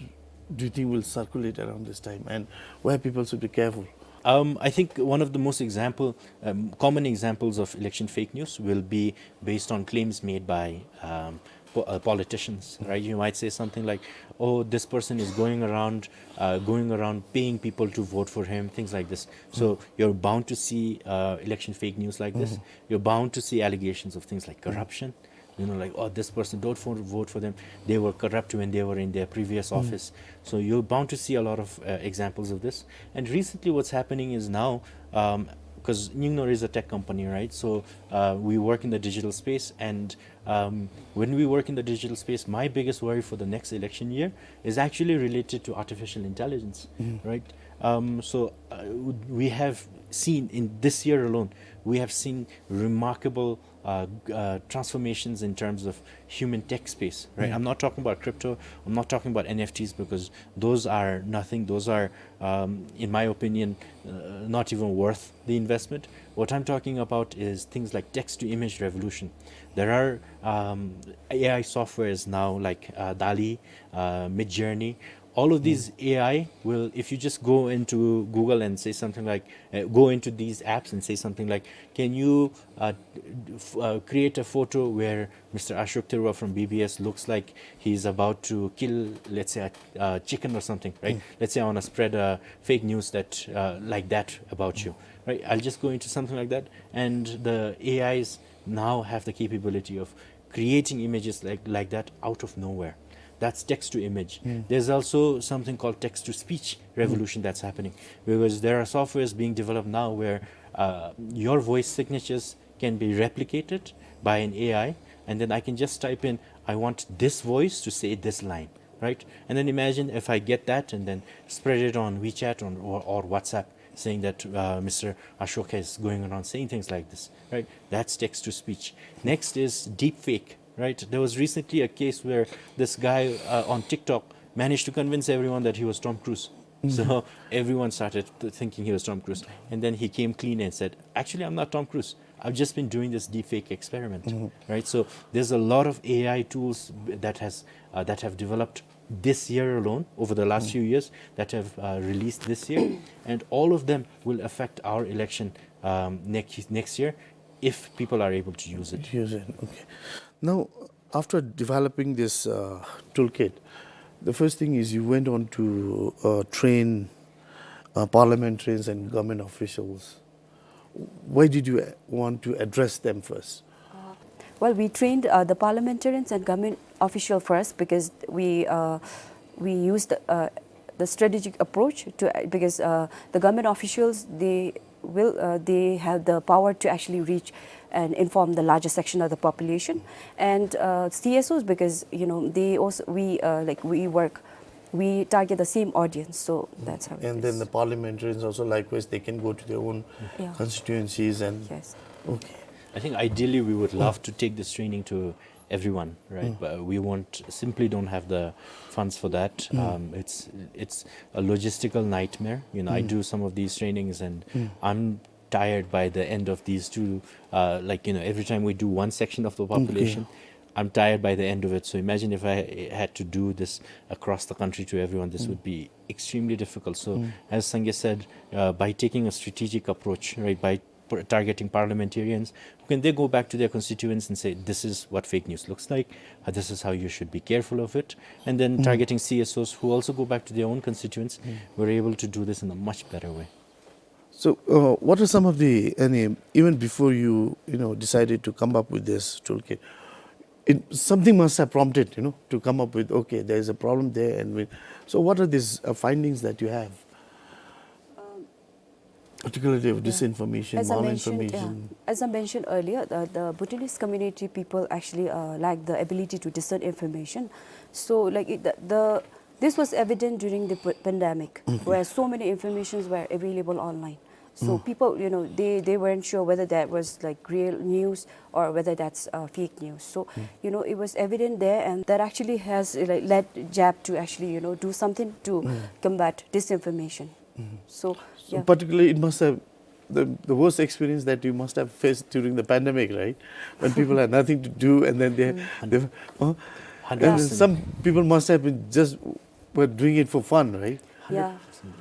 do you think will circulate around this time, and where people should be careful? Um, I think one of the most example, um, common examples of election fake news will be based on claims made by um, po- uh, politicians, right? You might say something like, "Oh, this person is going around, uh, going around paying people to vote for him," things like this. So you're bound to see uh, election fake news like this. You're bound to see allegations of things like corruption, You know, like, "Oh, this person, don't vote, vote for them. They were corrupt when they were in their previous office." So you're bound to see a lot of, uh, examples of this. And recently, what's happening is now, um, 'cause Nyingno is a tech company, right? So, uh, we work in the digital space, and, um, when we work in the digital space, my biggest worry for the next election year is actually related to artificial intelligence, right? Um, so, uh, we have seen in this year alone, we have seen remarkable, uh, g-, uh, transformations in terms of human tech space, right? I'm not talking about crypto. I'm not talking about N F Ts, because those are nothing. Those are, um, in my opinion, uh, not even worth the investment. What I'm talking about is things like text-to-image revolution. There are, um, A I softwares now, like, uh, DALL-E, uh, Midjourney. All of these A I will, if you just go into Google and say something like, uh, go into these apps and say something like, "Can you, uh, d-, f-, uh, create a photo where Mister Ashok Tharoor from B B S looks like he's about to kill, let's say, a, a chicken or something," right? Let's say I wanna spread a fake news that, uh, like that about you, right? I'll just go into something like that, and the A Is now have the capability of creating images like, like that out of nowhere. That's text to image. There's also something called text to speech revolution that's happening, because there are softwares being developed now where, uh, your voice signatures can be replicated by an A I, and then I can just type in, "I want this voice to say this line," right? And then imagine if I get that and then spread it on WeChat on, or, or WhatsApp, saying that, uh, Mister Ashok is going around saying things like this, right? That's text to speech. Next is deepfake, right? There was recently a case where this guy, uh, on TikTok managed to convince everyone that he was Tom Cruise. So everyone started th-, thinking he was Tom Cruise. And then he came clean and said, "Actually, I'm not Tom Cruise. I've just been doing this deepfake experiment," right? So there's a lot of A I tools b-, that has, uh, that have developed this year alone, over the last few years, that have, uh, released this year, and all of them will affect our election, um, next, next year, if people are able to use it. Use it, okay. Now, after developing this, uh, toolkit, the first thing is you went on to, uh, train, uh, parliamentarians and government officials. Why did you, uh, want to address them first? Uh, well, we trained, uh, the parliamentarians and government official first because we, uh, we used, uh, the strategic approach to, uh, because, uh, the government officials, they will, uh, they have the power to actually reach and inform the larger section of the population. And, uh, C S Os, because, you know, they also, we, uh, like, we work, we target the same audience, so that's how it is. And then the parliamentarians also, likewise, they can go to their own constituencies and... Yes. Okay. I think ideally we would love to take this training to everyone, right? But we won't, simply don't have the funds for that. Um, it's, it's a logistical nightmare. You know, I do some of these trainings and I'm tired by the end of these two. Uh, like, you know, every time we do one section of the population, I'm tired by the end of it. So imagine if I had to do this across the country to everyone, this would be extremely difficult. So as Sangay said, uh, by taking a strategic approach, right, by p-, targeting parliamentarians, who can they go back to their constituents and say, "This is what fake news looks like, uh, this is how you should be careful of it." And then targeting C S Os, who also go back to their own constituents, we're able to do this in a much better way. So, uh, what are some of the, any, even before you, you know, decided to come up with this toolkit, it, something must have prompted, you know, to come up with, "Okay, there is a problem there," and we, so what are these, uh, findings that you have? Particularly of disinformation, malinformation. As I mentioned, yeah, as I mentioned earlier, the, the Bhutanese community people actually, uh, lack the ability to discern information. So, like, it, the, the, this was evident during the p-, pandemic, where so many informations were available online. So people, you know, they, they weren't sure whether that was, like, real news or whether that's, uh, fake news. So, you know, it was evident there, and that actually has, uh, like, led JAB to actually, you know, do something to combat disinformation. So, so yeah, particularly it must have the, the worst experience that you must have faced during the pandemic, right? When people had nothing to do and then they, they, uh, and then some people must have been just were doing it for fun, right? Yeah.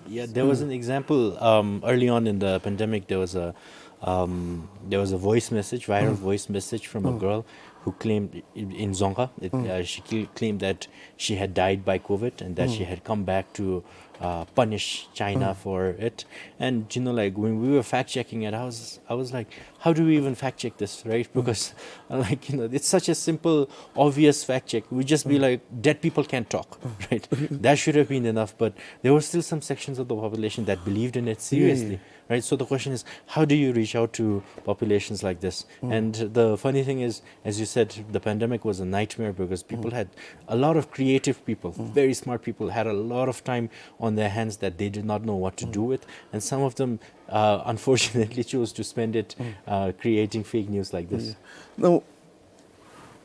Yeah, there was an example, um, early on in the pandemic. There was a, um, there was a voice message, viral voice message from a girl who claimed in Dzongkha, it, uh, she cl- claimed that she had died by COVID and that she had come back to uh, punish China for it. And you know, like, when we were fact checking it, I was I was like, how do we even fact check this, right? Because uh, like, you know, it's such a simple, obvious fact check. We just be like, dead people can't talk, right? That should have been enough, but there were still some sections of the population that believed in it seriously, right? So the question is, how do you reach out to populations like this? And the funny thing is, as you said, the pandemic was a nightmare because people had a lot of creative people, very smart people, had a lot of time on their hands that they did not know what to do with, and some of them, uh, unfortunately, chose to spend it uh, creating fake news like this. Now,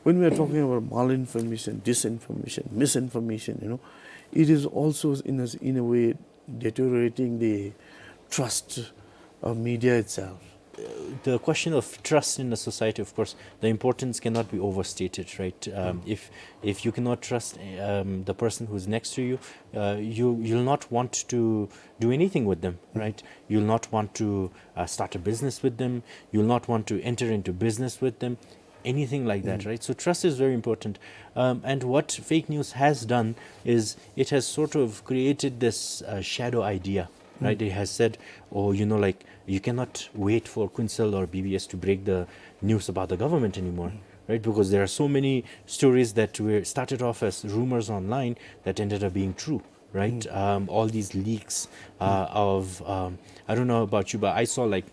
when we are talking about malinformation, disinformation, misinformation, you know, it is also in a, in a way deteriorating the trust of media itself. The question of trust in a society, of course, the importance cannot be overstated, right? Um, if if you cannot trust um, the person who's next to you, uh, you you'll not want to do anything with them, right? You'll not want to uh, start a business with them. You'll not want to enter into business with them, anything like that, right? So trust is very important. Um, and what fake news has done is it has sort of created this uh, shadow idea, right? It has said, oh, you know, like, you cannot wait for Kunsel or B B S to break the news about the government anymore, right? Because there are so many stories that were started off as rumors online that ended up being true, right? Um, all these leaks uh, of, um, I don't know about you, but I saw like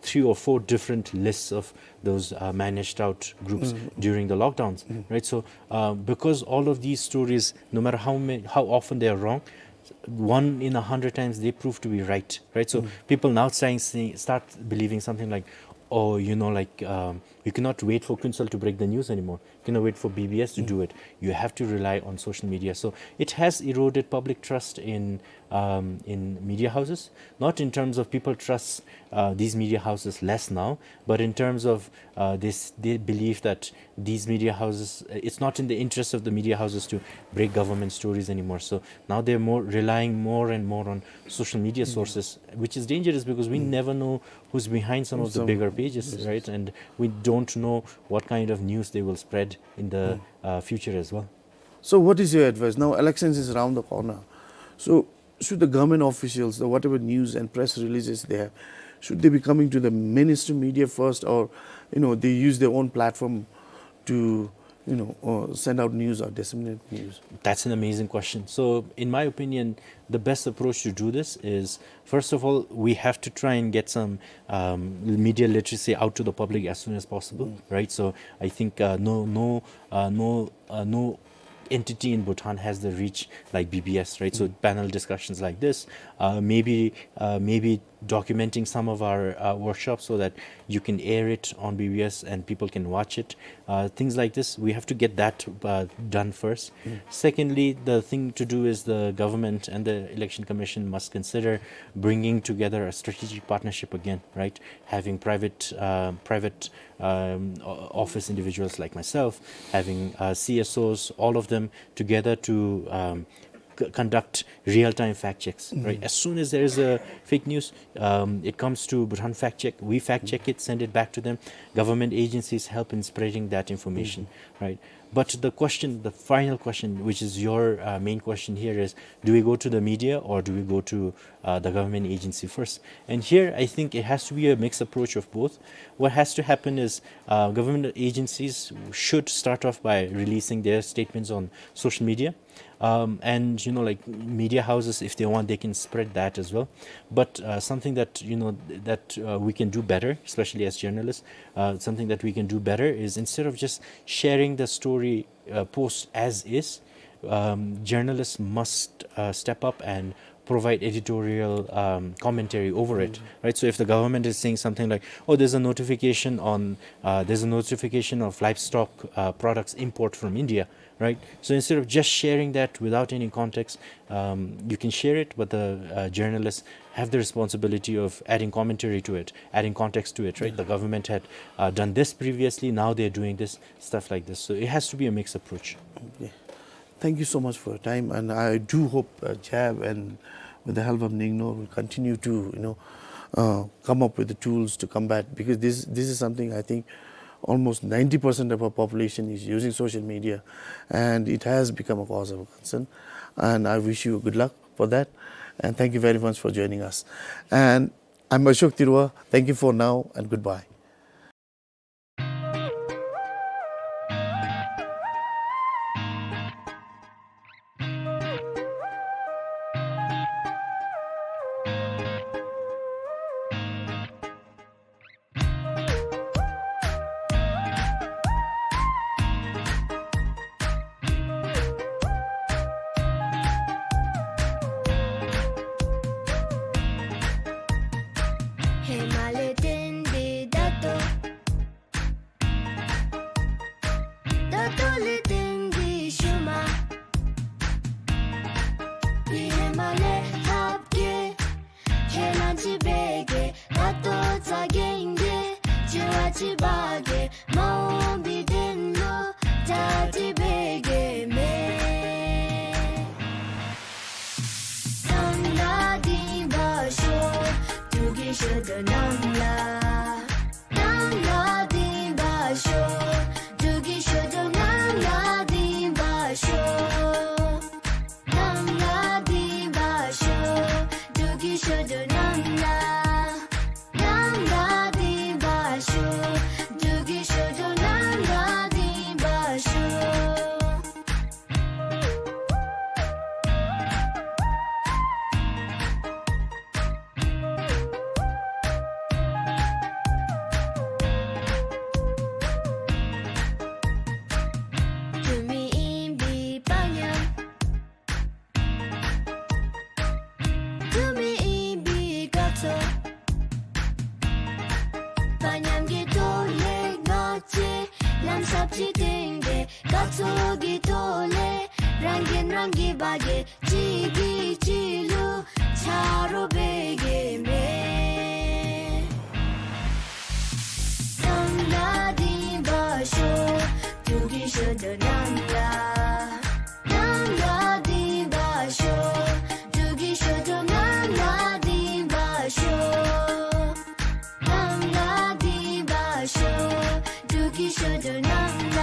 three or four different lists of those uh, managed out groups during the lockdowns, right? So uh, because all of these stories, no matter how many, how often they are wrong, one in a hundred times they prove to be right, right? So people now starting saying, start believing something like, oh, you know, like, um, you cannot wait for Kunsel to break the news anymore. You cannot wait for B B S to do it. You have to rely on social media. So it has eroded public trust in um, in media houses. Not in terms of people trust uh, these media houses less now, but in terms of uh, this, they believe that these media houses, uh, it's not in the interest of the media houses to break government stories anymore. So now they're more relying more and more on social media sources, which is dangerous because we never know who's behind some of the bigger pages, right? And we don't know what kind of news they will spread in the uh, future as well. So what is your advice? Now elections is around the corner. So should the government officials, the whatever news and press releases they have, should they be coming to the mainstream media first, or, you know, they use their own platform to, you know, uh, send out news or disseminate news? That's an amazing question. So, in my opinion, the best approach to do this is, first of all, we have to try and get some um, media literacy out to the public as soon as possible, right? So, I think uh, no, no, uh, no, uh, no entity in Bhutan has the reach like B B S, right? So panel discussions like this, uh, maybe uh, maybe documenting some of our uh, workshops so that you can air it on B B S and people can watch it. Uh, things like this, we have to get that uh, done first. Secondly, the thing to do is the government and the election commission must consider bringing together a strategic partnership again, right? Having private uh, private um, o- office individuals like myself, having uh, C S Os, all of them together to um, c- conduct real-time fact checks, right? As soon as there is a fake news, um, it comes to Bhutan Fact Check. We fact check it, send it back to them. Government agencies help in spreading that information, right? But the question, the final question, which is your uh, main question here, is do we go to the media or do we go to uh, the government agency first? And here, I think it has to be a mixed approach of both. What has to happen is uh, government agencies should start off by releasing their statements on social media. Um, and you know, like, media houses, if they want, they can spread that as well. But uh, something that, you know, that uh, we can do better, especially as journalists, uh, something that we can do better is, instead of just sharing the story uh, post as is, um, journalists must uh, step up and provide editorial um, commentary over it, right? So if the government is saying something like, "Oh, there's a notification on, uh, there's a notification of livestock uh, products import from India," right? So instead of just sharing that without any context, um, you can share it, but the uh, journalists have the responsibility of adding commentary to it, adding context to it, right? The government had uh, done this previously, now they're doing this, stuff like this. So it has to be a mixed approach. Okay. Thank you so much for your time, and I do hope uh, JAB and with the help of NIGNOR will continue to, you know, uh, come up with the tools to combat, because this this is something I think Almost ninety percent of our population is using social media, and it has become a cause of concern. And I wish you good luck for that, and thank you very much for joining us. And I'm Ashok Tirua. Thank you for now, and goodbye. ཧེ་མ་ལས་བརྟེན་ཏེ་ད་ལྟོ། ད་ལྟོ་ལས་བརྟེན་ཏེ་ཤུལ་མ། ཧེ་མ་ལས་ལྷག་གེ། ཁས་བླངས་ཅིག་འབད་གེ། ད་ལྟོ་རྩ་འགེངས་གེ། བྱ་བ་ཅིག་འབད་གེ། མ་འོངས་པའི་དོན་ལུ་གྲ་སྒྲིག་འབད་གེ་མས། ནང་ལ་སྡིག་པ་ཤོར། འབྲུག་གི་ཞོ་རྡོལ་ནང་ལ། ནང་ལ་སྡིག་པ་ཤོར། འབྲུག་གི་ཞོ་རྡོལ་ནང་ལ་སྡིག་པ་ཤོར། ནང་ལ་སྡིག་པ་ཤོར། འབྲུག་གི་ཞོ་རྡོལ་ནང་ལ། ནང་ལ་སྡིག་པ་ཤོར། འབྲུག་གི་ཞོ་རྡོལ་ནང་ལ་སྡིག་པ་ཤོར། རྒྱུ་མེད་ཨིན་པའི་དཔའ་ཉམས། རྒྱུ་མེད་ཨིན་པའི་དགའ་ཚོར། དཔའ་ཉམས་ཀྱི་ཐོག་ལས་ང་བཅས་ལམ་གསརཔ་ཅིག་སྟོན་གེ། དགའ་ཚོར་གྱི་ཐོག་ལས་རང་འགན་རང་གིས་འབག་གེ། གཅིག་གིས་གཅིག་ལུ་ཆ་རོགས་འབད་གེ་མས། ནང་ལ་སྡིག་པ་ཤོར། འབྲུག་གི་ཞོ་རྡོལ་ནང་ལ། ནང་ལ་སྡིག་པ་ཤོར། འབྲུག་གི་ཞོ་རྡོལ་ནང་ལ་སྡིག་པ་ཤོར། ནང་ལ་སྡིག་པ་ཤོར། འབྲུག་གི་ཞོ་རྡོལ་ནང་ལ།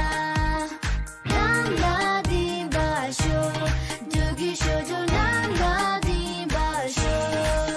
ནང་ལ་སྡིག་པ་ཤོར། འབྲུག་གི་ཞོ་རྡོལ་ནང་ལ་སྡིག་པ་ཤོར།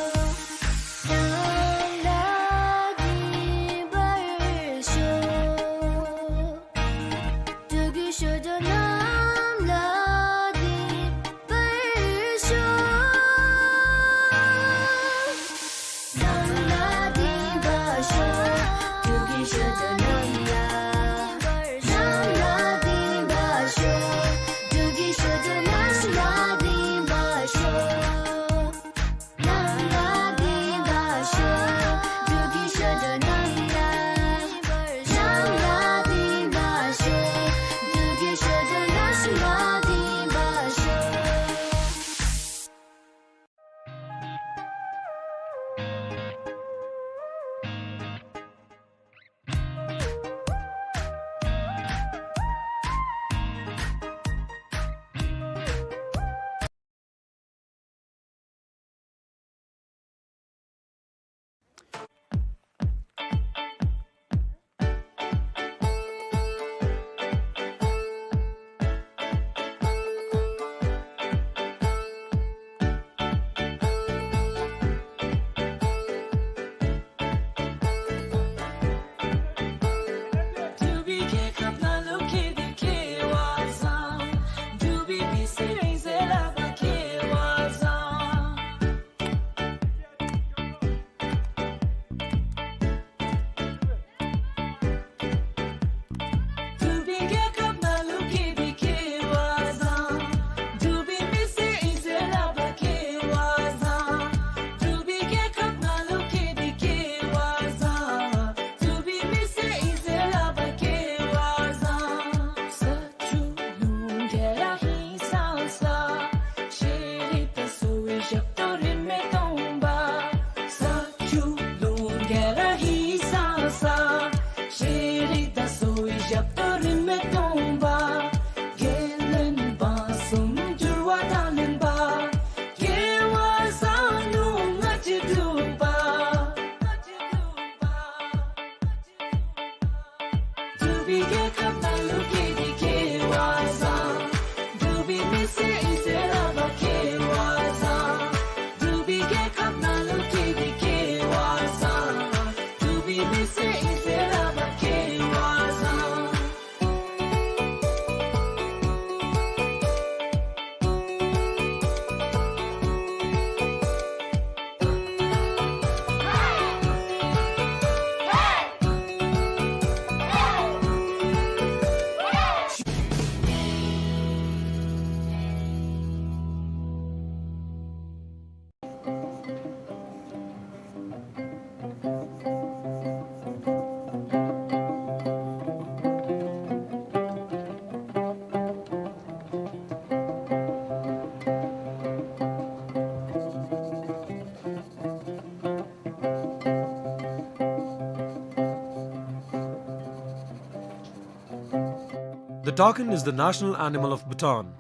The takin is the national animal of Bhutan.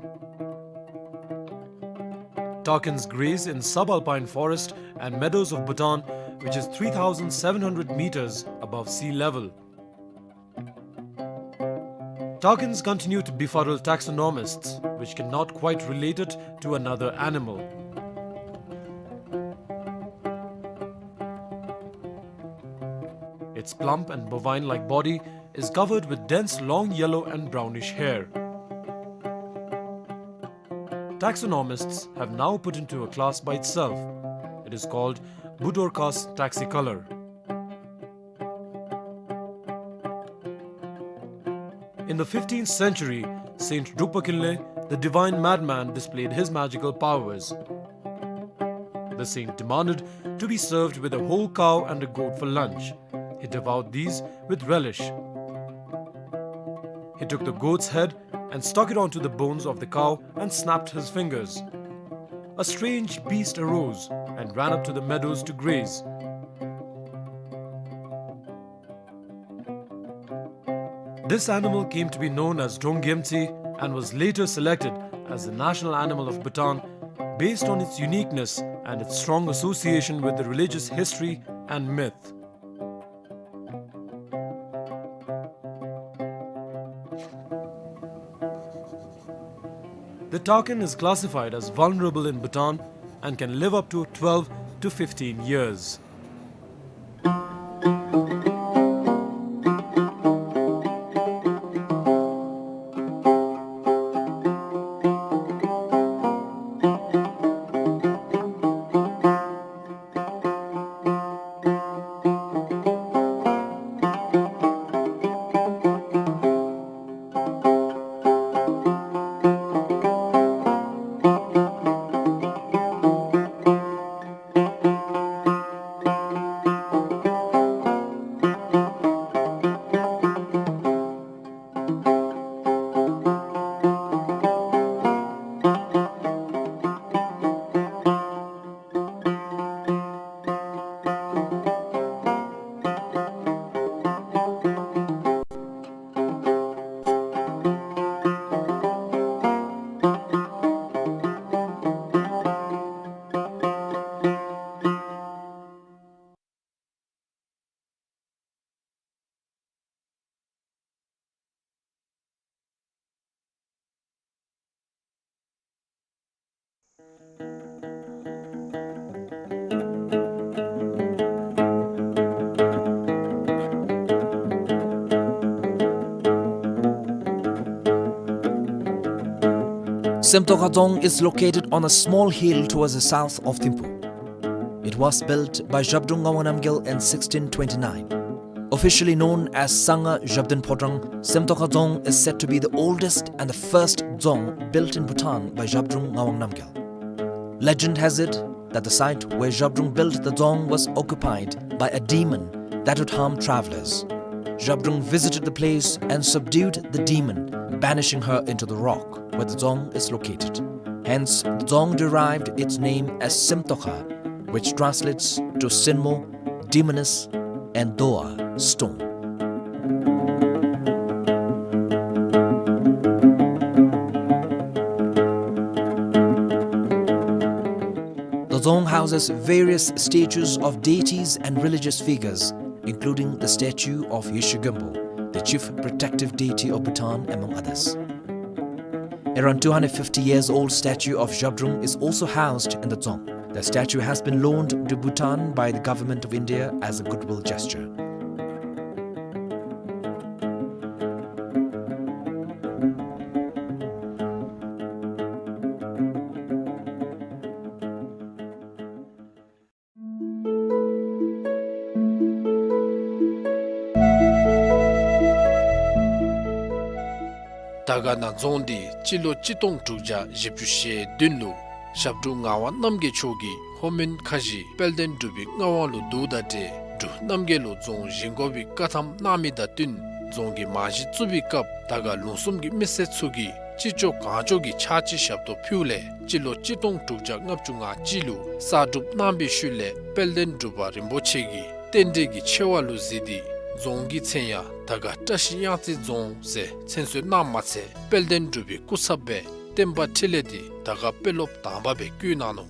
Takins graze in subalpine forest and meadows of Bhutan, which is three thousand seven hundred meters above sea level. Takins continue to befuddle taxonomists, which cannot quite relate it to another animal. Its plump and bovine-like body is covered with dense long yellow and brownish hair. Taxonomists have now put into a class by itself. It is called Budorcas taxicolor. In the fifteenth century, Saint Drukpa Kinley, the divine madman, displayed his magical powers. The saint demanded to be served with a whole cow and a goat for lunch. He devoured these with relish. He took the goat's head and stuck it onto the bones of the cow and snapped his fingers. A strange beast arose and ran up to the meadows to graze. This animal came to be known as Drong Gyemtsi and was later selected as the national animal of Bhutan based on its uniqueness and its strong association with the religious history and myth. The takin is classified as vulnerable in Bhutan and can live up to twelve to fifteen years. Semtokha Dzong is located on a small hill towards the south of Thimphu. It was built by Zhabdrung Ngawang Namgyel in sixteen twenty-nine. Officially known as Sangha Zhabdrung Phodrang, Semtokha Dzong is said to be the oldest and the first dzong built in Bhutan by Zhabdrung Ngawang Namgyel. Legend has it that the site where Zhabdrung built the dzong was occupied by a demon that would harm travelers. Zhabdrung visited the place and subdued the demon, banishing her into the rock where the dzong is located. Hence, the dzong derived its name as Semtokha, which translates to Senmo, demoness, and Doa, stone. The dzong houses various statues of deities and religious figures, including the statue of Yeshe Gyonpo, the chief protective deity of Bhutan, among others. Around two hundred fifty years old statue of Zhabdrung is also housed in the dzong. The statue has been loaned to Bhutan by the Government of India as a goodwill gesture. དར་དཀར་ན་རྫོང་འདི་སྤྱི་ལོ་གཅིག་སྟོང་དྲུག་བརྒྱ་བཞི་བཅུ་ཞེ་བདུན་ལུ་ཞབས་དྲུང་ངག་དབང་རྣམ་རྒྱལ་མཆོག་གིས་ལྷོ་མོན་ཁ་བཞི་དཔལ་ལྡན་འབྲུག་པའི་མངའ་དབང་ལུ་བསྡུཝ་ད་ཏེ་འབྲུག་རྣམ་རྒྱལ་ལུ་རྫོང་བཞེངས་དགོ་པའི་བཀའ་ཐམ་གནང་མི་དང་བསྟུན་རྫོང་གི་རྨང་གཞི་བཙུགས་པའི་སྐབས་དར་དཀར་ལུང་གསུམ་གྱི་མི་སེར་ཚུ་གིས་ཅི་ལྕོགས་གང་ལྕོགས་ཀྱི་ཕྱག་ཕྱི་ཞབས་ཏོག་ཕུལཝ་ལས་སྤྱི་ལོ་གཅིག་སྟོང་དྲུག་བརྒྱ་ལྔ་བཅུ་ང་གཅིག་ལུ་གསར་སྒྲུབ་གནང་བའི་ཤུལ་ལས་དཔལ་ལྡན་འབྲུག་པ་རིན་པོ་ཆེ་གིས་རྟེན་འབྲེལ་གྱི་ཆེ་བ་ལུ་གཟིགས་ཏེ་རྫོང་གི་མཚན་ཡང་དར་དཀར་བཀྲ་ཤིས་གཡང་རྩེ་རྫོང་ཟེར་མཚན་གསོལ་གནངམ་མ་ཚད་དཔལ་ལྡན་འབྲུག་པའི་སྐུ་ཚབ་སྦེ་བསྟན་པ་འཕྲིན་ལས་འདི་དར་དཀར་དཔོན་སློབ་དང་པ་སྦེ་བསྐོ་གནང་ནུག།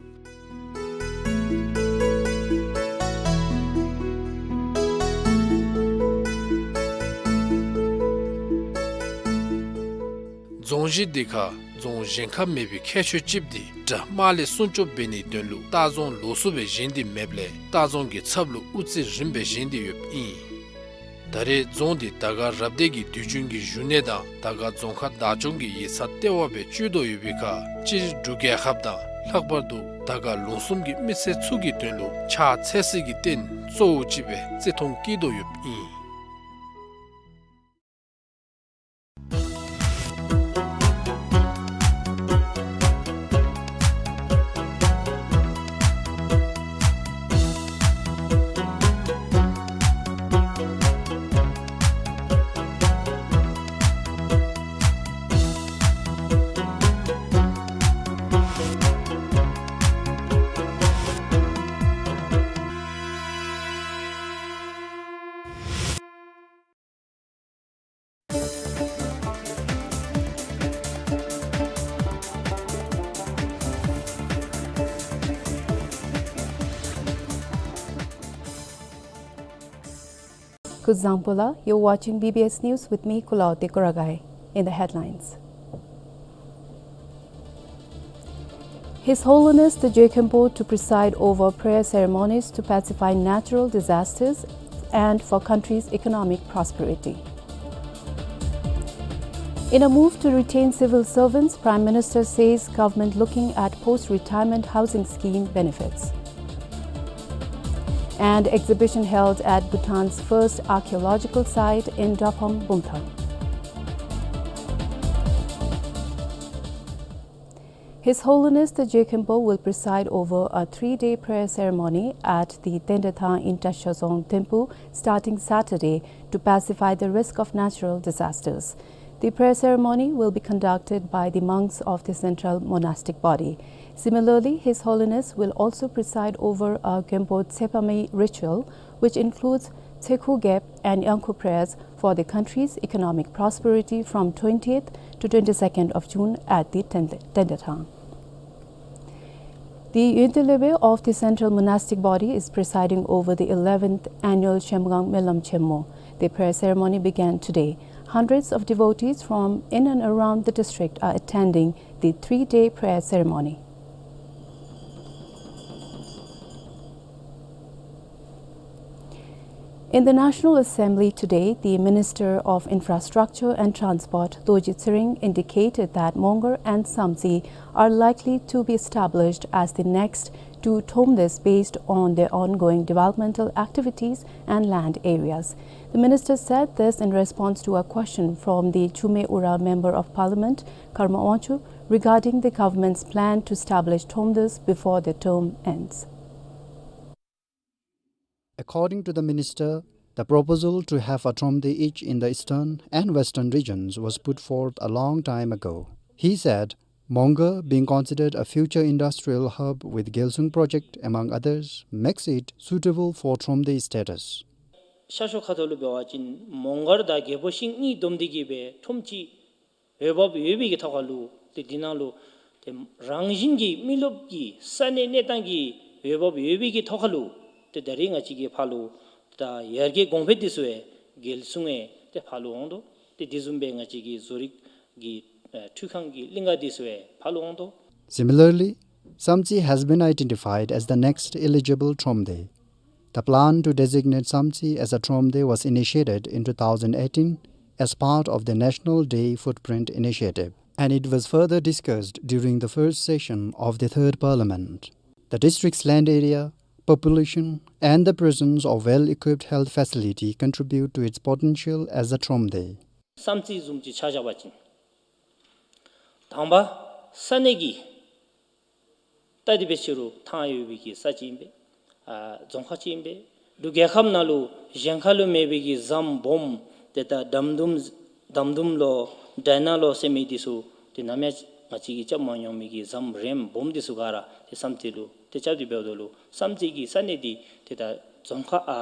རྫོང་གཞི་འདི་ཁར་རྫོང་བཞེངས་ཁ་མེད་པའི་ཁྱད་ཆོས་ཅིག་འདི་དགྲ་དམག་ལས་སྲུང་སྐྱོབ་འབད་ནིའི་དོན་ལུ་ལྟ་རྫོང་ལོགས་སུ་སྦེ་བཞེངས་ཏེ་མེདཔ་ལས་ལྟ་རྫོང་གི་ཚབ་ལུ་དབུ་རྩེ་རིངམ་སྦེ་བཞེངས་ཏེ་ཡོདཔ་ཨིན། ད་རེས་རྫོང་འདི་དར་དཀར་རབ་སྡེ་གི་དུས་རྒྱུན་གྱི་བཞུགས་གནས་དང་དར་དཀར་རྫོང་ཁག་བདག་སྐྱོང་གི་ཡིག་ཚང་ལྟེ་བ་སྦེ་སྤྱོད་དོ་ཡོད་པའི་ཁར་སྤྱིར་འབྲུག་རྒྱལ་ཁབ་དང་ལྷག་པར་དུ་དར་དཀར་ལུང་གསུམ་གྱི་མི་སེར་ཚུ་གི་དོན་ལུ་ཕྱག་འཚལ་སའི་རྟེན་གཙོ་བོ་ཅིག་སྦེ་བརྩི་མཐོང་བསྐྱེད་དོ་ཡོདཔ་ཨིན། Kuzuzangpo la, you're watching B B S News with me, Kulaote Kuragai. In the headlines. His Holiness the Je Khenpo to preside over prayer ceremonies to pacify natural disasters and for country's economic prosperity. In a move to retain civil servants, Prime Minister says government looking at post-retirement housing scheme benefits. And exhibition held at Bhutan's first archaeological site in Drapham Bumthang. His Holiness the Je Khenpo will preside over a three-day prayer ceremony at the Tendathang in Tashazong Thimphu starting Saturday to pacify the risk of natural disasters. The prayer ceremony will be conducted by the monks of the central monastic body. Similarly, His Holiness will also preside over a Genpo Tsepame ritual, which includes Tsekhu Gep and Yangkhu prayers for the country's economic prosperity from twentieth to twenty-second of June at the Tend-, Tendathang. The Yönten Lebe of the Central Monastic Body is presiding over the eleventh annual Shemgang Melam Chenmo. The prayer ceremony began today. Hundreds of devotees from in and around the district are attending the three-day prayer ceremony. In the National Assembly today, the Minister of Infrastructure and Transport, Dorji Tshering, indicated that Mongar and Samtse are likely to be established as the next two tomdes based on their ongoing developmental activities and land areas. The minister said this in response to a question from the Chume Ura Member of Parliament, Karma Wangchuk, regarding the government's plan to establish tomdes before the term ends. According to the minister, the proposal to have a tomde each in the eastern and western regions was put forth a long time ago. He said, Mongar, being considered a future industrial hub with Gyalsung project, among others, makes it suitable for tomde status. ཤར་ཕྱོགས་ཁ་ཐུག་ལུ་འབད་བ་ཅིན་མོང་སྒར་དང་རྒྱལ་པོ་ཤིང་གཉིས་བསྡོམས་ཏེ་གིས་སྦེ་ཁྲོམ་ཅིག་འོས་འབབ་ཡོད་པའི་གི་ཐོག་ཁ་ལུ་ཏེ་འདི་ནང་ལུ་ཏེ་རང་བཞིན་གྱི་མི་རློབས་ཀྱི་ས་གནས་གནས་སྟངས་ཀྱི་འོས་འབབ་ཡོད་པའི་གི་ཐོག་ཁ་ལུ་ཏེ་ད་རེས་ང་བཅས་ཀྱི་ཕར་ལུ་ད་ཡར་རྒྱས་གོང་འཕེལ་འདི་ཚུ་ཡང་རྒྱལ་སྲུང་ཡང་ ཏེ་ཕར་ལུ་འོང་དོ། ཏེ་དེ་བཟུམ་སྦེ་ང་བཅས་ཀྱི་བཟོ་རིག་གི་ཨེ་འཕྲུལ་ཁང་གི་གླིང་ག་འདི་ཚུ་ཡང་ཕར་ལུ་འོང་དོ། Similarly, Samtse has been identified as the next eligible Thromde. The plan to designate Samtse as a Thromde was initiated in two thousand eighteen as part of the National Day Footprint Initiative, and it was further discussed during the first session of the Third Parliament. The district's land area, population, and the presence of well-equipped health facility contribute to its potential as a Thromde. བསམ་རྩེ་བཟུམ་ཅིག་ཆ་བཞག་པ་ཅིན་དང་པ་ས་གནས་ཀྱི་ད་དེ་སྦེ་ཕྱི་རུ་ཐང་ཡོད་པའི་གི་ས་ཅིག་ཨིན་པས། ཨ་རྫོང་ཁག་ཅིག་ཨིན་པས། འབྲུག་རྒྱལ་ཁབ་ནང་ལུ་གཞན་ཁ་ལུ་མེད་པའི་གི་ཟམ་སྦོམ་ཏེ་ད་དམ་དུམ་དམ་དུམ་ལོ་དྲན་ན་ལོ་ཟེར་མི་འདི་ཚུ་ཏེ་ནམ་ཡང་ང་བཅས་ཀྱིས་རྐྱབ་མ་མྱོང་མི་གི་ཟམ་རིམ་སྦོམ་འདི་ཚུ་ག་ར་ཏེ་བསམ་རྩེ་ལུ་ཏེ་རྐྱབ་སྟེ་འབདཝ་ད་ལུ་བསམ་རྩེ་གི་ས་གནས་འདི་ཏེ་ད་རྫོང་ཁག་ཨ་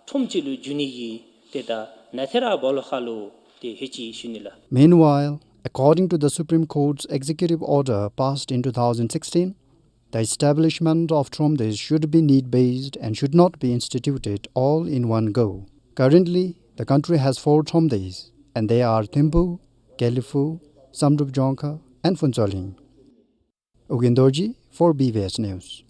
ཁྲོམ་ཅིག་ལུ་འགྱུར་ནི་གི་ཏེ་ད་ནཱ་ཐེ་ར་སྦོ་ལོགས་ཁ་ལུ་ཏེ་ལྷོད་ཅི་ཞུ་ནི་ལགས། Meanwhile, according to the Supreme Court's executive order passed in two thousand sixteen, the establishment of Thromdes should be need-based and should not be instituted all in one go. Currently, the country has four Thromdes, and they are Thimphu, Gelephu, Samdrup Jongkha, and Phuentsholing. Ugyen Dorji for B B S News.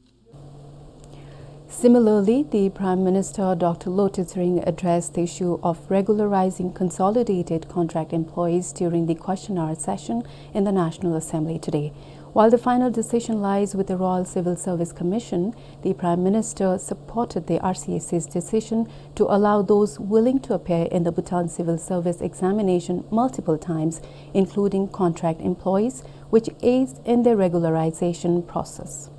Similarly, the Prime Minister, Doctor Lotay Tshering, addressed the issue of regularizing consolidated contract employees during the question hour session in the National Assembly today. While the final decision lies with the Royal Civil Service Commission, the Prime Minister supported the R C S C's decision to allow those willing to appear in the Bhutan Civil Service examination multiple times, including contract employees, which aids in their regularization process.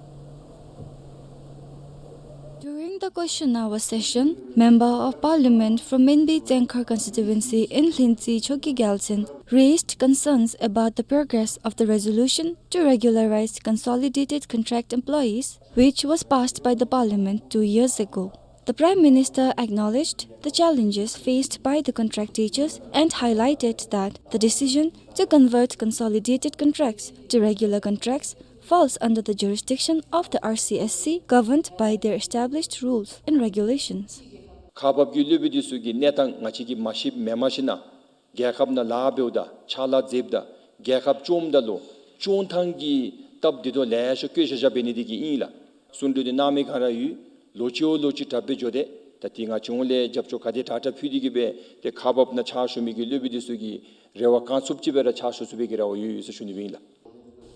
During the question hour session, Member of Parliament from Minbi Tsengkhar constituency in Lhintse, Chokki Gyaltsen, raised concerns about the progress of the resolution to regularize consolidated contract employees, which was passed by the Parliament two years ago. The Prime Minister acknowledged the challenges faced by the contract teachers and highlighted that the decision to convert consolidated contracts to regular contracts falls under the jurisdiction of the R C S C, governed by their established rules and regulations. ཁག་འབག་གི་སློབ་དཔོན་འདི་ཚུ་གི་གནས་སྟངས་ང་བཅས་ཀྱིས་མ་ཤེསཔ་མེནམ་ཞིན་ན་རྒྱལ་ཁབ་ནང་ལཱ་འབདཝ་ད་ཕྱག་ལཱ་མཛདཔ་ད་རྒྱལ་ཁབ་སྐྱོངམ་ད་ལུ་སྐྱོང་ཐངས་ཀྱི་སྟབས་བདེ་ཏོག་ལེ་ཤ་བཀོད་བཞག་བཞགཔ་འབད་ནི་འདི་གིས་ཨིན་ལགས། གསུང་གྲོས་འདི་གནང་མི་ག་ར་ཡོད། ལོ་ཅིག་འོག་ལོ་ཅིག་དྲག་སྦེ་འགྱོ་སྟེ་ད་འདི་ང་བཅས་ལས་རྒྱབ་སྐྱོར་ག་དེ་དྲག་དྲག་ཕུལ་ཏེ་གིས་སྦེ་ཏེ་ཁག་འབག་ནང་ཕྱག་ཞུ་མི་གི་སློབ་དཔོན་འདི་ཚུ་གིས་རེ་བ་གང་ཚུགསཔ་ཅིག་སྦེ་ར་ཕྱག་ཞུ་ཚུགས་པའི་གི་རེ་བ་ཡོད་ཡོད་ཟེར་ཞུ་ནི་ཨིན་ལགས།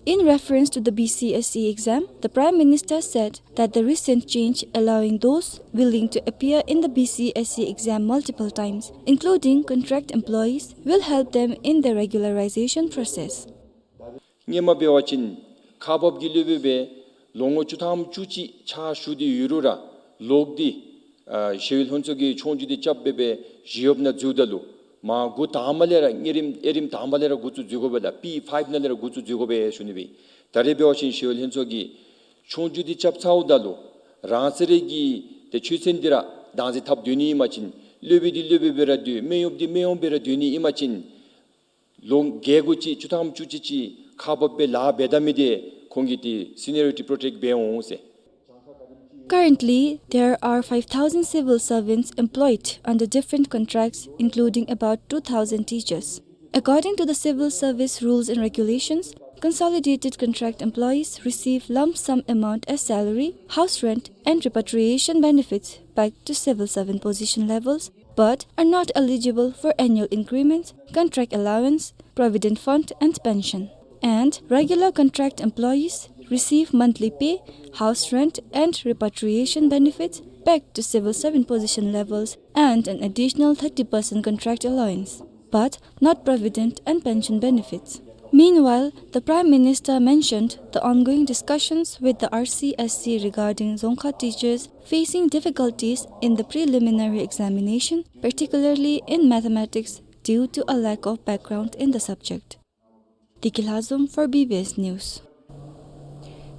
In reference to the B C S E exam, the Prime Minister said that the recent change allowing those willing to appear in the B C S E exam multiple times, including contract employees, will help them in their regularization process. སྔོན་མ་འབད་བ་ཅིན་ཁག་འབག་གི་སློབ་དཔོན་སྦེ་ལོ་ངོ་བཅུ་ཐམ་བཅུ་གཅིག་ཕྱག་ཞུ་སྟེ་ཡོད་རུང་ར་ལོག་སྟེ་ཨ་ཞི་བའི་ལྷུན་རྩེ་གི་ཆོས་རྒྱུགས་འདི་རྐྱབ་སྦེ་སྦེ་ཞི་གཡོགཔ་ནང་འཛུལཝ་ད་ལུ་མར་འགོ་དང་པ་ལས་ར་གཉེར་རིམ་དབྱེ་རིམ་དང་པ་ལས་ར་འགོ་བཙུགས་འཛུལ་དགོ་པས་ལགས། P five ནང་ལས་ར་འགོ་བཙུགས་འཛུལ་དགོ་པས་ཞུ་ནི་སྦེ། ད་རེས་འབད་བ་ཅིན་ཞི་བའི་ལྷུན་རྩེ་གི་ཆོས་རྒྱུགས་འདི་རྐྱབ་ཚརཝ་ད་ལུ་རང་སོ་རའི་གི་ཏེ་ཆོས་ཚན་འདི་ར་བདག་འཛིན་འཐབ་སྡོད་ནི་ཨིན་པ་ཅིན་སློབ་དཔོན་འདི་སློབ་དཔོན་སྦེ་ར་སྡོད་སྨན་གཡོགཔ་འདི་སྨན་གཡོགཔ་སྦེ་ར་སྡོད་ནི་ཨིན་པ་ཅིན་ལོ་འགོ་དགུ་ཅིག་བཅུ་ཐམ་བཅུ་གཅིག་ཅིག་ཁག་འབག་སྦེ་ལཱ་འབད་ད་མི་འདི་ཁོང་གི་ཏེ་seniority protect འབད་འོང་ཟེར། Currently, there are five thousand civil servants employed under different contracts, including about two thousand teachers. According to the Civil Service Rules and Regulations, consolidated contract employees receive lump sum amount as salary, house rent, and repatriation benefits pegged to civil servant position levels, but are not eligible for annual increments, contract allowance, provident fund, and pension. And regular contract employees receive monthly pay, house rent, and repatriation benefits pegged to civil servant position levels and an additional thirty percent contract allowance, but not provident and pension benefits. Meanwhile, the Prime Minister mentioned the ongoing discussions with the R C S C regarding Dzongkha teachers facing difficulties in the preliminary examination, particularly in mathematics, due to a lack of background in the subject. Diki Lhazom for B B S News.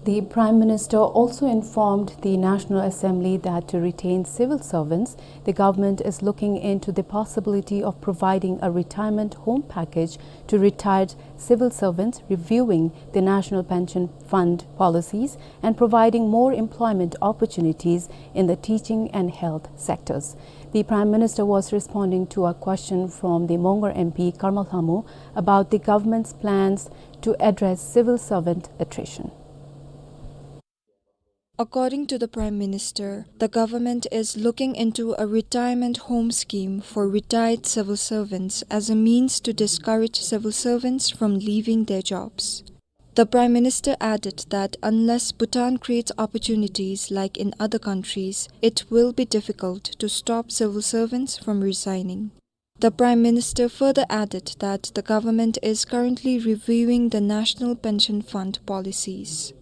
The Prime Minister also informed the National Assembly that to retain civil servants, the government is looking into the possibility of providing a retirement home package to retired civil servants, reviewing the National Pension Fund policies, and providing more employment opportunities in the teaching and health sectors. The Prime Minister was responding to a question from the Mongar M P Karma Lhamu about the government's plans to address civil servant attrition. According to the Prime Minister, the government is looking into a retirement home scheme for retired civil servants as a means to discourage civil servants from leaving their jobs. The Prime Minister added that unless Bhutan creates opportunities like in other countries, it will be difficult to stop civil servants from resigning. The Prime Minister further added that the government is currently reviewing the National Pension Fund policies.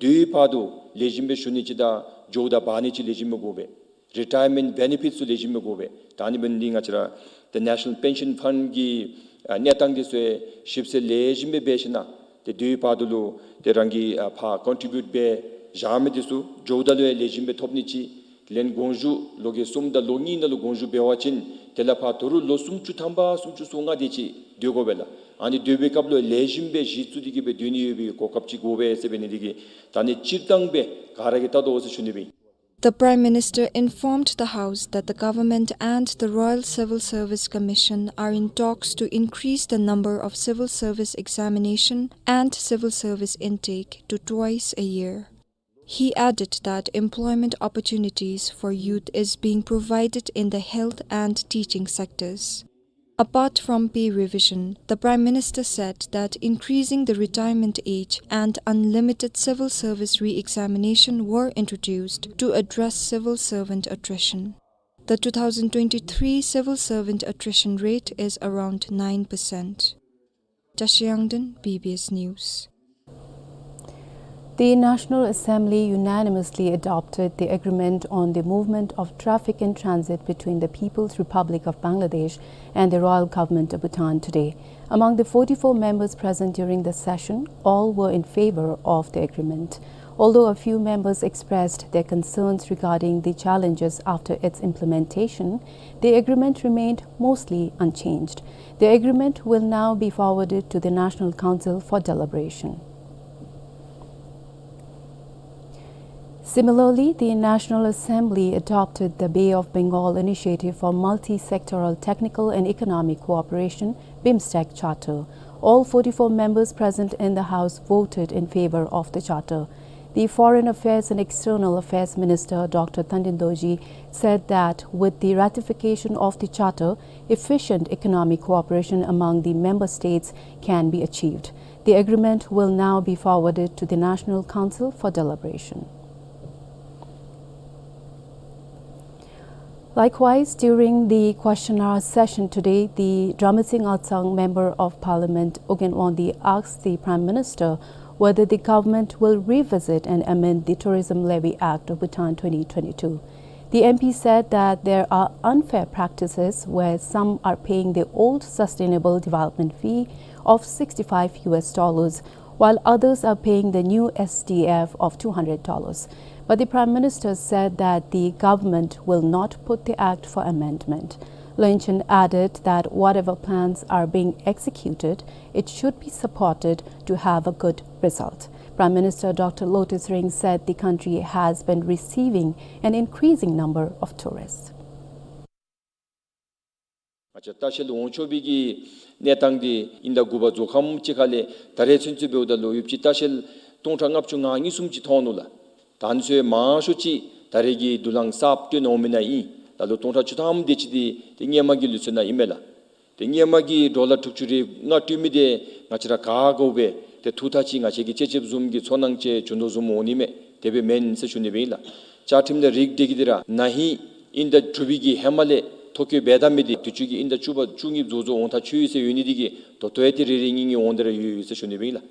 དུས་བར་དུ་ལེགས་ཤོམ་སྦེ་བཞུགས་ནི་ཅིག་དང་འགྱོཝ་ད་འབག་ནི་ཅིག་ལེགས་ཤོམ་སྦེ་དགོ་པས། རི་ཊ་ཡར་མེནཊ་བེ་ནི་ཕིཊསི་ཚུ་ལེགས་ཤོམ་སྦེ་དགོ་པས། ད་ཨ་ནི་འབད་ནི་འདི་ང་བཅས་ར་ཏེ་ནེ་ཤ་ནཱལ་པེན་ཤཱན་ཕཱན་གྱི་ཨ་གནས་སྟངས་འདི་ཚུ་ཞིབ་འཚོལ་ལེགས་ཤོམ་སྦེ་འབད་ཞིནམ་ལས་ཏེ་དུས་བར་དུ་ལུ་ཏེ་རང་གིས་ཨ་ཕར་ཀོན་ཊི་བིའུཊ་འབད་བཞག་མི་འདི་ཚུ་འགྱོཝ་ད་ལུ་ཡང་ལེགས་ཤོམ་སྦེ་ཐོབ་ནི་ཅིག། དེ་ལས་དགོངས་ཞུ་ལོ་འགོ་གསུམ་དང་ལོ་གཉིས་ནང་ལུ་དགོངས་ཞུ་འབད་བ་ཅིན་དེ་ལས་ཕར་ད་རུང་ལོ་སུམ་ཅུ་ཐམ་པ་སུམ་ཅུ་སོ་ལྔ་དེ་ཅིག་སྡོད་དགོ་པས་ལགས། ཨ་ནི་སྡོད་པའི་སྐབས་ལུ་ལེགས་ཤོམ་སྦེ་གཞི་བཙུགས་ཏེ་གི་སྦེ་སྡོད་ནི་ཡོད་པའི་གོ་སྐབས་ཅིག་དགོ་པས་ཟེར་འབད་ནི་འདི་གིས་ད་ཨ་ནི་སྤྱིར་བཏང་སྦེ་ག་ར་གིས་བལྟ་དོ་ཟེར་ཞུ་ནི་སྦེ། The Prime Minister informed the House that the government and the Royal Civil Service Commission are in talks to increase the number of civil service examination and civil service intake to twice a year. He added that employment opportunities for youth is being provided in the health and teaching sectors. Apart from pay revision, the Prime Minister said that increasing the retirement age and unlimited civil service re-examination were introduced to address civil servant attrition. The two thousand twenty-three civil servant attrition rate is around nine percent. Tashi Yangden, B B S News. The National Assembly unanimously adopted the agreement on the movement of traffic in transit between the People's Republic of Bangladesh and the Royal Government of Bhutan today. Among the forty-four members present during the session, all were in favor of the agreement. Although a few members expressed their concerns regarding the challenges after its implementation, the agreement remained mostly unchanged. The agreement will now be forwarded to the National Council for deliberation. Similarly, the National Assembly adopted the Bay of Bengal Initiative for Multi-Sectoral Technical and Economic Cooperation, BIMSTEC Charter. All forty-four members present in the House voted in favor of the charter. The Foreign Affairs and External Affairs Minister, Doctor Tandin Dorji, said that with the ratification of the charter, efficient economic cooperation among the member states can be achieved. The agreement will now be forwarded to the National Council for deliberation. Likewise, during the question hour session today, the Dramasing Atsang Member of Parliament, Ugyen Wangdi, asked the Prime Minister whether the government will revisit and amend the Tourism Levy Act of Bhutan twenty twenty-two. The M P said that there are unfair practices where some are paying the old sustainable development fee of sixty-five U S dollars, while others are paying the new S D F of two hundred dollars. But the Prime Minister said that the government will not put the act for amendment. Longchen added that whatever plans are being executed, it should be supported to have a good result. Prime Minister Doctor Lotay Tshering said the country has been receiving an increasing number of tourists. ང་བཅས་ལྟ་བཤལ་འོང་ཆོག་པའི་གི་གནས་སྟངས་འདི་དབྱིན་ཟླ་དགུ་པ་རྫོགས་ཁམས་ཅིག་ཁ་ལས་ད་རེས་ཚུན་ཚོད་འབདཝ་ད་ལུ་ཡོདཔ་ཅིག་ལྟ་བཤལ་སྟོང་ཕྲག་ལྔ་བཅུ་ང་གཉིས་གསུམ་ཅིག་ཐོན་ནུག་ལགས། ད་ཨ་ནི་ཚུ་མང་ཤོས་ཅིག་ད་རེས་ཀྱི་དུས་ལང་གསརཔ་སྤྲོད་འོང་མི་ནང་ཨིན། ད་ལུ་སྟོང་ཕྲག་བཅུ་ཐམ་དེ་ཅིག་འདི་ཏེ་སྔོན་མ་གི་ལུགས་སྲོལ་ནང་ཨིན་མས་ལགས། ཏེ་སྔོན་མ་གི་ཌོ་ལར་དྲུག་ཅུ་རེ་ལྔ་སྤྲོད་མི་འདི་ང་བཅས་ར་ག་དགོ་པའི་ཏེ་ཐུགས་ཐག་ཅིག་ང་བཅས་ཀྱིས་སྤྱི་ཁྱབ་བཟུམ་གྱི་ཚོར་སྣང་ཅིག་བྱུང་དོ་བཟུམ་འོང་ནི་མས། དེ་སྦེ་མེན་ཟེར་ཞུ་ནི་སྦེ་ཨིན་ལགས། བཅའ་ཁྲིམས་དང་རིགས་འདི་གིས་འདི་ར་ན་ཧིང་དབྱིན་ཟླ་དྲུག་པའི་གི་ཧེ་མ་ལས་ཐོ་བཀོད་འབད་ད་མི་འདི་དུས་ཅི་གི་དབྱིན་ཟླ་བཅུ་པ་བཅུ་གཉིས་རྫོགས་རྫོགས་འོང་ཐག་ཆོད་ཡི་ཟེར་ཡོད་ནི་འདི་གིས་ད་ལྟོ་ཡང་ཏེ་རེ་རེ་གཉིས་གཉིས་འོང་སྟེ་ར་ཡོད་ཡོད་ཟེར་ཞུ་ནི་སྦེ་ཨིན་ལགས།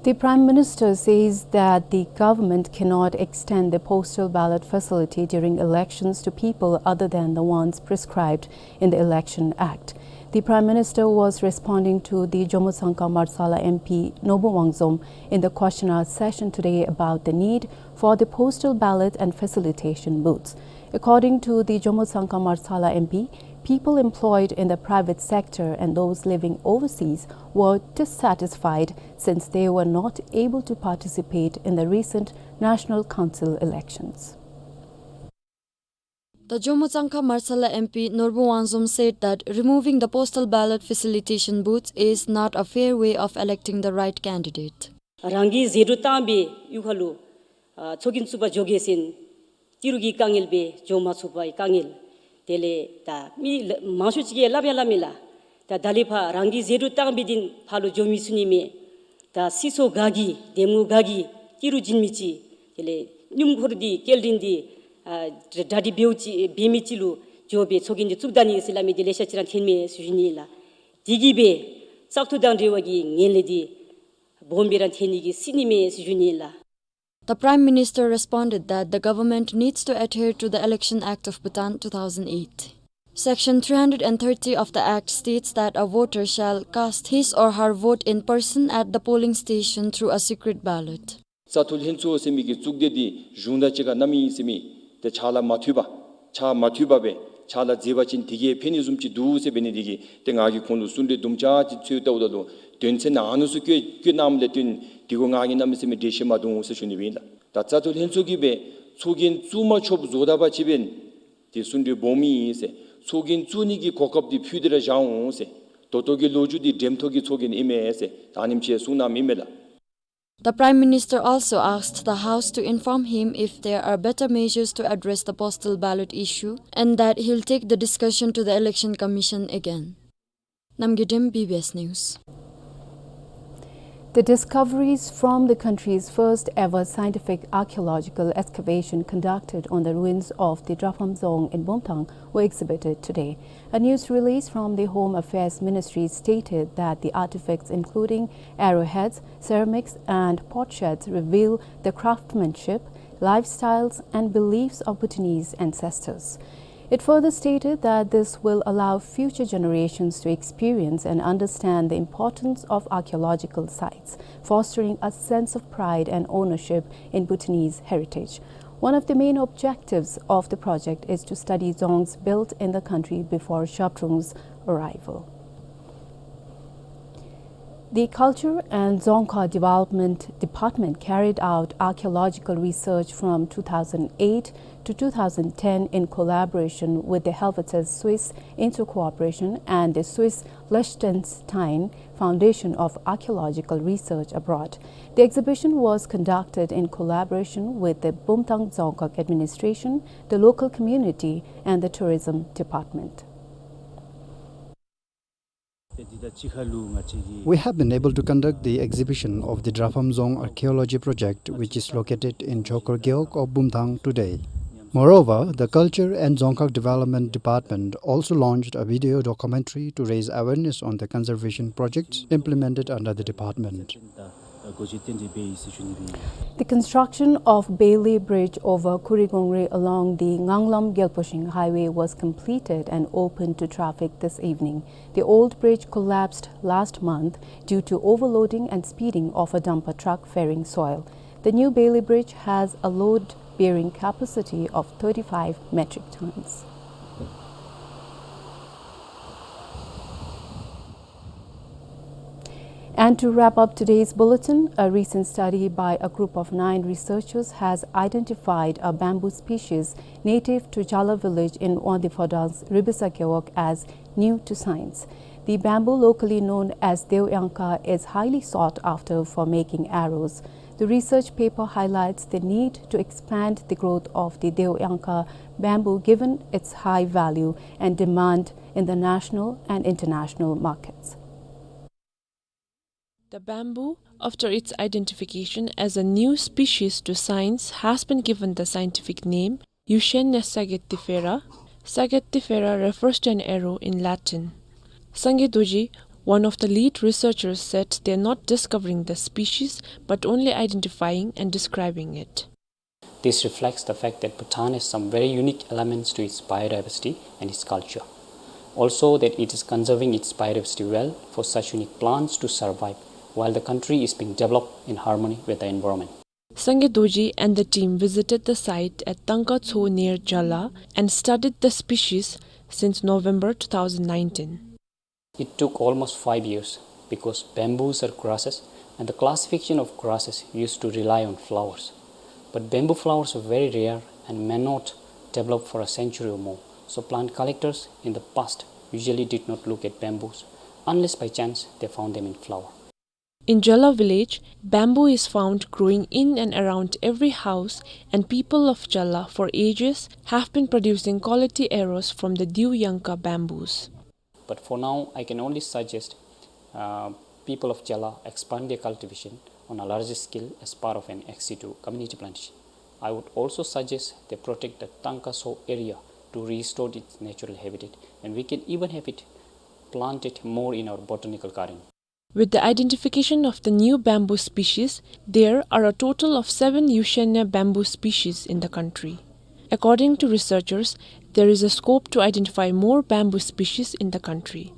The Prime Minister says that the government cannot extend the postal ballot facility during elections to people other than the ones prescribed in the Election Act. The Prime Minister was responding to the Jomo Tsangkang Marsala M P Norbung Wangzom in the question hour session today about the need for the postal ballot and facilitation booths. According to the Jomo Tsangkang Marsala M P, people employed in the private sector and those living overseas were dissatisfied since they were not able to participate in the recent National Council elections. The Jomo Tsangkang Marsala M P Norbung Wangzom said that removing the postal ballot facilitation booths is not a fair way of electing the right candidate. རང་གི་ཟད་འགྲོ་བཏང་བའི་གཡུས་ཁ་ལུ་ཨ་ཚོགས་རྒྱན་བཙུགས་པར་འགྱོ་གེ་ཟེར་ཏི་རུ་གི་དཀའ་ངལ་སྦེ་འགྱོ་མ་ཚུགས་པའི་དཀའ་ངལ། དེ་ལས་ད་མི་ལ་མང་ཤོས་ཅིག་གིས་སླབ་ཡང་སླབ་མས་ལགས། ད་ད་ལས་ཕར་རང་གི་ཟད་འགྲོ་བཏང་བའི་དོན་ཕར་ལུ་འགྱོ་མི་ཚུགས་ནི་མས། ད་སྲིད་ཚོགས་ཁག་གི་འདེམས་ངོ་ཁག་གི་ཏི་རུ་བྱིན་མི་ཅིག། དེ་ལས་སྣུམ་འཁོར་འདི་སྐྱེལ་འདྲེན་འདི་ཨ་གྲ་སྒྲིག་འབདཝ་ཅིག་འབད་མི་ཅིག་ལུ་འགྱོ་སྦེ་ཚོགས་རྒྱན་འདི་བཙུགས་ད་ནི་ཟེར་སླབ་མི་འདི་ལེ་ཤ་ཅིག་ར་ཐོན་མས་ཟེར་ཞུ་ནི་ལགས། དེ་གིས་སྦེ་བཙག་འཐུ་དང་འབྲེལ་བའི་ངན་ལྷད་འདི་སྦོམ་སྦེ་ར་ཐོན་ནི་གི་སྲིད་ནི་མས་ཟེར་ཞུ་ནི་ལགས། The Prime Minister responded that the government needs to adhere to the Election Act of Bhutan two thousand eight. Section three hundred and thirty of the Act states that a voter shall cast his or her vote in person at the polling station through a secret ballot. བཙག་འཐུ་ལྷན་ཚོགས་ཟེར་མི་གི་གཙུག་སྡེ་འདི་གཞུང་དང་གཅིག་ཁར་གནང་མི་ཨིན་ཟེར་མི་དེ་ཕྱག་ལཱ་མ་མཐུན་པར་ཕྱག་མ་མཐུན་པར་སྦེ་ཕྱག་ལཱ་མཛད་པ་ཅིན་དེ་གིས་ཕན་ནི་བཟུམ་ཅིག་འདུག་ཟེར་འབད་ནི་དེ་གིས་ཏེ་ང་གིས་ཁོང་ལུ་གསུང་གྲོས་དུམ་གྲ་ཅིག་འཚོལ་བལྟཝ་ད་ལུ་དོན་ཚན་ཨ་ནི་ཚུ་བཀོད་བཀོད་གནངམ་ལས་བརྟེན་དེ་གུ་ང་གིས་གནམ་མེད་ས་མེད་འགྲེལ་བཤད་མ་འདུག་ཟེར་ཞུ་ནི་ཨིན་ལགས། ད་བཙག་འཐུ་ལྷན་ཚོགས་ཀྱིས་སྦེ་ཚོགས་རྒྱན་བཙུགས་མ་ཆོགཔ་བཟོ་ད་པ་ཅིན་འབདན་དེ་གསུང་གྲོས་སྦོམ་ཨིན་ཟེར། ཚོགས་རྒྱན་བཙུགས་ནི་གི་གོ་སྐབས་འདི་ཕུལ་ཏེ་ར་བཞག་འོང་ཟེར། ད་ལྟོ་གི་ལོ་རྒྱུས་འདི་འགྲེམས་ཐོག་གི་ཚོགས་རྒྱན་ཨིན་མས་ཟེར་ད་ཨ་ནེམ་ཅིག་གསུང་གནངམ་ཨིན་མས་ལགས། The Prime Minister also asked the House to inform him if there are better measures to address the postal ballot issue and that he'll take the discussion to the Election Commission again. Namgay Dem, B B S News. The discoveries from the country's first ever scientific archaeological excavation conducted on the ruins of the Drapham Dzong in Bumthang were exhibited today. A news release from the Home Affairs Ministry stated that the artifacts, including arrowheads, ceramics, and potsherds, reveal the craftsmanship, lifestyles, and beliefs of Bhutanese ancestors. It further stated that this will allow future generations to experience and understand the importance of archaeological sites, fostering a sense of pride and ownership in Bhutanese heritage. One of the main objectives of the project is to study dzongs built in the country before Zhabdrung's arrival. The Culture and Dzongkhag Development Department carried out archaeological research from two thousand eight to two thousand ten in collaboration with the Helvetia Suisse Intercooperation and the Swiss Liechtenstein Foundation of Archaeological Research Abroad. The exhibition was conducted in collaboration with the Bumthang Dzongkhag Administration, the local community, and the Tourism Department. We have been able to conduct the exhibition of the Drapham Dzong Archaeology Project, which is located in Chokhor Gewog of Bumthang today. Moreover, the Culture and Dzongkhag Development Department also launched a video documentary to raise awareness on the conservation projects implemented under the department. The construction of Bailey Bridge over Khuri Gongri along the Nganglam Gyalposhing Highway was completed and opened to traffic this evening. The old bridge collapsed last month due to overloading and speeding of a dumper truck ferrying soil. The new Bailey Bridge has a load-bearing capacity of thirty-five metric tons. And to wrap up today's bulletin, a recent study by a group of nine researchers has identified a bamboo species native to Chala village in Wangdue Phodrang's Ribisa Gewog as new to science. The bamboo, locally known as Deoyangka, is highly sought after for making arrows. The research paper highlights the need to expand the growth of the Deoyangka bamboo given its high value and demand in the national and international markets. The bamboo, after its identification as a new species to science, has been given the scientific name Eugenia sagettifera. Sagettifera refers to an arrow in Latin. Sangay Dorji, one of the lead researchers, said they are not discovering the species but only identifying and describing it. This reflects the fact that Bhutan has some very unique elements to its biodiversity and its culture. Also that it is conserving its biodiversity well for such unique plants to survive while the country is being developed in harmony with the environment. Sangay Dorji and the team visited the site at Tangka Tso near Jala and studied the species since November two thousand nineteen. It took almost five years because bamboos are grasses and the classification of grasses used to rely on flowers. But bamboo flowers are very rare and may not develop for a century or more. So plant collectors in the past usually did not look at bamboos unless by chance they found them in flower. In Jala village, bamboo is found growing in and around every house, and people of Jala for ages have been producing quality arrows from the Dew Yangka bamboos. But for now, I can only suggest, uh, people of Jala expand their cultivation on a larger scale as part of an X C two community plantation. I would also suggest they protect the Tangka Tso area to restore its natural habitat, and we can even have it planted more in our botanical garden. With the identification of the new bamboo species, there are a total of seven Yushenya bamboo species in the country. According to researchers, there is a scope to identify more bamboo species in the country.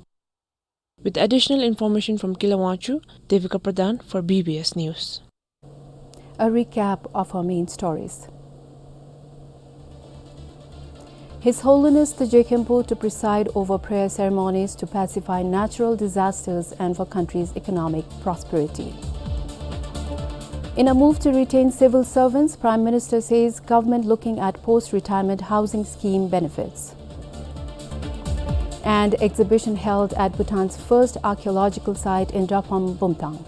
With additional information from Kilawachu, Devika Pradhan for B B S News. A recap of our main stories. His Holiness the Jekhenpo to preside over prayer ceremonies to pacify natural disasters and for country's economic prosperity. In a move to retain civil servants, Prime Minister says government looking at post-retirement housing scheme benefits. And exhibition held at Bhutan's first archaeological site in Drapam Bumthang.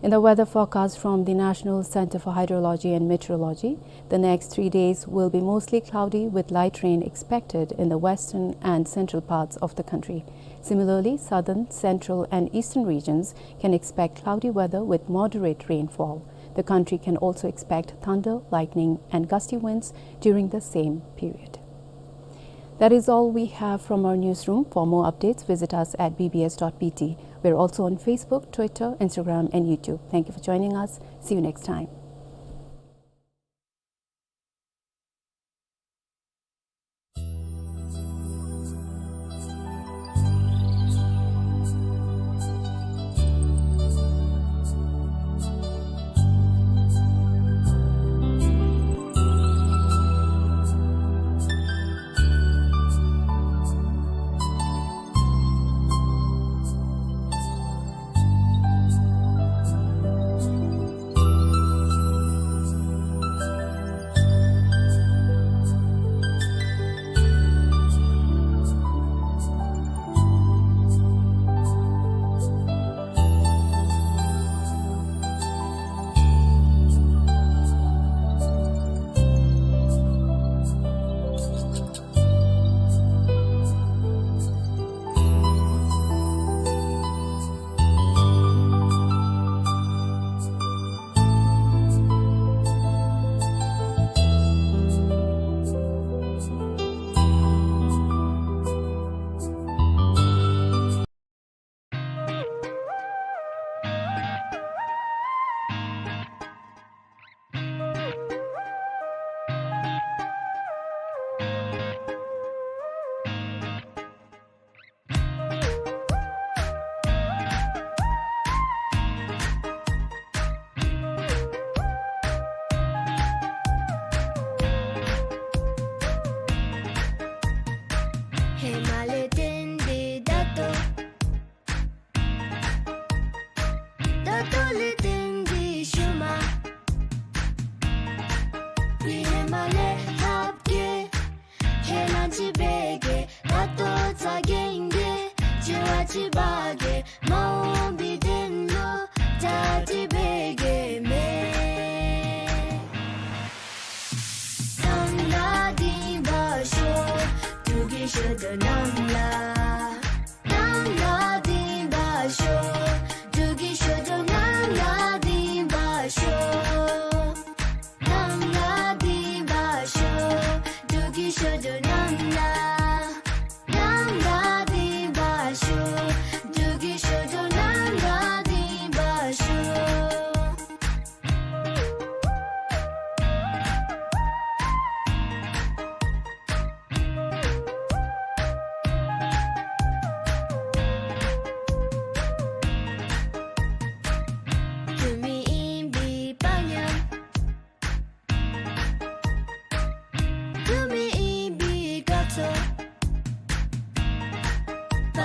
In the weather forecast from the National Center for Hydrology and Meteorology, the next three days will be mostly cloudy with light rain expected in the western and central parts of the country. Similarly, southern, central, and eastern regions can expect cloudy weather with moderate rainfall. The country can also expect thunder, lightning, and gusty winds during the same period. That is all we have from our newsroom. For more updates, visit us at B B S dot B T. We're also on Facebook, Twitter, Instagram, and YouTube. Thank you for joining us. See you next time. ཧེ་མ་ལས་བརྟེན་ཏེ་ད་ལྟོ། ད་ལྟོ་ལས་བརྟེན་ཏེ་ཤུལ་མ། ཧེ་མ་ལས་ལྷག་གེ། ཧེ་མ་ཅིག་འབད་གེ། ད་ལྟོ་ཚ་གྱང་གེ། བྱེད་པ་ཅིག་འབད་གེ། མ་འོངས་པའི་དོན་ལུ་གྲ་སྒྲིག་འབད་གེ་མས། ནང་ལ་སྡིག་པ་ཤོར། འབྲུག་གི་ཞོ་རྡོ་ནང་ལ། ནང་ལ་སྡིག་པ་ཤོར། འབྲུག་གི་ཞོ་རྡོ་ནང་ལ་སྡིག་པ་ཤོར། ནང་ལ་སྡིག་པ་ཤོར། འབྲུག་གི་ཞོ་རྡོ་ནང་ལ། ནང་ལ་སྡིག་པ་ཤོར། འབྲུག་གི་ཞོ་རྡོ་ནང་ལ་སྡིག་པ་ཤོར།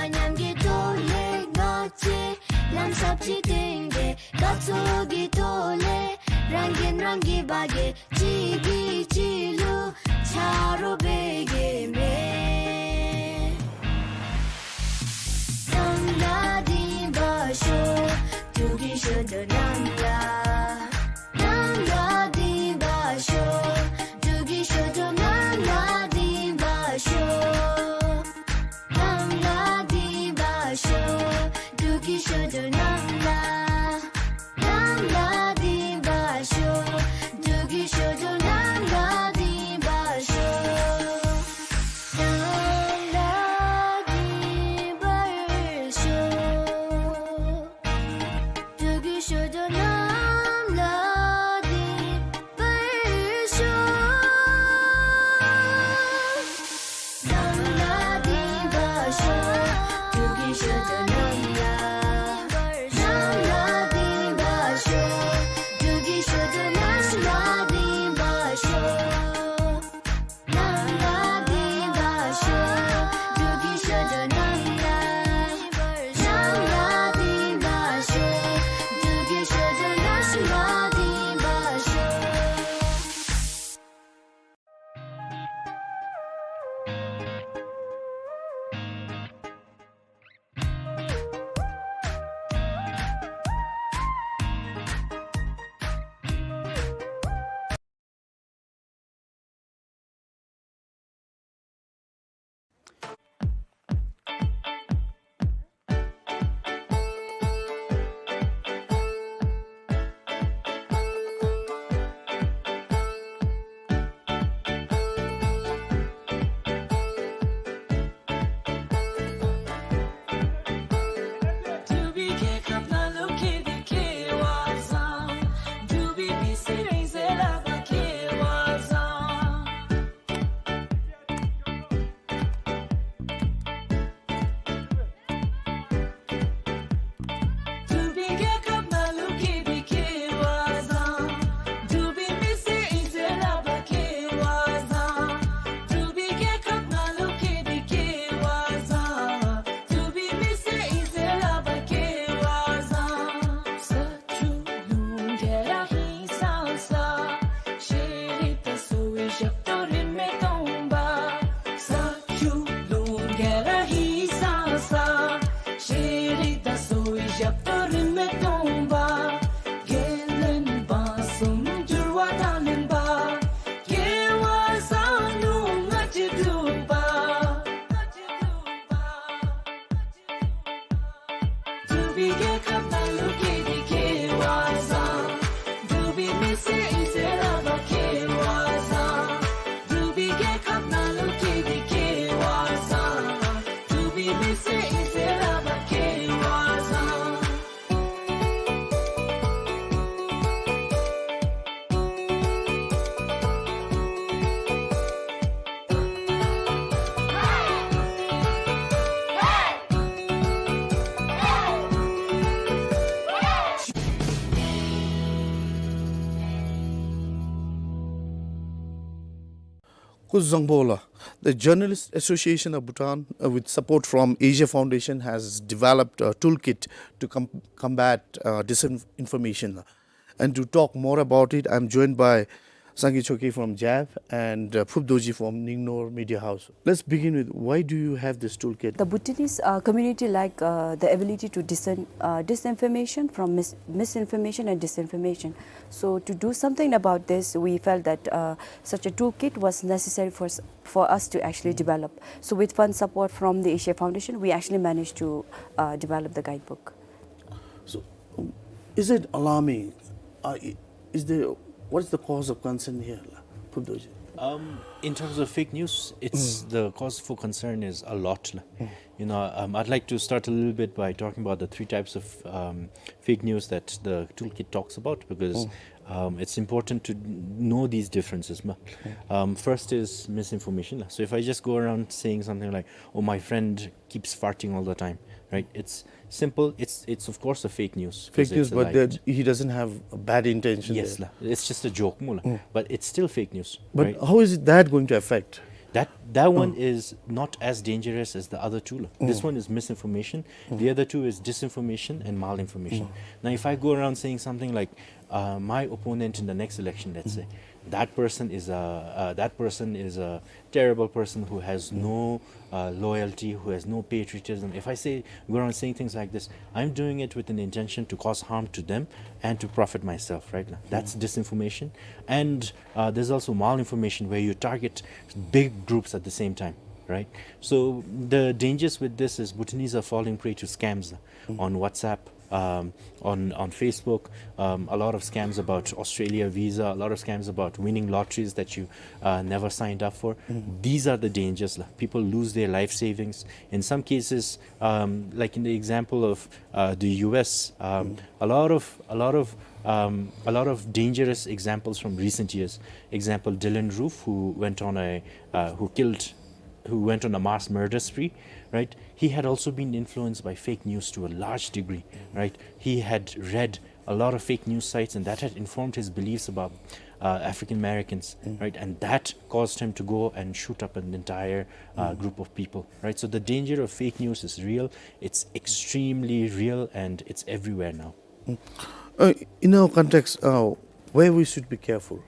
མཉམ་གྱི་ཐོག་ལས་ང་བཅས་ལམ་ཟབ་ཅིག་སྟོན་གེ། དགའ་ཚོར་གྱི་ཐོག་ལས་རང་གིས་རང་གི་བར་གྱི་གཅིག་གིས་གཅིག་ལུ་ཆ་རོགས་འབད་གེ་མས། གནམ་ལ་བདེན་པར་ཤོག། འབྲུག་གི་ཤོ་ཏོ་གནམ་ལ། གནམ་ལ་བདེན་པར་ཤོག། འབྲུག་གི་ཤོ་ཏོ་གནམ་ལ་བདེན་པར་ཤོག། གནམ་ལ་བདེན་པར་ཤོག། འབྲུག་གི་ཤོ་ཏོ་གནམ་ལ། གནམ་ལ་བདེན་པར་ཤོག། འབྲུག་གི་ཤོ་ཏོ་གནམ་ལ་བདེན་པར་ཤོག། གནམ་ལ་བདེན་པར་ཤོག། འབྲུག་གི་ཤོ་ཏོ་གནམ་ལ་བདེན་པར་ཤོག། གནམ་ལ་བདེན་པར་ཤོག། འབྲུག་གི་ཤོ་ཏོ་གནམ་ལ། གནམ་ལ་བདེན་པར་ཤོག། འབྲུག་གི་ཤོ་ཏོ་གནམ་ལ་བདེན་པར་ཤོག། གནམ་ལ་བདེན་པར་ཤོག། འབྲུག་གི་ཤོ་ཏོ་གནམ་ལ། གནམ་ལ་བདེན་པར་ཤོག། འབྲུག་གི་ཤོ་ཏོ་གནམ་ལ་བདེན་པར་ཤོག། འབྲུག་པའི་རྒྱལ་ཁབ་ནང་ལུ་སྐྱེས་ཏེ་སྐྱེ་བ་བཟང་། འབྲུག་པའི་མི་སེར་ཨིན་ཟེར་སླབ་པ་སྐྱེ་བ་བཟང་། འབྲུག་པའི་རྒྱལ་ཁབ་ནང་ལུ་སྐྱེས་ཏེ་སྐྱེ་བ་བཟང་། འབྲུག་པའི་མི་སེར་ཨིན་ཟེར་སླབ་པ་སྐྱེ་བ་བཟང་། འབྲུག་པའི་རྒྱལ་ཁབ་ནང་ལུ་སྐྱེས་ཏེ་སྐྱེ་བ་བཟང་། འབྲུག་པའི་མི་སེར་ཨིན་ཟེར་སླབ་པ་སྐྱེ་བ་བཟང་། ས་ཆུ་ལུང་ག་ར་ཧིང་སངས་ས། ཤེས་རིག་དང་གསོ་བའི་ཞབས་ཏོག་རིན་མེད་སྟོན་པ། ས་ཆུ་ལུང་ག་ར་ཧིང་སངས་ས། ཤེས་རིག་དང་གསོ་བའི་ཞབས་ཏོག་རིན་མེད་སྟོན་པ། རྒྱལ་བློན་འབངས་གསུམ་འགྱུར་བ་དང་ལེན་པ། སྐྱེ་བ་བཟང་ལུ་ང་བཅས་འབྲུག་པ། འབྲུག་པའི་རྒྱལ་ཁབ་ནང་ལུ་སྐྱེས་ཏེ་སྐྱེ་བ་བཟང་། འབྲུག་པའི་མི་སེར་ཨིན་ཟེར་སླབ་པ་སྐྱེ་བ་བཟང་། འབྲུག་པའི་རྒྱལ་ཁབ་ནང་ལུ་སྐྱེས་ཏེ་སྐྱེ་བ་བཟང་། འབྲུག་པའི་མི་སེར་ཨིན་ཟེར་སླབ་པ་སྐྱེ་བ་བཟང་། སྐུ་གཟུགས་བཟང་པོ་ལགས། The Journalist Association of Bhutan, uh, with support from Asia Foundation, has developed a toolkit to com- combat, uh, disinformation. And to talk more about it, I'm joined by Sangay Choekyi from JAV and, uh, Phup Dorji from Ningnor Media House. Let's begin with, why do you have this toolkit? The Bhutanese, uh, community lack, uh, the ability to discern, uh, disinformation from mis- misinformation and disinformation. So to do something about this, we felt that, uh, such a toolkit was necessary for s- for us to actually develop. So with fund support from the Asia Foundation, we actually managed to, uh, develop the guidebook. So, is it alarming? Uh, i- is there, what is the cause of concern here, la, Phup Dorji? Um, in terms of fake news, it's, the cause for concern is a lot, la. You know, um, I'd like to start a little bit by talking about the three types of, um, fake news that the toolkit talks about, because, um, it's important to know these differences, ma. Um, first is misinformation, la. So if I just go around saying something like, "Oh, my friend keeps farting all the time," right? It's simple. It's, it's of course a fake news, 'cause fake news, it's a but lie. That he doesn't have a bad intention. Yes, there. La. It's just a joke, mu la. But it's still fake news, but right? How is it that going to affect? That, that one is not as dangerous as the other two, la. This one is misinformation. The other two is disinformation and malinformation. Now, if I go around saying something like, uh, "My opponent in the next election," let's say, "that person is a, uh, that person is a terrible person who has no, uh, loyalty, who has no patriotism." If I say, go around saying things like this, I'm doing it with an intention to cause harm to them and to profit myself, right? That's disinformation. And, uh, there's also malinformation, where you target big groups at the same time, right? So the dangers with this is Bhutanese are falling prey to scams on WhatsApp, um, on, on Facebook, um, a lot of scams about Australia visa, a lot of scams about winning lotteries that you, uh, never signed up for. These are the dangers, la. People lose their life savings. In some cases, um, like in the example of, uh, the U S, um, a lot of, a lot of, um, a lot of dangerous examples from recent years. Example, Dylann Roof, who went on a, uh, who killed, who went on a mass murder spree, right? He had also been influenced by fake news to a large degree, right? He had read a lot of fake news sites, and that had informed his beliefs about, uh, African Americans, right? And that caused him to go and shoot up an entire, uh, group of people, right? So the danger of fake news is real. It's extremely real, and it's everywhere now. Uh, in our context, uh, where we should be careful?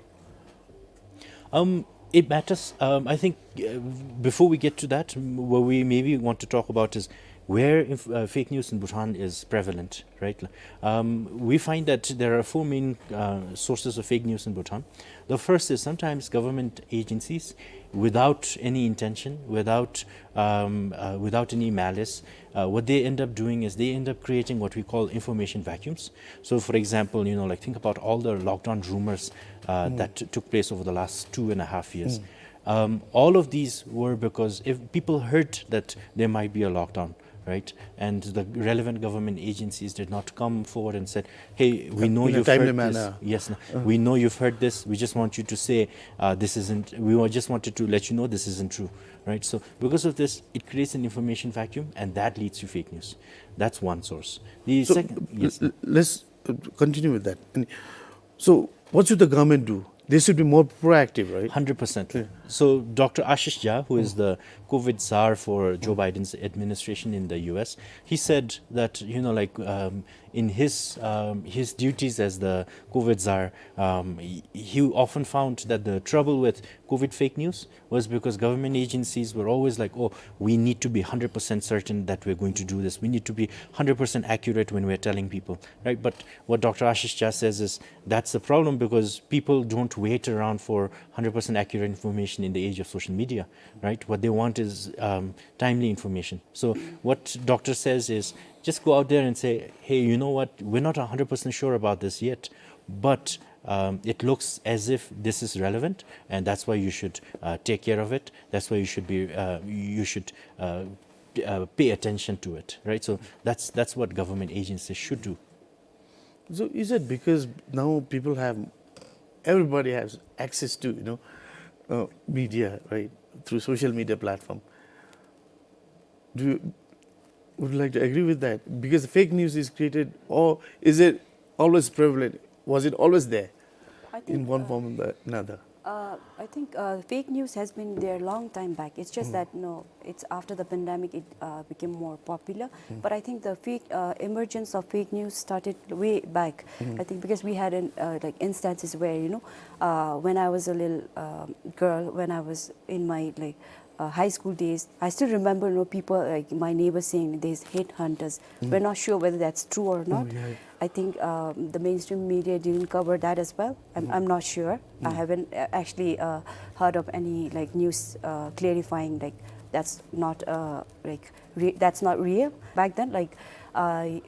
Um, it matters. Um, I think, uh, before we get to that, m-, what we maybe want to talk about is where inf-, uh, fake news in Bhutan is prevalent, right? Um, we find that there are four main, uh, sources of fake news in Bhutan. The first is sometimes government agencies, without any intention, without, um, uh, without any malice, uh, what they end up doing is they end up creating what we call information vacuums. So, for example, you know, like, think about all the lockdown rumors, uh, that t-, took place over the last two and a half years. Um, all of these were because if people heard that there might be a lockdown, right, and the relevant government agencies did not come forward and said, "Hey, we know you've heard this." In a timely manner. Yes, no. We know you've heard this. We just want you to say, uh, this isn't, we wa-, just wanted to let you know this isn't true, right? So because of this, it creates an information vacuum, and that leads to fake news. That's one source. The So, second, yes, l-, l-, let's, uh, continue with that. And so, what should the government do? They should be more proactive, right? Hundred percent. Yeah. So, Doctor Ashish Jha, who is the COVID czar for Joe Biden's administration in the U S, he said that, you know, like, um, in his, um, his duties as the COVID czar, um, he, he often found that the trouble with COVID fake news was because government agencies were always like, "Oh, we need to be hundred percent certain that we're going to do this. We need to be hundred percent accurate when we're telling people," right? But what Doctor Ashish Jha says is that's the problem, because people don't wait around for hundred percent accurate information in the age of social media, right? What they want is, um, timely information. So what doctor says is just go out there and say, "Hey, you know what? We're not hundred percent sure about this yet, but, um, it looks as if this is relevant, and that's why you should, uh, take care of it. That's why you should be, uh, you should, uh, p-, uh, pay attention to it," right? So that's, that's what government agencies should do. So is it because now people have, everybody has access to, you know, uh, media, right, through social media platform? Do you, would you like to agree with that? Because fake news is created, or is it always prevalent? Was it always there I think, in one uh, form or the another? Uh, I think, uh, fake news has been there long time back. It's just that, no, it's after the pandemic it, uh, became more popular. But I think the fake, uh, emergence of fake news started way back. I think because we had an, uh, like, instances where, you know, uh, when I was a little, um, girl, when I was in my, like, uh, high school days, I still remember, you know, people, like, my neighbors saying there's headhunters. We're not sure whether that's true or not. Oh, yeah. I think, um, the mainstream media didn't cover that as well. I'm, I'm not sure. I haven't, uh, actually, uh, heard of any, like, news, uh, clarifying, like, that's not, uh, like, re-, that's not real. Back then, like, I,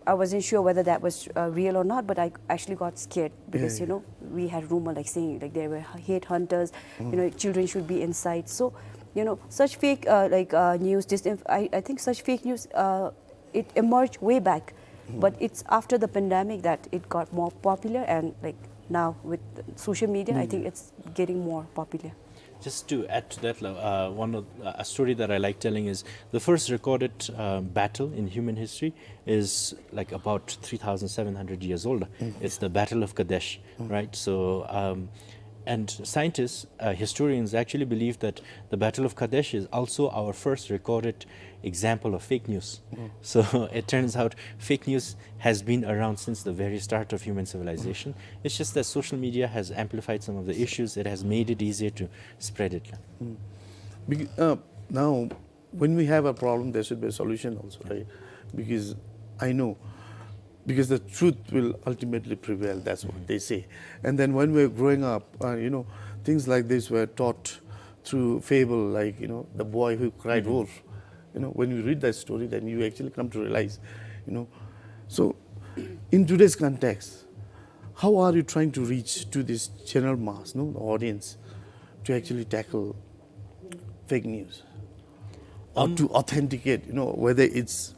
I wasn't sure whether that was, uh, real or not, but I actually got scared because, you know, we had rumor, like, saying, like, there were h-, headhunters, you know, children should be inside. So, you know, such fake, uh, like, uh, news, disinf-, I, I think such fake news, uh, it emerged way back, but it's after the pandemic that it got more popular, and, like, now with social media, I think it's getting more popular. Just to add to that, uh, one of, uh, a story that I like telling is the first recorded, uh, battle in human history is, like, about three thousand seven hundred years old. It's the Battle of Kadesh, right? So, um, And scientists, uh, historians actually believe that the Battle of Kadesh is also our first recorded example of fake news. So it turns out fake news has been around since the very start of human civilization. It's just that social media has amplified some of the issues. It has made it easier to spread it. Bec- uh, now, when we have a problem, there should be a solution also, right? Because I know, because the truth will ultimately prevail. That's what they say. And then when we're growing up, uh, you know, things like this were taught through fable, like, you know, the boy who cried wolf. You know, when you read that story, then you actually come to realize, you know. So, in today's context, how are you trying to reach to this general mass, no, the audience, to actually tackle fake news or to authenticate, you know, whether it's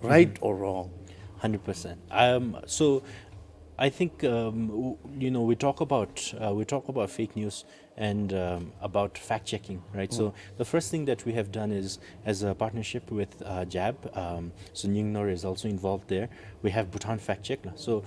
right or wrong? Hundred percent. Um, so, I think, um, w- you know, we talk about uh, we talk about fake news and um, about fact checking, right? So the first thing that we have done is, as a partnership with uh, JAB, um, so Nying Nor is also involved there. We have Bhutan Fact Check. So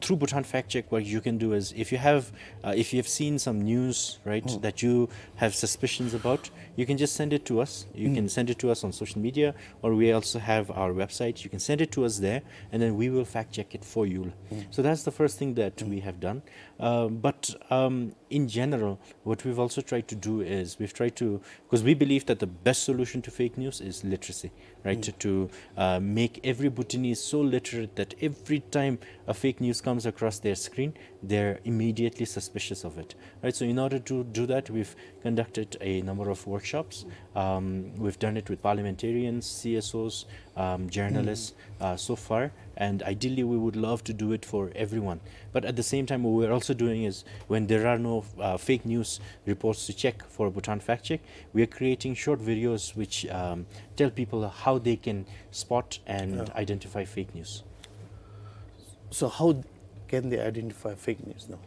through Bhutan Fact Check, what you can do is, if you have uh, if you have seen some news, right, that you have suspicions about, you can just send it to us. You can send it to us on social media, or we also have our website. You can send it to us there, and then we will fact check it for you. So that's the first thing that we have done. Uh, but um, in general, what we've also tried to do is we've tried to, because we believe that the best solution to fake news is literacy, right? To, to uh, make every Bhutanese so literate that every time a fake news comes across their screen, they're immediately suspicious of it, right? So in order to do that, we've conducted a number of workshops. Um, we've done it with parliamentarians, C S Os, um, journalists uh, so far, and ideally we would love to do it for everyone. But at the same time, what we're also doing is, when there are no uh, fake news reports to check for Bhutan Fact Check, we are creating short videos which um, tell people how they can spot and identify fake news. So how can they identify fake news now?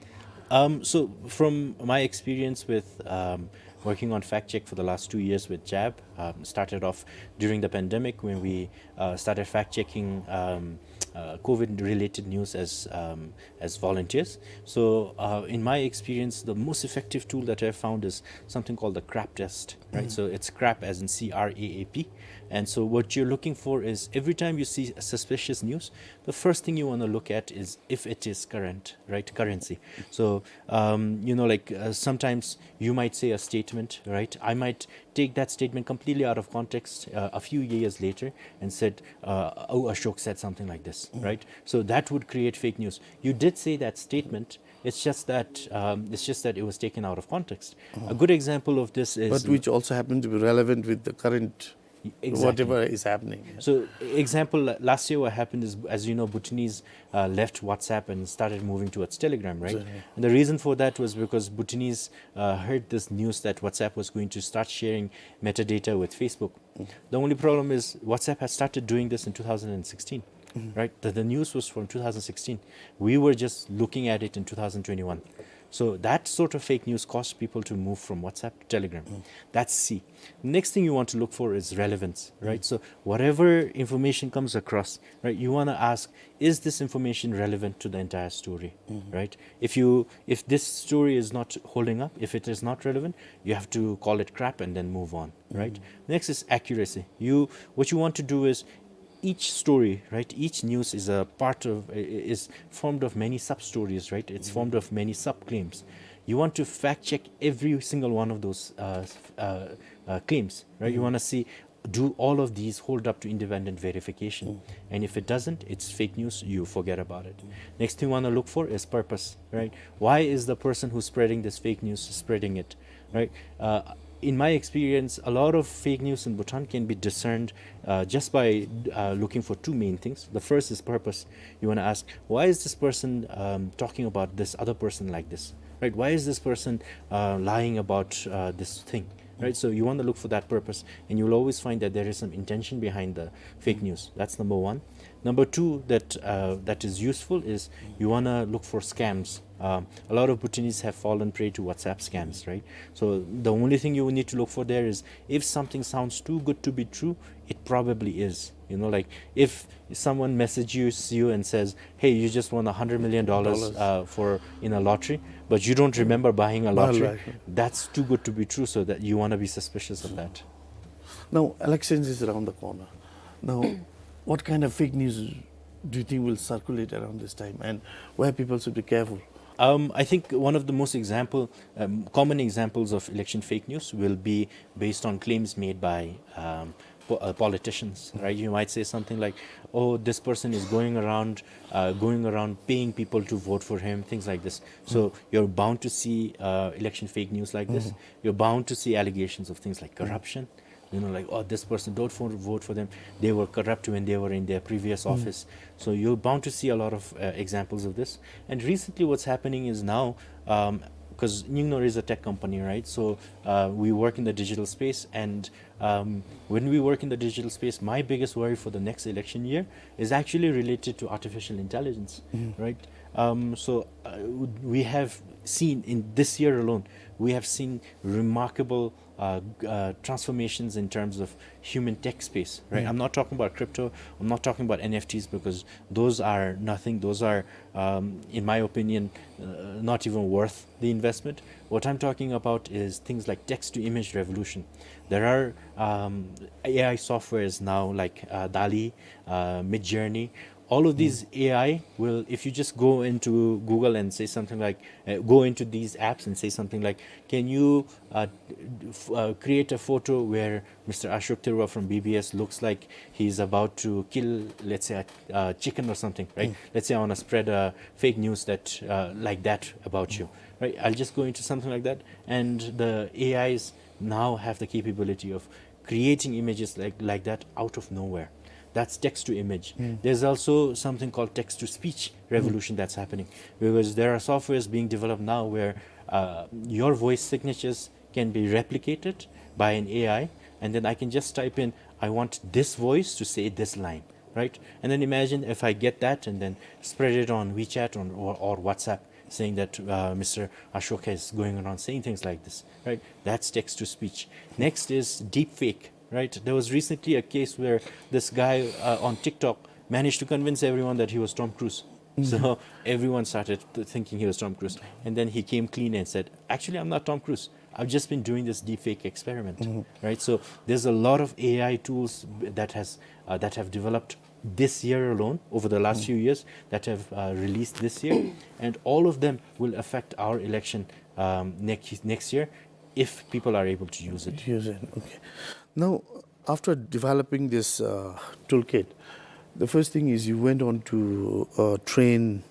Um, so from my experience with um, working on fact check for the last two years with JAB, um, started off during the pandemic when we uh, started fact checking um, uh, COVID related news as um, as volunteers. So uh, in my experience, the most effective tool that I found is something called the CRAP test, right? So it's CRAP as in C R A A P. And so what you're looking for is, every time you see a suspicious news, the first thing you want to look at is if it is current, right? Currency. So um, you know, like uh, sometimes you might say a statement, right? I might take that statement completely out of context uh, a few years later and said, uh, "Oh, Ashok said something like this," right? So that would create fake news. You did say that statement. It's just that um, it's just that it was taken out of context. A good example of this is But which also happened to be relevant with the current, Exactly. Whatever is happening. So, example, la- last year what happened is, as you know, Bhutanese uh, left WhatsApp and started moving towards Telegram, right? And the reason for that was because Bhutanese uh, heard this news that WhatsApp was going to start sharing metadata with Facebook. The only problem is WhatsApp has started doing this in two thousand sixteen, right? The, the news was from two thousand sixteen. We were just looking at it in two thousand twenty-one. So that sort of fake news caused people to move from WhatsApp to Telegram. That's C. Next thing you want to look for is relevance, right? So whatever information comes across, right, you want to ask, is this information relevant to the entire story, right? If you if this story is not holding up, if it is not relevant, you have to call it crap and then move on, right? Next is accuracy. You what you want to do is each story, right? Each news is a part of i- i- is formed of many sub stories, right? It's formed of many sub claims. You want to fact check every single one of those uh, s- uh, uh, claims, right? You want to see, do all of these hold up to independent verification? And if it doesn't, it's fake news. You forget about it. Next thing you want to look for is purpose, right? Why is the person who's spreading this fake news spreading it, right? Uh, in my experience, a lot of fake news in Bhutan can be discerned uh, just by uh, looking for two main things. The first is purpose. You want to ask, why is this person um, talking about this other person like this, right? Why is this person uh, lying about uh, this thing, right? So you want to look for that purpose, and you'll always find that there is some intention behind the fake news. That's number one. Number two that uh, that is useful is you want to look for scams, Um, a lot of Bhutanese have fallen prey to WhatsApp scams, right? So the only thing you need to look for there is if something sounds too good to be true, it probably is. You know, like if someone messages you and says, "Hey, you just won a hundred million dollars uh, for in a lottery," but you don't remember buying a lottery, that's too good to be true, so that you want to be suspicious of that. Now, elections is around the corner. Now, what kind of fake news do you think will circulate around this time, and where people should be careful? Um, I think one of the most example, um, common examples of election fake news will be based on claims made by um, po- uh, politicians, right? You might say something like, "Oh, this person is going around, uh, going around paying people to vote for him," things like this. So you're bound to see uh, election fake news like this. You're bound to see allegations of things like corruption. You know, like, "Oh, this person, don't for, vote for them. They were corrupt when they were in their previous office." So you're bound to see a lot of uh, examples of this. And recently, what's happening is now, because Nyingno is a tech company, right? So uh, we work in the digital space, and um, when we work in the digital space, my biggest worry for the next election year is actually related to artificial intelligence, right? Um, so uh, we have seen in this year alone, we have seen remarkable uh, uh, transformations in terms of human tech space, right? I'm not talking about crypto. I'm not talking about N F Ts, because those are nothing. Those are, um, in my opinion, uh, not even worth the investment. What I'm talking about is things like text-to-image revolution. There are um, A I softwares now, like uh, DALL-E, uh, Midjourney. All of these A I will, if you just go into Google and say something like, uh, go into these apps and say something like, "Can you uh, f- uh, create a photo where Mister Ashok Thareja from B B S looks like he's about to kill, let's say, a, a chicken or something," right? Let's say I want to spread a fake news that uh, like that about you, right? I'll just go into something like that, and the A Is now have the capability of creating images like, like that out of nowhere. That's text to image. There's also something called text to speech revolution that's happening, because there are softwares being developed now where uh, your voice signatures can be replicated by an A I, and then I can just type in, "I want this voice to say this line," right? And then imagine if I get that and then spread it on WeChat on, or, or WhatsApp, saying that uh, Mister Ashok is going around saying things like this, right? That's text to speech. Next is deepfake, right? There was recently a case where this guy uh, on TikTok managed to convince everyone that he was Tom Cruise. So everyone started th- thinking he was Tom Cruise. And then he came clean and said, "Actually, I'm not Tom Cruise. I've just been doing this deepfake experiment," right? So there's a lot of A I tools that has uh, that have developed this year alone, over the last few years, that have uh, released this year, and all of them will affect our election um, next next year if people are able to use it. Use it. Okay. Now, after developing this uh, toolkit, the first thing is you went on to uh, train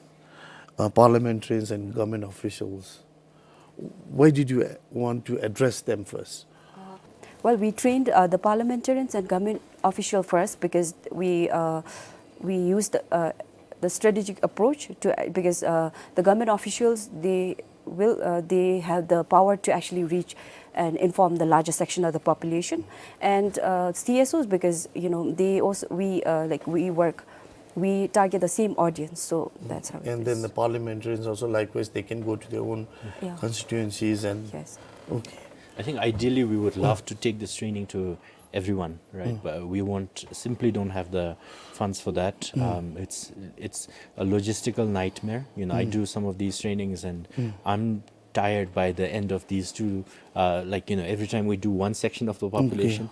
uh, parliamentarians and government officials. Why did you uh, want to address them first? Well, we trained uh, the parliamentarians and government official first because we uh, we used uh, the strategic approach to, because uh, the government officials, they will uh, they have the power to actually reach and inform the larger section of the population, and uh, C S Os, because, you know, they also, we uh, like, we work, we target the same audience, so that's how. And then the parliamentarians also, likewise, they can go to their own, yeah, constituencies and. Yes. Okay. I think ideally we would love to take this training to everyone, right? But we won't, simply don't have the funds for that. Um, it's it's a logistical nightmare. You know, I do some of these trainings, and I'm tired by the end of these two. Uh, like, you know, every time we do one section of the population,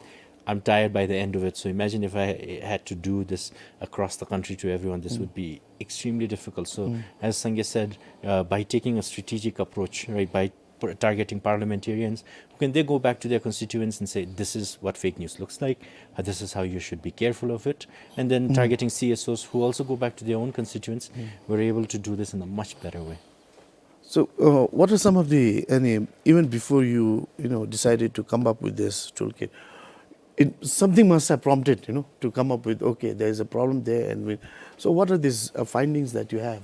I'm tired by the end of it. So imagine if I had to do this across the country to everyone, this would be extremely difficult. So as Sangay said, uh, by taking a strategic approach, right, by targeting parliamentarians, who can they go back to their constituents and say, "This is what fake news looks like, uh, this is how you should be careful of it." And then targeting C S Os, who also go back to their own constituents, we're able to do this in a much better way. So, uh, what are some of the, any, even before you, you know, decided to come up with this toolkit, it, something must have prompted, you know, to come up with, okay, there is a problem there, and we, so what are these uh, findings that you have?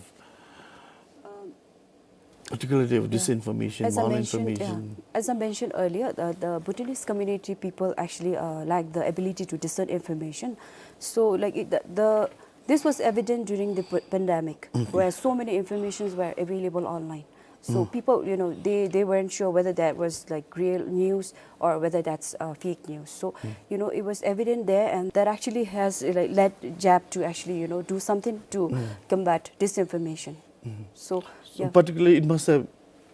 Particularly of disinformation, malinformation. As I mentioned earlier, the, the Bhutanese community people actually uh, lack the ability to discern information. So, like, it, the, the This was evident during the p- pandemic, where so many informations were available online. So people, you know, they, they weren't sure whether that was, like, real news or whether that's uh, fake news. So, you know, it was evident there, and that actually has uh, like, led JAB to actually, you know, do something to combat disinformation. So, So yeah. particularly, it must have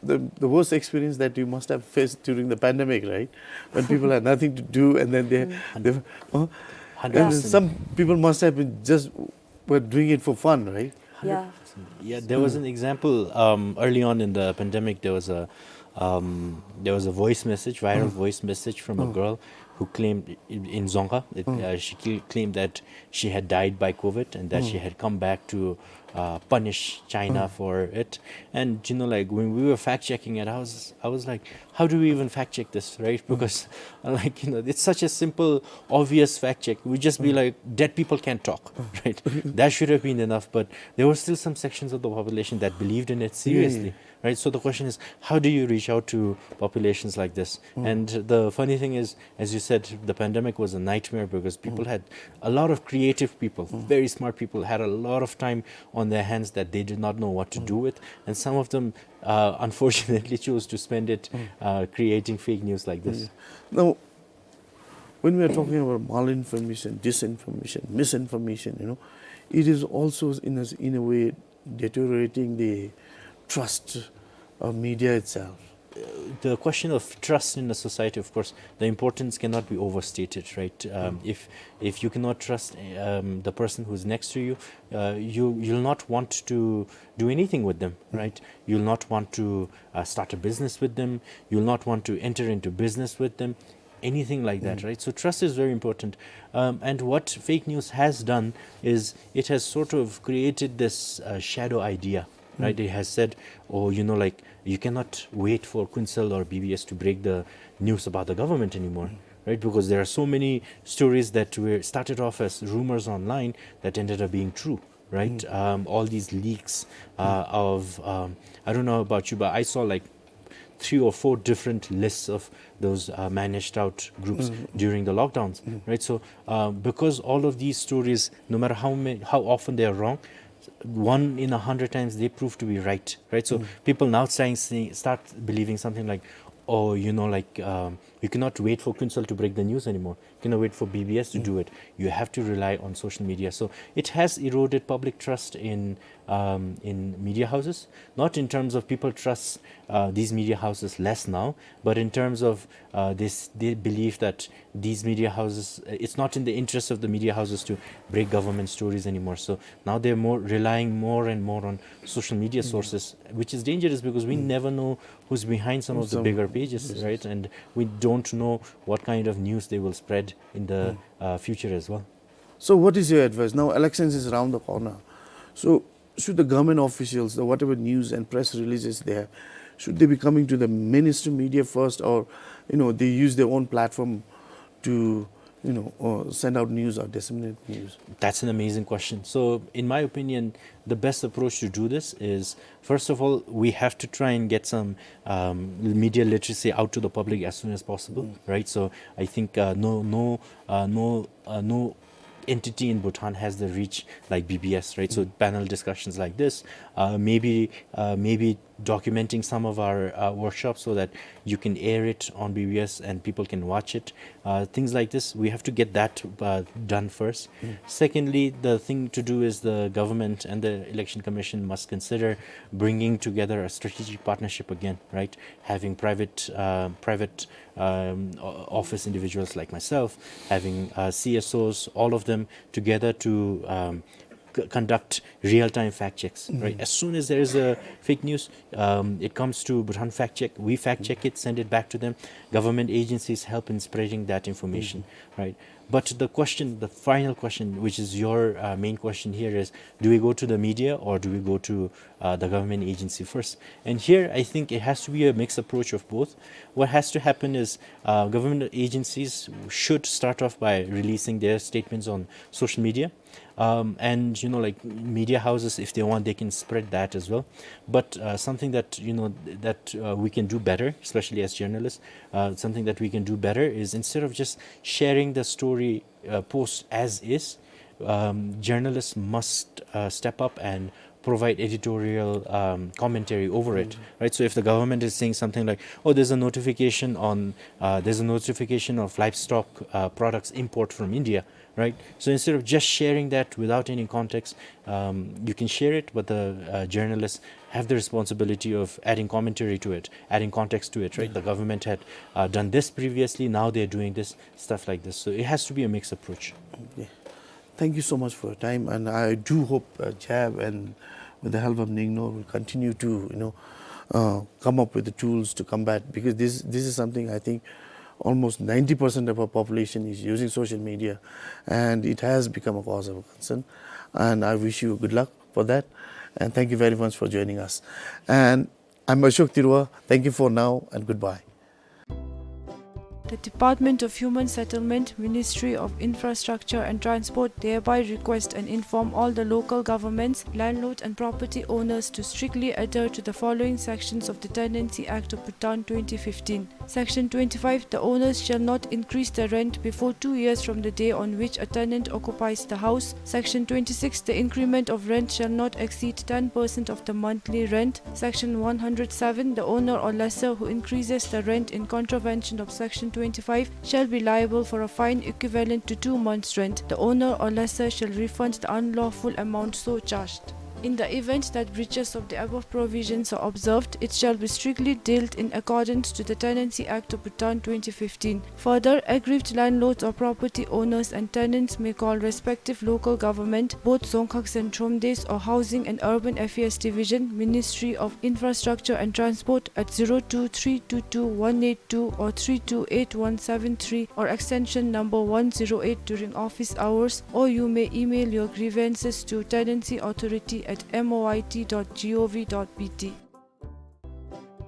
the, the worst experience that you must have faced during the pandemic, right? When people had nothing to do, and then they, they uh, and Hundred percent. some people must have been just were doing it for fun, right? Yeah. Yeah, there was an example um, early on in the pandemic. There was a um, there was a voice message, viral voice message from a girl who claimed in Dzongkha. It, uh, she cl- claimed that she had died by COVID and that she had come back to uh, punish China for it. And you know, like when we were fact checking it, I was I was like, how do we even fact check this, right? Because uh, like you know, it's such a simple, obvious fact check. We just be like, dead people can't talk, right? That should have been enough, but there were still some sections of the population that believed in it seriously, right? So the question is, how do you reach out to populations like this? And the funny thing is, as you said, the pandemic was a nightmare because people had a lot of creative people, very smart people, had a lot of time on their hands that they did not know what to do with, and some of them uh, unfortunately chose to spend it uh, creating fake news like this. Now, when we are talking about malinformation, disinformation, misinformation, you know, it is also in a, in a way deteriorating the trust of media itself. The question of trust in a society, of course, the importance cannot be overstated, right? Um, if if you cannot trust um, the person who's next to you, uh, you you'll not want to do anything with them, right? You'll not want to uh, start a business with them. You'll not want to enter into business with them, anything like that, right? So trust is very important. Um, and what fake news has done is it has sort of created this uh, shadow idea, right? It has said, oh, you know, like, you cannot wait for Kunsel or B B S to break the news about the government anymore, right? Because there are so many stories that were started off as rumors online that ended up being true, right? Um, all these leaks uh, of, um, I don't know about you, but I saw like three or four different lists of those uh, managed out groups during the lockdowns, right? So uh, because all of these stories, no matter how many, how often they are wrong, one in a hundred times they prove to be right, right? So people now starting saying, start believing something like, oh, you know, like um, you cannot wait for Kunsel to break the news anymore. You cannot wait for B B S to do it. You have to rely on social media. So it has eroded public trust in um, in media houses. Not in terms of people trust uh, these media houses less now, but in terms of uh, this, they believe that these media houses, uh, it's not in the interest of the media houses to break government stories anymore. So now they're more relying more and more on social media sources, which is dangerous because we never know who's behind some of the Some- bigger pages, right? And we don't know what kind of news they will spread in the uh, future as well. So, what is your advice? Now, elections is around the corner. So, should the government officials, the whatever news and press releases there, should they be coming to the mainstream media first, or you know, they use their own platform to you know uh, send out news or disseminate news? That's an amazing question. So, in my opinion, the best approach to do this is, first of all, we have to try and get some um, media literacy out to the public as soon as possible, right? So, I think uh, no, no, uh, no, uh, no entity in Bhutan has the reach like B B S, right? So panel discussions like this, uh, maybe uh, maybe documenting some of our uh, workshops so that you can air it on B B S and people can watch it. Uh, things like this, we have to get that uh, done first. Secondly, the thing to do is the government and the election commission must consider bringing together a strategic partnership again, right? Having private uh, private um, o- office individuals like myself, having uh, C S Os, all of them together to um, c- conduct real-time fact checks, right? As soon as there is a fake news, um, it comes to Bhutan Fact Check. We fact check it, send it back to them. Government agencies help in spreading that information, right? But the question, the final question, which is your uh, main question here, is do we go to the media or do we go to uh, the government agency first? And here, I think it has to be a mixed approach of both. What has to happen is uh, government agencies should start off by releasing their statements on social media. Um, and you know, like, media houses, if they want, they can spread that as well. But uh, something that you know that uh, we can do better, especially as journalists, uh, something that we can do better is, instead of just sharing the story uh, post as is, Um, journalists must, uh, step up and provide editorial, um, commentary over it, right? So if the government is saying something like, "Oh, there's a notification on, uh, there's a notification of livestock, uh, products import from India," right? So instead of just sharing that without any context, um, you can share it, but the, uh, journalists have the responsibility of adding commentary to it, adding context to it, right? Yeah. The government had, uh, done this previously, now they're doing this, stuff like this. So it has to be a mixed approach. Okay. Thank you so much for your time, and I do hope, uh, JAB and with the help of NIGNOR will continue to, you know, uh, come up with the tools to combat, because this, this is something I think almost ninety percent of our population is using social media, and it has become a cause of concern. And I wish you good luck for that, and thank you very much for joining us. And I'm Ashok Tirua. Thank you for now, and goodbye. The Department of Human Settlement, Ministry of Infrastructure and Transport thereby request and inform all the local governments, landlord and property owners to strictly adhere to the following sections of the Tenancy Act of Bhutan twenty fifteen. Section twenty-five, the owners shall not increase the rent before two years from the day on which a tenant occupies the house. Section twenty-six, the increment of rent shall not exceed ten percent of the monthly rent. Section one hundred seven, the owner or lessor who increases the rent in contravention of Section twenty-five shall be liable for a fine equivalent to two months' rent. The owner or lessor shall refund the unlawful amount so charged. In the event that breaches of the above provisions are observed, it shall be strictly dealt in accordance to the Tenancy Act of Bhutan twenty fifteen. Further, aggrieved landlords or property owners and tenants may call respective local government, both Dzongkhag and Thromdesh, or Housing and Urban Affairs Division, Ministry of Infrastructure and Transport at zero two three two two one eight two or three two eight one seven three or extension number one zero eight during office hours, or you may email your grievances to tenancy authority at M O I T dot G O V dot B T.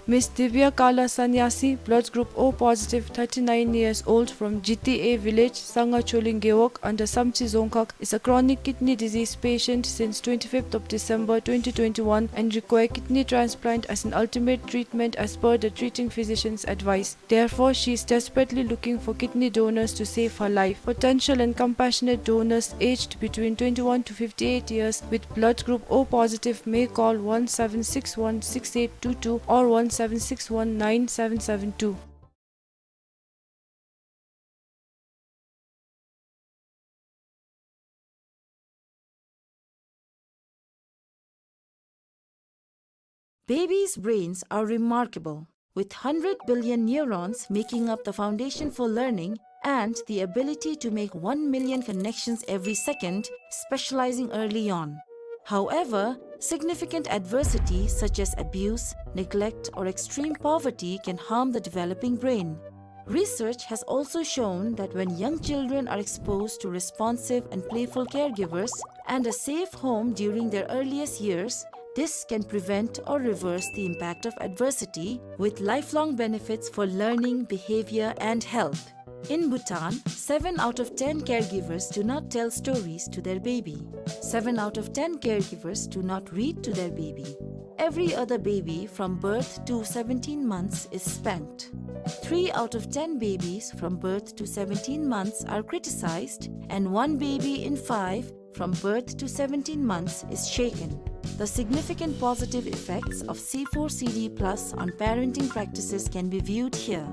Miss Divya Kala Sanyasi, blood group O positive, thirty-nine years old, from Jiti A village, Sanga Choling Gewog, under Samtse Dzongkhag, is a chronic kidney disease patient since twenty-fifth of December twenty twenty-one and require kidney transplant as an ultimate treatment as per the treating physician's advice. Therefore, she is desperately looking for kidney donors to save her life. Potential and compassionate donors aged between twenty-one to fifty-eight years with blood group O positive may call one seven six one six eight two two or one seven six one nine seven seven two. Babies' brains are remarkable, with hundred billion neurons making up the foundation for learning and the ability to make one million connections every second, specializing early on. However, significant adversity such as abuse, neglect, or extreme poverty can harm the developing brain. Research has also shown that when young children are exposed to responsive and playful caregivers and a safe home during their earliest years, this can prevent or reverse the impact of adversity, with lifelong benefits for learning, behavior, and health. In Bhutan, seven out of ten caregivers do not tell stories to their baby. Seven out of ten caregivers do not read to their baby. Every other baby from birth to seventeen months is spanked. Three out of ten babies from birth to seventeen months are criticized, and one baby in five from birth to seventeen months is shaken. The significant positive effects of C four C D plus on parenting practices can be viewed here.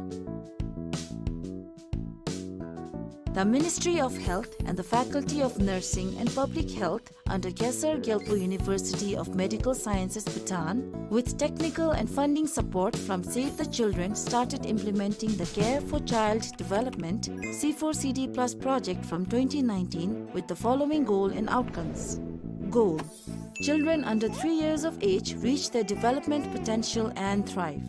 The Ministry of Health and the Faculty of Nursing and Public Health under Khesar Gyalpo University of Medical Sciences, Bhutan, with technical and funding support from Save the Children, started implementing the Care for Child Development C four C D plus project from twenty nineteen with the following goal and outcomes. Goal: children under three years of age reach their development potential and thrive.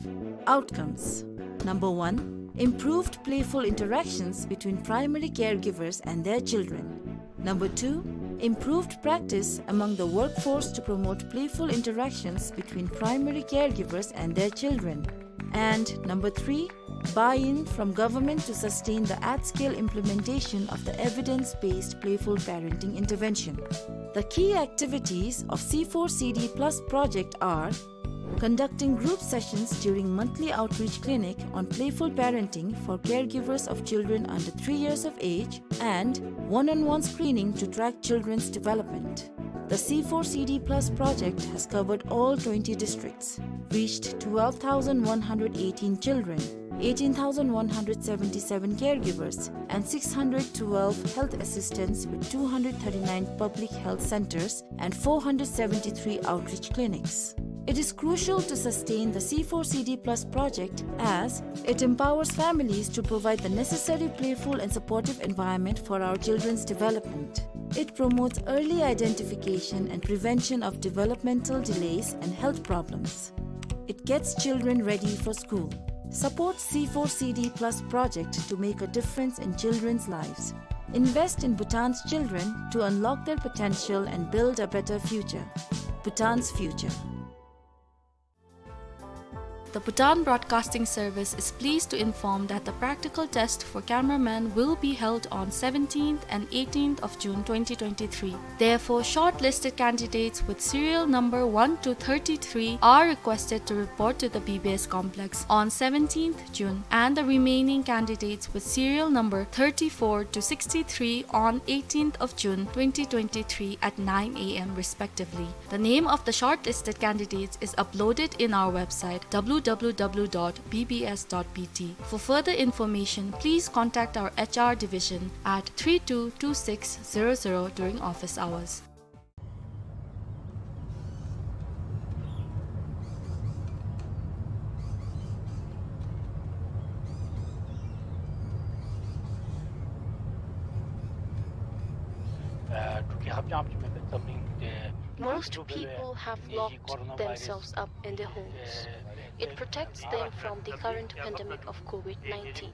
Outcomes: number one, improved playful interactions between primary caregivers and their children. Number two, improved practice among the workforce to promote playful interactions between primary caregivers and their children. And number three, buy-in from government to sustain the at-scale implementation of the evidence-based playful parenting intervention. The key activities of C four C D plus project are conducting group sessions during monthly outreach clinic on playful parenting for caregivers of children under three years of age, and one-on-one screening to track children's development. The C four C D plus project has covered all twenty districts, reached twelve thousand one hundred eighteen children, eighteen thousand one hundred seventy-seven caregivers, and six hundred twelve health assistants with two hundred thirty-nine public health centers and four hundred seventy-three outreach clinics. It is crucial to sustain the C four C D plus project as it empowers families to provide the necessary playful and supportive environment for our children's development. It promotes early identification and prevention of developmental delays and health problems. It gets children ready for school. Support C four C D plus project to make a difference in children's lives. Invest in Bhutan's children to unlock their potential and build a better future. Bhutan's future. The Bhutan Broadcasting Service is pleased to inform that the practical test for cameramen will be held on seventeenth and eighteenth of June twenty twenty-three. Therefore, shortlisted candidates with serial number one to thirty-three are requested to report to the B B S complex on seventeenth June, and the remaining candidates with serial number thirty-four to sixty-three on eighteenth of June twenty twenty-three at nine A M respectively. The name of the shortlisted candidates is uploaded in our website, W W W dot B B S dot B T. For further information, please contact our H R division at three two two six zero zero during office hours. Most people have locked themselves up in their homes. It protects them from the current pandemic of COVID nineteen.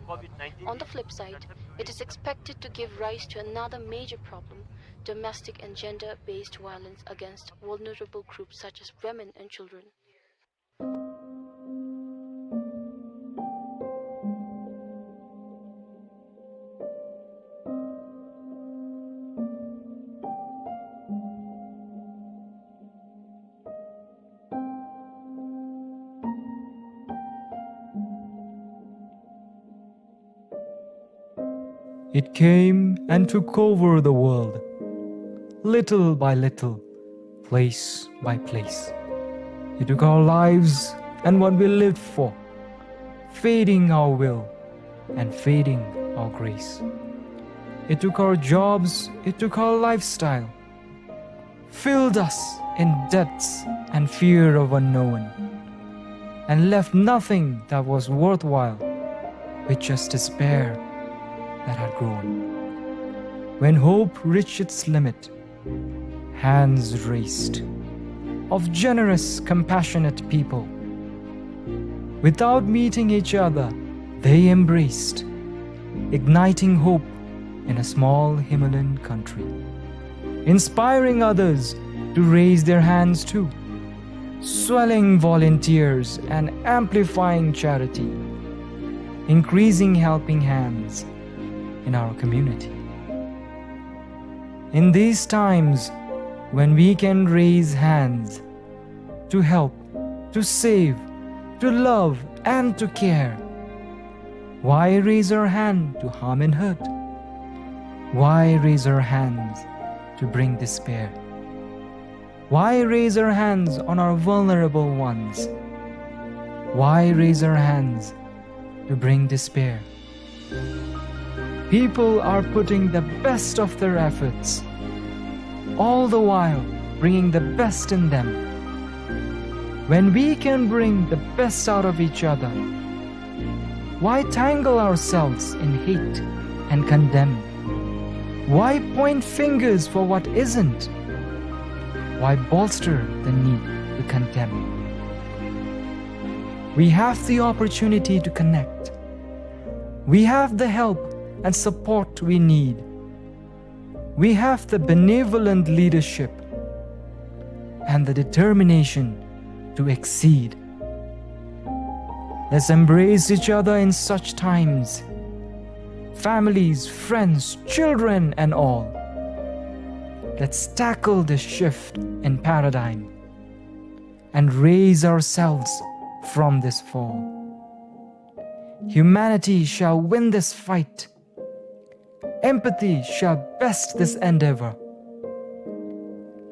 On the flip side, it is expected to give rise to another major problem, domestic and gender-based violence against vulnerable groups such as women and children. It came and took over the world, little by little, place by place. It took our lives and what we lived for, fading our will and fading our grace. It took our jobs, it took our lifestyle, filled us in debts and fear of unknown, and left nothing that was worthwhile, with just despair that had grown. When hope reached its limit, hands raised of generous, compassionate people. Without meeting each other, they embraced, igniting hope in a small Himalayan country, inspiring others to raise their hands too, swelling volunteers and amplifying charity, increasing helping hands in our community. In these times when we can raise hands to help, to save, to love, and to care, why raise our hand to harm and hurt? Why raise our hands to bring despair? Why raise our hands on our vulnerable ones? Why raise our hands to bring despair? People are putting the best of their efforts, all the while bringing the best in them. When we can bring the best out of each other, why tangle ourselves in hate and condemn? Why point fingers for what isn't? Why bolster the need to condemn? We have the opportunity to connect. We have the help and support we need. We have the benevolent leadership and the determination to exceed. Let's embrace each other in such times. Families, friends, children, and all. Let's tackle this shift in paradigm. and raise ourselves from this fall. Humanity shall win this fight. Empathy shall best this endeavor.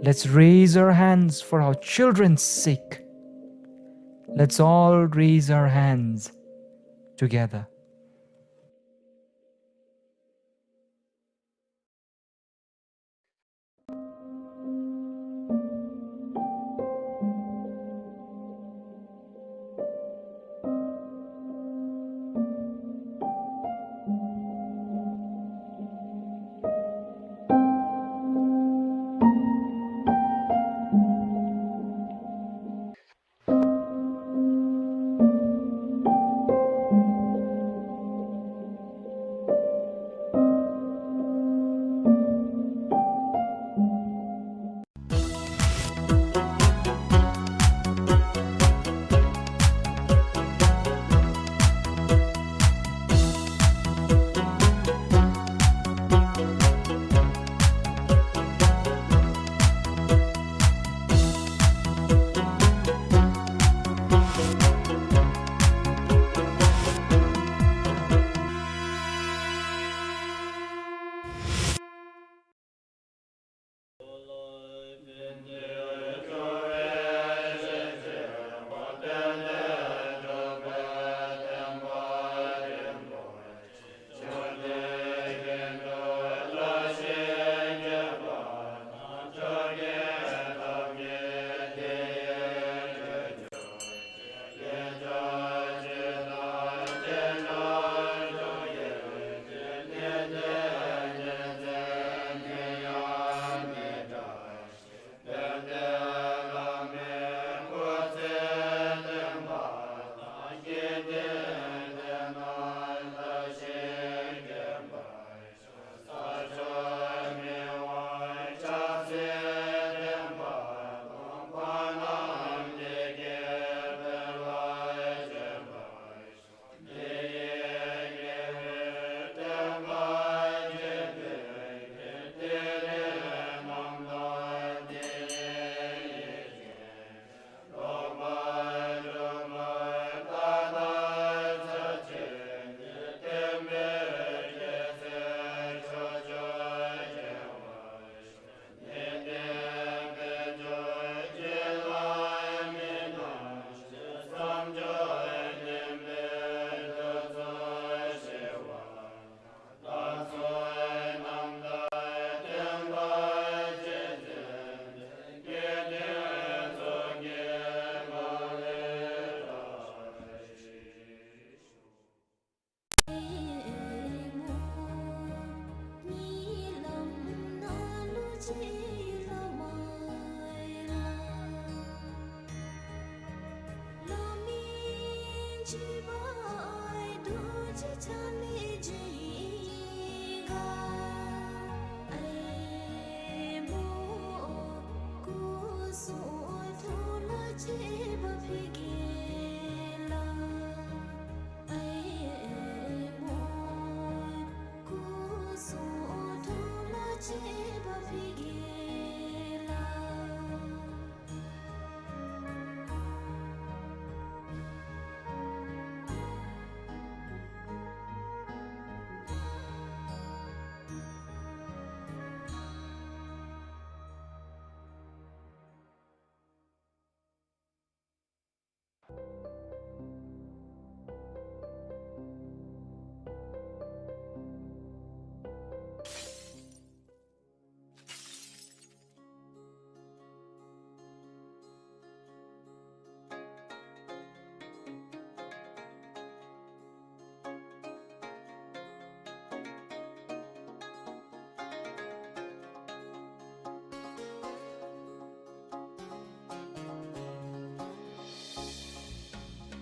Let's raise our hands for our children's sake. Let's all raise our hands together.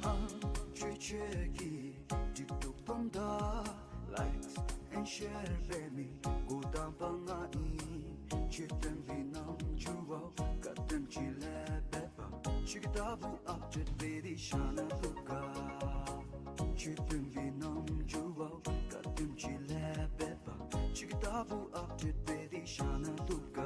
ཨ་ཁྱོད་ཁྱོད་ཀྱིས་འགྲིག་འདུག་པ་ད། Likes and share འབད་མི་འགོ་དང་པ་ང་ཨིན། ཁྱོད་སྟོན་པའི་རྣམ་འགྱུར་བ་ག་དེམ་ཅིག་ལེགས་འབད་བ། ཁྱོད་ཀྱི་ལྟ་བུ་ཨཔ་ཌེཊ་འབད་དེ་བཞག་ན་བཏུབ་ག། ཁྱོད་སྟོན་པའི་རྣམ་འགྱུར་བ་ག་དེམ་ཅིག་ལེགས་འབད་བ། ཁྱོད་ཀྱི་ལྟ་བུ་ཨཔ་ཌེཊ་འབད་དེ་བཞག་ན་བཏུབ་ག།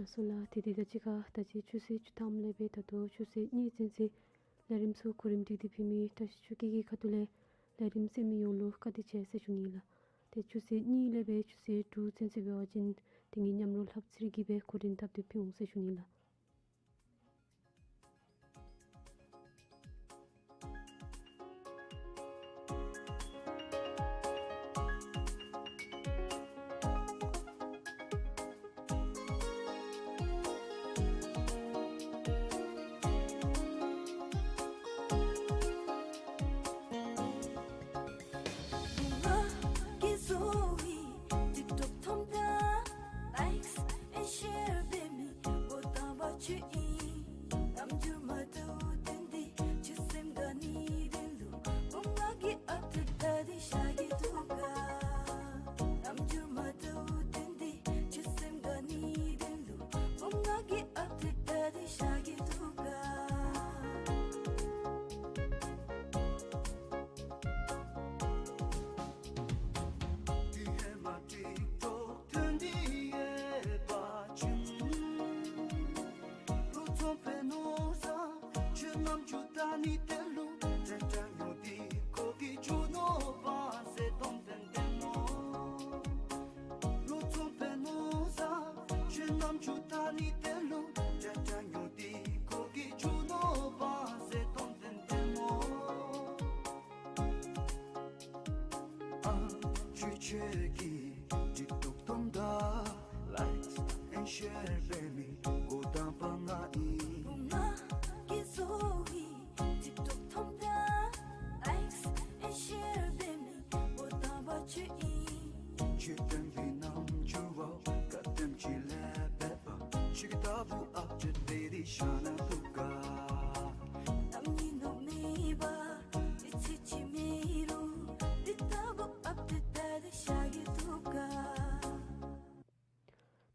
ལགས་སོ་ལགས། དེ་དེ་དང་གཅིག་ཁར་ད་ཅི་ཆུ་ཚོད་བཅུ་ཐམ་ལས་སྦེ་ད་ལྟོ་ཆུ་ཚོད་གཉིས་ཚུན་ཚོད་ལས་རིམ་ཚུ་གོ་རིམ་སྒྲིག་སྟེ་ཕུལ་མི་བཀྲ་ཤིས་ཆོས་སྐྱིད་ཀྱི་ཁ་ཐུག་ལས་ལས་རིམ་གསན་མི་ཡོངས་ལུ་བཀའ་དྲིན་ཆེ་ཟེར་ཞུ་ནི་ལགས། ཏེ་ཆུ་ཚོད་གཉིས་ལས་སྦེ་ཆུ་ཚོད་དྲུག་ཚུན་ཚོད་འབད་བ་ཅིན་དེ་ངེའི་མཉམ་རོགས་ལྷབ་ཚེ་རིང་གིས་སྦེ་གོ་རིམ་བཏབ་སྟེ་ཕུལ་འོང་ཟེར་ཞུ་ནི་ལགས།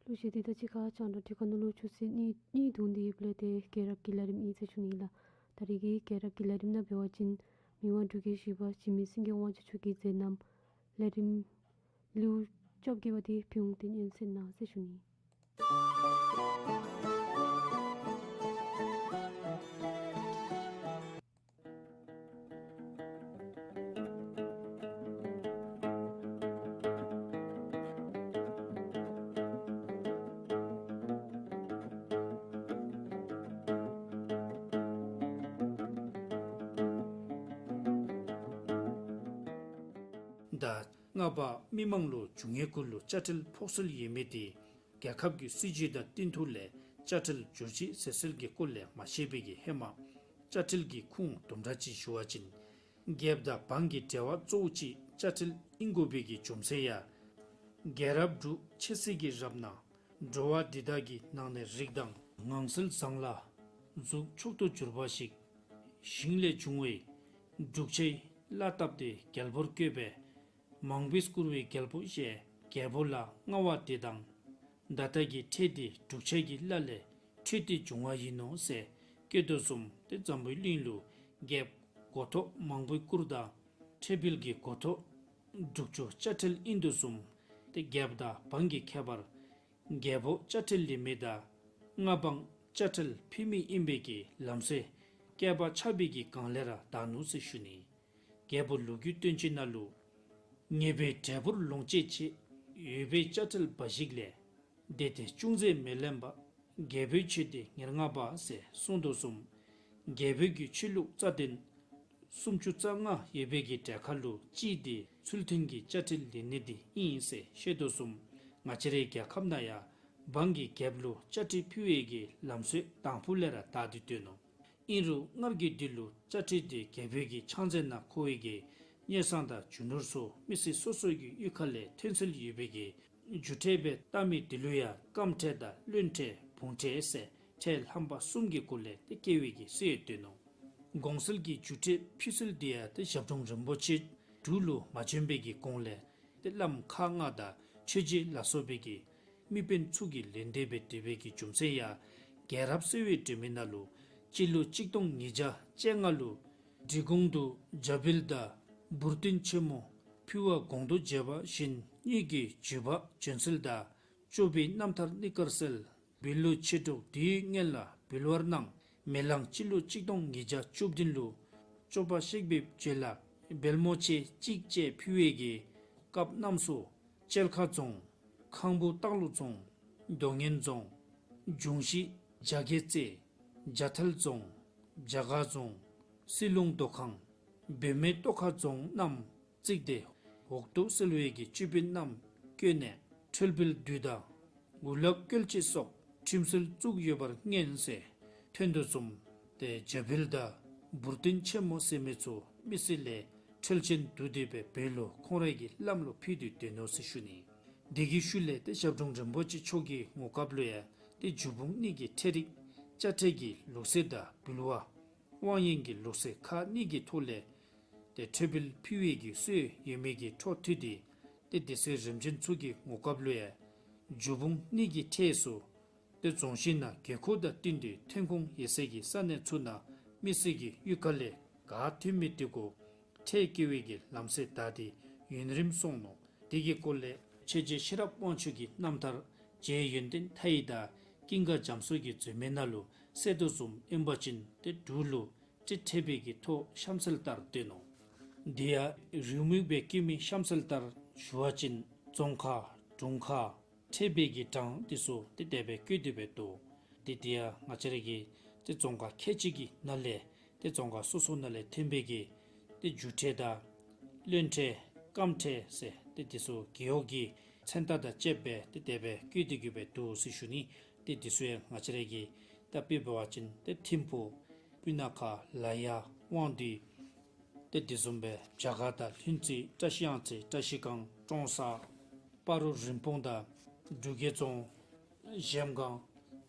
ལུ་ཤེས་ཏེ་ད་ཅི་ཁ་ཅང་ར་དུས་ཁ་ནང་ལུ་ཆུ་ཚོད་གཉིས་གཉིས་བརྡུངས་ཏེ་ཡོདཔ་ལས་ཏེ་རྒྱལ་རབས་ཀྱི་ལས་རིམ་ཨིན་ཟེར་ཞུ་ནི་ལགས། ད་རིས་ཀྱི་རྒྱལ་རབས་ཀྱི་ལས་རིམ་ནང་འབད་བ་ཅིན་མི་དབང་འབྲུག་རྒྱལ་བཞི་པ་འཇིགས་མེད་སེང་གེ་དབང་ཕྱུག་མཆོག་གི་མཛད་རྣམ་ལས་རིམ་ལེའུ་བཅོ་བརྒྱད་པ་འདི་ཕུལ་འོང་ཏེ་སྙན་གསན་གནང་ཟེར་ཞུ་ནི། ཟླ་ལྔ་པ་མི་མང་ལུ་རྒྱུ་དངོས་གུ་ལུ་དཔྱ་ཁྲལ་ཕོག་སྲོལ་ཡོད་མི་དེ་རྒྱལ་ཁབ་ཀྱི་སྲིད་བྱུས་དང་བསྟུན་ཐོག་ལས་དཔྱ་ཁྲལ་བསྒྱུར་བཅོས་ཟེར་སྲོལ་གྱི་སྐོར་ལས་མ་ཤེས་པའི་གི་ཧེ་མ་དཔྱ་ཁྲལ་གྱི་ཁུངས་དུམ་གྲ་ཅིག་ཞུ་བ་ཅིན་རྒྱལཔོ་དང་འབངས་ཀྱི་འབྲེལ་བ་གཙོ་བོ་ཅིག་དཔྱ་ཁྲལ་ཨིན་དགོ་པའི་གི་རྒྱུ་མཚན་ཡང་རྒྱལ་རབས་འབྲུག་ཆོས་སྲིད་ཀྱི་རབ་ནང་འགྲོ་བ་འདི་དག་གི་ནང་ནས་རིགས་དང་ངང་ཚུལ་བཟང་ལ་གཟུགས་མཆོག་ཏུ་གྱུར་པ་ཞིག་ཞིང་ལས་བྱུང་བའི་འབྲུག་ཆོས་བླ་བཏབ་སྟེ་རྒྱལ་པོར་བསྐོས་པས། མང་པོས་བཀུར་བའི་རྒྱལ་པོ་ཞེས་རྒྱལ་པོ་ལ་མངའ་བ་དེ་དང་། ད་ལྟ་གི་ཁྲལ་དེ་འབྲུག་ཆོས་ཀྱི་བླ་ལས་འཕྲོས་ཏེ་བྱུང་བ་ཡིན་ནོ་ཞེས་བཀོད་དོ་བཟུམ་ཏེ་འཛམ་བུའི་གླིང་ལུ་རྒྱལཔོ་འགོ་ཐོག་མང་པོའི་བཀུར་དང་ཁྲལ་བིལ་གྱི་འགོ་ཐོག་འབྲུག་ཆོས་དཔྱ་ཁྲལ་ཨིན་དོ་བཟུམ་ཏེ་རྒྱལཔོ་དང་འབངས་ཀྱི་ཁྱད་པར་རྒྱལ་པོ་དཔྱ་ཁྲལ་ལེན་མི་དང་མངའ་འབངས་དཔྱ་ཁྲལ་ཕུལ་མི་ཨིན་པའི་གི་ལམ་སྲོལ་བསྐལ་པ་ཆགས་པའི་གི་གོང་ལས་ར་དར་ནུག་ཟེར་ཞུ་ནི། རྒྱལ་པོ་ལོ་རྒྱུས་བསྟན་བཅོས་ནང་ལུ། ཉེས་པའི་འབྲས་བུར་ལོངས་སྤྱོད་བྱེད། འོས་པའི་དཔྱ་ཁྲལ་འབའ་ཞིག་ལས། དེ་དེ་ཅུང་ཟད་མི་ལེན་པ། རྒྱལ་པོའི་ཆོས་དེ་ཉེར་ལྔ་པ་ཟེར་གསུངས་དོ་བཟུམ། རྒྱལ་པོའི་གི་ཆོས་ལུགས་རྩ་དོན་སུམ་ཅུ་རྩ་ལྔ་ཡོད་པའི་གི་གྲལ་ཁར་ལུ་གཅིག་དེ་ཚུལ་མཐུན་གྱི་དཔྱ་ཁྲལ་ལེན་ནི་དེ་ཨིན་ཟེར་བཤད་དོ་བཟུམ། ང་བཅས་རའི་རྒྱལ་ཁབ་ནང་ཡང་འབངས་ཀྱིས་རྒྱལཔོ་ལུ་དཔྱ་ཁྲལ་ཕུལ་བའི་གི་ལམ་སྲོལ་དང་ཕུ་ལས་ར་དར་ཏེ་འདུག་ནོ། ཨིན་རུང་སྔར་གྱི་དུས་ལུ་དཔྱ་ཁྲལ་དེ་རྒྱལ་པོའི་གི་ཕྱག་མཛོད་ནང་བཀོད་པའི་གི་དངུལ་སྲང་དང་རྒྱུ་ནོར་སོགས་མི་སེར་སོ་སོའི་གི་གཡུས་ཁ་ལས་ཐོན་སྲོལ་ཡོད་པའི་གི་རྒྱུ་ཁྲལ་སྦེ་བཏབ་མི་དེ་ལུ་ཡང་སྐམ་ཁྲལ་དང་རློན་ཁྲལ་བུང་ཁྲལ་ཟེར་ཁྲལ་རྣམ་པ་གསུམ་གྱི་སྒོ་ལས་ཏེ་བཀལ་བའི་གི་སྲོལ་ཡང་འདུག་ནོ། གོང་གསལ་གྱི་རྒྱུ་ཁྲལ་ཕུལ་སྲོལ་དེ་ཡང་ཏེ་ཞབས་དྲུང་རིན་པོ་ཆེ་འབྲུག་ལུ་མ་བྱོན་པའི་གི་གོང་ལས་ ཏེ་བླམ་ཁག་ལྔ་དང་ཆོས་རྗེ་ལ་སོགས་པའི་གི་མི་དཔོན་ཚུ་གིས་ལན་འདེབས་འབད་དེ་འབད་གི་རྒྱུ་མཚན་ཡང་རྒྱལ་རབས་གསལ་བའི་སྒྲོན་མེ་ནང་ལུ་སྤྱི་ལོ་གཅིག་སྟོང་ཉིས་བརྒྱ་བཅོ་ལྔ་ལུ་འབྲི་གུང་དུ་བྱ་འབུལ་དང་འབུར་སྟོན་ཆེན་མོ་ཕུལ་བ་གོང་དུ་བརྗོད་པ་བཞིན་གཉིས་ཀྱི་བརྒྱུད་པ་བྱོན་སྲོལ་དང་སྐྱོབ་པའི་རྣམ་ཐར་གཉིས་ཀར་གསལ། འབུལ་ལོ་ཆེ་དྲགས་དེའི་སྔོན་ལ་འབུལ་བར་གནང་། མེ་གླང་སྤྱི་ལོ་གཅིག་སྟོང་ཉིས་བརྒྱ་བཅུ་བདུན་ལུ་སྐྱོབ་པ་གཤེགས་པའི་རྗེས་ལ་བལ་མོ་ཆེ་གཅིག་བཅས་ཕུལ་བའི་གི་སྐབས་རྣམས་སུ་ཅལ་ཁ་རྫོང་། ཁང་བུ་སྟག་ལུང་རྫོང་། རྡོ་སྔོན་རྫོང་། འབྱུང་བཞི་རྒྱ་རྒྱལ་རྩེ། རྒྱ་ཐལ་རྫོང་། རྒྱ་གར་རྫོང་། སྲིད་ལུང་མདོ་ཁམས། བོད་སྨད་ལྟོ་ཁ་རྫོང་རྣམས་བརྩིས་ཏེ་འོག་ཏུ་གསལ་བའི་གི་སྤྱི་དཔོན་རྣམས་བསྐོས་ནས་ཁྲོལ་བུལ་བདུད་དང་འུ་ལག་བཀོལ་ཅི་སོགས་ཁྲིམས་སྲོལ་བཙུགས་ཡོད་པར་མངོན་ཟེར། དོན་དུ་བཟུམ་ཏེ་བྱ་འབུལ་དང་འབུར་སྟོན་ཆེན་མོ་ཟེར་མི་ཚུ་མི་སེར་ལས་ཁྲལ་ཆེན་བསྡུ་སྟེ་འབད་བོད་ལུ་ཁོང་རའི་གི་བླམ་ལུ་ཕུལ་ཏེ་སྡོད་ནུག་ཟེར་ཞུ་ནི། དེ་གི་ཤུལ་ལས་ཏེ་ཞབས་དྲུང་རིན་པོ་ཆེ་མཆོག་གི་ངོ་སྐབས་ལུ་ཡང་ཏེ་རྒྱུ་སྤུངས་གཉིས་ཀྱི་ཁྲལ་རིགས་དཔྱ་ཁྲལ་གྱི་ལུགས་སྲོལ་དང་འབུལ་བ་དབང་ཡོན་གྱི་ལུགས་སྲོལ་ཁག་གཉིས་ཀྱི་ཐོག་ལས་ཏེ་ཁྲལ་བུལ་ཕུལ་བའི་གི་སྲོལ་ཡོད་མི་གི་འཕྲོ་མཐུད་དེ་ཏེ་སྡེ་སྲིད་རིམ་བྱོན་ཚུ་གི་ངོ་སྐབས་ལུ་ཡང་རྒྱུ་སྤུངས་གཉིས་ཀྱི་ཁྲལ་ཚུ་ཏེ་རྫོང་གཞི་ནང་དགོས་མཁོ་དང་བསྟུན་ཏེ་ཐོན་ཁུངས་ཡོད་སའི་གི་ས་གནས་ཚུ་ནང་མི་སེར་གྱི་གཡུས་ཁ་ལས་ག་ཐོན་མི་དེ་གུ་ཁྲལ་བཀལ་བའི་གི་ལམ་སྲོལ་དར་ཏེ་ཡུན་རིངམོ་སོང་ནུག། དེ་གི་སྐོར་ལས་ཆོས་རྗེ་ཤེས་རབ་དབང་ཕྱུག་གི་རྣམ་ཐར་རྗེ་ཡོན་ཏན་མཐའ་ཡས་དང་ཀུན་དགའ་རྒྱ་མཚོ་གི་མཛོད་མའི་ནང་ལུ་གསལ་དོ་བཟུམ་ཨིན་པ་ཅིན་ཏེ་འབྲུག་ལུ་ཁྲལ་འཐེན་པའི་གི་ཐོ་གཤམ་གསལ་ལྟར་སྟོན་ནུག། དེ་ཡང་རེའུ་མིག་སྦེ་བཀོད་མི་གཤམ་གསལ་ལྟར་ཞུ་བ་ཅིན་རྫོང་ཁག་དྲུང་ཁག་ཁྲལ་འབད་གི་གྲངས་དེ་ཚུ་ཏེ་དེ་སྦེ་བཀོད་དེ་འབད་འདུག། ཏེ་དེ་ཡང་ང་བཅས་རའི་གི་ཏེ་རྫོང་ཁག་ཁལ་གཅིག་གི་ནང་ལས་ཏེ་རྫོང་ཁག་སོ་སོ་ནང་ལས་ཐོན་པའི་གི་ཏེ་རྒྱུ་ཁྲལ་དང་བློན་ཁྲལ་སྐམ་ཁྲལ་ཟེར་ཏེ་དེ་ཚུ་རྒེད་འོག་གི་མཚན་རྟགས་དང་བཅསཔ་སྦེ་ཏེ་དེ་སྦེ་བཀོད་དེ་གི་འབད་འདུག་ཟེར་ཞུ་ནི། ཏེ་དེ་ཚུ་ཡང་ང་བཅས་རའི་གི་ད་དཔེ་འབད་བ་ཅིན་ཏེ་ཐིམ་ཕུག་སྤུ་ན་ཁ་ལ་ཡ་དབང་འདུས་ཏེ་དེ་བཟུམ་སྦེ་བྱ་དཀར་དང་ལྷུན་རྩེ་བཀྲ་ཤིས་གཡང་རྩེ་བཀྲ་ཤིས་སྒང་ཀྲོང་གསར་སྤ་རོ་རིན་སྤུངས་དང་འབྲུག་རྒྱལ་རྫོང་གཞལམ་སྒང་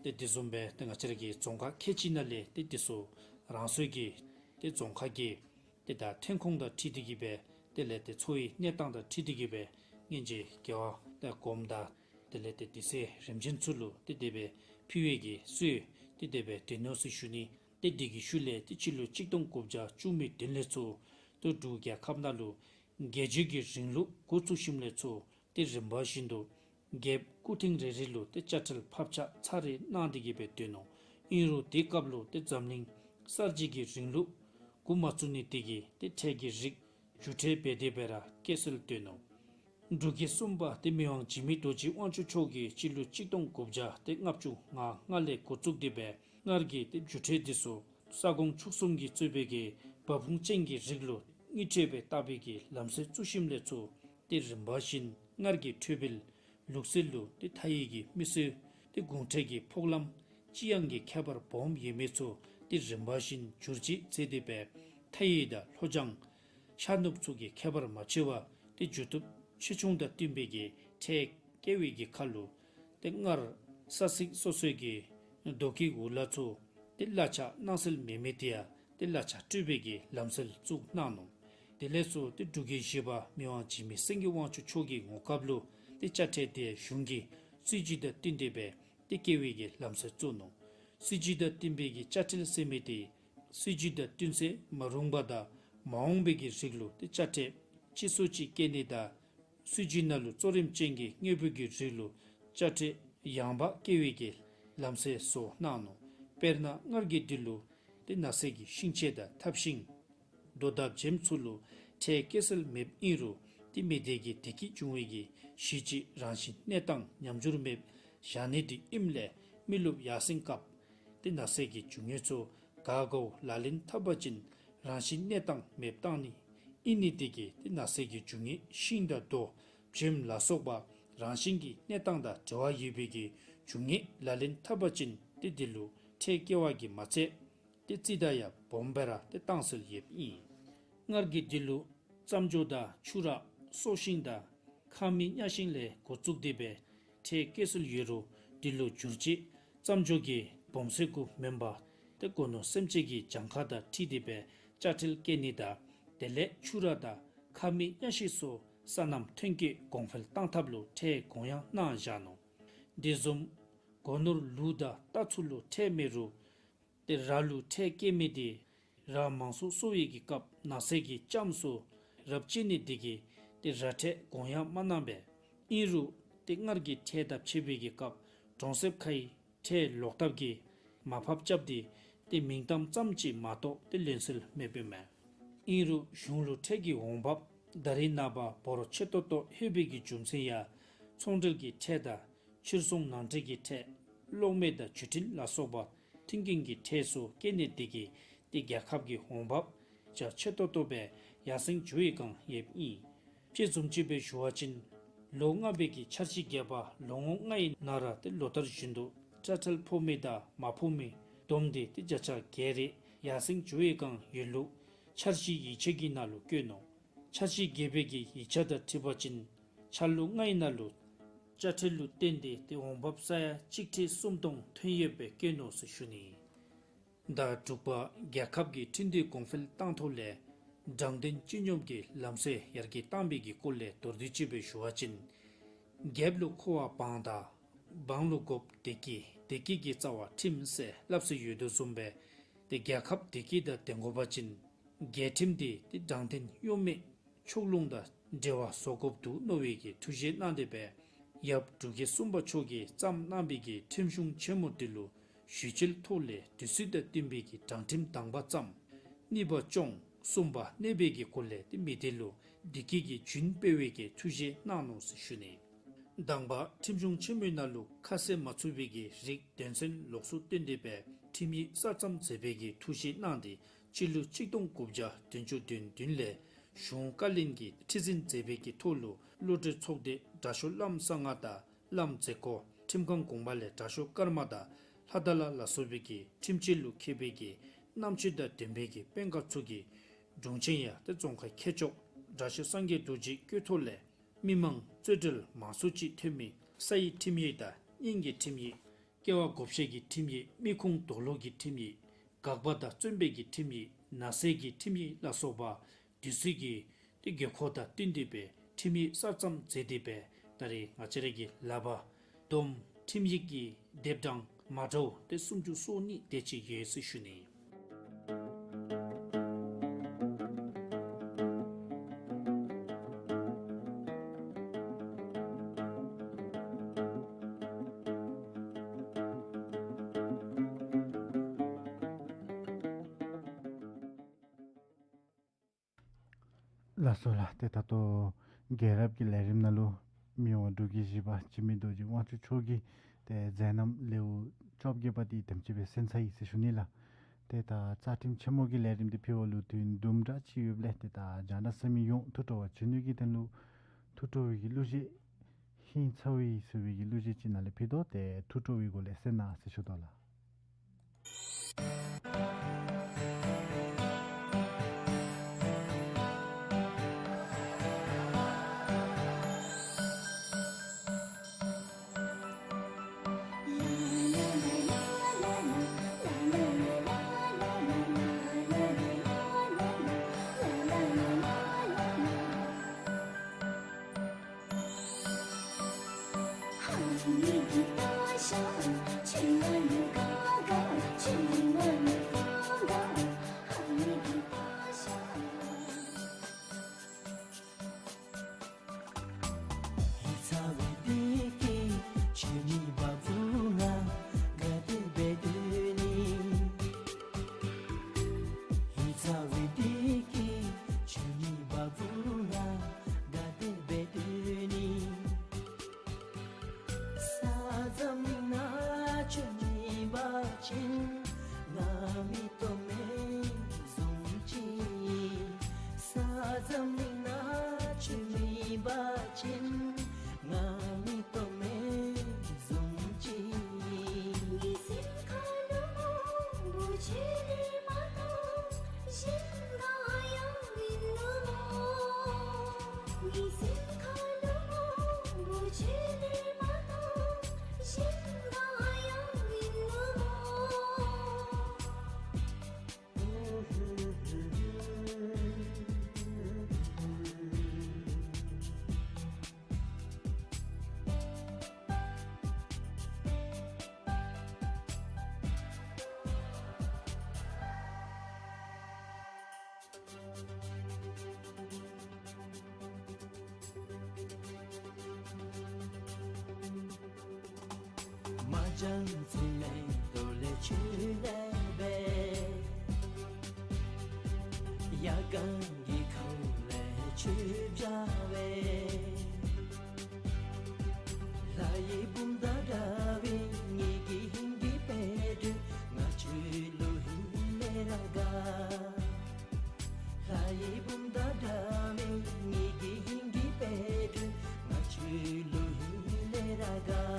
ཏེ་དེ་བཟུམ་སྦེ་ཏེ་ང་བཅས་རའི་གི་རྫོང་ཁག་ཁལ་གཅིག་ནང་ལས་ཏེ་དེ་ཚུ་རང་སོའི་གི་ཏེ་རྫོང་ཁག་གི་ཏེ་ད་ཐོན་ཁུངས་དང་འཁྲིལ་ཏེ་གི་སྦེ་དེ་ལས་ཏེ་འཚོ་བའི་གནས་སྟངས་དང་འཁྲིལ་ཏེ་གི་སྦེ་སྔོན་གྱི་རྒྱལ་བ་དང་གོངམ་དང་དེ་ལས་ཏེ་སྡེ་སྲིད་རིམ་བྱོན་ཚུ་ལུ་ཏེ་དེ་སྦེ་ཕུལ་བའི་གི་སྲོལ་ཏེ་དེ་སྦེ་སྡོད་ནུག་ཟེར་ཞུ་ནི། ཏེ་དེ་གི་ཤུལ་ལས་ཏེ་སྤྱི་ལོ་གཅིག་སྟོང་དགུ་བརྒྱ་བཅུ་མེད་བདུན་ལས་ཚུར་ཏེ་འབྲུག་རྒྱལ་ཁབ་ནང་ལུ་རྒྱལ་བརྒྱུད་ཀྱི་རིང་ལུགས་འགོ་བཙུགས་ཞིནམ་ལས་ཚུར་ཏེ་རིམ་པ་བཞིན་དུ་རྒྱལཔོ་སྐུ་ཐེངས་རེ་རེ་ལུ་ཏེ་དཔྱ་ཁྲལ་ཕབ་ཆག་ཚར་རེ་གནང་སྟེ་གི་སྦེ་སྡོད་ནུག། ཨིན་རུང་དེ་སྐབས་ལུ་ཏེ་འཛམ་གླིང་གསར་བརྗེ་གི་རིང་ལུགས་འགོ་མ་བཙུགས་ནི་དེ་གིས་ཏེ་ཁྲལ་གྱི་རིགས་རྒྱུ་ཁྲལ་འབད་དེ་སྦེ་ར་བཀལ་སྲོལ་སྡོད་ནུག། འབྲུག་རྒྱལ་གསུམ་པ་ཏེ་མི་དབང་འཇིགས་མེད་རྡོ་རྗེ་དབང་ཕྱུག་མཆོག་གིས་སྤྱི་ལོ་གཅིག་སྟོང་དགུ་བརྒྱ་ཏེ་ལྔ་བཅུ་ང་ལྔ་ལས་འགོ་བཙུགས་ཏེ་སྦེ་སྔར་གྱི་ཏེ་རྒྱུ་ཁྲལ་དེ་ཚུ་ས་ཁོངས་ཕྱོགས་གསུམ་གྱིས་གཙོས་པའི་གི་འབབ་ཁུངས་ཅན་གྱི་རིགས་ལུ་དངུལ་ཁྲལ་སྦེ་བཏགས་པའི་གི་ལམ་སྲོལ་བཙུགས་ཞིནམ་ལས་ཚུར་ཏེ་རིམ་པ་བཞིན་སྔར་གྱི་ཁྲལ་བུལ་ལུགས་སྲོལ་ལུ་ཏེ་མཐའ་ཡས་ཀྱི་མི་སེར་ཏེ་གུང་ཁྲན་གྱི་ཕོགས་ལམ་ལྕི་ཡང་གི་ཁྱད་པར་སྦོམ་ཡོད་མི་ཚུ་ཏེ་རིམ་པ་བཞིན་བསྒྱུར་བཅོས་མཛད་དེ་སྦེ་མཐའ་ཡས་དང་ལྷོ་བྱང་ཤར་ནུབ་ཚུ་གི་ཁྱད་པར་མ་ཕྱེ་བར་ཏེ་བསྒྱུར་བཅོས་ཆེ་ཆུང་དང་བསྟུན་པའི་གི་ཁྲལ་བཀལ་བའི་གི་ཁར་ལུ་ཏེ་སྔར་ས་ཚིགས་སོ་སོའི་གི་རྡོ་སྐས་འུ་ལག་ཚུ་ཏེ་གླ་ཆ་གནང་སྲོལ་མེད་མི་དེ་ཡང་ཏེ་གླ་ཆ་སྤྲོད་པའི་གི་ལམ་སྲོལ་བཙུགས་གནང་ནུག། དེ་ལས་ཚུར་ཏེ་འབྲུག་རྒྱལ་བཞི་པ་མི་དབང་འཇིགས་མེད་སེང་གེ་དབང་ཕྱུག་མཆོག་གི་ངོ་སྐབས་ལུ་ཏེ་དཔྱ་ཁྲལ་དེ་གཞུང་གི་སྲིད་བྱུས་དང་བསྟུན་ཏེ་སྦེ་ཏེ་བཀལ་བའི་གི་ལམ་སྲོལ་བཙུགས་ནུག། སྲིད་བྱུས་དང་བསྟུན་པའི་གི་དཔྱ་ཁྲལ་ཟེར་མི་དེ་སྲིད་བྱུས་དང་བསྟུན་ཚེ་མ་རུངས་པ་དང་མ་འོངས་པའི་གི་རིགས་ལུ་ཏེ་དཔྱ་ཁྲལ་ཆེ་སུ་ཅིག་བཀལ་ནི་དང་སྲིད་བྱུས་ནང་ལུ་གཙོ་རིམ་ཅན་གྱི་དངོས་པོ་གི་རིགས་ལུ་དཔྱ་ཁྲལ་ཡངས་པ་བཀལ་བའི་གི་ལམ་སྲོལ་བཟོ་གནང་ནུག། དཔེར་ན་སྔར་གྱི་དུས་ལུ་ཏེ་ནགས་ཚལ་གྱི་ཤིང་ཆས་དང་ཐབ་ཤིང་རྡོ་དང་བྱེམ་ཚུ་ལུ་ཁྲལ་བཀལ་སྲོལ་མེདཔ་ཨིན་རུང་ཏེ་མི་སྡེ་གི་བདེ་སྐྱིད་འབྱུང་བའི་གི་གཞི་ཅིག་རང་བཞིན་གནས་སྟངས་ཉམས་འགྱུར་མེདཔ་བཞག་ནི་དེ་ཨིནམ་ལས་མི་རློབས་ཡར་སེང་སྐབས་ཏེ་ནགས་ཚལ་གྱི་རྒྱུ་དངོས་ཚུ་ག་གའུ་ལག་ལེན་འཐབ་པ་ཅིན་རང་བཞིན་གནས་སྟངས་མེདཔ་བཏང་ནི་ཨིན་ནི་དེ་གིས་ཏེ་ནགས་ཚལ་གྱི་རྒྱུ་དངོས་ཤིང་དང་རྡོ་བྱེམ་ལ་སོགས་པ་རང་བཞིན་གྱི་གནས་སྟངས་དང་འབྲེལ་བ་ཡོད་པའི་གི་རྒྱུ་དངོས་ལག་ལེན་འཐབ་པ་ཅིན་ཏེ་དེ་ལུ་ཁྲལ་བཀལ་བ་གིས་མ་ཚད་ཏེ་རྩིས་ད་ཡང་སྦོམ་སྦེ་ར་ཏེ་བཏང་སྲོལ་ཡོདཔ་ཨིན། སྔར་གྱི་དུས་ལུ་རྩམ་སྦྱོར་དང་ཆུ་རགས་སྲོག་ཤིང་དང་ཁ་མིག་གཉའ་ཤིང་ལས་འགོ་བཙུགས་ཏེ་སྦེ་ཁྲལ་བཀལ་སྲོལ་ཡོད་རུང་དུས་ལུ་འགྱུར་བཅོས་རྩམ་སྦྱོར་གྱི་སྦོམ་ཚད་གུ་མེན་པར་ཏེ་སྒོ་ནོར་སེམས་ཅན་གྱི་གྱངས་ཁ་དང་འཁྲིལ་ཏེ་སྦེ་དཔྱ་ཁྲལ་བཀལ་ནི་དང་དེ་ལས་ཆུ་རགས་དང་ཁ་མིག་གཉའ་ཤིང་སོགས་ སོ་ནམ་ཐོན་སྐྱེད་གོང་འཕེལ་གཏང་ཐབས་ལུ་ཁྲལ་དགོངས་ཡངས་གནང་བཞག་ནུག། དེ་བཟུམ་སྒོ་ནོར་ལུག་དང་རྟ་ཚུ་ལུ་ཁྲལ་མེད་རུང་ཏེ་ར་ལུ་ཁྲལ་བཀལ་མི་དེ་ར་མང་སུ་གསོ་བའི་གི་སྐབས་ནགས་ཚལ་གྱི་ལྕངམ་ཚུ་རབས་ཆད་ནི་དེ་གིས་ཏེ་ར་ཁྲལ་དགོངས་ཡངས་མ་གནང་པས། ཨིན་རུང་ཏེ་སྔར་གྱི་ཁྲལ་དང་ཕྱད་པའི་གི་སྐབས་གྲོང་གསེབ་ཁའི་ཁྲལ་ལོག་ཐབས་ཀྱིས་མར་ཕབ་རྐྱབ་སྟེ་ཏེ་མིང་གཏམ་ཙམ་ཅིག་མ་གཏོགས་ཏེ་ལན་གསལ་མེདཔ་ཨིན་མས། ཨིན་རུང་གཞུང་ལུ་ཁྲལ་གྱི་འོང་འབབ་ད་རེས་ནངས་པ་འབོར་ཆེ་ཏོག་ཏོ་ལྷོད་པའི་གི་རྒྱུ་མཚན་ཡང་ཚོང་འབྲེལ་གྱི་ཁྲལ་དང་ཕྱིར་ཚོང་ནང་འདྲེན་གྱི་ཁྲལ་གློག་མེ་དང་བརྒྱུད་འཕྲིན་ལ་སོགས་པ་མཐུན་རྐྱེན་གྱི་ཁྲལ་ཚུ་བཀལ་ནི་དེ་གིས་ཏེ་རྒྱལ་ཁབ་ཀྱི་འོང་འབབ་རྒྱ་ཆེ་ཏོག་ཏོ་སྦེ་ཡར་སེང་འགྱོ་བའི་སྒང་ཡོདཔ་ཨིན། དཔྱེ་བཟུམ་ཅིག་སྦེ་ཞུ་བ་ཅིན་ལོ་ལྔ་པའི་གི་འཆར་གཞི་བརྒྱད་པ་ལོ་ངོ་ལྔའི་ནང་ར་ཏེ་ལོ་ལྟར་བཞིན་དུ་དཔྱ་ཁྲལ་ཕོག་མི་དང་མ་ཕོག་མི་བསྡོམས་ཏེ་ཏེ་བརྒྱ་ཆ་བརྒྱད་རེ་ཡར་སེང་འགྱོ་བའི་སྒང་ཡོད་ལུགས་འཆར་གཞིའི་ཡིག་ཆ་གི་ནང་ལུ་བཀོད་ནུག། འཆར་གཞི་བརྒྱད་པའི་གི་ཡིག་ཆ་དང་འཁྲིལ་བ་ཅིན་འཆར་ལོ་ལྔའི་ནང་ལུ་དཔྱ་ཁྲལ་ལུ་བརྟེན་ཏེ་ཏེ་འོང་འབབ་ས་ཡ་གཅིག་ཁྲི་སུམ་སྟོང་ཐོན་ཡོདཔ་སྦེ་བཀོད་ནུག་ཟེར་ཞུ་ནི། ཟླ་དྲུག་པ་རྒྱལ་ཁབ་ཀྱི་ཁྲིམས་འདུན་གོང་འཕེལ་གཏང་ཐོག་ལས་དྲང་བདེན་སྤྱི་སྙོམས་ཀྱི་ལམ་སྲོལ་ཡར་རྒྱས་བཏང་བའི་གི་སྐོར་ལས་མདོར་བསྡུས་ཅིག་སྦེ་ཞུ་བ་ཅིན་རྒྱལཔོ་ལུ་མཁོ་བ་འབངས་དང་འབངས་ལུ་དགོཔ་བདེ་སྐྱིད་བདེ་སྐྱིད་ཀྱི་རྩ་བ་ཁྲིམས་ཟེར་སླབ་སྲོལ་ཡོད་དོ་བཟུམ་སྦེ་ཏེ་རྒྱལ་ཁབ་བདེ་སྐྱིད་དང་ལྡན་དགོ་པ་ཅིན་རྒྱལ་ཁྲིམས་དེ་ཏེ་དྲང་བདེན་གཡོ་མེད་ཕྱོགས་ལྷུང་དང་འབྲེལ་བ་བཟོ་དགོཔ་འདུག་མནོ་བའི་གི་ཐུགས་བཞེད་གནང་སྟེ་སྦེ་ཡབ་འབྲུག་རྒྱལ་གསུམ་པ་མཆོག་གིས་བརྩམས་གནང་བའི་གི་ཁྲིམས་གཞུང་ཆེན་མོ་དེ་ལུ་ཞུ་བཅད་ཐོག་ལས་དུས་ཚོད་དང་བསྟུན་པའི་གི་དྲང་ཁྲིམས་དང་པ་བརྩམས། གཉིས་པ་སྐྱོང་། གསུམ་པ་གནོད་པའི་གི་སྒོ་ལས་ཏེ་མི་སྡེ་ལུ་བདེ་སྐྱིད་ཀྱི་རྒྱུན་སྤེལ་བའི་གི་ཐུགས་བཞེད་གནང་ནུག་ཟེར་ཞུ་ནི། དང་པ་ཁྲིམས་གཞུང་ཆེན་མོའི་ནང་ལུ་ཁ་གསལ་མ་ཚུད་པའི་གི་རིགས་དོན་ཚན་ལོགས་སུ་བཏོན་ཏེ་སྦེ་ཁྲིམས་ཡིག་གསར་བརྩམ་མཛད་པའི་གི་ཐུགས་བཞེད་གནང་སྟེ་སྤྱི་ལོ་གཅིག་སྟོང་དགུ་བརྒྱ་བདུན་ཅུ་དོན་བདུན་ལས་གཞུང་བཀའ་བློན་གྱིས་ཁྲི་འཛིན་མཛད་པའི་གི་ཐོག་ལུ་བློ་གྲོས་ཚོགས་སྡེ་དྲག་ཤོས་བླམ་གསང་སྔགས་དང་བླམ་མཛད་སྒོ་ཁྲིམས་ཁང་གོང་མ་ལས་དྲག་ཤོས་ཀརྨ་དང་ལྷ་དར་ལ་ལ་སོགས་པའི་གི་ཁྲིམས་གཅོད་ལུ་མཁས་པའི་གི་རྣམ་དཔྱོད་དང་ལྡན་པའི་གི་དཔོན་ཁག་ཚུ་གི་དྲུང་ཆེན་ཡང་ཏེ་ཙོང་ཁ་མཁས་མཆོག་དྲག་ཤོས་སངས་རྒྱས་རྡོ་རྗེ་བསྐོས་ཐོག་ལས་མི་མང་རྩོད་འགྲན་མང་སུ་ཅིག་ཐོན་མི་ས་ཡི་ཁྲིམས་ཡིག་དང་གཉེན་གྱི་ཁྲིམས་ཡིག། སྐྱེ་བ་བགོ་བཤའ་གི་ཁྲིམས་ཡིག། མི་ཁུངས་དོག་ལོག་གི་ཁྲིམས་ཡིག། དགག་པ་དང་བརྩོན་པའི་གི་ཁྲིམས་ཡིག། ནགས་ཚལ་གྱི་ཁྲིམས་ཡིག་ལ་སོགས་པ་དུས་ཚོད་ཀྱི་ཏེ་དགོས་མཁོ་དང་བསྟུན་ཏེ་སྦེ་ཁྲིམས་ཡིག་གསར་བརྩམ་མཛད་དེ་སྦེ་ད་རེས་ང་བཅས་ར་གི་ལག་པར་བསྡོམས་ཁྲིམས་ཡིག་གི་དེབ་གྲངས་མ་འདྲཝ་ཏེ་སུམ་ཅུ་སོ་གཉིས་དེ་ཅིག་ཡོད་ཟེར་ཞུ་ནི། ལགས་སོ་ལགས། ཏེ་ད་ལྟོ་རྒྱལ་རབས་ཀྱི་ལས་རིམ་ནང་ལུ་མི་དབང་འབྲུག་རྒྱལ་བཞི་པ་འཇིགས་མེད་རྡོ་རྗེ་དབང་ཕྱུག་མཆོག་གི་ཏེ་མཛད་རྣམ་ལེའུ་བཅོ་བརྒྱད་པ་དེ་དེམ་ཅིག་སྦེ་གསན་ཚར་ཡི་ཟེར་ཞུ་ནི་ལགས། ཏེ་ད་རྩ་ཁྲིམས་ཆེན་མོ་གི་ལས་རིམ་དེ་ཕུལ་བ་ལུ་དུས་ཡུན་དུམ་གྲ་ཅིག་ཡོདཔ་ལས་ཏེ་ད་རྒྱང་བསྒྲགས་གསན་མི་ཡོངས་ཐུགས་སྤྲོ་བ་བྱིན་ནི་གི་དོན་ལུ་ཐུགས་སྤྲོ་བའི་གི་གླུ་གཞས་ཧིང་ཚ་བའི་ཟེར་བའི་གི་གླུ་གཞས་ཅིག་ནཱ་ལས་ཕུལ་དོ། ཏེ་ཐུགས་སྤྲོ་བའི་སྒོ་ལས་གསན་གནང་ཟེར་ཞུ་དོ་ལགས། ས་འཛམ་གླིང་ནང་ཁྱོད་མེད་པ་ཅིན་ང་མི་སྟོབས་མེད་བཟུམ་ཅིག། ས་འཛམ་གླིང་ནང་ཁྱོད་མེད་པ་ཅིན་ང་མི་སྟོབས་མེད་བཟུམ་ཅིག། ངེའི་སེམས་ཁ་ལུ་མང་པོ་ཅིག་ལས་མ་གཏོགས་གཞན་ག་ཡང་མིན་ནུག་སྨོ། ངེའི་སེམས་ཁ་ལུ་མང་པོ་ཅིག་ལས་མ་གཏོགས་གཞན་ག་ཡང་མིན་ནུག་སྨོ། བྱང་སེམས་མེ་ཏོག་ལས་ཆུ་བླུགས་པས། ཡལ་ག་གི་ཁ་ལས་ཆུ་བཞུར་བས། ལྷ་ཡི་བུམ་དང་འདྲ་བའི་ངེ་གི་ཧིང་གི་དཔལ་སྒྲོན་ང་ཁྱོད་ལུ་ཧིང་ལས་ར་དགའ། ལྷ་ཡི་བུམ་དང་འདྲ་བའི་ངེ་གི་ཧིང་གི་དཔལ་སྒྲོན་ང་ཁྱོད་ལུ་ཧིང་ལས་ར་དགའ།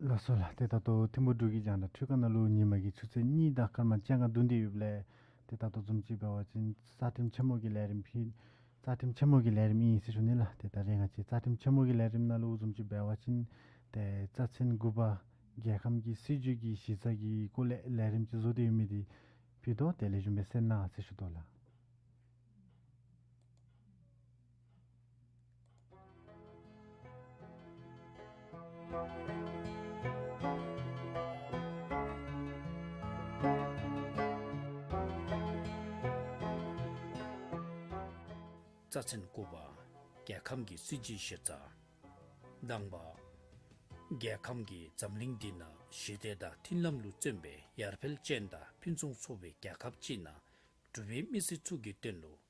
ལགས་སོ་ལགས། ཏེ་ད་ལྟོ་ཐིམ་ཕུག་འབྲུག་གི་རྒྱང་བསྒྲགས་འཕྲུལ་ཁང་ནང་ལུ་ཉིན་མ་གི་ཆུ་ཚོད་གཉིས་དང་སྐར་མ་བཅོ་ལྔ་བརྡུངས་ཏེ་ཡོདཔ་ལས། ཏེ་ད་ལྟོ་བཟུམ་ཅིག་འབད་བ་ཅིན་རྩ་ཁྲིམས་ཆེན་མོ་གི་ལས་རིམ་ཕུལ། རྩ་ཁྲིམས་ཆེན་མོ་གི་ལས་རིམ་ཨིན་ཟེར་ཞུ་ནི་ལགས། ཏེ་ད་རེས་ང་བཅས་རྩ་ཁྲིམས་ཆེན་མོ་གི་ལས་རིམ་ནང་ལུ་བཟུམ་ཅིག་འབད་བ་ཅིན་ཏེ་རྩ་ཚན་དགུ་པ་རྒྱལ་ཁམས་ཀྱི་སྲིད་བྱུས་ཀྱི་གཞི་རྩ་གི་སྐོར་ལས་ལས་རིམ་ཅིག་བཟོ་སྟེ་ཡོད་མི་འདི་ཕུལ་དོ། དེ་ལས་བཟུམ་སྦེ་གསན་གནང་ཟེར་ཞུ་དོ་ལགས། རྩ་ཚན་དགུ་པ། རྒྱལ་ཁམས་ཀྱི་སྲིད་བྱུས་གཞི་རྩ། དང་པ། རྒྱལ་ཁམས་ཀྱི་འཛམ་གླིང་འདི་ནང་ཞི་བདེ་དང་མཐུན་ལམ་ལུ་བརྩོན་པའི་ཡར་འཕེལ་ཅན་དང་ཕུན་སུམ་ཚོགས་པའི་རྒྱལ་ཁབ་ཅིག་ནང་འབྲུག་པའི་མི་སེར་ཚུ་གི་དོན་ལུ་